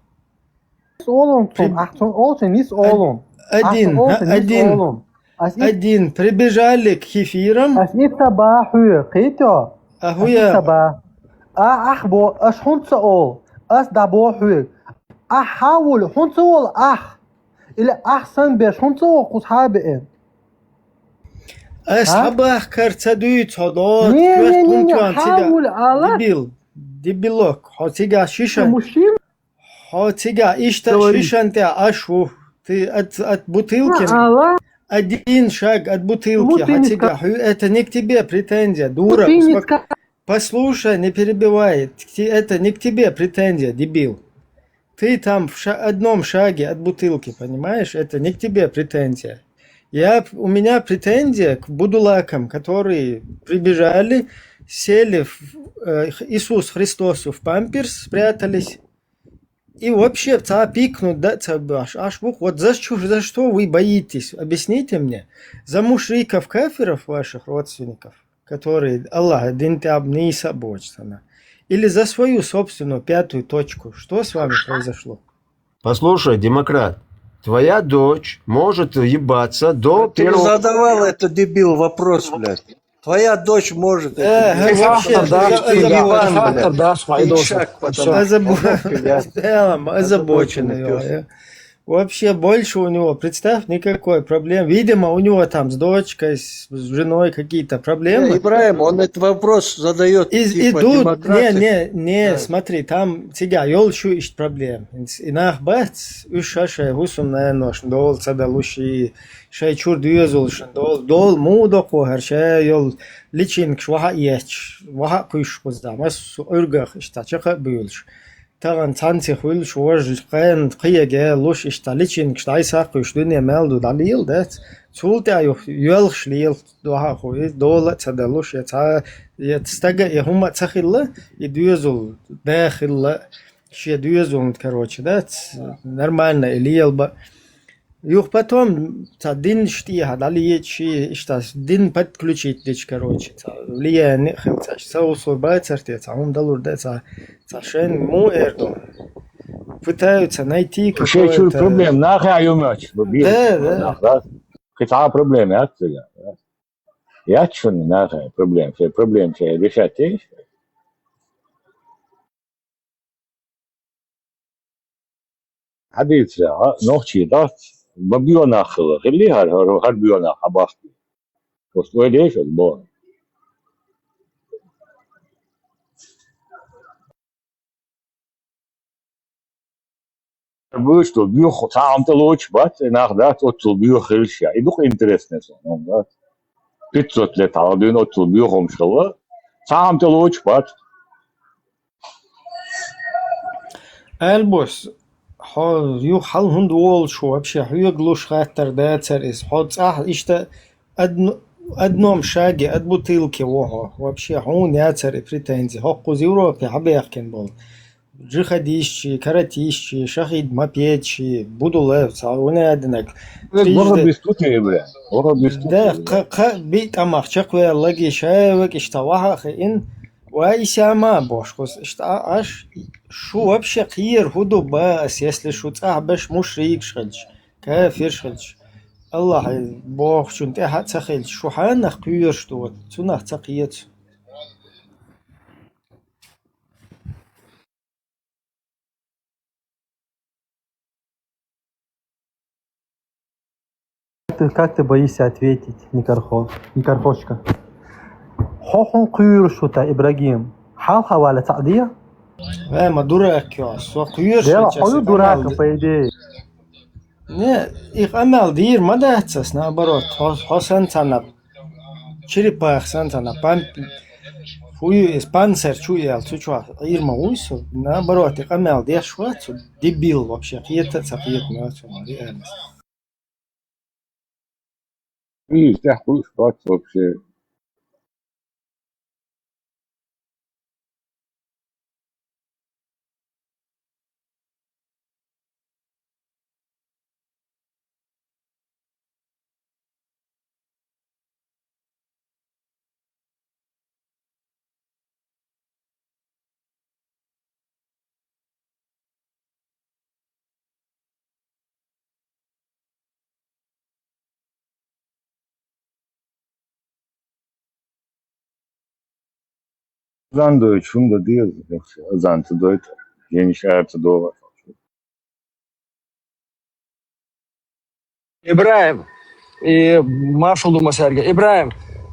Олун цун, ах цун олча нис олун. один, а, один, один, прибежали к кефирам, Ас ифта ба хуй, кето. а Ас хуя, ифта ба. А ах бо, аш хунца ол. Ас да бо хуй. Ах хавул, хунца ол ах. Или ах сан беш хунца ол кус хабе. ас А? хабах карца дуй цодот, Не, не, не, не, пунктуан цига. хавул ала. Дебил, дебилок, хо цига шишан, Мужчин хо цига ишта Говори. Шишан те ашу. Ты от, от бутылки, ала. один шаг от бутылки, Бутылка. Хо цига, ху, это не к тебе претензия, дура. Ты не успок- Послушай, не перебивай. К те- Это не к тебе претензия, дебил. Ты там в ша- одном шаге от бутылки, понимаешь? Это не к тебе претензия. Я, у меня претензия к будулакам, которые прибежали, сели в, э, Иисус Христосу в памперс, спрятались. И вообще ца пикнуть, да, ца баш. Аш бух, вот за что, за что вы боитесь? Объясните мне. За мушриков, кафиров ваших родственников, которые Аллах дин таб не сабочтана. Или за свою собственную пятую точку. Что с вами произошло? Послушай, демократ, твоя дочь может ебаться до Ты не первого... задавал это, дебил, вопрос, блядь. Твоя дочь может Э, это делать. вообще, Фактор, да, я что я озабочен. фактор, да, свои Ты доски. чак, И потому всё. Озабо- Ёбка, я- Целом озабоченный. Озабоченный пёс. Я- Вообще больше у него, представь, никакой проблем. Видимо, у него там с дочкой, с с женой какие-то Э, проблемы. Ибраим, он этот вопрос задает. Из- Типа, идут, не, демократия. не, не, Да. Смотри, там цига ёлшу ишт проблем. И нах бац, уж шаша гусум, наверное, дол цадалуши, шай чур дюзулшин, дол, дол му доку, хар шай ёл личинкш ваха иеч, ваха куш кузда, мас ургах ишта чака бюлш. Таган цанци хуйлш вож кайн кияге луш ишта личинкш дайса куш дунья мелду далил, да? Цултя юх, ёлш лил, доха хуй, дола цадалуш, я ца, я стага, я хума цахилла, и дюзул, дахилла, ше дюзул, короче, да? Ц- Нормально, и лил ба. Юх потом ца дин шти ха дали ечи ишта дин подключить дич, короче, ца влияние хил ца ца усур ба царте ца ум далур да ца ца шен му эрдо. Пытаются найти Вообще чур какое-то проблем, нахай юмач. Да, да. Какая проблема, я тебя. Я чё не нахай проблем, все проблем все решать есть. Хадица, а, нохчи, да? Бабиона хылы, хили хар, хар, хар биона хабахти. Просто лишь бо. Бу что, бюх, сам-то луч, бат, нах, да, вот тут бюх хилш, я. И дух интересный сон, да. Пятьсот лет, а один вот тут бюхом шкала. Сам-то луч, бат. Альбус, хо, ю хал хунд уолшу, вообще, хьюг луш хаттар дацар из. Хо цах ишта одн-, одном шаге, от бутылки вохо. Вообще, хун яцар и претензии. Хо куз Европе хабехкен бол. Джихадисчи, каратисчи, шахид мапечи, будулев, ца уне адинак. Город Трижды. без тути, бля. Город без Да, тути. ка, ка, би тамах чак ве лаги шаевак ишта ваха ин. Ва исяма бошкус ишта аш. Шу вообще кир худу бас, если шу цах беш мушрик шхелч, кафир шхелч. Аллах бохчун те ха цахелч, шу ханах кир шу вот, цунах цахиец. Ты, как ты боишься ответить, Никархо? Никархошка. Хохун куйрушута, Ибрагим. Хал хавала таъдия? Ва ма дурак ё, со кир Дела, шу хою дурак, по идее. Не, и къамел дийр ма дац ас, наоборот, хьо, хьо санна цхьана черепах санна цхьана пан-, фу ю иза, панцирь чу ял, цу чохь Ӏийр ма вуй со. Наоборот, и къамел деш вац со, дебил вообще, кхета а ца кхета ма ю со, реально. Иза тӀехь хуьлуш бац вообще. Азан дойтуш хӀума дан деза, азан ца дойту, жимчу ара ца догӀу. ИбрахӀим, и маршал ду ма цаьрга. ИбрахӀим,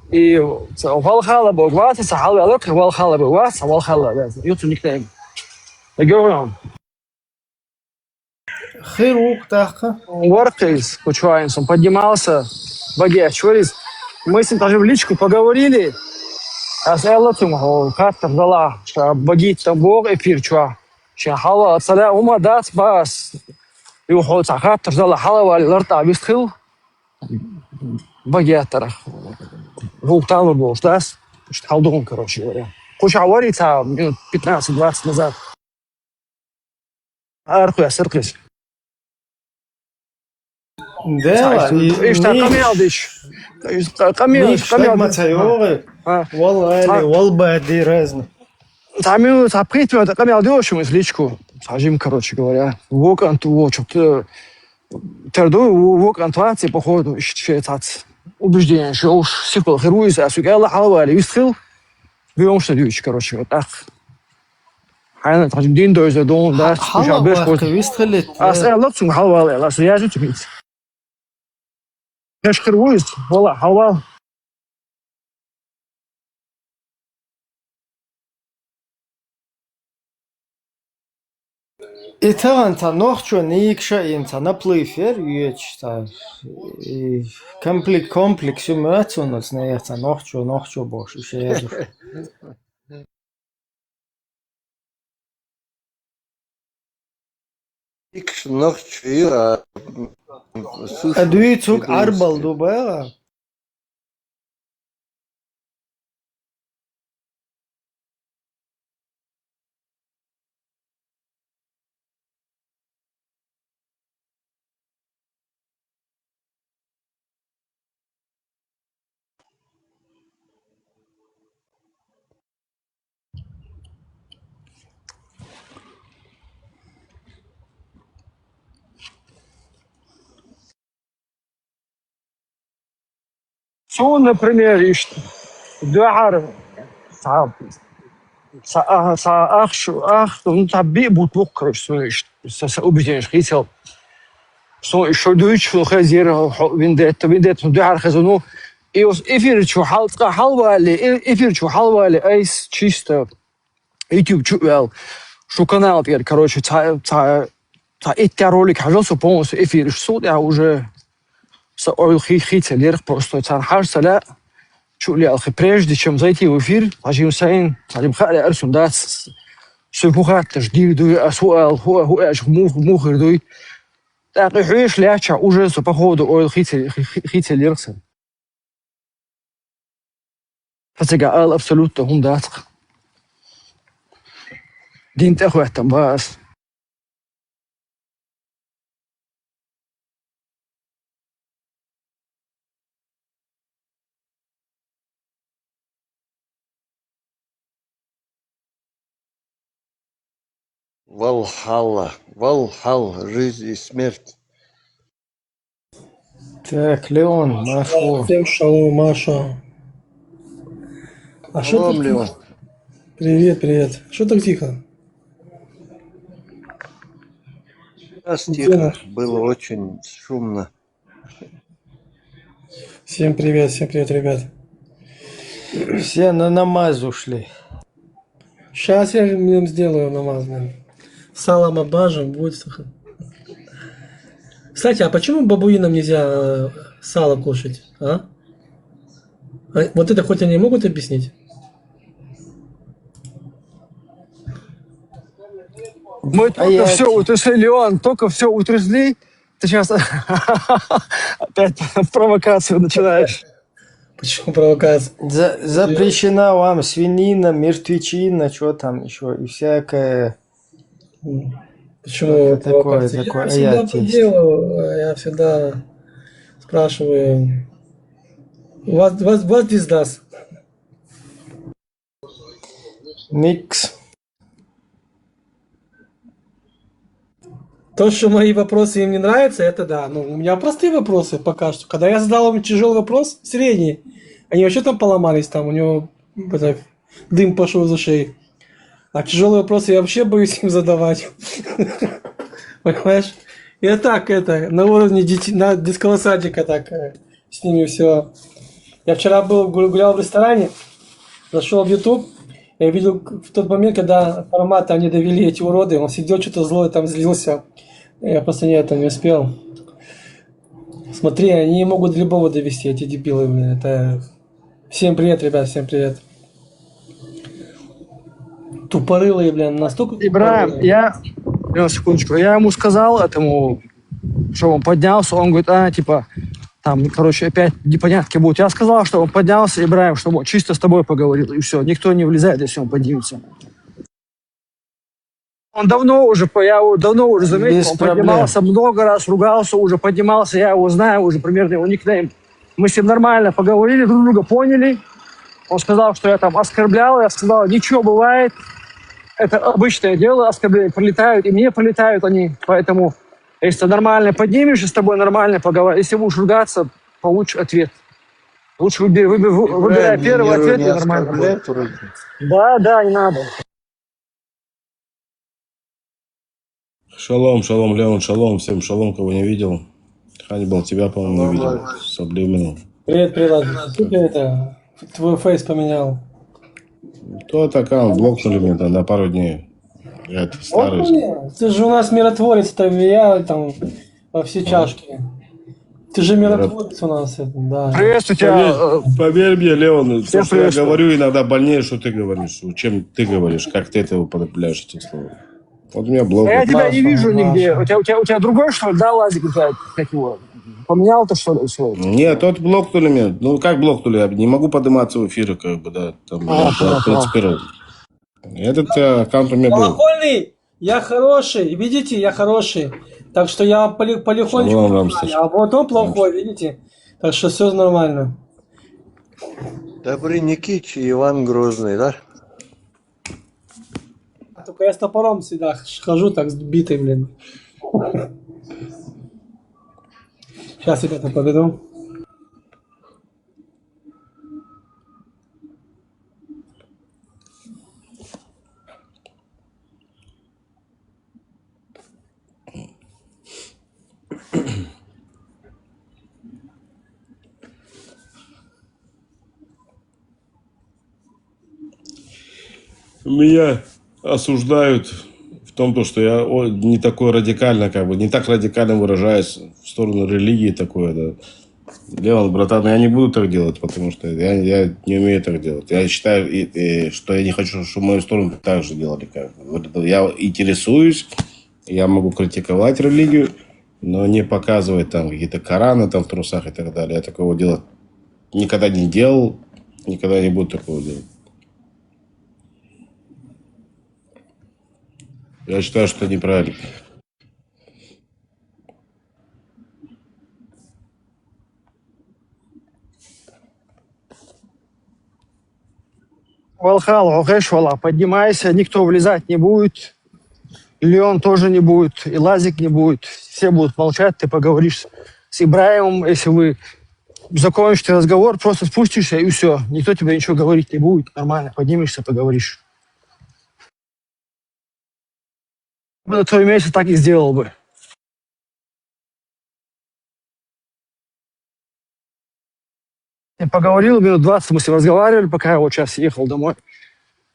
и ца-, валхалла боху вац, ца хьалваьлла, кхин валхалла боху вац, ца валхалла вац. Юхцу никнейм. Хир ву-кх тӀаккха. Вара кхин иза, кху чу вайна сан поднимался, багетча вара иза. Мы с ним даже в личку поговорили. Ас аьлла цуьнга, хьо хаттар дала, ша багийта там боху эфир чохь. Шен хьалвала ца лаьа хӀума дац, бац. Юха хьо цхьа хаттар дала, хьалавале лартӀахь вистхила. Багеттарах. ГӀуллакх талур долуш дац. Иштта хьалдогӀун, короче говоря. Кху шахь варий цхьа минут пятнадцать-двадцать назад. Арахоьссира кхин иза. Дела, и иштта къамел диш. Къамел, къамел ма ца йогӀи. Валла, валла баьдди разный. Цхьа минут, цхьа пхийтта минут къамел доьшу иза личку. Цхьа жима, короче говоря. Вокант вочух, тера ду, вокант вац, походу, иштта шен цхьацца убежденеш йолуш, сихал хир ву иза, ас уьгу аьлла, хьалавале вистхила. Бен шу дуьйцуш, короче, вот так. Хьайна тхьажим дин дойза дон дац, хьала вахка вист хилит. Ас аьлла цунга хьалвала аьлла, ас язу цуьнца. Кеш хир ву иза, вала, хьалвала. И тахана цхьа нохчо нийгша йина цхьа наплыв яра йоьдуш цхьа, и компле-, комплекс ю моьтту суна, аса нехан цхьа нохчо, нохчо бохуш, иша язуш. Икаш нохчо ю, а, м, м, сус. А дуьйцург Ӏарбал ду баха? Суна, например, иштта дуьхьара цхьа, цхьа, а, цхьа ахча, ах, ну, цхьа биъ бутт бу-кх, короче, суна иштта, са, са убежденеш хийцал. Суна иштта дуьйцуш, суна хезира хьо виндетта, виндетта суна дуьхьара хеза, ну, и оцу эфир чу хьал-, цкъа хьалвале, э-, эфир чу хьалвале айса чисто YouTube чу а ваьлла. Шу канал тӀера, короче, цхьа, цхьа, цхьа итт ролик хьажал со полностью эфираш. Цул тӀаьхьа уже сан ойла хи-, хийцаллера просто. Царна хьажа ца лаьа, чу а лелхи, прежде чем зайти в эфир, хьажийна сайна, хьажийна хаа лаьара суна дац. Со хӀун хатташ дийр дуй, ас хӀу ала, хӀу, хӀу аьлча, мух-, муха хир дуй. ТӀаккха и хьоьжуш лаьттачохь уже со, походу, ойла хийца-, хи-, хи-, хийцаллера сан. Сан цига ала абсолютно хӀума дац-кх. Дин тӀехӀоьттина бан ас. Валхалла, валхалла, жизнь и смерть. Так, Леон, Маша. Всем шалом, Маша. А что так тихо? Привет, привет. Что так тихо? Сейчас тихо. Было очень шумно. Всем привет, всем привет, ребят. Все на намаз ушли. Щас я им сделаю намаз, блин. Салам обмажем, будет. Кстати, а почему бабуинам нельзя э, сало кушать, а? А вот это хоть они могут объяснить? Мы только все утрясли, Леон, только все утрясли. Ты сейчас опять провокацию начинаешь. Почему провокация? За- запрещена вам свинина, мертвечина, что там еще, и всякое. Почему Это такое, провокация? такое, Я всегда я по здесь. Делу, э, я всегда спрашиваю. What, what, what is this? Никс. То, что мои вопросы им не нравятся, это да. Ну, у меня простые вопросы пока что. Когда я задал им тяжелый вопрос, средний, они вообще там поломались, там у него это, дым пошел из ушей. А тяжелые вопросы я вообще боюсь им задавать. Понимаешь? Я так, это, на уровне детей, на детского садика так э, с ними все. Я вчера был, гу- гулял в ресторане, зашел в YouTube, я видел к- в тот момент, когда формат они довели, эти уроды, он сидел что-то злой, там злился. Я просто не это не успел. Смотри, они могут любого довести, эти дебилы, блин. Это... Всем привет, ребят, всем привет. Тупорылые, блин, настолько Ибраим, тупорылые. Я... Лён, секундочку. Я ему сказал, этому, что он поднялся, он говорит, а, типа, там, короче, опять непонятки будут. Я сказал, что он поднялся, Ибраим, чтобы он чисто с тобой поговорил, и все. Никто не влезает, если он поднимется. Он давно уже, по- я его давно уже заметил, Без он проблем. Поднимался, много раз ругался уже, поднимался, я его знаю уже примерно, его никнейм. Мы с ним нормально поговорили, друг друга поняли. Он сказал, что я там оскорблял, я сказал, ничего, бывает. Это обычное дело, оскорбления прилетают, и мне прилетают они. Поэтому, если ты нормально поднимешься, с тобой нормально поговорить. Если будешь ругаться, получишь ответ. Лучше выбирай, выбирай, выбирай первый ответ и нормально. Да, да, не надо. Шалом, шалом, Леон, шалом, всем шалом, кого не видел. Ханнибал, тебя, по-моему, не видел со временем. Привет, привет. Что ты это? Твой фейс поменял. Тот аккаунт блокнули меня там на пару дней. Я это старый. Блин, ты же у нас миротворец, это я там во все чашки. Ты же миротворец у нас, это, да. Приветствую тебя. Поверь, поверь мне, Леон, то, Всех что я приветствую. Говорю, иногда больнее, что ты говоришь, чем ты говоришь, как ты это употребляешь эти слова. Вот у меня блок. А я тебя не Маша, вижу нигде. Маша. У тебя, у тебя, у тебя другой, что ли, да, Лазик, у тебя, как его? Поменял-то, что ли, свой? Нет, тот блокнули меня. Ну, как блокнули? Я не могу подниматься в эфиры, как бы, да. Там, Ага, да, ага. Принципировал. Этот э, аккаунт у меня был. Колокольный, я хороший, видите, я хороший. Так что я поли- полихонечку Шалом, понимаю, Рамстер. А вот он плохой, видите. Так что все нормально. Добрый Никитич и Иван Грозный, да? Только я с топором всегда хожу так сбитый, блин. Сейчас, ребята, подойду. Меня осуждают в том, то, что я о- не такой радикально, как бы, не так радикально выражаюсь в сторону религии такое, да. Леон, братан, я не буду так делать, потому что я, я не умею так делать. Я считаю, и- и что я не хочу, чтобы в мою сторону так же делали. Как бы. Вот это я интересуюсь, я могу критиковать религию, но не показывать там какие-то Кораны там в трусах и так далее. Я такого делать никогда не делал, никогда не буду такого делать. Я считаю, что это неправильно. Валхал, Гогеш, Вала, поднимайся, никто влезать не будет. Леон тоже не будет, и Лазик не будет. Все будут молчать, ты поговоришь с Ибраимом, если вы закончите разговор, просто спустишься и все. Никто тебе ничего говорить не будет, нормально, поднимешься, поговоришь. Я бы на твоем месте так и сделал бы. Я поговорил минут двадцать, мы с ним разговаривали, пока я вот сейчас ехал домой.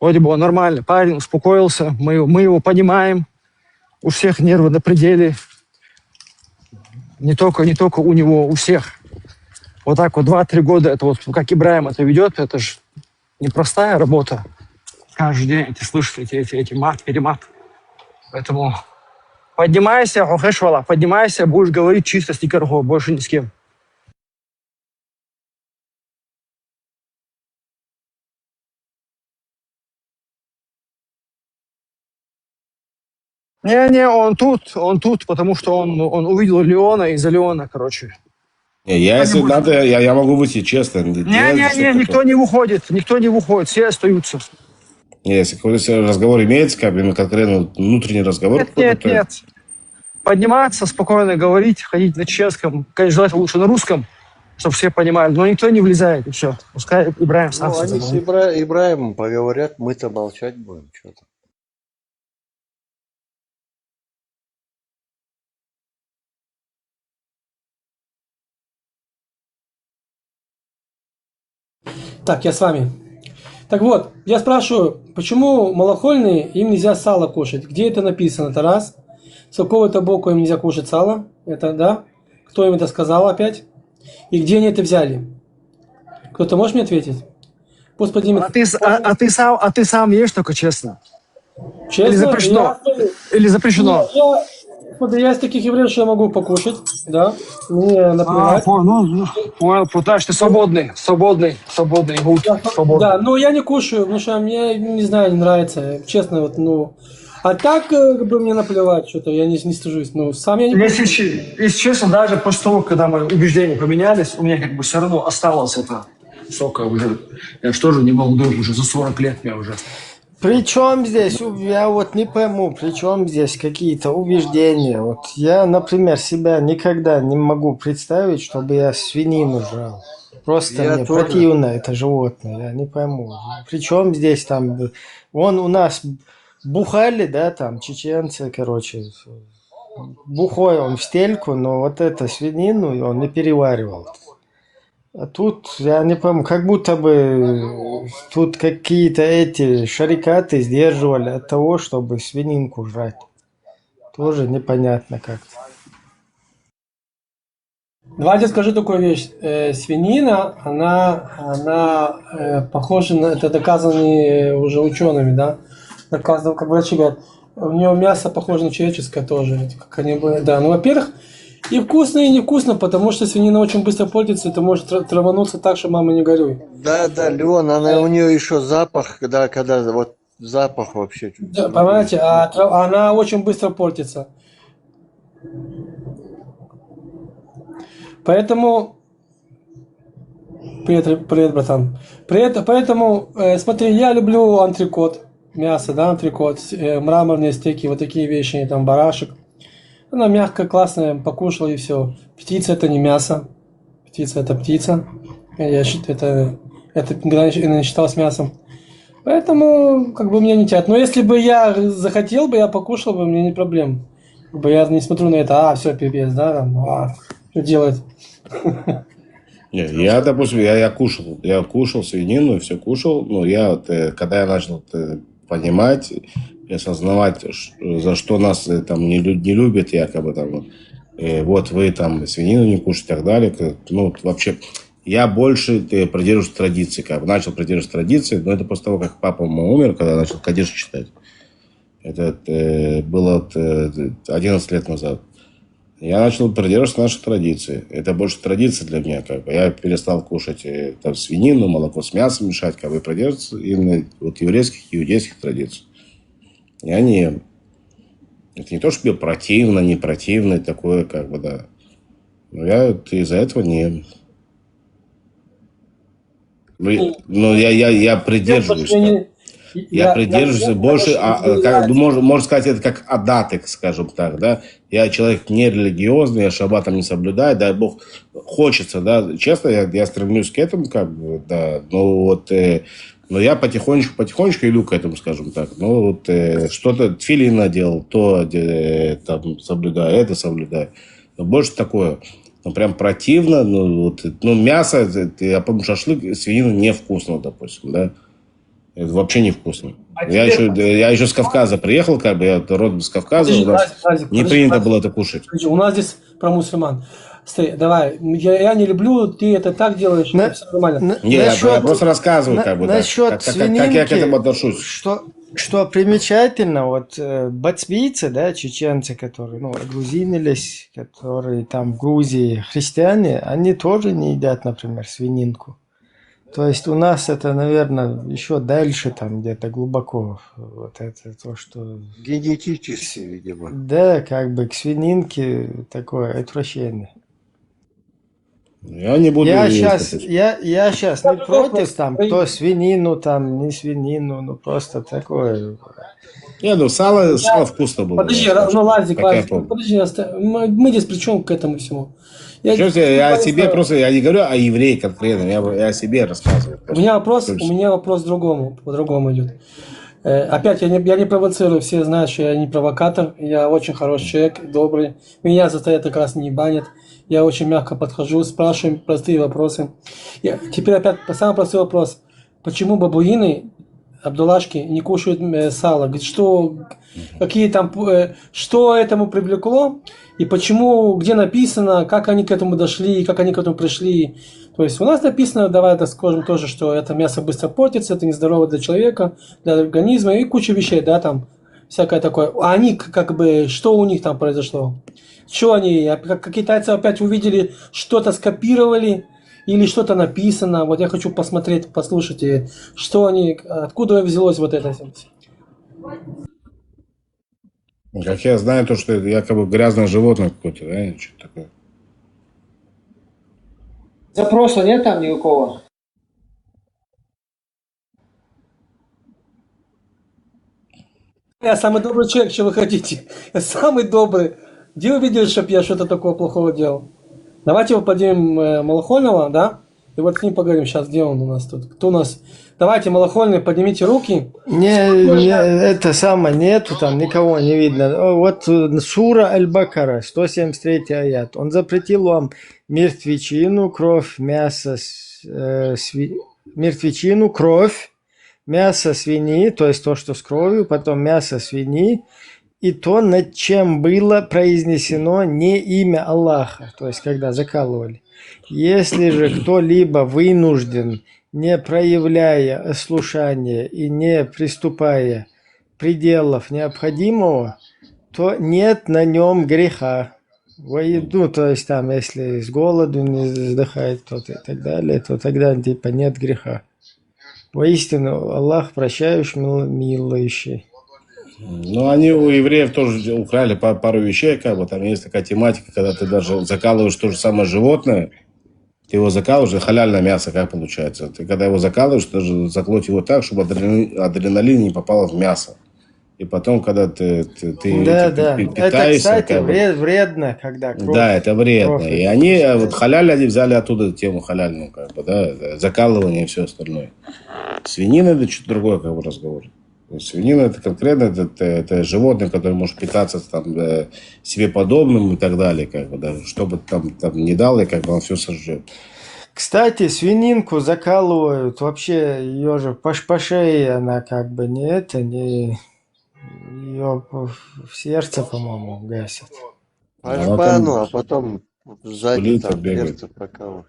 Вроде бы он нормальный парень, успокоился, мы, его- мы его понимаем. У всех нервы на пределе. Не только, не только у него, у всех. Вот так вот два-три года это вот, как Ибраим это ведет, это же непростая работа. Каждый день ты слышишь эти, эти, эти мат, перемат. Поэтому поднимайся, хохешвала, поднимайся, будешь говорить чисто с Никархо, больше ни с кем. Не, не, он тут, он тут, потому что он, он увидел Леона из-за Леона, короче. Не, я, если надо, я, я могу выйти, честно. Не, не, не, никто не выходит, никто не выходит, все остаются. Не, если какой-то разговор имеется, как бы именно конкретно внутренний разговор. Нет, нет, нет. Подниматься, спокойно говорить, ходить на чешском, конечно, желательно лучше на русском, чтобы все понимали, но никто не влезает, и все. Пускай Ибраим сам Ну, все они с заговорит. Ибра- Ибраимом поговорят, мы-то молчать будем, что-то. Так, я с вами. Так вот, я спрашиваю, почему малохольные, им нельзя сало кушать? Где это написано? Это раз. С какого-то боку им нельзя кушать сало? Это, да? Кто им это сказал опять? И где они это взяли? Кто-то может мне ответить? Пусть поднимет. А ты, с- а, а ты сам, а ты сам ешь только честно? Честно, Или запрещено? я- Или запрещено? Ну, я, смотри, я из таких евреев, что я могу покушать, да. Мне А, наплевать. по- ну, понял, потому что ты свободный, свободный, свободный, вот, свободный. Да, но я не кушаю, потому что мне, не знаю, не нравится. Честно, вот, ну. А так, э, как бы мне наплевать, что-то, я не, не стыжусь. Ну, сам я не Если, кушаю. че- если честно, даже после того, когда мы убеждения поменялись, у меня как бы все равно осталось это сока уже. Я же тоже не молодой, уже за сорок лет мне уже. Причем здесь, у- я вот не пойму, при чем здесь какие-то убеждения. Вот я, например, себя никогда не могу представить, чтобы я свинину жрал. Просто Я мне тоже. Противно это животное, я не пойму. Причем здесь там, он у нас бухали, да, там, чеченцы, короче, бухой он в стельку, но вот это свинину он не переваривал. А тут, я не пойму, как будто бы тут какие-то эти шарикаты сдерживали от того, чтобы свининку жрать. Тоже непонятно как-то. Давайте скажу такую вещь. Э, свинина, она, она э, похожа на, это доказано уже учеными, да? Доказано, как врачи говорят, у нее мясо похоже на человеческое тоже, это как они бы, да. Ну, во-первых, и вкусно, и невкусно, потому что свинина очень быстро портится, это может тра- травануться так, что мама не горюй. Да, да, Леон, она у нее еще запах, да, когда вот запах вообще. Да, понимаете, а тра- она очень быстро портится. Поэтому... Привет, ре- привет, братан. При это, поэтому, э, смотри, я люблю антрикот, мясо, да, антрикот, с- э, мраморные стейки, вот такие вещи, там, барашек. Она мягкая, классная, покушала и все. Птица — это не мясо. Птица — это птица. Я считаю, это, это никогда не считалось мясом. Поэтому, как бы, меня не тянет. Но если бы я захотел бы, я покушал бы, мне не проблем. Как бы я не смотрю на это, а, все, пипец, да, там, а, что делать? Не, я, допустим, я, я кушал, я кушал свинину, все кушал, но я вот, э, когда я начал э, понимать и осознавать, ш- за что нас э, там не, лю- не любят якобы там, э, вот вы там свинину не кушаете и так далее, к- ну вот вообще я больше э, придерживаюсь традиции, как бы начал придерживаться традиции, но это после того, как папа мой умер, когда я начал Кадиш читать. Это э, было вот, э, одиннадцать лет назад. Я начал придерживаться нашей традиции. Это больше традиция для меня, как бы. Я перестал кушать э, там свинину, молоко с мясом мешать, как бы придерживаться именно вот еврейских, иудейских традиций. Я не ем. Это не то, что мне противно, не противно, такое, как бы, да. Но я вот из-за этого не ем. Ну, и- ну, я, я, я придерживаюсь. Я не- Я придерживаюсь я- больше, я- а, я- как, ну, можно, можно сказать, это как адатык, скажем так, да. Я человек нерелигиозный, я шаббатом не соблюдаю, дай бог, хочется, да, честно, я, я стремлюсь к этому, как бы, да, но вот, э, но я потихонечку, потихонечку иду к этому, скажем так. Ну, вот э, что-то тфилин надел, то э, там соблюдаю, это соблюдаю. Но больше такое, ну, прям противно, ну, вот, ну, мясо, это, я помню, шашлык, свинину невкусно, допустим, да. Это вообще невкусно. А Я тебе еще, я еще с Кавказа приехал, как бы я родом с Кавказа, Подожди, у нас Назик, Назик, не подожди, принято Назик, было это кушать. Подожди, у нас здесь про мусульман. Стой, давай, я, я не люблю, ты это так делаешь, На- это все нормально. На- Не, я, я насчет, просто рассказываю, на- как бы, да, насчет как, как- как- как я к этому свининки, отношусь. что, что примечательно, вот э, бацвийцы, да, чеченцы, которые, ну, грузинились, которые там в Грузии христиане, они тоже не едят, например, свининку. То есть у нас это, наверное, еще дальше там где-то глубоко. Вот это то, что... Генетически, видимо. Да, как бы к свининке такое отвращение. Я не буду Я есть сейчас, это. я, я сейчас не Другой вопрос. против там, кто свинину там, не свинину, ну просто такое. Не, ну сало, сало вкусно было. Подожди, Да, ра- ну Назик, как я Назик, помню. Подожди, оста- мы, мы здесь при чем к этому всему? Я Сейчас я, я о буквально себе знаю. Просто, я не говорю о еврее конкретно, я, я о себе рассказываю. У меня вопрос, у Слушай. Меня вопрос другому, по-другому идет. Э, опять, я не, я не провоцирую, все знают, что я не провокатор, я очень хороший человек, добрый. Меня за это как раз не банят. Я очень мягко подхожу, спрашиваем простые вопросы. Я, теперь опять самый простой вопрос. Почему бабуины, абдуллашки, не кушают э, сало? Говорит, что, какие там, э, что этому привлекло? И почему, где написано, как они к этому дошли, как они к этому пришли? То есть у нас написано, давай это скажем тоже, что это мясо быстро портится, это нездорово для человека, для организма и куча вещей, да, там всякое такое. А они к- как бы, что у них там произошло? Что они, а как как китайцы опять увидели, что-то скопировали или что-то написано? Вот я хочу посмотреть, послушать, и что они, откуда взялось вот это? Как я знаю, то, что это якобы грязное животное какое-то, да, что такое. Запроса нет там никакого? Я самый добрый человек, что вы хотите? Я самый добрый. Где вы видели, чтобы я что-то такого плохого делал? Давайте мы поднимем э, Малахольного, да? И вот с ним поговорим сейчас, где он у нас тут. Кто у нас? Давайте, Малахольный, поднимите руки. Не, не, это самое, нету там, никого не видно. О, Вот э, сура Аль-Бакара, сто семьдесят третий аят. Он запретил вам мертвечину, кровь, мясо, с- э, сви- мертвечину, кровь, мясо свиньи, то есть то, что с кровью, потом мясо свиньи, и то, над чем было произнесено не имя Аллаха, то есть когда закалывали. Если же кто-либо вынужден, не проявляя ослушания и не приступая пределов необходимого, то нет на нем греха. Вои- Ну, то есть там, если с голоду не сдыхает кто-то и так далее, то тогда типа нет греха. Воистину, Аллах прощающий, мил- милующий. Ну, они у евреев тоже украли па- пару вещей, как бы там есть такая тематика, когда ты даже закалываешь то же самое животное, ты его закалываешь, это халяльное мясо, как получается. Ты когда его закалываешь, ты же заколоть его так, чтобы адреналин, адреналин не попало в мясо. И потом, когда ты, ты, ты Да, этим да. пи- Это, питаешься, кстати, как бы. Вред, вредно, когда кровь. Да, это вредно. Кровь И это они, э, пускает. Вот халяль, они взяли оттуда тему халяльную, как бы, да, закалывание и все остальное. Свинина — это что-то другое, как бы, разговор. То есть свинина — это конкретно это, это, это животное, которое может питаться там э, себе подобным и так далее, как бы, да, что бы там, там не дал, и как бы он все сожрет. Кстати, свининку закалывают, вообще ее же по, ш- по шее, она как бы не это, не... Ее в сердце, по-моему, гасят. По Ну, а шпану, там а потом сзади плита там бегает. Сердце прокалывает.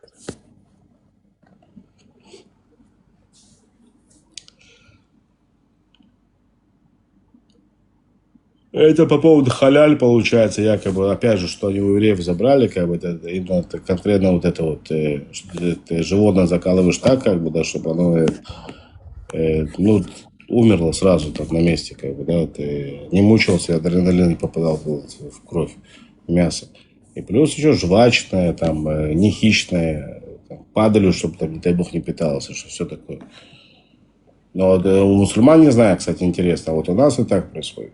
Это по поводу халяль получается, якобы, опять же, что они у евреев забрали, как бы, это, именно это, конкретно вот это вот э, что ты- ты животное закалываешь так, как бы, да, чтобы оно э, э, ну, умерло сразу там на месте, как бы, да, ты не мучился, адреналин не попадал в, в кровь, в мясо. И плюс еще жвачное, там, э, не хищное, там, падалью, чтобы там, не дай бог, не питалось, что все такое. Но вот, э, у мусульман не знаю, кстати, интересно, а вот у нас и так происходит.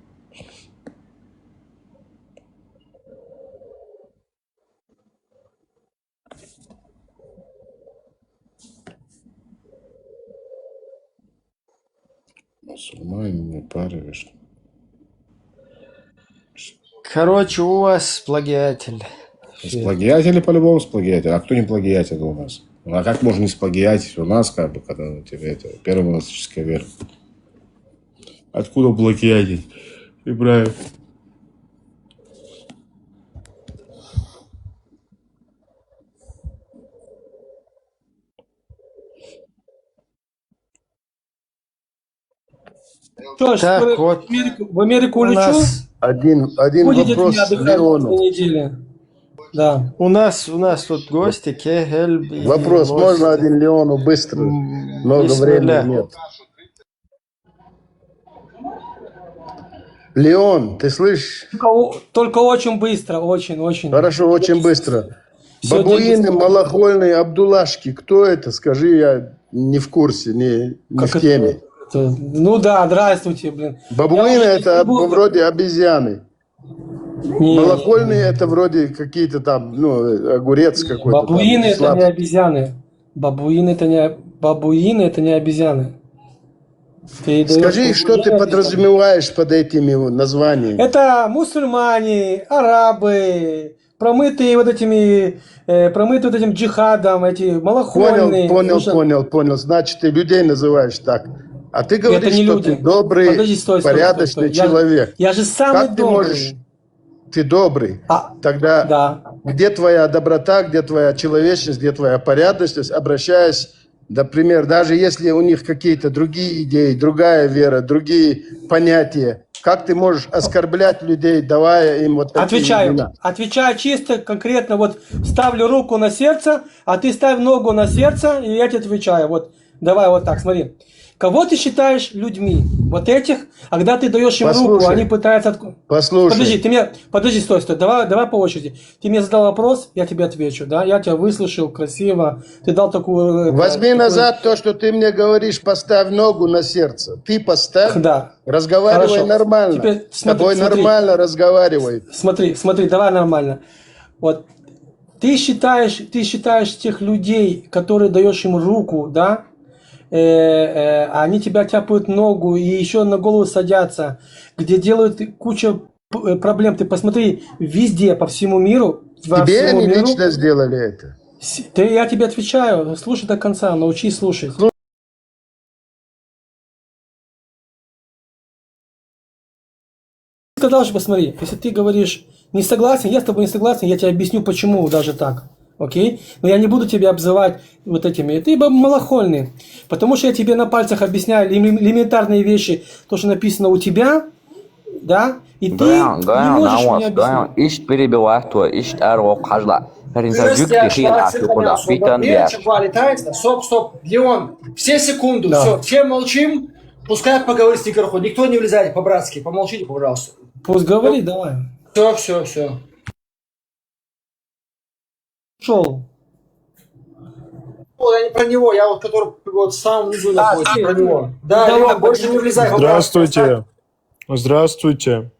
Мусульмане не парились. Короче, у вас плагиатель. С плагиатели по-любому с плагиатели. А кто не плагиатил у нас? Ну, а как можно не сплагиатить? У нас, как бы, когда у тебя это первая монастырская вера. Откуда плагиатить? Ибраим. Что ж, так, в, вот Америку, в Америку у улечу? Нас один, один вопрос Леону. Да. У нас, у нас тут гости, Кегель. Вопрос, можно один Леону быстро? Много времени нет. Леон, ты слышишь? Только, только очень быстро, очень, очень. Хорошо, очень быстро. Бабуины, малохольные, абдулашки. Кто это? Скажи, я не в курсе, не, не в теме. Ну да, здравствуйте, блин. Бабуины это вроде обезьяны. Малохольные это вроде какие-то там, ну, огурец какой-то. Бабуины это не обезьяны. Бабуины это не, бабуины это не обезьяны. Скажи, что ты подразумеваешь под этими названиями? Это мусульмане, арабы, промытые вот этими, э, промытые вот этим джихадом, эти малохольные. Понял, понял, понял, понял. Значит, ты людей называешь так. А ты говоришь, что ты добрый, порядочный человек. Я же самый добрый. Ты добрый. А, тогда да. Где твоя доброта, где твоя человечность, где твоя порядочность, обращаясь, например, даже если у них какие-то другие идеи, другая вера, другие понятия, как ты можешь оскорблять людей, давая им вот такие имена? Отвечаю, отвечаю чисто конкретно, вот ставлю руку на сердце, а ты ставь ногу на сердце, и я тебе отвечаю. Вот давай вот так, смотри. Кого ты считаешь людьми? Вот этих, а когда ты даешь им руку, они пытаются... Отку... Послушай. Подожди, ты мне... Подожди, стой, стой. Давай, давай по очереди. Ты мне задал вопрос, я тебе отвечу, да? Я тебя выслушал красиво. Ты дал такую... Возьми назад то, что ты мне говоришь, поставь ногу на сердце. Ты поставь. Да. Разговаривай нормально. Теперь, смотри, с тобой нормально разговаривай. Смотри, смотри, давай нормально. Вот ты считаешь, ты считаешь тех людей, которые даешь им руку, да? Э, э, они тебя тяпают ногу и еще на голову садятся, где делают куча э, проблем. Ты посмотри, везде, по всему миру, по всему миру. Тебе они лично сделали это? Ты, я тебе отвечаю, слушай до конца, научись слушать. Сказал же, посмотри, если ты говоришь не согласен, я с тобой не согласен, я тебе объясню, почему даже так. Окей? Но я не буду тебя обзывать вот этими. Ты малохольный. Потому что я тебе на пальцах объясняю элементарные вещи, то, что написано у тебя, да? И ты не можешь меня объяснить. Ишт перебивать то, ишт арго хажла. Харин сажук тихи аху куда. Питан я. Стоп, стоп, Леон, все секунду, все, все молчим. Пускай поговорит с Никорхо. Никто не влезает по-братски. Помолчите, пожалуйста. Пусть говорит, давай. Все, все, все. Шел. Я не про него, я вот который вот в самом низу находится, про него. Да, Леон, больше не влезай по-братски. Здравствуйте. Здравствуйте.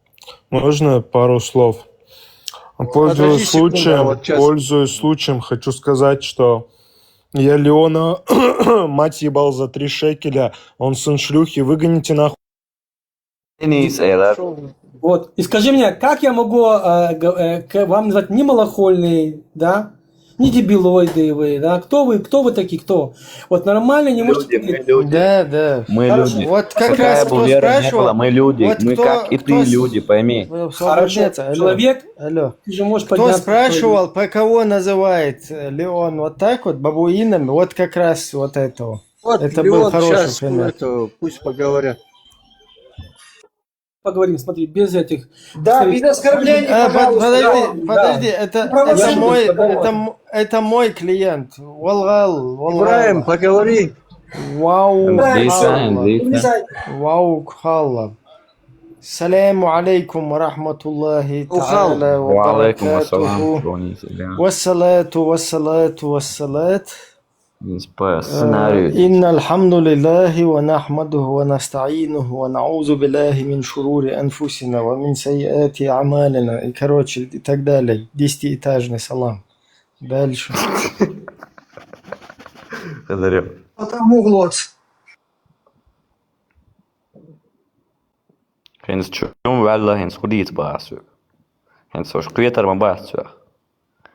Можно пару слов? Пользуясь случаем, пользуясь случаем, хочу сказать, что я Леона мать ебал за три шекеля, он сын шлюхи, выгоните нахуй. Вот. И скажи мне, как я могу э, э, вам назвать не малохольный, да? Не дебилоиды вы, да? Кто вы, кто вы такие, кто? Вот нормально не можете... Люди, мы люди. Да, да. Мы люди. Вот как раз кто спрашивал, мы люди. Вот мы кто, как и ты люди, пойми. Хорошо, человек, алло. Ты же можешь подняться. Кто спрашивал, по кого называет э, Леон вот так вот, бабуинами, вот как раз вот этого. Вот это Леон был хороший сейчас пример. Это, пусть поговорят. Поговорим, смотри, без этих... Да, без оскорблений, а, пожалуйста. Подожди, да, подожди, это, это мой, это, это мой клиент. Валгал, валгал. Ибраим, поговори. Вау, вау, халла. السلام عليكم ورحمة الله تعالى وبركاته. والسلام. والصلاة والصلاة والصلاة. По сценарию. إن الحمد لله ونحمده ونستعينه ونعوذ بالله من شرور أنفسنا ومن سيئات أعمالنا. И, короче, и так далее. Десятиэтажный салам. Дальше. Хазарем. Потому вот. Хинс чум валла хинс худиц басу. Хинс ош кветар ма басу.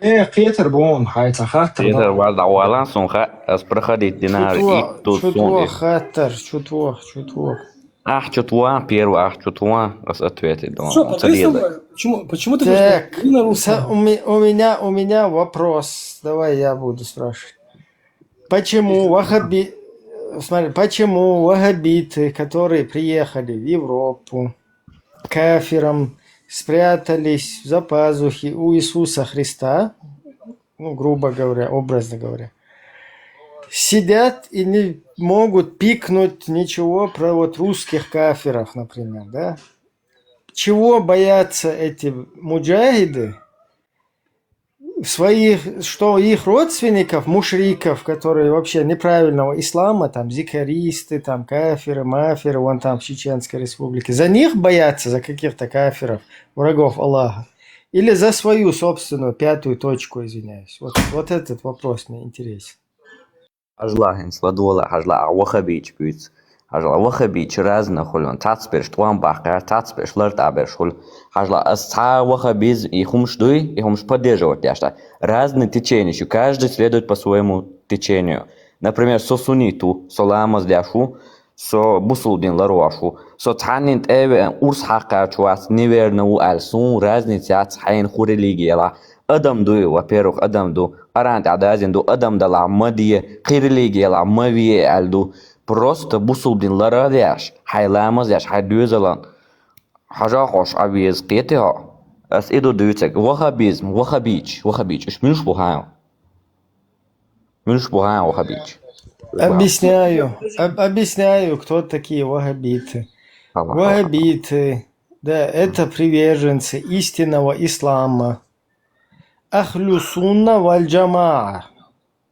Э, кхетар бу хьуна, хьай цхьа хаттар. Кхетар вар дӀавалан сун ха, ас проходить динар. Чу тво, итт чу тво сун ир. Хаттар, чу тво, чу тво. Ахь чу тво, первый ахь чу тво, ас ответ ду. Что, по-быстрому? Почему, почему ты говоришь, так, говори на русском? У меня, у меня вопрос. Давай я буду спрашивать. Почему вахаби... Смотри, почему вахабиты, которые приехали в Европу, кафирам, спрятались за пазухи у Иисуса Христа, ну, грубо говоря, образно говоря, сидят и не могут пикнуть ничего про вот русских кафиров, например, да? Чего боятся эти муджахиды? Своих, что их родственников, мушриков, которые вообще неправильного ислама, там, зикаристы, там, кафиры, мафиры, вон там в Чеченской Республике, за них боятся, за каких-то кафиров, врагов Аллаха? Или за свою собственную пятую точку, извиняюсь? Вот, вот этот вопрос мне интересен. Хьажал, хӀинца ладувгӀал, хьажал, ахь вахабича буьйцу. Хьажал, вахабича разный хуьлу. Цхьацца берш тӀом баккхар, цхьацца берш лартӀехь берш хуьлу. Хьажал, ас цхьа вахабизм, и хӀумаш дуй, и хӀумаш поддерживать деш дац. Разные течения ю, каждый следует по своему течению. Например, со суннит ву, со ламаз деш ву, со бусулба дин ларвеш ву. Со цхьаннен тӀе а веана, урс хьакхарча вац, неверно ву аьлла, суна разница яц хьайна хӀун религия елахь. Адам ду и, во-первых, адам ду. Къуръан тӀехь даздина ду, адам далахь ма де, кхин религия елахь ма ве аьлла ду. Просто бусулба дин лар а деш, хьайн ламаз деш, хьайн доьзалан. Хьажал хьо, аш Ӏан веза, кхетий хьо? Ас и ду дуьйцург. Вахабизм, вахабич, вахабич. Уьш муьлш бу хьан? Муьлш бу хьан вахабич? Объясняю. Об-, объясняю, кто такие вахабиты. Аллаху акбар. Вахабиты, да, это приверженцы истинного ислама. Ахлю сунна валь джамаа.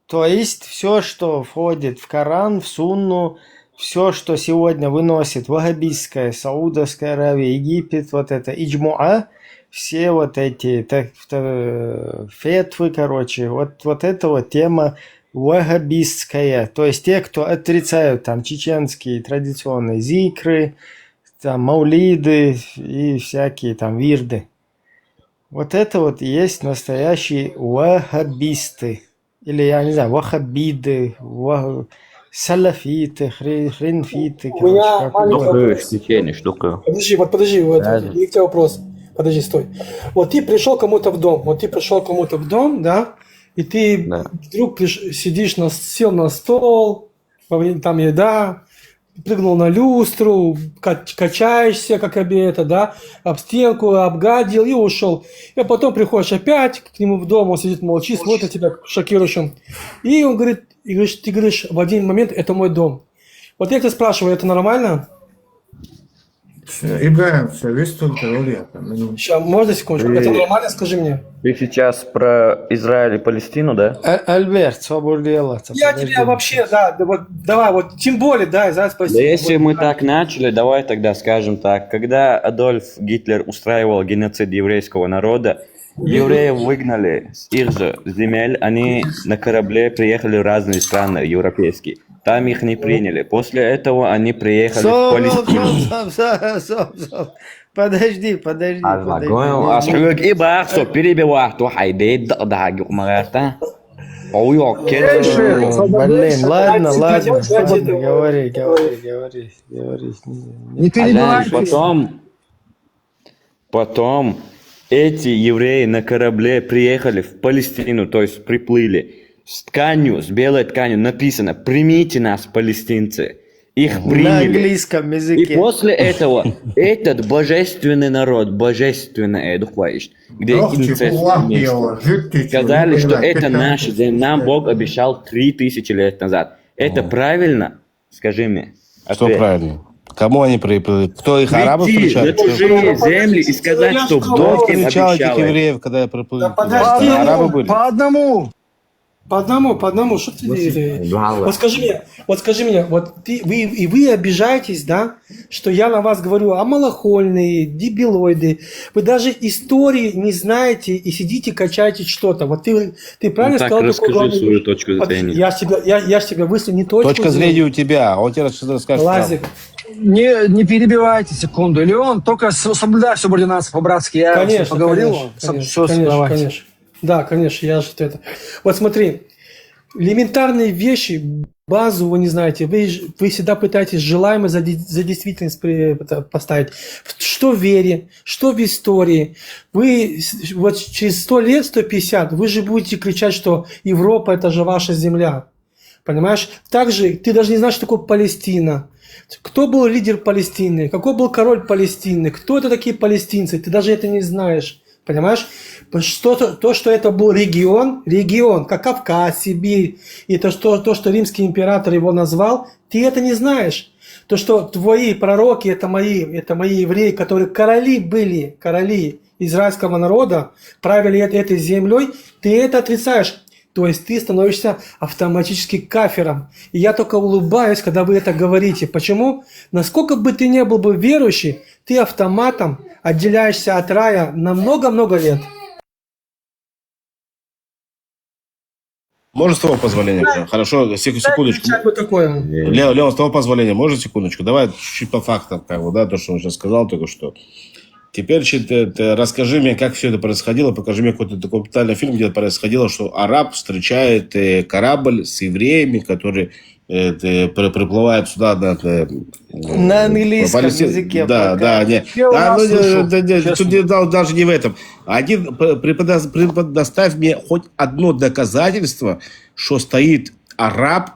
То есть все, что входит в Коран, в сунну, все, что сегодня выносит вахабистская, Саудовская Аравия, Египет, вот это иджмуа, все вот эти так, э, фетвы, короче, вот, вот эта вот тема вахабистская. То есть те, кто отрицают там чеченские традиционные зикры, там маулиды и всякие там вирды. Вот это вот и есть настоящие вахабисты. Или, я не знаю, вахабиды, ва-, салафиты, хри-, хринфиты, короче, как угодно. Что такое? Подожди, вот подожди, вот, у меня к тебе вопрос. Подожди, стой. Вот ты пришёл кому-то в дом, вот ты пришёл кому-то в дом, да, и ты вдруг приш-, сидишь на, сел на стол, там еда, прыгнул на люстру, кач-, качаешься, как обе-, это, да, об стенку, обгадил и ушёл. И потом приходишь опять к нему в дом, он сидит, молчит, смотрит на тебя шокирующим. И он говорит, и говоришь, ты говоришь в один момент: «Это мой дом». Вот я тебя спрашиваю, это нормально? Всё, Ибрагим, всё, весь только роль я там, ну. Ща, можно секундочку? Это нормально, скажи мне? Ты сейчас про Израиль и Палестину, да? А-, Альберт, свободное дело. Я тебя вообще, да, да, вот, давай, вот, тем более, да, Израиль, Палестина. Да, если мы так начали, давай тогда скажем так. Когда Адольф Гитлер устраивал геноцид еврейского народа, евреев выгнали с их же земель, они на корабле приехали в разные страны европейские. Там их не приняли. После этого они приехали в Палестину. Стоп, стоп, стоп, стоп, стоп, стоп. Подожди, подожди, подожди. Аш хьоьга и бах, со перебивать, то хьай дед да, да, гюк магарта. Ой, окей. Блин, ладно, ладно. Говори, говори, говори, говори. Не перебивай. Потом Потом эти евреи на корабле приехали в Палестину, то есть приплыли с тканью, с белой тканью, написано: «Примите нас, палестинцы». Их приняли. На английском языке. И после этого этот божественный народ, божественный, э, духовище, где инцест вместе, сказали, что это наша земля, нам Бог обещал три тысячи лет назад. Это правильно? Скажи мне. Что правильно? Кому они приплыли? Кто их, арабы встречали? Прийти на чужие земли и сказать, что Бог им обещал это. Кто встречал этих евреев, когда приплыли? Да подожди, арабы были. По одному. По одному, по одному. Что ты... Вот скажи мне, вот скажи мне, вот ты, вы, и вы обижаетесь, да, что я на вас говорю, а малохольные, дебилоиды. Вы даже истории не знаете и сидите, качаете что-то. Вот ты, ты правильно сказал, такой главный... Ну так расскажи свою точку зрения. Я ж тебя, я, я ж тебя выслушал, не точку зрения. Точка зрения у тебя, а он тебе расскажет сразу. Лазик. Не, не перебивайте секунду. Или он только с-, соблюдай субординацию по-братски. Я с ним поговорил, конечно, конечно, конечно. Да, конечно, я же это. Вот смотри, элементарные вещи, базу вы не знаете. Вы, ж- вы всегда пытаетесь желаемое за, де- за действительность при- это поставить. В- Что в вере, что в истории. Вы с- вот через сто лет, сто пятьдесят, вы же будете кричать, что Европа — это же ваша земля. Понимаешь? Также ты даже не знаешь, что такое Палестина. Кто был лидер Палестины? Какой был король Палестины? Кто это такие палестинцы? Ты даже это не знаешь. Понимаешь? Что то, то, что это был регион, регион, как Кавказ, Сибирь, и то, что, то, что римский император его назвал, ты это не знаешь. То, что твои пророки, это мои, это мои евреи, которые короли были, короли израильского народа, правили эт- этой землей, ты это отрицаешь. То есть ты становишься автоматически кафиром. И я только улыбаюсь, когда вы это говорите. Почему? Насколько бы ты не был бы верующий, ты автоматом отделяешься от рая на много-много лет. Можно с твоего позволения? Хорошо, сек- секундочку. Что такое? Лео, Лео, с твоего позволения, можно секундочку? Давай чуть-чуть по фактам, как бы, да, то, что он сейчас сказал только что. Теперь чё ты, ты расскажи мне, как все это происходило, покажи мне какой-то документальный фильм, где происходило, что араб встречает э, корабль с евреями, которые э, ты, при- приплывают сюда на, э, На английском Палестин- языке Да, пока. да, не. Я у Да, нас ну, не, слышал, да, не, честно. Тут дело даже не в этом. Один п- преподас- преподоставь мне хоть одно доказательство, что стоит араб,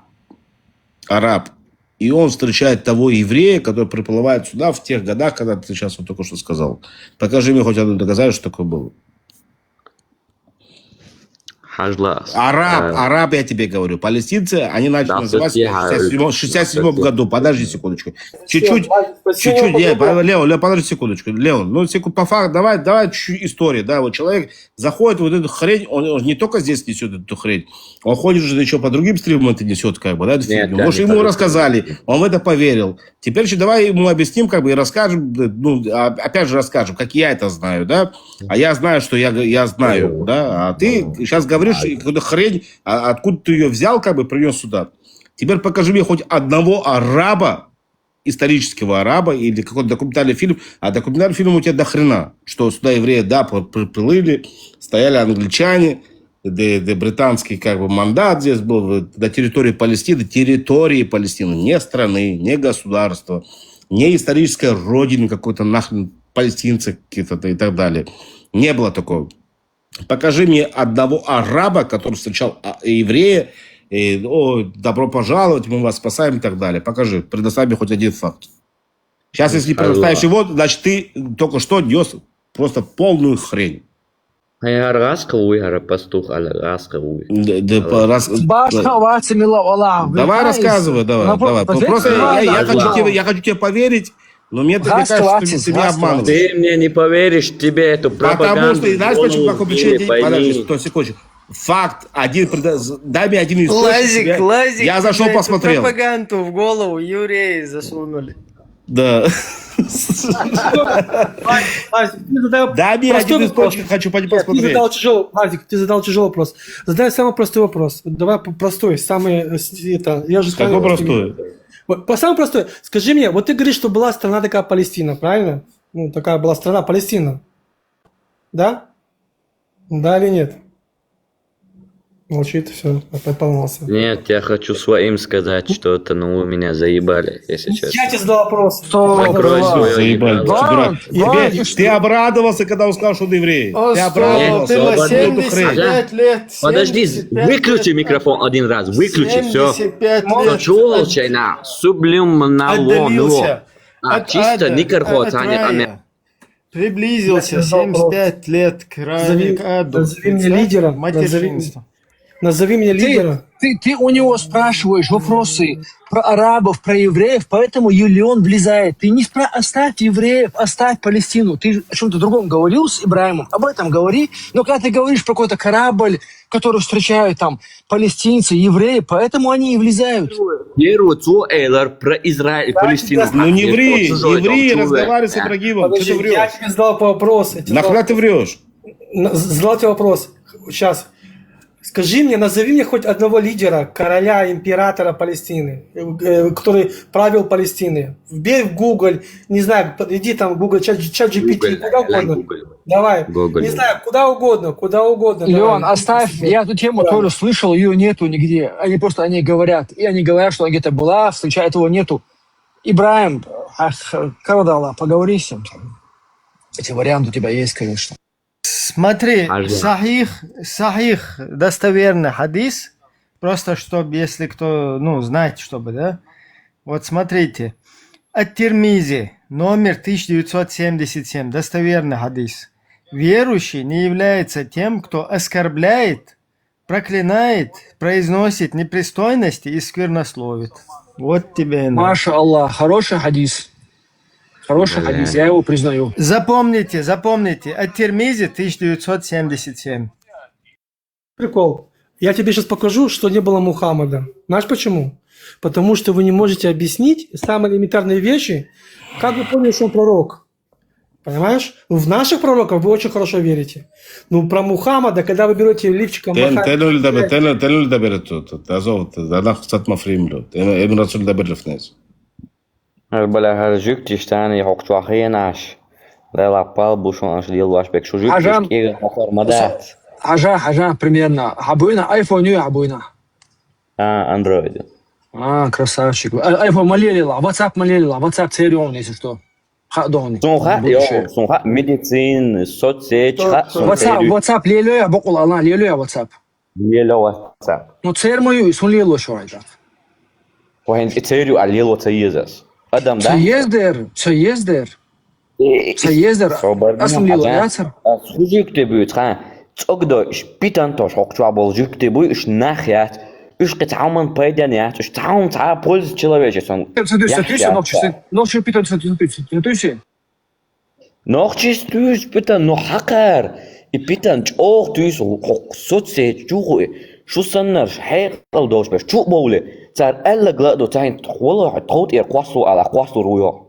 араб, и он встречает того еврея, который приплывает сюда в тех годах, когда ты сейчас вот только что сказал. Покажи мне хоть одно доказательство, что такое было. Хажлас. Араб, Э, араб, я тебе говорю. Палестинцы, они начали Да, называть все себя в шестьдесят седьмом, арабы. шестьдесят седьмом Да, году. Подожди секундочку. Чуть-чуть, Вадик, спасибо, чуть-чуть, не, спасибо. Лео, Лео, подожди секундочку. Лео, ну секунд, по факту, давай, давай чуть-чуть история, да, вот человек заходит вот эту хрень, он, он не только здесь несет эту хрень, он ходит же еще по другим стримам это несет, как бы, да, эту Нет, фигню. я Может, не ему так рассказали, говорю. Он в это поверил. Теперь же давай ему объясним, как бы, и расскажем, ну, а- опять же расскажем, как я это знаю, да, а я знаю, что я, г- я знаю, да, а ты сейчас говоришь какую-то хрень, а откуда ты ее взял, как бы, принес сюда. Теперь покажи мне хоть одного араба, исторического араба или какой-то документальный фильм, а документальный фильм у тебя до хрена, что сюда евреи, да, п- приплыли, стояли англичане, да, да, британский как бы мандат здесь был в- на территории Палестины, территории Палестины, не страны, не государства, не исторической родины какой-то нахрен палестинцы какие-то и так далее. Не было такого. Покажи мне одного араба, который встречал а, еврея, и, о, добро пожаловать, мы вас спасаем и так далее. Покажи, предоставь мне хоть один факт. Сейчас, если не предоставишь его, значит, ты только что нес просто полную хрень. Хай аргас кавуй, ара пастух, ара гас кавуй. Да, да, по- раз- Башха вацамила ола. Давай рассказывай, давай, давай. Просто я, я хочу тебе, я хочу тебе поверить, но мне так Газ кажется, что хватит, ты меня газ обманываешь. Ты мне не поверишь, тебе эту Потому пропаганду что, и знаешь, в почему, голову какой вбили, причине? Подожди, пойми. Сто секундочек. Факт, один, предо- дай мне один источник. Лазик, я, Лазик, я зашел, тебе эту посмотрел. Пропаганду в голову евреи засунули. Да. Вадик, ты задал Дай мне простой один вопрос. источник, хочу пойти Нет, ты посмотреть. задал тяжелый, Вадик, ты задал тяжелый вопрос. Задай самый простой вопрос. Давай п- простой, самый, э, с- это, я же Какой сказал, простой? Вот, по самому простой. Скажи мне, вот ты говоришь, что была страна такая Палестина, правильно? Ну, такая была страна Палестина. Да? Да или нет? Молчит, все, опять поломался. Нет, я хочу своим сказать, что это, ну, вы меня заебали, если честно. Я тебе задал вопрос. Закрой своё Заебали, ебало. ты дурак. Тебе- ты обрадовался, когда он сказал, что он еврей. О, Ты стоп, обрадовался. ты на Вот эту хрень. семьдесят пять лет. Подожди, семьдесят пять выключи лет. микрофон один раз, выключи, все. Семьдесят пять Все, лет. чего, чайна? Сублюмнал вон его. Отдалился. А, От чисто ада, никархо от цани рая. аме. Приблизился, Я тебе задал вопрос. семьдесят пять лет к раю, Назови- к аду. назови мне Представь, лидера, назови- матершинство. Назови мне Ты, лидера. ты, ты у него спрашиваешь вопросы про арабов, про евреев, поэтому Юлион влезает. Ты не спра... Оставь евреев, оставь Палестину. Ты о чем-то другом говорил с Ибраимом, об этом говори. Но когда ты говоришь про какой-то корабль, который встречают там палестинцы, евреи, поэтому они и влезают. Первый цо эйлар про Израиль, Палестину. Ну не ври, Чужой не ври, дом, чужой. разговаривай с Ибрагимом. Что ты Подожди, я врешь? тебе задал вопрос. Я тебе задал- Нахрена ты врешь? На- задал тебе вопрос. Сейчас. Скажи мне, назови мне хоть одного лидера, короля, императора Палестины, э, который правил Палестиной. Вбей в Google, не знаю, иди там в Google, чат, чат G P T, Google, куда угодно. Google. Давай. Google. Не знаю, куда угодно, куда угодно. Леон, Давай. оставь, я эту тему тоже слышал, ее нету нигде. Они просто о ней говорят. И они говорят, что она где-то была, встречают, его нету. Ибраим, ах, Карадала, поговори с ним. Эти варианты у тебя есть, конечно. Смотри, Ажа. Сахих, Сахих, достоверный хадис, просто чтобы, если кто, ну, знать, чтобы, да? Вот смотрите, Ат-Тирмизи, номер тысяча девятьсот семьдесят семь, достоверный хадис. Верующий не является тем, кто оскорбляет, проклинает, произносит непристойности и сквернословит. Вот тебе и на. Маша Аллах, хороший хадис. Хороший Да. Хадис, я его признаю. Запомните, запомните. Ат-Тирмизи, тысяча девятьсот семьдесят семь. Прикол. Я тебе сейчас покажу, что не было Мухаммада. Знаешь почему? Потому что вы не можете объяснить самые элементарные вещи. Как вы поняли, что он пророк? Понимаешь? В наших пророков вы очень хорошо верите. Ну, про Мухаммада, когда вы берете лифчика, תן, махаете- תן לו לדבר, תן לו, תן לו לדבר, ת- ת- תעזוב, ת- אנחנו קצת מפריעים לו. תן לו, ابن رسول לדבר לפני זה. Ар балагьар жугтиш тани хьокъ чӀвахъ хьенаш. Лела пал бушун аш лел ваш бек шу жугтиш Ажан. кӀира хатар мадац. Хажа, хажа, примерно. Хабуйна, iPhone ю хабуйна. А, Android. А, красавчик. А, iPhone малелила, WhatsApp малелила, WhatsApp церион, если что. Хадон. Сунха, Будущее. Йо, сунха медицин, соцсеть, ха, сун WhatsApp, церю. WhatsApp лелея, бокул ала, лелея WhatsApp. Лело WhatsApp. Ну, цермою, сун лело шо это. Вахин церю а лело цаезас. Адам, да? Цаездер, цаездер. Цаездер. Собар Аслан лело яцар. Хужик те будет, ха. Цогдо шпитан тош хокчва бол жук те будет, ш нах яц. Уш кыт хаман пайдан яц, уш таун ца польза человечества. Центуси, центуси, нохчи, нохчи питан центуси, центуси. Нохчис туйс питан, ну хакар. И питан чох туйс хок соцсеть чуху. Шу саннар хекъал дош беш чу боуле. Цар алла гладо цайн хвала хот ир квасу ала квасу руйо.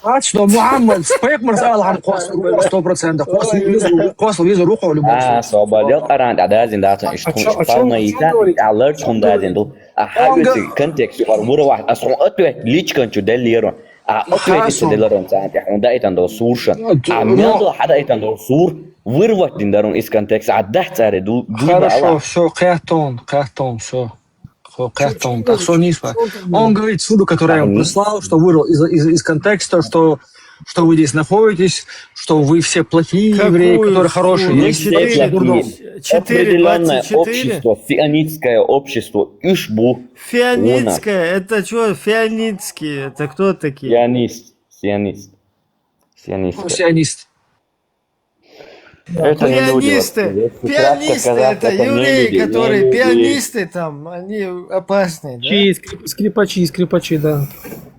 Точно, Мухаммад, пайхмар сала хам квасу руйо сто процентов. Квасу визу, квасу визу руху любой А, случае. собар дел къаран да дазин да цан А чё- а чё- шпална о чём ита, говорит? а ларч хун дазин дул. А Он хавити контекст ю армура вахт. А схун ответ личкан чу дел лерон. А ответ Хорошо. чу дел лерон цан, а хун да итан дол суршан. Ну, А ну, мел хада итан дол сур. Вырвать дин дарон из контекста. А да царе дул. Хорошо, все, катон, катон, все. Катон, так что не спа. Он говорит суду, который я ему прислал, что вырвал из, из, из контекста, что, что вы здесь находитесь, что вы все плохие евреи, которые хорошие. Ну, Есть четыре, вообще дурдом. четыре, Определённое двадцать четыре. Общество, сионистское общество, Ишбу. Фианитское, это что, фианитские, это кто такие? Сионист, сионист. Сионист. Ну, сионист. Это не люди Пианисты, вообще. Если кратко пианисты, сказать, это это не евреи, люди, не которые люди. Пианисты там, они опасные, да? Скрипачи, скрип- скрипачи, скрипачи, да.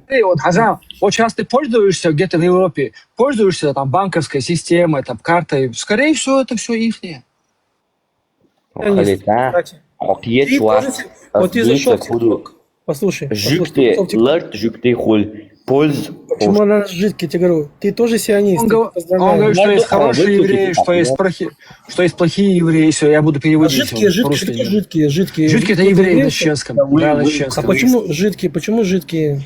Эй, вот, Хажа, вот сейчас ты пользуешься где-то в Европе, пользуешься там банковской системой, там картой, скорее всего, это все ихнее. Халита, Кстати, хокъет ты вах, тоже си- вот ты зашёл в сбылся куду. TikTok. Послушай, Жук послушай, те, зашёл в TikTok. Ларт жук те хуль, польз. Почему она жидкий? Я тебе говорю, ты тоже сионист. Он Я го- тебя поздравляю. Он говорит, что Надо есть хорошие выключить евреи, это, что есть да? плохие, что есть плохие евреи, все, я буду А переводить. жидкие, всё, жидкие, просто какие не- жидкие, жидкие? Жидкие это Жидкие евреи на евреи? чеченском. Да, на А чеченском. Почему жидкие? Почему жидкие?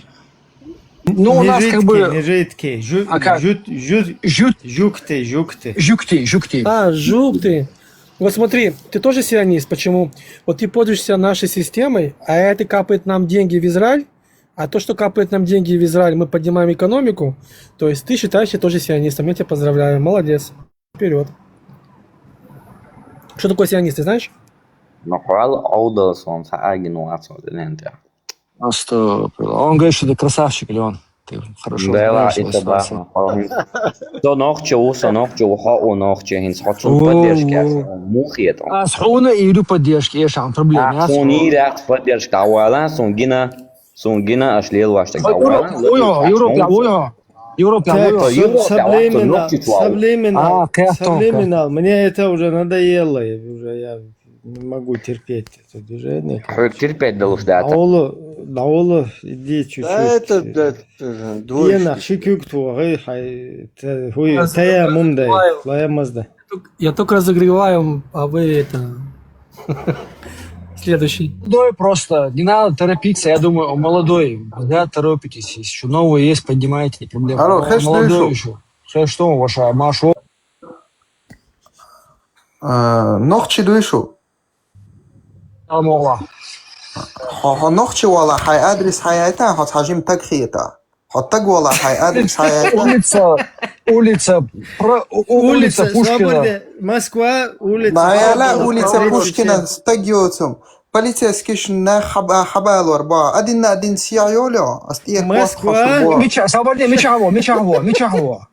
Ну, у Не нас как жидкие, бы... не жидкие. Жу- А как? жут- жут- Жут, Жукты, жукты. жукты, жукты. А, жукты. Вот смотри, ты тоже сионист. Почему? Вот ты пользуешься нашей системой, а это капает нам деньги в Израиль, а то, что капает нам деньги в Израиль, мы поднимаем экономику, то есть ты считаешь себя тоже сионистом. Я тебя поздравляю, молодец. Вперед. Что такое сионист, ты знаешь? Ну, хвал аудал сон, са агин вацо, дэнэнтэ. Просто он говорит, что ты красавчик, Леон. Ты хорошо Да, знаешь это его ситуацию. баха. Со нохчо, со нохчо, ха о нохчо, хин схо цун О, поддержки, о. мухет. А схуна и иду поддержки, я шам проблем. А, сон и ряд поддержка, а вала, сон гина, сон гина, аш лел ваш так, а вала. Европа, Европа, Европа. Так, Европа, со- Европа, Саблиминал, нохчо, чуал. Саблиминал, А, катонка. Саблиминал, мне это уже надоело, я уже я не могу терпеть это движение. Терпеть да уж, да. Наоло, Наоло, иди чуть-чуть. Да это, блядь, э, Иена двоечки. Хикюк твой, хай, та- хуй, тая мумдай, лая мазда. Я только разогреваю, а вы это... Следующий. Молодой просто, не надо торопиться, я думаю, он молодой, зря торопитесь, если что, новый есть, поднимайте, не проблема. Алло, Он хеш молодой дуйшу. Еще. Что, что, ваша Машо? Э, Нохчи дуйшу. Алмола. Хо, хо Нохчи вала, хай адрес хай айта, хо хажим так хиета. Хо так вала, хай адрес хай айта. Улица, улица, про, у- у- улица Улица Пушкина. Свободы, Москва, улица Баяла Свободы, улица тридцать Пушкина, семь. стадиотум. Полицейский шна хаба, хабалор ба. Один на один сияйолё, астия Москва. квас хошур ба. Мича, свободнее, мича хво, мича хво, мича хво.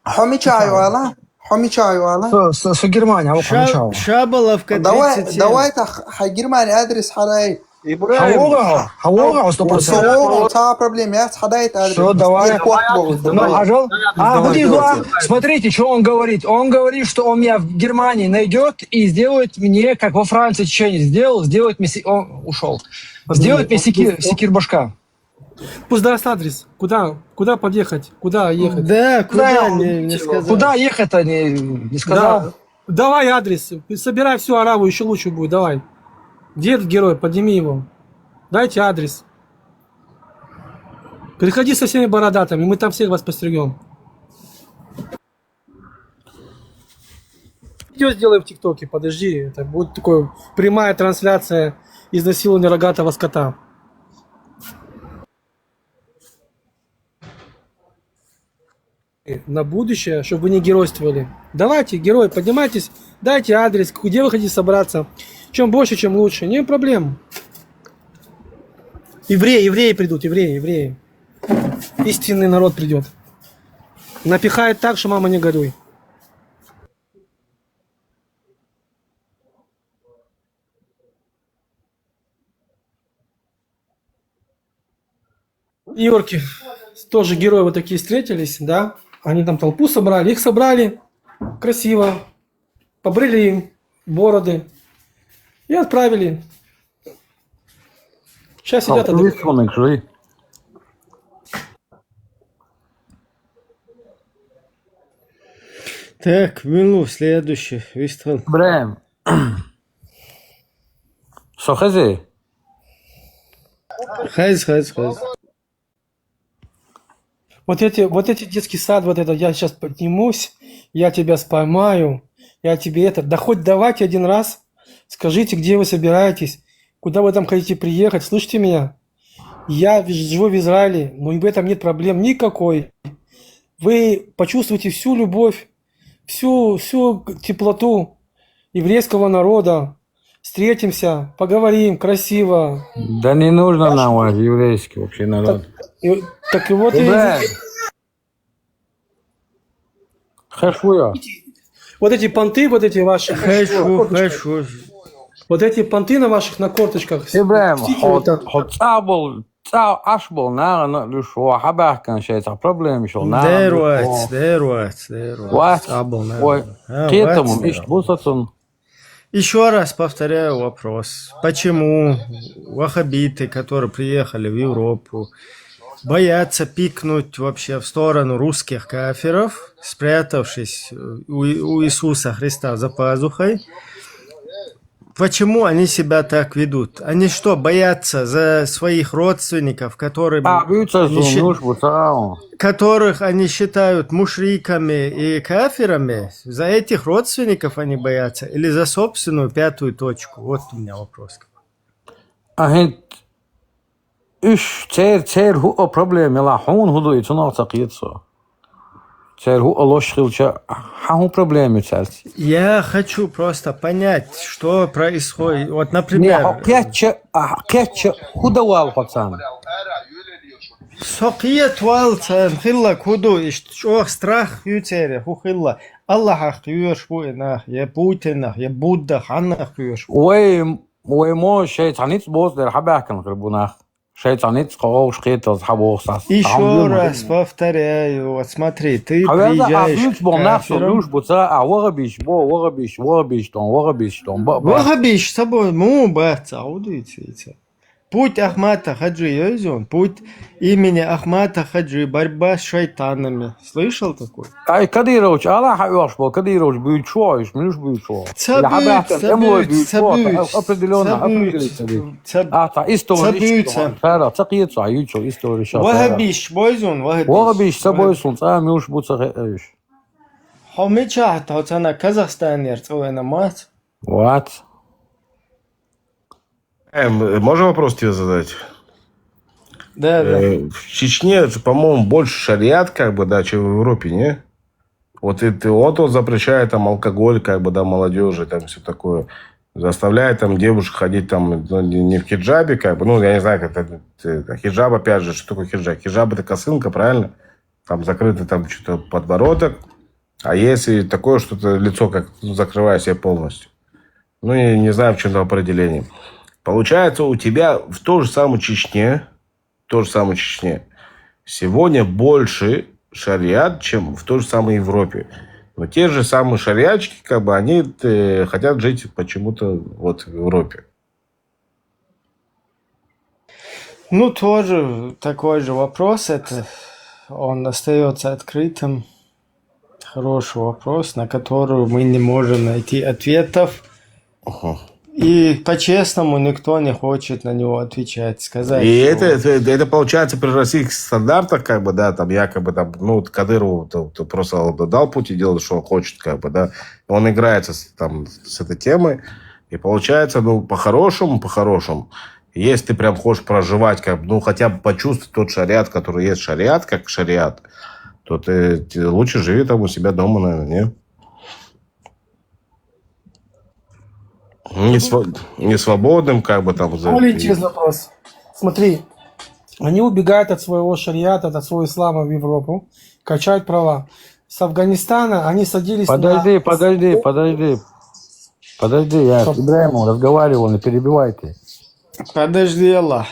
Хо мича айвала? Хо мича айвала? С, с, с Германии, а вот мича Ша- хво. Шаболовка, Давай, тридцать семь. Давай так, хай Германия адрес харай. Хавога, хавога, сто процентов. Со, та проблема, я хадайт адрес. Всё, давай. Астия квас бо. Ну, а жал? А, подожди, ну, а, смотрите, что он говорит. Он говорит, что он меня в Германии найдет и сделает мне, как во Франции чеченец сделал, сделает мне... си- Он ушел. Сделает мне секир, секир башка. Пусть даст адрес. Куда, куда подъехать? Куда ехать? Да, куда Да, не, не сказал. Куда ехать-то, не, не сказал. Да. Давай адрес. Собирай всю Араву, еще лучше будет. Давай. Где этот герой? Подними его. Дайте адрес. Приходи со всеми бородатыми, мы там всех вас постригем. Видео сделай в ТикТоке, подожди. Это будет такой прямая трансляция изнасилования рогатого скота. На будущее, чтобы вы не геройствовали. Давайте, герой, поднимайтесь, дайте адрес, где вы хотите собраться. Чем больше, чем лучше, не проблем. Евреи, евреи придут, евреи, евреи. Истинный народ придет. Напихает так, что мама не горюй. В Нью-Йорке тоже герои вот такие встретились, да? Они там толпу собрали, их собрали красиво, побрили им бороды и отправили. Сейчас сидят, отдыхают. Так, минут следующий выстрел. Ибраһим. Со хези? Хез, хез, хез. Вот эти, вот эти детский сад, вот это, я сейчас поднимусь, я тебя споймаю, я тебе это. Да хоть давайте один раз, скажите, где вы собираетесь, куда вы там хотите приехать, слышите меня? Я в- живу в Израиле, но в этом нет проблем никакой. Вы почувствуете всю любовь, всю, всю теплоту еврейского народа. Встретимся, поговорим красиво. Да не нужно нам ваш еврейский вообще народ. И- так и вот и Ибраһим. Хеш вуя. Вот эти понты, вот эти ваши, Хеш ву, хеш ву. Вот эти понты на ваших на корточках. Ибраһим, Сидите хо вот так. хо цӀа бол, цӀа Ӏаш бол, нагӀана луш ва хьабаьхкан шайца проблема шо, нагӀана Дер луш вац, ва. дер вац, дер вац. Вац. Цабал на. Ой, кхетамум ишт бусацун. Еще раз повторяю вопрос. Почему ваххабиты, которые приехали в Европу, боятся пикнуть вообще в сторону русских кафиров, спрятавшись у, у Иисуса Христа за пазухой? Почему они себя так ведут? Они что, боятся за своих родственников, которые, А, бивца они зун счит- луш буцау. которых они считают мушриками и кафирами? За этих родственников они боятся или за собственную пятую точку? Вот у меня вопрос. А хӀинт уьш цер, цер хӀуъа проблема яла, хьуна хӀу дуй, цунах ца кхета со. Цер хӀуъа лош хилча, хьан хӀу проблема ю царца? Я хочу просто понять, что происходит. Вот, Не, например, хьо кхетча, а, кхетча хӀу давал хьо царна? со кхетавалца хилла куду, ишт чӀох страх ю цере, хӀу хилла. Аллахьах кхоьруш бу и нах, я Путинах, я Буддах, хьаннах кхоьруш бу. Вай, вай мо шай цхьа ницкъ боцу дер хьабаьхкан хир бу нах. Шай цхьа ницкъ кховш кхеталц хьабоху сас. Еще раз повторяю, вот смотри, ты Хьавелла а приезжаешь буьйцу к боху нах со кафирам. луш буца, а ваха биш, бо, ваха биш, ваха биш, тон, ваха биш, тон, ба, ба. Ваха биш, ца бо, му бац, а удуйцийца. Путь Ахмата Хаджи, йойзун, путь имени Ахмата Хаджи, борьба с шайтанами. Слышал такой? Ай, Кадырович, Аллах, Кадырович, бывший, муж бывший. Ца буца, ца буца, ца буца, определенно, ца буца, определенно. Ца, ца буца. История. История. Вахабиш, бойзун, вахабиш. Вахабиш, ца бойзун, ца муж буца. Хомича, то цана Казахстан ер, ца вена мац. Вот. Эм, можно вопрос тебе задать? Да, да. Э, в Чечне, по-моему, больше шариат, как бы, да, чем в Европе, не? Вот это, вот он запрещает там алкоголь, как бы, да, молодежи, там все такое. Заставляет там девушек ходить там, ну, не, не в хиджабе, как бы, ну, я не знаю, как это, это хиджаб, опять же, что такое хиджаб? Хиджаб — это косынка, правильно? Там закрытый там что-то подбородок. А если такое, что-то лицо как, ну, закрывает себя полностью. Ну, я не знаю, в чем там определение. Получается, у тебя в той же самой Чечне, в той же самой Чечне сегодня больше шариат, чем в той же самой Европе. Но те же самые шариатчики, как бы, они э, хотят жить почему-то вот в Европе. Ну, тоже такой же вопрос. Это он остается открытым. Хороший вопрос, на который мы не можем найти ответов. Ага. И по-честному никто не хочет на него отвечать, сказать. И что это, это, это получается при российских стандартах, как бы, да, там якобы там, ну, вот Кадырову ты, ты просто дал путь и делал, что он хочет, как бы, да. Он играется с, там, с этой темой. И получается, ну, по-хорошему, по-хорошему, если ты прям хочешь проживать, как бы, ну, хотя бы почувствовать тот шариат, который есть шариат, как шариат, то ты, ты лучше живи там у себя дома, наверное, не? Не, сво- не свободным, как бы там. За... Более интересный вопрос. Смотри, они убегают от своего шариата, от своего ислама в Европу, качают права. С Афганистана они садились Подожди, на... подожди, подожди. Подожди, я с Ибраимом разговаривал, не перебивайте. Подожди, Аллах.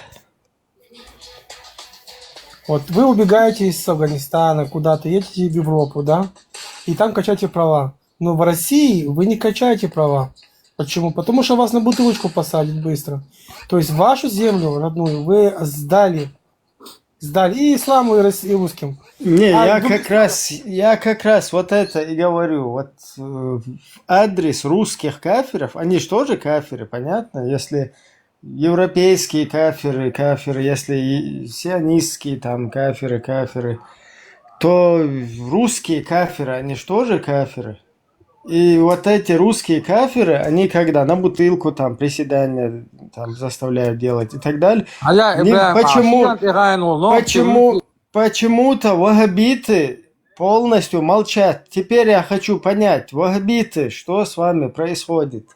Вот вы убегаете из Афганистана куда-то, едете в Европу, да? И там качаете права. Но в России вы не качаете права. Почему? Потому что вас на бутылочку посадят быстро. То есть вашу землю родную вы сдали. Сдали и исламу, и, России, и русским. Не, А, я ну, как раз, я как раз вот это и говорю. Вот э, в адрес русских кафиров, они же тоже кафиры, понятно? Если европейские кафиры, кафиры, если и сионистские там кафиры, кафиры, то русские кафиры, они же тоже кафиры. И вот эти русские кафиры, они когда на бутылку там приседания там заставляют делать и так далее. А я, Не, Ибраим, почему, а, Ибраим, ну, почему, почему-то вахабиты полностью молчат. Теперь я хочу понять, вахабиты, что с вами происходит?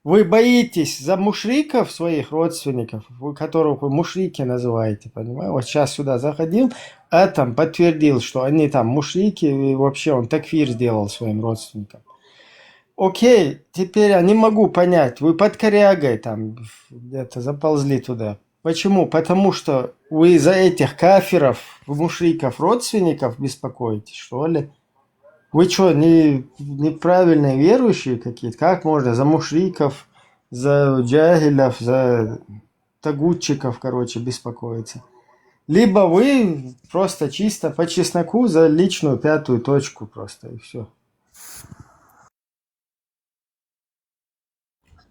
Вы боитесь за мушриков, своих родственников, вы, которых вы мушрики называете, понимаете? Вот сейчас сюда заходил, Атом подтвердил, что они там мушрики, и вообще он такфир сделал своим родственникам. Окей, теперь я не могу понять, вы под корягой там где-то заползли туда. Почему? Потому что вы за этих кафиров, мушриков, родственников беспокоитесь, что ли? Вы что, не, неправильные верующие какие-то? Как можно за мушриков, за джахилов, за тагутчиков, короче, беспокоиться? Либо вы просто чисто по чесноку за личную пятую точку просто, и все.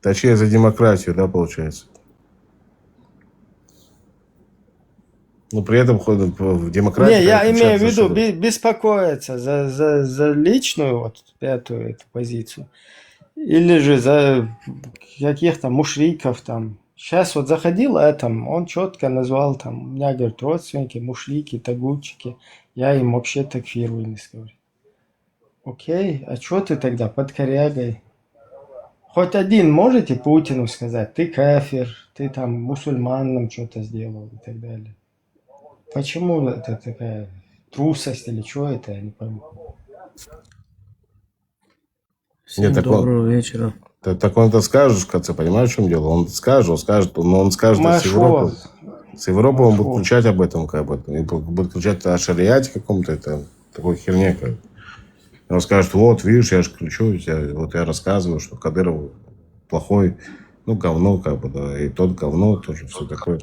Точнее, за демократию, да, получается. Ну, при этом ходят в демократии. Не, я конечно, имею в общаться виду с- бе- беспокоиться за, за, за личную вот пятую эту позицию. Или же за каких-то мушриков там. Сейчас вот заходил Атом, он четко назвал там, у меня, говорит, родственники, мушрики, тагутчики. Я им вообще такфиру не говорю. Окей, а что ты тогда под корягой? Хоть один можете Путину сказать, ты кафир, ты там мусульман нам что-то сделал и так далее. Почему это такая трусость или что это, я не пойму. Всем Нет, так он- доброго вечера. Та- Так он это скажет в конце, понимаешь, в чем дело? Он скажет, он скажет, но он скажет, что с Машо. Европы. С Европы он будет Машо. Кричать об этом, как бы, и бу- будет кричать о шариате каком-то, это такой херне, как бы. И он скажет, вот, видишь, я же кричу, я, вот я рассказываю, что Кадыров плохой, Ну, говно, как бы, да, и тот говно тоже, все такое.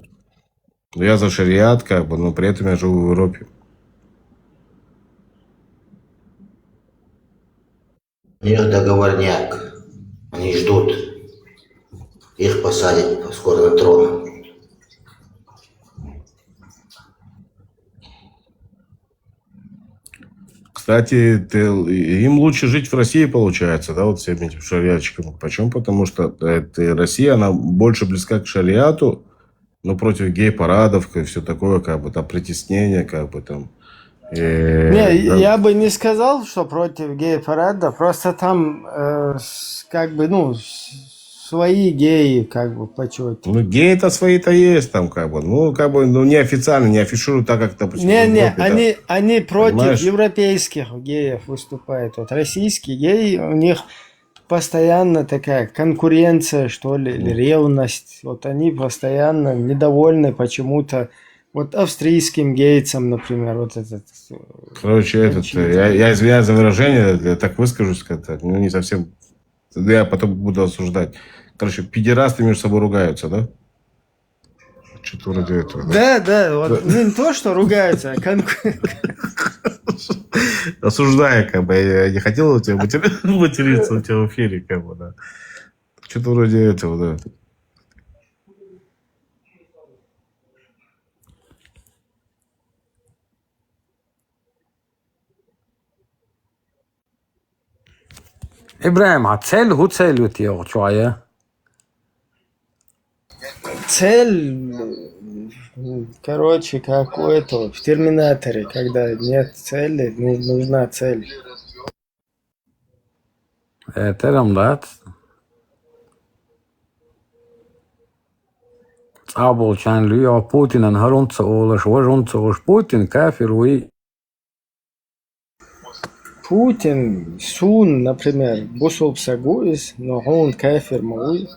Но я за шариат, как бы, но при этом я живу в Европе. У них договорняк. Они ждут. Их посадят скоро на трон. Кстати, ты, им лучше жить в России, получается, да, вот всем этим шариатчикам. Почему? Потому что это Россия, она больше близка к шариату, ну, против гей-парадов и все такое, как бы там притеснение, как бы там. Э, не, да. Я бы не сказал, что против гей-парада, просто там э, как бы, ну, свои геи, как бы, почёте. Ну, геи-то свои-то есть там, как бы. Ну, как бы, ну, неофициально, не афишируют так, как, допустим, не, не, они, они против понимаешь? Европейских геев выступают. Вот российские геи, у них постоянно такая конкуренция, что ли, или ревность. Вот они постоянно недовольны почему-то. Вот австрийским гейцем, например, вот этот. Короче, этот, я, я извиняюсь за выражение, я так выскажусь как-то, ну, не совсем. Я потом буду осуждать. Короче, педерасты между собой ругаются, да? Что-то вроде этого. Да, да, да вот. Ну, не то, что ругаются, а конкуренция. Осуждаю, как бы, я не хотел у тебя материться у тебя в эфире, как бы, да. Что-то вроде этого, да. ИбрагӀим, а цель, хӀун цель ю те чугӀе? Цель, короче, как у этого, в Терминаторе, когда нет цели, нужна цель. Э, терам дац. ЦӀа болчан луьйо Путинан хӀарунца олаш, важунца олаш. Путин кафир вуй. Путин сун, например, бусулб саг ву из, но хьун кафир ма вуй.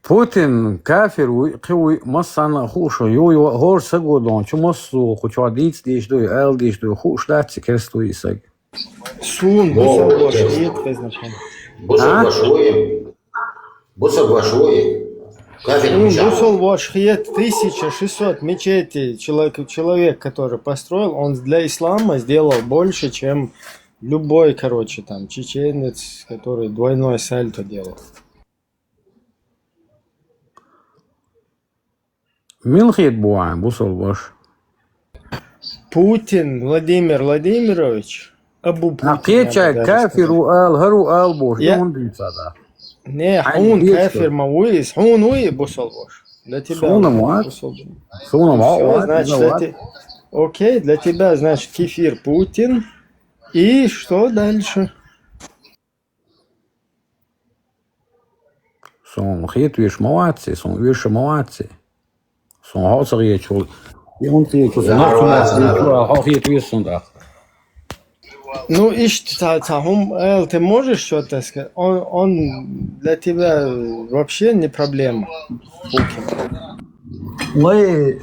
Путин кафир вуй, кхин вуй, массанна а хууш, ю, ю, хӀора саго дон, чу массо ху чу дийца дийш дуй, ала дийш дуй, хууш дац, керст вуй и саг. Сун бусалба шиит безначен. Бусалба шиит. Бусалба шиит. Кафир Сун бусалба шиит, тысяча шестьсот мечетей человек, человек, который построил, он для ислама сделал больше, чем любой, короче, там, чеченец, который двойное сальто делал. Мила хет бу вайн бусалба ваша? Путин Владимир Владимирович, Абу Путин. Кхечай кафир ву ала, хӀара ву ала бохуш, я хӀун дийца да? Не, хьун кафир ма вуй из, хьун вуй бусалба ваша. Для тебя. Суна вац. Суна вац. Значит, для те... Окей, для тебя, значит, кефир Путин. И что дальше? Сун хет веш ма вац, сун веш ма вац. Сун хьо ца хетчул. И хьун хетчул, сун хьо ца хетчул, хьо хет веш сун да. Ну, иштта, ца хьум, эл, ты можешь что-то сказать? Он, он для тебя вообще не проблема. Вай,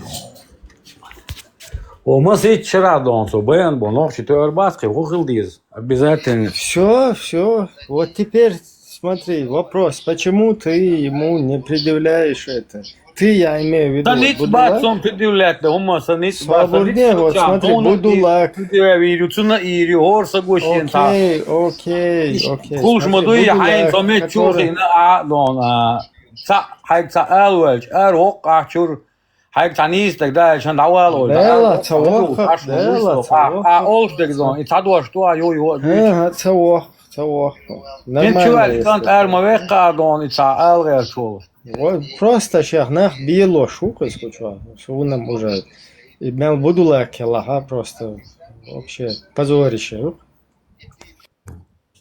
о, масит шара дон со баян бо нохчи то арбаски хухил диз. Обязательно. Все, все. Вот теперь смотри, вопрос. Почему ты ему не предъявляешь это? Ты, я имею в виду, Саниц бац он предъявлять, да, хӀума саниц бац. Свободнее, вот смотри, Будулак. Предъявил, цуна ири, хӀор сагошин та. Окей, окей, окей. Кулш ма дуй, хьайн со мет чухина а дон а. Ца, хьайг ца алвалч, ар хӀокх ахчур. Хьайг ца нийс даг да, шан давал ол. Дела, ца вохха, дела, ца вохха. А олш даг зон, и ца дош то, а йо, йо. Ага, ца вохха, ца вохха. Нормально. Чувак, кан ар ма вехха дон, и ца алгер чул. Просто шах нах биело шукас кучва. Сунам уже. И мел Будулак лаха просто вообще позорище.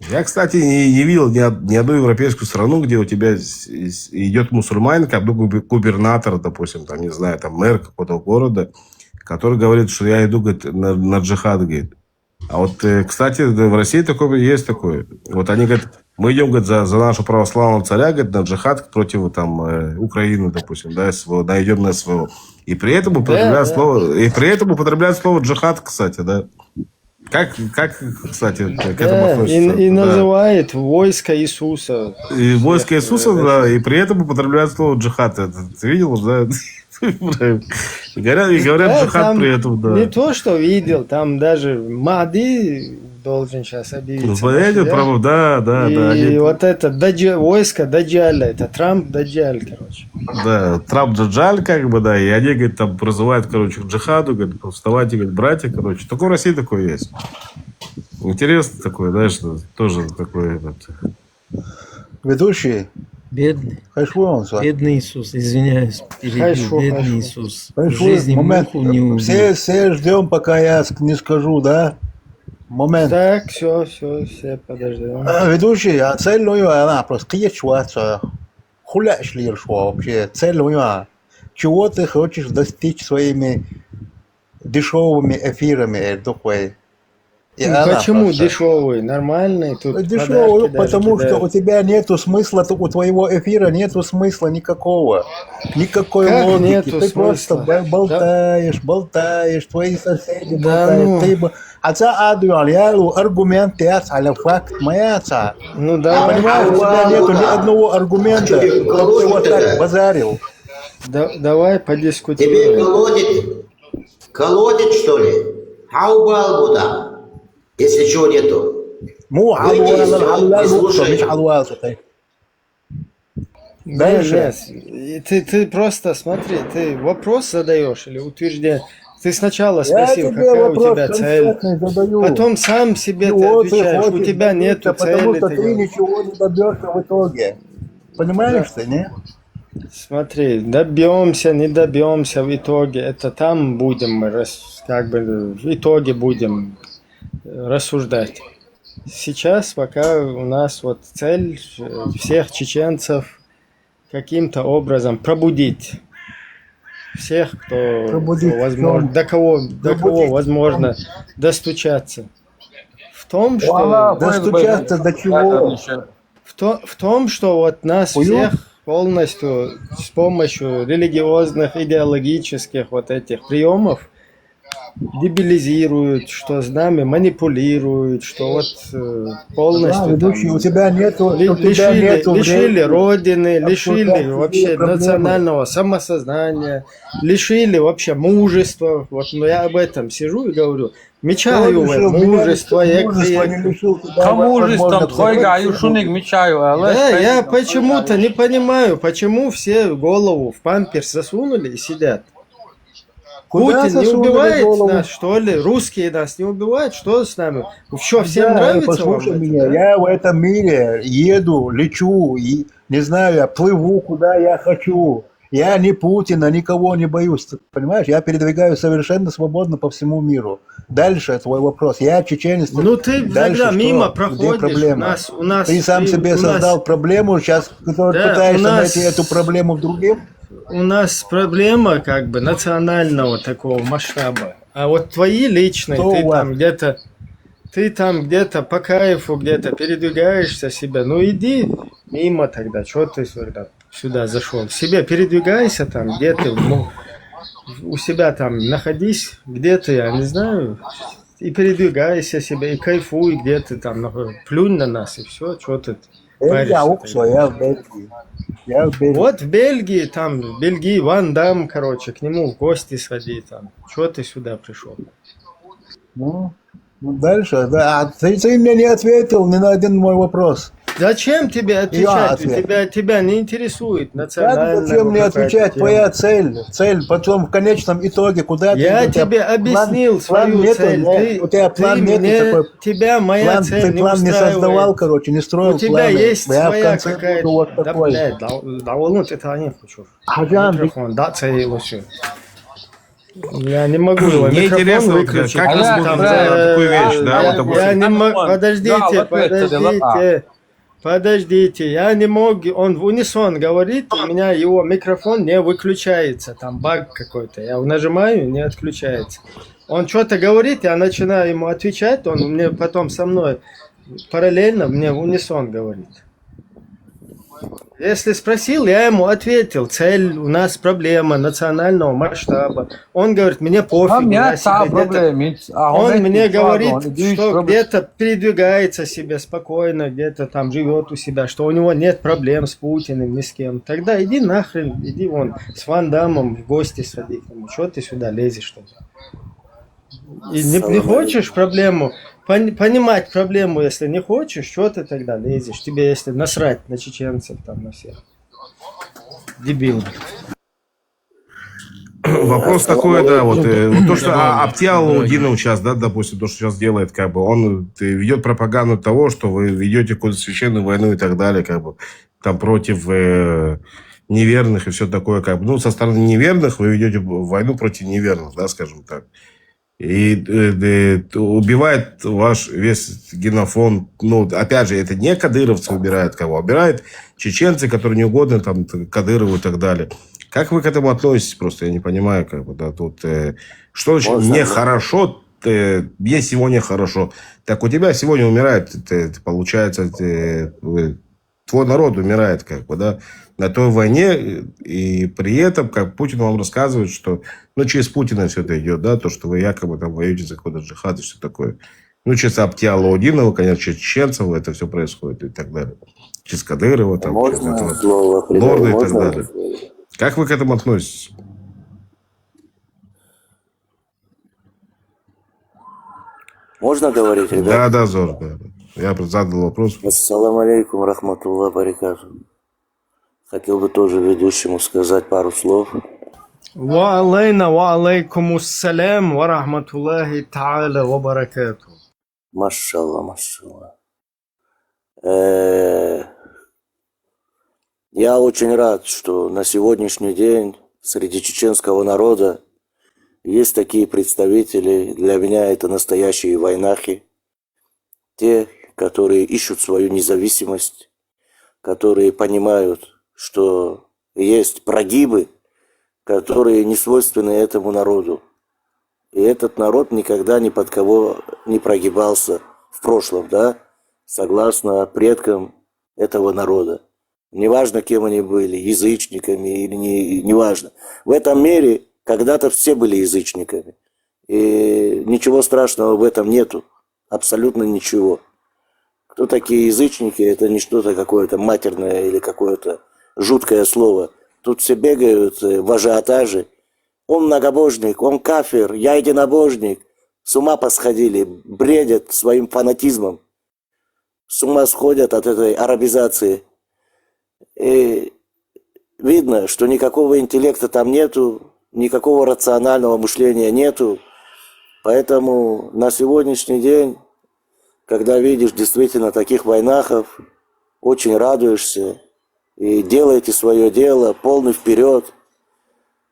Я, кстати, не, не видел ни, ни одну европейскую страну, где у тебя идет мусульманин, как бы губернатор, допустим, там, не знаю, там мэр какого-то города, который говорит, что я иду, говорит, на, на джихад, говорит. А вот, э, кстати, в России такое есть такое. Вот они говорят, Мы идем, говорит, за, за нашего православного царя, говорит, на джихад против там э, Украины, допустим, да, СВО, да, идем на СВО. И при этом употребляют да. слово, и при этом употребляют слово джихад, кстати, да. Как, как, кстати, к этому Да, и, относится? и Да. называет войско Иисуса. И войско Иисуса, э, да, и при этом употребляют слово джихад. Это ты видел, да? Говорят, и говорят Да, джихад там при этом, да. не то, что видел, там даже Махди должен сейчас Ну, объявиться. понятно, Машиях. право, да, да, да. И Они, вот это Даджа- войско Даджаля, это Трамп Даджаль, короче. да, Трамп Джаджаль, как бы, да, и они, говорит, там призывают, короче, к джихаду, говорит, вставайте, говорит, братья, короче. Только в России такое есть. Интересно такое, знаешь, что тоже такое, этот, Ведущий, Бедный, хайшуонса. бедный Иисус, извиняюсь, перебью, Хорошо, бедный хорошо. Иисус. В Хайшуон, жизни момент. муху не убил. Все, все ждем, пока я ск- не скажу, да? Момент. Так, все, все, все, подождем. А, Ведущий, а цель у него, она просто киечуаца. Хуляш лиршуа вообще. Цель у него. Чего ты хочешь достичь своими дешевыми эфирами, Эрдухвей? И Ну, она почему просто- дешевый? Нормальный тут Дешевый, подарки даже потому что кидают. У тебя нету смысла, у твоего эфира нету смысла никакого. Никакой Как логики. нету Ты просто смысла? бо- Да. болтаешь, болтаешь, твои соседи Да болтают. ну. Ты бо- А ца адуял, я лу аргумент, я ца, аля факт, моя ца. Ну Ты давай, понимаешь, у тебя нету ни одного аргумента. Тебе Ты вот так колодец-то. Базарил. да- давай Тебе подискутируем. колодец, колодец, что ли? Хаубал буда, если чего нету. Му Выйди из алуал, строя, алуал, послушай. мич алуал, сатай. Нет, Дальше. нет, и ты, ты просто смотри, ты вопрос задаешь или утверждение. Ты сначала Я спросил, тебе какая у вопрос тебя цель. конкретный задаю. Потом сам себе ты Чего ты отвечаешь, у хочешь тебя добиться, нету потому цели, что ты ты говоришь. Ничего не добьешься в итоге. Понимаешь ты, не? Смотри, добьемся, не добьемся в итоге, это там будем мы рас- как бы в итоге будем э, рассуждать. Сейчас пока у нас вот цель э, всех чеченцев каким-то образом пробудить всех, кто, Пробудить кто в возможно, чём? до кого, до кого Пробудить в возможно достучаться. В том, что Достучаться до чего? в, то, в том, что вот нас Уют? Всех полностью с помощью религиозных, идеологических вот этих приемов дебилизируют, что с нами манипулируют, что вот э, Да, полностью ведущий, там у тебя нету, ли- у тебя лишили, нету лишили времени Родины, обсуждать лишили чужие вообще проблемы. Национального самосознания, лишили вообще мужества. Вот, ну, я об этом сижу и говорю. Кто Мечаю лишил? Меня мужество, лишил я мужества, крик. Не лишил тебя Кому же возможности там твой гаю шуник мечаю, а Да, я почему-то не понимаю, почему все голову в памперс засунули и сидят. Куда Путин не засунули убивает голову? Нас, что ли? Русские нас не убивают? Что с нами? Что, всем Да, нравится вам послушай это, меня, да? Я в этом мире еду, лечу, и, не знаю, я плыву, куда я хочу. Я ни Путина, никого не боюсь. Ты понимаешь, я передвигаюсь совершенно свободно по всему миру. Дальше твой вопрос. Я чеченец. Ну ты Дальше иногда что? Мимо Где проходишь, у проблема? Нас, у нас, Ты сам ты- себе у нас- создал проблему, сейчас Да, пытаешься у нас- найти эту проблему в другим. У нас проблема как бы национального такого масштаба. А вот твои личные, Что ты у вас? Там где-то, ты там где-то по кайфу где-то передвигаешься себе. Ну иди мимо тогда, что ты сюда, сюда зашел? Себе передвигайся там, где ты, ну, у себя там находись, где ты, я не знаю, и передвигайся себе, и кайфуй, где ты там, ну, плюнь на нас, и все, что ты Я паришься уксо, тогда? Я в Бельгии. Я в Бельгии. Вот в Бельгии, там, в Бельгии Ван Дам, короче, к нему в гости сходи, там. Что ты сюда пришел? Ну, ну, дальше, да. А ты, ты мне не ответил ни на один мой вопрос. Зачем тебе отвечать? ответ. Тебя, тебя не интересует Как национальная зачем мне какая-то отвечать? Тема. Твоя цель, цель, потом в конечном итоге, куда Я ты... у тебя тебе объяснил план, свою план нету, цель. нет, Ты, у тебя план ты нету мне, такой. Тебя моя План, цель ты не план не устраивает. Создавал, короче, не строил У тебя планы. есть Я в своя конце какая-то... буду вот Да, такой. Блядь, да, да, вон, это не хочу. Хажан, Микрофон, да, цель лучше. Я не могу его Мне микрофон интересно, вот, выключить. как вы Там, смотрите на э, такую вещь, да, я, вот такой я не могу. Да, Подождите, вот это дела. Подождите. Подождите, я не могу. Он в унисон говорит, у меня его микрофон не выключается, там баг какой-то. Я нажимаю, не отключается. Он что-то говорит, я начинаю ему отвечать, он мне потом со мной Параллельно мне в унисон говорит. Если спросил, я ему ответил: цель, у нас проблема национального масштаба. Он говорит: мне пофиг, у нас себе где-то... Он мне говорит, что где-то передвигается себе спокойно, где-то там живет у себя, что у него нет проблем с Путиным, ни с кем. Тогда иди нахрен, иди вон с Ван Дамом в гости сходи к нему. Чего ты сюда лезешь тогда? И не, не хочешь проблему, понимать проблему, если не хочешь, что ты тогда лезешь? Тебе если насрать на чеченцев, там, на всех. Дебил. Вопрос такой, да, вот, э, вот то, что а, Аптиал Удинов сейчас, да, допустим, то, что сейчас делает, как бы, он ведет пропаганду того, что вы ведете какую-то священную войну и так далее, как бы, там против э, неверных и все такое, как бы, ну, со стороны неверных вы ведете войну против неверных, да, скажем так. И э, э, убивает ваш весь генофонд. Ну, опять же, это не кадыровцы убирают кого, убирают чеченцы, которые не угодны там Кадырову и так далее. Как вы к этому относитесь? Просто я не понимаю, как бы, да, тут э, что значит нехорошо, э, мне сегодня хорошо. Так у тебя сегодня умирает, это, это получается, это, э, твой народ умирает, как бы, да, на той войне, и при этом, как Путин вам рассказывает, что, ну, через Путина все это идет, да, то, что вы якобы там воюете за какой-то джихад и все такое. Ну, через Аптиала Удинова, конечно, через чеченцев это все происходит и так далее. Через Кадырова, там, через Можно этого слово, лорда и так можно далее. Как вы к этому относитесь? Можно говорить, ребят? Да, да, Зор, да. Я просто задал вопрос. Ассаламу алейкум рахматуллах баракату. Хотел бы тоже ведущему сказать пару слов. وعلينا وعليكم السلام ورحمة الله تعالى وبركاته. Машалла, машалла. Э, Я очень рад, что на сегодняшний день среди чеченского народа есть такие представители. Для меня это настоящие вайнахи. Те, которые ищут свою независимость, которые понимают, что есть прогибы, которые не свойственны этому народу. И этот народ никогда ни под кого не прогибался в прошлом, да, согласно предкам этого народа. Неважно, кем они были, язычниками или не, неважно. В этом мире когда-то все были язычниками. И ничего страшного в этом нету. Абсолютно ничего. Кто такие язычники? Это не что-то какое-то матерное или какое-то жуткое слово. Тут все бегают э, в ажиотаже. Он многобожник, он кафир, я единобожник. С ума посходили, бредят своим фанатизмом. С ума сходят от этой арабизации. И видно, что никакого интеллекта там нету, никакого рационального мышления нету. Поэтому на сегодняшний день, когда видишь действительно таких вайнахов, очень радуешься. И делайте свое дело, полный вперед.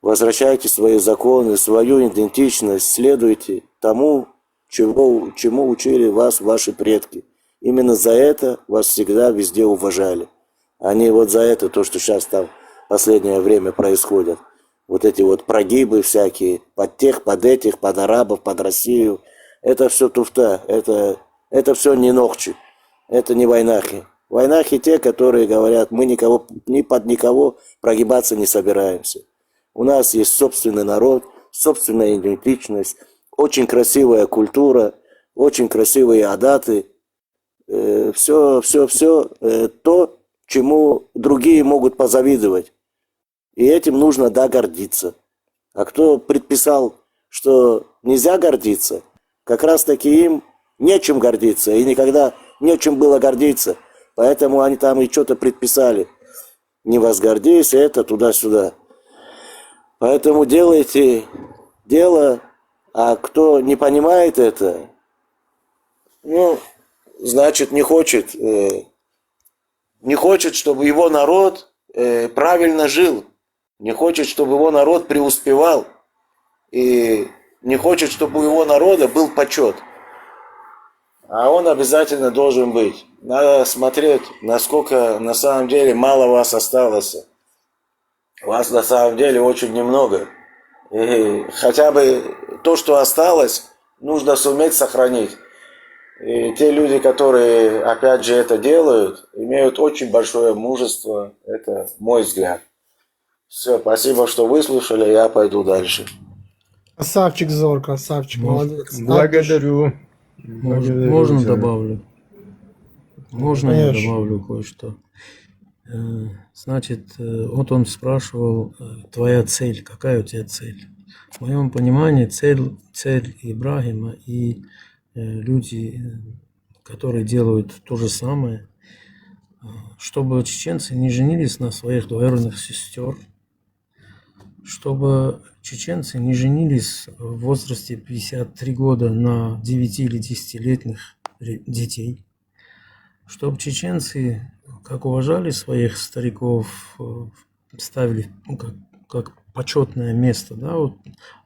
Возвращайте свои законы, свою идентичность, следуйте тому, чего, чему учили вас ваши предки. Именно за это вас всегда везде уважали. А не вот за это, то, что сейчас там последнее время происходит. Вот эти вот прогибы всякие, под тех, под этих, под арабов, под Россию. Это все туфта, это, это все не нохчи, это не вайнахи. Вайнахи те, которые говорят, мы никого, ни под никого прогибаться не собираемся. У нас есть собственный народ, собственная идентичность, очень красивая культура, очень красивые адаты. Все, все, все то, чему другие могут позавидовать. И этим нужно, да, гордиться. А кто предписал, что нельзя гордиться, как раз таки им нечем гордиться, и никогда нечем было гордиться. Поэтому они там и что-то предписали. Не возгордись, это туда-сюда. Поэтому делайте дело, а кто не понимает это, ну, значит, не хочет, э, не хочет, чтобы его народ э, правильно жил, не хочет, чтобы его народ преуспевал, и не хочет, чтобы у его народа был почет. А он обязательно должен быть. Надо смотреть, насколько на самом деле мало вас осталось. Вас на самом деле очень немного. И хотя бы то, что осталось, нужно суметь сохранить. И те люди, которые, опять же, это делают, имеют очень большое мужество. Это мой взгляд. Все, спасибо, что выслушали, я пойду дальше. Красавчик, Зор, красавчик, Мож- молодец. Благодарю. Мож- Благодарю, Можно Зор. Добавлю? Можно я Конечно. Добавлю кое-что? Э, Значит, э, вот он спрашивал, э, твоя цель, какая у тебя цель? В моем понимании цель, цель Ибрагима и э, люди, э, которые делают то же самое, э, чтобы чеченцы не женились на своих двоюродных сестер, чтобы чеченцы не женились в возрасте пятьдесят три года на девяти или десятилетних ре- детей, чтобы чеченцы, как уважали своих стариков, э, ставили, ну, как, как почетное место, да, вот,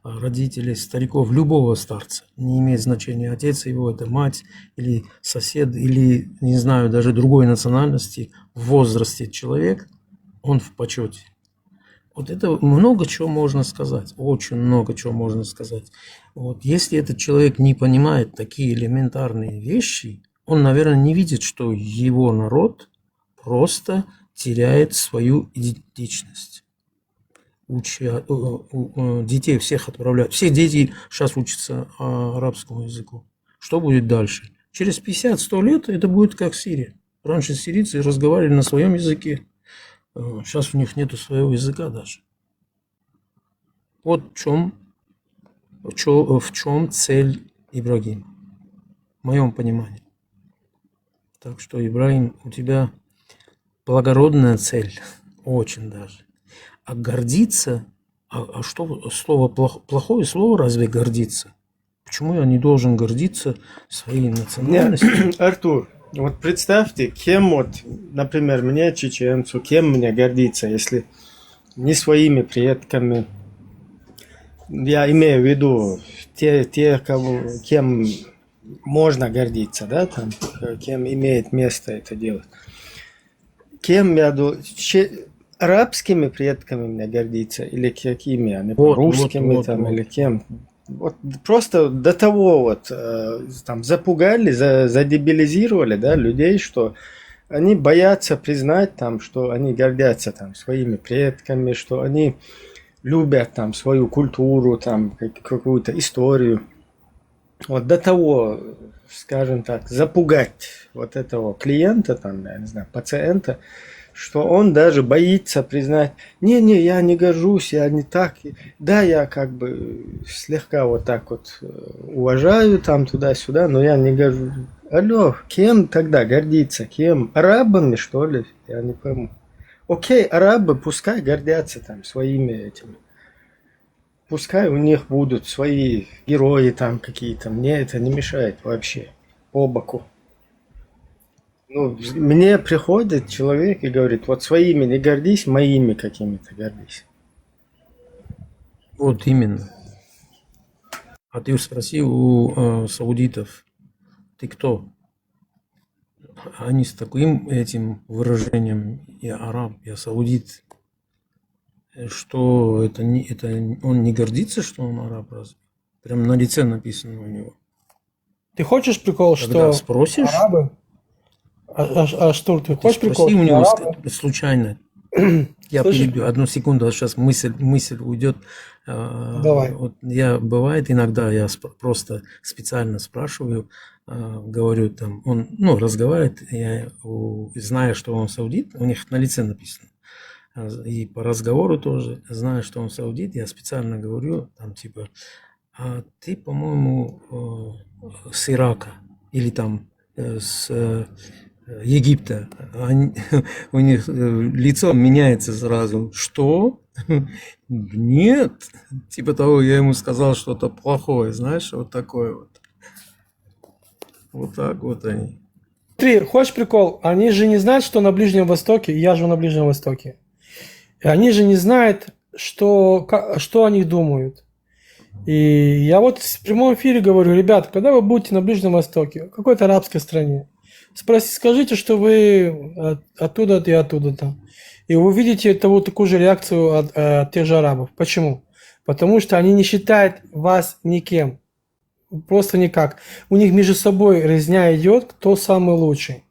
а, родителей, стариков, любого старца, не имеет значения, отец его это, мать или сосед, или, не знаю, даже другой национальности, в возрасте человек, он в почете. Вот это много чего можно сказать, очень много чего можно сказать. Вот, если этот человек не понимает такие элементарные вещи, он, наверное, не видит, что его народ просто теряет свою идентичность. Уча- э, э, э, детей всех отправляют. Все дети сейчас учатся, а, арабскому языку. Что будет дальше? Через пятьдесят-сто лет это будет как Сирия. Раньше сирийцы разговаривали на своем языке. Сейчас у них нету своего языка даже. Вот в чем, в чем цель Ибрагима, в моем понимании. Так что, Ибрагим, у тебя благородная цель, очень даже. А гордиться, а, а что слово плох- плохое слово разве гордиться? Почему я не должен гордиться своей Не, национальностью? Артур, вот представьте, кем вот, например, мне, чеченцу, кем мне гордиться, если не своими предками. Я имею в виду те, те кого, кем можно гордиться, да, там, э, кем имеет место это делать. Кем я ду... че- арабскими предками мне гордиться или какими они, Вот, вот, русскими вот, там вот. Или кем? Вот просто до того вот э, там запугали, за- задебилизировали, да, людей, что они боятся признать там, что они гордятся там своими предками, что они любят там свою культуру, там как- какую-то историю. Вот до того, скажем так, запугать вот этого клиента, там, я не знаю, пациента, что он даже боится признать: «Не, не, я не горжусь, я не так. Да, я как бы слегка вот так вот э, уважаю там туда-сюда, но я не горжусь». Алло, кем тогда гордиться? Кем? Арабами, что ли? Я не пойму. Окей, арабы пускай гордятся там своими этими. Пускай у них будут свои герои там какие-то. Мне это не мешает вообще. По боку. Ну, мне приходит человек и говорит: «Вот своими не гордись, моими какими-то гордись». Вот именно. А ты спроси у э, саудитов, ты кто? Они с таким этим выражением: «Я араб, я саудит». Э, Что это не, это он не гордится, что он араб, разве? Прям на лице написано у него. Ты хочешь прикол, Когда что спросишь, арабы? А, а, а, Артур, ты ты хочешь прикол, спроси у что него арабы? ск- случайно. Я Слышишь? Перебью одну секунду, сейчас мысль, мысль уйдет. А, Давай. Вот я бывает иногда, я сп- просто специально спрашиваю, а, говорю там, он, ну, разговаривает, я у- знаю, что он саудит, у них на лице написано. А, И по разговору тоже, зная, что он саудит, я специально говорю, там, типа: «А ты, по-моему, э, с Ирака или там э, с э, Египта». Они- у них э, лицо меняется сразу. «Что? Нет». Типа того, я ему сказал что-то плохое, знаешь, вот такое вот. Вот так вот они. Смотри, хочешь прикол? Они же не знают, что на Ближнем Востоке, я живу на Ближнем Востоке. И они же не знают, что, ка- что о них думают. И я вот в прямом эфире говорю: «Ребят, когда вы будете на Ближнем Востоке, в какой-то арабской стране, спроси, скажите, что вы от- оттуда-то и оттуда-то». И вы увидите того, такую же реакцию от, э, от тех же арабов. Почему? Потому что они не считают вас никем. Просто никак. У них между собой резня идет, кто самый лучший.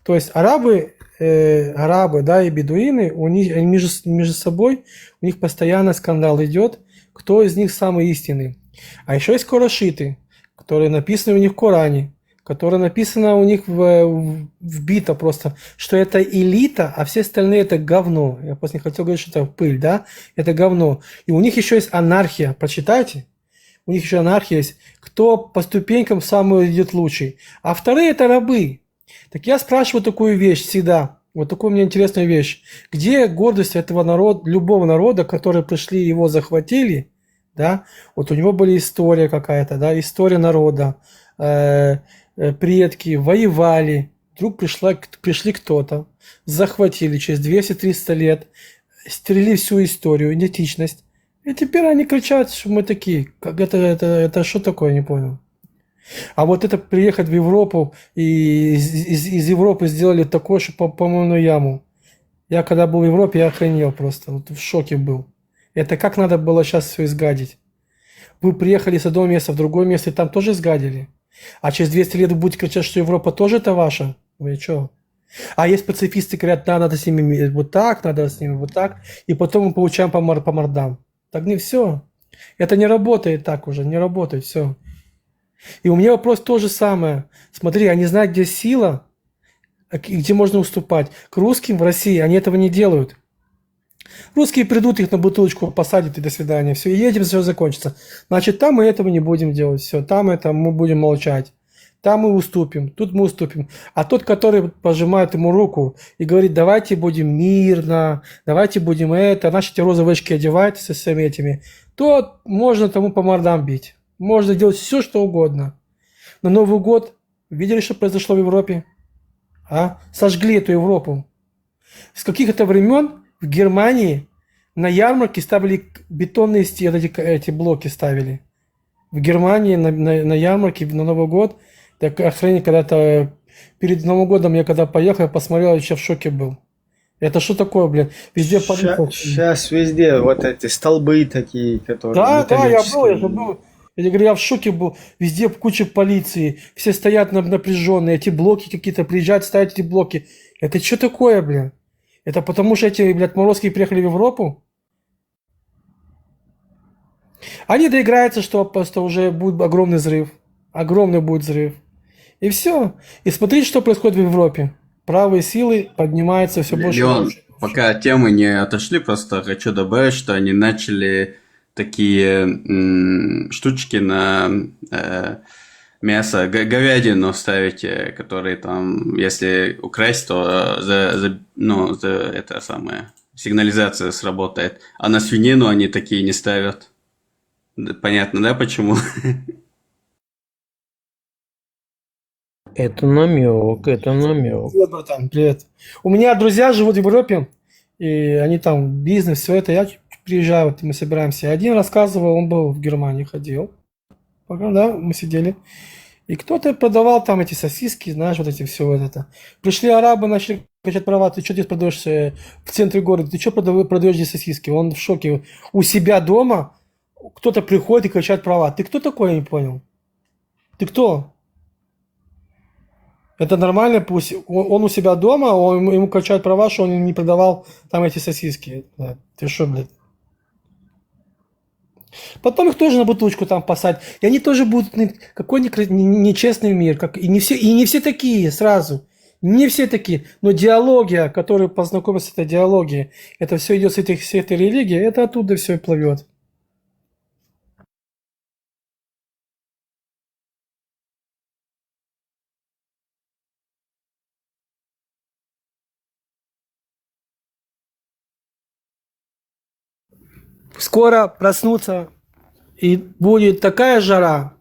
То есть арабы, э, арабы, да, и бедуины, у них, они между, между собой, у них постоянно скандал идет, кто из них самый истинный. А еще есть курайшиты, которые написаны у них в Коране, которые написано у них в, в- вбито просто, что это элита, а все остальные это говно. Я просто не хотел говорить, что это пыль, да? Это говно. И у них еще есть анархия, прочитайте. У них еще анархия есть. Кто по ступенькам самый идет лучший. А вторые это рабы. Так я спрашиваю такую вещь всегда. Вот такую мне интересную вещь. Где гордость этого народа, любого народа, которые пришли, его захватили, да? Вот у него была история какая-то, да, история народа, э, э, предки воевали, вдруг пришла, пришли кто-то, захватили через двести-триста лет, стерли всю историю, идентичность. И теперь они кричат, что мы такие. Как это, это, это что такое, не понял. А вот это приехать в Европу и из, из, из Европы сделали такое, что по, по-моему, яму. Я когда был в Европе, я охренел просто, вот в шоке был. Это как надо было сейчас все изгадить? Вы приехали с одного места в другое место, и там тоже изгадили. А через двести лет вы будете кричать, что Европа тоже это ваша? Вы что? А есть пацифисты, говорят, да, надо с ними ми- вот так, надо с ними вот так. И потом мы получаем по, мор- по мордам. Так не все. Это не работает так уже, не работает все. И у меня вопрос то же самое. Смотри, они знают, где сила, а к- где можно уступать. К русским в России они этого не делают. Русские придут, их на бутылочку посадят и до свидания. Все, едем, все закончится. Значит, там мы этого не будем делать. Все, там это мы будем молчать. Там мы уступим, тут мы уступим. А тот, который пожимает ему руку и говорит, давайте будем мирно, давайте будем это, значит, эти розовые очки одевает со всеми этими, то можно тому по мордам бить. Можно делать все, что угодно. На Новый год видели, что произошло в Европе? А? Сожгли эту Европу. С каких это времен в Германии на ярмарке ставили к- бетонные стены, эти, к- эти блоки ставили? В Германии на, на, на ярмарке на Новый год, так охренеть, когда-то перед Новым годом я когда поехал, я посмотрел, я вообще в шоке был. Это что такое, блин? Везде полиция. Сейчас везде вот эти столбы такие, которые Да, да, я был, я же металлические. Был. Я говорю, я в шоке был. Везде куча полиции. Все стоят на- напряженные. Эти блоки какие-то приезжают, ставят эти блоки. Это что такое, блин? Это потому что эти, блядь, отморозки приехали в Европу? Они доиграются, что просто уже будет огромный взрыв. Огромный будет взрыв. И все. И смотрите, что происходит в Европе. Правые силы поднимаются все больше и Леон, больше. Пока от темы не отошли, просто хочу добавить, что они начали такие м, штучки на э, мясо, г- говядину ставить, э, которые там, если украсть, то э, за, за- ну, за это самое, сигнализация сработает. А на свинину они такие не ставят. Д- Понятно, да, почему? Это намек, это намек. Привет, братан, привет. У меня друзья живут в Европе, и они там бизнес, все это. Я приезжаю, вот мы собираемся. Один рассказывал, он был в Германии, ходил. Пока, да, мы сидели. И кто-то продавал там эти сосиски, знаешь, вот эти все вот это. Пришли арабы, начали качать права, ты что здесь продаешь э, в центре города, ты что продаешь здесь сосиски? Он в шоке. У себя дома кто-то приходит и качает права. Ты кто такой, я не понял? Ты кто? Это нормально, пусть он, он у себя дома, он, ему, ему качают права, что он не продавал там эти сосиски. Да, ты что, блядь? Потом их тоже на бутылочку там посадят. И они тоже будут, ну, какой некра- не- нечестный мир. Как, и, не все, и не все такие сразу. Не все такие. Но диалогия, который познакомился с этой диалогией, это все идет с этих, с этой религии, это оттуда все и плывет. Скоро проснутся, и будет такая жара.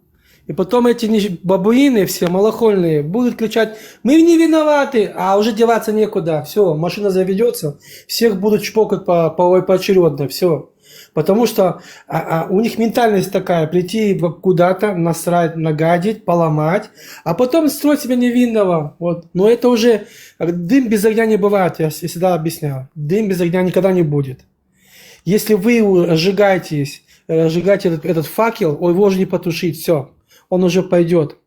И потом эти нищ- бабуины все малохольные будут кричать: мы не виноваты, а уже деваться некуда. Все, машина заведется, всех будут чпокать по, по, поочередно, все. Потому что а, а, у них ментальность такая: прийти в- куда-то, насрать, нагадить, поломать, а потом строить себя невинного. Вот. Но это уже а, дым без огня не бывает, я с- всегда объясняю. Дым без огня никогда не будет. Если вы у- разжигаетесь, разжигаете этот, этот факел, его уже не потушить, все. он уже пойдет.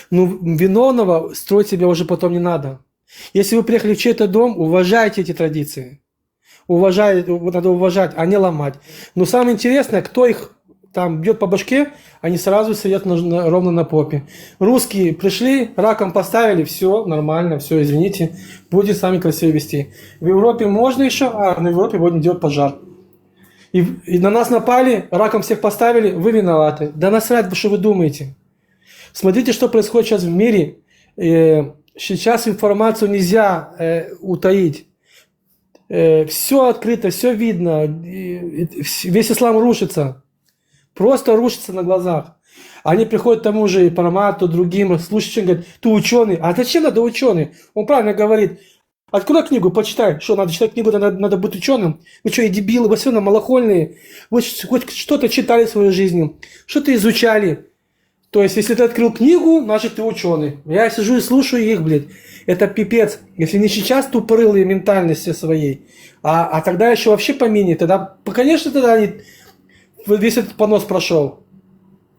Ну, виновного строить себе уже потом не надо. Если вы приехали в чей-то дом, уважайте эти традиции. Уважать, вот надо уважать, а не ломать. Но самое интересное, кто их там бьет по башке, они сразу сидят на- на- ровно на попе. Русские пришли, раком поставили, все нормально, все, извините, будем с вами красиво вести. В Европе можно еще, а на Европе будет идет пожар. И, и на нас напали, раком всех поставили, вы виноваты. Да насрать, что вы думаете. Смотрите, что происходит сейчас в мире. Э, сейчас информацию нельзя э, утаить. Все открыто, все видно. И, и вс- весь ислам рушится. Просто рушится на глазах. Они приходят к тому же Парамату, другим, слушающим, говорят, ты ученый. А зачем надо ученый? Он правильно говорит. Открой книгу, почитай. Что, надо читать книгу, надо, надо быть ученым? Вы что, и дебилы, вы все равно малохольные. Вы хоть что-то читали в своей жизни, что-то изучали. То есть, если ты открыл книгу, значит, ты ученый. Я сижу и слушаю их, блядь. Это пипец. Если не сейчас тупорылые ментальности своей, а, а тогда еще вообще помини, тогда, конечно, тогда они, весь этот понос прошел.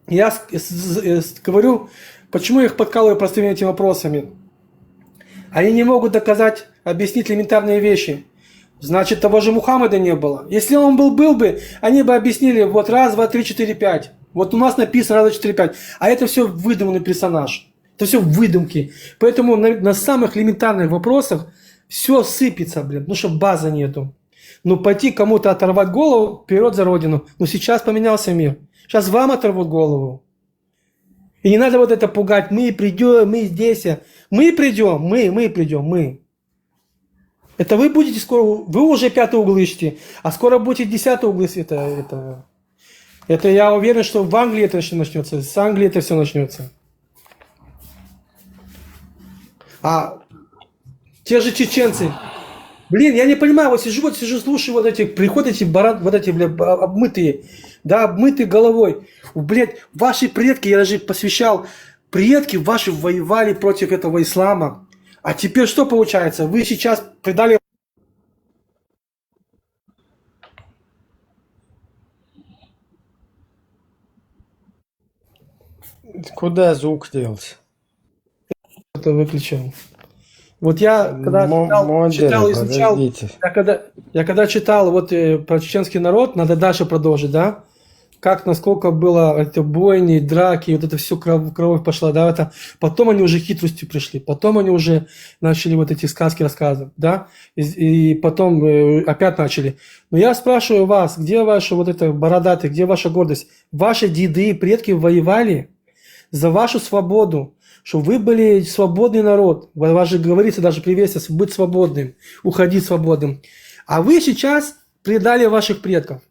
Я с- с- с- говорю, почему я их подкалываю простыми этими вопросами. Они не могут доказать, объяснить элементарные вещи. Значит, того же Мухаммада не было. Если он был, был бы, они бы объяснили, вот раз, два, три, четыре, пять. Вот у нас написано раз, два, четыре, пять. А это все выдуманный персонаж. Это все выдумки. Поэтому на, на самых элементарных вопросах все сыпется, блин, потому что базы нету. Ну, пойти кому-то оторвать голову, вперед за родину. Ну, сейчас поменялся мир. Сейчас вам оторвут голову. И не надо вот это пугать. Мы придем, мы здесь. Мы придем, мы, мы придем, мы. Это вы будете скоро, вы уже пятый угол ищете, а скоро будете десятый угол, если это, это, это я уверен, что в Англии это все начнется, с Англии это все начнется. А те же чеченцы, блин, я не понимаю, вот сижу, вот сижу, слушаю вот эти, приходят эти барат, вот эти, бля, обмытые, да, обмытые головой. Блядь, ваши предки, я даже посвящал, предки ваши воевали против этого ислама. А теперь что получается? Вы сейчас предали... Куда звук делся? Это выключил. Вот я когда читал, читал, изучал, я когда, я когда читал вот э, про чеченский народ, надо дальше продолжить, да? Как, насколько было это бойни, драки, вот это все кровь, кровь пошла, да, это потом они уже хитростью пришли, потом они уже начали вот эти сказки рассказывать, да, и, и потом э, опять начали. Но я спрашиваю вас, где ваша вот эта бородатая, где ваша гордость? Ваши деды, предки воевали за вашу свободу, что вы были свободный народ. У вас же говорится даже приветствие, быть свободным, уходить свободным. А вы сейчас предали ваших предков.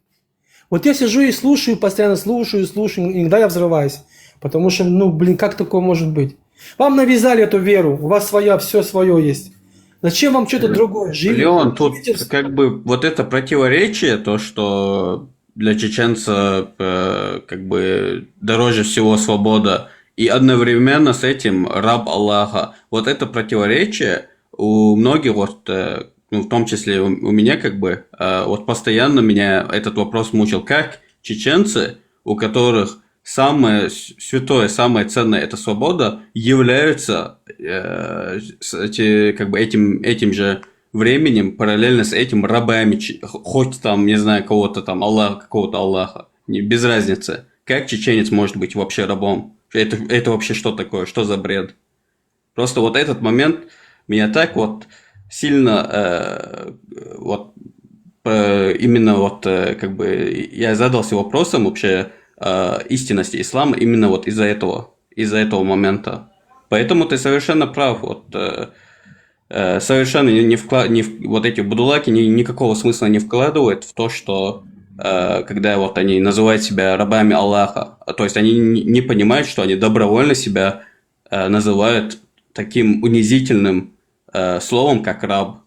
Вот я сижу и слушаю, постоянно слушаю, слушаю, иногда я взрываюсь. Потому что, ну, блин, как такое может быть? Вам навязали эту веру, у вас своя, все свое есть. Зачем вам что-то другое? Живите. Леон, тут как бы вот это противоречие, то, что для чеченца э, как бы дороже всего свобода, и одновременно с этим раб Аллаха. Вот это противоречие у многих, вот, э, ну, в том числе у, у меня, как бы, э, вот постоянно меня этот вопрос мучил, как чеченцы, у которых самое святое, самое ценное — это свобода, являются э, эти, как бы этим, этим же временем, параллельно с этим, рабами, хоть там, не знаю, кого-то там, Аллаха, какого-то Аллаха, без разницы. Как чеченец может быть вообще рабом? Это, это вообще что такое? Что за бред? Просто вот этот момент меня так вот сильно э, вот э, именно вот э, как бы я задался вопросом вообще э, истинности ислама именно вот из-за этого, из-за этого момента. Поэтому ты совершенно прав. Вот, э, э, совершенно не, не, вкла... не в... вот эти будулаки ни, никакого смысла не вкладывают в то, что э, когда вот они называют себя рабами Аллаха, то есть они не, не понимают, что они добровольно себя э, называют таким унизительным э, словом, как раб.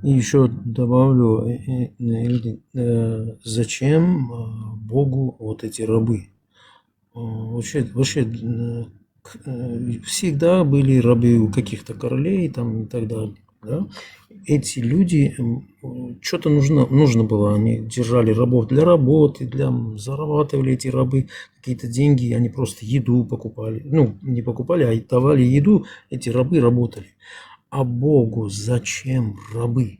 И еще добавлю, э, э, э, зачем э, Богу вот эти рабы? Э, вообще, вообще э, к- э, всегда были рабы у каких-то королей там и так далее. Да? Эти люди, м, э, что-то нужно, нужно было. Они держали рабов для работы, для, зарабатывали эти рабы какие-то деньги, они просто еду покупали. Ну, не покупали, а давали еду, эти рабы работали. А Богу зачем рабы?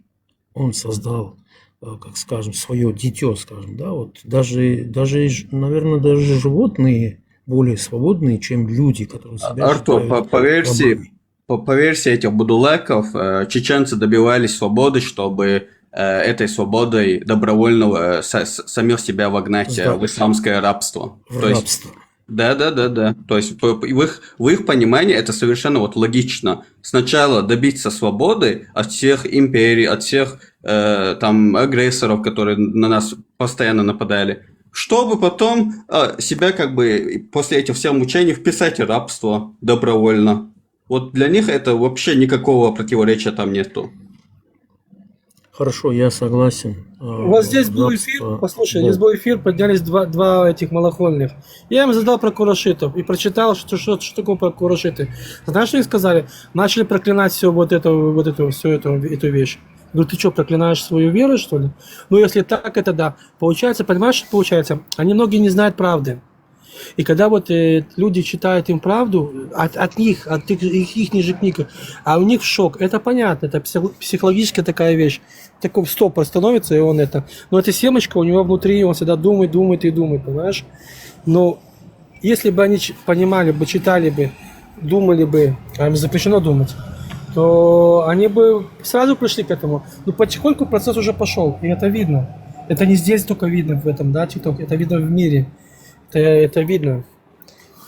Он создал, э, как скажем, свое дитё, скажем, да, вот даже, даже, наверное, даже животные более свободные, чем люди, которые себя Артур, считают по, по версии, рабами. По, по версии этих будулаков, э, чеченцы добивались свободы, чтобы э, этой свободой добровольно э, самих себя вогнать э, в исламское рабство. В То рабство. Есть, да, да, да, да. То есть в их, в их понимании это совершенно вот логично. Сначала добиться свободы от всех империй, от всех э, там агрессоров, которые на нас постоянно нападали, чтобы потом э, себя как бы после этих всех мучений вписать в рабство добровольно. Вот для них это вообще никакого противоречия там нету. Хорошо, я согласен. У вас здесь был эфир, послушай, здесь был эфир, поднялись два, два этих малохольных. Я им задал про курайшитов и прочитал, что, что, что такое про курайшиты. Знаешь, что они сказали? Начали проклинать все вот это, вот эту, всю эту, эту вещь. Говорю, ты что, проклинаешь свою веру, что ли? Ну, если так, это да. Получается, понимаешь, что получается? Они многие не знают правды. И когда вот э, люди читают им правду от, от них, от их, их, их же книг, а у них шок. Это понятно, это психологическая такая вещь. Такой стопор становится, и он это... Но эта семечка у него внутри, он всегда думает, думает и думает, понимаешь? Но если бы они понимали бы, читали бы, думали бы, а им запрещено думать, то они бы сразу пришли к этому. Но потихоньку процесс уже пошел, и это видно. Это не здесь только видно в этом, да, TikTok, это видно в мире. Это, это видно.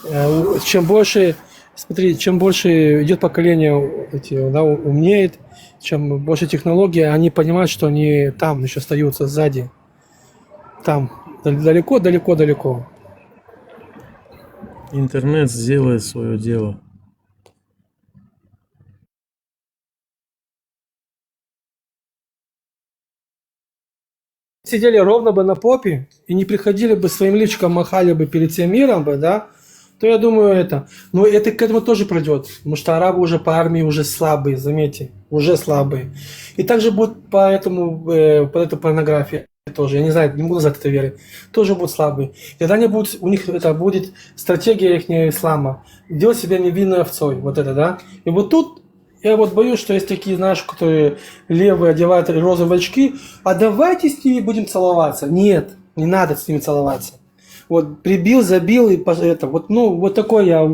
Э, чем больше, смотри, чем больше идет поколение, эти, да, умнеет, чем больше технологии, они понимают, что они там еще остаются сзади. Там, далеко-далеко-далеко. Интернет сделает свое дело. Сидели ровно бы на попе и не приходили бы своим личиком, махали бы перед всем миром бы, да, то я думаю это. Но это к этому тоже придет, потому что арабы уже по армии уже слабые, заметьте, уже слабые. И также будет по этому, э, по этой порнографии тоже, я не знаю, не буду назвать это верой, тоже будут слабые. И тогда они будут, у них это будет стратегия их ислама, делать себя невинной овцой, вот это, да. И вот тут я вот боюсь, что есть такие, знаешь, которые левые одевают розовые очки, а давайте с ними будем целоваться. Нет, не надо с ними целоваться. Вот прибил, забил и это. Вот, ну, вот такой я.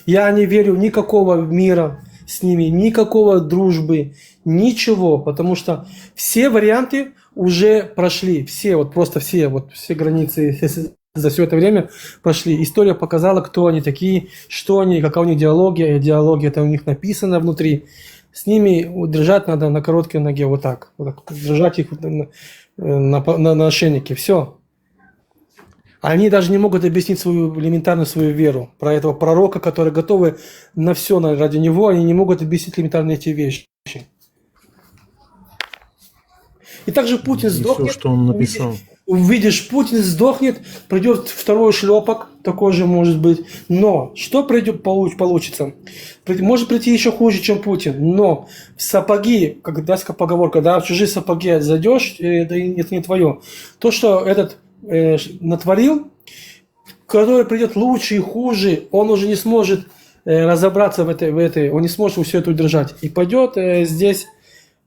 Я не верю никакого мира с ними, никакого дружбы, ничего, потому что все варианты уже прошли, все, вот просто все, вот все границы за все это время прошли. История показала, кто они такие, что они, какая у них идеология. Идеология это у них написано внутри. С ними держать надо на короткой ноге, вот так. Вот так держать их на, на, на ошейнике. Все. Они даже не могут объяснить свою элементарную свою веру. Про этого пророка, который готовы на все ради него, они не могут объяснить элементарные эти вещи. И также Путин сдохнет. Все, что он написал. Увидишь, Путин сдохнет, придет второй шлепок, такой же может быть. Но что придет, получ, получится? Может прийти еще хуже, чем Путин. Но в сапоги, как датская поговорка, да, в чужие сапоги зайдешь, это, это не твое. То, что этот э, натворил, который придет лучше и хуже, он уже не сможет э, разобраться в этой, в этой, он не сможет все это удержать. И пойдет э, здесь,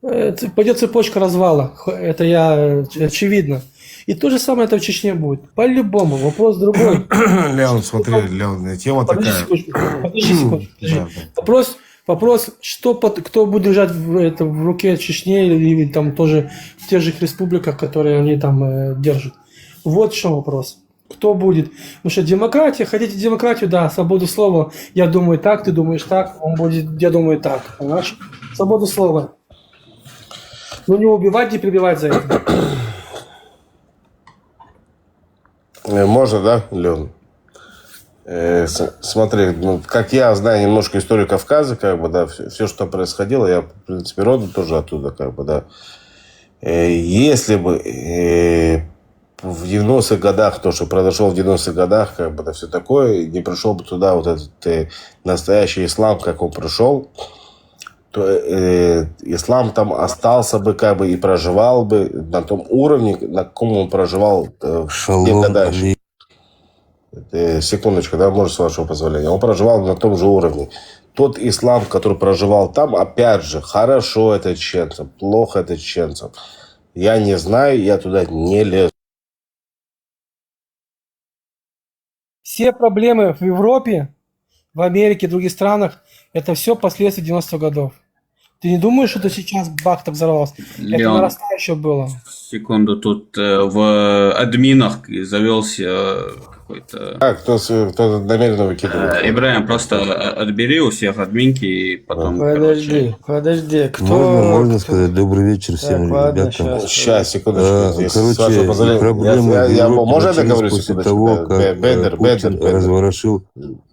э, пойдет цепочка развала. Это я очевидно. И то же самое это в Чечне будет. По-любому. Вопрос другой. Леон, смотри, Леон, тема подожди такая. Секундочку, подожди секундочку. Подожди. Да, да. Вопрос, вопрос, что под, кто будет держать в, это, в руке Чечне или, или там тоже в тех же республиках, которые они там э, держат. Вот в чем вопрос. Кто будет? Потому что демократия, хотите демократию, да, свободу слова. Я думаю так, ты думаешь так, он будет, я думаю так. Понимаешь? Свободу слова. Ну не убивать, не прибивать за это. Э, можно, да, Леон? Э, с- смотри, ну, как я знаю немножко историю Кавказа, как бы, да, все, что происходило, я, в принципе, родом тоже оттуда, как бы, да. Э, если бы э, в девяностых годах, то, что произошло в девяностых годах, как бы, да, все такое, не пришел бы туда вот этот э, настоящий ислам, как он пришел, то э, ислам там остался бы как бы и проживал бы на том уровне, на каком он проживал э, в те Шалом года. алейкум. Э, секундочку, да, может, с вашего позволения. Он проживал на том же уровне. Тот ислам, который проживал там, опять же, хорошо это чеченцам, плохо это чеченцам. Я не знаю, я туда не лезу. Все проблемы в Европе, в Америке, в других странах, это все последствия девяностых годов. Ты не думаешь, что сейчас бах так взорвался? Это Леон, нарастающее было. Секунду, тут э, в админах завелся какой-то... А, кто, с- кто намеренно выкидывает? Э, Ибраим, просто э, отбери у всех админки и потом, короче... Подожди, подожди, кто... Можно, можно кто- сказать добрый вечер Так, всем ладно, ребятам? щас. Сейчас, секундочку. А, Если с вашего Короче, позволения, я, проблемы я, в я- Европе можно я начались договорюсь после секундочку? того, Да, как Бе- э, Бендер, Бендер, Путин Бендер. разворошил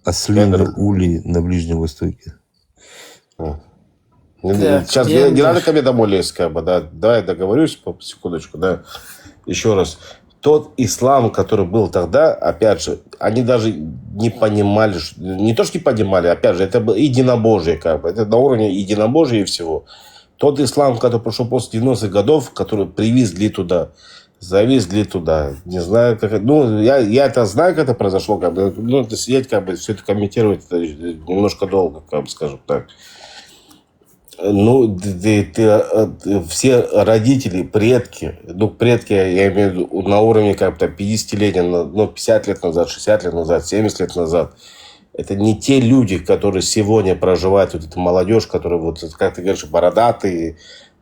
ослиный Бендер. Улей на Ближнем Востоке. А. Не- не- Так, Сейчас не, не надо Бендер. Ко мне домой лезть, как бы, да. Давай я договорюсь, по- секундочку, да. Еще раз. Тот ислам, который был тогда, опять же, они даже не понимали, ш- не то, что не понимали, опять же, это было единобожие, как бы, это на уровне единобожия и всего. Тот ислам, который прошел после девяностых годов, который привезли туда, завезли туда, не знаю, как, ну, я, я это знаю, как это произошло, как бы, ну, это сидеть, как бы, все это комментировать, это немножко долго, как бы, скажем так. Ну, ты, ты- ты, э, ты- все родители, предки, ну, предки, я имею в виду, на уровне как-то пятидесятилетия, на- ну, пятьдесят лет назад, шестьдесят лет назад, семьдесят лет назад, это не те люди, которые сегодня проживают, вот эта молодежь, которая вот, как ты говоришь, бородатые,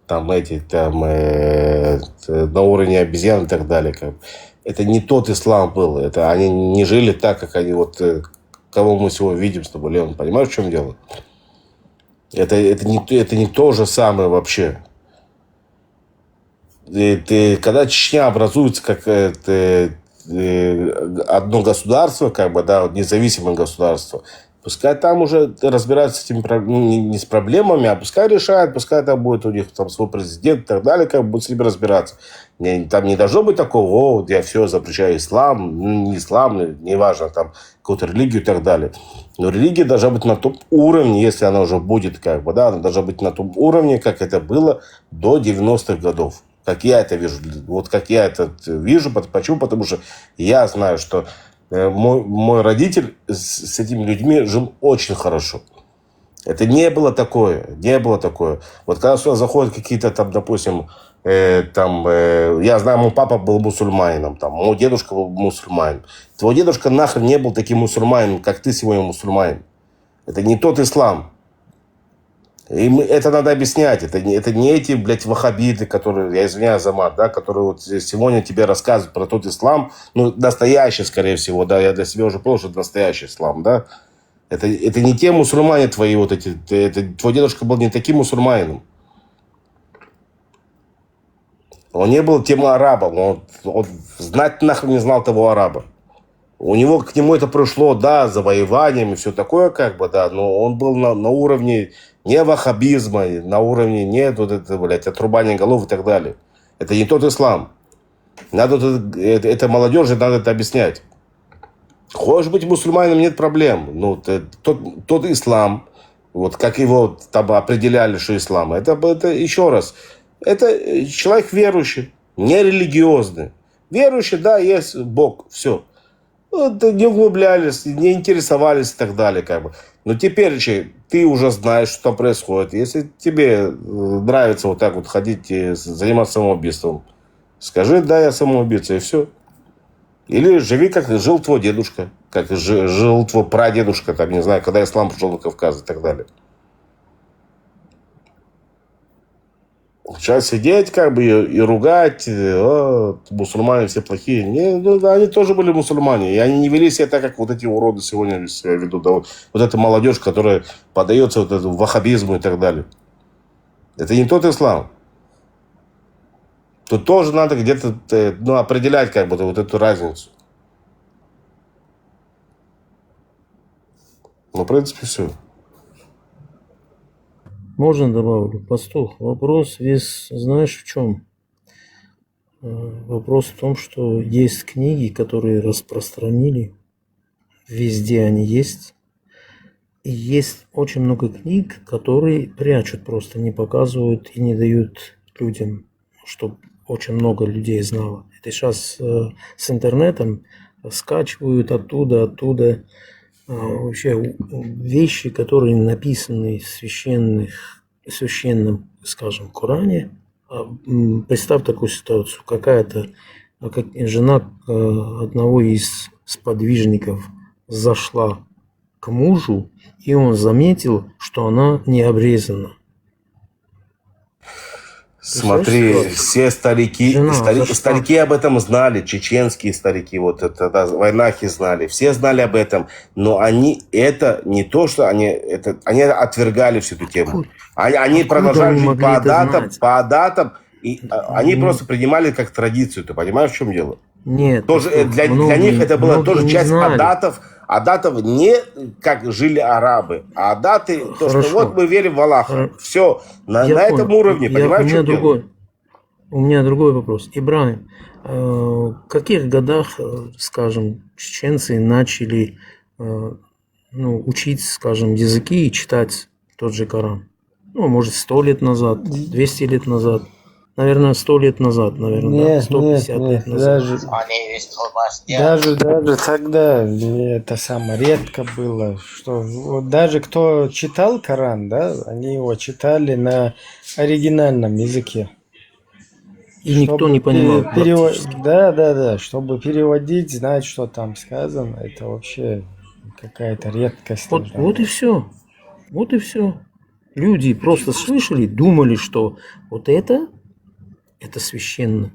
там эти, там, э, э, на уровне обезьян и так далее. Как бы. Это не тот ислам был, это они не жили так, как они вот, э, кого мы сегодня видим с тобой, Леон, понимаешь, в чем дело? Это, это, не, это не то же самое вообще. И ты- когда Чечня образуется как э, ты- э, одно государство, как бы, да, вот независимое государство, пускай там уже разбираются с этими, про- ну, не, не с проблемами, а пускай решают, пускай там будет у них там свой президент и так далее, как бы будут с ними разбираться. Не- там не должно быть такого, о, вот я все запрещаю ислам, ну, не ислам, неважно, там какую-то религию и так далее. Но религия должна быть на том уровне, если она уже будет, как бы, да, она должна быть на том уровне, как это было до девяностых годов. Как я это вижу. Вот как я это вижу. Пот- Почему? Потому что я знаю, что э, мой, мой родитель с, с этими людьми жил очень хорошо. Это не было такое, не было такое. Вот когда сюда заходят какие-то там, допустим, э, там, э, я знаю, мой папа был мусульманином, там, мой дедушка был мусульманин. Твой дедушка нахрен не был таким мусульманином, как ты сегодня мусульманин. Это не тот ислам. И мы, это надо объяснять. Это не, это не эти, блядь, ваххабиты, которые, я извиняюсь за мат, да, которые вот сегодня тебе рассказывают про тот ислам, ну, настоящий, скорее всего, да, я для себя уже понял, что это настоящий ислам, да. Это, это не те мусульмане твои вот эти, ты- это, твой дедушка был не таким мусульманином. Он не был тем арабом, он, он знать нахрен не знал того араба. У него к нему это пришло, да, завоеванием и все такое, как бы, да, но он был на, на уровне не ваххабизма, на уровне нет вот это, блядь, отрубания голов и так далее. Это не тот ислам. Надо вот это, это, это молодежи надо это объяснять. Хочешь быть мусульманином, нет проблем. Ну, т- тот, тот ислам, вот как его там определяли, что ислам, это, это еще раз, это э, человек верующий, не религиозный. Верующий, да, есть Бог, все. Вот, не углублялись, не интересовались и так далее. Как бы. Но теперь же ты уже знаешь, что там происходит. Если тебе э, нравится вот так вот ходить и с- заниматься самоубийством, скажи, да, я самоубийца, и все. Или живи, как жил твой дедушка, как жи- жил твой прадедушка, там, не знаю, когда ислам пришел на Кавказ и так далее. Сейчас сидеть, как бы, и, и ругать, э, «О, мусульмане все плохие». Не, ну, да, они тоже были мусульмане, и они не вели себя так, как вот эти уроды сегодня себя ведут. Да, вот, вот эта молодежь, которая поддается вот этому ваххабизму и так далее. Это не тот ислам. Тут тоже надо где-то э, ну, определять как бы вот эту разницу. Ну, в принципе, все. Можно добавлю, пастух? Вопрос весь, знаешь, в чем? Вопрос в том, что есть книги, которые распространили, везде они есть, И есть очень много книг, которые прячут, просто не показывают и не дают людям, чтобы очень много людей знало. Это сейчас с интернетом скачивают оттуда, оттуда. Вообще вещи, которые написаны в священных, в священном, скажем, Коране. Представь такую ситуацию. Какая-то, как, жена одного из сподвижников зашла к мужу, и он заметил, что она не обрезана. Смотри, все старики, старики, старики об этом знали, чеченские старики, вот это, да, вайнахи знали, все знали об этом, но они это не то, что они это, они отвергали всю эту тему. Они, они продолжали жить по адатам, по адатам, и они просто принимали как традицию. Ты понимаешь, в чем дело? Нет. Тоже для, для них это была тоже часть адатов. Адатов не как жили арабы, а адаты то, что вот мы верим в Аллаха. Все. На, на этом уровне, понимаешь, что дело? У меня другой вопрос. Ибрагим, в каких годах, скажем, чеченцы начали ну, учить, скажем, языки и читать тот же Коран? Ну, может, сто лет назад, двести лет назад. Наверное, сто лет назад, наверное, нет, да? сто пятьдесят нет, нет, лет назад. Даже, даже, даже тогда это самое редко было, что вот даже кто читал Коран, да, они его читали на оригинальном языке. И никто не понимал. Перевод... Да, да, да. Чтобы переводить, знать, что там сказано, это вообще какая-то редкость. Вот, вот и все. Вот и все. Люди просто слышали, думали, что вот это, это священно.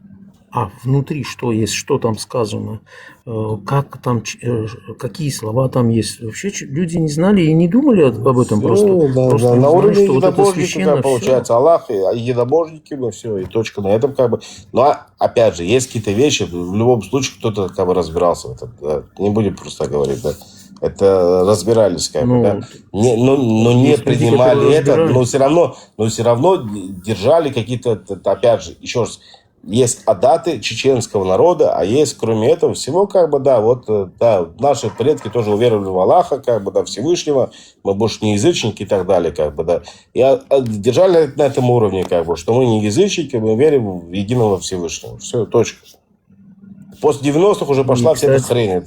А внутри что есть, что там сказано, э, как там, э, какие слова там есть. Вообще люди не знали и не думали об этом просто. Да, просто да, на уровне единобожника, вот получается, Аллах, единобожники, мы все, и точка на этом как бы. Но опять же, есть какие-то вещи, в любом случае кто-то как бы разбирался в этом. Да. Не будем просто говорить, да. Это разбирались как ну, бы, да. Не, но, но не принимали это, но все равно, но все равно держали какие-то, опять же, еще раз, есть адаты чеченского народа, а есть, кроме этого всего, как бы, да, вот, э, да, наши предки тоже уверовали в Аллаха, как бы, да, Всевышнего, мы больше не язычники и так далее, как бы, да. И держали на этом уровне, как бы, что мы не язычники, мы верим в единого Всевышнего. Все, точка. После девяностых уже пошла вся эта хрень.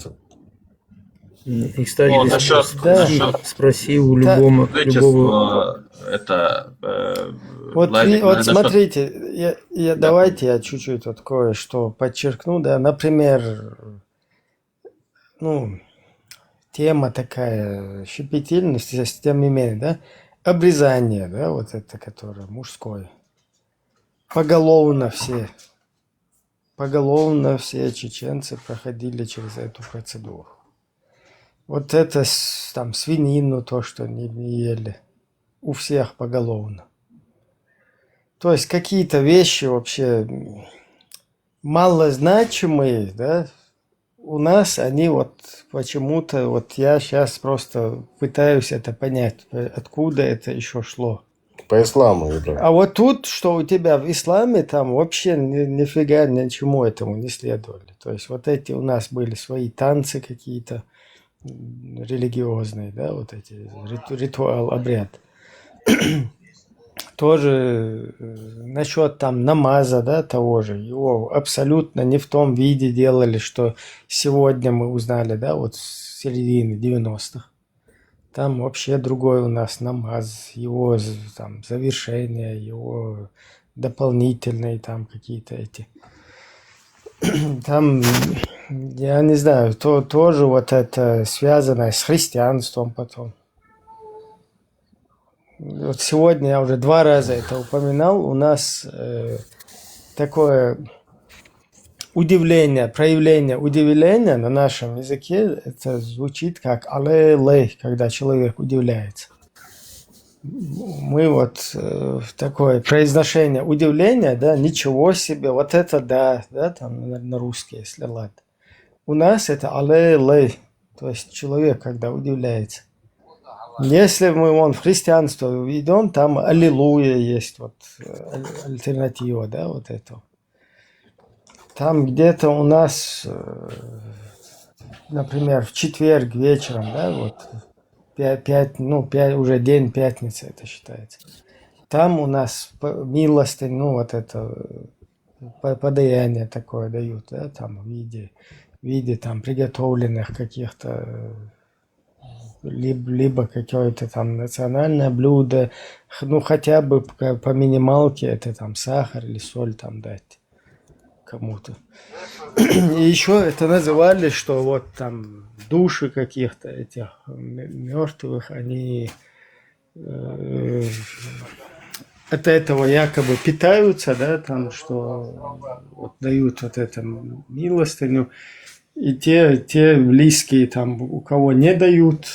И, кстати, вот, насчет, спроси, насчет, спроси у любого, любого... Это... Э, вот, вот смотрите, я, я, да. Давайте я чуть-чуть вот кое-что подчеркну, да, например, ну, тема такая щепетильности, тем не менее, да, обрезание, да, вот это, которое мужское. Поголовно все, поголовно все чеченцы проходили через эту процедуру. Вот это там свинину, то, что не, не ели, у всех поголовно. То есть какие-то вещи вообще малозначимые, да, у нас они вот почему-то, вот я сейчас просто пытаюсь это понять, откуда это еще шло. По исламу, да. А вот тут, что у тебя в исламе, там вообще ни, нифига ничему этому не следовали. То есть вот эти у нас были свои танцы какие-то религиозные, да, вот эти риту, ритуал, обряд. Тоже насчет там намаза, да, того же, его абсолютно не в том виде делали, что сегодня мы узнали, да, вот с середины девяностых. Там вообще другой у нас намаз, его там завершение, его дополнительные там какие-то эти. Там, я не знаю, то, тоже вот это связано с христианством потом. Вот сегодня я уже два раза это упоминал. У нас э, такое удивление, проявление удивления на нашем языке, это звучит как алелей, когда человек удивляется. Мы вот э, такое произношение удивления, да, ничего себе, вот это да, да, там на, на русский, если ладно. У нас это алелей, то есть человек, когда удивляется. Если мы вон в христианство идем, там аллилуйя есть, вот э, альтернатива, да, вот это. Там где-то у нас, э, например, в четверг вечером, да, вот пя- пять, ну, пять, уже день пятницы это считается. Там у нас п- милостынь, ну, вот это, э, по- подаяние такое дают, да, там в виде, в виде там приготовленных каких-то, э, либо, либо какое-то там национальное блюдо, х- ну, хотя бы по, по минималке это там сахар или соль там дать кому-то. И еще это называли, что вот там души каких-то этих мертвых, они э, от этого якобы питаются, да, там, что вот дают вот это милостыню, и те, те близкие там, у кого не дают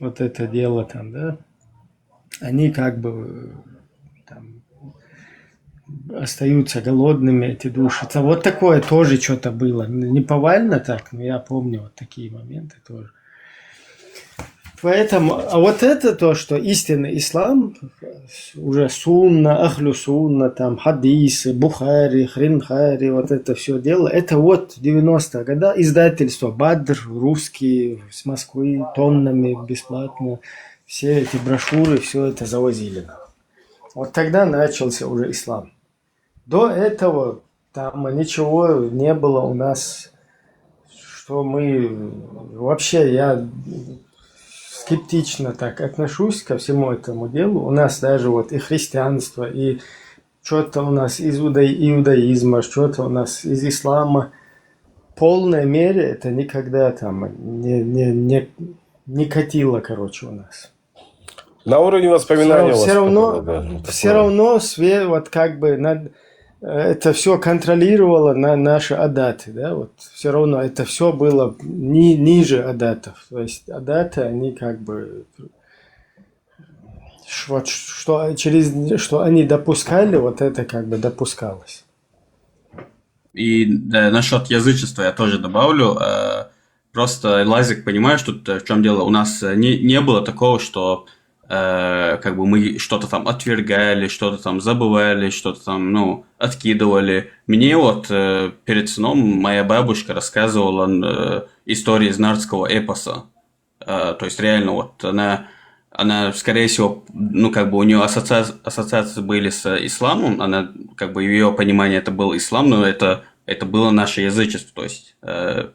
вот это дело там, да, они как бы там остаются голодными, эти души. Это вот такое тоже что-то было. Не повально так, но я помню вот такие моменты тоже. Поэтому, а вот это то, что истинный ислам, уже сунна, ахлю сунна, там, хадисы, Бухари, Хринхари, вот это все дело, это вот девяностые года, издательство «Бадр», русские, с Москвы, тоннами бесплатно, все эти брошюры, все это завозили нам. Вот тогда начался уже ислам. До этого там ничего не было у нас, что мы вообще, я скептично так отношусь ко всему этому делу. У нас даже вот и христианство, и что-то у нас из иуда- иудаизма, что-то у нас из ислама. В полной мере это никогда там не, не, не, не катило, короче, у нас. На уровне воспоминания у вас Все равно, такое, да, все такое. Равно све, вот как бы над, э, это все контролировало на наши адаты, да, вот все равно это все было ни, ниже адатов, то есть адаты, они как бы ш- вот что через что они допускали, вот это как бы допускалось. И да, насчет язычества я тоже добавлю. Э, Просто, Лазик, понимаешь, тут э, в чем дело? У нас э, не, не было такого, что э, как бы мы что-то там отвергали, что-то там забывали, что-то там, ну, откидывали. Мне вот э, перед сном моя бабушка рассказывала э, истории из нартского эпоса. Э, То есть реально вот она, она, скорее всего, ну, как бы у нее ассоциа- ассоциации были с исламом, она, как бы, в ее понимании это был ислам, но это, это было наше язычество, то есть э,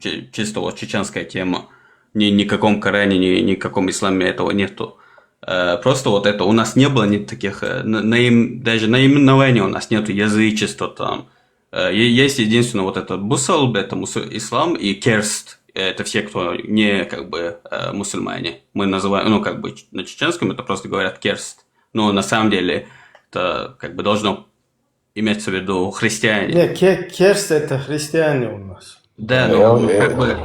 чи- чисто вот чеченская тема. Ни, ни в каком Коране, ни, ни в каком исламе этого нету. Э, Просто вот это, у нас не было ни таких, э, на- наим- даже наименования у нас нету, язычество там. Э, е- Есть единственное вот это бусалб, это мусу- ислам, и керст, это все, кто не как бы э, мусульмане. Мы называем, ну, как бы ч- на чеченском это просто говорят керст. Но на самом деле это как бы должно иметься в виду христиане. Не, ке- керст это христиане у нас. Да, Я- но я- как бы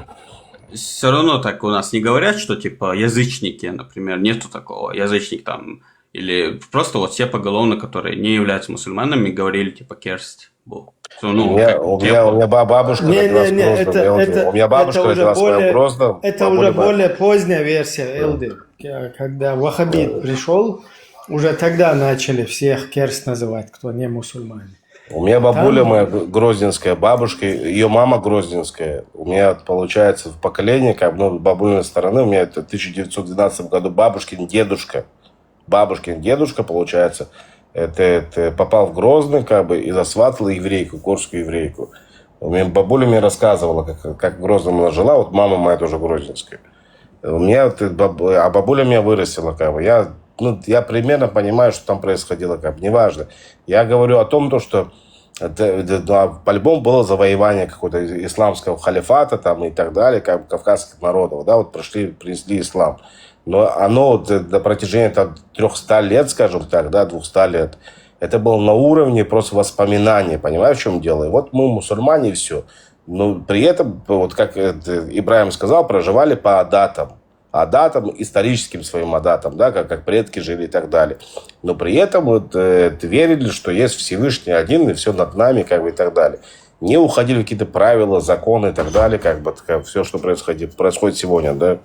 все равно так у нас не говорят, что типа язычники, например, нету такого. Язычник там, или просто вот все поголовно, которые не являются мусульманами, говорили типа керст. Бу. Что, ну, У меня, как у те- меня, у меня ба- бабушка Не, родилась не, в не, Грозном, это, я вот- это, у меня бабушка это уже родилась в моем более, Грозном. это Бабуля уже моя- более поздняя версия, Элдин, к- когда ваххабит пришел, уже тогда начали всех керст называть, кто не мусульмане. У меня бабуля Там- моя г- грозненская, бабушка, ее мама грозненская. У меня, получается, в поколении, как бы, ну, бабулиной стороны, у меня это в тысяча девятьсот двенадцатом году бабушкин дедушка. Бабушкин дедушка, получается, это, это попал в Грозный, как бы, и засватал еврейку, горскую еврейку. У меня бабуля мне рассказывала, как, как в Грозном она жила, вот мама моя тоже грозненская. У меня вот это баб- а бабуля меня вырастила, как бы. Я, ну, я примерно понимаю, что там происходило, как бы, неважно. Я говорю о том, то, что это, это, да, по-любому было завоевание какого-то исламского халифата там и так далее, как бы, кавказских народов, да, вот пришли, принесли ислам. Но оно вот, э, на протяжении там трёхсот лет, скажем так, да, двухсот лет, это было на уровне просто воспоминания, понимаешь, в чем дело? И вот мы мусульмане и все. Но при этом, вот как это Ибраим сказал, проживали по адатам. Адатам, историческим своим адатам, да, как, как предки жили и так далее. Но при этом вот э, верили, что есть Всевышний один, и все над нами, как бы, и так далее. Не уходили в какие-то правила, законы и так далее, как бы, все, что происходит, происходит сегодня, да.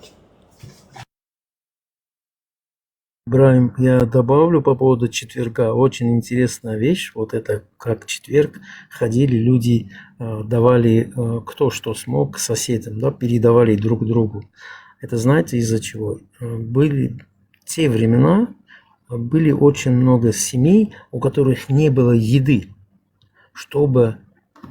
Ибраим, я добавлю по поводу четверга. Очень интересная вещь. Вот это как четверг ходили люди, э, давали э, кто что смог соседям, да, передавали друг другу. Это знаете из-за чего? Э, Были те времена, э, были очень много семей, у которых не было еды. Чтобы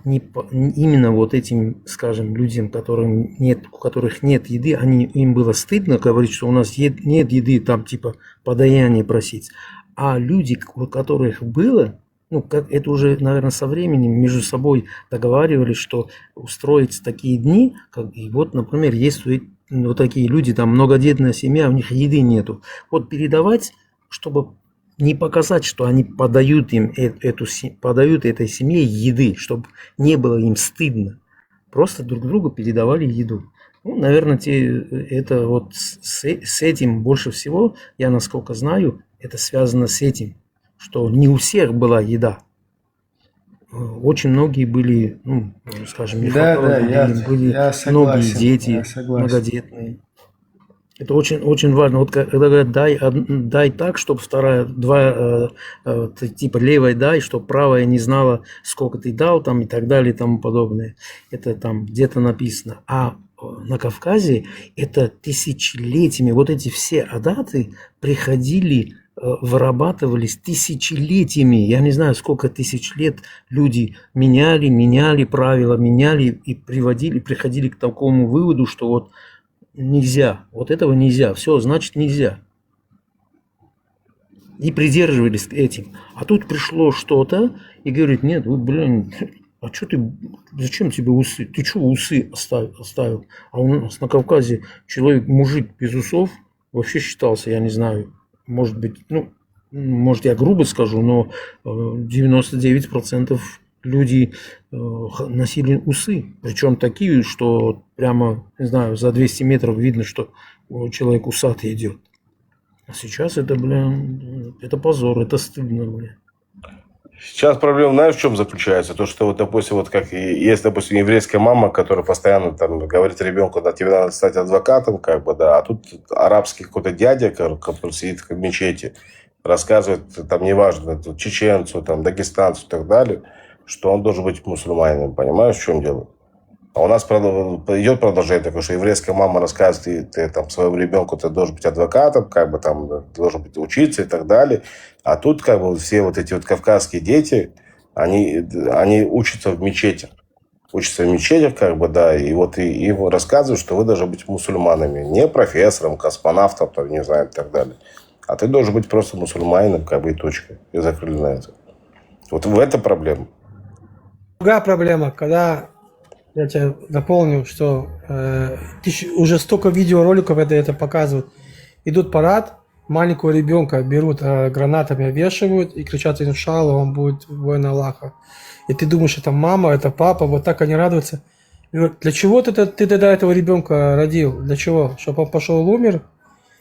не по- н- именно вот этим, скажем, людям, которым нет, у которых нет еды, они, им было стыдно говорить, что у нас ед- нет еды, там типа подаяние просить. А люди, к- у которых было, ну, как это уже, наверное, со временем между собой договаривались, что устроить такие дни, как, и вот, например, есть у эт- вот такие люди, там многодетная семья, у них еды нету. Вот передавать, чтобы не показать, что они подают им э- эту се- подают этой семье еды, чтобы не было им стыдно. Просто друг другу передавали еду. Ну, наверное, те, это вот с, с- с этим больше всего, я насколько знаю, это связано с этим, что не у всех была еда. Э, Очень многие были, ну, скажем, не Да, да, хватало людей, я, были я многие согласен, дети, я согласен. Многодетные. Это очень, очень важно. Вот ка- когда говорят, дай, од- дай так, чтобы вторая, два, э, э, ты, типа левой дай, чтобы правая не знала, сколько ты дал, там и так далее и тому подобное. Это там где-то написано. А э, на Кавказе это тысячелетиями, вот эти все адаты приходили, э, вырабатывались тысячелетиями. Я не знаю, сколько тысяч лет люди меняли, меняли правила, меняли и приводили, приходили к такому выводу, что вот нельзя, вот этого нельзя, все, значит, нельзя. И придерживались этим. А тут пришло что-то и говорит, нет, вы, блин, а что ты, зачем тебе усы? Ты что усы оставил? А у нас на Кавказе человек, мужик без усов вообще считался, я не знаю, может быть, ну, может, я грубо скажу, но э, девяносто девять процентов люди э, х- носили усы. Причем такие, что прямо, не знаю, за двести метров видно, что э, человек усатый идет. А сейчас это, блин, это позор, это стыдно, блин. Сейчас проблема, знаешь, в чем заключается? То, что вот, допустим, вот как и есть, допустим, еврейская мама, которая постоянно там говорит ребенку, да, тебе надо стать адвокатом, как бы, да, а тут арабский какой-то дядя, ко- который сидит в мечети, рассказывает, там, неважно, это чеченцу, там, дагестанцу и так далее, что он должен быть мусульманином, понимаешь, в чем дело? А у нас продо- идет продолжение такое, что еврейская мама рассказывает, ты, ты там своему ребенку, ты должен быть адвокатом, как бы там должен быть учиться и так далее. А тут как бы все вот эти вот кавказские дети, они, они учатся в мечетях. Учатся в мечетях, как бы, да, и вот и, им рассказывают, что вы должны быть мусульманами, не профессором, космонавтом, там, не знаю, и так далее. А ты должен быть просто мусульманином, как бы, и точка. И закрыли на это. Вот в этом проблема. Другая проблема, когда я тебя дополню, что э, тысяч- уже столько видеороликов это, это показывают. Идут парад, маленького ребенка берут, э, гранатами обвешивают и кричат: «Иншалла, он будет воин Аллаха». И ты думаешь, это мама, это папа, вот так они радуются. И вот для чего ты, ты тогда этого ребенка родил? Для чего? Чтобы он пошел умер?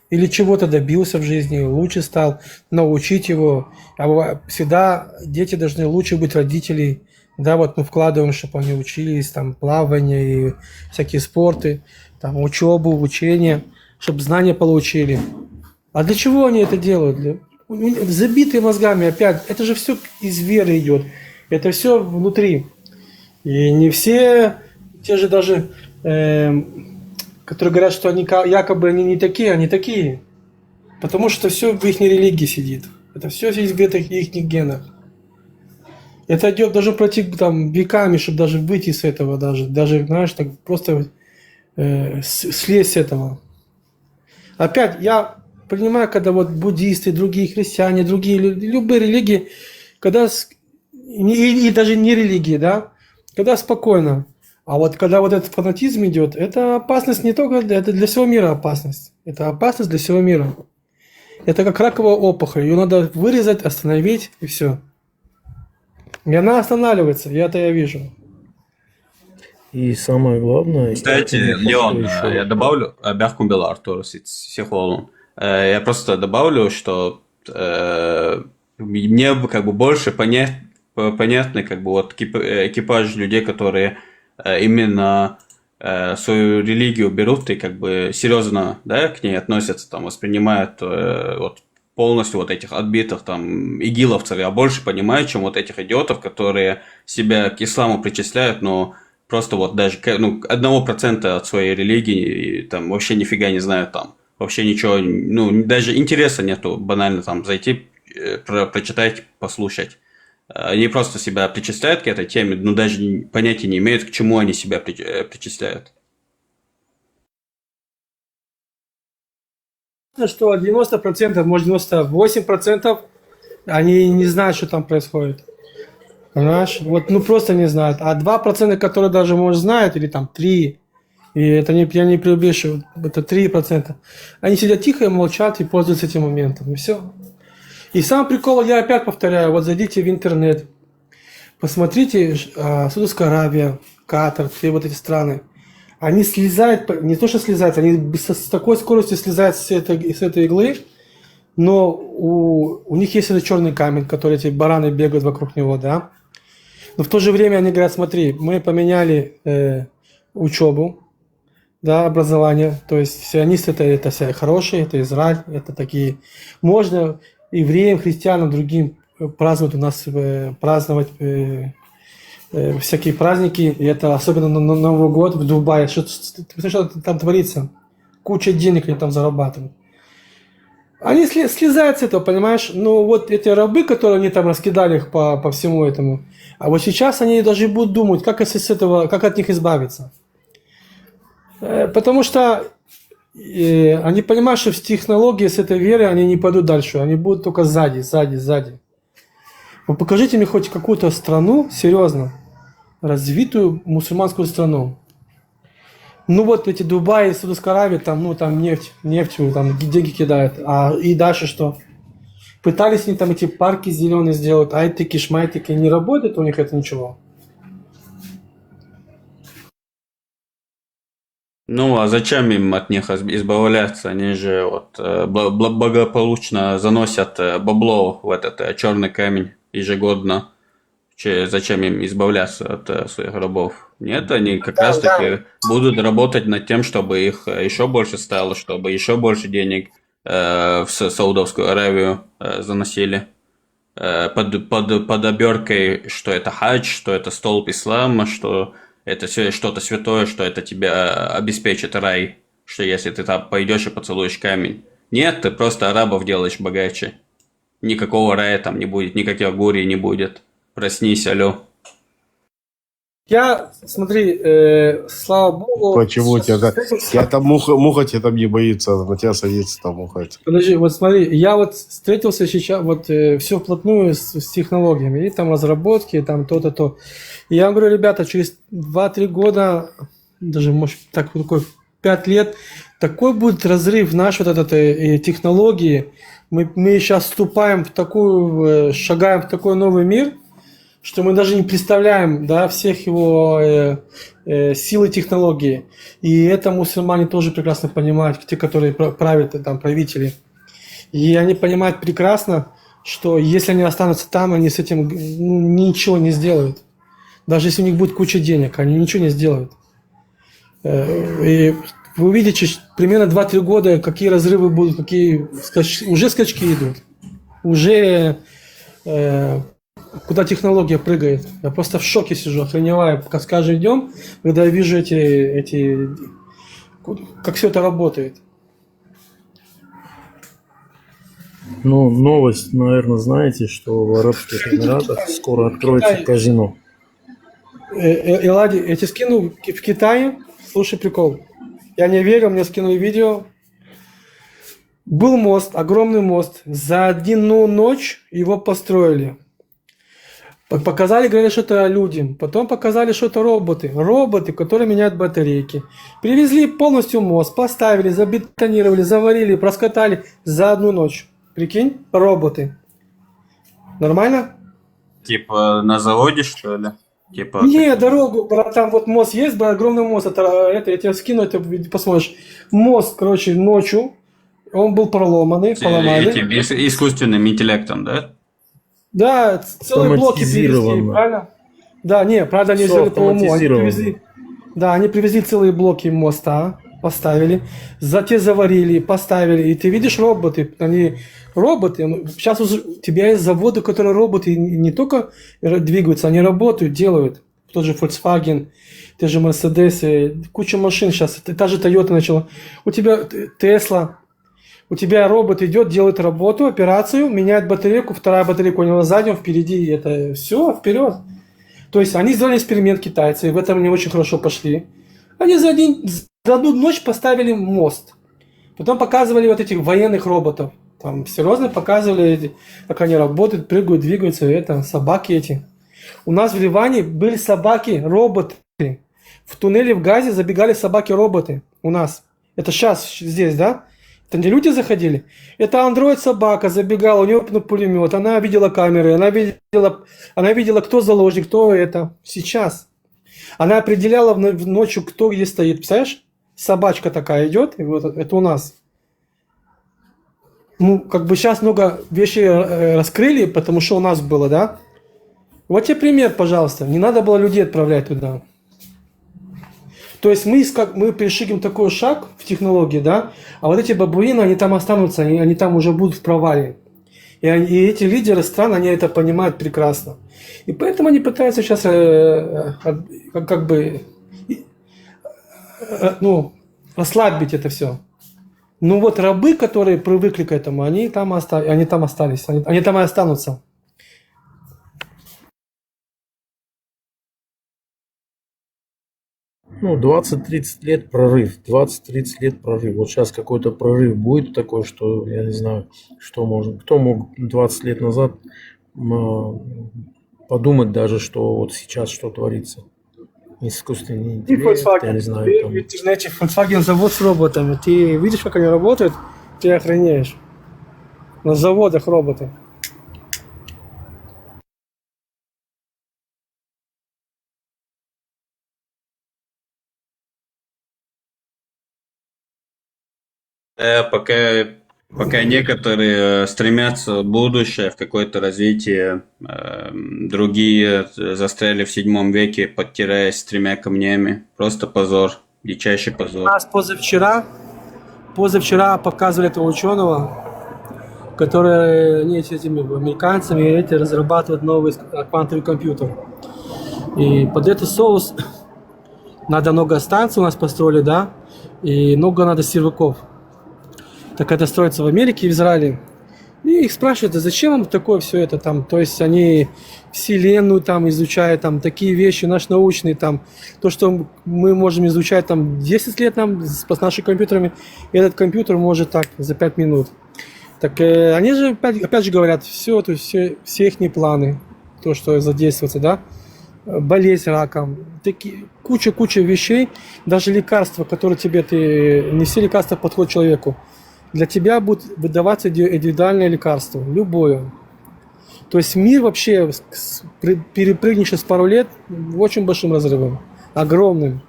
Или чего-то добился в жизни, лучше стал, научить его. А быва- всегда дети должны лучше быть родителей. Да, вот мы вкладываем, чтобы они учились, там, плавание и всякие спорты, там, учебу, учение, чтобы знания получили. А для чего они это делают? Для- у- у- Забитые мозгами опять. Это же все из веры идет. Это все внутри. И не все, те же даже, эм, которые говорят, что они ка- якобы они не такие, они такие. Потому что все в их религии сидит. Это все сидит в этих их генах. Это идет даже против там веками, чтобы даже выйти с этого, даже, даже, знаешь, так просто э, с- слезть с этого. Опять, я понимаю, когда вот буддисты, другие христиане, другие лю- любые религии, когда с- не- и, и даже не религии, да, когда спокойно. А вот когда вот этот фанатизм идет, это опасность не только для, это для всего мира опасность. Это опасность для всего мира. Это как раковая опухоль. Ее надо вырезать, остановить, и все. И она останавливается, я это я вижу. И самое главное, Кстати, это не Леон, ещё э, я добавлю, э, бяхкун бела Артур сит- сихуалун. Э, Я просто добавлю, что э, мне бы как бы больше понять, по- понятны как бы вот экип- э, экипаж людей, которые э, именно э, свою религию берут и как бы серьезно, да, к ней относятся, там, воспринимают э, вот полностью вот этих отбитых там игиловцев. Я больше понимаю, чем вот этих идиотов, которые себя к исламу причисляют, но Просто вот даже, к- ну, одного процента от своей религии, и там вообще нифига не знают там. Вообще ничего, ну, даже интереса нету банально там зайти, э, про- прочитать, послушать. Они просто себя причисляют к этой теме, но даже не- понятия не имеют, к чему они себя при- э, причисляют. Что девяносто процентов, может, девяносто восемь процентов, они не знают, что там происходит. Понимаешь? Вот, ну, просто не знают. А два процента, которые даже, может, знают, или там три, и это не, я не преувеличиваю, это три процента. Они сидят тихо и молчат и пользуются этим моментом. И все. И сам прикол, я опять повторяю, вот зайдите в интернет, посмотрите, ж- а, Саудовская Аравия, Катар, все вот эти страны. Они слезают, по- не то что слезают, они б- со- с такой скоростью слезают с этой, с этой иглы, но у, у них есть этот черный камень, который эти бараны бегают вокруг него, да. Но в то же время они говорят, смотри, мы поменяли э, учебу, да, образование, то есть сионисты это, это все хорошие, это Израиль, это такие. Можно евреям, христианам, другим э, праздновать у нас, э, праздновать э, э, всякие праздники, и это особенно на, на Новый год в Дубае. Что, ты представляешь, что там творится? Куча денег они там зарабатывают. Они сли- слезают с этого, понимаешь? Ну, вот эти рабы, которые они там раскидали их по, по всему этому, а вот сейчас они даже будут думать, как, с с этого, как от них избавиться. Э, Потому что э, они понимают, что с технологией, с этой верой они не пойдут дальше, они будут только сзади, сзади, сзади. Вот покажите мне хоть какую-то страну, серьезно, развитую мусульманскую страну. Ну вот эти Дубай, Саудовская Аравия, там, ну там нефть, нефть, ну, там деньги кидают. А и дальше что? Пытались они там эти парки зеленые сделать, айтики, шмайтики, не работает у них это ничего. Ну, а зачем им от них избавляться? Они же вот э, благополучно заносят э, бабло в этот э, черный камень ежегодно. Че, зачем им избавляться от э, своих рабов? Нет, они как раз-таки будут работать над тем, чтобы их э, еще больше стало, чтобы еще больше денег э, в Саудовскую Аравию э, заносили. Э, под, под, под оберкой, что это хадж, что это столб ислама, что это все что-то святое, что это тебе э, обеспечит рай, что если ты там пойдешь и поцелуешь камень. Нет, ты просто арабов делаешь богаче. Никакого рая там не будет, никаких гурий не будет. Проснись, алло. Я, смотри, э, слава богу... Почему тебя так... Я там муха, муха тебя там не боится, на тебя садится там муха. Подожди, вот смотри, я вот встретился сейчас, вот э, все вплотную с, с технологиями, и там разработки, и там то-то, то. И я говорю, ребята, через два-три года, даже, может, так, такой пять лет, такой будет разрыв в нашей вот этой э, технологии. Мы, мы сейчас вступаем в такую, э, шагаем в такой новый мир, что мы даже не представляем, да, всех его э, э, силы технологии. И это мусульмане тоже прекрасно понимают, те, которые правят, там, правители. И они понимают прекрасно, что если они останутся там, они с этим ну, ничего не сделают. Даже если у них будет куча денег, они ничего не сделают. Э, и вы увидите, примерно два-три года, какие разрывы будут, какие скач... уже скачки идут. Уже э, куда технология прыгает. Я просто в шоке сижу, охреневаю, как с каждым днем, когда я вижу эти, эти как все это работает. Ну, новость, наверное, знаете, что в Арабских Эмиратах скоро откроется казино. Э, э, Эллади, я тебе скину в Китае, слушай прикол. Я не верил, мне скинули видео. Был мост, огромный мост. За одну ночь его построили. Показали, говорили, что это люди. Потом показали, что это роботы. Роботы, которые меняют батарейки. Привезли полностью мост, поставили, забетонировали, заварили, проскатали за одну ночь. Прикинь, роботы. Нормально? Типа на заводе, что ли? Типа... Не, дорогу, там вот мост есть, огромный мост, это, это я тебе скину, это посмотришь. Мост, короче, ночью, он был проломанный, поломанный. Этим искусственным интеллектом, да? Да, целые блоки привезли, правильно? Да, не, правда, они сделали по уму. Они привезли, да, они привезли целые блоки моста, поставили, за те заварили, поставили. И ты видишь роботы, они роботы. Сейчас уже у тебя есть заводы, которые роботы не только двигаются, они работают, делают. тот же Volkswagen, те же Mercedes, куча машин сейчас, та же Toyota начала. У тебя Tesla, у тебя робот идет, делает работу, операцию, меняет батарейку, вторая батарейка у него сзади, впереди, это все, вперед. То есть они сделали эксперимент, китайцы, и в этом они очень хорошо пошли. Они за, один, за одну ночь поставили мост. Потом показывали вот этих военных роботов. Там серьезно показывали, как они работают, прыгают, двигаются, это, собаки эти. У нас в Ливане были собаки, роботы. В туннеле в Газе забегали собаки-роботы у нас. Это сейчас здесь, да? Это не люди заходили. Это андроид-собака забегала, у нее пулемет, она видела камеры, она видела, она видела, кто заложник, кто это. Сейчас. Она определяла ночью, кто где стоит. Представляешь? Собачка такая идет, и вот это у нас. Ну, как бы сейчас много вещей э, раскрыли, потому что у нас было, да? Вот тебе пример, пожалуйста. Не надо было людей отправлять туда. То есть мы, как, мы перешагиваем такой шаг в технологии, да, а вот эти бабуины, они там останутся, они, они там уже будут в провале. И, они, и эти лидеры стран, они это понимают прекрасно. И поэтому они пытаются сейчас э, э, как, как бы э, ну, расслабить это все. Ну вот рабы, которые привыкли к этому, они там, оста... они там остались, они, они там и останутся. Ну, двадцать-тридцать лет прорыв, двадцать-тридцать лет прорыв. Вот сейчас какой-то прорыв будет такой, что я не знаю, что можно, кто мог двадцать лет назад подумать даже, что вот сейчас что творится. Искусственный интеллект, я не знаю, там... В интернете Volkswagen завод с роботами. Ты видишь, как они работают, ты охренеешь. На заводах роботы. Да, пока, пока некоторые э, стремятся в будущее, в какое-то развитие, э, другие застряли в седьмом веке, подтираясь тремя камнями. Просто позор, дичайший позор. Нас позавчера, позавчера показывали этого ученого, который не с этими американцами, эти разрабатывают новый квантовый компьютер. И под этот соус надо много станций у нас построили, да, и много надо серваков. Так это строится в Америке и в Израиле. И их спрашивают, а зачем вам такое все это там? То есть они вселенную там изучают, там такие вещи, наш научный там, то, что мы можем изучать там 10 лет нам с нашими компьютерами, и этот компьютер может так за 5 минут. Так э, они же опять, опять же говорят, все, то есть все, все их планы, то, что задействуется, да, болезнь раком, такие, куча-куча вещей, даже лекарства, которые тебе ты, не все лекарства подходят человеку. Для тебя будет выдаваться индивидуальное лекарство, любое. То есть мир вообще перепрыгнешь с пару лет очень большим разрывом, огромным.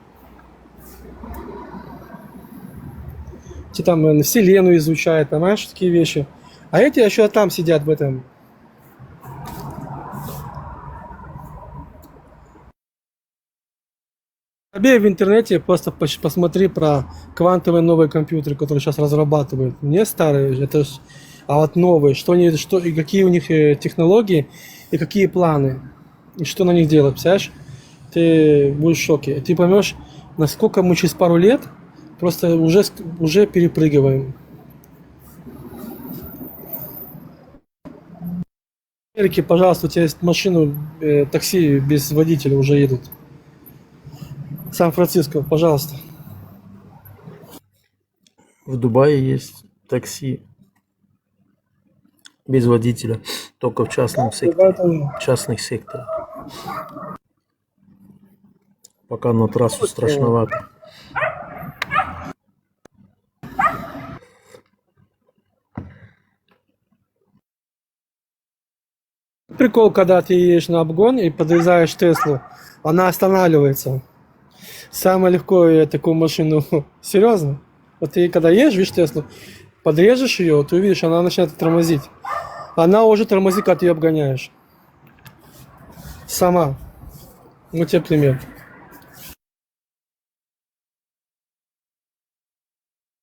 Те там вселенную изучают, понимаешь, такие вещи. А эти еще там сидят в этом. Забей в интернете, просто посмотри про квантовые новые компьютеры, которые сейчас разрабатывают. Не старые, это ж, а вот новые, что они, что и какие у них э, технологии и какие планы, и что на них делать, представляешь? Ты будешь в шоке. Ты поймешь, насколько мы через пару лет просто уже, уже перепрыгиваем. Америке, пожалуйста, у тебя есть машину, э, такси без водителя уже едут. Сан-Франциско, пожалуйста. В Дубае есть такси без водителя, только в частном секторе. Частных секторах. Пока на трассу страшновато. Прикол, когда ты едешь на обгон и подрезаешь Теслу, она останавливается. Самое легко я такую машину. Серьезно. Вот ты когда едешь, видишь Теслу, подрежешь ее, ты увидишь, она начинает тормозить. Она уже тормозит, когда ты ее обгоняешь. Сама. Ну, тебе пример.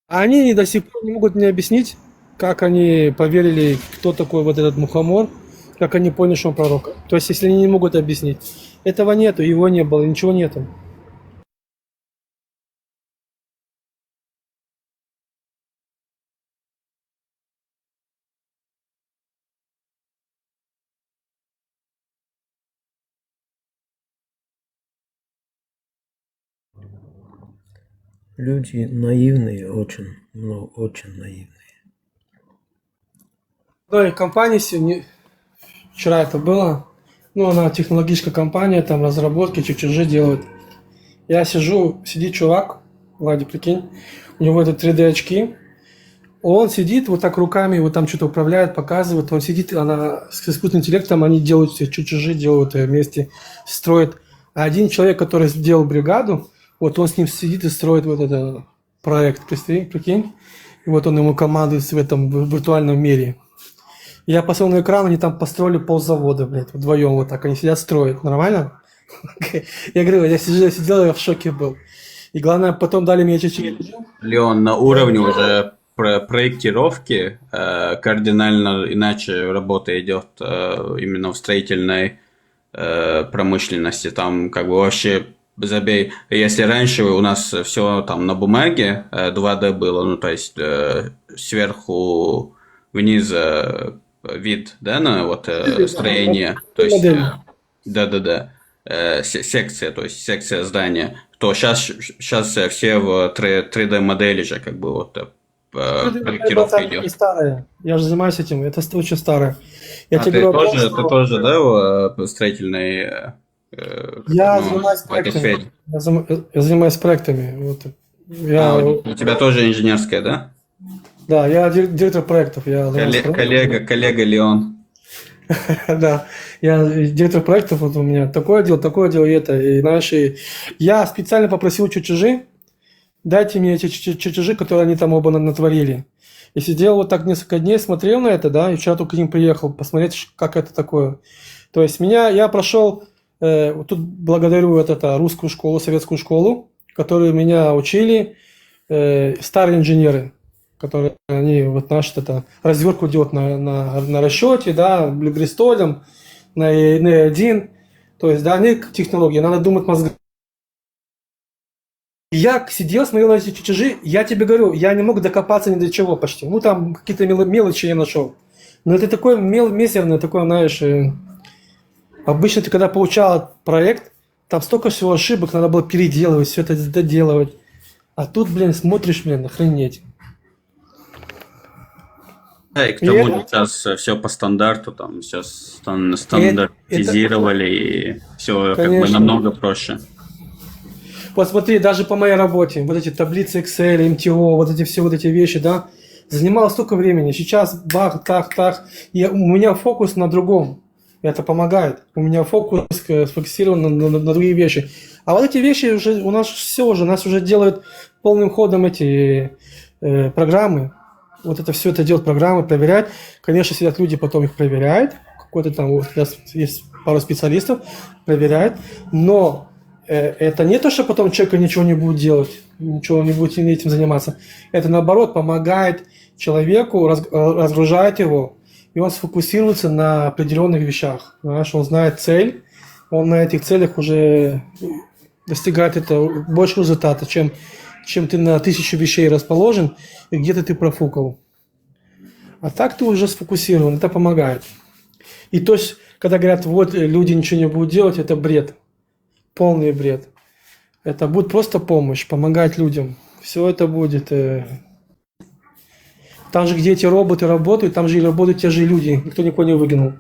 Они до сих пор не могут мне объяснить, как они поверили, кто такой вот этот Мухомор, как они поняли, что он пророк. То есть, если они не могут объяснить. Этого нету, его не было, ничего нету. Люди наивные очень, ну, очень наивные. Да, и компания сегодня, вчера это было, ну, она технологическая компания, там разработки, чертежи делают. Я сижу, сидит чувак, Владик, прикинь, у него это три дэ очки, он сидит вот так руками, вот там что-то управляет, показывает, он сидит, она с искусственным интеллектом, они делают все чертежи, делают э, вместе, строят. А один человек, который сделал бригаду, вот он с ним сидит и строит вот этот проект, представь, прикинь. И вот он ему командует в этом виртуальном мире. Я посмотрел на экран, они там построили ползавода, блядь, вдвоем вот так. Они сидят, строят. Нормально? Я говорю, я сидел, я сидел, я в шоке был. И главное, потом дали мне эти челленджи. Леон, на уровне уже про проектировки э, кардинально иначе работа идет э, именно в строительной э, промышленности. Там как бы вообще забей. Если раньше у нас все там на бумаге э, два дэ было, ну то есть э, сверху вниз э, вид, да, на вот э, строение, то есть э, да-да-да, э, се- секция, то есть секция здания, то сейчас, сейчас все в три дэ модели же как бы вот э, э, Ну, это проектировка это идет. Старое. Я же занимаюсь этим, это ст- очень старое. Я А тебе ты говорю о том, тоже, ты что тоже, да, в- э, строительной э, э, я ну, занимаюсь в этой проектами. сфере? Я, зам- э, я занимаюсь проектами. Вот. А, Я, у, у тебя тоже инженерская, да? Да, я дир- директор проектов. Я занимаюсь Колле- проектами. Коллега, коллега Леон. Да, я директор проектов, вот у меня такое дело, такое дело и это. И знаешь, и я специально попросил чертежи, дайте мне эти чер- чертежи, которые они там оба на- натворили. И сидел вот так несколько дней, смотрел на это, да, и вчера только к ним приехал посмотреть, ш- как это такое. То есть меня, я прошел, э, вот тут благодарю вот это русскую школу, советскую школу, которые меня учили, э, старые инженеры, которые они вот наш это развертку делают на, на, на расчете, да, бристолем, на, на один. То есть, да, они технологии, надо думать мозгами. Я сидел, смотрел на эти чертежи, я тебе говорю, я не мог докопаться ни до чего почти. Ну, там какие-то мело- мелочи я нашел. Но это такое мел- мизерное, такое, знаешь, э, обычно ты когда получал проект, там столько всего ошибок, надо было переделывать, все это доделывать. А тут, блин, смотришь, блин, охренеть. Да, и к И тому это- же сейчас все по стандарту, там сейчас это- стандартизировали, и все как бы Конечно. Намного проще. Вот смотри, даже по моей работе, вот эти таблицы Excel, МТО, вот эти все вот эти вещи, да, занимало столько времени. Сейчас бах, так, так. И у меня фокус на другом. Это помогает. У меня фокус э, сфокусирован на, на- на другие вещи. А вот эти вещи уже у нас все уже, нас уже делают полным ходом эти э, программы. Вот это все это делают программы, проверяют. Конечно, сидят люди, потом их проверяют. Какой-то там, вот, у нас есть пару специалистов, проверяют. Но э, это не то, что потом человек ничего не будет делать, ничего не будет этим заниматься. Это наоборот помогает человеку, раз- э, разгружает его, и он сфокусируется на определенных вещах. Понимаешь, он знает цель, он на этих целях уже достигает это больше результата, чем, чем ты на тысячу вещей расположен, и где-то ты профукал. А так ты уже сфокусирован, это помогает. И то есть, когда говорят, вот э, люди ничего не будут делать, это бред. Полный бред. Это будет просто помощь, помогать людям. Все это будет. э, Там же, где эти роботы работают, там же и работают те же люди, никто никого не выгнал.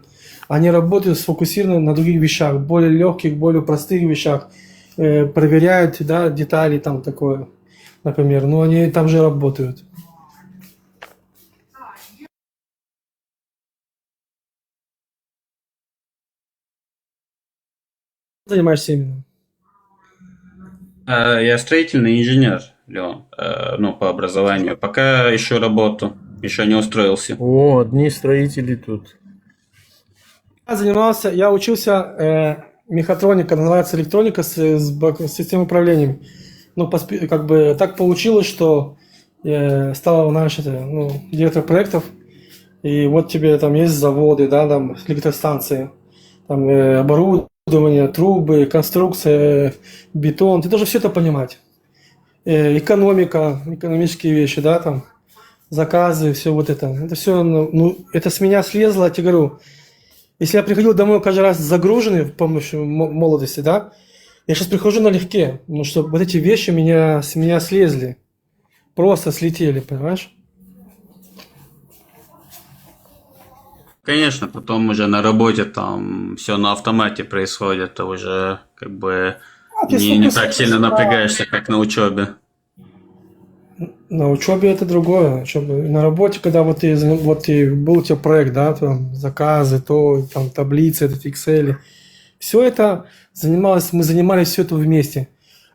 Они работают сфокусированно на других вещах, более легких, более простых вещах. Э, проверяют, да, детали там такое, например. Но они там же работают. Занимаешься именно? Э, Я строительный инженер, Леон, э, ну, по образованию. Пока ищу работу, еще не устроился. О, одни строители тут. Я занимался, я учился э, мехатроника, называется электроника с, с бак- с системой управления. Ну, по спе- как бы так получилось, что э, стал, знаешь, это, ну, директор проектов, и вот тебе там есть заводы, да, там электростанции, там э, оборудование, оборудование, трубы, конструкция, бетон. Ты должен все это понимать. Э, экономика, экономические вещи, да, там, заказы, все вот это. Это все, ну, ну, это с меня слезло, я тебе говорю. Если я приходил домой каждый раз загруженный в помощи мо- молодости, да, я сейчас прихожу налегке, потому что вот эти вещи меня, с меня слезли. Просто слетели, понимаешь? Конечно, потом уже на работе там все на автомате происходит, ты уже как бы А ты не, не так сфокусирован сильно на, напрягаешься, как на учебе. На учебе это другое. Учёба. На работе, когда вот ты, за- вот ты был у тебя проект, да, там заказы, то, там таблицы, этот Excel, все это занималось, мы занимались все это вместе.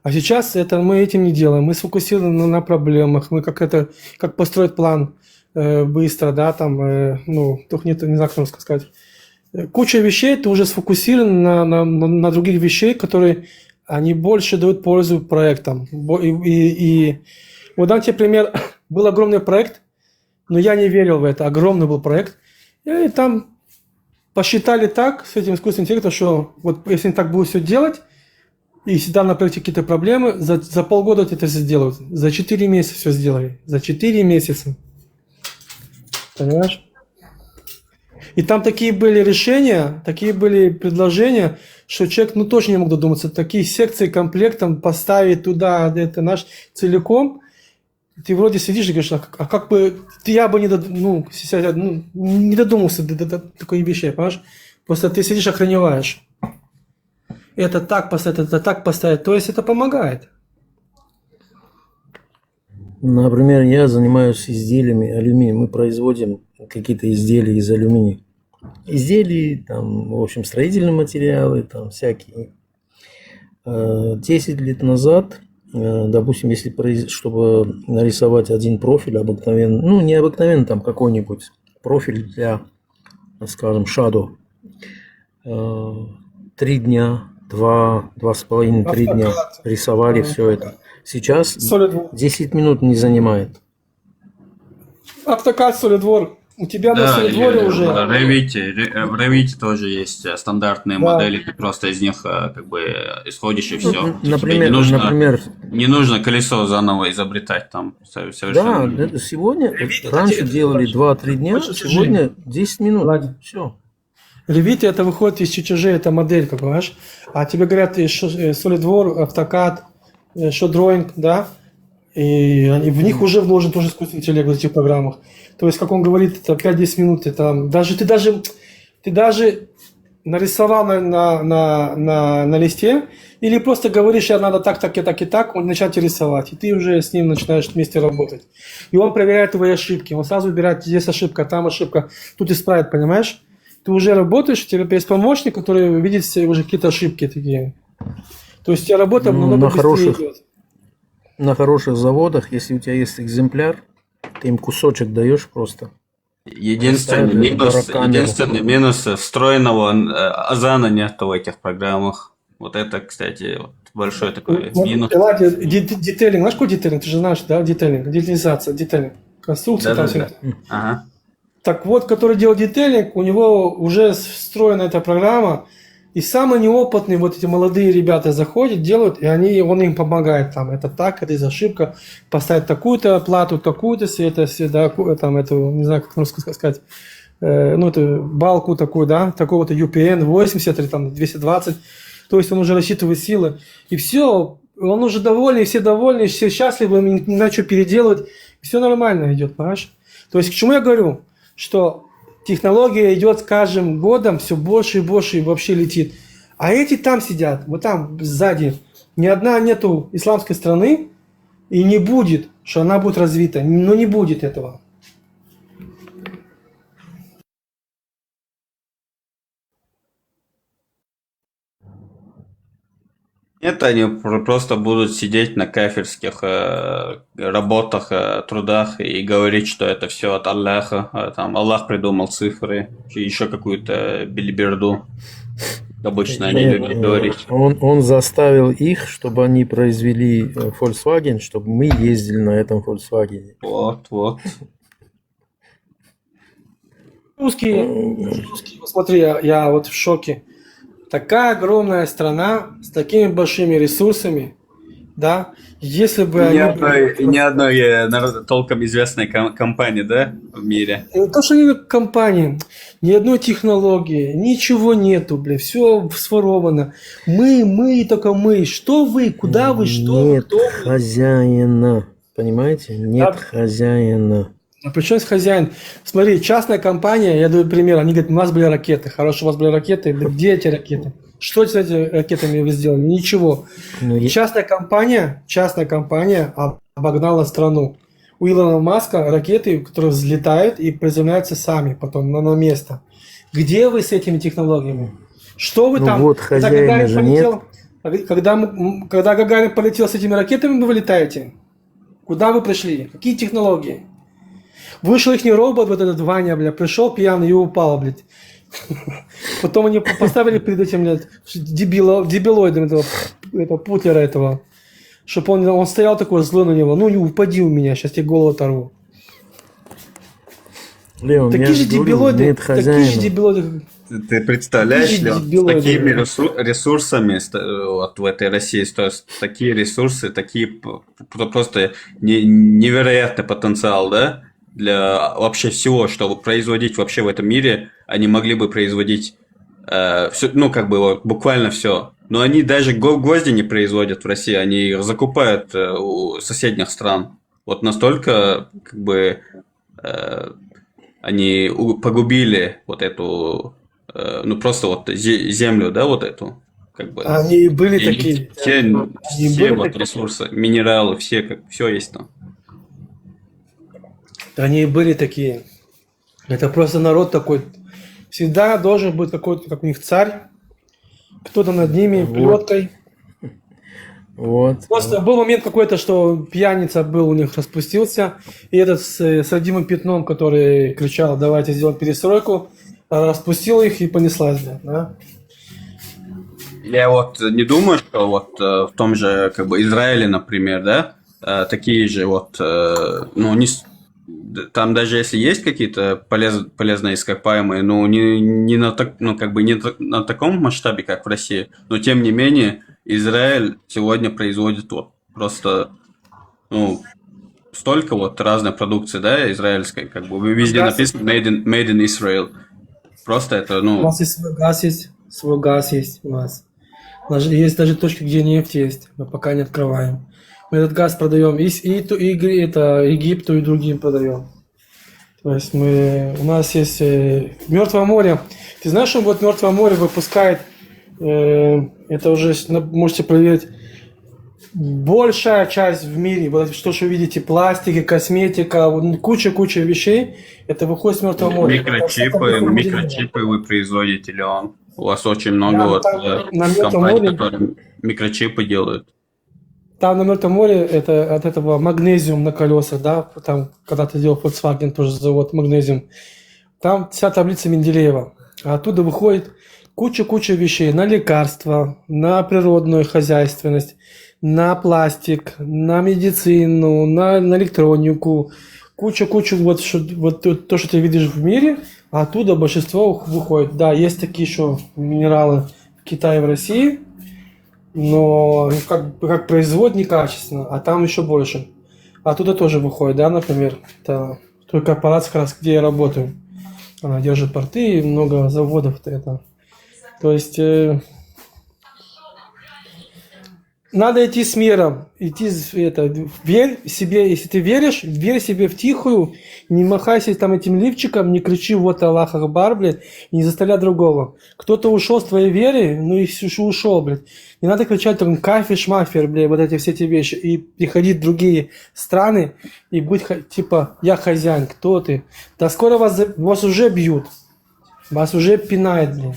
А сейчас это мы этим не делаем. Мы сфокусированы на, на проблемах. Мы как это, как построить план э, быстро, да, там, э, ну, только не, не знаю, как сказать. Э, Куча вещей, ты уже сфокусирован на, на, на, на других вещей, которые они больше дают пользу проектам. Бо- И, и, и вот дам тебе пример. Был огромный проект, но я не верил в это. Огромный был проект. И там посчитали так с этим искусственным интеллектом, что вот если они так будут все делать, и всегда на проекте какие-то проблемы, за, за полгода это все сделают. За четыре месяца все сделали. За четыре месяца. Понимаешь? И там такие были решения, такие были предложения, что человек, ну, тоже не мог додуматься. Такие секции комплектом поставить туда, это наш целиком. Ты вроде сидишь и говоришь, а как, а как бы, ты я бы не дод... ну, сейчас, ну, не додумался до, до- до такой вещи, понимаешь? Просто ты сидишь, охреневаешь. Это так поставить, это так поставить. То есть это помогает. Например, я занимаюсь изделиями алюминия. Мы производим какие-то изделия из алюминия. Изделия, там, в общем, строительные материалы, там всякие. Э, десять лет назад, э, допустим, если произ- чтобы нарисовать один профиль обыкновенный, ну, не обыкновенный, там какой-нибудь профиль для, скажем, Shadow, э, три дня, два, два с половиной, три дня Автокад, рисовали э, все это. Сейчас SolidWorks. десять минут не занимает. Автокад, SolidWorks. У тебя на Да, и SolidWorks уже. в Revit, ре- в Revit тоже есть э, стандартные Да. модели, ты просто из них э, как бы э, исходишь и все. Например, не нужно, например, не нужно колесо заново изобретать там со- да, совершенно. да, сегодня, Revit это раньше техника делали больше- два-три дня, больше чертежей. Сегодня десять минут. Ладно. Все. Revit это выходит из чертежей, это модель, как понимаешь. А тебе говорят, и ш- э, SolidWorks, автокад, э, Showdrawing, да? И они- в них уже вложен тоже искусственный интеллект в этих программах. То есть, как он говорит, это пять-десять минут, это там, даже ты даже ты даже нарисовал на, на, на, на, на листе, или просто говоришь, я надо так, так и так и так, он начинает тебе рисовать, и ты уже с ним начинаешь вместе работать. И он проверяет твои ошибки, он сразу убирает, здесь ошибка, там ошибка, тут исправит, понимаешь? Ты уже работаешь, у тебя есть помощник, который видит все уже какие-то ошибки такие. То есть у тебя работа Ну, намного на быстрее хороших, идет. На хороших заводах, если у тебя есть экземпляр, ты им кусочек даешь просто. Единственный Ставили минус, барокамеру. Единственный минус э, встроенного э, азана нету в этих программах. Вот это, кстати, вот большой такой Ну, минус. Ладно, де- де- детейлинг, знаешь, какой детейлинг? Ты же знаешь, да, детейлинг, детализация, детейлинг. Конструкция, там все Да-да-да. это. Ага. Так вот, который делает детейлинг, у него уже с- встроена эта программа, и самые неопытные вот эти молодые ребята заходят, делают, и они, он им помогает, там, это так, это из ошибка, поставить такую-то плату, такую-то, света, света, ку- там, эту, не знаю, как русски сказать, э, ну, эту балку такую, да, такого-то U P N восемьдесят или там двести двадцать, то есть он уже рассчитывает силы, и все, он уже довольный, все довольны, все счастливы, им не надо что переделывать, все нормально идет, понимаешь? То есть к чему я говорю? Что технология идет с каждым годом все больше и больше и вообще летит. А эти там сидят, вот там сзади. Ни одна нету исламской страны и не будет, что она будет развита. Но не будет этого. Нет, они пр- просто будут сидеть на кафирских э, работах, э, трудах и говорить, что это все от Аллаха, э, там Аллах придумал цифры, еще какую-то билиберду. Обычно они Нет, любят говорить. он, он заставил их, чтобы они произвели э, Volkswagen, чтобы мы ездили на этом Volkswagen. Вот, вот. Русские, русские, вот смотри, я, я вот в шоке. Такая огромная страна с такими большими ресурсами, да, если бы И ни они одной, были... и ни одной э, народ- толком известной ком- компании, да, в мире. Не то, что не компании, ни одной технологии, ничего нету, бля, все своровано. Мы, мы и только мы. Что вы, куда вы, что вы, Нет кто вы? Хозяина. Понимаете? Нет Да. Хозяина. А при чем здесь хозяин? Смотри, частная компания, я даю пример, они говорят, у нас были ракеты. Хорошо, у вас были ракеты, да где эти ракеты? Что с этими ракетами вы сделали? Ничего. Ну, я- Частная компания, частная компания об- обогнала страну. У Илона Маска ракеты, которые взлетают и приземляются сами потом на, на место. Где вы с этими технологиями? Что вы Ну там? Вот, Когда хозяина Гагарин же полетел, когда, мы- м, когда Гагарин полетел с этими ракетами, вы вылетаете. Куда вы пришли? Какие технологии? Вышел их робот, вот этот Ваня, бля, пришел пьяный и упал, блядь. Потом они поставили перед этим, блядь, дебило, дебилоидом этого, этого Путлера этого. Чтоб он, он стоял такой злой на него. Ну, не упади у меня, сейчас тебе голову оторву. Леон, Такие я же же говорю, дебилоиды, нет такие же Хозяина. дебилоиды. Ты, ты представляешь, Видите, Леон, с дебилоиды. Такими ресур- ресурсами, с та- вот в этой России, то есть такие ресурсы, такие п- п- просто не- невероятный потенциал, да, для вообще всего, чтобы производить вообще в этом мире, они могли бы производить э, всё- ну, как бы вот буквально все. Но они даже го- гвозди не производят в России, они их закупают э, у соседних стран. Вот настолько, как бы, э, они у- погубили вот эту, э, ну, просто вот зе- землю, да, вот эту, как бы. Они и были И такие. все, Они все были вот такие. Ресурсы, минералы, все, как, все есть там. Они и были такие. Это просто народ такой. Всегда должен быть какой-то, как у них, царь. Кто-то над ними, Вот. плеткой. Вот. Просто был момент какой-то, что пьяница был у них, распустился. И этот с, с родимым пятном, который кричал: «Давайте сделаем перестройку», распустил их и понеслась, да, да? Я вот не думаю, что вот э, в том же как бы Израиле, например, да, э, такие же вот, э, ну, не, с- д- там даже если есть какие-то полез, полезные ископаемые, ну, не, не на так, ну, как бы не на, на таком масштабе, как в России, но тем не менее Израиль сегодня производит вот просто, ну, столько вот разной продукции, да, израильской, как бы везде Газ. Написано made in, made in Israel. Просто это, У ну, нас есть свой газ, есть свой газ, есть у нас. Даже есть даже точки, где нефть есть, мы пока не открываем. Мы этот газ продаем и, с- и, ту- и Г- это, Египту, и другим продаем. То есть мы, у нас есть э, Мертвое море. Ты знаешь, что вот Мертвое море выпускает, э, это уже с- на- можете проверить, большая часть в мире, вот это, что, что вы видите, пластики, косметика, вот, ну, куча-куча вещей, это выходит с Мертвого моря. Микрочипы, микрочипы вы производите, Леон. У вас очень много Да, вот там э, на Мертвом компаний, море. Которые микрочипы делают. Там на Мертвом море это от этого магнезиум на колесах, да, там когда-то делал Volkswagen, тоже завод магнезиум. Там вся таблица Менделеева. А оттуда выходит куча-куча вещей на лекарства, на природную хозяйственность, на пластик, на медицину, на, на электронику. Куча-куча вот, что- вот то, то, что ты видишь в мире, оттуда большинство выходит. Да, есть такие еще минералы в Китае, в России, но как, как производят некачественно, а там еще больше. Оттуда тоже выходит, да, например, это той корпорация, как раз где я работаю. Она держит порты и много заводов. Это. То есть э, надо идти с миром, идти с- это, верь себе, если ты веришь, верь себе в тихую, не махайся там этим лифчиком, не кричи «вот Аллах Акбар», блядь, и не заставляй другого. Кто-то ушел с твоей веры, ну и всё, что ушел, блядь. Не надо кричать там «кафир, шмафир», блядь, вот эти все эти вещи, и приходить в другие страны, и быть ха- типа «я хозяин, кто ты?» Да скоро вас, за- вас уже бьют, вас уже пинают, блядь.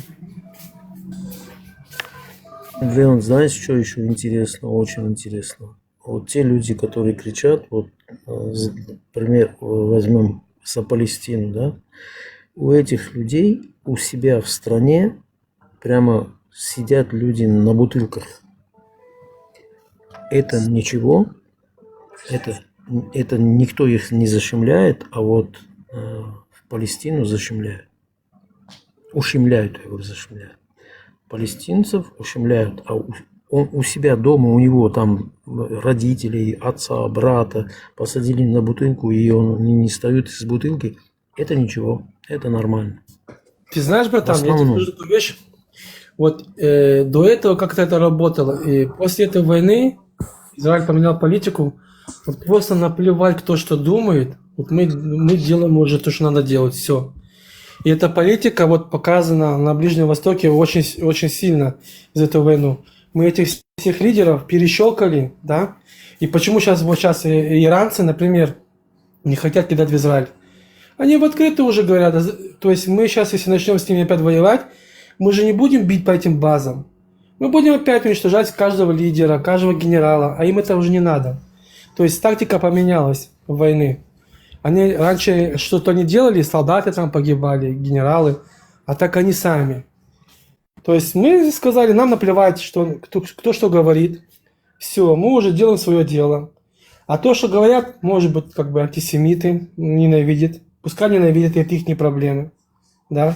Леон, знаешь, что еще интересного, очень интересного? Вот те люди, которые кричат, вот, э, з- пример э, возьмем за Палестину, да? У этих людей, у себя в стране прямо сидят люди на бутылках. Это ничего, это, это никто их не зашимляет, а вот э, в Палестину зашимляют. Ушимляют, я говорю, зашимляют. палестинцев ущемляют, а у, он у себя дома, у него там родителей, отца, брата посадили на бутылку, и он не, не встает из бутылки, это ничего, это нормально. Ты знаешь, братан, я тебе скажу такую вещь. Вот э, до этого как-то это работало, и после этой войны Израиль поменял политику. Вот просто наплевать, кто что думает. Вот мы, мы делаем уже то, что надо делать, все. И эта политика вот показана на Ближнем Востоке очень, очень сильно за эту войну. Мы этих всех лидеров перещелкали, да? И почему сейчас вот сейчас иранцы, например, не хотят кидать в Израиль? Они в открытую уже говорят, то есть мы сейчас, если начнем с ними опять воевать, мы же не будем бить по этим базам. Мы будем опять уничтожать каждого лидера, каждого генерала, а им это уже не надо. То есть тактика поменялась войны. Они раньше что-то не делали, солдаты там погибали, генералы, а так они сами. То есть мы сказали, нам наплевать, что, кто, кто что говорит. Все, мы уже делаем свое дело. А то, что говорят, может быть, как бы антисемиты, ненавидят. Пускай ненавидят, это их не проблемы. Да?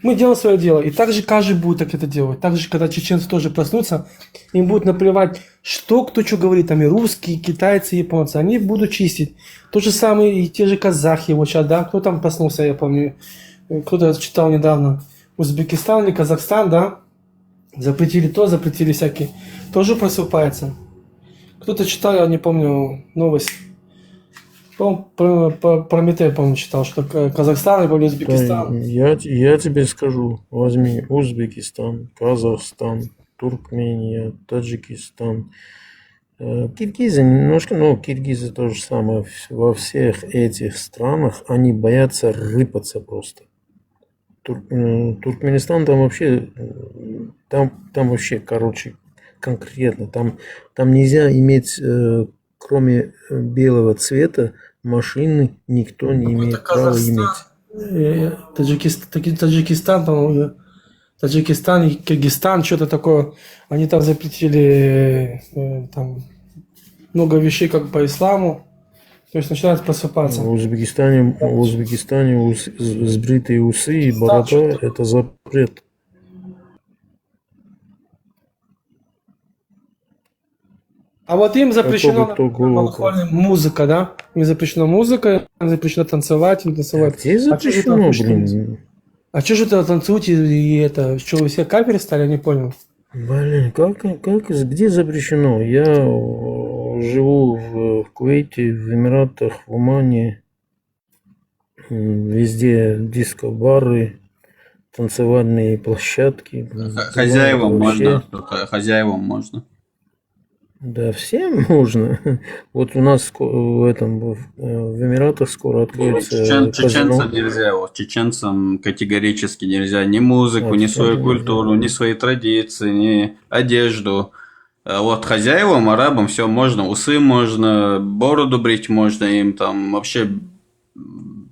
Мы делаем свое дело. И так же каждый будет так это делать. Так же, когда чеченцы тоже проснутся, им будет наплевать, что кто что говорит, там и русские, и китайцы, и японцы, они будут чистить. То же самое и те же казахи, вот сейчас, да, кто там проснулся, я помню, кто-то читал недавно, Узбекистан или Казахстан, да, запретили то, запретили всякие, тоже просыпается. Кто-то читал, я не помню, новость. По-моему, про, про, про Прометей, по-моему, читал, что Казахстан или Узбекистан. Я, я тебе скажу, возьми Узбекистан, Казахстан, Туркмения, Таджикистан, э, киргизы немножко, но киргизы то же самое. Во всех этих странах они боятся рыпаться просто. Тур, Туркменистан там вообще, там, там вообще, короче, конкретно. Там, там нельзя иметь, э, кроме белого цвета, машины никто не имеет права иметь. Э, Таджикистан, Таджикистан, по-моему, Таджикистан и Киргизстан, что-то такое. Они там запретили э, там много вещей как по исламу. То есть начинают просыпаться. В Узбекистане, в Узбекистане ус, сбритые усы и борода – это запрет. А вот им запрещено, например, музыка, да? Им запрещена музыка, им запрещено танцевать, им танцевать. А где запрещено, блин? А что же это танцуете и это? Что, вы все кафиры стали? Я не понял. Блин, как, как, где запрещено? Я живу в Кувейте, в Эмиратах, в Омане. Везде диско-бары, танцевальные площадки. Хозяевам можно, хозяевам можно. Да, всем можно. Вот у нас в этом в Эмиратах скоро откроется. Чечен, чеченцам нельзя, вот чеченцам категорически нельзя ни музыку, ни свою культуру, ни свои традиции, ни одежду. Вот хозяевам, арабам все можно, усы можно, бороду брить можно, им там вообще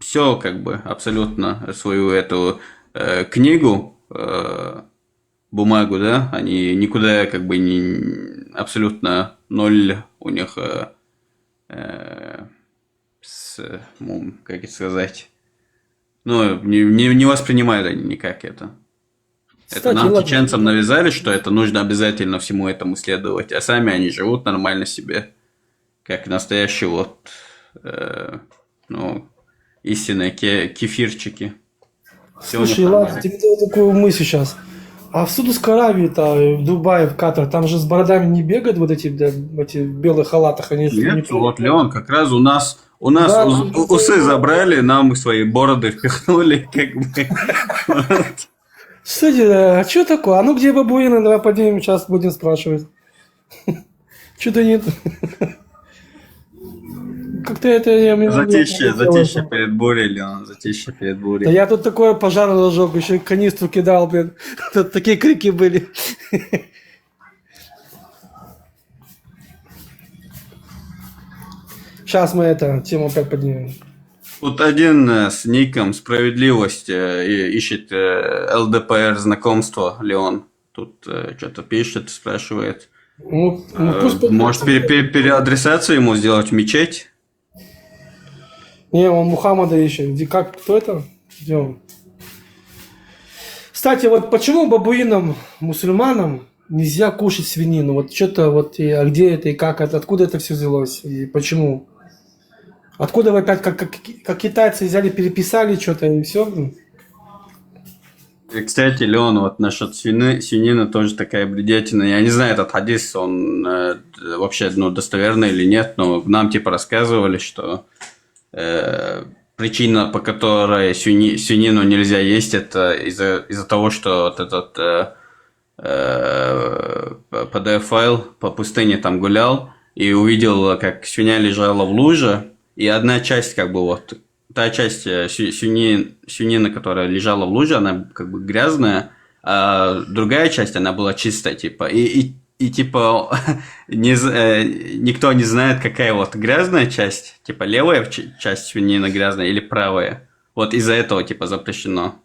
все как бы абсолютно свою эту э, книгу, э, бумагу, да, они никуда как бы не абсолютно ноль у них э, э, с, как это сказать, ну не, не, не воспринимают они никак это. Кстати, это нам, ладно, чеченцам навязали, что это нужно обязательно всему этому следовать, а сами они живут нормально себе, как настоящие вот, э, ну, истинные ке- кефирчики. Слушай, ладно, ты мне дал такую мысль сейчас. А в Саудовской Аравии-то, в Дубае, в Катар, там же с бородами не бегают вот эти, эти в белых халатах, они же... Нет, вот, Леон, как раз у нас, у нас да, ус- усы забрали, нам свои бороды впихнули, как бы. Кстати, а что такое? А ну где бабуины? Давай поднимем, сейчас будем спрашивать. Что-то нет. Как-то это я мне... Затишье, затишье перед бурей, Леон, затишье перед бурей. Да я тут такое пожар разжег, еще и канистру кидал, блин. Тут такие крики были. Сейчас мы это, тему опять поднимем. Тут один э, с ником «Справедливость» э, ищет э, ЛДПР знакомство, Леон. Тут э, что-то пишет, спрашивает. Ну, ну пусть Может, пере- пере- переадресацию ему сделать в мечеть? Не, он Мухаммада ищет. Где, как, кто это? Где он? Кстати, вот почему бабуинам, мусульманам нельзя кушать свинину? Вот что-то вот, и, а где это, и как это, откуда это все взялось, и почему? Откуда вы опять, как, как, как китайцы взяли, переписали что-то и все? И, кстати, Леон, вот насчет свины, свинины тоже такая бредятина. Я не знаю, этот хадис, он э, вообще ну, достоверный или нет, но нам типа рассказывали, что э, причина, по которой свини, свинину нельзя есть, это из-за из того, что вот этот э, э, П D F-файл по пустыне там гулял и увидел, как свинья лежала в луже, и одна часть, как бы вот, та часть э, сю- свини- свинины, которая лежала в луже, она как бы грязная, а другая часть, она была чистая, типа, и, и, и типа, не, з- э, никто не знает, какая вот грязная часть, типа, левая ч- часть свинины грязная или правая. Вот из-за этого, типа, запрещено.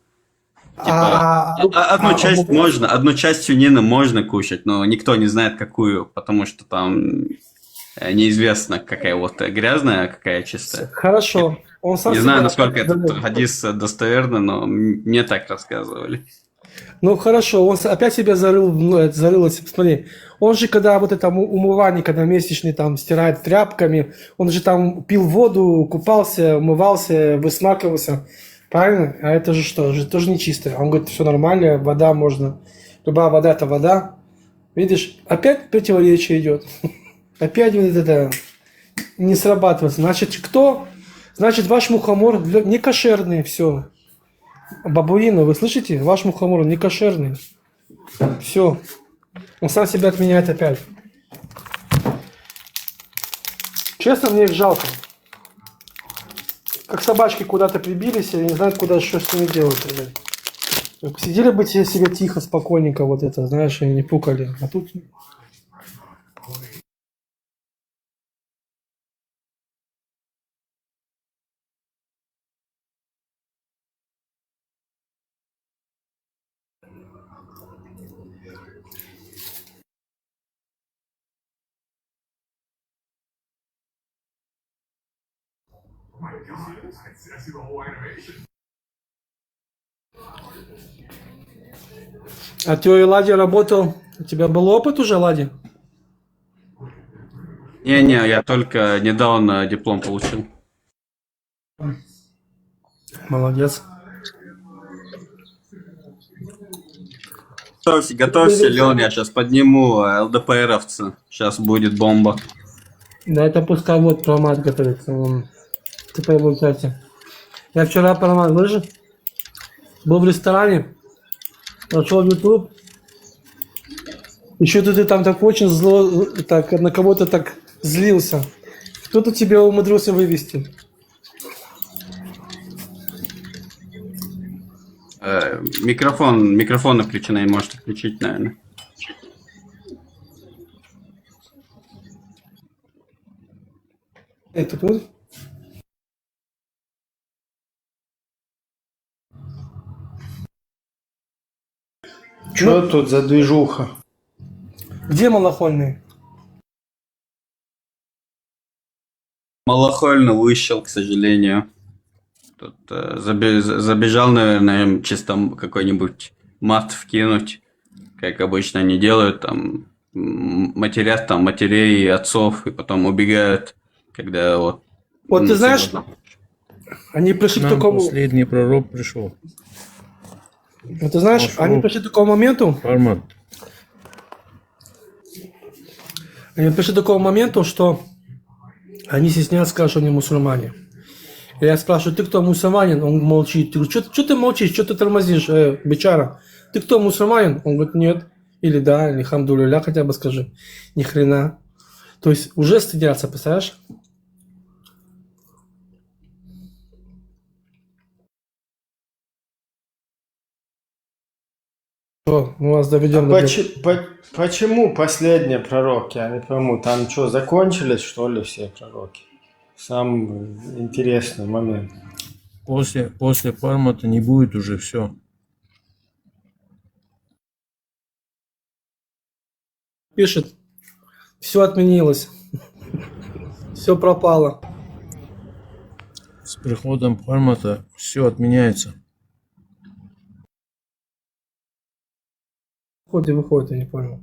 Типа, А, а- одну а, часть а, можно, одну часть свинины можно кушать, но никто не знает, какую, потому что там э, неизвестно, какая вот э, грязная, а какая чистая. Хорошо. Он сам Не знаю, себя насколько этот опять хадис э, достоверный, но м- мне так рассказывали. Ну хорошо, он с- опять себя зарыл, ну, это, зарылся. Посмотри, он же, когда вот это му- умывание, когда месячный там стирает тряпками, он же там пил воду, купался, умывался, высмакивался. Правильно? А это же что? Же тоже нечисто. А он говорит, все нормально, вода можно. Любая вода — это вода. Видишь, опять противоречие идет. Опять вот это не срабатывается. Значит, кто? Значит, ваш мухомор для- не кошерный, все. Бабуины, вы слышите? Ваш мухомор не кошерный. Все. Он сам себя отменяет опять. Честно, мне их жалко. Как собачки куда-то прибились, и не знают, куда что с ними делать. Блин. Сидели бы те себе тихо, спокойненько, вот это, знаешь, и не пукали. А тут А ты, Лади, работал? У тебя был опыт уже, Лади? Не-не, я только недавно диплом получил. Молодец. Готовься, готовься, Леон, я сейчас подниму ЛДПРовца. Сейчас будет бомба. Да, это пускай вот Пармат готовится. Он... Ты по его части. Я вчера, Пармат, слышишь? Был в ресторане, нашел YouTube. Еще ты, ты там так очень зло, так на кого-то так злился. Кто-то тебя умудрился вывести. Э, микрофон, микрофон включен, может включить, наверное. Этот вот. Что тут за движуха? Где Малахольный? Малахольный вышел, к сожалению. Тут э, заби- за- забежал, наверное, им чисто м- какой-нибудь мат вкинуть, как обычно они делают, там м, матерят там матерей и отцов, и потом убегают, когда вот... Вот ну, ты знаешь, всё. Они пришли к Нам такому... последний пророк пришел. Вот ты знаешь, они Пошёл. Пришли к такому моменту, Пармат. Они пришли к такому моменту, что они стесняются сказать, что они мусульмане. Я спрашиваю: «Ты кто, мусульманин?» Он молчит. Я говорю: «Что ты молчишь, что ты тормозишь, э, бичара? Ты кто, мусульманин?» Он говорит: «Нет». Или «Да», или «Хамдулилля» хотя бы скажи. Ни хрена. То есть уже стыдятся, представляешь? Что, мы вас доведем А до... поч- по- почему последние пророки? Я не пойму, там что, закончились, что ли, все пророки? Самый интересный момент. После, после Пармата не будет уже все. Пишет: «Все отменилось. Все пропало». С приходом Пармата все отменяется. Входит и выходит, я не понял.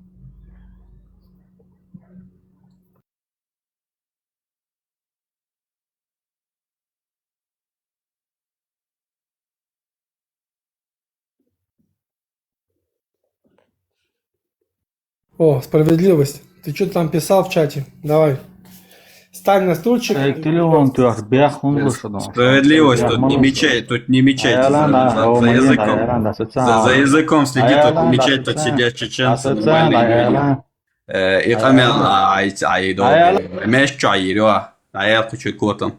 О, справедливость. Ты что там писал в чате? Давай. Стань на стульчик. Эй, ты ли он, ты ах, бях, он вышел, да. Справедливость, тут не мечай, тут не мечайте за, за- за языком. За, за языком следи, тут не мечать, тут сидят чеченцы, нормальные люди. Э, и там я, а, ай, ай, да, меш чё, айрё. А я хочу котом.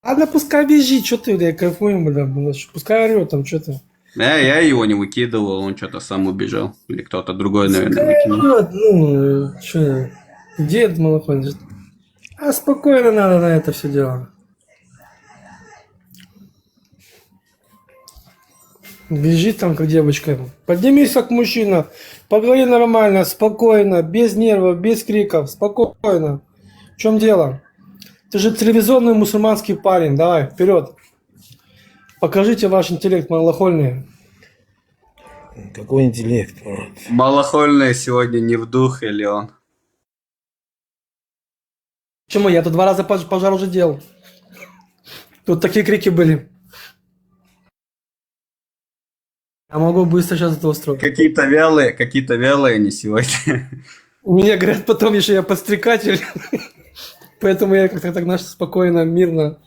Ладно, пускай бежит, что ты, бля, кайфуем, бля, было, пускай орет там, что ты. Я, я его не выкидывал, он что-то сам убежал. Или кто-то другой, наверное, выкинул. Пускай орёт, ну, что, дед молоко. А спокойно надо на это все дело. Бежит там, как девочка. Поднимись, как мужчина. Поговори нормально, спокойно, без нервов, без криков, спокойно. В чем дело? Ты же цивилизованный мусульманский парень. Давай, вперед. Покажите ваш интеллект, малохольные. Какой интеллект, брат? Малохольные сегодня не в духе, Леон. Почему? Я тут два раза пож- пожар уже делал. Тут такие крики были. Я могу быстро сейчас это устроить. Какие-то вялые, какие-то вялые они сегодня. У меня, говорят, потом еще я подстрекатель. Поэтому я как-то так, знаешь, спокойно, мирно.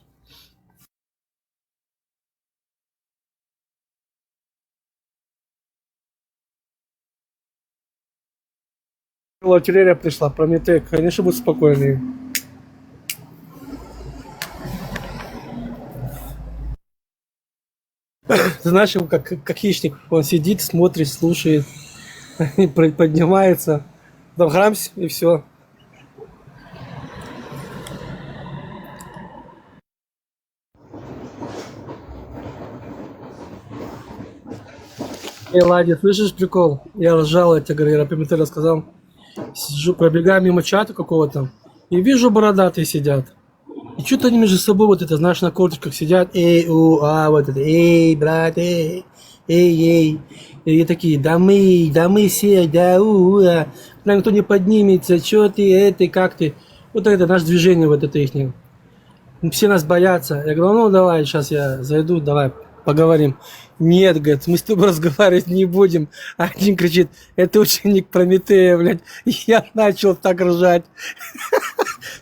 Артиллерия пришла, Прометей, конечно, будь спокойный. Ты знаешь, его как, как хищник, он сидит, смотрит, слушает, поднимается, там храмсь, и все. Эй, Лади, слышишь прикол? Я ржал, я тебе говорю, я Прометей рассказал. Сижу, пробегаю мимо чата какого-то, и вижу, бородатые сидят. И что-то они между собой вот это, знаешь, на корточках сидят, эй, у, а, вот это, эй, брат, эй, эй, эй. И такие, да мы, да мы все, да у, у, а. Нам никто не поднимется, что ты, это, как ты. Вот это наше движение, вот это ихнее. Все нас боятся. Я говорю, ну давай, сейчас я зайду, давай поговорим. Нет, говорит, мы с тобой разговаривать не будем. А один кричит, это ученик Прометея, блядь. Я начал так ржать.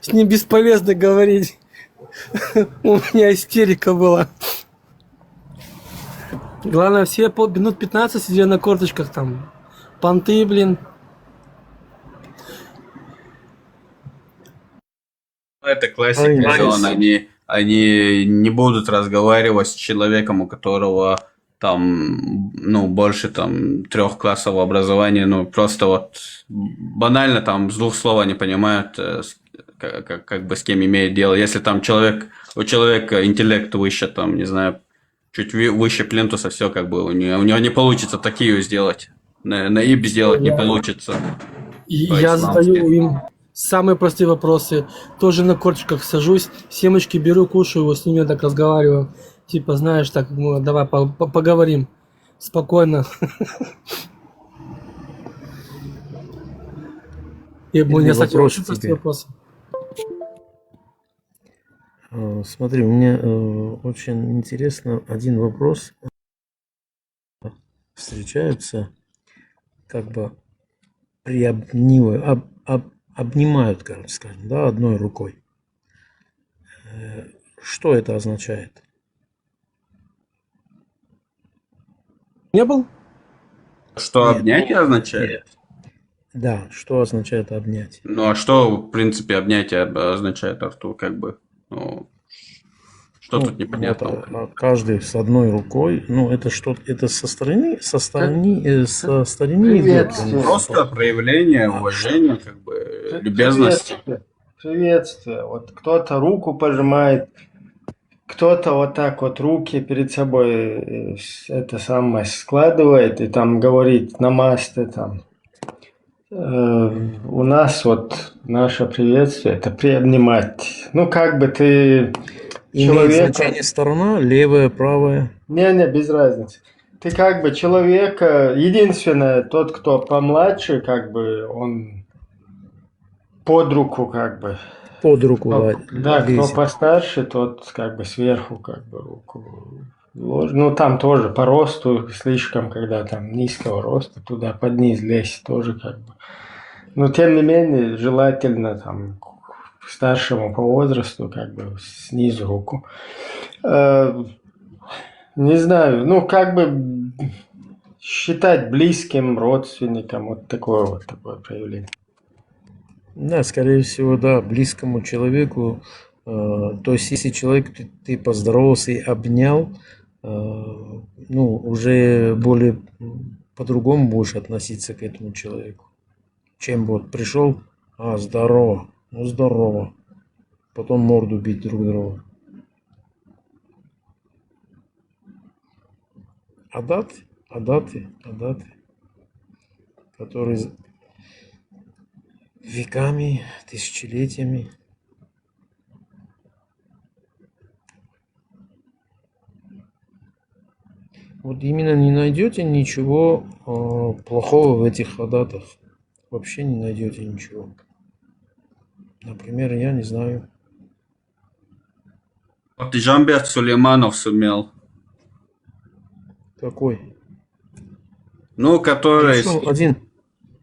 С ним бесполезно говорить. У меня истерика была. Главное, все минут пятнадцать сидели на корточках там. Понты, блин. Это классика, Леон. Они, они не будут разговаривать с человеком, у которого там, ну, больше там трех классов образования, ну, просто вот банально там с двух слов они понимают, э, как, как бы с кем имеют дело. Если там человек, у человека интеллект выше, там, не знаю, чуть выше плинтуса, все как бы у него, у него не получится такие сделать. На, на ИП сделать не получится. Я задаю им самые простые вопросы. Тоже на корточках сажусь, семечки беру, кушаю, вот с ними так разговариваю. Типа, знаешь, так, ну, давай по- по- поговорим спокойно. И мне, кстати, очень простые вопросы. Э, смотри, мне э, очень интересно один вопрос. Встречаются, как бы приобнимают, об- об- обнимают, короче, скажем, да, одной рукой. Э, Что это означает? Не был? Что обнять означает? Да, что означает обнять? Ну а что, в принципе, обнятие об- означает, Артур, как бы? Ну, что тут непонятного? Каждый с одной рукой, ну это что, это со стороны, со стороны, э, со стороны. Просто проявление уважения, как бы любезности. Приветствие. Вот кто-то руку пожимает, кто-то вот так вот руки перед собой, э, с- это самое, складывает и там говорит намасте там. Э, У нас вот наше приветствие — это приобнимать. Ну, как бы ты... Имеет человека значение сторона, левая, правая? Не-не, без разницы. Ты как бы человек, э, единственное, тот, кто помладше, как бы он под руку, как бы. Под руку, Кто- да. Да, кто Лезет. Постарше, тот как бы сверху как бы руку лож-, ну, там тоже по росту слишком, когда там низкого роста, туда под низ лезть тоже как бы. Но тем не менее, желательно там к старшему по возрасту как бы снизу руку. Э, Не знаю, ну, как бы считать близким родственником вот такое вот такое проявление. Да, скорее всего, да, близкому человеку. Э, то есть, если человек, ты, ты поздоровался и обнял, э, ну, уже более м, по-другому будешь относиться к этому человеку. Чем вот пришел, а, здорово, ну, здорово. Потом морду бить друг другу. Адаты, адаты, адаты, которые з- веками, тысячелетиями. Вот именно не найдете ничего э, плохого в этих адатах. Вообще не найдете ничего. Например, я не знаю. Вот Джамберт Сулейманов сумел. Какой? Ну, который, Ещё один.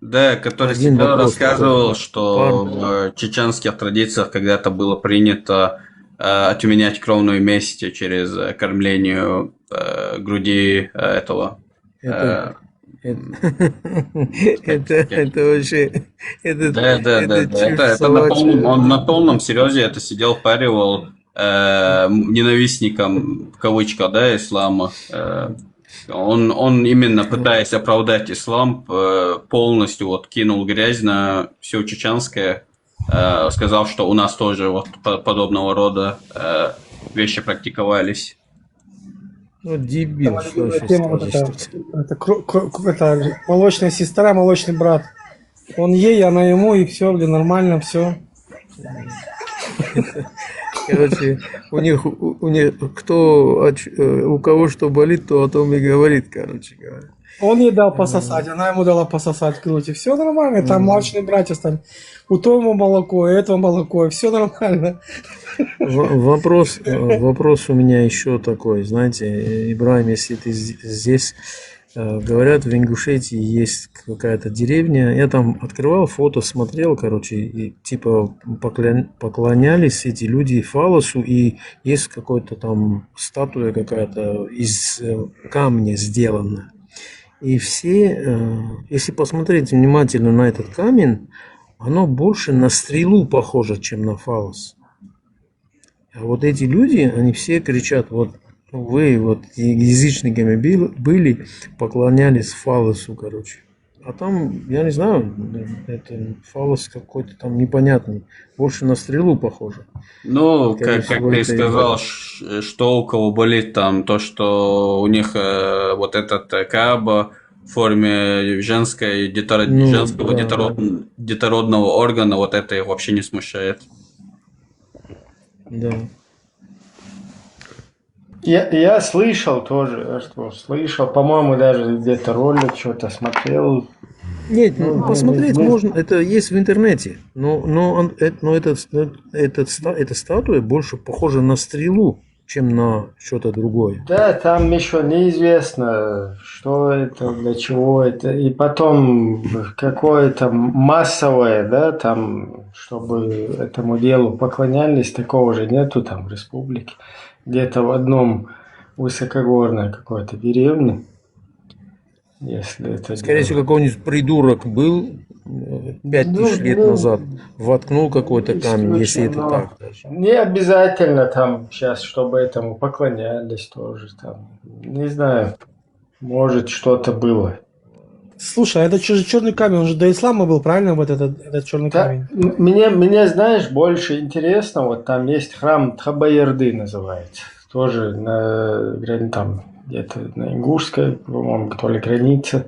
Да, который Один всегда вопрос рассказывал, такой. Что Пару. В чеченских традициях когда-то было принято э, отменять кровную месть через э, кормление э, груди э, этого. Это, э, это, это, это вообще... Это, Да, да, да, это да. Это, чушь это на, собачья. полном, он на полном серьезе это сидел, впаривал э, ненавистникам, в кавычках, да, ислама. Э, он, он именно пытаясь оправдать ислам, э, полностью вот кинул грязь на все чеченское, э, сказав, что у нас тоже вот по- подобного рода э, вещи практиковались. Ну, дебил, Там что любимая еще тема вот скажешь это, тут? это, кро- кро- это молочная сестра, молочный брат. Он ей, она ему, и все, блин, нормально, все. Короче, у них, у, у них, кто, о ч- э, у кого что болит, то о том и говорит, короче говоря. Он ей дал пососать, она ему дала пососать, короче, все нормально, там младшие братья стали. У того молоко, у этого молоко, все нормально. В- вопрос, э, вопрос у меня еще такой, знаете, э, Ибраим, если ты з- здесь, э, говорят, в Ингушетии есть какая-то деревня, я там открывал фото, смотрел, короче, и типа покля- поклонялись эти люди фалосу, и есть какой-то там статуя какая-то из э, камня сделана. И все, э, если посмотреть внимательно на этот камень, оно больше на стрелу похоже, чем на фалос. А вот эти люди, они все кричат, вот вы вот и язычниками бил- были, поклонялись фалосу, короче. А там, я не знаю, это фалос какой-то там непонятный, больше на стрелу похоже. Ну, Скорее как, как всего, ты это и сказал, было. ш- что у кого болит там, то, что у них э, вот этот э, Кааба в форме женской детор- Ну, женского да, детород- детородного органа, вот это их вообще не смущает. Да. Я, я слышал тоже, что слышал, по-моему, даже где-то ролик что-то смотрел. Нет, ну, Ну, посмотреть ну, можно, это есть в интернете, но, но, он, э- но этот, этот, ста- эта статуя больше похожа на стрелу, чем на что-то другое. Да, там еще неизвестно, что это, для чего это. И потом какое-то массовое, да, там, чтобы этому делу поклонялись, такого же нету там в республике. Где-то в одном высокогорной какой-то деревне, если это Скорее дело. Всего, какой-нибудь придурок был э, пять тысяч Ну, лет ну, назад, воткнул какой-то камень, если это исключено. Так даже. Не обязательно там сейчас, чтобы этому поклонялись тоже там. Не знаю. Может, что-то было. Слушай, а этот черный камень, он же до ислама был, правильно, вот этот, этот черный Да, камень? м- мне, мне, знаешь, больше интересно, вот там есть храм Тхабаерды называется, тоже на, грани- там где-то на ингушской, по-моему, то ли границе.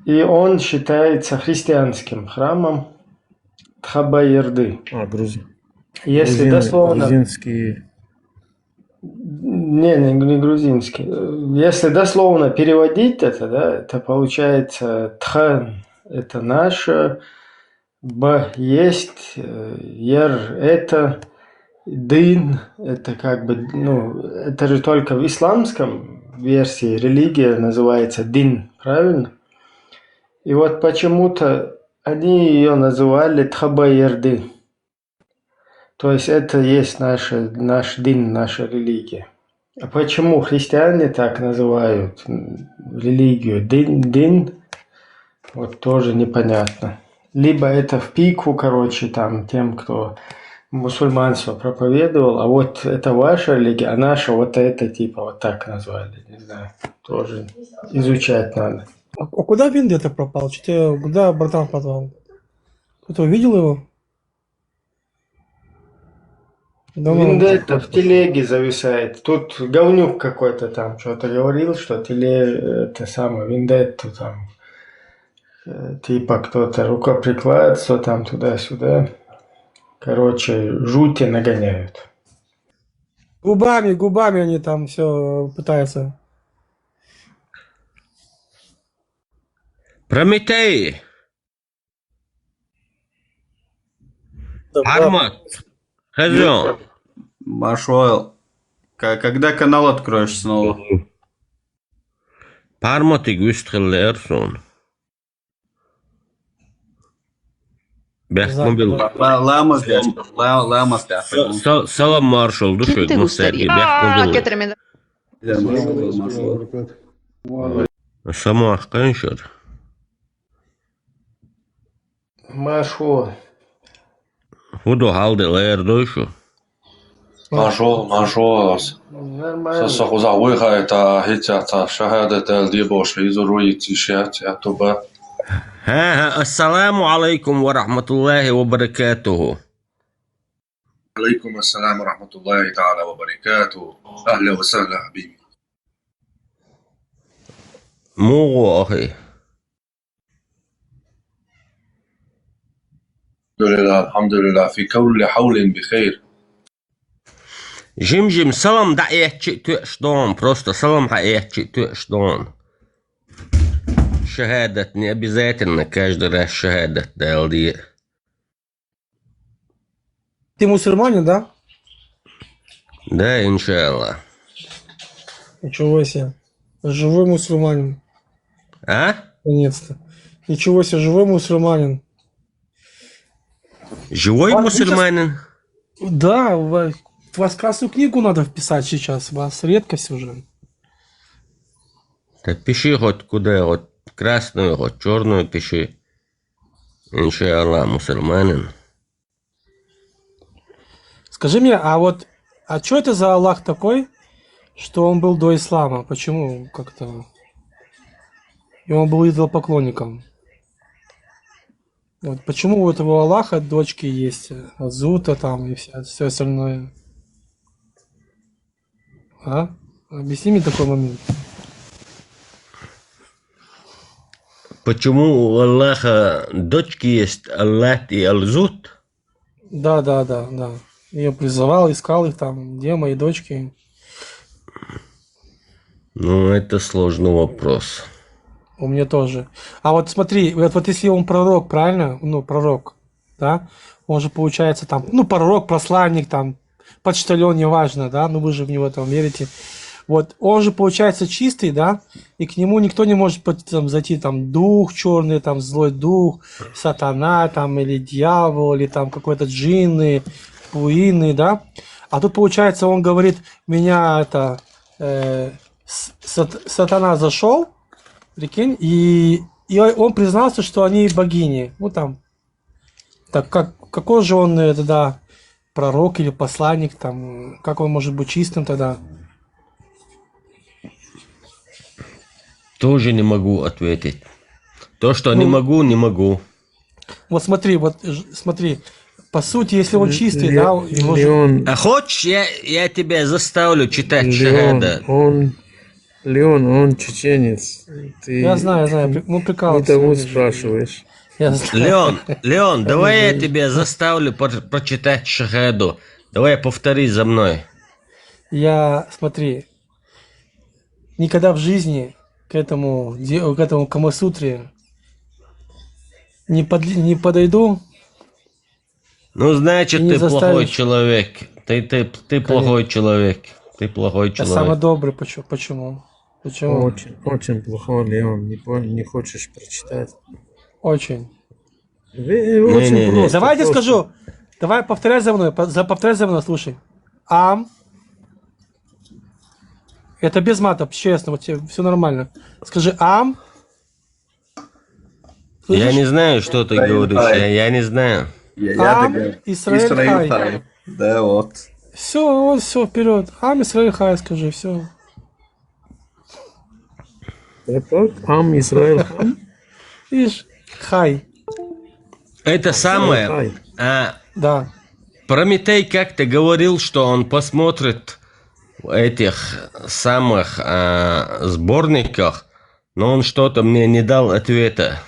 И он считается христианским храмом Тхабаерды. А, грузин. Если Грузин- дословно Грузинские. Не, не, не грузинский. Если дословно переводить это, да, это получается тха — это наше, ба — есть, э, ер — это, дин — это как бы, ну, это же только в исламском версии религия называется дин, правильно? И вот почему-то они ее называли тха — ба — ер — дин. То есть это есть наша, наш дин, наша религия. А почему христиане так называют, м, религию дин, дин, вот тоже непонятно. Либо это в пику, короче, там, тем, кто мусульманство проповедовал, а вот это ваша религия, а наша вот это, типа, вот так назвали, не знаю, тоже изучать надо. А, а куда Вендетта пропал? Что-то куда братан пропал? Кто-то увидел его? Думаю, Вендетта в телеге зависает. Тут говнюк какой-то там что-то говорил, что теле... это самое, Вендетту там, э, типа, кто-то рукоприкладство там туда-сюда. Короче, жути нагоняют. Губами, губами они там все пытаются. Прометей! Да, Пармат! Хазон! Машуэл, ка- когда канал откроешь снова? Парматыг выстхыллы эрсон. Бяхмобил. Ла- Ламаз дяш, ла- ламаз дяш. Салам маршал душой. Мустарги. Бяхмобил. Машуэл, Машуэл. Самуах каншер. Машуэл. Худу халды лаэр дойшу. Машуэл, Машуэл. Нормально. Саса хуза уйхайта хитята шахадат ал дибош хизур уйти шат ятуба. Ха, ха, ассаламу алейкум ва рахматуллахи ва баракатуху. عليكم السلام ورحمة الله تعالى وبركاته. أهلا وسهلا حبيبي. Мугу, ахи. الحمد لله، الحمد لله، في كل حول بخير. Жим-жим салам да этчи тюэш дон, просто салам ха этчи тюэш дон. Шахадат не обязательно каждый раз шахадат далди. Ты мусульманин, да? Да, иншаллах. Ничего себе. Живой мусульманин. А? Наконец-то. Ничего себе, живой мусульманин. Живой мусульманин? Да, у вас, у вас красную книгу надо вписать сейчас. У вас редкость уже. Так пиши хоть куда, хоть красную, хоть черную пиши. Иншаллах, мусульманин. Скажи мне, а вот, а что это за Аллах такой, что он был до ислама? Почему как-то... И он был идолопоклонником. Вот почему у этого Аллаха дочки есть, э, Зута там и все, все остальное? А? Объясни мне такой момент. Почему у Аллаха дочки есть, Аллат и Алзут? Да, да, да, да. Ее призывал, искал их там, где мои дочки. Ну, это сложный вопрос. У меня тоже. А вот смотри, вот, вот если он пророк, правильно? Ну, пророк, да? Он же получается там, ну, пророк, посланник, там, почтальон, неважно, да? Ну, вы же в него там верите. Вот, он же получается чистый, да? И к нему никто не может под- там, зайти, там, дух черный, там, злой дух, сатана, там, или дьявол, или там какой-то джинны, пуины, да? А тут, получается, он говорит, меня это, э, с- сат- сатана зашел, прикинь, и, и он признался, что они богини. Ну, там, так как, какой же он э, тогда пророк или посланник, там, как он может быть чистым тогда? Тоже не могу ответить. То, что не Ну. могу, не могу. Вот смотри, вот ж- смотри, по сути, если он чистый, да, его же- Леон, А хочешь, я, я тебя заставлю читать Леон, шахада? Он, Леон, он чеченец. Ты Я знаю, я знаю, при- ну, прикалываться. Не того спрашиваешь. Я знаю. Леон, Леон, давай я тебя заставлю про- прочитать шахаду. Давай повтори за мной. Я, смотри, никогда в жизни к этому, де- к этому Камасутре не, под- не подойду. Ну, значит, И не ты плохой заставишь. человек. Ты, ты, ты плохой человек. Ты плохой Я самый человек. Добрый. Почему? Почему? Почему? Очень, очень плохой, Леон, не, по- не хочешь прочитать. Очень. Вы- Очень Не-не-не. просто. Давай я тебе просто. Скажу. Давай повторяй за мной. по- За, повторяй за мной, слушай. Ам. Это без матов, честно, вот все нормально. Скажи ам. Я Слышишь? Не знаю, что ты говоришь. Я, я не знаю. Я, я Ам, догад- Исраэль Исраэль Хай. Хай. Да, вот. Все, все, вперед. Ам Исраэль Хай, скажи, все. Так, так, Ам Исраэль Хам. Видишь? Хай. Это самое. Хай. А, Да. Прометей как-то говорил, что он посмотрит этих самых а, сборниках, но он что-то мне не дал ответа.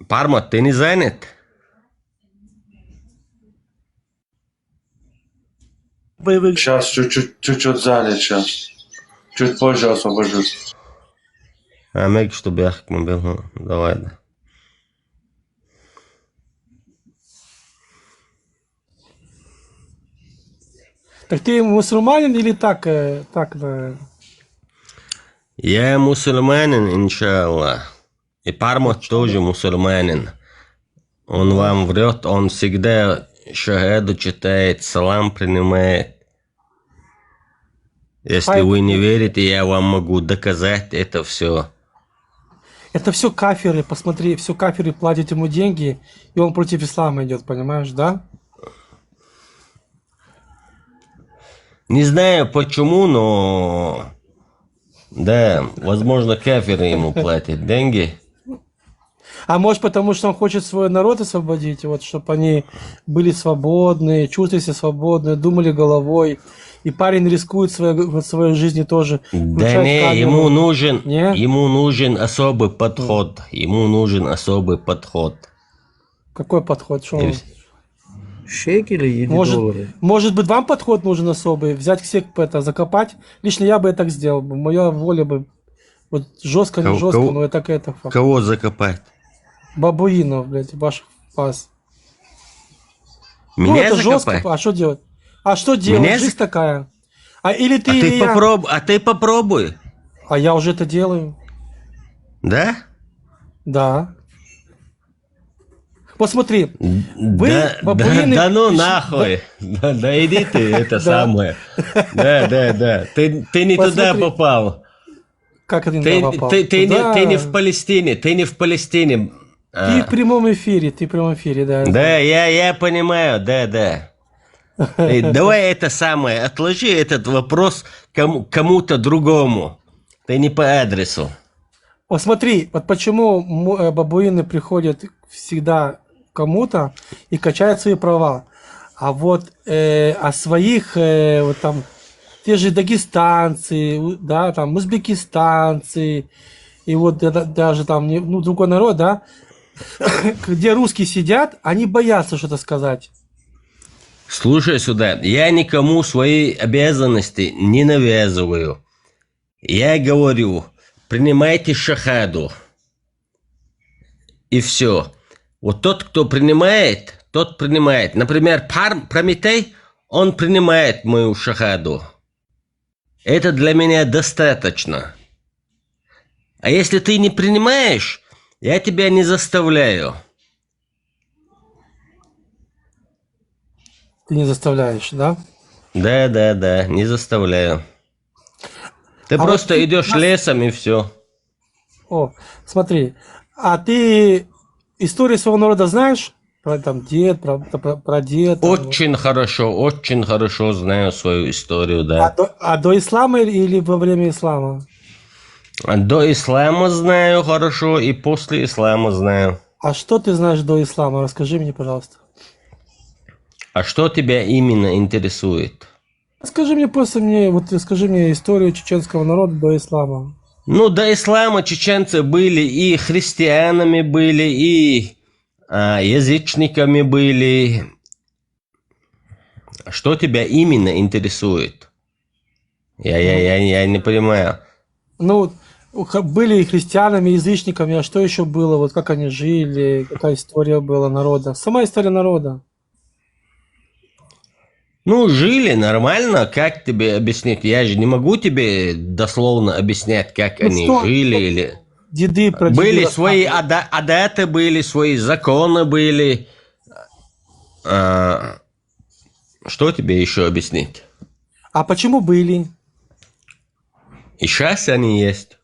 Пармат, ты не занят? Сейчас, чуть-чуть, чуть-чуть занят сейчас. Чуть позже освобожусь. А мэг, чтобы я мобил. Давай, да. Так ты мусульманин или так, э, так, да? Я мусульманин, иншаллах. И Пармат тоже мусульманин. Он вам врет, он всегда шахаду читает, салам принимает. Если Хай. Вы не верите, я вам могу доказать это все. Это все кафиры, посмотри, все кафиры платят ему деньги, и он против ислама идет, понимаешь, да? Не знаю почему, но... Да, возможно, кафиры ему платят деньги. А может, потому что он хочет свой народ освободить, вот, чтобы они были свободные, чувствовали себя свободные, думали головой. И парень рискует своей, вот, своей жизнью тоже. Да включает не, камеру. Ему нужен, Не? Ему нужен особый подход. Ему нужен особый подход. Какой подход? Что он- Шекели или Может, доллары? Может быть, вам подход нужен особый? Взять всех, это, закопать? Лично я бы это так сделал бы. Моя воля бы. Вот жестко, не Кого- жестко, кого- но это так это факт. Кого закопать? Бабуинов, блядь, ваших пас. Ну, Меня это закопать? Жестко. А что делать? А что делать? Меня Жизнь зак- такая. А или ты, А или ты, я. Попробуй, а ты попробуй. А я уже это делаю. Да? Да. Вот смотри, вы, да, бабуины, да, да ну пиш- нахуй. Да, да иди ты, это Да. Самое. Да, да, да. Ты, ты не туда Посмотри. Попал. Как это не Ты, туда попал? ты, ты не, Туда. Ты не в Палестине, ты не в Палестине. Ты А, в прямом эфире, ты в прямом эфире, да. Да, я, я понимаю, да, да. Э, Давай это самое, отложи этот вопрос кому, кому-то другому. Ты не по адресу. Вот смотри, вот почему му- э, бабуины приходят всегда к кому-то и качают свои права. А вот э, о своих, э, вот там, те же дагестанцы, у- да, там, узбекистанцы, и вот это даже там, не- ну, другой народ, да, где русские сидят, они боятся что-то сказать. Слушай сюда, я никому свои обязанности не навязываю. Я говорю, принимайте шахаду. И все. Вот тот, кто принимает, тот принимает. Например, Пар- Прометей, он принимает мою шахаду. Это для меня достаточно. А если ты не принимаешь, я тебя не заставляю. Ты не заставляешь, да? Да, да, да, не заставляю. Ты А вот просто ты идешь нас- лесом и все. О, смотри, а ты историю своего народа знаешь? Про там дед, про, про, про дед. Там, вот. Очень хорошо, очень хорошо знаю свою историю, А да. до, а до ислама или, или во время ислама? До ислама знаю хорошо и после ислама знаю. А что ты знаешь до ислама? Расскажи мне, пожалуйста. А что тебя именно интересует? Скажи мне просто мне, вот ты скажи мне историю чеченского народа до ислама. Ну, до ислама чеченцы были и христианами были, и а, язычниками были. Что тебя именно интересует? Я, я, я, я не понимаю. Ну, у- х- были и христианами, и язычниками, а что еще было? Вот как они жили, какая история была народа? Сама история народа. Ну, жили нормально, как тебе объяснить? Я же не могу тебе дословно объяснять, как Ну они что, жили или... Деды, прадеды Были свои рассказывали. ада- адаты, были свои законы, были. А, что тебе еще объяснить? А почему были? И сейчас они есть.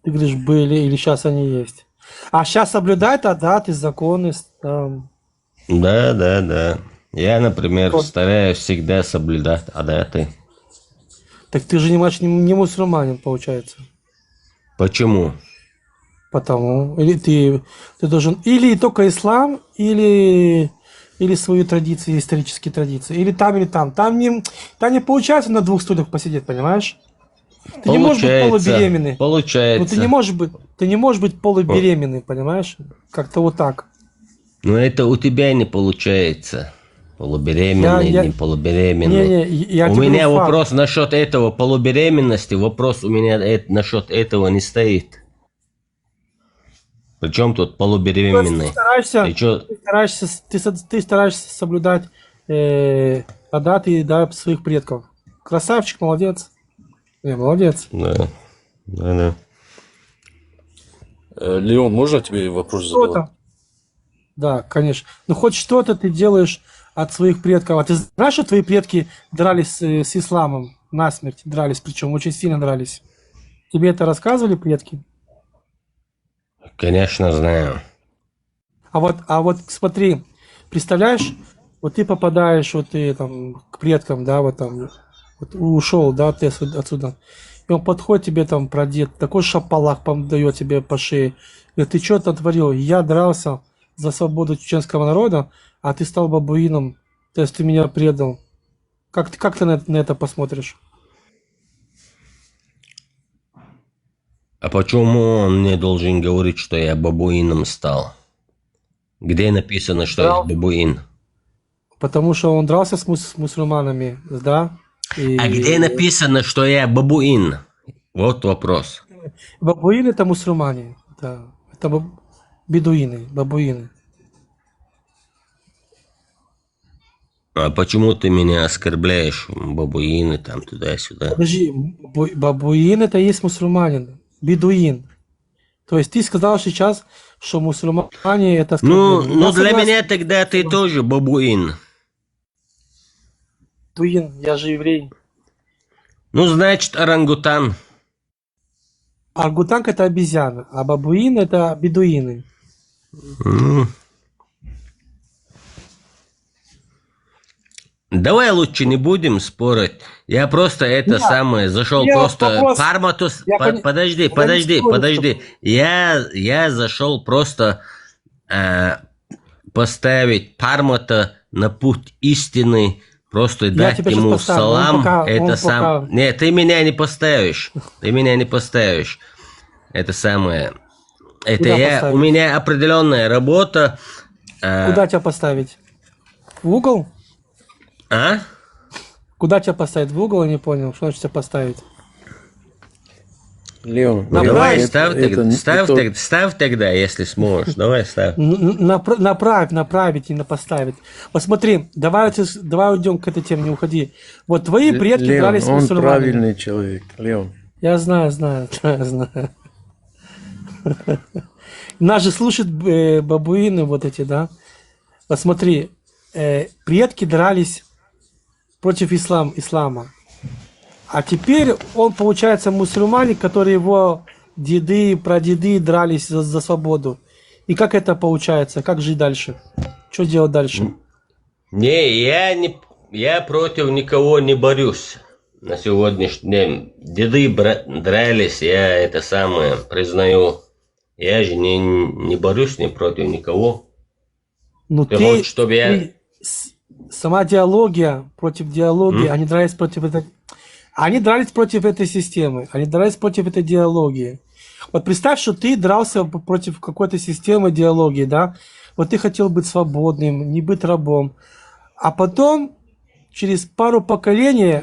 Ты говоришь, были или сейчас они есть. А сейчас соблюдают адаты, законы, с- там. Да, да, да. Я, например, Вот. Стараюсь всегда соблюдать адаты. Так ты же не, маш- не, не мусульманин, получается. Почему? Потому. Или ты, ты должен. Или только ислам, или, или свои традиции, исторические традиции. Или там, или там. Там не, там не получается на двух стульях посидеть, понимаешь? Ты не можешь быть Получается. Полубеременный. Ну ты не Получается. Можешь быть, ты не можешь быть полубеременный, понимаешь? Как-то вот так. Но это у тебя не получается. Полубеременный, Я- я- не полубеременный. Не, не, я У тебе меня говорю факт. Вопрос насчет этого полубеременности, вопрос у меня э- насчет этого не стоит. Причем тут Ты полубеременный? стараешься, Ты чё? Ты стараешься, с- ты, со- ты стараешься соблюдать э, адаты, да, своих предков. Красавчик, молодец. Не, молодец. Да, да, да. Э, Леон, можно тебе вопрос задавать? Что-то. Да, конечно. Ну, хоть что-то ты делаешь от своих предков. А ты знаешь, что твои предки дрались с, с исламом насмерть? Дрались, причем очень сильно дрались. Тебе это рассказывали предки? Конечно, знаю. А вот, а вот смотри, представляешь, вот ты попадаешь, вот ты там к предкам, да, вот там, вот ушел, да, ты отсюда, отсюда. И он подходит тебе там, прадед, такой шапалак дает тебе по шее. Говорит, ты что натворил? Я дрался за свободу чеченского народа, а ты стал бабуином, то есть ты меня предал. Как, ты- как ты на, на это посмотришь? А почему он мне должен говорить, что я бабуином стал? Где написано, что я Драл- бабуин? Потому что он дрался с, мус- с мусульманами, да? И А где написано, что я бабуин? Вот вопрос. Бабуины это мусульмане. Это, это баб- бедуины, бабуины. А почему ты меня оскорбляешь? Бабуины там туда-сюда. Подожди, бабу- бабуин это есть мусульманин, бедуин. То есть ты сказал сейчас, что мусульмане это Ну, оскорбление. ну Я для согласен. Меня тогда ты тоже бабуин. Бедуин, я же еврей. Ну, значит, орангутан. Орангутанг это обезьяна, а бабуин это бедуины. Ну. Давай лучше не будем спорить. Я просто это Нет, самое зашел я просто вопрос- парматус. я По- пони- Подожди, я не подожди, спорю, подожди. Я, я зашел просто э, поставить пармата на путь истины, просто Я дать тебя щас ему поставлю. Он салам. Пока- Это он сам. Пока... Нет, ты меня не поставишь. Ты меня не поставишь. Это самое. Это Куда я. Поставить? У меня определенная работа. Э, Куда тебя поставить? В угол? А? Куда тебя поставить? В угол, я не понял. Что значит тебя поставить? Леон, Направь. Давай, это- ставь, это тогда, не- ставь, это- тогда, ставь тогда, если сможешь. Давай, ставь. Н- н- напра- направь, направить, не направить. Вот смотри, давай, давай уйдем к этой теме, не уходи. Вот твои Ле- предки Леон, дрались с он мусульманами. Правильный человек, Леон. Я знаю, знаю, знаю, знаю. Нас же слушают э, бабуины вот эти, да? Посмотри, э, предки дрались против ислам, ислама. А теперь он, получается, мусульманин, который его деды, прадеды дрались за, за свободу. И как это получается? Как жить дальше? Что делать дальше? Не, я не, я против никого не борюсь на сегодняшний день. Деды бра- дрались, я это самое признаю. Я же не, не борюсь ни против никого. Ну Ты хочешь, чтобы я- ты с- сама диалогия против диалогии, М? Они дрались против этой, они дрались против этой системы, они дрались против этой диалогии. Вот представь, что ты дрался п- против какой-то системы диалогии, да? Вот ты хотел быть свободным, не быть рабом. А потом, через пару поколений,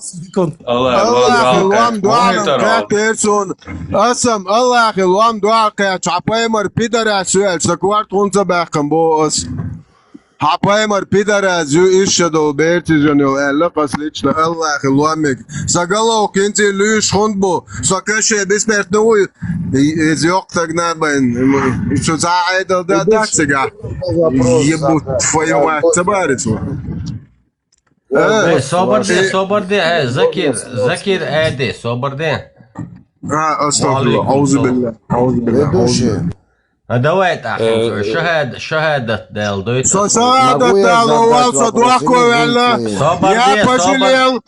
Секунд. Аллахӏа лоам доалам кхетар сона. Аса Аллахӏа лоам доалам кхетар, хьа пайхамар пидарас ву аьлла, сан корта хӀунда ца баьккхина боху ас. Хьа пайхамар пидарас ву, иштта долу берцижан йолу аьлла, ас лично Аллахӏа лоамиг. Сан головкинца луьйш хӀунда бу, со каше бессмертный ву, иза йоккха стаг набайн. Шу цхьа Ӏедал да дац цигахь? Ебу твою мать, ца барис ву. Э, собар де, собар де, э, Закир, Закир, э, де, собар де. А, астагфируллах, аузу билла, аузу билла, аузу билла. А давай тӀаккха, э, шахад-, шахадат дала дойту. Со шахадат дала вал, со дохко ваьлла. Я пожалел.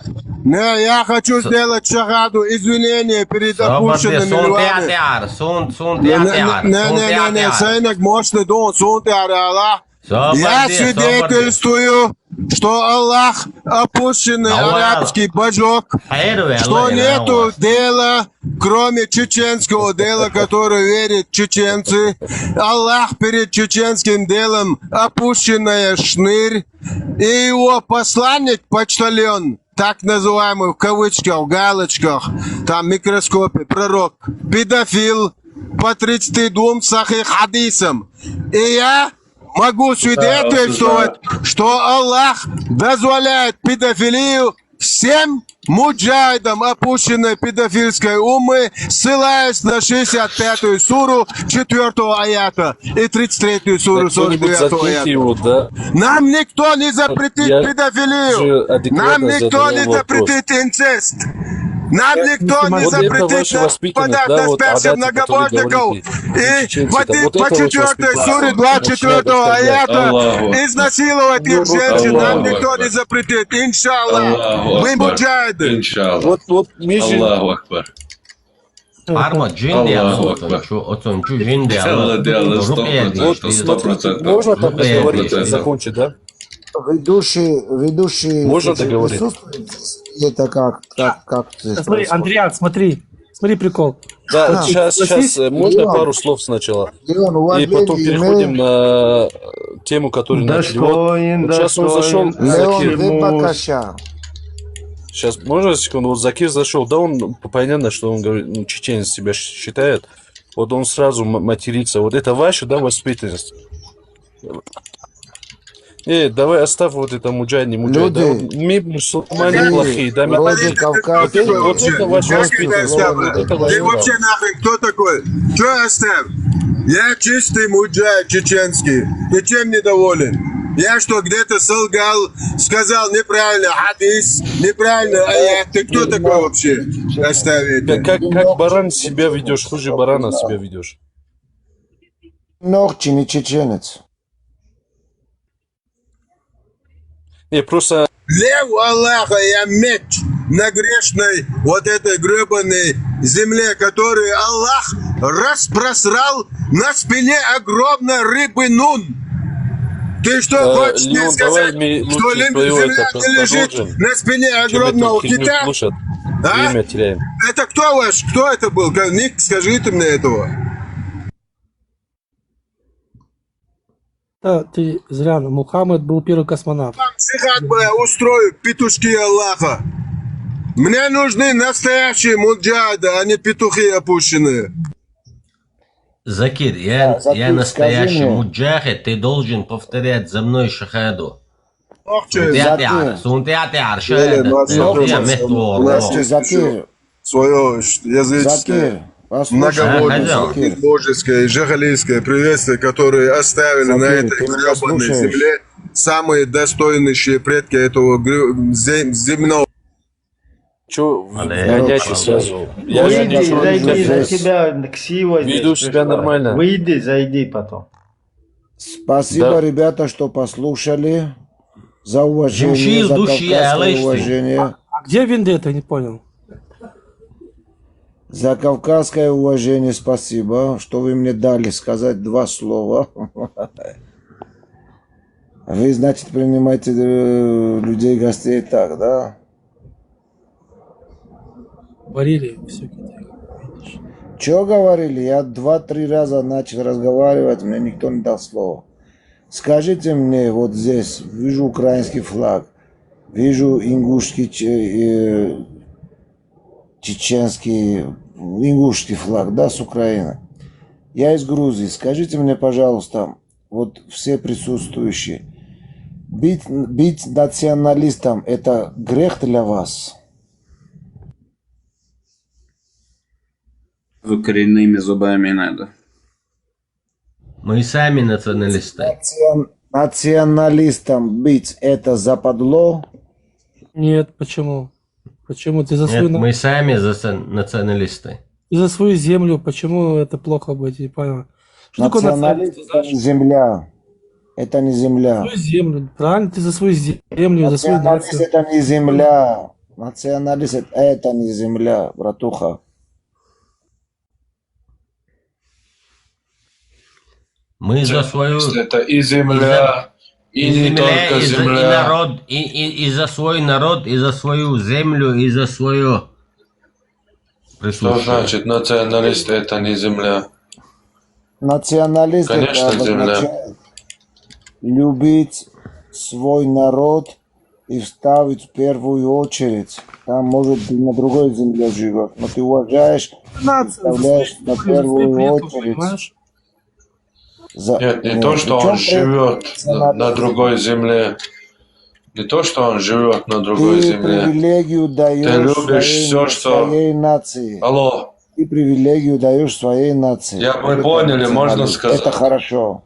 Не, я хочу сделать шахаду, извинения перед опущенными львами. Сун тӀе а тӀе ара, сун, сун тӀе а тӀе ара. Не, не, не, не, сайнаг мощный дон, сун тӀе ара ала. Я свидетельствую, что Аллах опущенный арабский божок, что нету дела, кроме чеченского дела, которое верят чеченцы. Аллах перед чеченским делом опущенная шнырь. И его посланник, почтальон, так называемый в кавычках, в галочках, там микроскопе, пророк, педофил по тридцати двум сахих хадисам. И я могу свидетельствовать, что Аллах дозволяет педофилию всем муджахидам опущенной педофильской уммы, ссылаясь на шестьдесят пятую суру четвёртого аята и тридцать третью суру сорок девятого аята. Нам никто не запретит педофилию. Нам никто не запретит инцест. Нам никто не запретит нападать на спящих многобожников и по четвертой суре двадцать четвёртого аята изнасиловать их женщин. Нам никто не запретит. Иншаллах. Мы муджахиды. Вот, вот, мы же... Парма, джин де алло, отон, чу, отон, чу, джин де алло. Дело, дело, сто процентов, сто процентов. Можно так поговорить, закончить, да? Ведущий, ведущий Можно договорить? Присутствует здесь? Это как, как, как ты Смотри, Андриан, смотри. Смотри прикол. Да, сейчас, сейчас, э, можно пару слов сначала? И потом переходим на тему, которую начали. Вот сейчас он зашел. Леон, вы пока ща. Сейчас, можно секунду? Вот Закир зашел, да, он понятно, что он говорит, ну, чеченец себя считает. Вот он сразу матерится. Вот это ваша, да, воспитанность? Э, давай оставь вот это муджахид, не муджахид. Да, вот мы мусульмане плохие, да, мы вроде Кавказ. Вот это ваша воспитанность. Ты вообще нахрен кто такой? Че оставь? Я чистый муджахид чеченский. Ты чем недоволен? Я что, где-то солгал, сказал неправильно хадис, неправильно аят? Ты кто такой вообще? Оставь это. Как, как баран себя ведешь, хуже барана себя ведешь. Ногчи не чеченец. Не, просто... Лев Аллаха, я меч на грешной вот этой гребаной земле, который Аллах распросрал на спине огромной рыбы Нун. Ты что, хочешь мне сказать, что земля не лежит на спине огромного кита? А? Это кто ваш? Кто это был? Ник, скажите мне этого. Да, ты зря. Мухаммед был первый космонавт. Вам джихад, бля, устрою, петушки Аллаха. Мне нужны настоящие муджахиды, а не петухи опущенные. Закир, я, я настоящий муджахид, ты должен повторять за мной шахаду. Закир. Сунтиатиар, шахада. Закир. Свое языческое, многобожеское, джахалийское приветствие, которое оставили на этой гребаной земле самые достойнейшие предки этого земного. Че, гонять сразу? Я же Выйди, зайди, за тебя ксива здесь Веду себя пришла. Нормально. Выйди, зайди потом. Спасибо, ребята, что послушали. За уважение, за кавказское уважение. А где Вендетта, не понял? За кавказское уважение спасибо, что вы мне дали сказать два слова. Вы, значит, принимаете э, людей, гостей так, да? Говорили все. Че говорили? Я два-три раза начал разговаривать, мне никто не дал слова. Скажите мне, вот здесь вижу украинский флаг, вижу ингушский, э, чеченский, ингушский флаг, да, с Украины. Я из Грузии. Скажите мне, пожалуйста, вот все присутствующие, быть, быть националистом — это грех для вас? Коренными зубами надо. Мы и сами националисты. Национ... Националистом быть — это западло? Нет, почему? Почему? Ты за свою... Нет, мы сами за националисты. И за свою землю. Почему это плохо быть? Не понял. Что такое националист? Это не земля. Это не земля. Свою землю. Правильно, ты за свою землю, за свою нацию. Это не земля. Националист — это не земля, братуха. Мы за свою... Это и земля, и, и не земля, только и земля. И народ, и, и, и за свой народ, и за свою землю, и за свою... Что значит националист — это не земля? Националист — это означает любить свой народ и вставить в первую очередь. Там, может, ты на другой земле живешь, но ты уважаешь, представляешь на первую очередь. За... Нет, не то, что он живет на, на другой земле. Не то, что он живет на другой ты земле. Привилегию даешь ты любишь своей, все, что... своей нации. Алло. Ты привилегию даешь своей нации. Я, мы поняли, можно сказать. Это хорошо.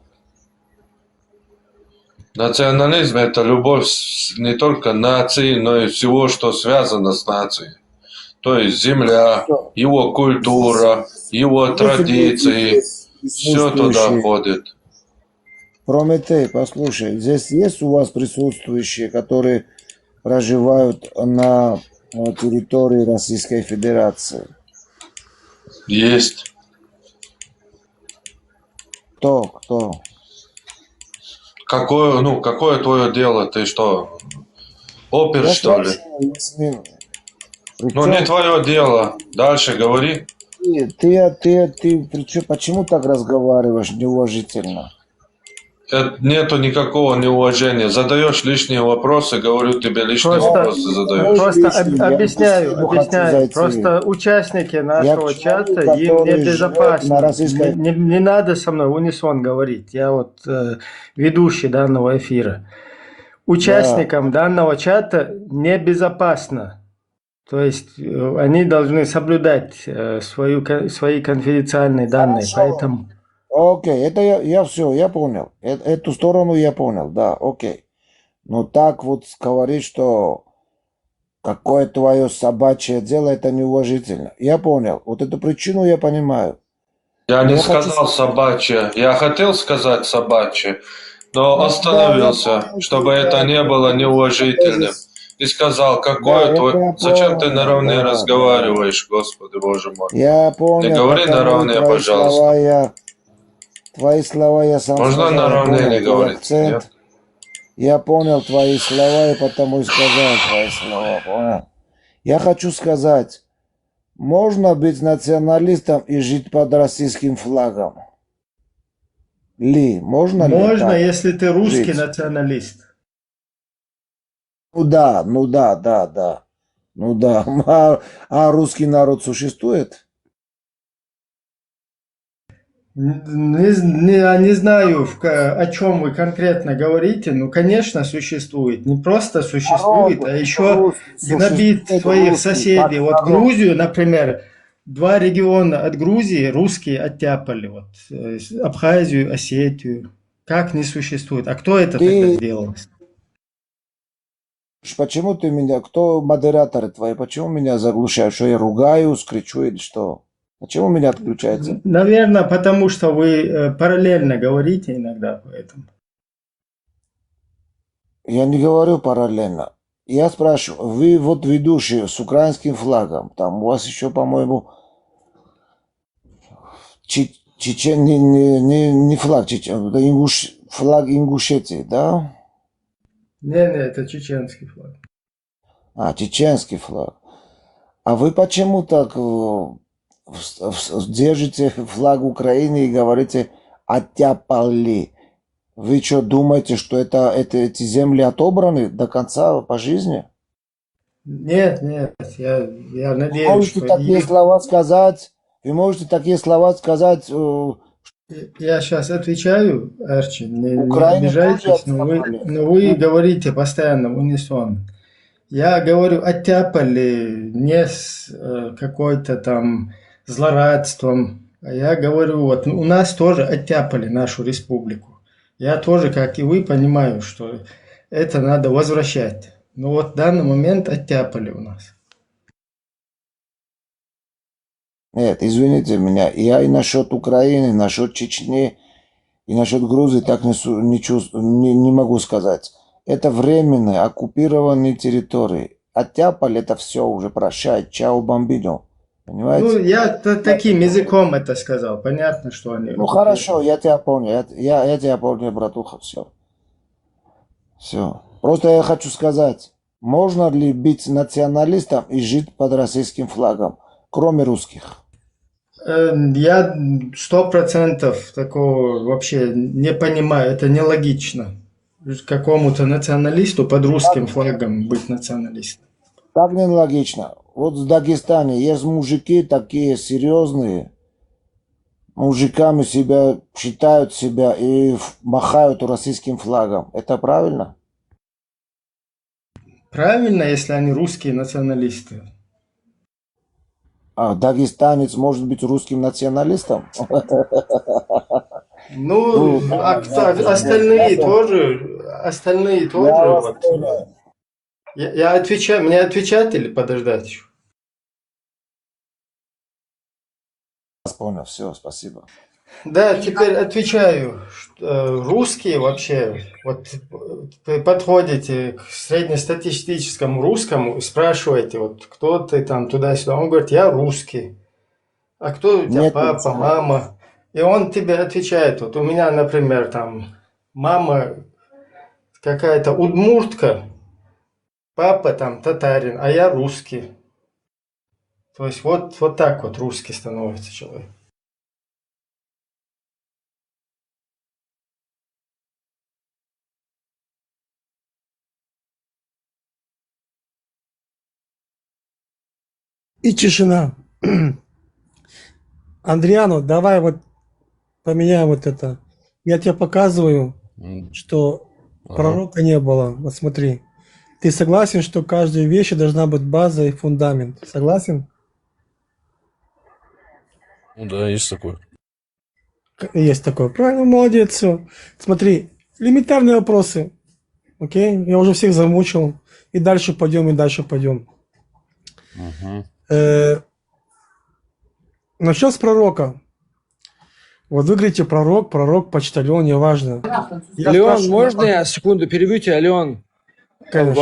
Национализм — это любовь не только нации, но и всего, что связано с нацией. То есть земля, его культура, его традиции, все туда входит. Прометей, послушай, здесь есть у вас присутствующие, которые проживают на э, территории Российской Федерации? Есть. Кто, кто? Какое, ну, какое твое дело? Ты что, опер, Я что ли? спрашиваю, если... Ну, не твое дело. Дальше говори. Ты, ты, ты, ты, ты чё, почему так разговариваешь неуважительно? Это нету никакого неуважения. Задаешь лишние вопросы, говорю, тебе лишние Просто- вопросы задаешь. Просто Если об- я объясняю, не хочу объясняю. зайти. Просто участники нашего человек, чата, им который живёт небезопасно. на российской- Не, не- не надо со мной в унисон говорить. Я вот э, ведущий данного эфира. Участникам данного чата небезопасно. То есть э, они должны соблюдать э, свою, ко- свои конфиденциальные данные. Хорошо. Поэтому Окей, это я, я все, я понял. Э- Эту сторону я понял, да, окей. Но так вот говорить, что какое твое собачье дело, это неуважительно. Я понял. Вот эту причину я понимаю. Я не Я хочу сказал собачье. Я хотел сказать собачье, но остановился, чтобы это не было неуважительным. И сказал, какое Да, твое... это я Зачем ты понял, наравне да, да. Разговариваешь, Господи Боже мой? Я понял. Не говори Потому наравне, твои пожалуйста. Слова я, твои слова я сам Можно сказал, наравне понял не твой говорить? акцент. Нет? Я понял твои слова и потому и сказал твои слова, понял? Я хочу сказать, можно быть националистом и жить под российским флагом? Ли, можно ли можно, так? Если ты русский жить. Националист. Ну да, ну да, да, да. Ну да. А, а русский народ существует? Н- Не, з- не, я не знаю, в ка- о чем вы конкретно говорите. Ну, конечно, существует. Не просто существует, а еще Русский гнобит существует, своих русский, соседей. как Вот народ. Грузию, например, два региона от Грузии русские оттяпали. Вот э, с- Абхазию, Осетию. Как не существует? А кто это Ты- тогда сделал? Почему ты меня, кто модераторы твои, почему меня заглушают, что я ругаюсь, кричу или что? Почему у меня отключается? Наверное, потому что вы э, параллельно говорите иногда, поэтому. Я не говорю параллельно. Я спрашиваю, вы вот ведущие с украинским флагом, там у вас еще, по-моему, че- Чечен, не, не, не, не флаг Чечен, это Ингуш, флаг Ингушетии, да? Не, не, это чеченский флаг. А, чеченский флаг. А вы почему так э, в- в- держите флаг Украины и говорите «оттяпали»? Вы что, думаете, что это, это, эти земли отобраны до конца по жизни? Нет, нет, я, я Вы надеюсь, можете что такие и- слова сказать, вы можете такие слова сказать, э, Я сейчас отвечаю, Арчи, не, не Украина обижайтесь, тоже но вы, оттяпали. Но вы говорите постоянно в унисон. Я говорю оттяпали не с э, какой-то там злорадством. А я говорю, вот у нас тоже оттяпали нашу республику. Я тоже, как и вы, понимаю, что это надо возвращать. Но вот в данный момент оттяпали у нас. Нет, извините меня, я и насчет Украины, насчет Чечни, и насчет Грузии так не, су- не, чувств- не, не могу сказать. Это временные, оккупированные территории. Оттяпали — это все уже, прощай, чао, бамбино. Ну, Понимаете? я т- таким языком это сказал. Понятно, что они... Ну хорошо, я тебя понял, я, я, я тебя понял, братуха, все. Все. Просто я хочу сказать, можно ли быть националистом и жить под российским флагом, кроме русских? Э, Я сто процентов такого вообще не понимаю. Это нелогично. Какому-то националисту под русским флагом быть националистом. Так нелогично. Вот в Дагестане есть мужики такие серьезные, мужиками себя считают себя и ф- махают российским флагом. Это правильно? Правильно, если они русские националисты. А дагестанец может быть русским националистом? Ну, а кто- остальные тоже, остальные тоже. Я вас Вот. понял. Я, я отвечаю, мне отвечать или подождать еще? Понял, все, спасибо. Да, теперь отвечаю. Что, э, русские вообще, вот, э, вы подходите к среднестатистическому русскому и спрашиваете, вот, кто ты там туда-сюда. Он говорит: «Я русский». «А кто у тебя папа, мама?» И он тебе отвечает, вот у меня, например, там мама какая-то удмуртка, папа там татарин, а я русский. То есть вот, вот так вот русский становится человек. И тишина. Андриано, давай вот поменяем вот это. Я тебе показываю, что пророка не было. Вот смотри. Ты согласен, что каждая вещь должна быть база и фундамент? Согласен? Ну да, есть такое. Есть такое. Правильно, молодец. Всё. Смотри, элементарные вопросы. Окей? Я уже всех замучил. И дальше пойдем, и дальше пойдем. Мгм. Э, Начнем с пророка. Вот вы говорите пророк, пророк, почтальон, неважно. Я Алён, спрашиваю- можно я секунду перебью тебя, Алён? Конечно.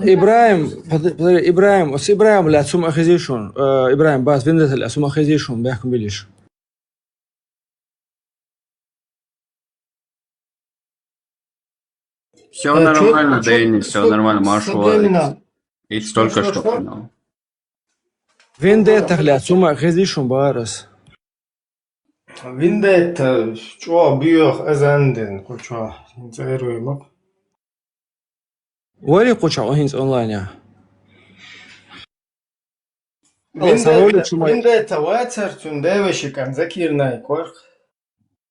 Ибраим, под- подожди, Ибраим, с Ибраим, бля, отцом Ахазишун. Э, Ибраим, бас, виндетель, отцом Ахазишун, бяхкам билиш. Все А чё- нормально, а чё- Дэнни, все что- нормально, что Машула. именно? It's только Что, что что? понял. Виндетель, бля, отцом Ахазишун, барас. Виндетта, чё, бьёх, эзандин, куча, интересно. Вали куча, он хинц онлайн, я. Виндетта, Сароличу май- виндетта вацар, тюндевешикан, закирнай, корк.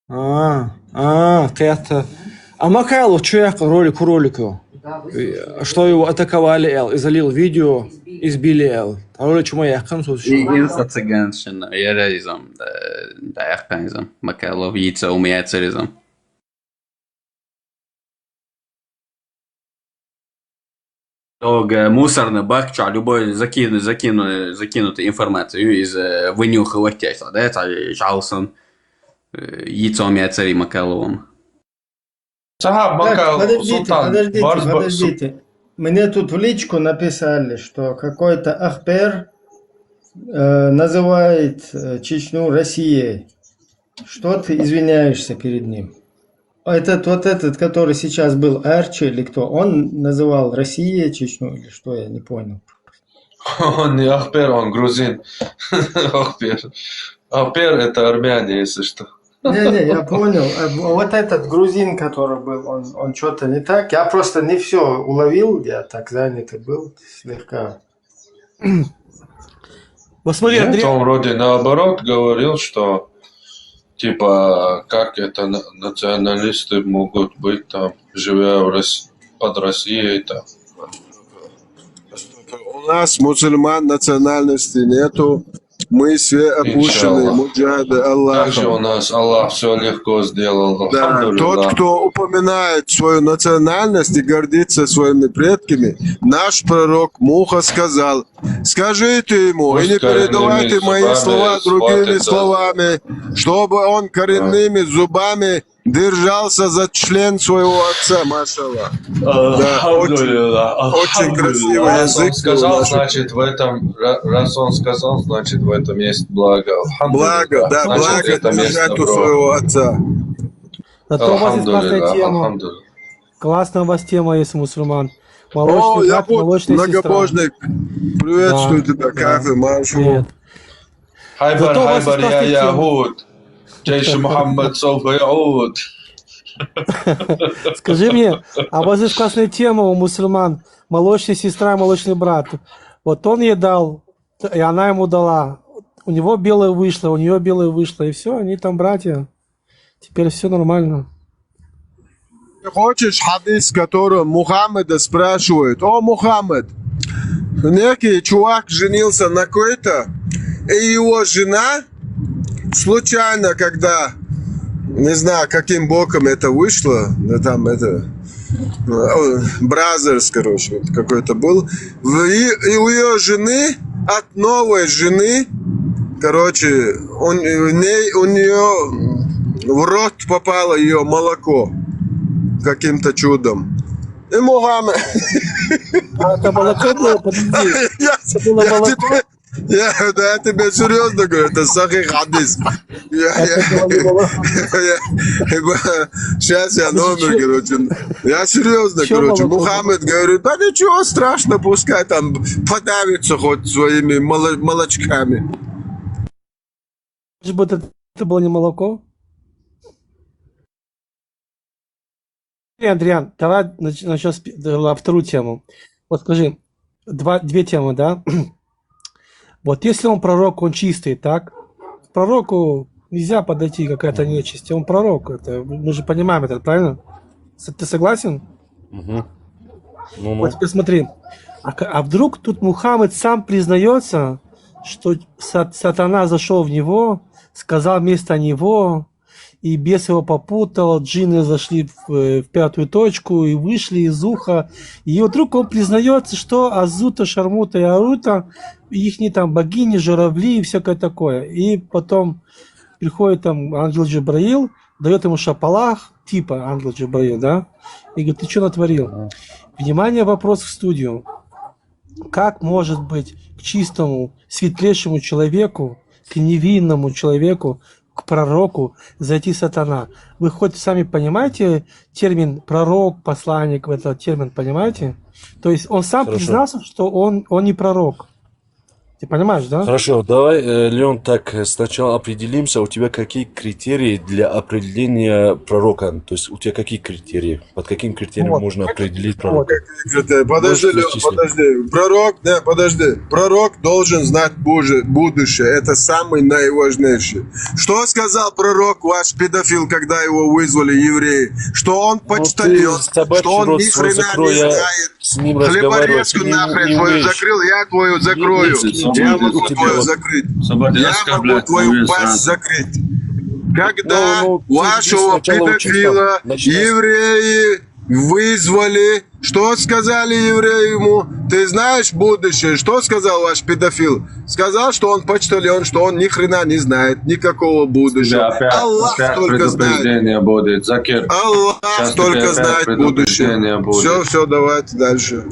А, а, кята. А Макайло, чё я ролик, ролик его? Э, Что его атаковали, Эл, и залил видео, избили, Эл. А ролик чему я хам сус И инса цыганщина, я реализм, да, да, я ханизм. Макайлов, яйца у меня царизм. Тог мусорный бак, чё, любой закину, закину, закинутую информацию из э, вынюхивать тесла, да, это Чалсон, яйцом я цари Макайловым. Сага Так, Макайлов, подождите, Султан, подождите, барс ба- подождите. Мне тут в личку написали, что какой-то Ахпер э, называет э, Чечню Россией. Что ты извиняешься перед ним? Этот вот этот, который сейчас был Арчи или кто, он называл Россией Чечню или что, я не понял. Он не Ахпер, он грузин. Ахпер. Ахпер это армяне, если что. Не-не, я понял. А вот этот грузин, который был, он, он что-то не так. Я просто не все уловил, я так занятый был слегка. Вот смотри, Нет, Андрей, он вроде наоборот говорил, что типа как это на- националисты могут быть там, живя в Рос- под Россией там. У нас мусульман национальности нету. Мы все опущенные Иншаллах. муджахиды Как же у Аллахом. Нас Аллах все легко сделал. Да, Алхамдулиллах. Тот, кто упоминает свою национальность и гордится своими предками, наш пророк Муха сказал, скажите ему, и Пусть не передавайте коренными мои зубами слова другими схватится. Словами, чтобы он коренными зубами держался за член своего отца, машаллах. Да, очень, Алхамдулиллах, очень красивый Алхамдулиллах. Раз он язык у сказал, наших. Значит, в этом, ра- раз он сказал, значит, в этом есть благо. Алхамдулиллах. Благо, да, Значит, благо это место держать у добро. Своего отца. Зато у вас есть классная Алхамдулиллах, тема. Алхамдулиллах. Классная у вас тема есть, мусульман. О, Молочный я брат, вот молочная сестра. Многобожник. Приветствую Да, тебя, да. Кафе, Машу. Привет. Хайбар, Зато у вас хайбар, есть я классная тема. Ягуд. Джейш Мухаммад Софа Яуд. Скажи мне, а у вас есть классная тема у мусульман. Молочная сестра, молочный брат. Вот он ей дал, и она ему дала. У него белое вышло, у нее белое вышло, и все, они там братья. Теперь все нормально. Ты хочешь хадис, в котором Мухаммеда спрашивают: «О, Мухаммед, некий чувак женился на какой-то, и его жена случайно, когда, не знаю, каким боком это вышло, но там это, э, бразерс, короче, вот какой-то был, в- и, и у ее жены от новой жены Короче, у, у ней, у нее в рот попало ее молоко каким-то чудом. И Мухаммед... А это молоко было? Подожди. Я, Это было я молоко? тебе, я, да, я тебе серьезно говорю, это сахих хадис. Я, я, Это было не молоко. я, сейчас я Подожди, номер, чё- короче. Я серьезно, чё короче. молоко? Мухаммед говорит, да ничего страшного, пускай там подавится хоть своими моло- молочками. Может быть, это, это было не молоко? Э, Адриан, давай начнем вторую тему. Вот скажи, два, две темы, да? Вот если он пророк, он чистый, так? К пророку нельзя подойти, какая-то нечисть. Он пророк, это, мы же понимаем это, правильно? С- Ты согласен? Мгм. Ну, ну. Вот теперь смотри. А, к- а вдруг тут Мухаммед сам признается, что сат- сатана зашел в него, сказал вместо него, и бес его попутал, джинны зашли в, э, в пятую точку и вышли из уха. И вдруг он признается, что Азута, Шармута и Арута, их там богини, журавли и всякое такое. И потом приходит там ангел Джабраил, дает ему шапалах, типа ангел Джабраил, да? И говорит, ты что натворил? Внимание, вопрос в студию. Как может быть к чистому, светлейшему человеку, к невинному человеку, к пророку зайти сатана? Вы хоть сами понимаете термин пророк, посланник, в этот термин понимаете? То есть он сам Хорошо. Признался, что он, он не пророк. Ты понимаешь, да? Хорошо, давай, э, Леон, так, э, сначала определимся, у тебя какие критерии для определения пророка? То есть у тебя какие критерии? Под каким критерием Вот. Можно определить пророка? Подожди, Можешь Лёш, перечислить? Подожди. Пророк, да, подожди. Пророк должен знать боже- будущее. Это самый наиважнейший. Что сказал пророк, ваш педофил, когда его вызвали евреи? Что он Ну, почтальон, ты собачий что он рот ни свой хрена закрой, не я знает. С ним разговаривать Хлеборезку не, нахрен не твою умеешь. закрыл, я твою закрою. Есть, Я есть могу у тебя твою вот. Закрыть. Свобода, Я могу оскорблять твою твою пасть сразу. Закрыть. Когда Ну, ну, ты вашего сначала учись там. педофила Начинай с- евреи вызвали, что сказали евреи ему? Ты знаешь будущее? Что сказал ваш педофил? Сказал, что он почтальон, что он ни хрена не знает, никакого будущего. Тебя опять, Аллах опять только знает. Предупреждение будет, Закир. Аллах Сейчас только тебе опять знает будущее. Предупреждение будет. Все, все, давайте дальше.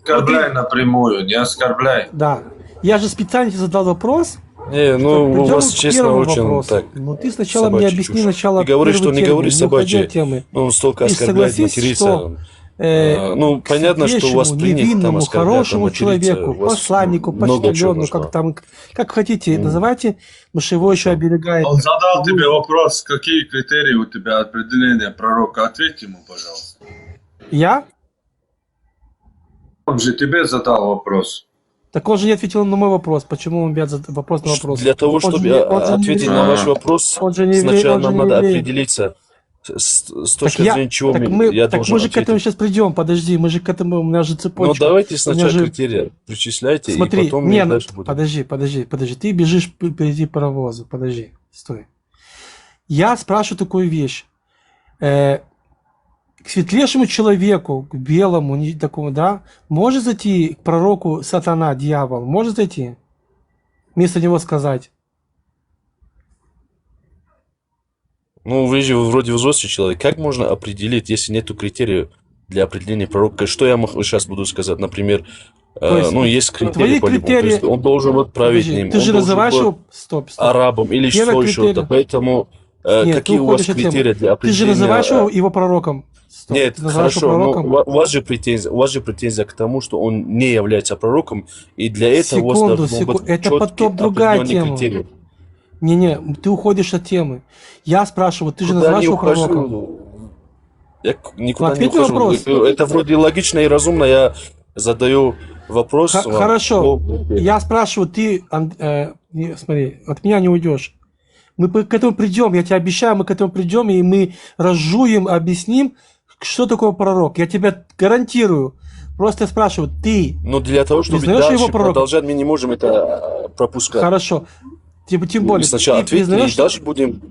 Оскорбляй напрямую, не оскорбляй. Да. Я же специально тебе задал вопрос. Не, ну, у Придём вас, к честно, первому очень вопросу. Так. Ну, ты сначала мне Собачья объясни чушь. Начала Ты говоришь, что первую не тему, говоришь не уходя собачья. От темы. Ну, столько И оскорблять, согласись, материться. Что, э, А, ну, к понятно, что у вас светлейшему, принято там невинному, оскорблять, там, хорошему материться, человеку, у вас посланнику, много чего почтальону, можно. Как, там, как хотите, Мгм. Называйте, потому что его еще оберегает. Он задал тебе вопрос, какие критерии у тебя определения пророка. Ответь ему, пожалуйста. Я? Он же тебе задал вопрос. Так он же не ответил на мой вопрос. Почему он мне зад- вопрос на вопрос? Для того, Он же чтобы не- он же не ответить еврей. На ваш вопрос, Он же не еврей, сначала он же нам не надо еврей. Определиться, с, с Так точки я- зрения чего так мы- мы, я так должен мы же к этому ответить. Сейчас придем. Подожди, мы же к этому, у меня же Ну, цепочка. Давайте У меня сначала же- Критерии перечисляйте, Смотри, и потом не, я ну, дальше буду. Подожди, подожди, подожди. Ты бежишь п- впереди паровоза. Подожди, стой. Я спрашиваю такую вещь. Э, к светлейшему человеку, к белому, не такому, да, может зайти к пророку сатана, дьявол? Может зайти? Вместо него сказать. Ну, вы же вроде взрослый человек. Как можно определить, если нету критерия для определения пророка? Что я сейчас буду сказать? Например, э, То есть ну, есть критерии твои по-любому. То критерии- есть он должен вот править Подожди, ним. ты Он же должен называешь был его... Стоп, стоп. арабом или Первый что еще-то. критерий. Поэтому э, Нет, ты какие у вас уходишь от темы. Критерии для Ты же определения? называешь его, э, его пророком. Стоп, Нет, ты называешь хорошо, его но пророком. у ва- у вас же претензия, у вас же претензия к тому, что он не является пророком, и для этого у вас Секунду, должен секунду. быть Это чёткий потом другая определённый тема. Критерий. Не-не, ты уходишь от темы. Я спрашиваю, ты же Куда называешь не его пророком. ухожу, я к- никуда Ну, не ответь на ухожу. вопрос. Это вроде логично и разумно, я задаю вопрос. Х- вам. Хорошо. Ну, Я спрашиваю, ты, Ан- э, не, смотри, от меня не уйдешь. Мы п- к этому придем, я тебе обещаю, мы к этому придем, и мы разжуем, объясним, что такое пророк. Я тебе гарантирую. Просто я спрашиваю, ты Но для того, чтобы Признаёшь дальше его пророком? Продолжать, мы не можем это э, пропускать. Хорошо. Тем, тем Мы более, сначала ты ответили, признаёшь, и дальше будем.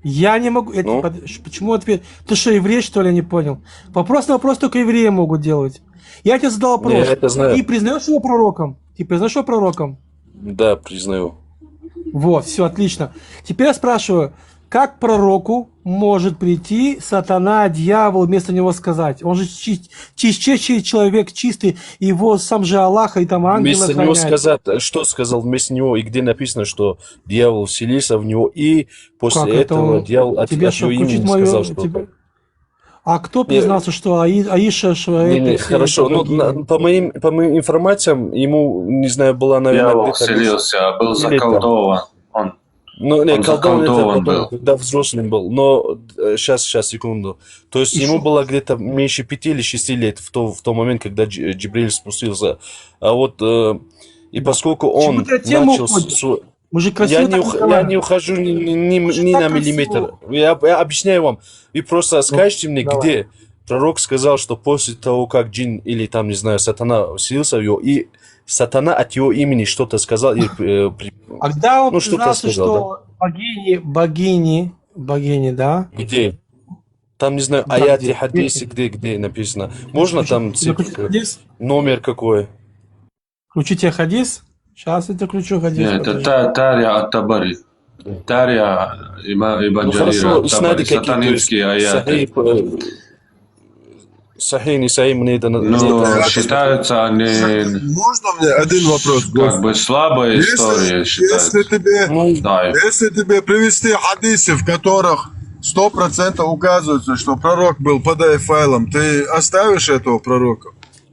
Я не могу. Это, Ну? под- ш- Почему ответ? Ты что, еврей, что ли, я не понял? Вопрос на вопрос только евреи могут делать. Я тебе задал вопрос. Не, я это знаю. Ты признаешь его пророком? Ты признаешь его пророком? Да, признаю. Вот, все отлично. Теперь я спрашиваю, как пророку может прийти сатана, дьявол, вместо него сказать? Он же чистейший человек, чистый, его сам же Аллах и там ангелы Вместо него охраняют. Сказать, что сказал вместо него, и где написано, что дьявол вселился в него, и после Как это этого он? Дьявол от, Тебе от что, его включить имени мою... сказал, что... Тебе... А кто признался, что Аи... Аиша, что Не, это не, все хорошо. это Ну, богини? На- по моим, по моим информациям, ему, не знаю, была, наверное, Дьявол где-то... вселился, а был Или там. заколдован. Он Ну, не, Он колдован это заколдован потом, был. Когда взрослым был. Но сейчас, сейчас, секунду. То есть ему было где-то меньше пяти или шести лет в, то, в тот момент, когда Дж- Джибриль спустился. А вот э, и поскольку он Почему ты от темы начал... уходишь? с- с- Мы же красиво Я не, так ух- я разговариваем. Не ухожу ни, ни, ни- Слушай, ни так на красиво. Миллиметр. Я, я объясняю вам. И просто скажите мне, Давай. Где пророк сказал, что после того, как джин или там, не знаю, сатана вселился в его, и сатана от его имени что-то сказал, и, э, при- А когда он Ну, что ты признался, сказал, что богини, богини, богини, да? Где? Там, не знаю, Да, аяты, где? хадисы, где, где написано. Можно там Тебе цифры? Включить хадис? Номер какой? Включите хадис? Сейчас я тебе включу хадис. Нет, это Подожди. Та- Тария Ат-Табари. Тария Има- Ибн Ну Джарира хорошо, Ат-Табари, иснади какие, то есть сатанинские аяты. Сахих, э, Сахих, не Сахих, мне это на- Ну, это- считаются они Можно мне один вопрос, как Гость? Бы слабая Если, история если считается. тебе, Ну, Да, и- если тебе привести хадисы, в которых сто процентов указывается, что пророк был под Айфайлом, ты оставишь этого пророка?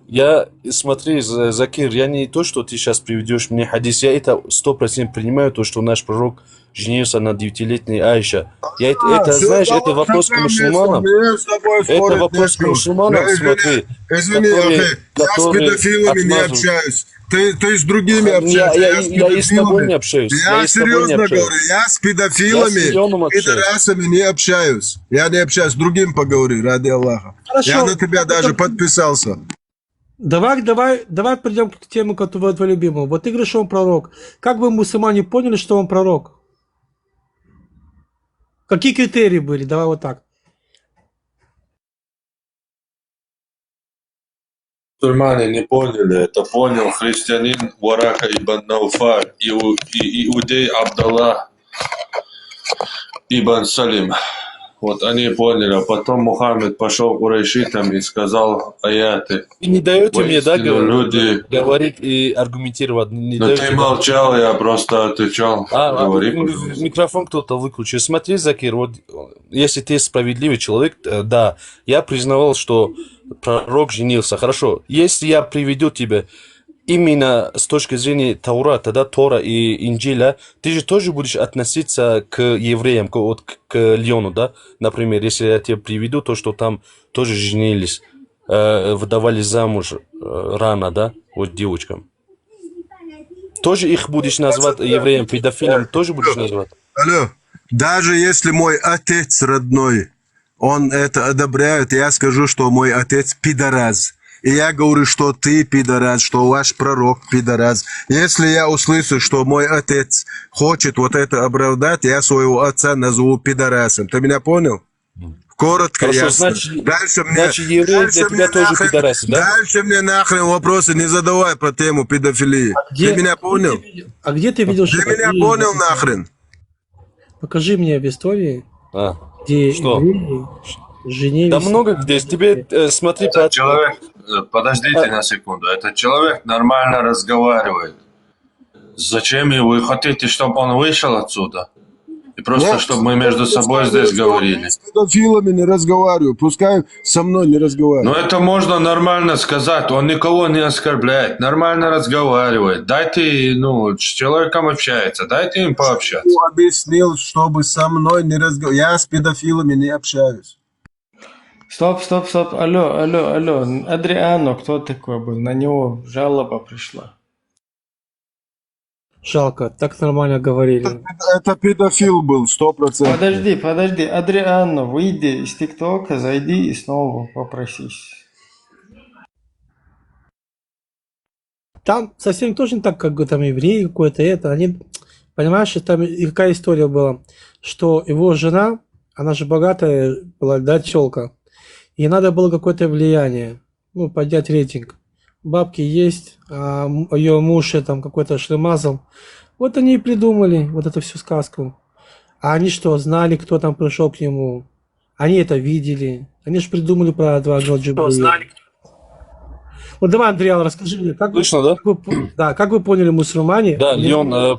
Я, смотри, За- Закир, я не то, что ты сейчас приведешь мне хадис, я это сто процентов принимаю, то, что наш пророк женился на девятилетней Айше. Я это, это, Всё, знаешь, давай, это вопрос к какая мне мусульманам. С тобой Это спорить вопрос к нечего. мусульманам, Я извини, смотри, извини, которые- Ахи, я с которые педофилами не отмазывают. Общаюсь. Ты, ты с другими Не, общаешься. я, Я с я и с тобой педофилами. не общаюсь. Я Я и с тобой не серьезно общаюсь. Говорю, я с Я с педофилами, Леоном общаюсь. Пидорасами не общаюсь. Я не общаюсь, с другим поговори, ради Аллаха. Хорошо. Я на тебя даже подписался. Давай, давай, давай придем к теме, которую твою любимую. Вот ты говоришь, что он пророк. Как бы мусульмане поняли, что он пророк? Какие критерии были? Давай вот так. Мусульмане не поняли, это понял христианин Варака ибн Науфаль и, у- и иудей Абдаллах ибн Салим. Вот они поняли. А потом Мухаммед пошел к курайшитам и сказал аяты. И не даете мне, да, Воистину, говор- люди- говорить и аргументировать. Не Но даете, ты да? Молчал, я просто отвечал. А, а, Говори, м, пожалуйста. Микрофон кто-то выключил. Смотри, Закир, вот если ты справедливый человек, э, да, я признавал, что пророк женился. Хорошо, если я приведу тебе именно с точки зрения Таурата, да, Тора и Инджиля, ты же тоже будешь относиться к евреям, к, вот, к, к Леону, да? Например, если я тебе приведу то, что там тоже женились, э, выдавали замуж э, рано, да, вот девочкам. Тоже их будешь назвать евреем, педофилом, тоже будешь назвать? Алло, даже если мой отец родной, он это одобряет, я скажу, что мой отец пидорас. И я говорю, что ты пидорас, что ваш пророк пидорас. Если я услышу, что мой отец хочет вот это оправдать, я своего отца назову пидорасом. Ты меня понял? Коротко, Хорошо, ясно. Значит, Дальше мне, значит, евреи для дальше тебя мне тоже нахрен, пидорасы, да? Дальше мне нахрен вопросы не задавай про тему педофилии. Где- Ты меня понял? А где ты видел, что Ты меня евреи- понял нахрен? Покажи мне в истории, А, где Что? евреи женились. Да много где. Тебе, э, смотри, Этот по- человек, э, подождите на секунду, этот человек нормально разговаривает. Зачем его? Вы хотите, чтобы он вышел отсюда? И просто, Нет, чтобы мы между пускай собой не здесь разговаривает. Говорили. Я с педофилами не разговариваю, пускай со мной не разговаривает. Но это можно нормально сказать, он никого не оскорбляет, нормально разговаривает. Дайте, ну, с человеком общается, дайте им пообщаться. Ему объяснил, чтобы со мной не разговаривал. Я с педофилами не общаюсь. Стоп, стоп, стоп. Алло, алло, алло. Адриано, кто такой был? На него жалоба пришла. Жалко, так нормально говорили. Это педофил был, сто процентов. Подожди, подожди. Адриано, выйди из ТикТока, зайди и снова попросись. Там совсем тоже не так, как там евреи какой-то это. Они, понимаешь, там и какая история была, что его жена, она же богатая была, да, тёлка. Ей надо было какое-то влияние, ну, поднять рейтинг. бабки есть, а м- её муж её там какой-то шлемазл. Вот они и придумали вот эту всю сказку. А они что, знали, кто там пришёл к нему? Они это видели. Они же придумали про этого ангела Джибриля. Вот давай, Андриан, расскажи мне, как вы, Слышно, да? как вы по- да, как вы поняли, мусульмане? Да, Мне- Леон, э,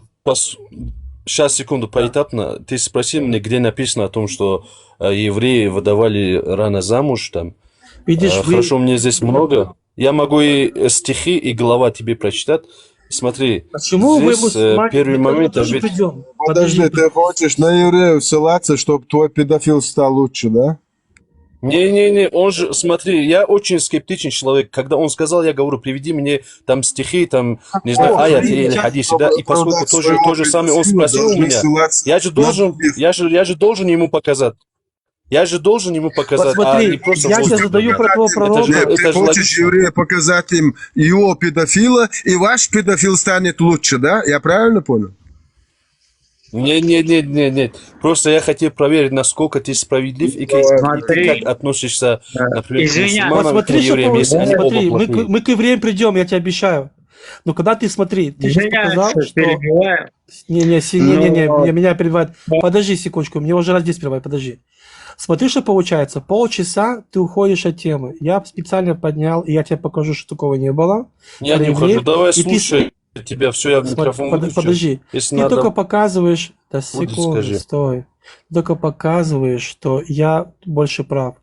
сейчас, секунду, поэтапно. Ты спросил мне, где написано о том, что э, евреи выдавали рано замуж там. Видишь, Э, вы- Хорошо, мне здесь много. Я могу и э, стихи, и глава тебе прочитать. Смотри, Почему вы здесь э, мусульмане? Первый Мы момент, тоже ведь придём. Подожди, ты хочешь на евреев ссылаться, чтобы твой педофил стал лучше, да? Не-не-не, он же, смотри, я очень скептичный человек. Когда он сказал, я говорю, приведи мне там стихи, там, не знаю, О, аят смотри, или сейчас- хадисы, да, и поскольку то же, то же самое он спросил у меня, я же должен, я же, я же должен ему показать. Я же должен ему показать, а Посмотри, не просто я вот тебе задаю про твоего это пророка. же, Нет, это ты же хочешь логично. еврея показать им его педофила, и ваш педофил станет лучше, да? Я правильно понял? Нет, нет, нет, нет, нет. Просто я хотел проверить, насколько ты справедлив и, как, и ты Смотри. Как относишься, например, к Извиняюсь. мусульманам, Вот смотри, к евреям, что если они получается. оба Смотри, мы, плохие. к- мы к евреям придем, я тебе обещаю. Но когда ты смотри, ты сейчас Извиняюсь, показал, что что... Перебиваю. Не, не, си- не, не, не, Но- не, меня перебивают. Подожди секундочку, мне уже раз здесь перебивают, подожди. Смотри, что получается. Полчаса ты уходишь от темы. Я специально поднял, и я тебе покажу, что такого не было. Я не Привет. Ухожу. Давай И ты слушай, я тебя все, я Смотри, микрофон под- выключу. подожди. Если Ты надо, только показываешь... Да будет, секунду, скажи. Стой. Ты только показываешь, что я больше прав.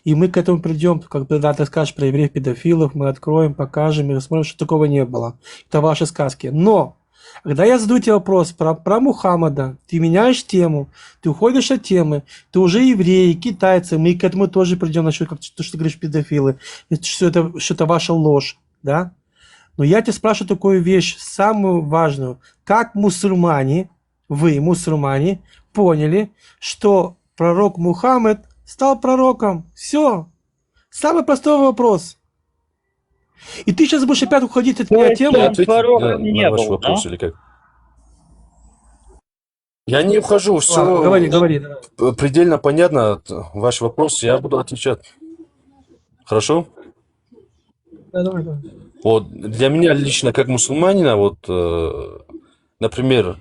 И мы к этому придем, когда ты скажешь про евреев-педофилов, мы откроем, покажем и рассмотрим, что такого не было. Это ваши сказки. Но когда я задаю тебе вопрос про, про Мухаммада, ты меняешь тему, ты уходишь от темы, ты уже евреи, китайцы, мы к этому тоже придем насчет, как то, что ты говоришь, педофилы, это что это, что это ваша ложь, да? Но я тебя спрашиваю такую вещь, самую важную. Как мусульмане, вы, мусульмане, поняли, что пророк Мухаммад стал пророком? Все. Самый простой вопрос. И ты сейчас будешь опять уходить от меня Ой, темы. Я он ответил пророком на, не на ваш был, вопрос да? или как? Я не ухожу, все Ладно, говори, говори. Давай. Предельно понятно ваш вопрос, я буду отвечать. Хорошо? Да, давай, давай. Вот для меня лично, как мусульманина, вот, э, например,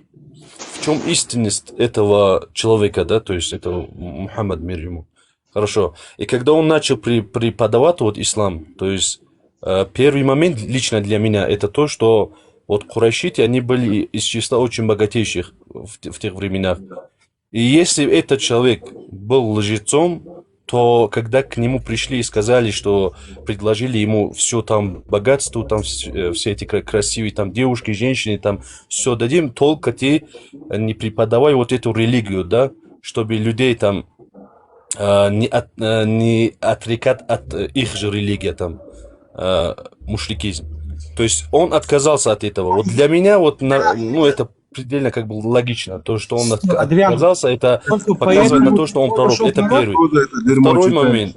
в чем истинность этого человека, да, то есть этого Мухаммад, мир ему. Хорошо. И когда он начал при, преподавать вот ислам, то есть э, первый момент лично для меня это то, что вот курайшиты, они были из числа очень богатейших в, те- в тех временах. И если этот человек был лжецом, то когда к нему пришли и сказали, что предложили ему все там богатство, там вс- э, все эти кра- красивые там девушки, женщины, там все дадим, только ты не преподавай вот эту религию, да, чтобы людей там э, не, от, э, не отрекать от э, их же религии там э, мушрикизм. То есть он отказался от этого. Вот для меня вот на- ну это предельно как бы логично. То, что он от- Адриан, отказался, это только показывает поэтому на то, что он пророк. пошёл Это пророк. первый. Откуда это дерьмо Второй читаешь? Момент.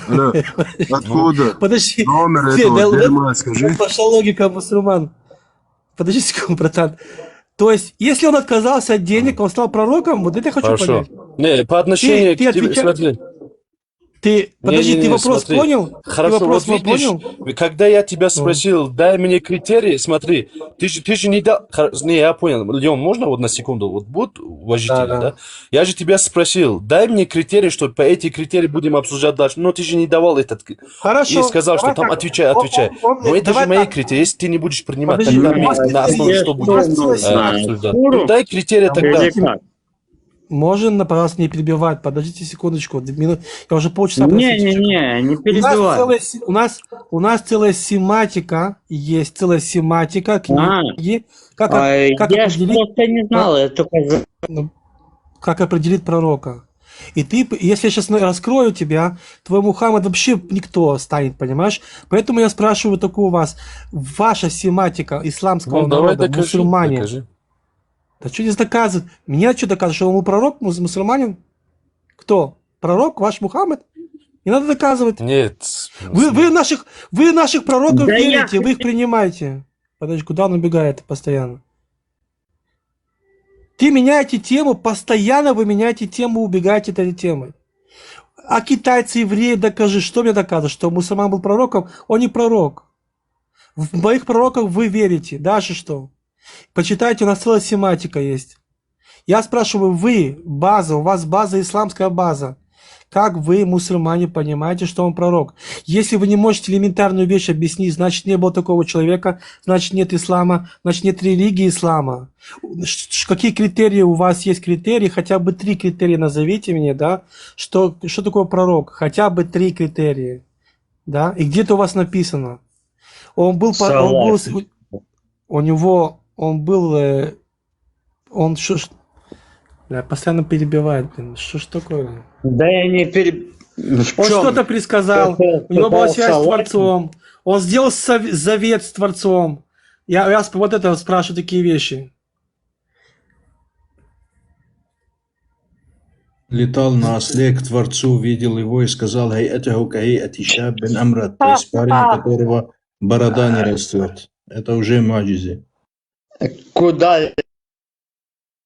Да. Откуда? Подожди. Номер Те- этого да- дерьма, скажи. Пошла логика мусульман. Подожди секунду, братан. То есть, если он отказался от денег, он стал пророком, вот это я хочу Хорошо. понять. Не, по отношению Ты- ты к тебе, отвеча- смотри. Ты, подожди, Не-не-не, ты вопрос смотри. Понял? Хорошо, Ты вопрос вот видишь, понял? Когда я тебя спросил, дай мне критерии, смотри, ты же, ты же не дал... хор- Не, я понял. Леон, можно вот на секунду? Вот будь уважительно, Да, да? да. Я же тебя спросил, дай мне критерии, что по эти критерии будем обсуждать дальше. Но ты же не давал этот... Хорошо. И сказал, что Давай там так. Отвечай, Он- отвечай. он- он- Но это давай же мои так. Критерии. Если ты не будешь принимать, Подожди, тогда у мы нас на основе есть что будем у нас целая э, семья. обсуждать? Куру? Ну, дай критерии тогда. Или как? Можно, пожалуйста, не перебивать? Подождите секундочку. Мину- Я уже полчаса просил. Не-не-не, не У нас, перебивай. целая, се- у, нас, у нас целая семантика есть, целая семантика А, книги. Как, а, как я ж определить? Просто не знал, я только за- Ну, как определить пророка? И ты, п- если я сейчас раскрою тебя, твой Мухаммад вообще никто станет, понимаешь? Поэтому я спрашиваю такую у вас. Ваша семантика исламского Ну, давай народа, докажи, мусульмане. Докажи. Да что здесь доказывать? Меня что доказывать, что он был пророк мус- мусульманин? Кто? Пророк ваш Мухаммад? Не надо доказывать. Нет. Вы, вы в наших, вы в наших пророков Да я- верите, вы их принимаете. Подожди, куда он убегает постоянно? Ты меняете тему, постоянно вы меняете тему, убегаете от этой темы. А китайцы, евреи, докажи, что мне доказывает, что мусульман был пророком? Он не пророк. В моих пророков вы верите. Дальше что? Почитайте, у нас целая семантика есть. Я спрашиваю, вы, база, у вас база, исламская база. Как вы, мусульмане, понимаете, что он пророк? Если вы не можете элементарную вещь объяснить, значит, не было такого человека, значит, нет ислама, значит, нет религии ислама. Ш- ш- Какие критерии у вас есть? Критерии, хотя бы три критерия назовите мне, да? Что, что такое пророк? Хотя бы три критерия, да? И где-то у вас написано. Он был, по- он был, с- у него, он был, э, он что, бля, постоянно перебивает, блин, что ж такое? Да я не переб... В Он чём? что-то предсказал, у него была связь с Пытался Творцом, он сделал сов- завет с Творцом. Я, я сп- вот это спрашиваю, такие вещи. Летал на осле к Творцу, видел его и сказал: «هيئته كهيئة شاب أمرد», то есть парень, у которого борода не растет. Это уже муджиза. Куда?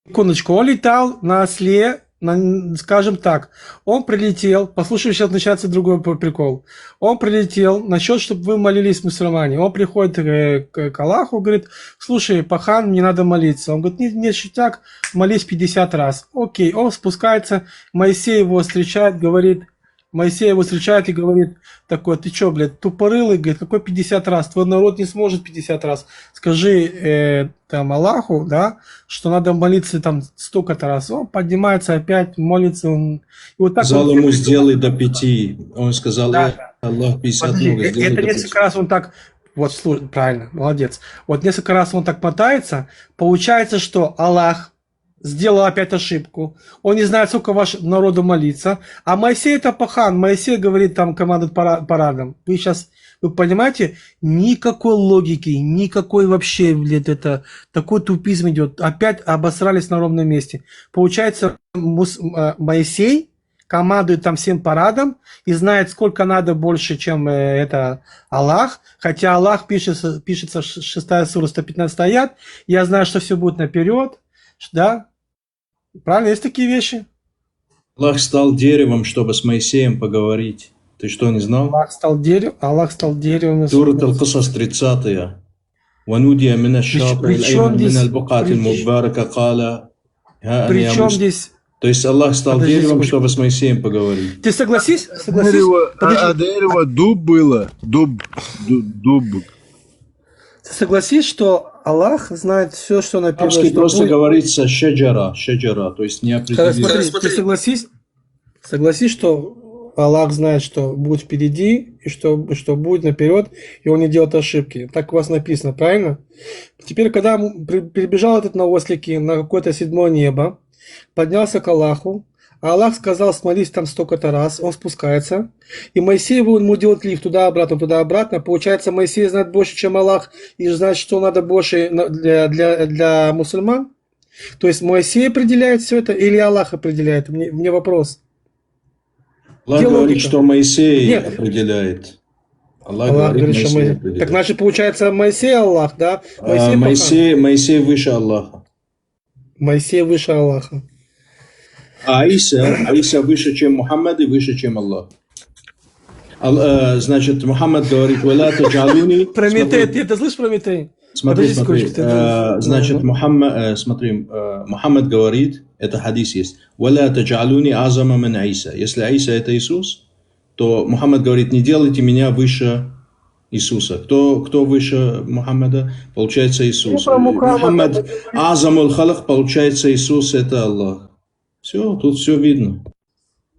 Секундочку, он летал на осле, на, скажем так, он прилетел, послушай, сейчас начинается другой п- прикол. Он прилетел, насчет, чтобы вы молились, мусульмане. Он приходит э, к, к Аллаху, говорит: «Слушай, пахан, мне надо молиться». Он говорит: «Нет, нет, ништяк, молись пятьдесят раз». Окей, он спускается, Моисей его встречает, говорит, Моисей его встречает и говорит такой: «Ты чё, блядь, тупорылый?» Говорит: «Какой пятьдесят раз? Твой народ не сможет пятьдесят раз. Скажи э, там Аллаху, да, что надо молиться там столько-то раз». Он поднимается опять, молится. Он... И вот так Сказал он ему: «Сделай до пяти». Он сказал: Да, «Э, да. Аллах, пятьдесят Подожди, много, э- сделай это до пяти». Несколько раз он так, вот, слушай, правильно, молодец. Вот несколько раз он так мотается, получается, что Аллах сделал опять ошибку, он не знает, сколько ваш народу молиться, а Моисей это пахан, Моисей говорит, там командует пара- парадом. Вы сейчас, вы понимаете, никакой логики, никакой вообще, блядь, это, такой тупизм идет. Опять обосрались на ровном месте. Получается, Мус- э, Моисей командует там всем парадом и знает, сколько надо больше, чем э, это Аллах. Хотя Аллах пишется, пишется ш- шестая сура, сто пятнадцатый аят. Я знаю, что все будет наперед. Да? Правильно, есть такие вещи? Аллах стал деревом, чтобы с Моисеем поговорить. Ты что, не знал? Аллах стал деревом, Аллах стал деревом. Сурат Аль-Касас, тридцатая. «ونودي من الشاطئ при чём الأيمن من здесь- البقعة при- المباركة قال: ها أنا При يا чем موسى». здесь? То есть Аллах стал Подожди деревом, секундочку. Чтобы с Моисеем поговорить. Ты согласись? Согласись? Дерево, а, Подожди. а дерево дуб было. Дуб. Ду- Дуб. Ты согласись, что Аллах знает все, что написано. Арабский Что просто будет- говорится шаджара, шаджара, то есть не Когда- определил. Смотри, ты согласись, согласись, что Аллах знает, что будет впереди, и что, что будет наперед, и он не делает ошибки. Так у вас написано, правильно? Теперь, когда м- при- перебежал этот на ослике на какое-то седьмое небо, поднялся к Аллаху, а Аллах сказал: «Смолись там столько-то раз», он спускается, и Моисей его ему делает лифт туда-обратно, туда-обратно. Получается, Моисей знает больше, чем Аллах, и знает, что надо больше на- для, для, для мусульман. То есть Моисей определяет все это или Аллах определяет? Мне, мне вопрос. Аллах Где говорит, логика? Что Моисей Нет. Определяет. Аллах, Аллах говорит, говорит, что Моисей мы... Определяет. Так значит, получается, Моисей Аллах, да? А, Моисей, Моисей выше Аллаха. Моисей выше Аллаха. А Иса, Иса выше, чем Мухаммад, и выше, чем Аллах. Ал- э, значит, Мухаммад говорит: «ولا تجعلوني». Прометей, Смотри, ты это слышишь, Прометей? смотри, Подожди смотри. секундочку, ты Э, это- значит, Мгм. Мухаммад, э, смотри, э, Мухаммад говорит, это хадис есть: «ولا تجعلوني أعظم من عيسى». Если Иса это Иисус, то Мухаммад говорит: «Не делайте меня выше Иисуса». Кто, кто выше Мухаммада? Получается Иисус. Ну, про Мухаммада Мухаммад азамуль халк, получается Иисус это Аллах. Все, тут все видно.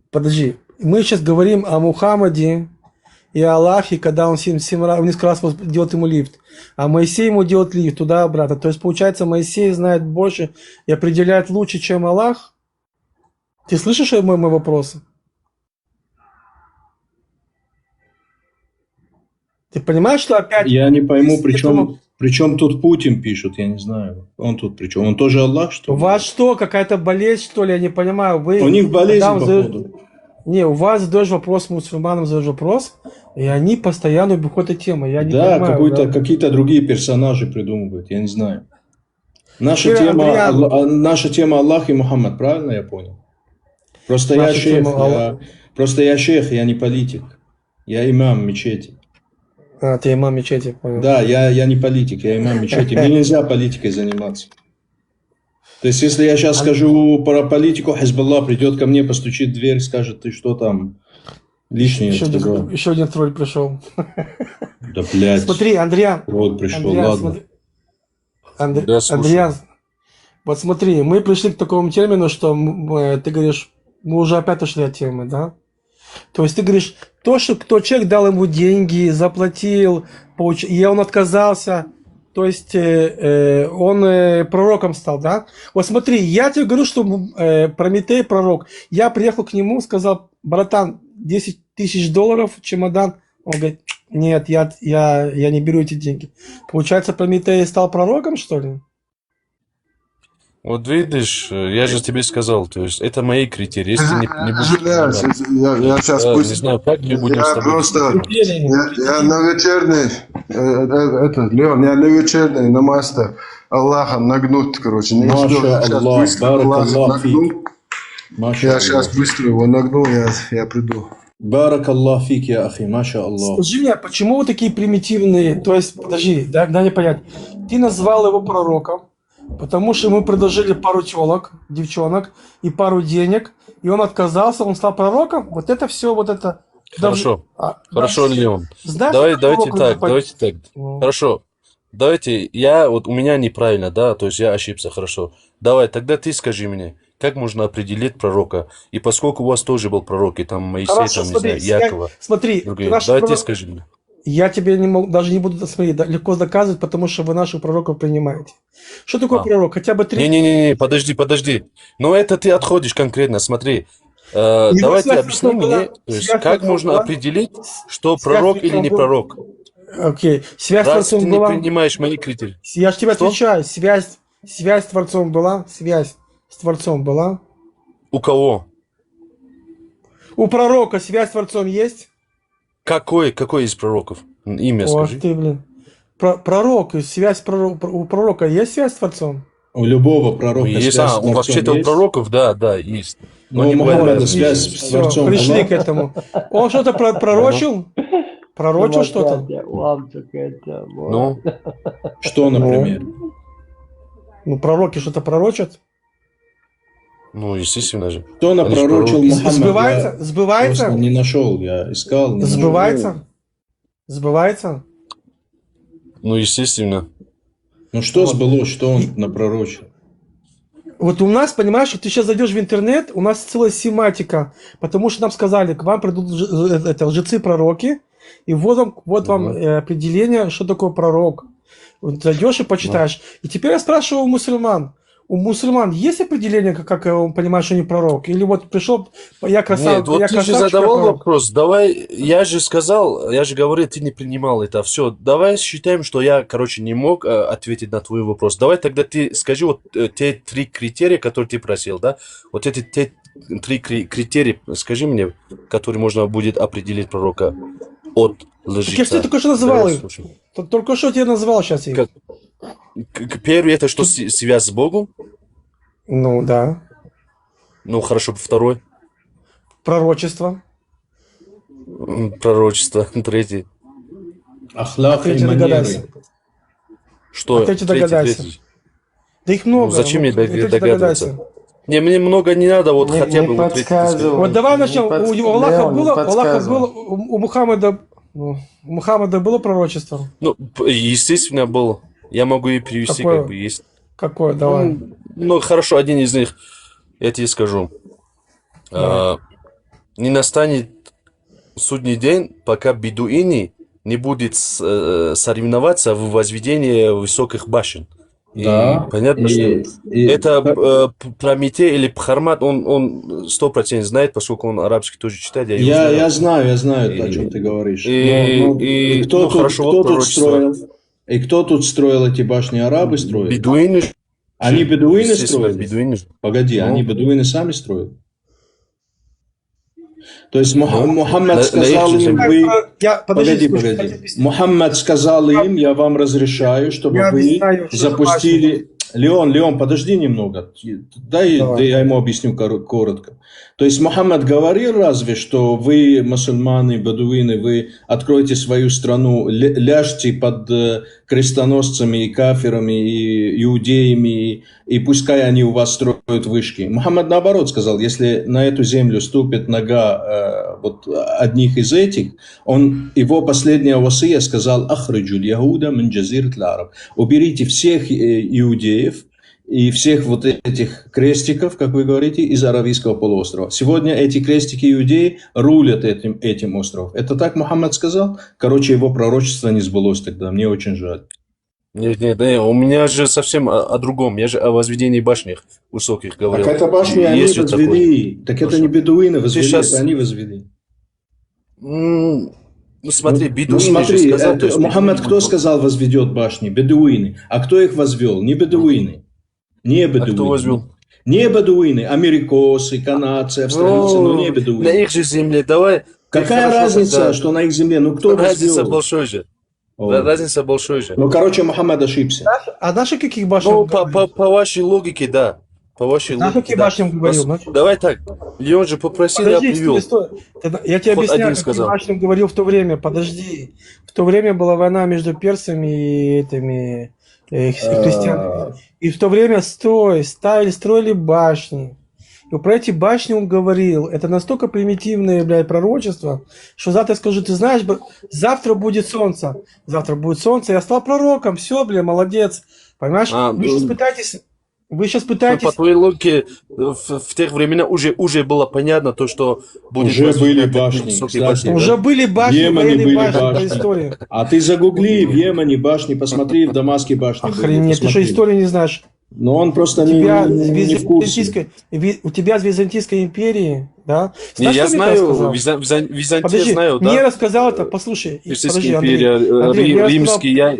Подожди, мы сейчас говорим о Мухаммаде и Аллахе, когда он семь, семь раз, несколько раз делает ему лифт. А Моисей ему делает лифт туда-обратно. То есть, получается, Моисей знает больше и определяет лучше, чем Аллах. Ты слышишь мой, мой вопрос? Ты понимаешь, что опять... Я не пойму, при чем, при чем тут Путин пишет, я не знаю. Он тут при чем? Он тоже Аллах, что У ли? Вас что, какая-то болезнь, что ли? Я не понимаю. Вы... У них болезнь, когда вы задаёшь- походу. Не, у вас задаешь вопрос, мусульманам задаешь вопрос, и они постоянно уходят от темы. Я не Да, понимаю. какой-то, Да. Какие-то другие персонажи придумывают, я не знаю. Наша Теперь, тема, Андрей, Алла- а, наша тема Аллах и Мухаммад, правильно я понял? Просто я Наша шейх, тема я, Аллах. Просто я шейх, я не политик. Я имам мечети. А, ты имам мечети, понял. Да, я, я не политик, я имам мечети. Мне нельзя политикой заниматься. То есть, если я сейчас скажу про политику, Хизбулла придет ко мне, постучит в дверь, скажет: «Ты что там лишнее Еще сказал?» один, еще один тролль пришел. Да, блядь. Смотри, Андриан, Тролль пришел, Андриан, ладно. Смотри. Андр- Да, слушаю. Андриан, вот смотри, мы пришли к такому термину, что м, э, ты говоришь, мы уже опять ушли от темы, да? То есть ты говоришь, то, что кто человек дал ему деньги, заплатил, получ- и он отказался, то есть э, э, он э, пророком стал, да? Вот смотри, я тебе говорю, что м, э, Прометей пророк. Я приехал к нему, сказал: «Братан, десять тысяч долларов, чемодан». Он говорит: «Нет, я, я, я не беру эти деньги». Получается, Прометей стал пророком, что ли? Вот видишь, э, я же тебе сказал, то есть это мои критерии. Если не, не будешь Извиняюсь, принимать, я, я сейчас э, не быстро. знаю, как мы будем с Я тобой просто, дискутировать. я, я на вечерний, э, э, это, Леон, я на вечерний намаз-то Аллаха нагнуть, короче, не успел. Маша Сейчас Аллах, быстро Аллаха баракаллах фик. нагну. Маша Я Аллах. Сейчас быстро его нагну, я, я приду. Баракаллах фик, я ахи, маша Аллах. Скажи мне, а почему вы такие примитивные? То есть, подожди, дай, дай мне понять. Ты назвал его пророком, потому что ему предложили пару телок, девчонок и пару денег, и он отказался, он стал пророком. Вот это все, вот это. Хорошо. А, Хорошо, да. Леон. Знаешь, Давай, как давайте пророку так, напад- давайте так. Ну, Хорошо. Давайте, я вот, у меня неправильно, да, то есть я ошибся, хорошо. Давай, тогда ты скажи мне, как можно определить пророка? И поскольку у вас тоже был пророк, и там Моисей, Хорошо, там, не смотри, знаю, связь- Якова, смотри, другие, наши давай ты пророк- скажи мне. Я тебе не могу, даже не буду смотреть, да, легко доказывать, потому что вы наших пророков принимаете. Что такое А. пророк? Хотя бы три. Не-не-не, подожди, подожди. Но это ты отходишь конкретно, смотри. Э, Его давайте связь объясни Христом была, мне, то есть, связь как Христом можно была, определить, что связь пророк Христом или не был. Пророк, Окей. Связь с раз Творцом ты не была. принимаешь мои критерии? Я же тебе Что? Отвечаю. Связь, связь с Творцом была. Связь с Творцом была. У кого? У пророка связь с Творцом есть? Какой, какой из пророков? Имя Ох скажи. Ты, блин. Про- пророк, и связь пророк, у пророка есть связь с Творцом? У любого пророка Есть, связь а, с у вообще-то Творцом у есть. Пророков, да, да, есть. Но Но у не Мухаммада бывает. Связь с Все, Творцом пришли была? К этому. Он что-то про- пророчил? Пророчил что-то? Ладно, это, вот. Ну, Что, например? Ну, пророки что-то пророчат? Ну, естественно же. Кто Они же напророчил пророки. Мухаммад? Сбывается? Я Сбывается? Просто не нашел, я искал. Не нашёл. Сбывается? Сбывается? Ну, естественно. Ну что сбылось, что он напророчил? Вот у нас, понимаешь, ты сейчас зайдешь в интернет, у нас целая семантика, потому что нам сказали, к вам придут лжи- э, это, лжецы-пророки, и вот вам, вот вам э, определение, что такое пророк. Вот зайдешь и почитаешь. И теперь я спрашиваю у мусульман. У мусульман есть определение, как, как он понимает, что они пророк? Или вот пришел, я красавчик, Нет, вот я ты же красавчик, я задавал пророк. Вопрос. Давай, я же сказал, я же говорил, ты не принимал это все. Давай считаем, что я, короче, не мог э, ответить на твой вопрос. Давай тогда ты скажи вот э, те три критерия, которые ты просил, да? Вот эти те три кри- критерия, скажи мне, которые можно будет определить пророка от Так я же тебе лжеца. только что называл Давай, их. слушай. Т- Только что я тебе назвал сейчас их. Как- К- к- Первый это что, си- связь с Богом? Ну да. Ну, хорошо, второй. Пророчество. М, Пророчество. Третий. Ахлак и Ответьте, догадайся. манеры. Что? Ответьте, Третий, догадайся. Третий. Да их много. Ну, зачем мне Ответьте, догадываться? догадайся. Не, мне много не надо, вот Не- хотя не бы вот третий ты подсказывай. скажи. Вот давай Не начнем. У, подск- у Аллаха Леон, не было, у Аллаха подсказывай. было, у, у Мухаммада, ну, у Мухаммада было пророчество? Ну, п- естественно, был. Я могу и привести, Какое? Как бы есть. Какое? Давай. Ну, ну, хорошо, один из них. Я тебе скажу. Давай. А, не настанет судный день, пока бедуины не будет с- э, соревноваться в возведении высоких башен. И Да. понятно, И- что и- это э, П- Прометей или Пхармат, он, он сто процентов знает, поскольку он арабский тоже читает. Я, его Я, знаю. я знаю, я знаю, И- о чем ты говоришь. и- Но- но- и- и кто, ну, тут, хорошо, кто вот тут пророчество. Строил? И кто тут строил эти башни? Арабы строили? Бедуины же. Они бедуины Естественно, строили? Бедуины же. Погоди, Ну. Они бедуины сами строили? То есть Муха- Ну, Мухаммад на- сказал на их им, же вы... Я, подожди, Погоди, слушай, погоди. дайте объяснить. Мухаммад сказал им, я вам разрешаю, чтобы Я вы объясняю, что запустили... Леон, Леон, подожди немного. Дай, дай я ему объясню кор- коротко. То есть Мухаммад говорил разве, что вы, мусульмане, бедуины, вы откройте свою страну, ле- ляжьте под э, крестоносцами и кафирами, и иудеями, и, и пускай они у вас строят вышки. Мухаммад наоборот сказал, если на эту землю ступит нога э, вот одних из этих, он, его последняя васия сказал: «Ахриджу яхуда мин джазират араб». Уберите всех э, иудеев и всех вот этих крестиков, как вы говорите, из Аравийского полуострова. Сегодня эти крестики иудеи рулят этим, этим островом. Это так Мухаммад сказал? Короче, его пророчество не сбылось тогда. Мне очень жаль. Нет, нет, нет, у меня же совсем о, о другом. Я же о возведении башнях высоких говорил. Так это башни они Есть вот такое. Возвели. Так это Хорошо. Не бедуины возвели, Сейчас- это они возвели. М, Ну смотри, Ну, бедуины смотри, же сказал, это то есть Мухаммад бедуины кто могут. Сказал возведет башни? Бедуины. А кто их возвел? Не бедуины. Не А бедуины. Кто возвел? Не бедуины, америкосы, канадцы, австралийцы, но не Ну, бедуины. На их же земле, давай. Какая Хорошо, разница, тогда. Что на их земле? Ну кто Разница возвел? Большой же. О. Разница большой же. Ну, короче, Мухаммад ошибся. А знаешь, о каких башнях Ну, он по, говорил? По, по вашей логике, да. По вашей Знаешь, логике, какие да. Башни он говорил? Пос- Давай так, Леон же попросил, Подожди, я привел. Стой, стой. Я тебе объясняю, какие Башни он говорил в то время. Подожди. В то время была война между персами и этими э, христианами. И в то время стой, ставили, строили башни. И про эти башни он говорил. Это настолько примитивное, блядь, пророчество, что завтра скажу, ты знаешь, завтра будет солнце. Завтра будет солнце. Я стал пророком. Все, бля, молодец. Понимаешь? А, вы сейчас пытаетесь... Вы сейчас пытаетесь... По твоей логике, в, в тех временах уже, уже было понятно то, что будет... Уже были башни, кстати. Уже были башни, военные башни, это история. А ты загугли в Йемене башни, посмотри, в Дамаске башни. Охренеть, ты что, историю не знаешь? Но он просто не, не в курсе. У тебя с Византийской империи, да? Не, я знаю, Византия знаю, да? Мне рассказал это, послушай, подожди, Андрей, Андрей, римский, я...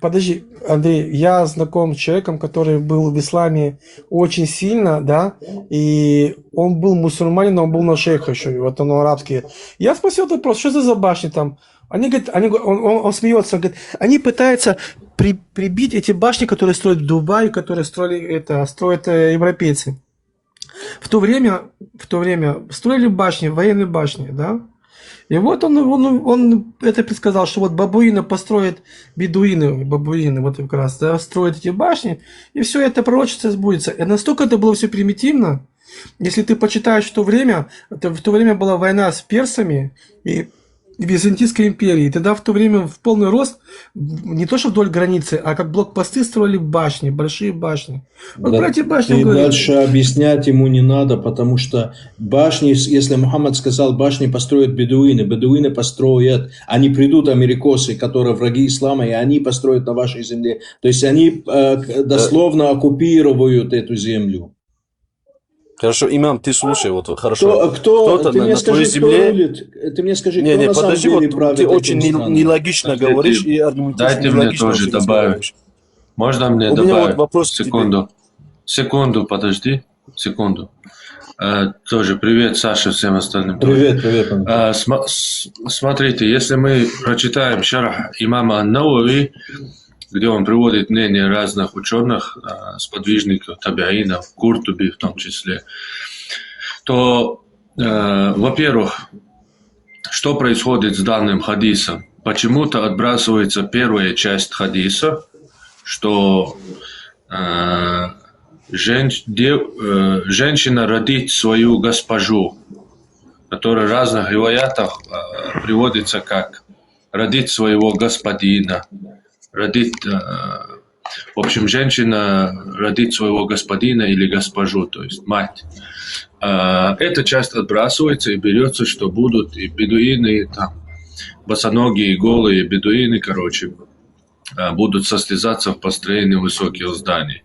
Подожди, Андрей, я знаком с человеком, который был в исламе очень сильно, да, и он был мусульманин, но он был на шейха еще, и вот он арабский. Я спросил этот вопрос, что это за башни там? Они говорят, они, он, он, он смеется, он говорит, они пытаются при, прибить эти башни, которые строят в Дубае, которые строили это, строят э, европейцы. В то время, в то время строили башни, военные башни, да? И вот он, он, он это предсказал, что вот бабуины построят, бедуины, бабуины, вот как раз, да, строят эти башни, и все это пророчество сбудется. И настолько это было все примитивно, если ты почитаешь то время, это, в то время была война с персами, и Византийской империи. И тогда в то время в полный рост, не то что вдоль границы, а как блокпосты строили башни, большие башни. Вот да, про эти башни и говорит. Дальше объяснять ему не надо, потому что башни, если Мухаммад сказал, башни построят бедуины, бедуины построят, а не придут америкосы, которые враги ислама, и они построят на вашей земле. То есть они э, дословно оккупируют эту землю. Хорошо, имам, ты слушай, вот хорошо. Кто, кто, кто ты на, мне на скажи, земле... кто рулит? Ты мне скажи, не, кто не, на подожди, самом деле вот правит ты очень нелогично говоришь и аргументируешь. Дайте мне тоже добавить. Можно мне У добавить? Меня вот вопрос Секунду. Секунду, подожди. Секунду. Э, тоже привет, Саша, всем остальным. Привет, привет. Э, см- смотрите, если мы прочитаем шарх имама Ан-Навави, где он приводит мнение разных ученых, э, сподвижников, табиинов, Куртуби в том числе, то, э, во-первых, что происходит с данным хадисом? Почему-то отбрасывается первая часть хадиса, что э, жен, де, э, женщина родит свою госпожу, которая в разных риваятах э, приводится как родит своего господина, родит, э, в общем, женщина родит своего господина или госпожу, то есть мать. Э, эта часть отбрасывается и берется, что будут и бедуины, и там босоногие, и голые бедуины, короче, э, будут состязаться в построении высоких зданий.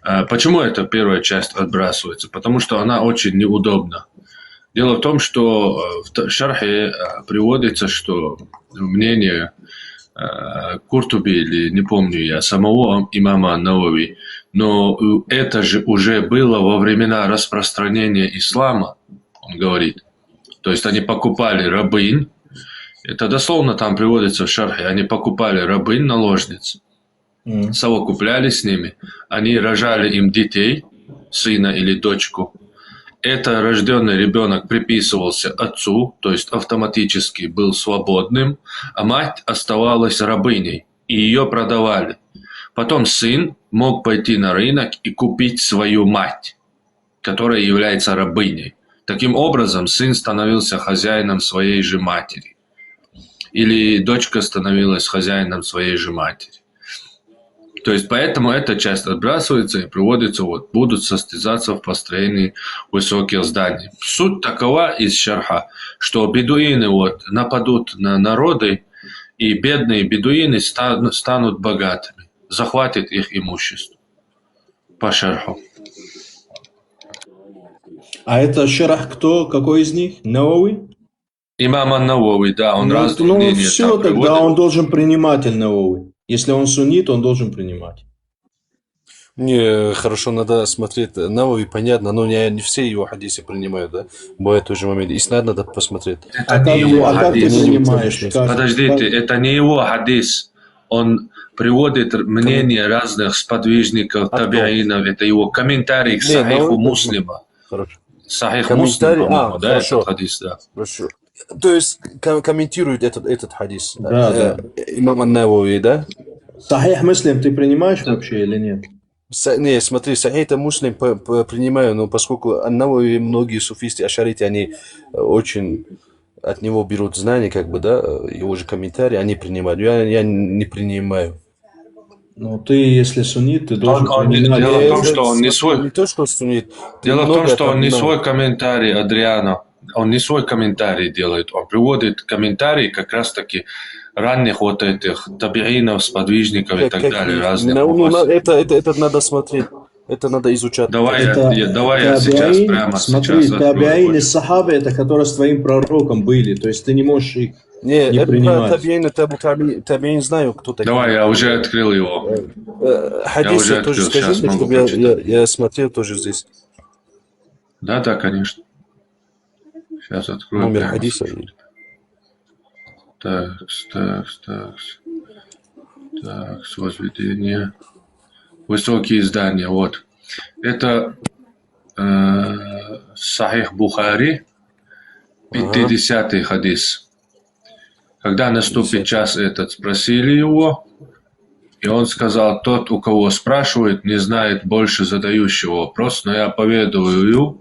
Э, почему эта первая часть отбрасывается? Потому что она очень неудобна. Дело в том, что э, в шархе э, приводится, что мнение э, Куртуби, или не помню я, самого имама Навави, но это же уже было во времена распространения ислама, он говорит. То есть они покупали рабынь, это дословно там приводится в шархе, они покупали рабынь, наложниц, совокуплялись с ними, они рожали им детей, сына или дочку. Это рожденный ребенок приписывался отцу, то есть автоматически был свободным, а мать оставалась рабыней, и ее продавали. Потом сын мог пойти на рынок и купить свою мать, которая является рабыней. Таким образом, сын становился хозяином своей же матери. Или дочка становилась хозяином своей же матери. То есть поэтому эта часть отбрасывается и приводится, вот, будут состязаться в построении высоких зданий. Суть такова из шарха, что бедуины вот нападут на народы, и бедные бедуины станут богатыми, захватят их имущество. По шарху. А это шарх кто? Какой из них? Навави? Имам Ан-Навави, да, он Ну, разные ну мнения все, там тогда приводит. Он должен принимать Аль-Навави. Если он суннит, он должен принимать. Не, хорошо, надо смотреть. Навави, понятно, но не, не все его хадисы принимают, да? Бывает тоже момент. Иснад надо посмотреть. Это А не как, ты, его а как ты хадис. Принимаешь? Как, Подождите, как- это не его хадис. Он приводит мнение разных сподвижников, А кто? табиинов. Это его комментарий к Не, Сахиху Навави- Муслима. Хорошо. Сахих Комментарий, Муслим, а, по-моему, да, хорошо. Этот хадис, да. Хорошо. То есть ком- комментирует этот, этот хадис. Да, э, Имам Ан-Навави, да? Сахих Муслим ты принимаешь вообще или нет? Са- не, смотри, Сахих Муслим п- п- принимаю, но поскольку Ан-Навави, многие суфисты, ашарийты, они э, очень от него берут знания, как бы, да, э, его же комментарии, они принимают. Я, я не принимаю. Ну, ты, если суннит, ты должен Он- он не- принимать. дело в том, Э, что он не смотри, свой. Не то, что суннит. Дело в том, Много что он не там, свой комментарий, Адриано. Он не свой комментарий делает. Он приводит комментарии как раз-таки ранних вот этих табиинов, сподвижников и Как- так как далее, есть. разных Ну, ну, вопросов. на- это, это, это надо смотреть. Это надо изучать. Давай, Это я, я- давай я сейчас табиин, прямо смотри, сейчас открою. табиины Вот. Сахабы, это которые с твоим пророком были, то есть ты не можешь их... Не, не это принимать. Табиин, это табиин, табиин знаю, кто такие. Давай, я уже открыл его. Э, Я Хадис уже я тоже открыл, скажу, щас могу чтобы я, я, прочитать. Я смотрел тоже здесь. Да, да, конечно. Сейчас открою. Номер прямо. Хадиса. Так, так, так. Так, возведение. Высокие здания, вот. Это э, Сахих Бухари, Ага. пятидесятый хадис. Когда наступит Пятьдесят. Час этот, спросили его, и он сказал: «Тот, у кого спрашивают, не знает больше задающего вопрос, но я поведаю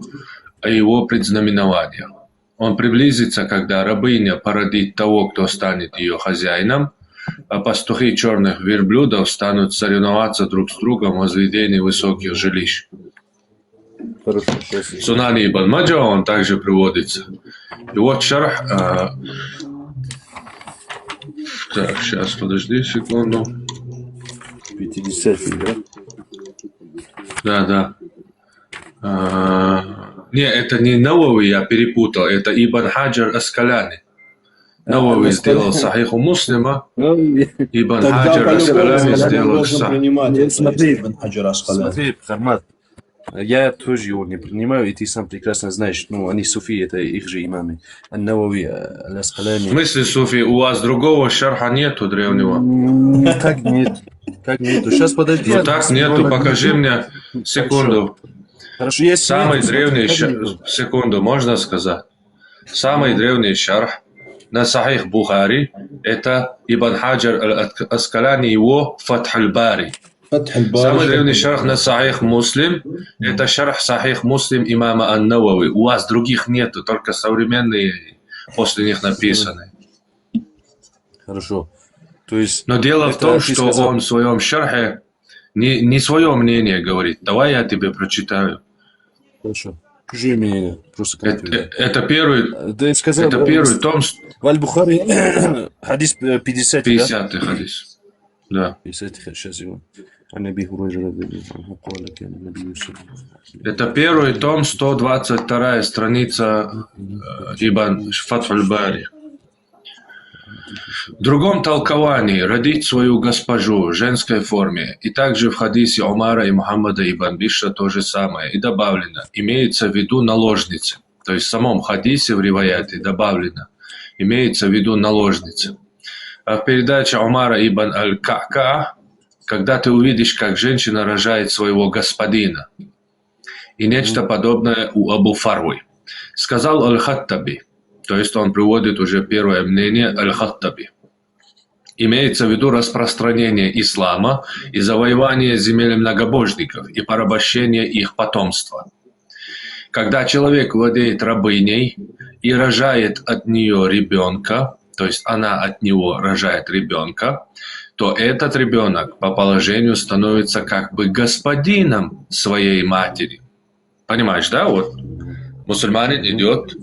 о его предзнаменованиях. Он приблизится, когда рабыня породит того, кто станет ее хозяином, а пастухи черных верблюдов станут соревноваться друг с другом в возведении высоких жилищ». Хорошо, сейчас. Сунани Ибн Маджа, он также приводится. И вот шарх... а, так, сейчас, подожди секунду. Пятидесятый, да? Да, да. А, не, это не Навави, я перепутал, это Ибн Хаджар Аскаляни. Навави Аскаляни. Сделал Сахиху Муслима, Ну, Ибн Тогда Хаджар по-любому Аскаляни Аскаляни сделал должен Сахих. принимать. Не, смотри. Ибн Хаджар Аскаляни. Смотри, Хармат, я тоже его не принимаю, и ты сам прекрасно знаешь, ну, они суфи, это их же имамы. Ан-Навави, э, В Аль-Аскаляни. смысле, суфи, у вас другого шарха нету древнего? М, Как нет? Как нету? Сейчас подожди. Ну я так посмотрю нету, на- покажи мне, секунду. Хорошо, если Самый нет, древний как шарх, нету? секунду, можно сказать? Самый древний шарх на Сахих Бухари — это Ибн Хаджар Аль-Аскаляни, его Фатхуль Бари. Фатхуль Бари. Самый древний шарх на Сахих Муслим — это шарх Сахих Муслим имама Ан-Навави. У вас других нету, только современные после них написаны. Хорошо. То есть... Но дело в это том, ты что сказал- он в своем шархе не, не свое мнение говорит. Давай я тебе прочитаю. Хорошо. Чужие мнения. Просто Это, комментарии. это первый, Э, Ты сказал... это первый том, с- Валь-Бухари, хадис э, пятьдесят, да? пятидесятый хадис. Да. пятьдесят, сейчас его. عن أبي هريرة رضي الله عنه قال كان النبي صلى الله عليه وسلم Это первый том, сто двадцать вторая страница, э, Ибн Фатхуль Бари. В другом толковании «родить свою госпожу» в женской форме, и также в хадисе Умара и Мухаммада ибн Бишра то же самое, и добавлено: «имеется в виду наложницы». То есть в самом хадисе, в риваяте добавлено: «имеется в виду наложницы». А в передаче Умара ибн Аль-Ка'ка когда ты увидишь, как женщина рожает своего господина. И нечто подобное у Абу Фарвы. Сказал Аль-Хаттаби, то есть он приводит уже первое мнение Аль-Хаттаби. Имеется в виду распространение ислама и завоевание земель многобожников и порабощение их потомства. Когда человек владеет рабыней и рожает от нее ребенка, то есть она от него рожает ребенка, то этот ребенок по положению становится как бы господином своей матери. Понимаешь, да? Вот мусульманин идет,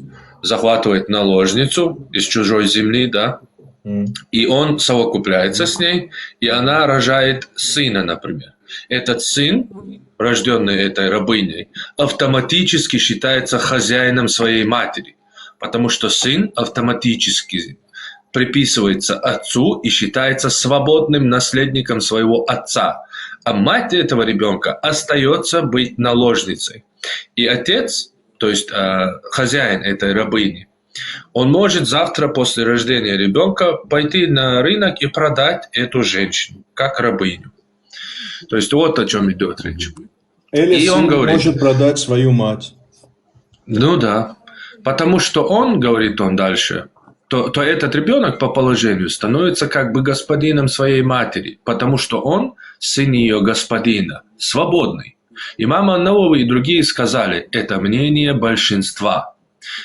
захватывает наложницу из чужой земли, да, М. и он совокупляется с ней, и она рожает сына, например. Этот сын, рожденный этой рабыней, автоматически считается хозяином своей матери, потому что сын автоматически приписывается отцу и считается свободным наследником своего отца. А мать этого ребенка остается быть наложницей. И отец, то есть э, хозяин этой рабыни, он может завтра после рождения ребенка пойти на рынок и продать эту женщину, как рабыню. То есть вот о чем идет речь. Или И сын он говорит, может продать свою мать. Ну да. Потому что он, говорит он дальше, то, то этот ребенок по положению становится как бы господином своей матери, потому что он сын ее господина, свободный. Имам Ан-Навави и другие сказали, это мнение большинства.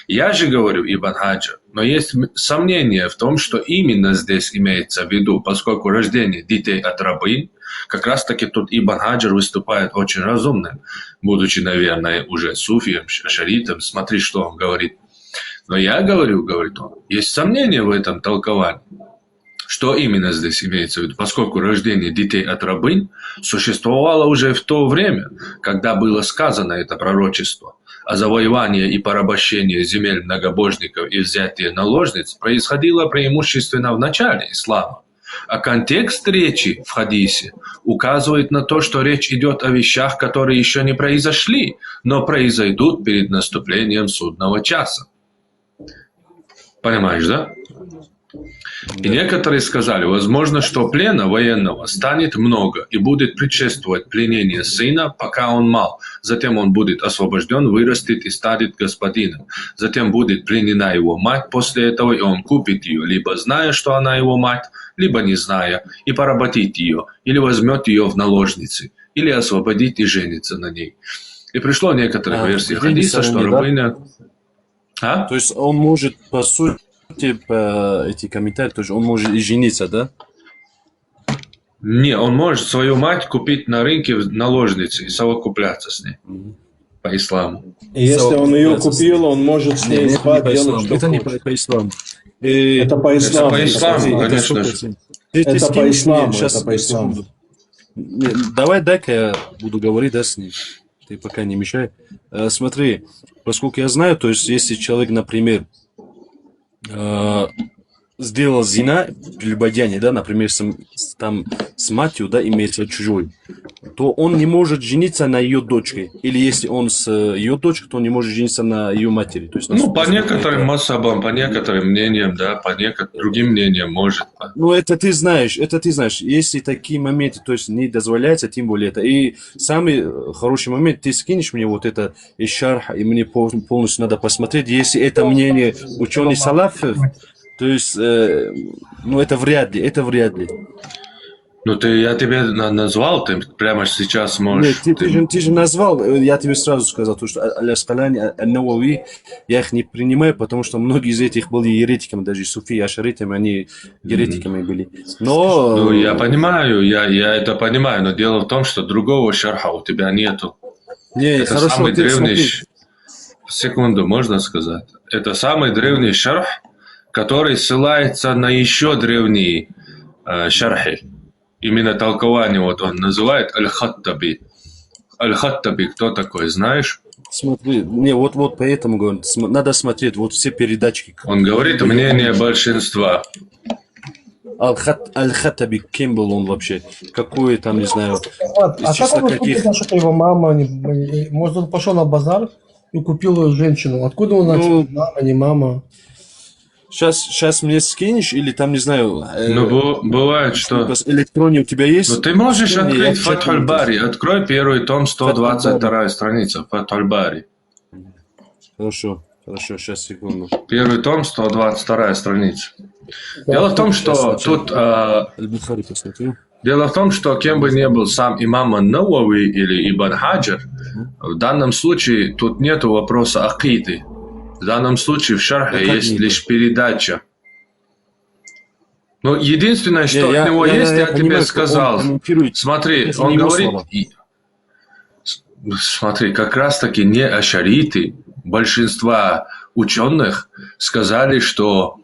Я же говорю, Ибн Хаджар, но есть м- сомнение в том, что именно здесь имеется в виду, поскольку рождение детей от рабынь, как раз таки тут Ибн Хаджар выступает очень разумным, будучи, наверное, уже суфием, ш- ашаритом. Смотри, что он говорит. Но я говорю, говорит он, есть сомнение в этом толковании. Что именно здесь имеется в виду? Поскольку рождение детей от рабынь существовало уже в то время, когда было сказано это пророчество, а завоевание и порабощение земель многобожников и взятие наложниц происходило преимущественно в начале ислама. А контекст речи в хадисе указывает на то, что речь идет о вещах, которые еще не произошли, но произойдут перед наступлением судного часа. Понимаешь, да? И некоторые сказали, возможно, что плена военного станет много и будет предшествовать пленение сына, пока он мал. Затем он будет освобожден, вырастет и станет господином. Затем будет пленена его мать после этого, и он купит ее, либо зная, что она его мать, либо не зная, и поработит ее, или возьмет ее в наложницы, или освободит и женится на ней. И пришло в некоторых А, версиях женится хадиса, на что ней, да? рабыня... А? То есть он может, по сути, по эти комментарии, тоже он может и жениться, да? Не, он может свою мать купить на рынке в наложницы и совокупляться с ней Мгм. по исламу. И если он ее купил, он может с Не, ней это не спать, по делать, исламу. что Это не хочет. По, по исламу. И Это по Это исламу. по исламу, это конечно. сто процентов. Ты- ты Это скинь по мне исламу, щас, это по исламу. секунду. Не, давай, дай-ка я буду говорить, да, с ней. Ты пока не мешай. Э, смотри, поскольку я знаю, то есть если человек, например, э, сделал зина, прелюбодеяние, да, например, с, с- там с матерью, да, имеется чужой, то он не может жениться на ее дочке. Или если он с э, ее дочкой, то он не может жениться на ее матери. То есть на Ну, с- по насколько некоторым это- масабам, по некоторым мнениям, да, по некоторым другим мнениям может. Ну, это ты знаешь, это ты знаешь. Если такие моменты, то есть не дозволяется, тем более это. И самый э, хороший момент, ты скинешь мне вот это из шарха, и мне пол- полностью надо посмотреть. Если это мнение ученых салафов, то есть, э, ну, это вряд ли, это вряд ли. Ну, ты, я тебе на- назвал, ты прямо сейчас Нет, можешь... ты, ты- ты же, ты же назвал, э, я тебе сразу сказал, то, что Аль-Аскалани, Аль-Навави, я их не принимаю, потому что многие из этих были еретиками, даже суфи, ашаритами, они еретиками были. Но... Ну, я понимаю, я, я это понимаю, но дело в том, что другого шарха у тебя нету. Не, Это хорошо, самый ты древний... смотри. ш- Секунду, можно сказать? Это самый древний шарх, который ссылается на еще древние э, шархи. Именно толкование вот он называет Аль-Хаттаби. Аль-Хаттаби кто такой, знаешь? Смотри, не, вот, вот поэтому говорю, см- надо смотреть, вот все передачки. Он говорит мнение большинства. Аль-Хат- Аль-Хаттаби, кем был он вообще? Какой там, не знаю, Вот, а из числа как он каких? Что его мама, не, не- может, он пошел на базар и купил женщину? Откуда он знает, Ну, что мама, не мама? Сейчас, сейчас мне скинешь или там, не знаю... э, Ну, бу- бывает, что... С электроне у тебя есть? Ну, ты можешь Скинь, я открыть в чат Фатхуль Бари. Открой первый том, сто двадцать вторая страница, Фатхуль Бари. Хорошо, хорошо, сейчас, секунду. Первый том, сто двадцать вторая страница. Дело в том, что тут... а, Аль-Бухари посмотрю. Дело в том, что кем бы ни был сам имам Ан-Навави или Ибн Хаджар, в данном случае тут нету вопроса акиды. В данном случае в шархе Как есть нету? Лишь передача. Ну, единственное, что Не, от я- него я- есть, я я, тебе понимаю, что он сказал. Комментирует. Смотри, Это он не его говорит... слова. и- с- Смотри, как раз-таки не ашариты, большинства ученых сказали, что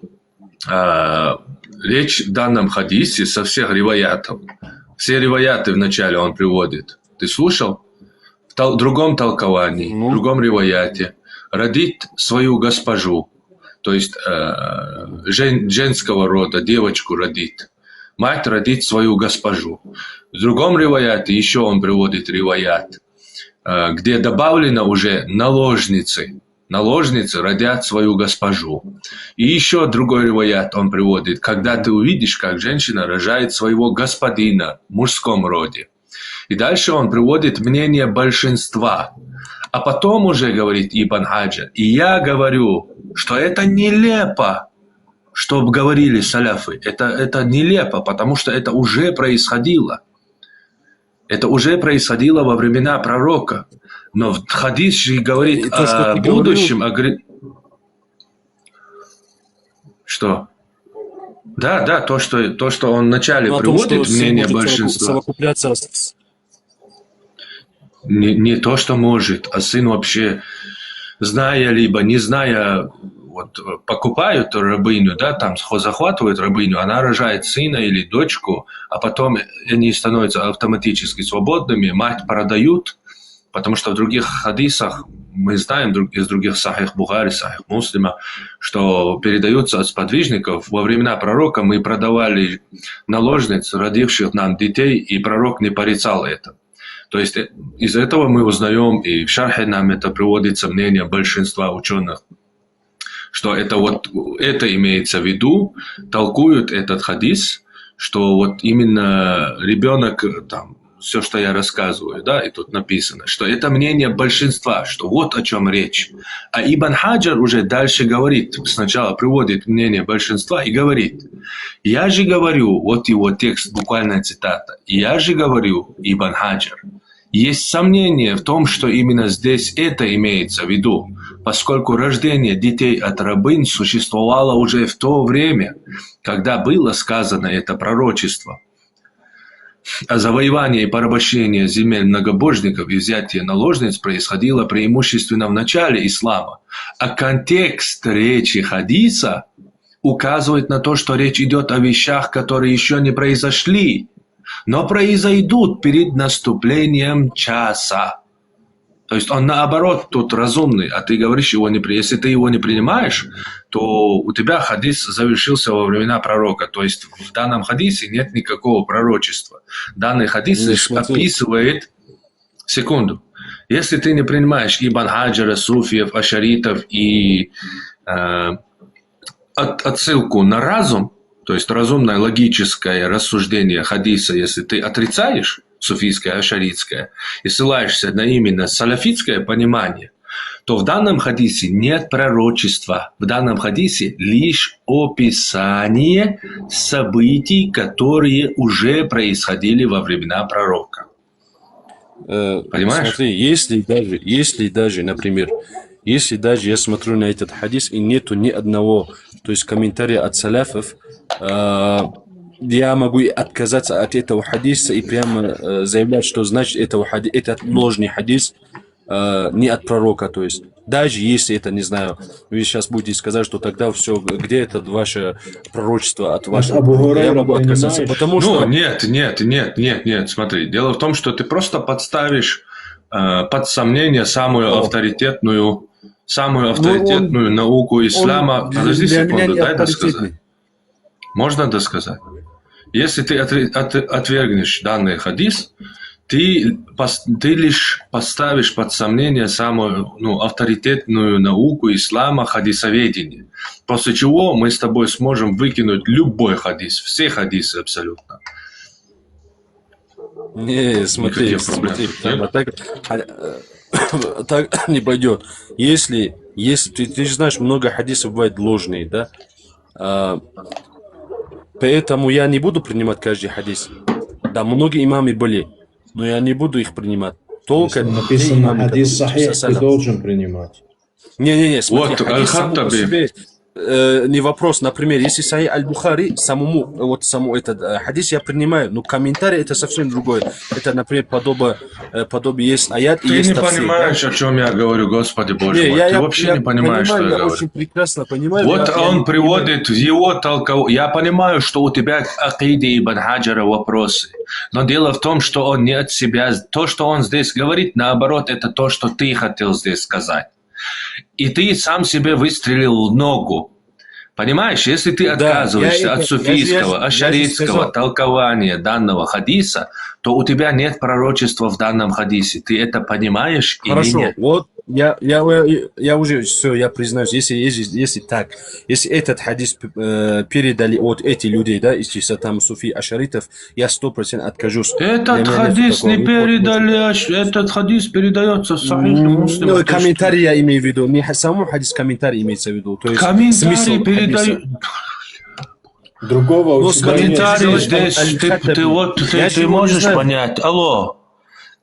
а, речь в данном хадисе со всех риваятов. Все риваяты вначале он приводит. Ты слушал? В тол- другом толковании, Ну. В другом риваяте. Родить свою госпожу. То есть э, жен- женского рода девочку родить. Мать родить свою госпожу. В другом риваяте еще он приводит риваят, э, где добавлено уже наложницы. Наложницы родят свою госпожу. И еще другой риваят он приводит, когда ты увидишь, как женщина рожает своего господина в мужском роде. И дальше он приводит мнение большинства. А потом уже говорит Ибн Хаджар: и я говорю, что это нелепо, чтобы говорили саляфы. Это, это нелепо, потому что это уже происходило. Это уже происходило во времена пророка. Но в- хадис же говорит И то, что о ты говорил- будущем, о гре- Что? Да, да, то, что, то, что он вначале Ну, о том, приводит, что сын мнение может совокуп- большинства. Совокупляться с... Не, не то, что может, а сын вообще, зная либо не зная, вот э, покупают рабыню, да, там схо- захватывают рабыню, она рожает сына или дочку, а потом они становятся автоматически свободными, мать продают, потому что в других хадисах мы знаем друг- из других сахих Бухари, сахих Муслима, что передаются от сподвижников: во времена пророка мы продавали наложниц, родивших нам детей, и пророк не порицал это. То есть э, из этого мы узнаем, и в шархе нам это приводится мнение большинства ученых, что это вот это имеется в виду, толкуют этот хадис, что вот именно ребенок, э, там, все, что я рассказываю, да, и тут написано, что это мнение большинства, что вот о чем речь. А Ибн Хаджар уже дальше говорит, сначала приводит мнение большинства и говорит: я же говорю, вот его текст, буквальная цитата, я же говорю, Ибн Хаджар, есть сомнение в том, что именно здесь это имеется в виду, поскольку рождение детей от рабынь существовало уже в то время, когда было сказано это пророчество. А завоевание и порабощение земель многобожников и взятие наложниц происходило преимущественно в начале ислама. А контекст речи хадиса указывает на то, что речь идет о вещах, которые еще не произошли, но произойдут перед наступлением часа. То есть он наоборот тут разумный, а ты говоришь, его не при... если ты его не принимаешь, то у тебя хадис завершился во времена пророка. То есть в данном хадисе нет никакого пророчества. Данный хадис Ну, лишь смотри. Описывает... Секунду. Если ты не принимаешь Ибн Хаджара, суфиев, ашаритов и э, от- отсылку на разум, то есть разумное логическое рассуждение хадиса, если ты отрицаешь суфийское, ашаритское, и ссылаешься на именно салафитское понимание, то в данном хадисе нет пророчества. В данном хадисе лишь описание событий, которые уже происходили во времена пророка. Э, Понимаешь? Смотри, если даже, если даже, например, если даже я смотрю на этот хадис и нету ни одного, то есть комментария от салафов, э, я могу и отказаться от этого хадиса и прямо э, заявлять, что значит этого хади... этот ложный хадис э, не от пророка, то есть даже если это, не знаю, вы сейчас будете сказать, что тогда все, где это ваше пророчество от вашего... Абу Я Хурайра могу отказаться, принимаешь? Потому Ну, что... нет, нет, нет, нет, нет, смотри. Дело в том, что ты просто подставишь э, под сомнение самую О. Авторитетную, самую Ну, авторитетную он- науку ислама. он Подожди для секунду, меня не дай досказать. Авторитетный. Можно досказать? Если ты отре- от- отвергнешь данный хадис, Ты, пос- ты лишь поставишь под сомнение самую, ну, авторитетную науку ислама — хадисоведение. После чего мы с тобой сможем выкинуть любой хадис, все хадисы абсолютно. Не, смотри, Никаких проблем смотри, тут там, нет. а так, а, э, так не пойдет. Если, если ты, ты же знаешь, много хадисов бывает ложные, да? А, поэтому я не буду принимать каждый хадис. Да, многие имамы были, но я не буду их принимать. Только Если те написано имамы, которые хадис сахих, ты саляф. Должен принимать. Не-не-не, смотри, Вот хадис само по Аль-Хаттаби. Себе, э, не вопрос. Например, если Сахих Аль-Бухари, самому, вот саму этот э, хадис я принимаю, но комментарий — это совсем другое. Это, например, подобие, э, подобие есть аят и Ты есть не тафсир, да? Понимаешь, о чем я говорю, Господи Боже Не, мой. я, Ты я, вообще я не понимаешь, понимаю, что я я говорю. Очень прекрасно понимаю. Вот Я, я он не понимаю. Приводит в его толков... Я понимаю, что у тебя к акиде Ибн Хаджара вопросы. Но дело в том, что он не от себя. То, что он здесь говорит, наоборот, это то, что ты хотел здесь сказать. И ты сам себе выстрелил в ногу. Понимаешь, если ты Да, я отказываешься это, от я же, я же, суфийского, я же ашаритского сказал. Толкования данного хадиса, то у тебя нет пророчества в данном хадисе. Ты это понимаешь или Хорошо, нет? Вот я, я, я, я уже все, я признаюсь, если, если, если так, если этот хадис э, передали от этих людей, да, из числа там суфи ашаритов, я сто процентов откажусь. Для Этот меня нету хадис такого, не не подходит. Передали, аш- этот хадис передается в Сахих М, Муслима. Ну, То есть комментарий я имею в виду, не ха- саму хадис, комментарий имеется в виду, то есть Комментарий смысл хадиса. Передают. Другого Ну, у тебя смотри, нет. Комментарий Аль- здесь, ты, Аль-Хаттаби. ты вот ты, Я же ты его не можешь знаю. Понять. Алло.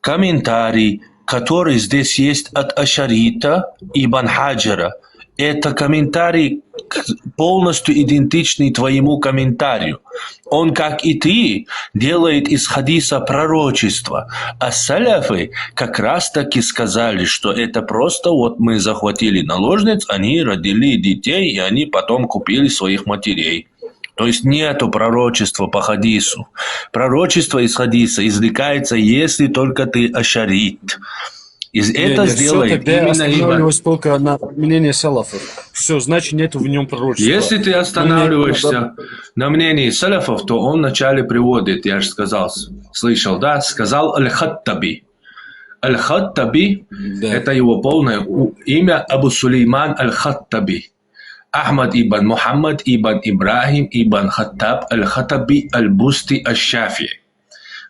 Комментарий, который здесь есть от Ашарита Ибн Хаджара, это комментарий к- полностью идентичный твоему комментарию. Он, как и ты, делает из хадиса пророчество. А саляфы как раз таки сказали, что это просто вот мы захватили наложниц, они родили детей, и они потом купили своих матерей. То есть нету пророчества по хадису. Пророчество из хадиса извлекается, если только ты ашарит. Из Не, это не, все, сделает тогда я именно Ибн. Останавливаюсь только на мнении салафов. Все, значит, нету в нем пророчества. Если ты Ну, не, останавливаешься на мнении саляфов, то он вначале приводит, я же сказал, с- слышал, да, сказал Аль-Хаттаби. Аль-Хаттаби, Да. Это его полное у- имя Абу Сулейман Аль-Хаттаби. Ахмад ибн Мухаммад ибн Ибрахим ибн Хаттаб Аль-Хаттаби Аль-Бусти Аль-Шафии.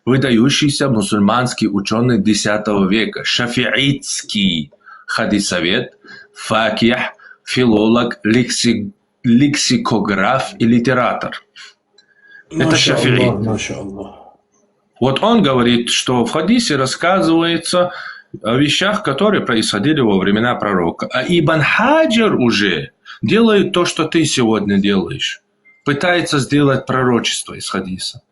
Выдающийся мусульманский ученый десятого века, шафиитский хадисовед, факих, филолог, лекси- лексикограф и литератор. Это Маша шафиит. Аллах, маша Аллах. Вот он говорит, что в хадисе рассказывается о вещах, которые происходили во времена пророка. А Ибн Хаджар уже делает то, что ты сегодня делаешь. Пытается сделать пророчество из хадиса.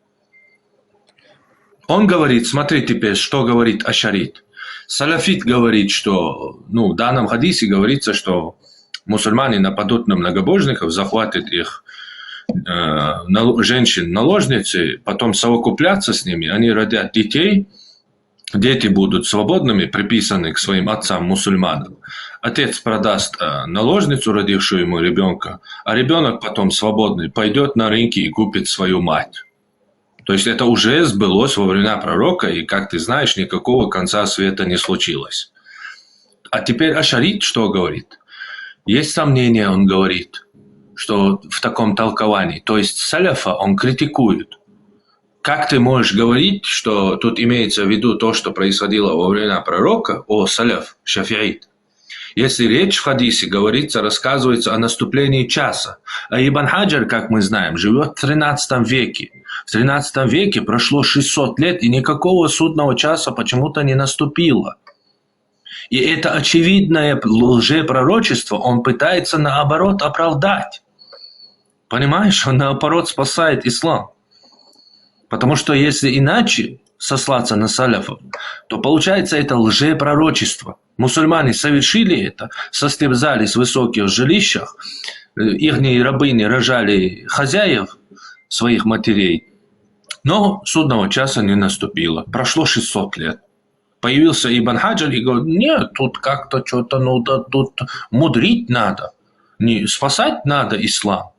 Он говорит, смотри теперь, что говорит ашарит. Салафит говорит, что, ну, в данном хадисе говорится, что мусульмане нападут на многобожников, захватят их, э, нал- женщин наложницы, потом совокуплятся с ними, они родят детей, дети будут свободными, приписаны к своим отцам мусульманам. Отец продаст э, наложницу, родившую ему ребенка, а ребенок потом свободный пойдет на рынки и купит свою мать. То есть это уже сбылось во времена пророка, и, как ты знаешь, никакого конца света не случилось. А теперь ашарит что говорит? Есть сомнения, он говорит, что в таком толковании. То есть саляфа он критикует. Как ты можешь говорить, что тут имеется в виду то, что происходило во времена пророка, о саляф, шафиит? Если речь в хадисе говорится, рассказывается о наступлении часа, а Ибн Хаджар, как мы знаем, живет в тринадцатом веке. В тринадцатом веке прошло шестьсот лет, и никакого судного часа почему-то не наступило. И это очевидное лжепророчество он пытается наоборот оправдать. Понимаешь, он наоборот спасает ислам. Потому что если иначе сослаться на саляфов, то получается это лжепророчество. Мусульмане совершили это, состязались в высоких жилищах, э, ихние рабыни рожали хозяев своих матерей, но судного часа не наступило. Прошло шестьсот лет. Появился Ибн Хаджар и говорит: нет, тут как-то что-то, ну да, тут мудрить надо, не спасать надо ислам.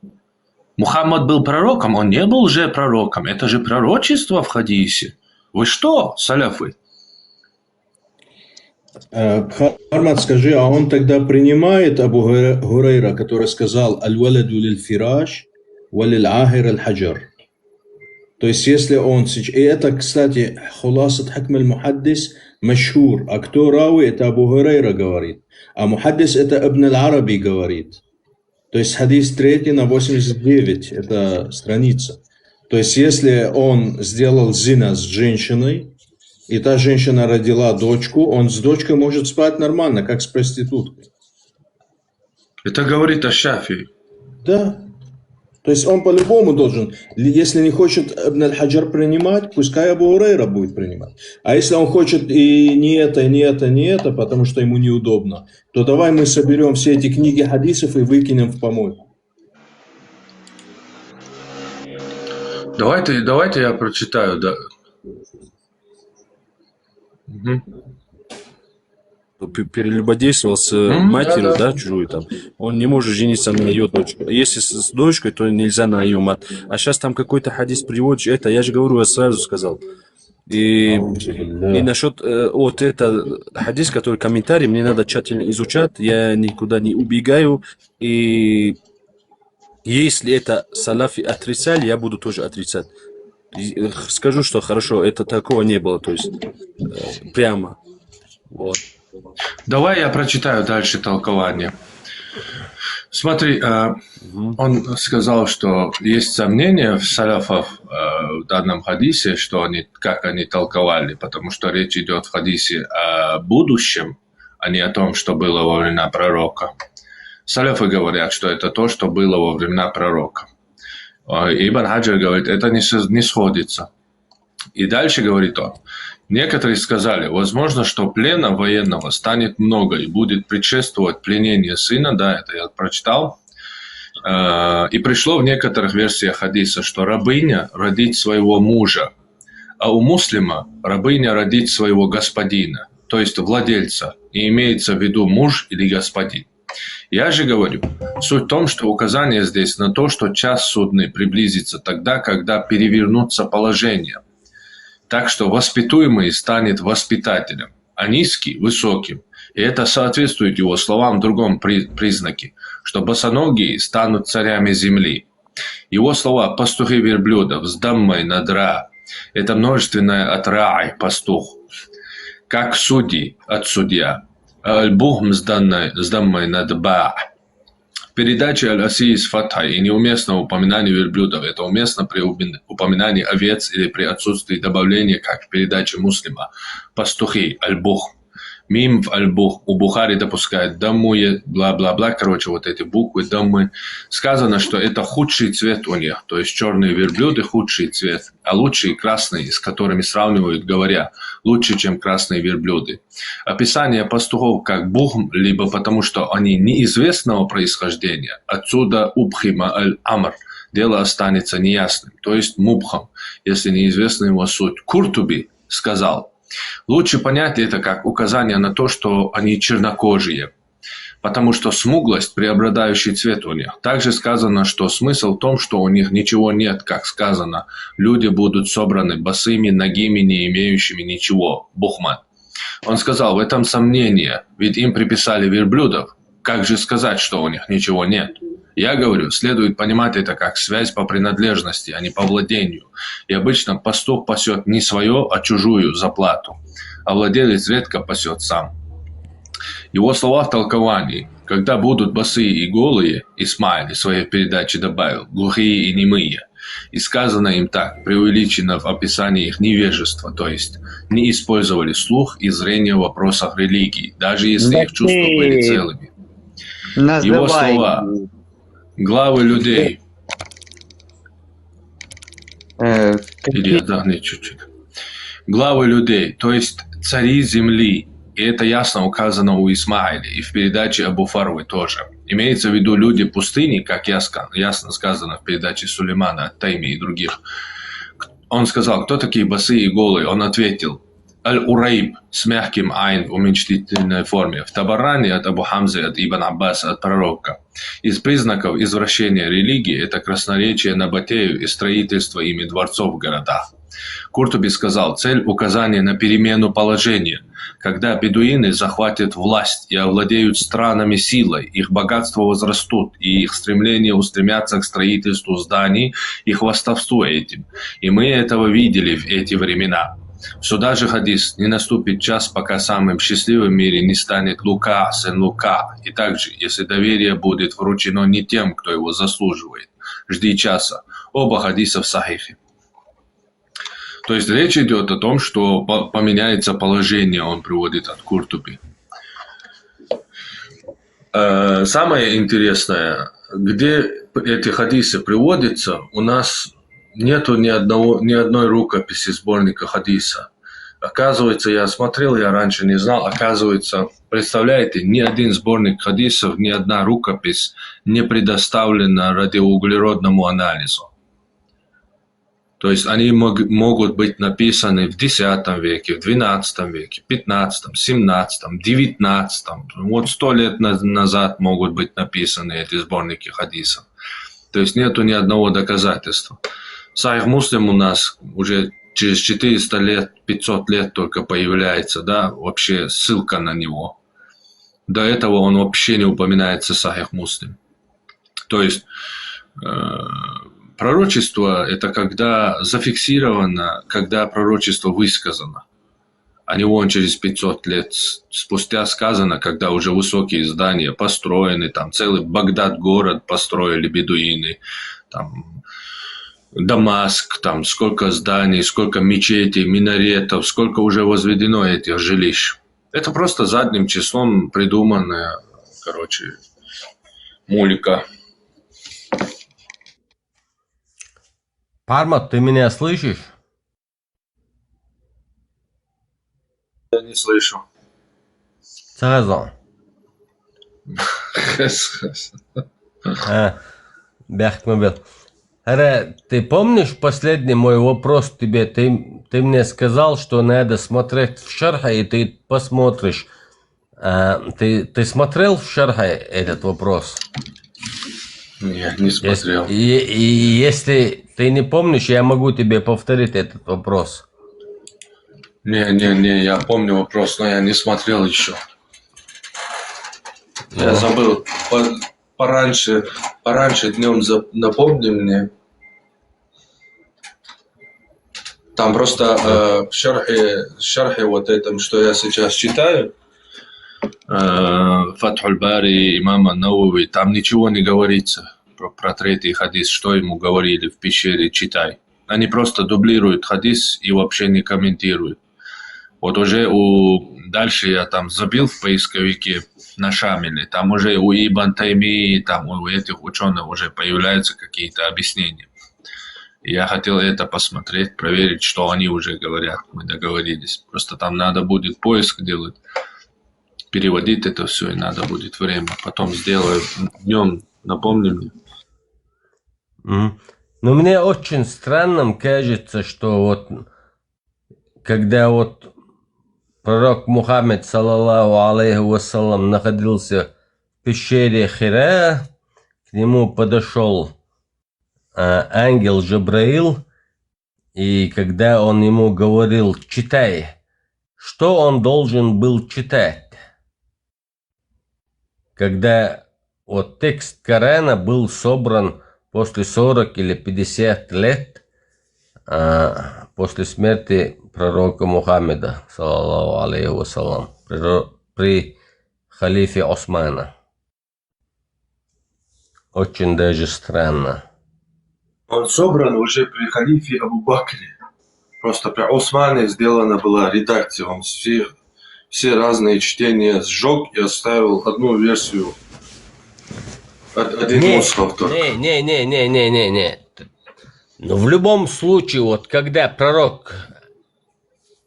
Мухаммад был пророком, он не был же пророком. Это же пророчество в хадисе. Вы что, саляфы? Э, Хармат, скажи, а он тогда принимает Абу Гуре- Гурейра, который сказал «Аль-валаду лиль-фираш, ва лиль-ахир аль-хаджар»? То есть, если он... сеч- И это, кстати, хуласат хакм аль-мухаддис машхур. А кто рави? Это Абу Гурейра говорит. А мухаддис это Ибн аль-Араби говорит. То есть хадис третий на восемьдесят девять, это страница. То есть если он сделал зина с женщиной, и та женщина родила дочку, он с дочкой может спать нормально, как с проституткой. Это говорит о Шафии. Да. То есть он по-любому должен, если не хочет Ибн аль-Хаджар принимать, пускай Абу Гурейра будет принимать. А если он хочет и не это, и не это, и не это, потому что ему неудобно, то давай мы соберем все эти книги хадисов и выкинем в помойку. Давайте, давайте я прочитаю, да. Мгм. П- Перелюбодействовал с э, Мгм, матерью, да, да. Да, чужой там. Он не может жениться на ее дочку. Если с, с дочкой, то нельзя на ее мать. А сейчас там какой-то хадис приводишь, это я же говорю, я сразу сказал. И, и насчет э, вот это хадис, который комментарий, мне надо тщательно изучать, я никуда не убегаю. И если это салафи отрицали, я буду тоже отрицать. И, э, Скажу, что хорошо, это такого не было, то есть э, прямо. Вот. Давай я прочитаю дальше толкование. Смотри, э, Мгм. он сказал, что есть сомнения в саляфов э, в данном хадисе, что они, как они толковали, потому что речь идет в хадисе о будущем, а не о том, что было во времена пророка. Саляфы говорят, что это то, что было во времена пророка. Э, Ибн Хаджар говорит, это не, со- не сходится. И дальше говорит он, некоторые сказали, возможно, что плена военного станет много и будет предшествовать пленение сына, да, это я прочитал. Э, И пришло в некоторых версиях хадиса, что рабыня родит своего мужа, а у Муслима рабыня родит своего господина, то есть владельца, и имеется в виду муж или господин. Я же говорю, суть в том, что указание здесь на то, что час судный приблизится тогда, когда перевернутся положения. Так что воспитуемый станет воспитателем, а низкий – высоким. И это соответствует его словам в другом при- признаке, что босоногие станут царями земли. Его слова «пастухи верблюдов» с даммой над ра – это множественное от раи – пастух, как судьи от судья, а аль-бухм с, данной, с даммой над ба. В передаче Аль-Аси с фатхой и неуместное упоминание верблюдов – это уместно при упоминании овец или при отсутствии добавления, как в передаче Муслима, пастухи, аль-бухм. Мим в аль-бухм. У Бухари допускает даммуе, бла-бла-бла, короче, вот эти буквы, даммы. Сказано, что это худший цвет у них, то есть черные верблюды – худший цвет, а лучшие красные, с которыми сравнивают, говоря, лучше, чем красные верблюды. Описание пастухов как бухм, либо потому что они неизвестного происхождения, отсюда убхима аль-амр, дело останется неясным, то есть мубхам, если неизвестна его суть. Куртуби сказал, лучше понять это как указание на то, что они чернокожие, потому что смуглость – преобладающий цвет у них. Также сказано, что смысл в том, что у них ничего нет, как сказано, люди будут собраны босыми, нагими, не имеющими ничего. Бухман. Он сказал, в этом сомнение, ведь им приписали верблюдов. Как же сказать, что у них ничего нет? Я говорю, следует понимать это как связь по принадлежности, а не по владению. И обычно пастух пасет не свое, а чужую за плату. А владелец редко пасет сам. Его слова в толковании: «Когда будут босые и голые», Исмаиль в своей передаче добавил, «глухие и немые». И сказано им так, преувеличено в описании их невежества, то есть не использовали слух и зрение в вопросах религии, даже если их чувства были целыми. Его слова: «Главы людей». Э, Или отдохни чуть-чуть. «Главы людей», то есть цари земли. И это ясно указано у Исмаиля и в передаче Абу Фарвы тоже. Имеется в виду люди пустыни, как ясно, ясно сказано в передаче Сулеймана Ат-Тайми и других. Он сказал, кто такие босые и голые? Он ответил, «Аль-Урайб», с мягким айн в уменьшительной форме, в Табарани от Абу Хамзы, от Ибн Аббаса, от пророка. Из признаков извращения религии — это красноречие набатеев и строительство ими дворцов в городах. Куртуби сказал: «Цель — указание на перемену положения. Когда бедуины захватят власть и овладеют странами силой, их богатства возрастут, и их стремление устремятся к строительству зданий и хвастовству этим. И мы этого видели в эти времена». Сюда же хадис: «Не наступит час, пока самым счастливым в мире не станет Лука, сын Лука. И также, если доверие будет вручено не тем, кто его заслуживает, жди часа». Оба хадиса в сахихе. То есть речь идет о том, что по- поменяется положение, он приводит от Куртуби. Э, самое интересное, где эти хадисы приводятся, у нас нету ни одного, ни одной рукописи сборника хадиса. Оказывается, я смотрел, я раньше не знал, оказывается, представляете, ни один сборник хадисов, ни одна рукопись не предоставлена радиоуглеродному анализу. То есть они мог- могут быть написаны в десятом веке, в двенадцатом веке, пятнадцатом, семнадцатом, девятнадцатом. Вот сто лет на- назад могут быть написаны эти сборники хадисов. То есть нету ни одного доказательства. Сахих Муслим у нас уже через четыреста лет, пятьсот лет только появляется, да, вообще ссылка на него. До этого он вообще не упоминается, Сахих Муслим. То есть э, пророчество — это когда зафиксировано, когда пророчество высказано. А не вон через пятьсот лет с- спустя сказано, когда уже высокие здания построены, там целый Багдад город построили бедуины, там Дамаск, там сколько зданий, сколько мечетей, минаретов, сколько уже возведено этих жилищ. Это просто задним числом придуманная, короче, мулика. Пармат, ты меня слышишь? Я не слышу. Сразу. А, бяхкмобил. Аре, ты помнишь последний мой вопрос тебе? Ты, ты мне сказал, что надо смотреть в шархе, и ты посмотришь. А, ты, ты смотрел в шархе этот вопрос? Нет, не Ес- смотрел. И, и если ты не помнишь, я могу тебе повторить этот вопрос. Не, не, не, я помню вопрос, но я не смотрел еще. Я Ну. Забыл. По- пораньше, пораньше днем за- напомни мне. Там просто э, в шархе, в шархе вот этом, что я сейчас читаю, э, Фатхуль Бари, имама Навави, там ничего не говорится про, про третий хадис, что ему говорили в пещере, читай. Они просто дублируют хадис и вообще не комментируют. Вот уже у дальше я там забил в поисковике на Шамиле, там уже у Ибн Таймии, там у этих ученых уже появляются какие-то объяснения. Я хотел это посмотреть, проверить, что они уже говорят. Мы договорились. Просто там надо будет поиск делать, переводить это все, и надо будет время. Потом сделаю днем, напомни мне. Мгм. Но мне очень странным кажется, что вот когда вот пророк Мухаммед, саллаллаху алейхи вассалам, находился в пещере Хира, к нему подошел а, ангел Джабраил, и когда он ему говорил: «Читай», что он должен был читать? Когда вот текст Корана был собран после сорок или пятьдесят лет а, после смерти пророка Мухаммеда, саллаллаху алейхи вассалам, при, при халифе Османа. Очень даже странно. Он собран уже при халифе Абу Бакре. Просто при Османе сделана была редакция. Он все, все разные чтения сжег и оставил одну версию. Од- Один Не, мусхаф только. не, не, не, не, не, не, не. Но в любом случае, вот когда пророк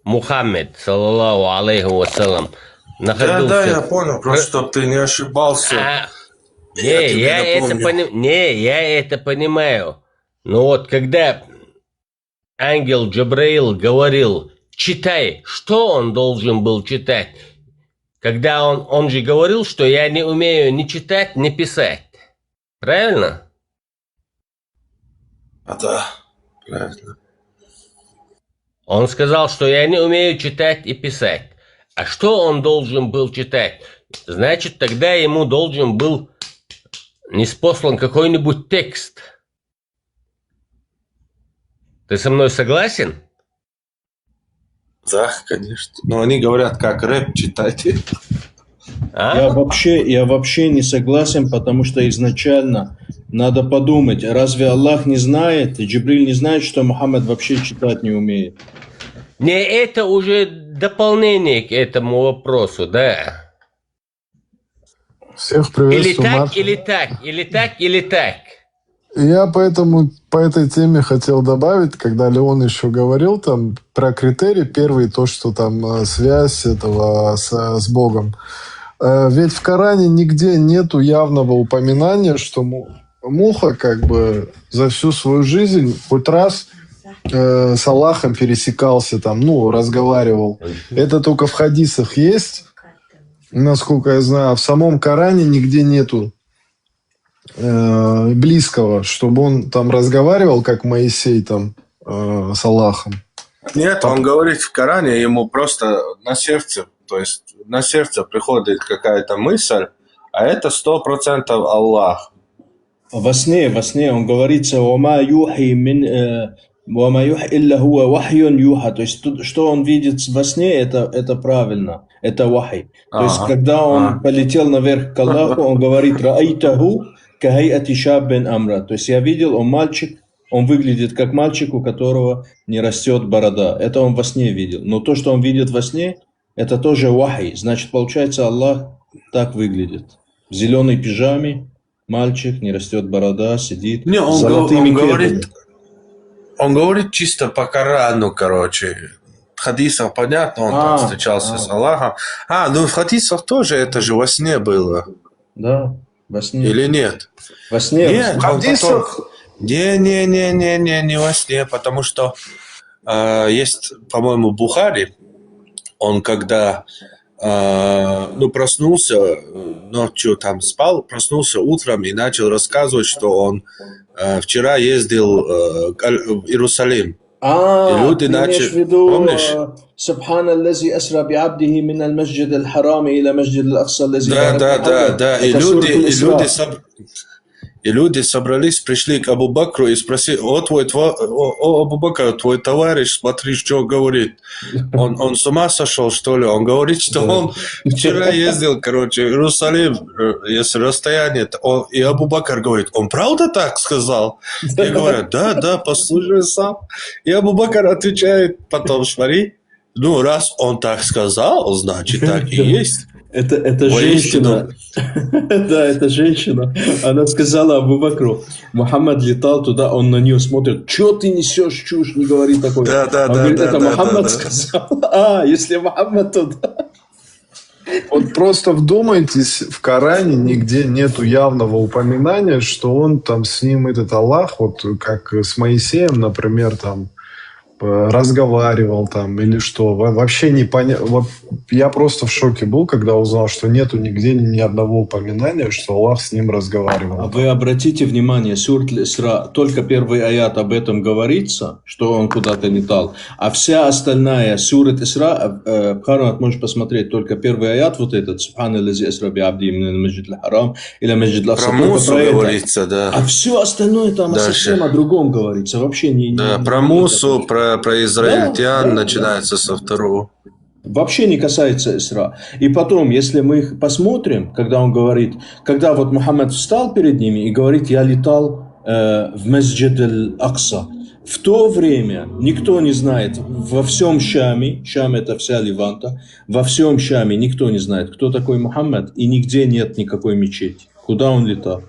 Мухаммед, саллаллаху алейхи вассалам, Да, находился... да, я понял, просто чтобы ты не ошибался. А, Я не, тебе я это напомню. пони- не, я это понимаю. Но вот когда ангел Джабраил говорил: «Читай», что он должен был читать? Когда он, он же говорил, что я не умею ни читать, ни писать. Правильно? А, да, правильно. Он сказал, что я не умею читать и писать. А что он должен был читать? Значит, тогда ему должен был ниспослан какой-нибудь текст. Ты со мной согласен? Да, конечно. Но они говорят, как рэп читайте. А? Я вообще, я вообще не согласен, потому что изначально надо подумать, разве Аллах не знает, и Джибриль не знает, что Мухаммад вообще читать не умеет? Не, это уже дополнение к этому вопросу, да. Всех Или приветствую, так, Марк. Или так, или так, или так. Я поэтому по этой теме хотел добавить, когда Леон еще говорил там про критерии, первый то, что там э, связь этого с, с Богом. Э, Ведь в Коране нигде нету явного упоминания, что му- муха как бы за всю свою жизнь хоть раз э, с Аллахом пересекался, там, ну, разговаривал. Это только в хадисах есть, насколько я знаю. А в самом Коране нигде нету э, близкого, чтобы он там разговаривал, как Моисей там э, с Аллахом. Нет, он говорит в Коране, ему просто на сердце, то есть на сердце приходит какая-то мысль, а это сто процентов Аллах. Во сне, во сне он говорится: «Вама юхи мин, э, вама юхи илля хуа вахьюн юха». То есть, тут, что он видит во сне, это, это правильно, это вахи. То есть, Ага. когда он А. полетел наверх к Аллаху, он говорит: «Раайтаху кахайати шаббин амра». То есть, я видел, он мальчик, он выглядит как мальчик, у которого не растет борода. Это он во сне видел. Но то, что он видит во сне, это тоже вахи. Значит, получается, Аллах так выглядит. В зеленой пижаме, мальчик, не растет борода, сидит Не, с он, го- золотыми он кедрами. говорит, он говорит чисто по Корану, короче. В хадисах понятно, он там А, встречался а. С Аллахом. А, ну в хадисах тоже это же во сне было. Да, во сне. Или нет? Во сне. Нет, во сне. он потом... Не-не-не-не-не, не во сне, потому что э, есть, по-моему, Бухари, он когда э, ну, проснулся, э, ночью там спал, проснулся утром и начал рассказывать, что он э, вчера ездил э, к Аль- в Иерусалим. А, И люди ты имеешь начали... в виду, Помнишь? э, سبحان الذي أسرى بعبده من المسجد الحرام إلى المسجد الأقصى الذي Да, да, باركنا да, حوله. да. И Это люди, Суратуль и Исра. люди, соб- и люди собрались, пришли к Абу Бакру и спросили: «О, твой, тва- о, о, Абу Бакр, твой товарищ, смотри, что говорит. Он, он с ума сошел, что ли?» Он говорит, что Да. он вчера ездил, короче, в Иерусалим, э, если расстояние, то он, и Абу Бакр говорит: «Он правда так сказал?» Я говорю: «Да, да, послушай сам». И Абу Бакр отвечает потом: «Смотри, ну, раз он так сказал, значит, так и есть». Это, это Воистину. Женщина. Да, это женщина. Она сказала Абу Бакру: «Мухаммад летал туда», он на нее смотрит: «Че ты несешь чушь, не говори такое». Да, да, Он да, говорит: да, «Это да, да, Мухаммад да. Сказал». А, если Мухаммад, то да. Вот просто вдумайтесь, в Коране нигде нету явного упоминания, что он там с ним, этот Аллах, вот как с Моисеем, например, там э, разговаривал там или что. Во- Вообще не понятно. Вот я просто в шоке был, когда узнал, что нету нигде ни одного упоминания, что Аллах с ним А разговаривал. вы обратите внимание, Сурат Исра, только первый аят об этом говорится, что он куда-то летал, а вся остальная Сурат Исра, э, Бхармат, можешь посмотреть, только первый аят вот этот, سبحان الذي أسرى بعبده من المسجد الحرام إلى المسجد الأقصى, Про только Мусу про это. Говорится, да. А все остальное там Дальше. совсем о другом говорится, вообще не... Да, не- про не- Мусу, про, про израильтян Да, да, начинается со второго. Вообще не касается Исра. И потом, если мы их посмотрим, когда он говорит, когда вот Мухаммад встал перед ними и говорит: «Я летал э, в Масджид аль-Акса». В то время никто не знает, во всем Шаме, Шам — это вся Леванта, во всем Шаме никто не знает, кто такой Мухаммад, и нигде нет никакой мечети. Куда он летал?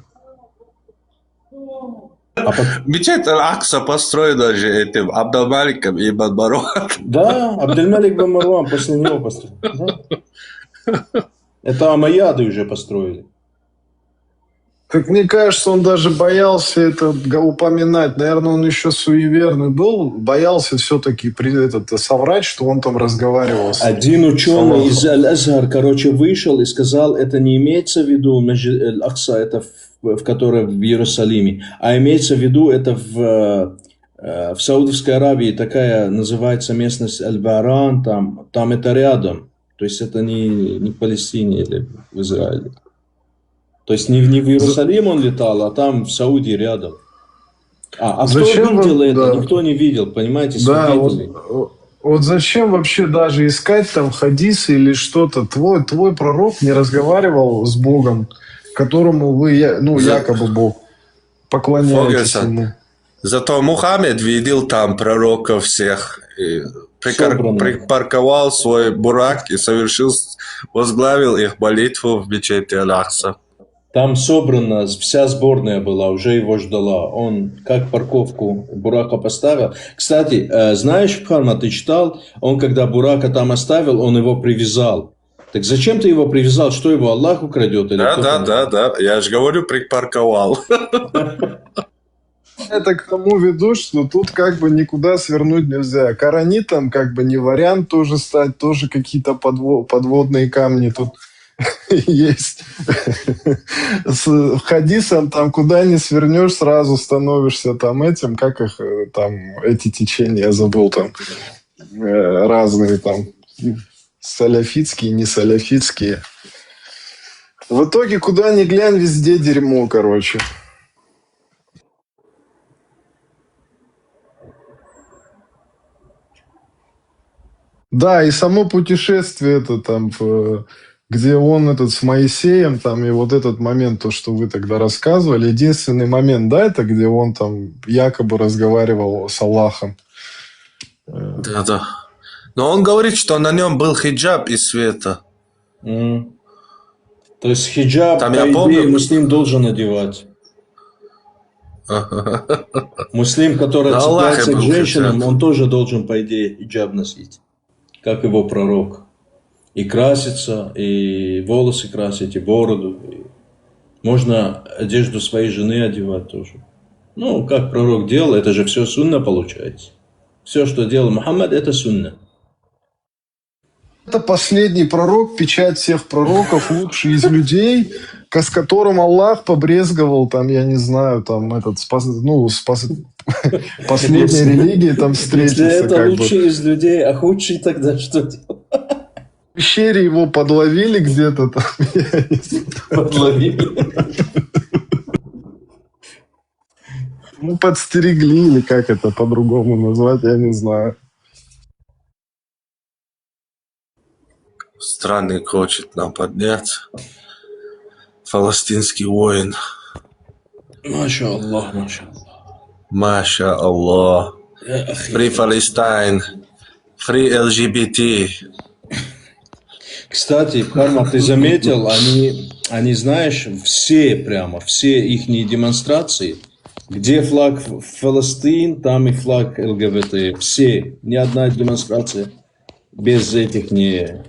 А пот- Мечеть Аль-Акса построена же этим Абдалмаликом ибн Марван. Да, Абдельмалик бен Марван после него построил. Да. Это омейяды уже построили. Как мне кажется, он даже боялся это г- упоминать. Наверное, он еще суеверный был, боялся все-таки при этот соврать, что он там разговаривал с ним. Один ученый Аллаху. Из Аль-Азхар, короче, вышел и сказал: «Это не имеется в виду Масджид Аль-Акса, это в, в которой в Иерусалиме, а имеется в виду это в, э, Э, В Саудовской Аравии такая называется местность Аль-Баран, там, там это рядом. То есть это не, не в Палестине или в Израиле. То есть не, в- не в Иерусалим он летал, а там в Сауди рядом. А, а кто Зачем видел вам, это? да. Никто не видел, понимаете, Да, свидетелей. Вот, вот зачем вообще даже искать там хадисы или что-то? Твой, твой пророк не разговаривал с Богом, которому вы, я- ну, За- якобы Бог, поклоняетесь Фогельсон. ему. Зато Мухаммед видел там пророков всех, и прикар- Собранных. Припарковал свой бурак и совершил, с- возглавил их молитву в мечети Аль-Акса. Там собрана вся сборная была, уже его ждала. Он как парковку Бурака поставил. Кстати, э, знаешь, Пхарма, ты читал, он когда Бурака там оставил, он его привязал. Так зачем ты его привязал? Что, его Аллах украдет или Да, кто да, там? Да, да, я же говорю, припарковал. Это к тому веду, что тут как бы никуда свернуть нельзя. Каранитом как бы не вариант тоже стать, тоже какие-то подво- подводные камни тут есть. С хадисом там куда не свернешь, сразу становишься там этим, как их э, там, эти течения, я забыл там, э, разные там, саляфитские, не саляфитские. В итоге, куда ни глянь, везде дерьмо, короче. Да, и само путешествие это там, в- где он этот с Моисеем, там и вот этот момент, то, что вы тогда рассказывали, единственный момент, да, это где он там якобы разговаривал с Аллахом. Э, Да, да. Но он говорит, что на нем был хиджаб из света. М. То есть хиджаб, Там по я идее, помню. Муслим должен одевать. Муслим, который На Аллахе цепляется к был женщинам, хиджаб. Он тоже должен, по идее, хиджаб носить, как его пророк. И краситься, и волосы красить, и бороду. И можно одежду своей жены одевать тоже. Ну, как пророк делал, это же все сунна получается. Все, что делал Мухаммад, это сунна. Это последний пророк, печать всех пророков, лучший из людей, к- с которым Аллах побрезговал, там, я не знаю, там, этот, спас- ну, спас- последняя Если- религия там Если встретится, это как бы. Лучший из людей, а худший тогда что делать? В пещере его подловили где-то там, я не знаю. Подловили. Ну, подстерегли, или как это по-другому назвать, я не знаю. Странный хочет нам подняться. Палестинский воин. Маша Аллах, маша Аллах. Маша Аллах. Я ахи. Free Palestine. Free L G B T. Кстати, Пхарма, ты заметил, они, они, знаешь, все прямо, все ихние демонстрации, где флаг Ф- Фалестин, там и флаг Л Г Б Т, все, ни одна демонстрация без этих не...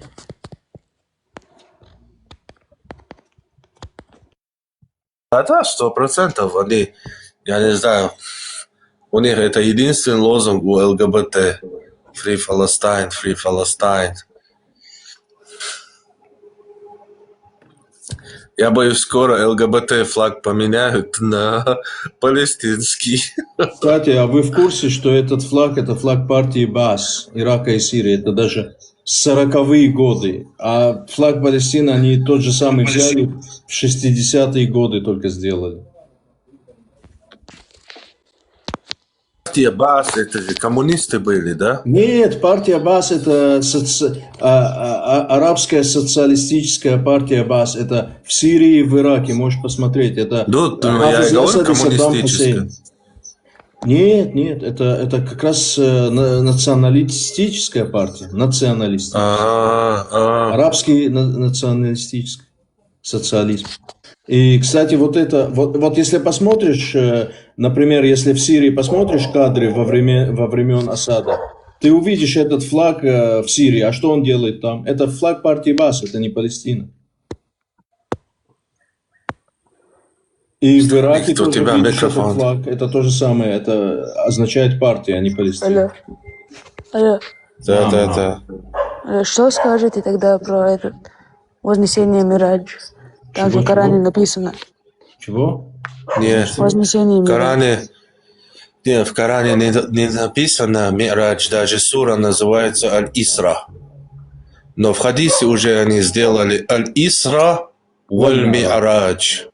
А да, сто процентов они, я не знаю, у них это единственный лозунг у Л Г Б Т. Free Palestine, Free Palestine. Я боюсь, скоро Л Г Б Т флаг поменяют на палестинский. Кстати, а вы в курсе, что этот флаг, это флаг партии Баас Ирака и Сирии? Это даже сороковые годы. А флаг Палестины они тот же самый взяли, в шестидесятые годы только сделали. Партия Баас, это же коммунисты были, да? Нет, партия Баас это соци- а- а- а- арабская социалистическая партия Баас. Это в Сирии и в Ираке. Можешь посмотреть. Это Ну, ну, я и Хафиз говорю, Асад и Саддам коммунистическая. Хусейн. Нет, нет, это, это как раз э, на- националистическая партия. Националистическая. А, а. Арабский на- националистический социализм. И, кстати, вот это, вот, вот если посмотришь, э, например, если в Сирии посмотришь кадры во время, во времен Асада, ты увидишь этот флаг э, в Сирии. А что он делает там? Это флаг партии Баас, это не Палестина. И в Ираке Кто тоже тебя видишь этот микрофон? Флаг. Это то же самое. Это означает партия, а не Палестина. Алло. Алло. Да, да, Мама. Да. Э, Что скажете тогда про этот вознесение Мирадж? Там Чего, же в Коране чего? Написано. Чего? Нет. Вознесение В Мирадж. Коране, Не, в Коране не, не написано Ми'радж, даже сура называется Аль-Исра. Но в хадисе уже они сделали Аль-Исра валь-Ми'радж.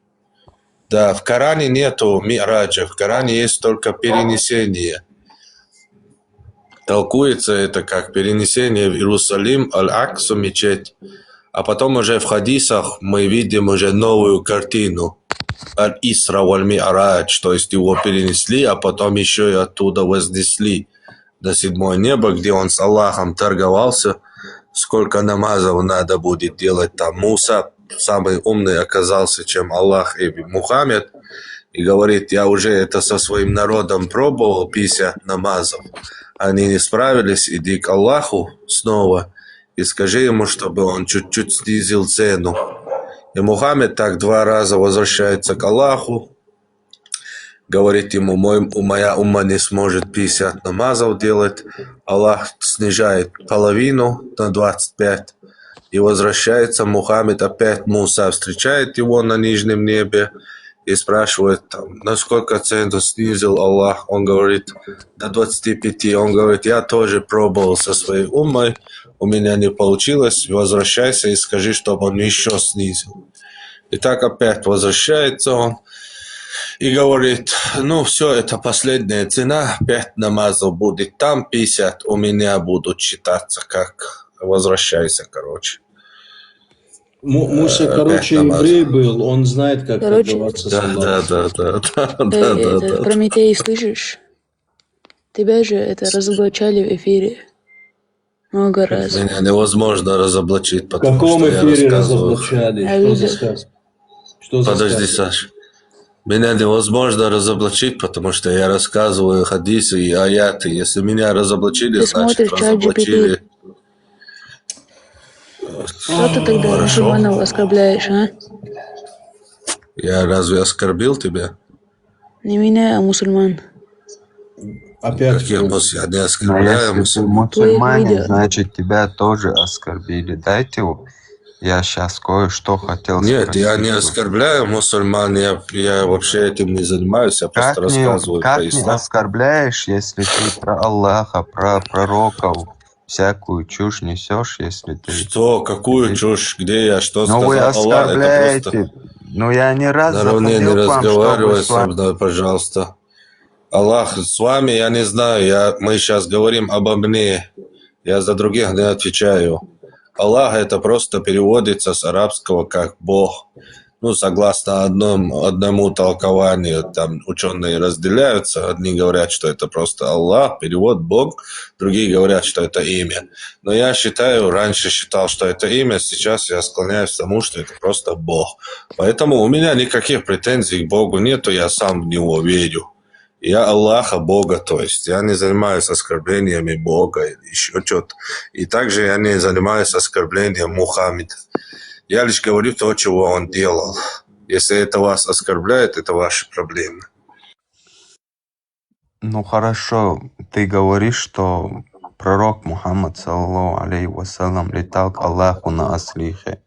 Да, в Коране нету Ми'раджа, в Коране есть только перенесение. Толкуется это как перенесение в Иерусалим, Аль-Аксу мечеть. А потом уже в хадисах мы видим уже новую картину. Аль-Исра валь-Ми'радж, то есть его перенесли, а потом еще и оттуда вознесли на седьмое небо, где он с Аллахом торговался, сколько намазов надо будет делать там. Муса самый умный оказался, чем Аллах и Мухаммед, и говорит: «Я уже это со своим народом пробовал, пятьдесят намазов. Они не справились, иди к Аллаху снова и скажи ему, чтобы он чуть-чуть снизил цену». И Мухаммед так два раза возвращается к Аллаху, говорит ему: «Мой, моя умма не сможет пятьдесят намазов делать». Аллах снижает половину на двадцать пять. И возвращается Мухаммед, опять Муса встречает его на нижнем небе и спрашивает, там, насколько цену снизил Аллах. Он говорит: «До двадцати пяти». Он говорит: «Я тоже пробовал со своей уммой, у меня не получилось, возвращайся и скажи, чтобы он еще снизил». И так опять возвращается он и говорит: «Ну, все, это последняя цена, пять намазов будет там, пятьдесят у меня будут считаться как, возвращайся, короче». Му- Муса, короче, еврей был, он знает, как Короче, торговаться с Да, да, Аллахом. Да, да, да, да, Э, да, это, да. Прометей, слышишь? Тебя же это разоблачали в эфире много раз. Меня невозможно разоблачить, В потому каком что я эфире рассказываю. Разоблачали? А Что за видео? сказ? Что за Подожди, сказ? Саш. Меня невозможно разоблачить, потому что я рассказываю хадисы и аяты. Если меня разоблачили, Ты значит, смотришь чат G P T. Разоблачили. Что ты тогда Хорошо. Мусульманов оскорбляешь, а? Я разве оскорбил тебя? Не меня, а мусульман. Опять Каких кто? Мус- Я не Но оскорбляю если ты мусульман. Твоих мусульманин, видео. Значит, тебя тоже оскорбили. Дайте у- я сейчас кое-что хотел Нет, я не спросить. Оскорбляю мусульман, я, я вообще этим не занимаюсь, я просто Как не, рассказываю про как не ислам. Оскорбляешь, если ты про Аллаха, про пророков всякую чушь несешь, если ты... Что, какую ты- чушь, где я, что Ну, вы сказал Аллах, это просто... Оскорбляете. Ну, я не раз Наравне не заходил к вам, чтобы разговаривай с со вами... мной, пожалуйста. Аллах с вами, я не знаю, я, мы сейчас говорим обо мне. Я за других не отвечаю. Аллах — это просто переводится с арабского как Бог. Ну, согласно одном, одному толкованию, там ученые разделяются. Одни говорят, что это просто Аллах, перевод Бог, другие говорят, что это имя. Но я считаю, раньше считал, что это имя, сейчас я склоняюсь к тому, что это просто Бог. Поэтому у меня никаких претензий к Богу нету, я сам в Него верю. Я Аллаха Бога, то есть я не занимаюсь оскорблениями Бога или еще что-то. И также я не занимаюсь оскорблением Мухаммеда. Я лишь говорю то, чего он делал. Если это вас оскорбляет, это ваши проблемы. Ну хорошо, ты говоришь, что пророк Мухаммад, саллаллаху алейхи вассалям, летал к Аллаху на аслихе.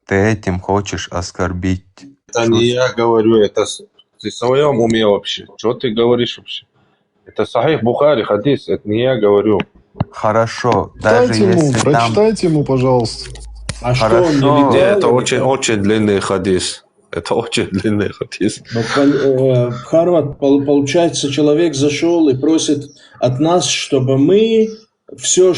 Ты этим хочешь оскорбить... Это не я говорю, это с- ты в своем уме вообще. Что ты говоришь вообще? Это Сахих Бухари хадис, это не я говорю. Хорошо, даже Дайте ему, если там... прочитайте ему, пожалуйста. А что, он не Хорошо. Не, летал? это очень, очень длинный хадис. Это очень длинный хадис. Ну, пол- э, Харват, пол- получается, человек зашел и просит от нас, чтобы мы все,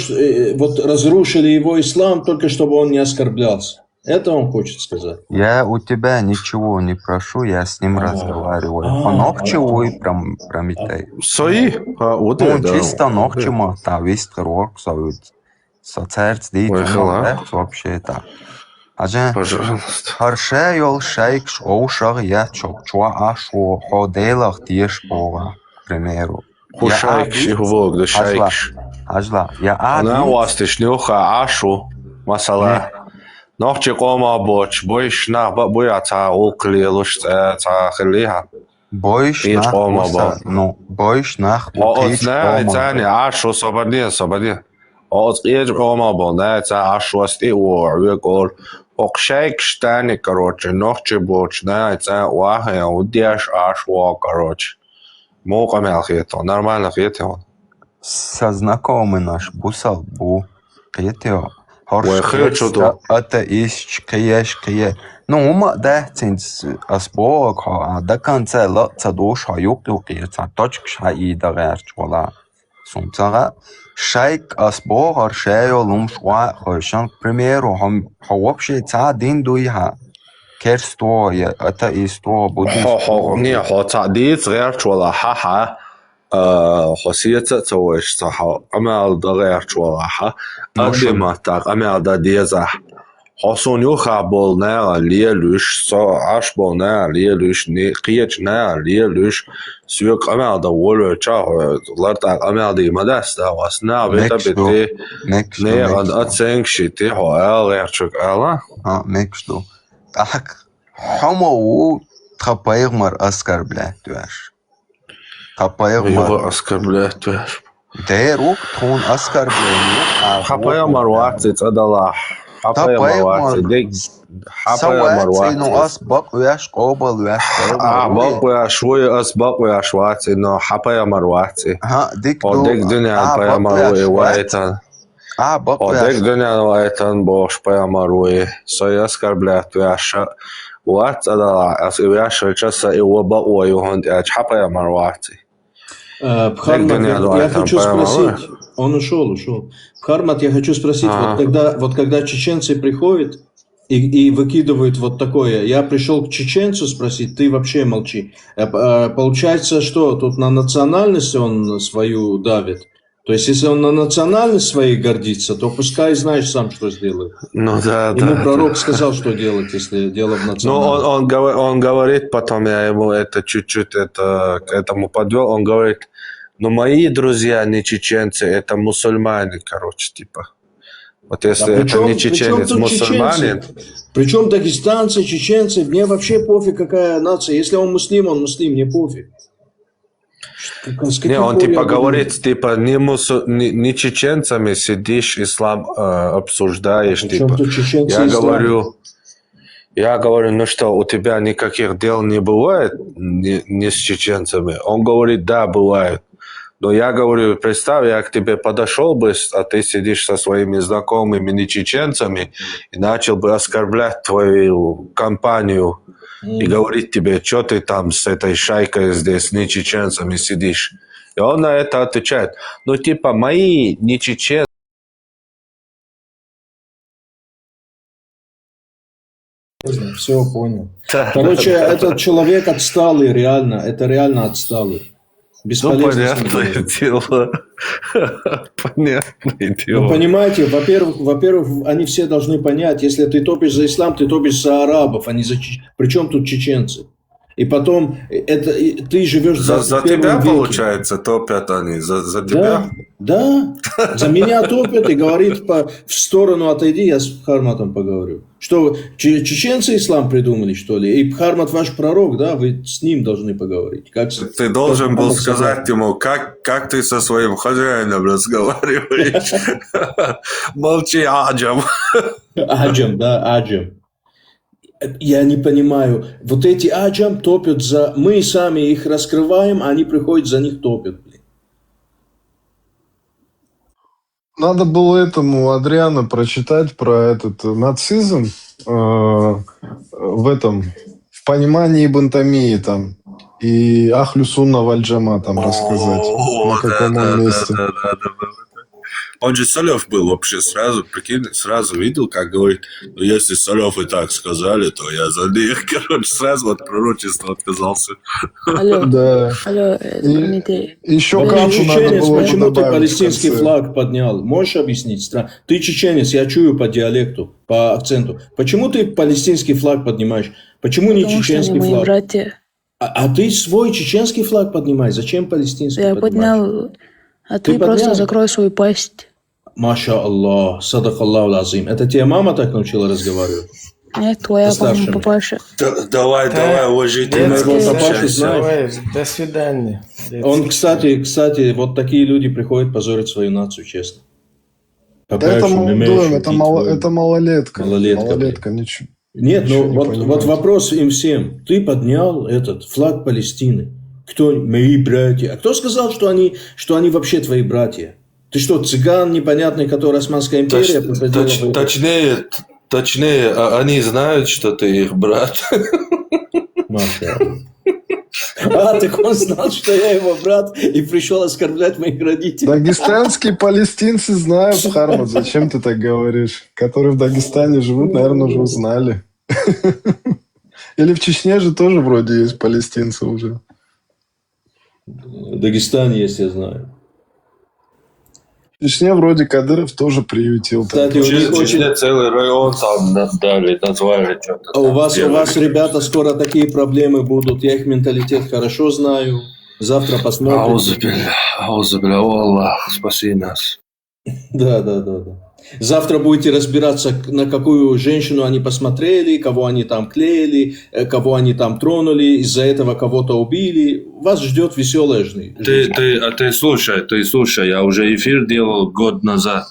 вот разрушили его ислам, только чтобы он не оскорблялся. Это он хочет сказать. Я у тебя ничего не прошу, я с ним А, разговариваю. а, По ногчи а, уй прям, прям итай. Сои? А, вот Ну, это. чисто ногчи ма, та вист рок, со, со церц дит, Ой, ну, хала. Да, вообще это. А же, Пожалуйста. харше йол шайк ш- оушах я чо, чуа ашу, хо делах тиеш бога, к примеру. Я Хушайкш, аби, их вог, да ажла, шайкш. ажла, я Она аби, у вас тишнюха, ашу, масала. не, Нохчи кома боч, бойш нах ба буя ца улкле луш ца ца хлиха. бойш Ич нах кома уса, ба. Ну, бойш нах О укич оцна кома. цани ашу собадин собадин. О оц ич кома бо на ца ашу асти о ве гол. Ок шайк штани, короче, нохчи боч на ца ваха удеш ашу, короче. Муха къамаьл хетал, нормально хетал. Са знакомыйнаш бусалба бу, кхетий. Вай, хӀара хӀара чу ду. Атеисташ, кхиеш, кхие. Ну, ума а дац цинца ас боху, хьо, а, до конца ла а ца душ, хьо юкъ-юкъе цхьа точкаш хьаийда гӀерташ вала. Сун ца гӀа. Шайга ас боху, хӀара шайо лумаш ваьа хойшан, к примеру, хьо, хьо вообще цхьа дин дуй хьа? Керсто я, атеисто, буддисто? Хьо, хьо, не, хьо цхьа дийца гӀерташ вала хьа, хьа. А, хьо сеца а ца вайш, цхьа хьо къамел дан гӀерташ вала хьа, ну, шу. Адди матта къамел дан дезахь. Хьо суна юххе болу наха лелуьйш, со Ӏаш болу наха лелуьйш, не, кхечу наха лелуьйш, соьга къамел дан волавелча, хьо лартӀа къамел дий ма дац, да, вас наха бета бетте, некъан оценка шитти, хьо ала гӀерташ ала. А, мекаш ду. ТӀаккха хьо ма ву тхан пайхамар оскорблять веш? Тхан пайхамар. Йо, оскорблять веш. Дера ву тхуна оскорбление. Хьан пайхамар вац и, цӀа далахь. Хьан пайхамар вац и, диг. Хьан пайхамар вац и. Ну, ас бакъвеш, къобалвеш. А, бакъвеш ву и, ас бакъвеш вац и, но хьан пайхамар вац и. Хьан диг ду. Диг дуьнен пайхамар ву и, вайтан. А, бакъ веш. Дерг дуьнен вайтан бохуш пайхамар ву и. Со и оскорблять веш вац, цӀа далахь, ас и веш хилча, сан и вон бакъо ю хӀунда аьлча хьан пайхамар вац и. Э, Пхармат, я, я хочу спросить. Он ушёл, ушёл. Пхармат, я хочу спросить, вот когда, вот когда чеченцы приходят и, и выкидывают вот такое, я пришёл к чеченцу спросить, ты вообще молчи. Э, п-, э, получается, что тут на национальность он свою давит? То есть, если он на национальность своей гордится, то пускай, знаешь, сам что сделает. Ну да, да. Ему пророк сказал, что делать, если дело в национальности. Ну, он, он, гов- он говорит, потом я ему это чуть-чуть это, к этому подвёл. Он говорит, ну, мои друзья не чеченцы, это мусульмане, короче, типа. Вот если это не чеченец, мусульманин. Причём дагестанцы, чеченцы, мне вообще пофиг, какая нация. Если он муслим, он муслим, мне пофиг. Не, он типа говорит, типа, не, мусу- не, не чеченцами сидишь, ислам э, обсуждаешь, типа. Я говорю, я говорю, ну что, у тебя никаких дел не бывает ни, ни с чеченцами? Он говорит, да, бывает. Но я говорю, представь, я к тебе подошёл бы, а ты сидишь со своими знакомыми не чеченцами и начал бы оскорблять твою компанию и говорить тебе, что ты там с этой шайкой здесь, не чеченцами сидишь. И он на это отвечает, ну, типа, мои не чеченцы. Все, понял. Короче, этот человек отсталый, реально. Это реально отсталый. Бесполезно. Ну, понятное дело. Понятное дело. Ну, понимаете, во-первых, во-первых, они все должны понять, если ты топишь за ислам, ты топишь за арабов, а не за чеч- Причём тут чеченцы? И потом, это, и ты живёшь в двадцать первом веке. За, за тебя, получается, топят они, за, за тебя? Да, да. За меня топят и говорит, по, в сторону отойди, я с Пхарматом поговорю. Что, че- чеченцы ислам придумали, что ли? И Пхармат ваш пророк, да? Вы с ним должны поговорить. Как с- Ты должен был сказать ему, как, как ты со своим хозяином разговариваешь. Молчи, аджам. Аджам, да, аджам. Я не понимаю. Вот эти аджам топят за... Мы сами их раскрываем, а они приходят, за них топят, блин. Надо было этому Адриану прочитать про этот нацизм э, в этом, в понимании Ибн Таймии там и Ахлю Сунна валь Джама там рассказать, на каком он месте. Он же салаф был вообще сразу, прикинь, сразу видел, как говорит, ну, если салафы так сказали, то я за них. Короче, сразу от пророчества отказался. Алло. Да. Алло, э, Дмитрий. Ещё кафу надо было добавить в конце. Почему ты палестинский флаг поднял? Можешь объяснить? Ты чеченец, я чую по диалекту, по акценту. Почему ты палестинский флаг поднимаешь? Почему не чеченский флаг? Потому что они мои братья. А, а ты свой чеченский флаг поднимай. Зачем палестинский поднимаешь? Я поднял, а ты просто закрой свою пасть. Маша Аллах, садак Аллаху азим. Это тебя мама так научила разговаривать? Нет, твоя мама, папаша. Давай, давай, уважительно. Ты моего папашу знаешь? Давай, до свидания. Он, кстати, кстати, вот такие люди приходят позорить свою нацию, честно. Это малолетка. Малолетка, ничего. Нет, ну вот, вот вопрос им всем. Ты поднял этот флаг Палестины. Кто мои братья? А кто сказал, что они, что они вообще твои братья? Ты что, цыган непонятный, который Османская империя Точ- посадила? точ- точнее, точнее, а- они знают, что ты их брат. Маша. А, так он знал, что я его брат, и пришел оскорблять моих родителей. Дагестанские палестинцы знают, Хармат, зачем ты так говоришь? Которые в Дагестане живут, наверное, уже узнали. Или в Чечне же тоже вроде есть палестинцы уже. В Дагестане есть, я знаю. В Чечне вроде Кадыров тоже приютил. Кстати, у них Чечне очень... целый район там на- дали, назвали что-то. А у вас, у вас, ребята, скоро такие проблемы будут. Я их менталитет хорошо знаю. Завтра посмотрим. Аузубилля, аузубилля, о Аллах, спаси нас. Да, да, да, да. Завтра будете разбираться, к- на какую женщину они посмотрели, кого они там клеили, э, кого они там тронули, из-за этого кого-то убили. Вас ждет веселая жизнь. Ты, ты, а ты слушай, ты слушай, я уже эфир делал год назад.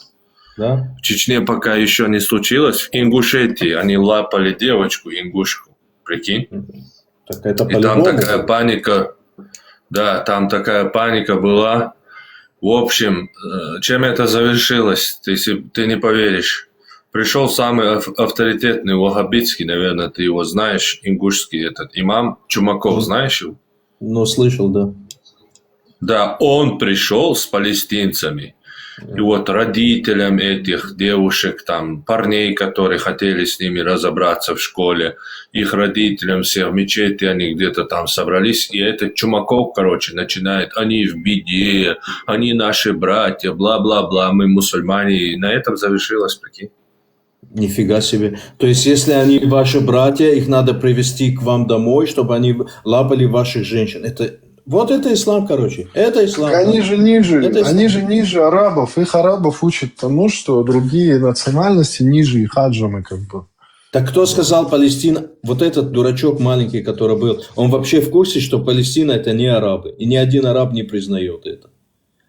Да? В Чечне пока еще не случилось. В Ингушетии они лапали девочку ингушку. Прикинь? Так это И там по-любому. Такая паника. Да, там такая паника была. В общем, э, чем это завершилось, ты, си- ты не поверишь. Пришел самый ав- авторитетный ваххабитский, наверное, ты его знаешь, ингушский этот имам Чумаков, знаешь его? Ну, слышал, да. Да, он пришел с палестинцами. И вот родителям этих девушек, там, парней, которые хотели с ними разобраться в школе, их родителям все в мечети, они где-то там собрались, и этот Чумаков, короче, начинает: «Они в беде, они наши братья, бла-бла-бла, мы мусульмане». И на этом завершилось, прикинь. Нифига себе. То есть, если они ваши братья, их надо привести к вам домой, чтобы они лапали ваших женщин. Это вот это ислам, короче. Это ислам. Они же ниже, Это ислам. Они же ниже арабов. Их арабов учат тому, что другие национальности ниже их, аджамы, как бы. Так кто сказал Палестина? Вот этот дурачок маленький, который был, он вообще в курсе, что Палестина — это не арабы? И ни один араб не признает это.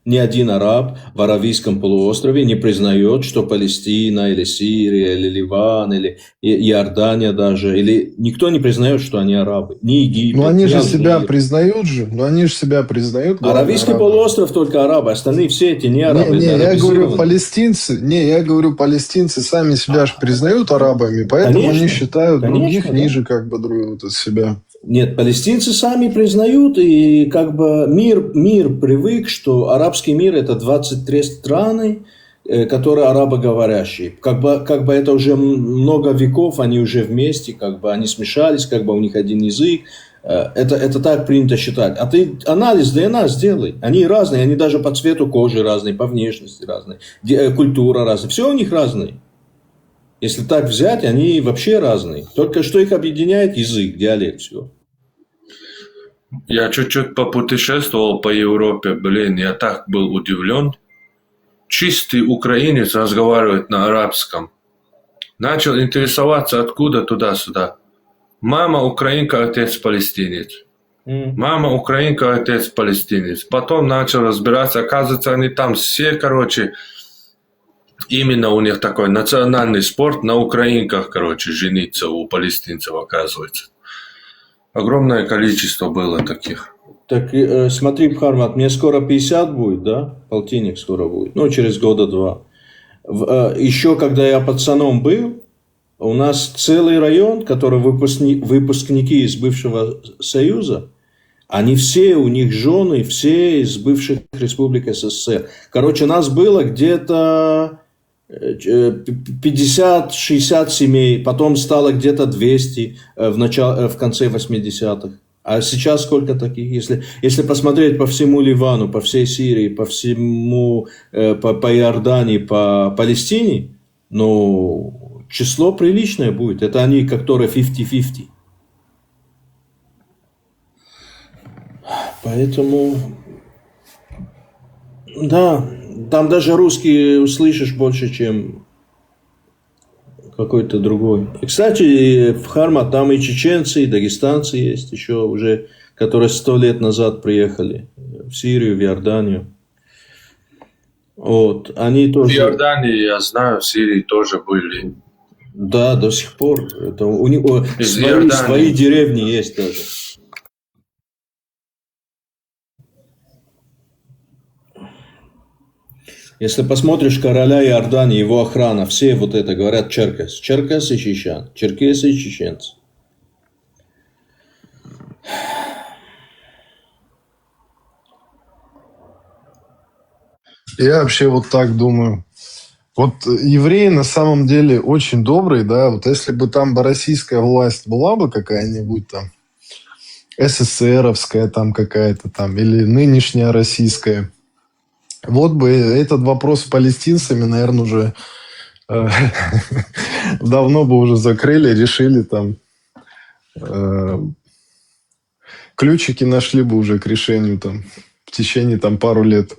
Ни один араб в Аравийском полуострове не признает, что Палестина или Сирия, или Ливан, или И- Иордания даже, или никто не признает, что они арабы. Ни Египет, Но они ни же себя Алжир. Признают же, но они же себя признают. главный Аравийский араб. Полуостров только арабы, остальные все эти не Не, арабы. не, Это я говорю, арабизированные. Палестинцы, не, я говорю, палестинцы сами себя же признают арабами, поэтому Конечно, они считают конечно, других да. Ниже как бы друг- вот от себя. Нет, палестинцы сами признают, и как бы мир, мир привык, что арабский мир — это двадцать три страны, э, которые арабоговорящие. Как бы, как бы это уже м- много веков, они уже вместе, как бы они смешались, как бы у них один язык. Э, Это, это так принято считать. А ты анализ Д Н А сделай. Они разные, они даже по цвету кожи разные, по внешности разные, де- э, культура разная. Все у них разные. Если так взять, они вообще разные. Только что их объединяет язык, диалект, все. Я чуть-чуть попутешествовал по Европе, блин, я так был удивлен. Чистый украинец разговаривает на арабском. Начал интересоваться, откуда туда-сюда. Мама украинка, отец палестинец. Мама украинка, отец палестинец. Потом начал разбираться, оказывается, они там все, короче, именно у них такой национальный спорт на украинках, короче, жениться у палестинцев, оказывается. Огромное количество было таких. Так э, смотри, Пхармат, мне скоро пятьдесят будет, да? Полтинник скоро будет. Ну, через года два. Еще когда я пацаном был, у нас целый район, который выпускни- выпускники из бывшего Союза, они все, у них жены, все из бывших республик С С С Р. Короче, нас было где-то э, ч- э, п- п- пятьдесят-шестьдесят семей, потом стало где-то двести э, в, начале, в конце восьмидесятых. А сейчас сколько таких? Если, если посмотреть по всему Ливану, по всей Сирии, по всему, э, по, по Иордании, по Палестине, ну, число приличное будет. Это они, которые fifty fifty. Поэтому, да, там даже русские услышишь больше, чем какой-то другой. И, кстати, в Харма там и чеченцы, и дагестанцы есть еще уже, которые сто лет назад приехали в Сирию, в Иорданию. Вот, они В тоже... Иордании, я знаю, в Сирии тоже были. Да, до сих пор. Это у них о, Из свои, Иордании. Свои деревни есть даже. Если посмотришь короля Иордании, его охрана, все вот это говорят черкес. Черкес и чечен. Черкесы и чеченцы. Я вообще вот так думаю. Вот евреи на самом деле очень добрые, да, вот если бы там бы российская власть была бы какая-нибудь там, эсэсэровская там какая-то там, или нынешняя российская, вот бы этот вопрос с палестинцами, наверное, уже э, давно бы уже закрыли, решили там, э, ключики нашли бы уже к решению там в течение там пару лет.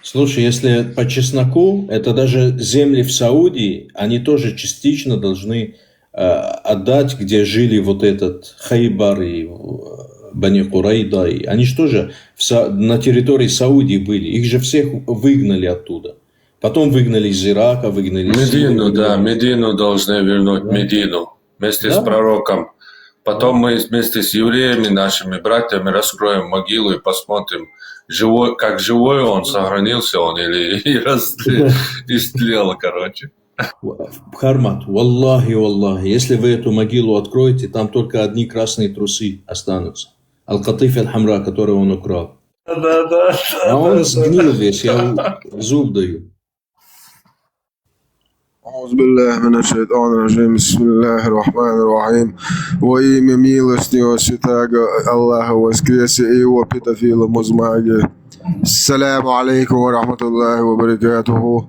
Слушай, если по чесноку, это даже земли в Саудии, они тоже частично должны э, отдать, где жили вот этот Хайбар и э, Бани Курайда. И они же тоже в Са- на территории Саудии были. Их же всех выгнали оттуда. Потом выгнали из Ирака, выгнали из Медину, Сирии. Да, Медину должны вернуть, Да. Медину, вместе с Да. Пророком. Потом мы вместе с евреями, нашими братьями, раскроем могилу и посмотрим, живой, как живой он, сохранился он или и рас- истлел, короче. Хармат, валлахи, валлахи, если вы эту могилу откроете, там только одни красные трусы останутся. Аль-Катиф Аль-Хамра, который он украл. Да, да. А он сгнил весь, я у- зуб даю. أعوذ بالله من الشيطان الرجيم. بسم الله الرحمن الرحيم. Во имя милостивого святаго Аллаха воскресе и его педофила Музмаги. السلام عليكم ورحمة الله وبركاته.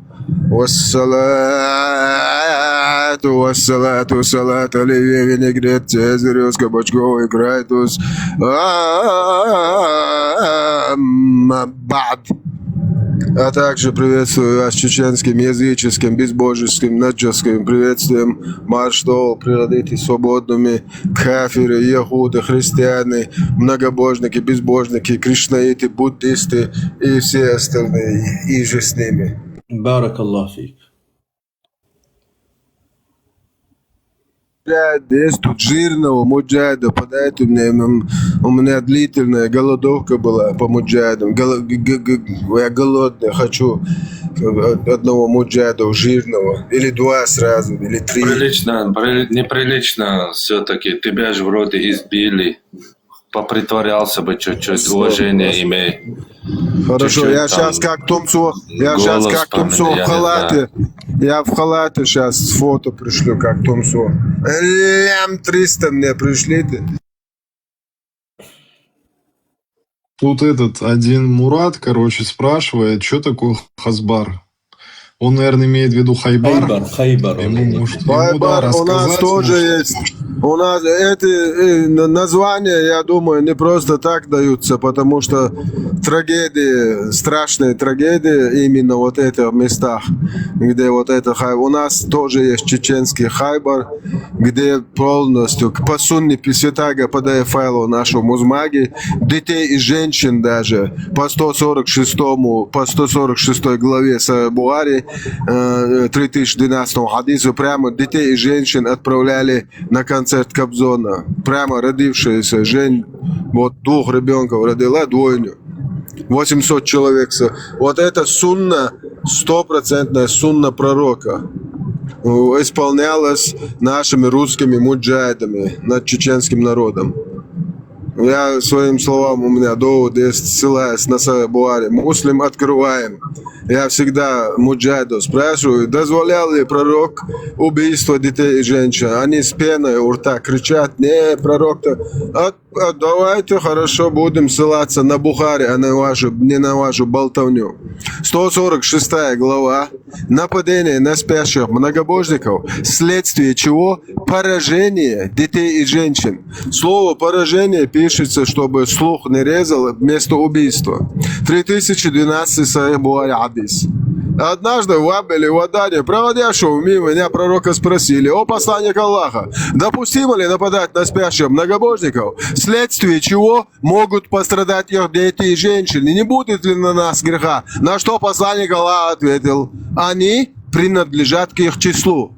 والصلاة والصلاة والصلاة على Винегрет Цезариус Кабачковый Крайтус. أما بعد. А также приветствую вас чеченским, языческим, безбожеским, наджеским приветствием. Марш тол, природите свободными, кафиры, яхуды, христиане, многобожники, безбожники, кришнаиты, буддисты и все остальные, и же с ними. Баракаллах фик. Муджахид, есть тут жирного муджахида, подайте мне, м, у меня длительная голодовка была по муджахидам. Голо- г- г- г- я голодный, хочу э, одного муджахида жирного. Или два сразу, или три. Прилично, при- неприлично все-таки. Тебя же вроде избили. Попритворялся бы чуть-чуть, Слава уважение Богу. Имей. Хорошо, Чуть-чуть я там сейчас как Тумсо, я сейчас голос как Тумсо поменял, в я не халате. Я в халате сейчас фото пришлю, как Тумсо. Лям триста мне пришлите. Тут этот один Мурат, короче, спрашивает, что такое Хазбар. Он, наверное, имеет в виду Хайбар. Хайбар, Хайбар. он Ему, имеет в может, виду. ему, да, Хайбар у нас рассказать, тоже может. Есть. У нас эти э, на- названия, я думаю, не просто так даются, потому что трагедии, страшные трагедии именно вот этих местах, где вот это Хай-, у нас тоже есть чеченский Хайбар, где полностью к- по сунне Писетага подає файлу нашу Музмаги, детей и женщин даже по сто сорок шестому, по сто сорок шестой главе Сахих Бухари, э, три тысячи двенадцатому хадису, прямо детей и женщин отправляли на концерт Кобзона. Прямо родившиеся жен, вот двух ребенков родила, двойню. восемьсот человек. Со- Вот это сунна, стопроцентная сунна пророка. Э, Исполнялась нашими русскими муджахидами над чеченским народом. Я своим словам, у меня довод есть, ссылаясь на Сахих Бухари. Муслим открываем. Я всегда муджахидов спрашиваю, дозволял ли пророк убийство детей и женщин. Они с пеной у рта кричат: «Не, пророк-то... А, а давайте хорошо будем ссылаться на Бухари, а на вашу, не на вашу болтовню». Сто сорок шестая глава. Нападение на спящих многобожников, следствие чего? Поражение детей и женщин. Слово «поражение» пишется, чтобы слух не резал, вместо убийства. Три тысячи двенадцатый Сахих Бухари хадис. Однажды в Абеле, в Адане, проходящего мимо меня пророка спросили: «О посланник Аллаха, допустимо ли нападать на спящих многобожников, вследствие чего могут пострадать их дети и женщины? Не будет ли на нас греха?» На что посланник Аллаха ответил: «Они принадлежат к их числу».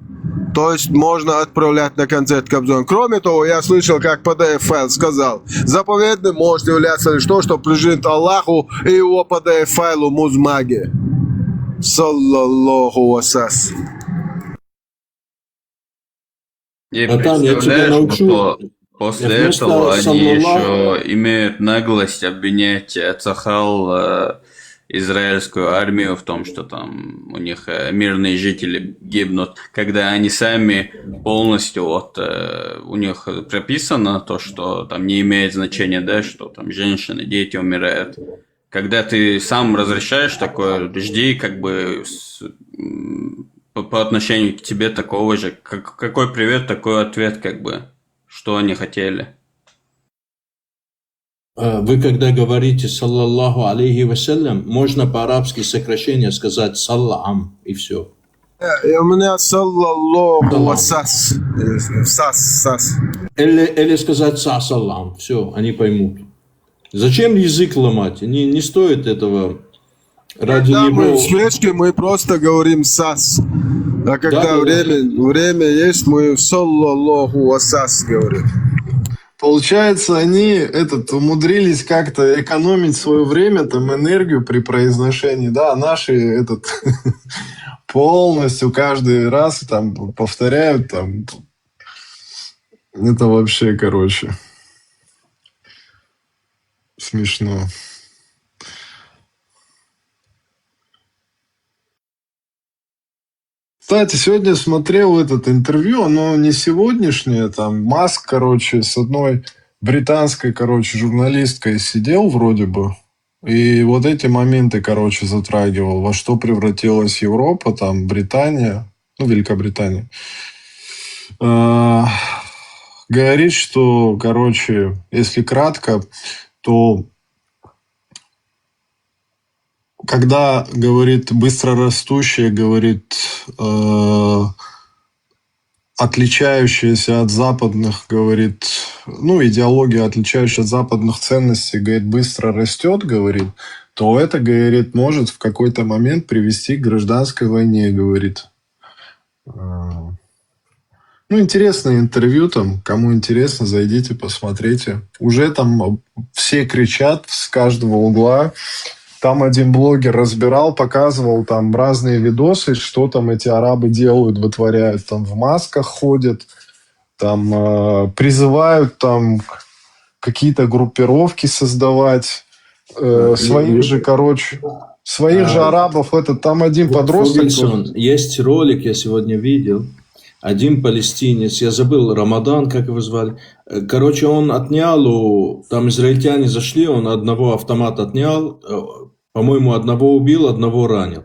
То есть можно отправлять на концерт Кобзона. Кроме того, я слышал, как P D F-файл сказал, заповедным может являться лишь то, что принадлежит Аллаху и его P D F-файлу Музмаге. Саллаллаху ва сас. И Братан, я тебя представляешь, научу. По- после этого они еще имеют наглость обвинять Ацахал, э, израильскую армию в том, что там у них э, мирные жители гибнут, когда они сами полностью вот э, у них прописано то, что там не имеет значения, да, что там женщины, дети умирают. Когда ты сам разрешаешь такое, жди как бы с- м, по, по отношению к тебе такого же. Как- какой привет, такой ответ, как бы, что они хотели. Э, Вы когда говорите «саллаллаху алейхи ва саллям», можно по-арабски сокращение сказать «саллам» и все. И у меня саллаллаху ва сас. Э, Сас, сас. Или, или сказать «са саллам», все, они поймут. Зачем язык ломать? Не, не стоит этого ради Когда мы него. В спешке, мы просто говорим сас. А когда Да, да, да. время, время есть, мы саллаллаху ва сас говорим. Получается, они этот, умудрились как-то экономить свое время, там, энергию при произношении, да, а наши этот, полностью каждый раз там повторяют, там, это вообще, короче, смешно. Кстати, сегодня смотрел этот интервью, оно не сегодняшнее, там Маск, короче, с одной британской, короче, журналисткой сидел вроде бы, и вот эти моменты, короче, затрагивал, во что превратилась Европа, там, Британия, ну, Великобритания. Э, Говорит, что, короче, если кратко, то когда, говорит, быстро растущая, говорит, э, отличающаяся от западных, говорит, ну, идеология, отличающаяся от западных ценностей, говорит, быстро растет, говорит, то это, говорит, может в какой-то момент привести к гражданской войне, говорит. Э, Ну, интересное интервью там, кому интересно, зайдите, посмотрите. Уже там все кричат с каждого угла. Там один блогер разбирал, показывал там разные видосы, что там эти арабы делают, вытворяют. Там в масках ходят, там э, призывают там какие-то группировки создавать. Э, своих же, короче, своих же арабов. Это там один подросток. Фогельсон, есть ролик, я сегодня видел. Один палестинец, я забыл, Рамадан, как его звали. Э, Короче, он отнял у... Там израильтяне зашли, он одного автомат отнял, э, по-моему, одного убил, одного ранил.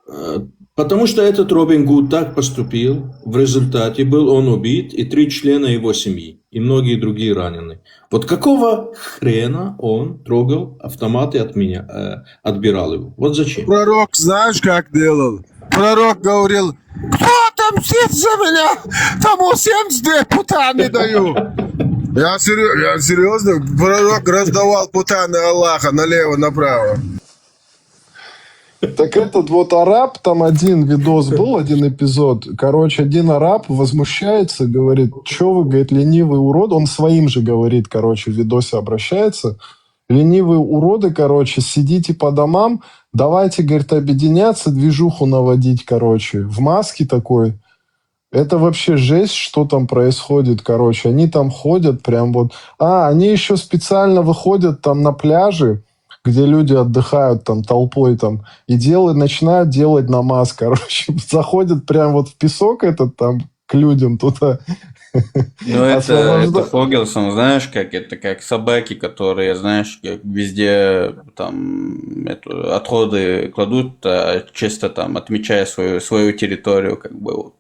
Э, Потому что этот Робин Гуд так поступил, в результате был он убит, и три члена его семьи, и многие другие ранены. Вот какого хрена он трогал автоматы от меня, э, отбирал его? Вот зачем? Пророк, знаешь, как делал? Пророк говорил: кто отомстит за меня, тому семьдесят две путаны даю. Я, серьё- я серьезно, пророк раздавал путаны Аллаха налево-направо. Так этот вот араб, там один видос был, один эпизод. Короче, один араб возмущается, говорит: что вы, говорит, ленивый урод. Он своим же говорит, короче, в видосе обращается. Ленивые уроды, короче, сидите по домам, давайте, говорит, объединяться, движуху наводить, короче. В маске такой. Это вообще жесть, что там происходит, короче. Они там ходят прям вот... А, они еще специально выходят там на пляжи, где люди отдыхают там толпой там, и делают, начинают делать намаз, короче. Заходят прям вот в песок этот там к людям туда. Ну, это, это Фогельсон, знаешь, как это, как собаки, которые, знаешь, как везде там эту, отходы кладут, а, чисто там отмечая свою, свою территорию, как бы вот,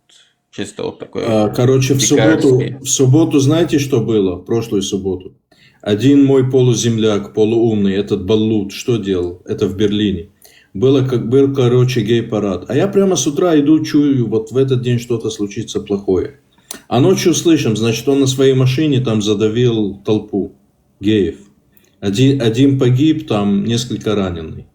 чисто вот такой. А, Короче, в субботу, в субботу знаете, что было? В прошлую субботу. Один мой полуземляк, полуумный, этот Баллут, что делал? Это в Берлине. Было, как был, короче, гей-парад. А я прямо с утра иду, чую, вот в этот день что-то случится плохое. А ночью слышим, значит, он на своей машине там задавил толпу геев. Один, один погиб, там несколько раненый.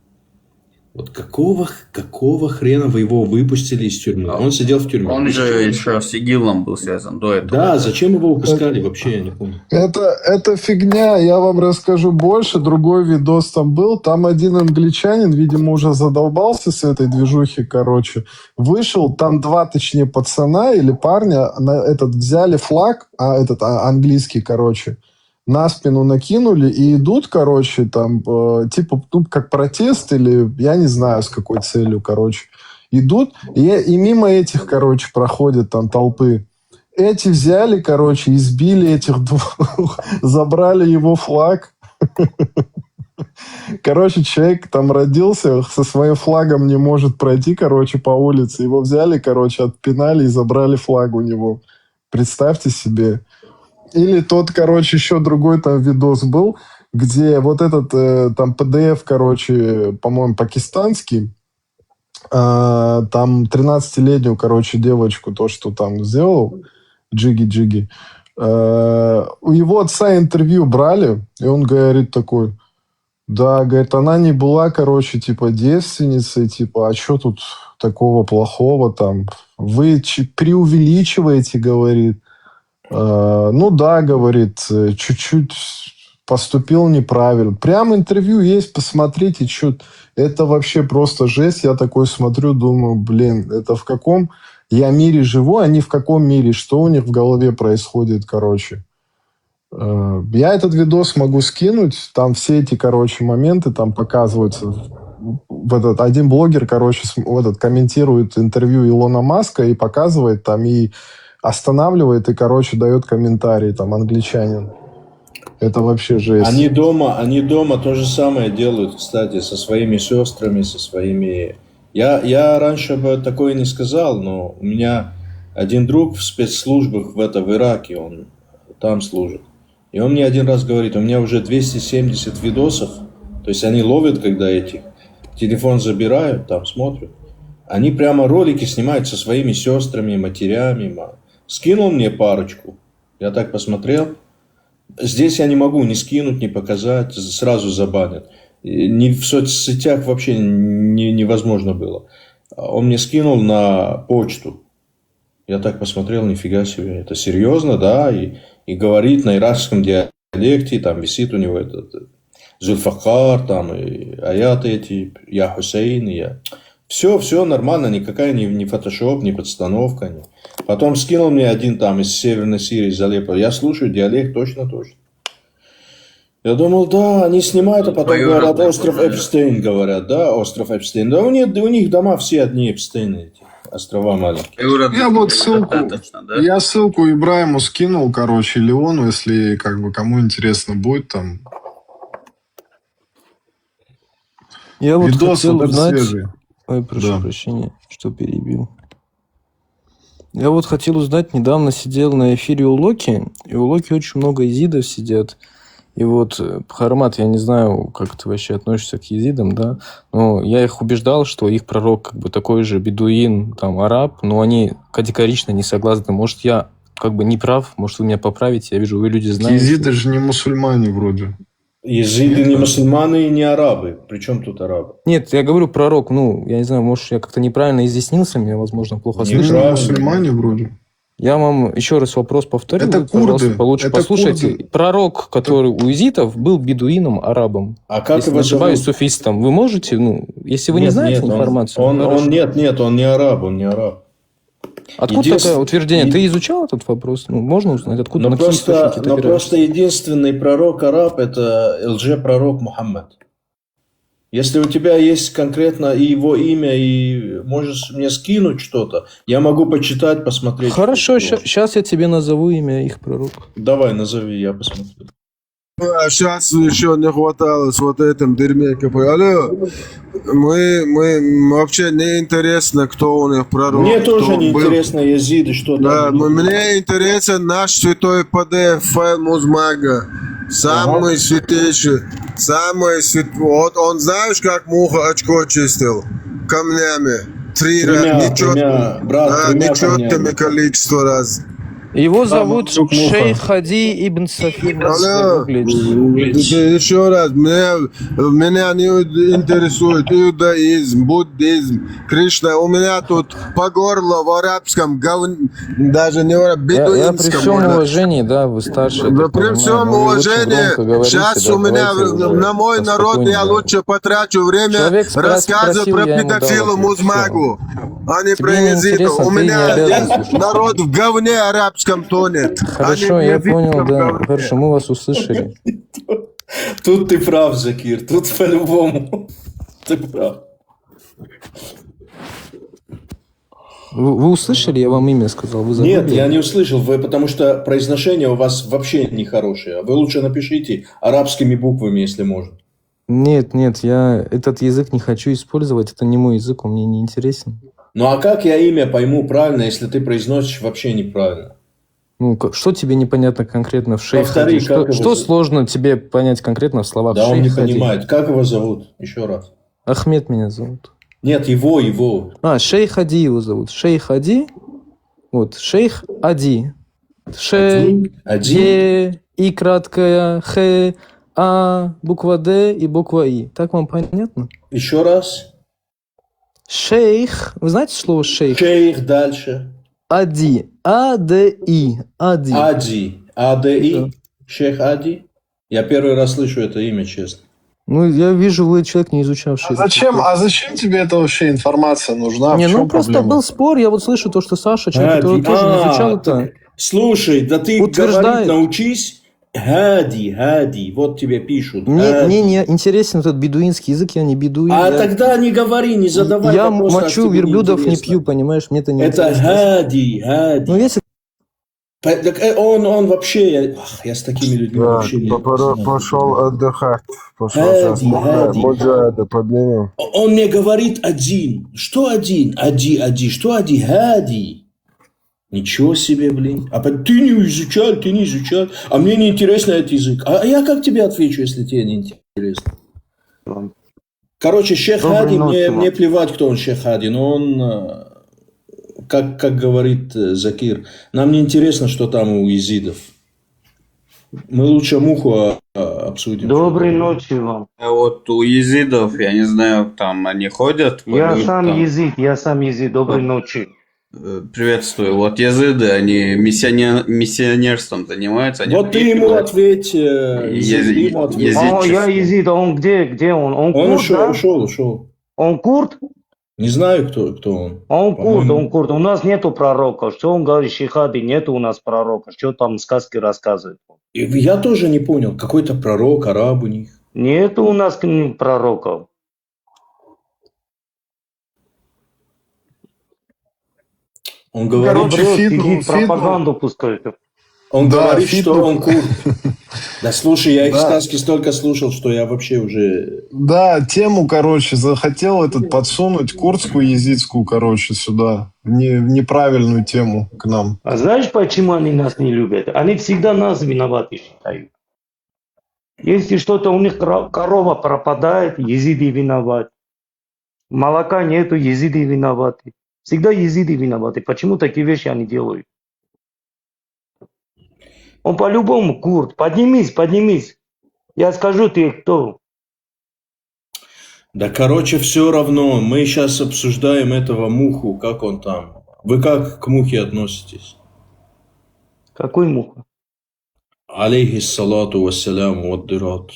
Вот какого, х- какого хрена вы его выпустили из тюрьмы? А Он сидел в тюрьме. Он же еще с ИГИЛом был связан до этого. Да, зачем его выпускали вообще, я не понял. Это, это фигня, я вам расскажу больше. Другой видос там был. Там один англичанин, видимо, уже задолбался с этой движухи, короче. Вышел, там два, точнее, пацана или парня, на этот взяли флаг, а этот а, английский, короче, на спину накинули и идут, короче, там, э, типа, ну, как протест или я не знаю, с какой целью, короче. Идут, и, и мимо этих, короче, проходят там толпы. Эти взяли, короче, избили этих двух, забрали его флаг. Короче, человек там родился, со своим флагом не может пройти, короче, по улице. Его взяли, короче, отпинали и забрали флаг у него. Представьте себе. Или тот, короче, еще другой там видос был, где вот этот э, там PDF, короче, по-моему, пакистанский, а, там тринадцатилетнюю, короче, девочку, то, что там сделал, Джиги-Джиги, э, у его отца интервью брали, и он говорит такой, да, говорит, она не была, короче, типа девственницей, типа, а что тут такого плохого там? Вы ч- преувеличиваете, говорит. Э, ну да, говорит, э, чуть-чуть поступил неправильно. Прям интервью есть, посмотрите, что это вообще просто жесть. Я такой смотрю, думаю, блин, это в каком я мире живу, а не в каком мире, что у них в голове происходит, короче. Э, Я этот видос могу скинуть, там все эти, короче, моменты там показываются. В этот один блогер, короче, см- в этот комментирует интервью Илона Маска и показывает там и останавливает и, короче, дает комментарий там англичанин. Это вообще жесть. Они дома, они дома то же самое делают, кстати, со своими сестрами, со своими... Я, я раньше бы такое не сказал, но у меня один друг в спецслужбах в это в Ираке, он там служит. И он мне один раз говорит, у меня уже двести семьдесят видосов, то есть они ловят, когда эти телефон забирают, там смотрят. Они прямо ролики снимают со своими сестрами, матерями. ма- Скинул мне парочку. Я так посмотрел. Здесь я не могу ни скинуть, ни показать, сразу забанят. И ни в соцсетях вообще не, невозможно было. А Он мне скинул на почту. Я так посмотрел, нифига себе, это серьезно, да? И, и говорит на иракском диалекте, там висит у него этот э, Зульфакар, там и аят эти, я Хусейн, и я... Все, все нормально, никакая не, не фотошоп, не подстановка. Не... Потом скинул мне один там из Северной Сирии, из Алеппо. Я слушаю, диалект точно-точно. Я думал, да, они снимают, а потом Двоюродный говорят, остров брат. Эпстейн, говорят, да, остров Эпстейн. Да у них, у них дома все одни Эпстейны эти, острова маленькие. Юра, Я вот ссылку, достаточно, да? я ссылку Ибраиму скинул, короче, Леону, если как бы кому интересно будет там. Я вот Видос хотел вот этот узнать... свежий. Ой, прошу Да. прощения, что перебил. Я вот хотел узнать, недавно сидел на эфире у Локи, и у Локи очень много езидов сидят. И вот, э, Хармат, я не знаю, как ты вообще относишься к езидам, да, но я их убеждал, что их пророк как бы такой же бедуин, там, араб, но они категорично не согласны. Может, я как бы не прав, может, вы меня поправите, я вижу, вы люди знаете. Езиды же не мусульмане вроде. Езиды не мусульмане и не арабы. При чем тут арабы? Нет, я говорю пророк, ну, я не знаю, может, я как-то неправильно изъяснился, меня, возможно, плохо Не Ну, слышно. не правильно. Мусульмане вроде. Я вам еще раз вопрос повторю, Это вы, пожалуйста, курды, получше это послушайте. курды. Пророк, который у езидов, был бедуином, арабом. А как Если его не ошибаюсь, зовут? Суфистом. Вы можете, ну, если вы не Нет, знаете нет, он- информацию, он, хорошо. он- нет, нет, он не араб, он не араб. Откуда Единств- такое утверждение? Е- Ты изучал этот вопрос? Ну, можно узнать, откуда, Но на какие просто, источники ты но опираешься? Просто единственный пророк араб — это лжепророк Мухаммад. Если у тебя есть конкретно и его имя, и можешь мне скинуть что-то, я могу почитать, посмотреть. Хорошо, что- сейчас я тебе назову имя их пророка. Давай, назови, я посмотрю. А сейчас еще не хватало с вот этим дерьме копать. Алло, мы, мы вообще не интересно, кто у них пророк. Мне кто тоже он не был. Интересно, езиды, что Да, там. но мне интересен наш святой PDF файл Музмага. Самый святейший, самый свят... Вот он, знаешь, как муха очко чистил? Камнями. Три Тремя, раза. Нечёт- тремя, брат, Да, тремя нечёткими камнями. Количество раз. Его зовут Шейх Хади ибн Сафин. Алло, еще раз, меня, меня не интересует иудаизм, буддизм, Кришна. У меня тут по горло в арабском говне, даже не в арабском, бедуинском. Я, я при всем уважении, да, вы старше. Да, при всем уважении. Сейчас у меня на мой народ я лучше потрачу время рассказывать про педофила Музмагу, а не про езида. У меня народ в говне арабском тонет. Хорошо, я понял, да. Хорошо, мы вас услышали. Тут ты прав, Закир, тут по-любому. Ты прав. Вы, вы услышали, я вам имя сказал, вы забыли? Нет, я не услышал, вы, потому что произношение у вас вообще нехорошее. Вы лучше напишите арабскими буквами, если можно. Нет, нет, я этот язык не хочу использовать, это не мой язык, он мне не интересен. Ну а как я имя пойму правильно, если ты произносишь вообще неправильно? Ну, что тебе непонятно конкретно в Шейх Хади? Что сложно тебе понять конкретно в словах Шейх Хади? Да он не понимает. Как его зовут? Еще раз. Ахмед меня зовут. Нет, его, его. А, Шейх Ади его зовут. Шейх Ади. Вот, Шейх Ади. Ше, Е, И краткая, Х, А, буква Д и буква И. Так вам понятно? Еще раз. Шейх. Вы знаете слово шейх? Шейх дальше. Ади. А, Д, И. Ади. Ади. А, Д, И. Шейх Ади. Я первый раз слышу это имя, честно. Ну, я вижу, вы человек, не изучавший. А зачем, а зачем тебе это вообще информация нужна? Не, ну просто был спор, я вот слышу то, что Саша, человек, который тоже не изучал это. Слушай, да ты говорить научись. Гади, гади, вот тебе пишут. Мне, мне не интересен этот бедуинский язык, я не бедуин. А я, тогда не говори, не задавай я вопросы. Я мочу верблюдов не пью, понимаешь, мне это не это интересно. Это гади, гади. Ну, если Так он, он вообще, ах, я с такими людьми да, вообще не Пошел отдыхать. Пошел сейчас муджаида поднимем. Он мне говорит один. Что один? Ади, ади. Что ади? Гади. Ничего себе, блин. А ты не изучал, ты не изучал. А мне не интересно этот язык. А я как тебе отвечу, если тебе не интересно? Короче, Шейх Хади, мне, мне плевать, кто он, Шейх Хади, но он, э, как, как говорит э, Закир, нам не интересно, что там у езидов. Мы лучше муху а, а, обсудим. Доброй ночи вам. А вот у езидов, я не знаю, там они ходят. Я сам там... езид, я сам езид. Доброй ночи. Приветствую. Вот езиды, они миссионер, миссионерством занимаются. Они вот ты ему ответь. Э, езид, ему ответь. О, я езид, а он где? Где он? Он, он курд, ушел, да? ушел, ушел. Он курд? Не знаю, кто, кто он. Он курд, он курд. У нас нету пророка. Что он говорит, Шейх Хади, нету у нас пророка. Что там сказки рассказывает? Я тоже не понял. Какой-то пророк, араб у них. Нету у нас пророка. Он говорит, короче, фитну, фитну. Пропаганду пускает. Он да, говорит, фитну. Что он курд. Да слушай, я их сказки столько слушал, что я вообще уже... Да, тему, короче, захотел этот подсунуть, курдскую, езидскую, короче, сюда. Не, неправильную тему к нам. А знаешь, почему они нас не любят? Они всегда нас виноваты считают. Если что-то у них корова пропадает, езиды виноват. Молока нету, езиды виноваты. Всегда езиды виноваты. Почему такие вещи они делают? Он по-любому курд. Поднимись, поднимись. Я скажу, ты кто. Да, короче, все равно. Мы сейчас обсуждаем этого муху, как он там. Вы как к мухе относитесь? Какой муха? Алейхиссалату вассалям, ваддират.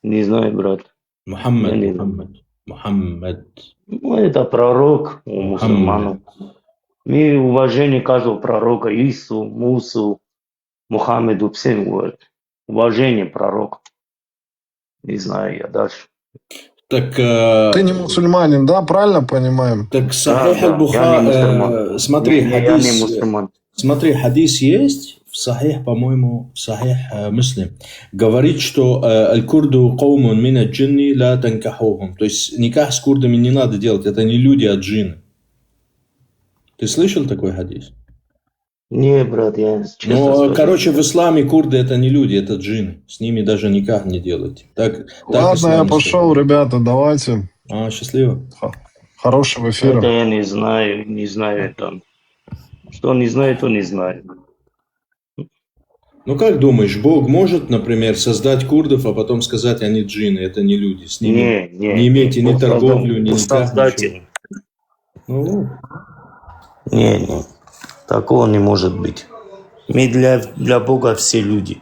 Не знаю, брат. Мухаммад, Мухаммад, Мухаммад. Ну, это пророк у мусульманов. И уважение каждого пророка, Иису, Мусу, Мухаммеду, всем говорят. Уважение пророка. Не знаю я дальше. Так, э, ты не мусульманин, да? Правильно понимаем? Так Сахих аль-Бухари, э, смотри, я, хадис, я не мусульман. Смотри, хадис есть в Сахих, по-моему, в Сахих э, Муслим. Говорит, что э, «Аль-курду каумун мина джинни ла танкахухум». То есть никах с курдами не надо делать, это не люди, а джинны. Ты слышал такой хадис? Не, брат, я честно Ну, короче, в исламе курды это не люди, это джинны. С ними даже никак не делайте. Так, Ладно, я пошел, ребята, давайте. А, счастливо. Хорошего эфира. Это я не знаю, не знаю это. Что не знаю, то не знаю. Ну как думаешь, Бог может, например, создать курдов, а потом сказать, они джинны, это не люди, с ними Не, не. не имейте ни Он создал- торговлю, ни никак, Создатель. ничего? Ну, Не, не. Такого не может быть. Мы для, для Бога все люди.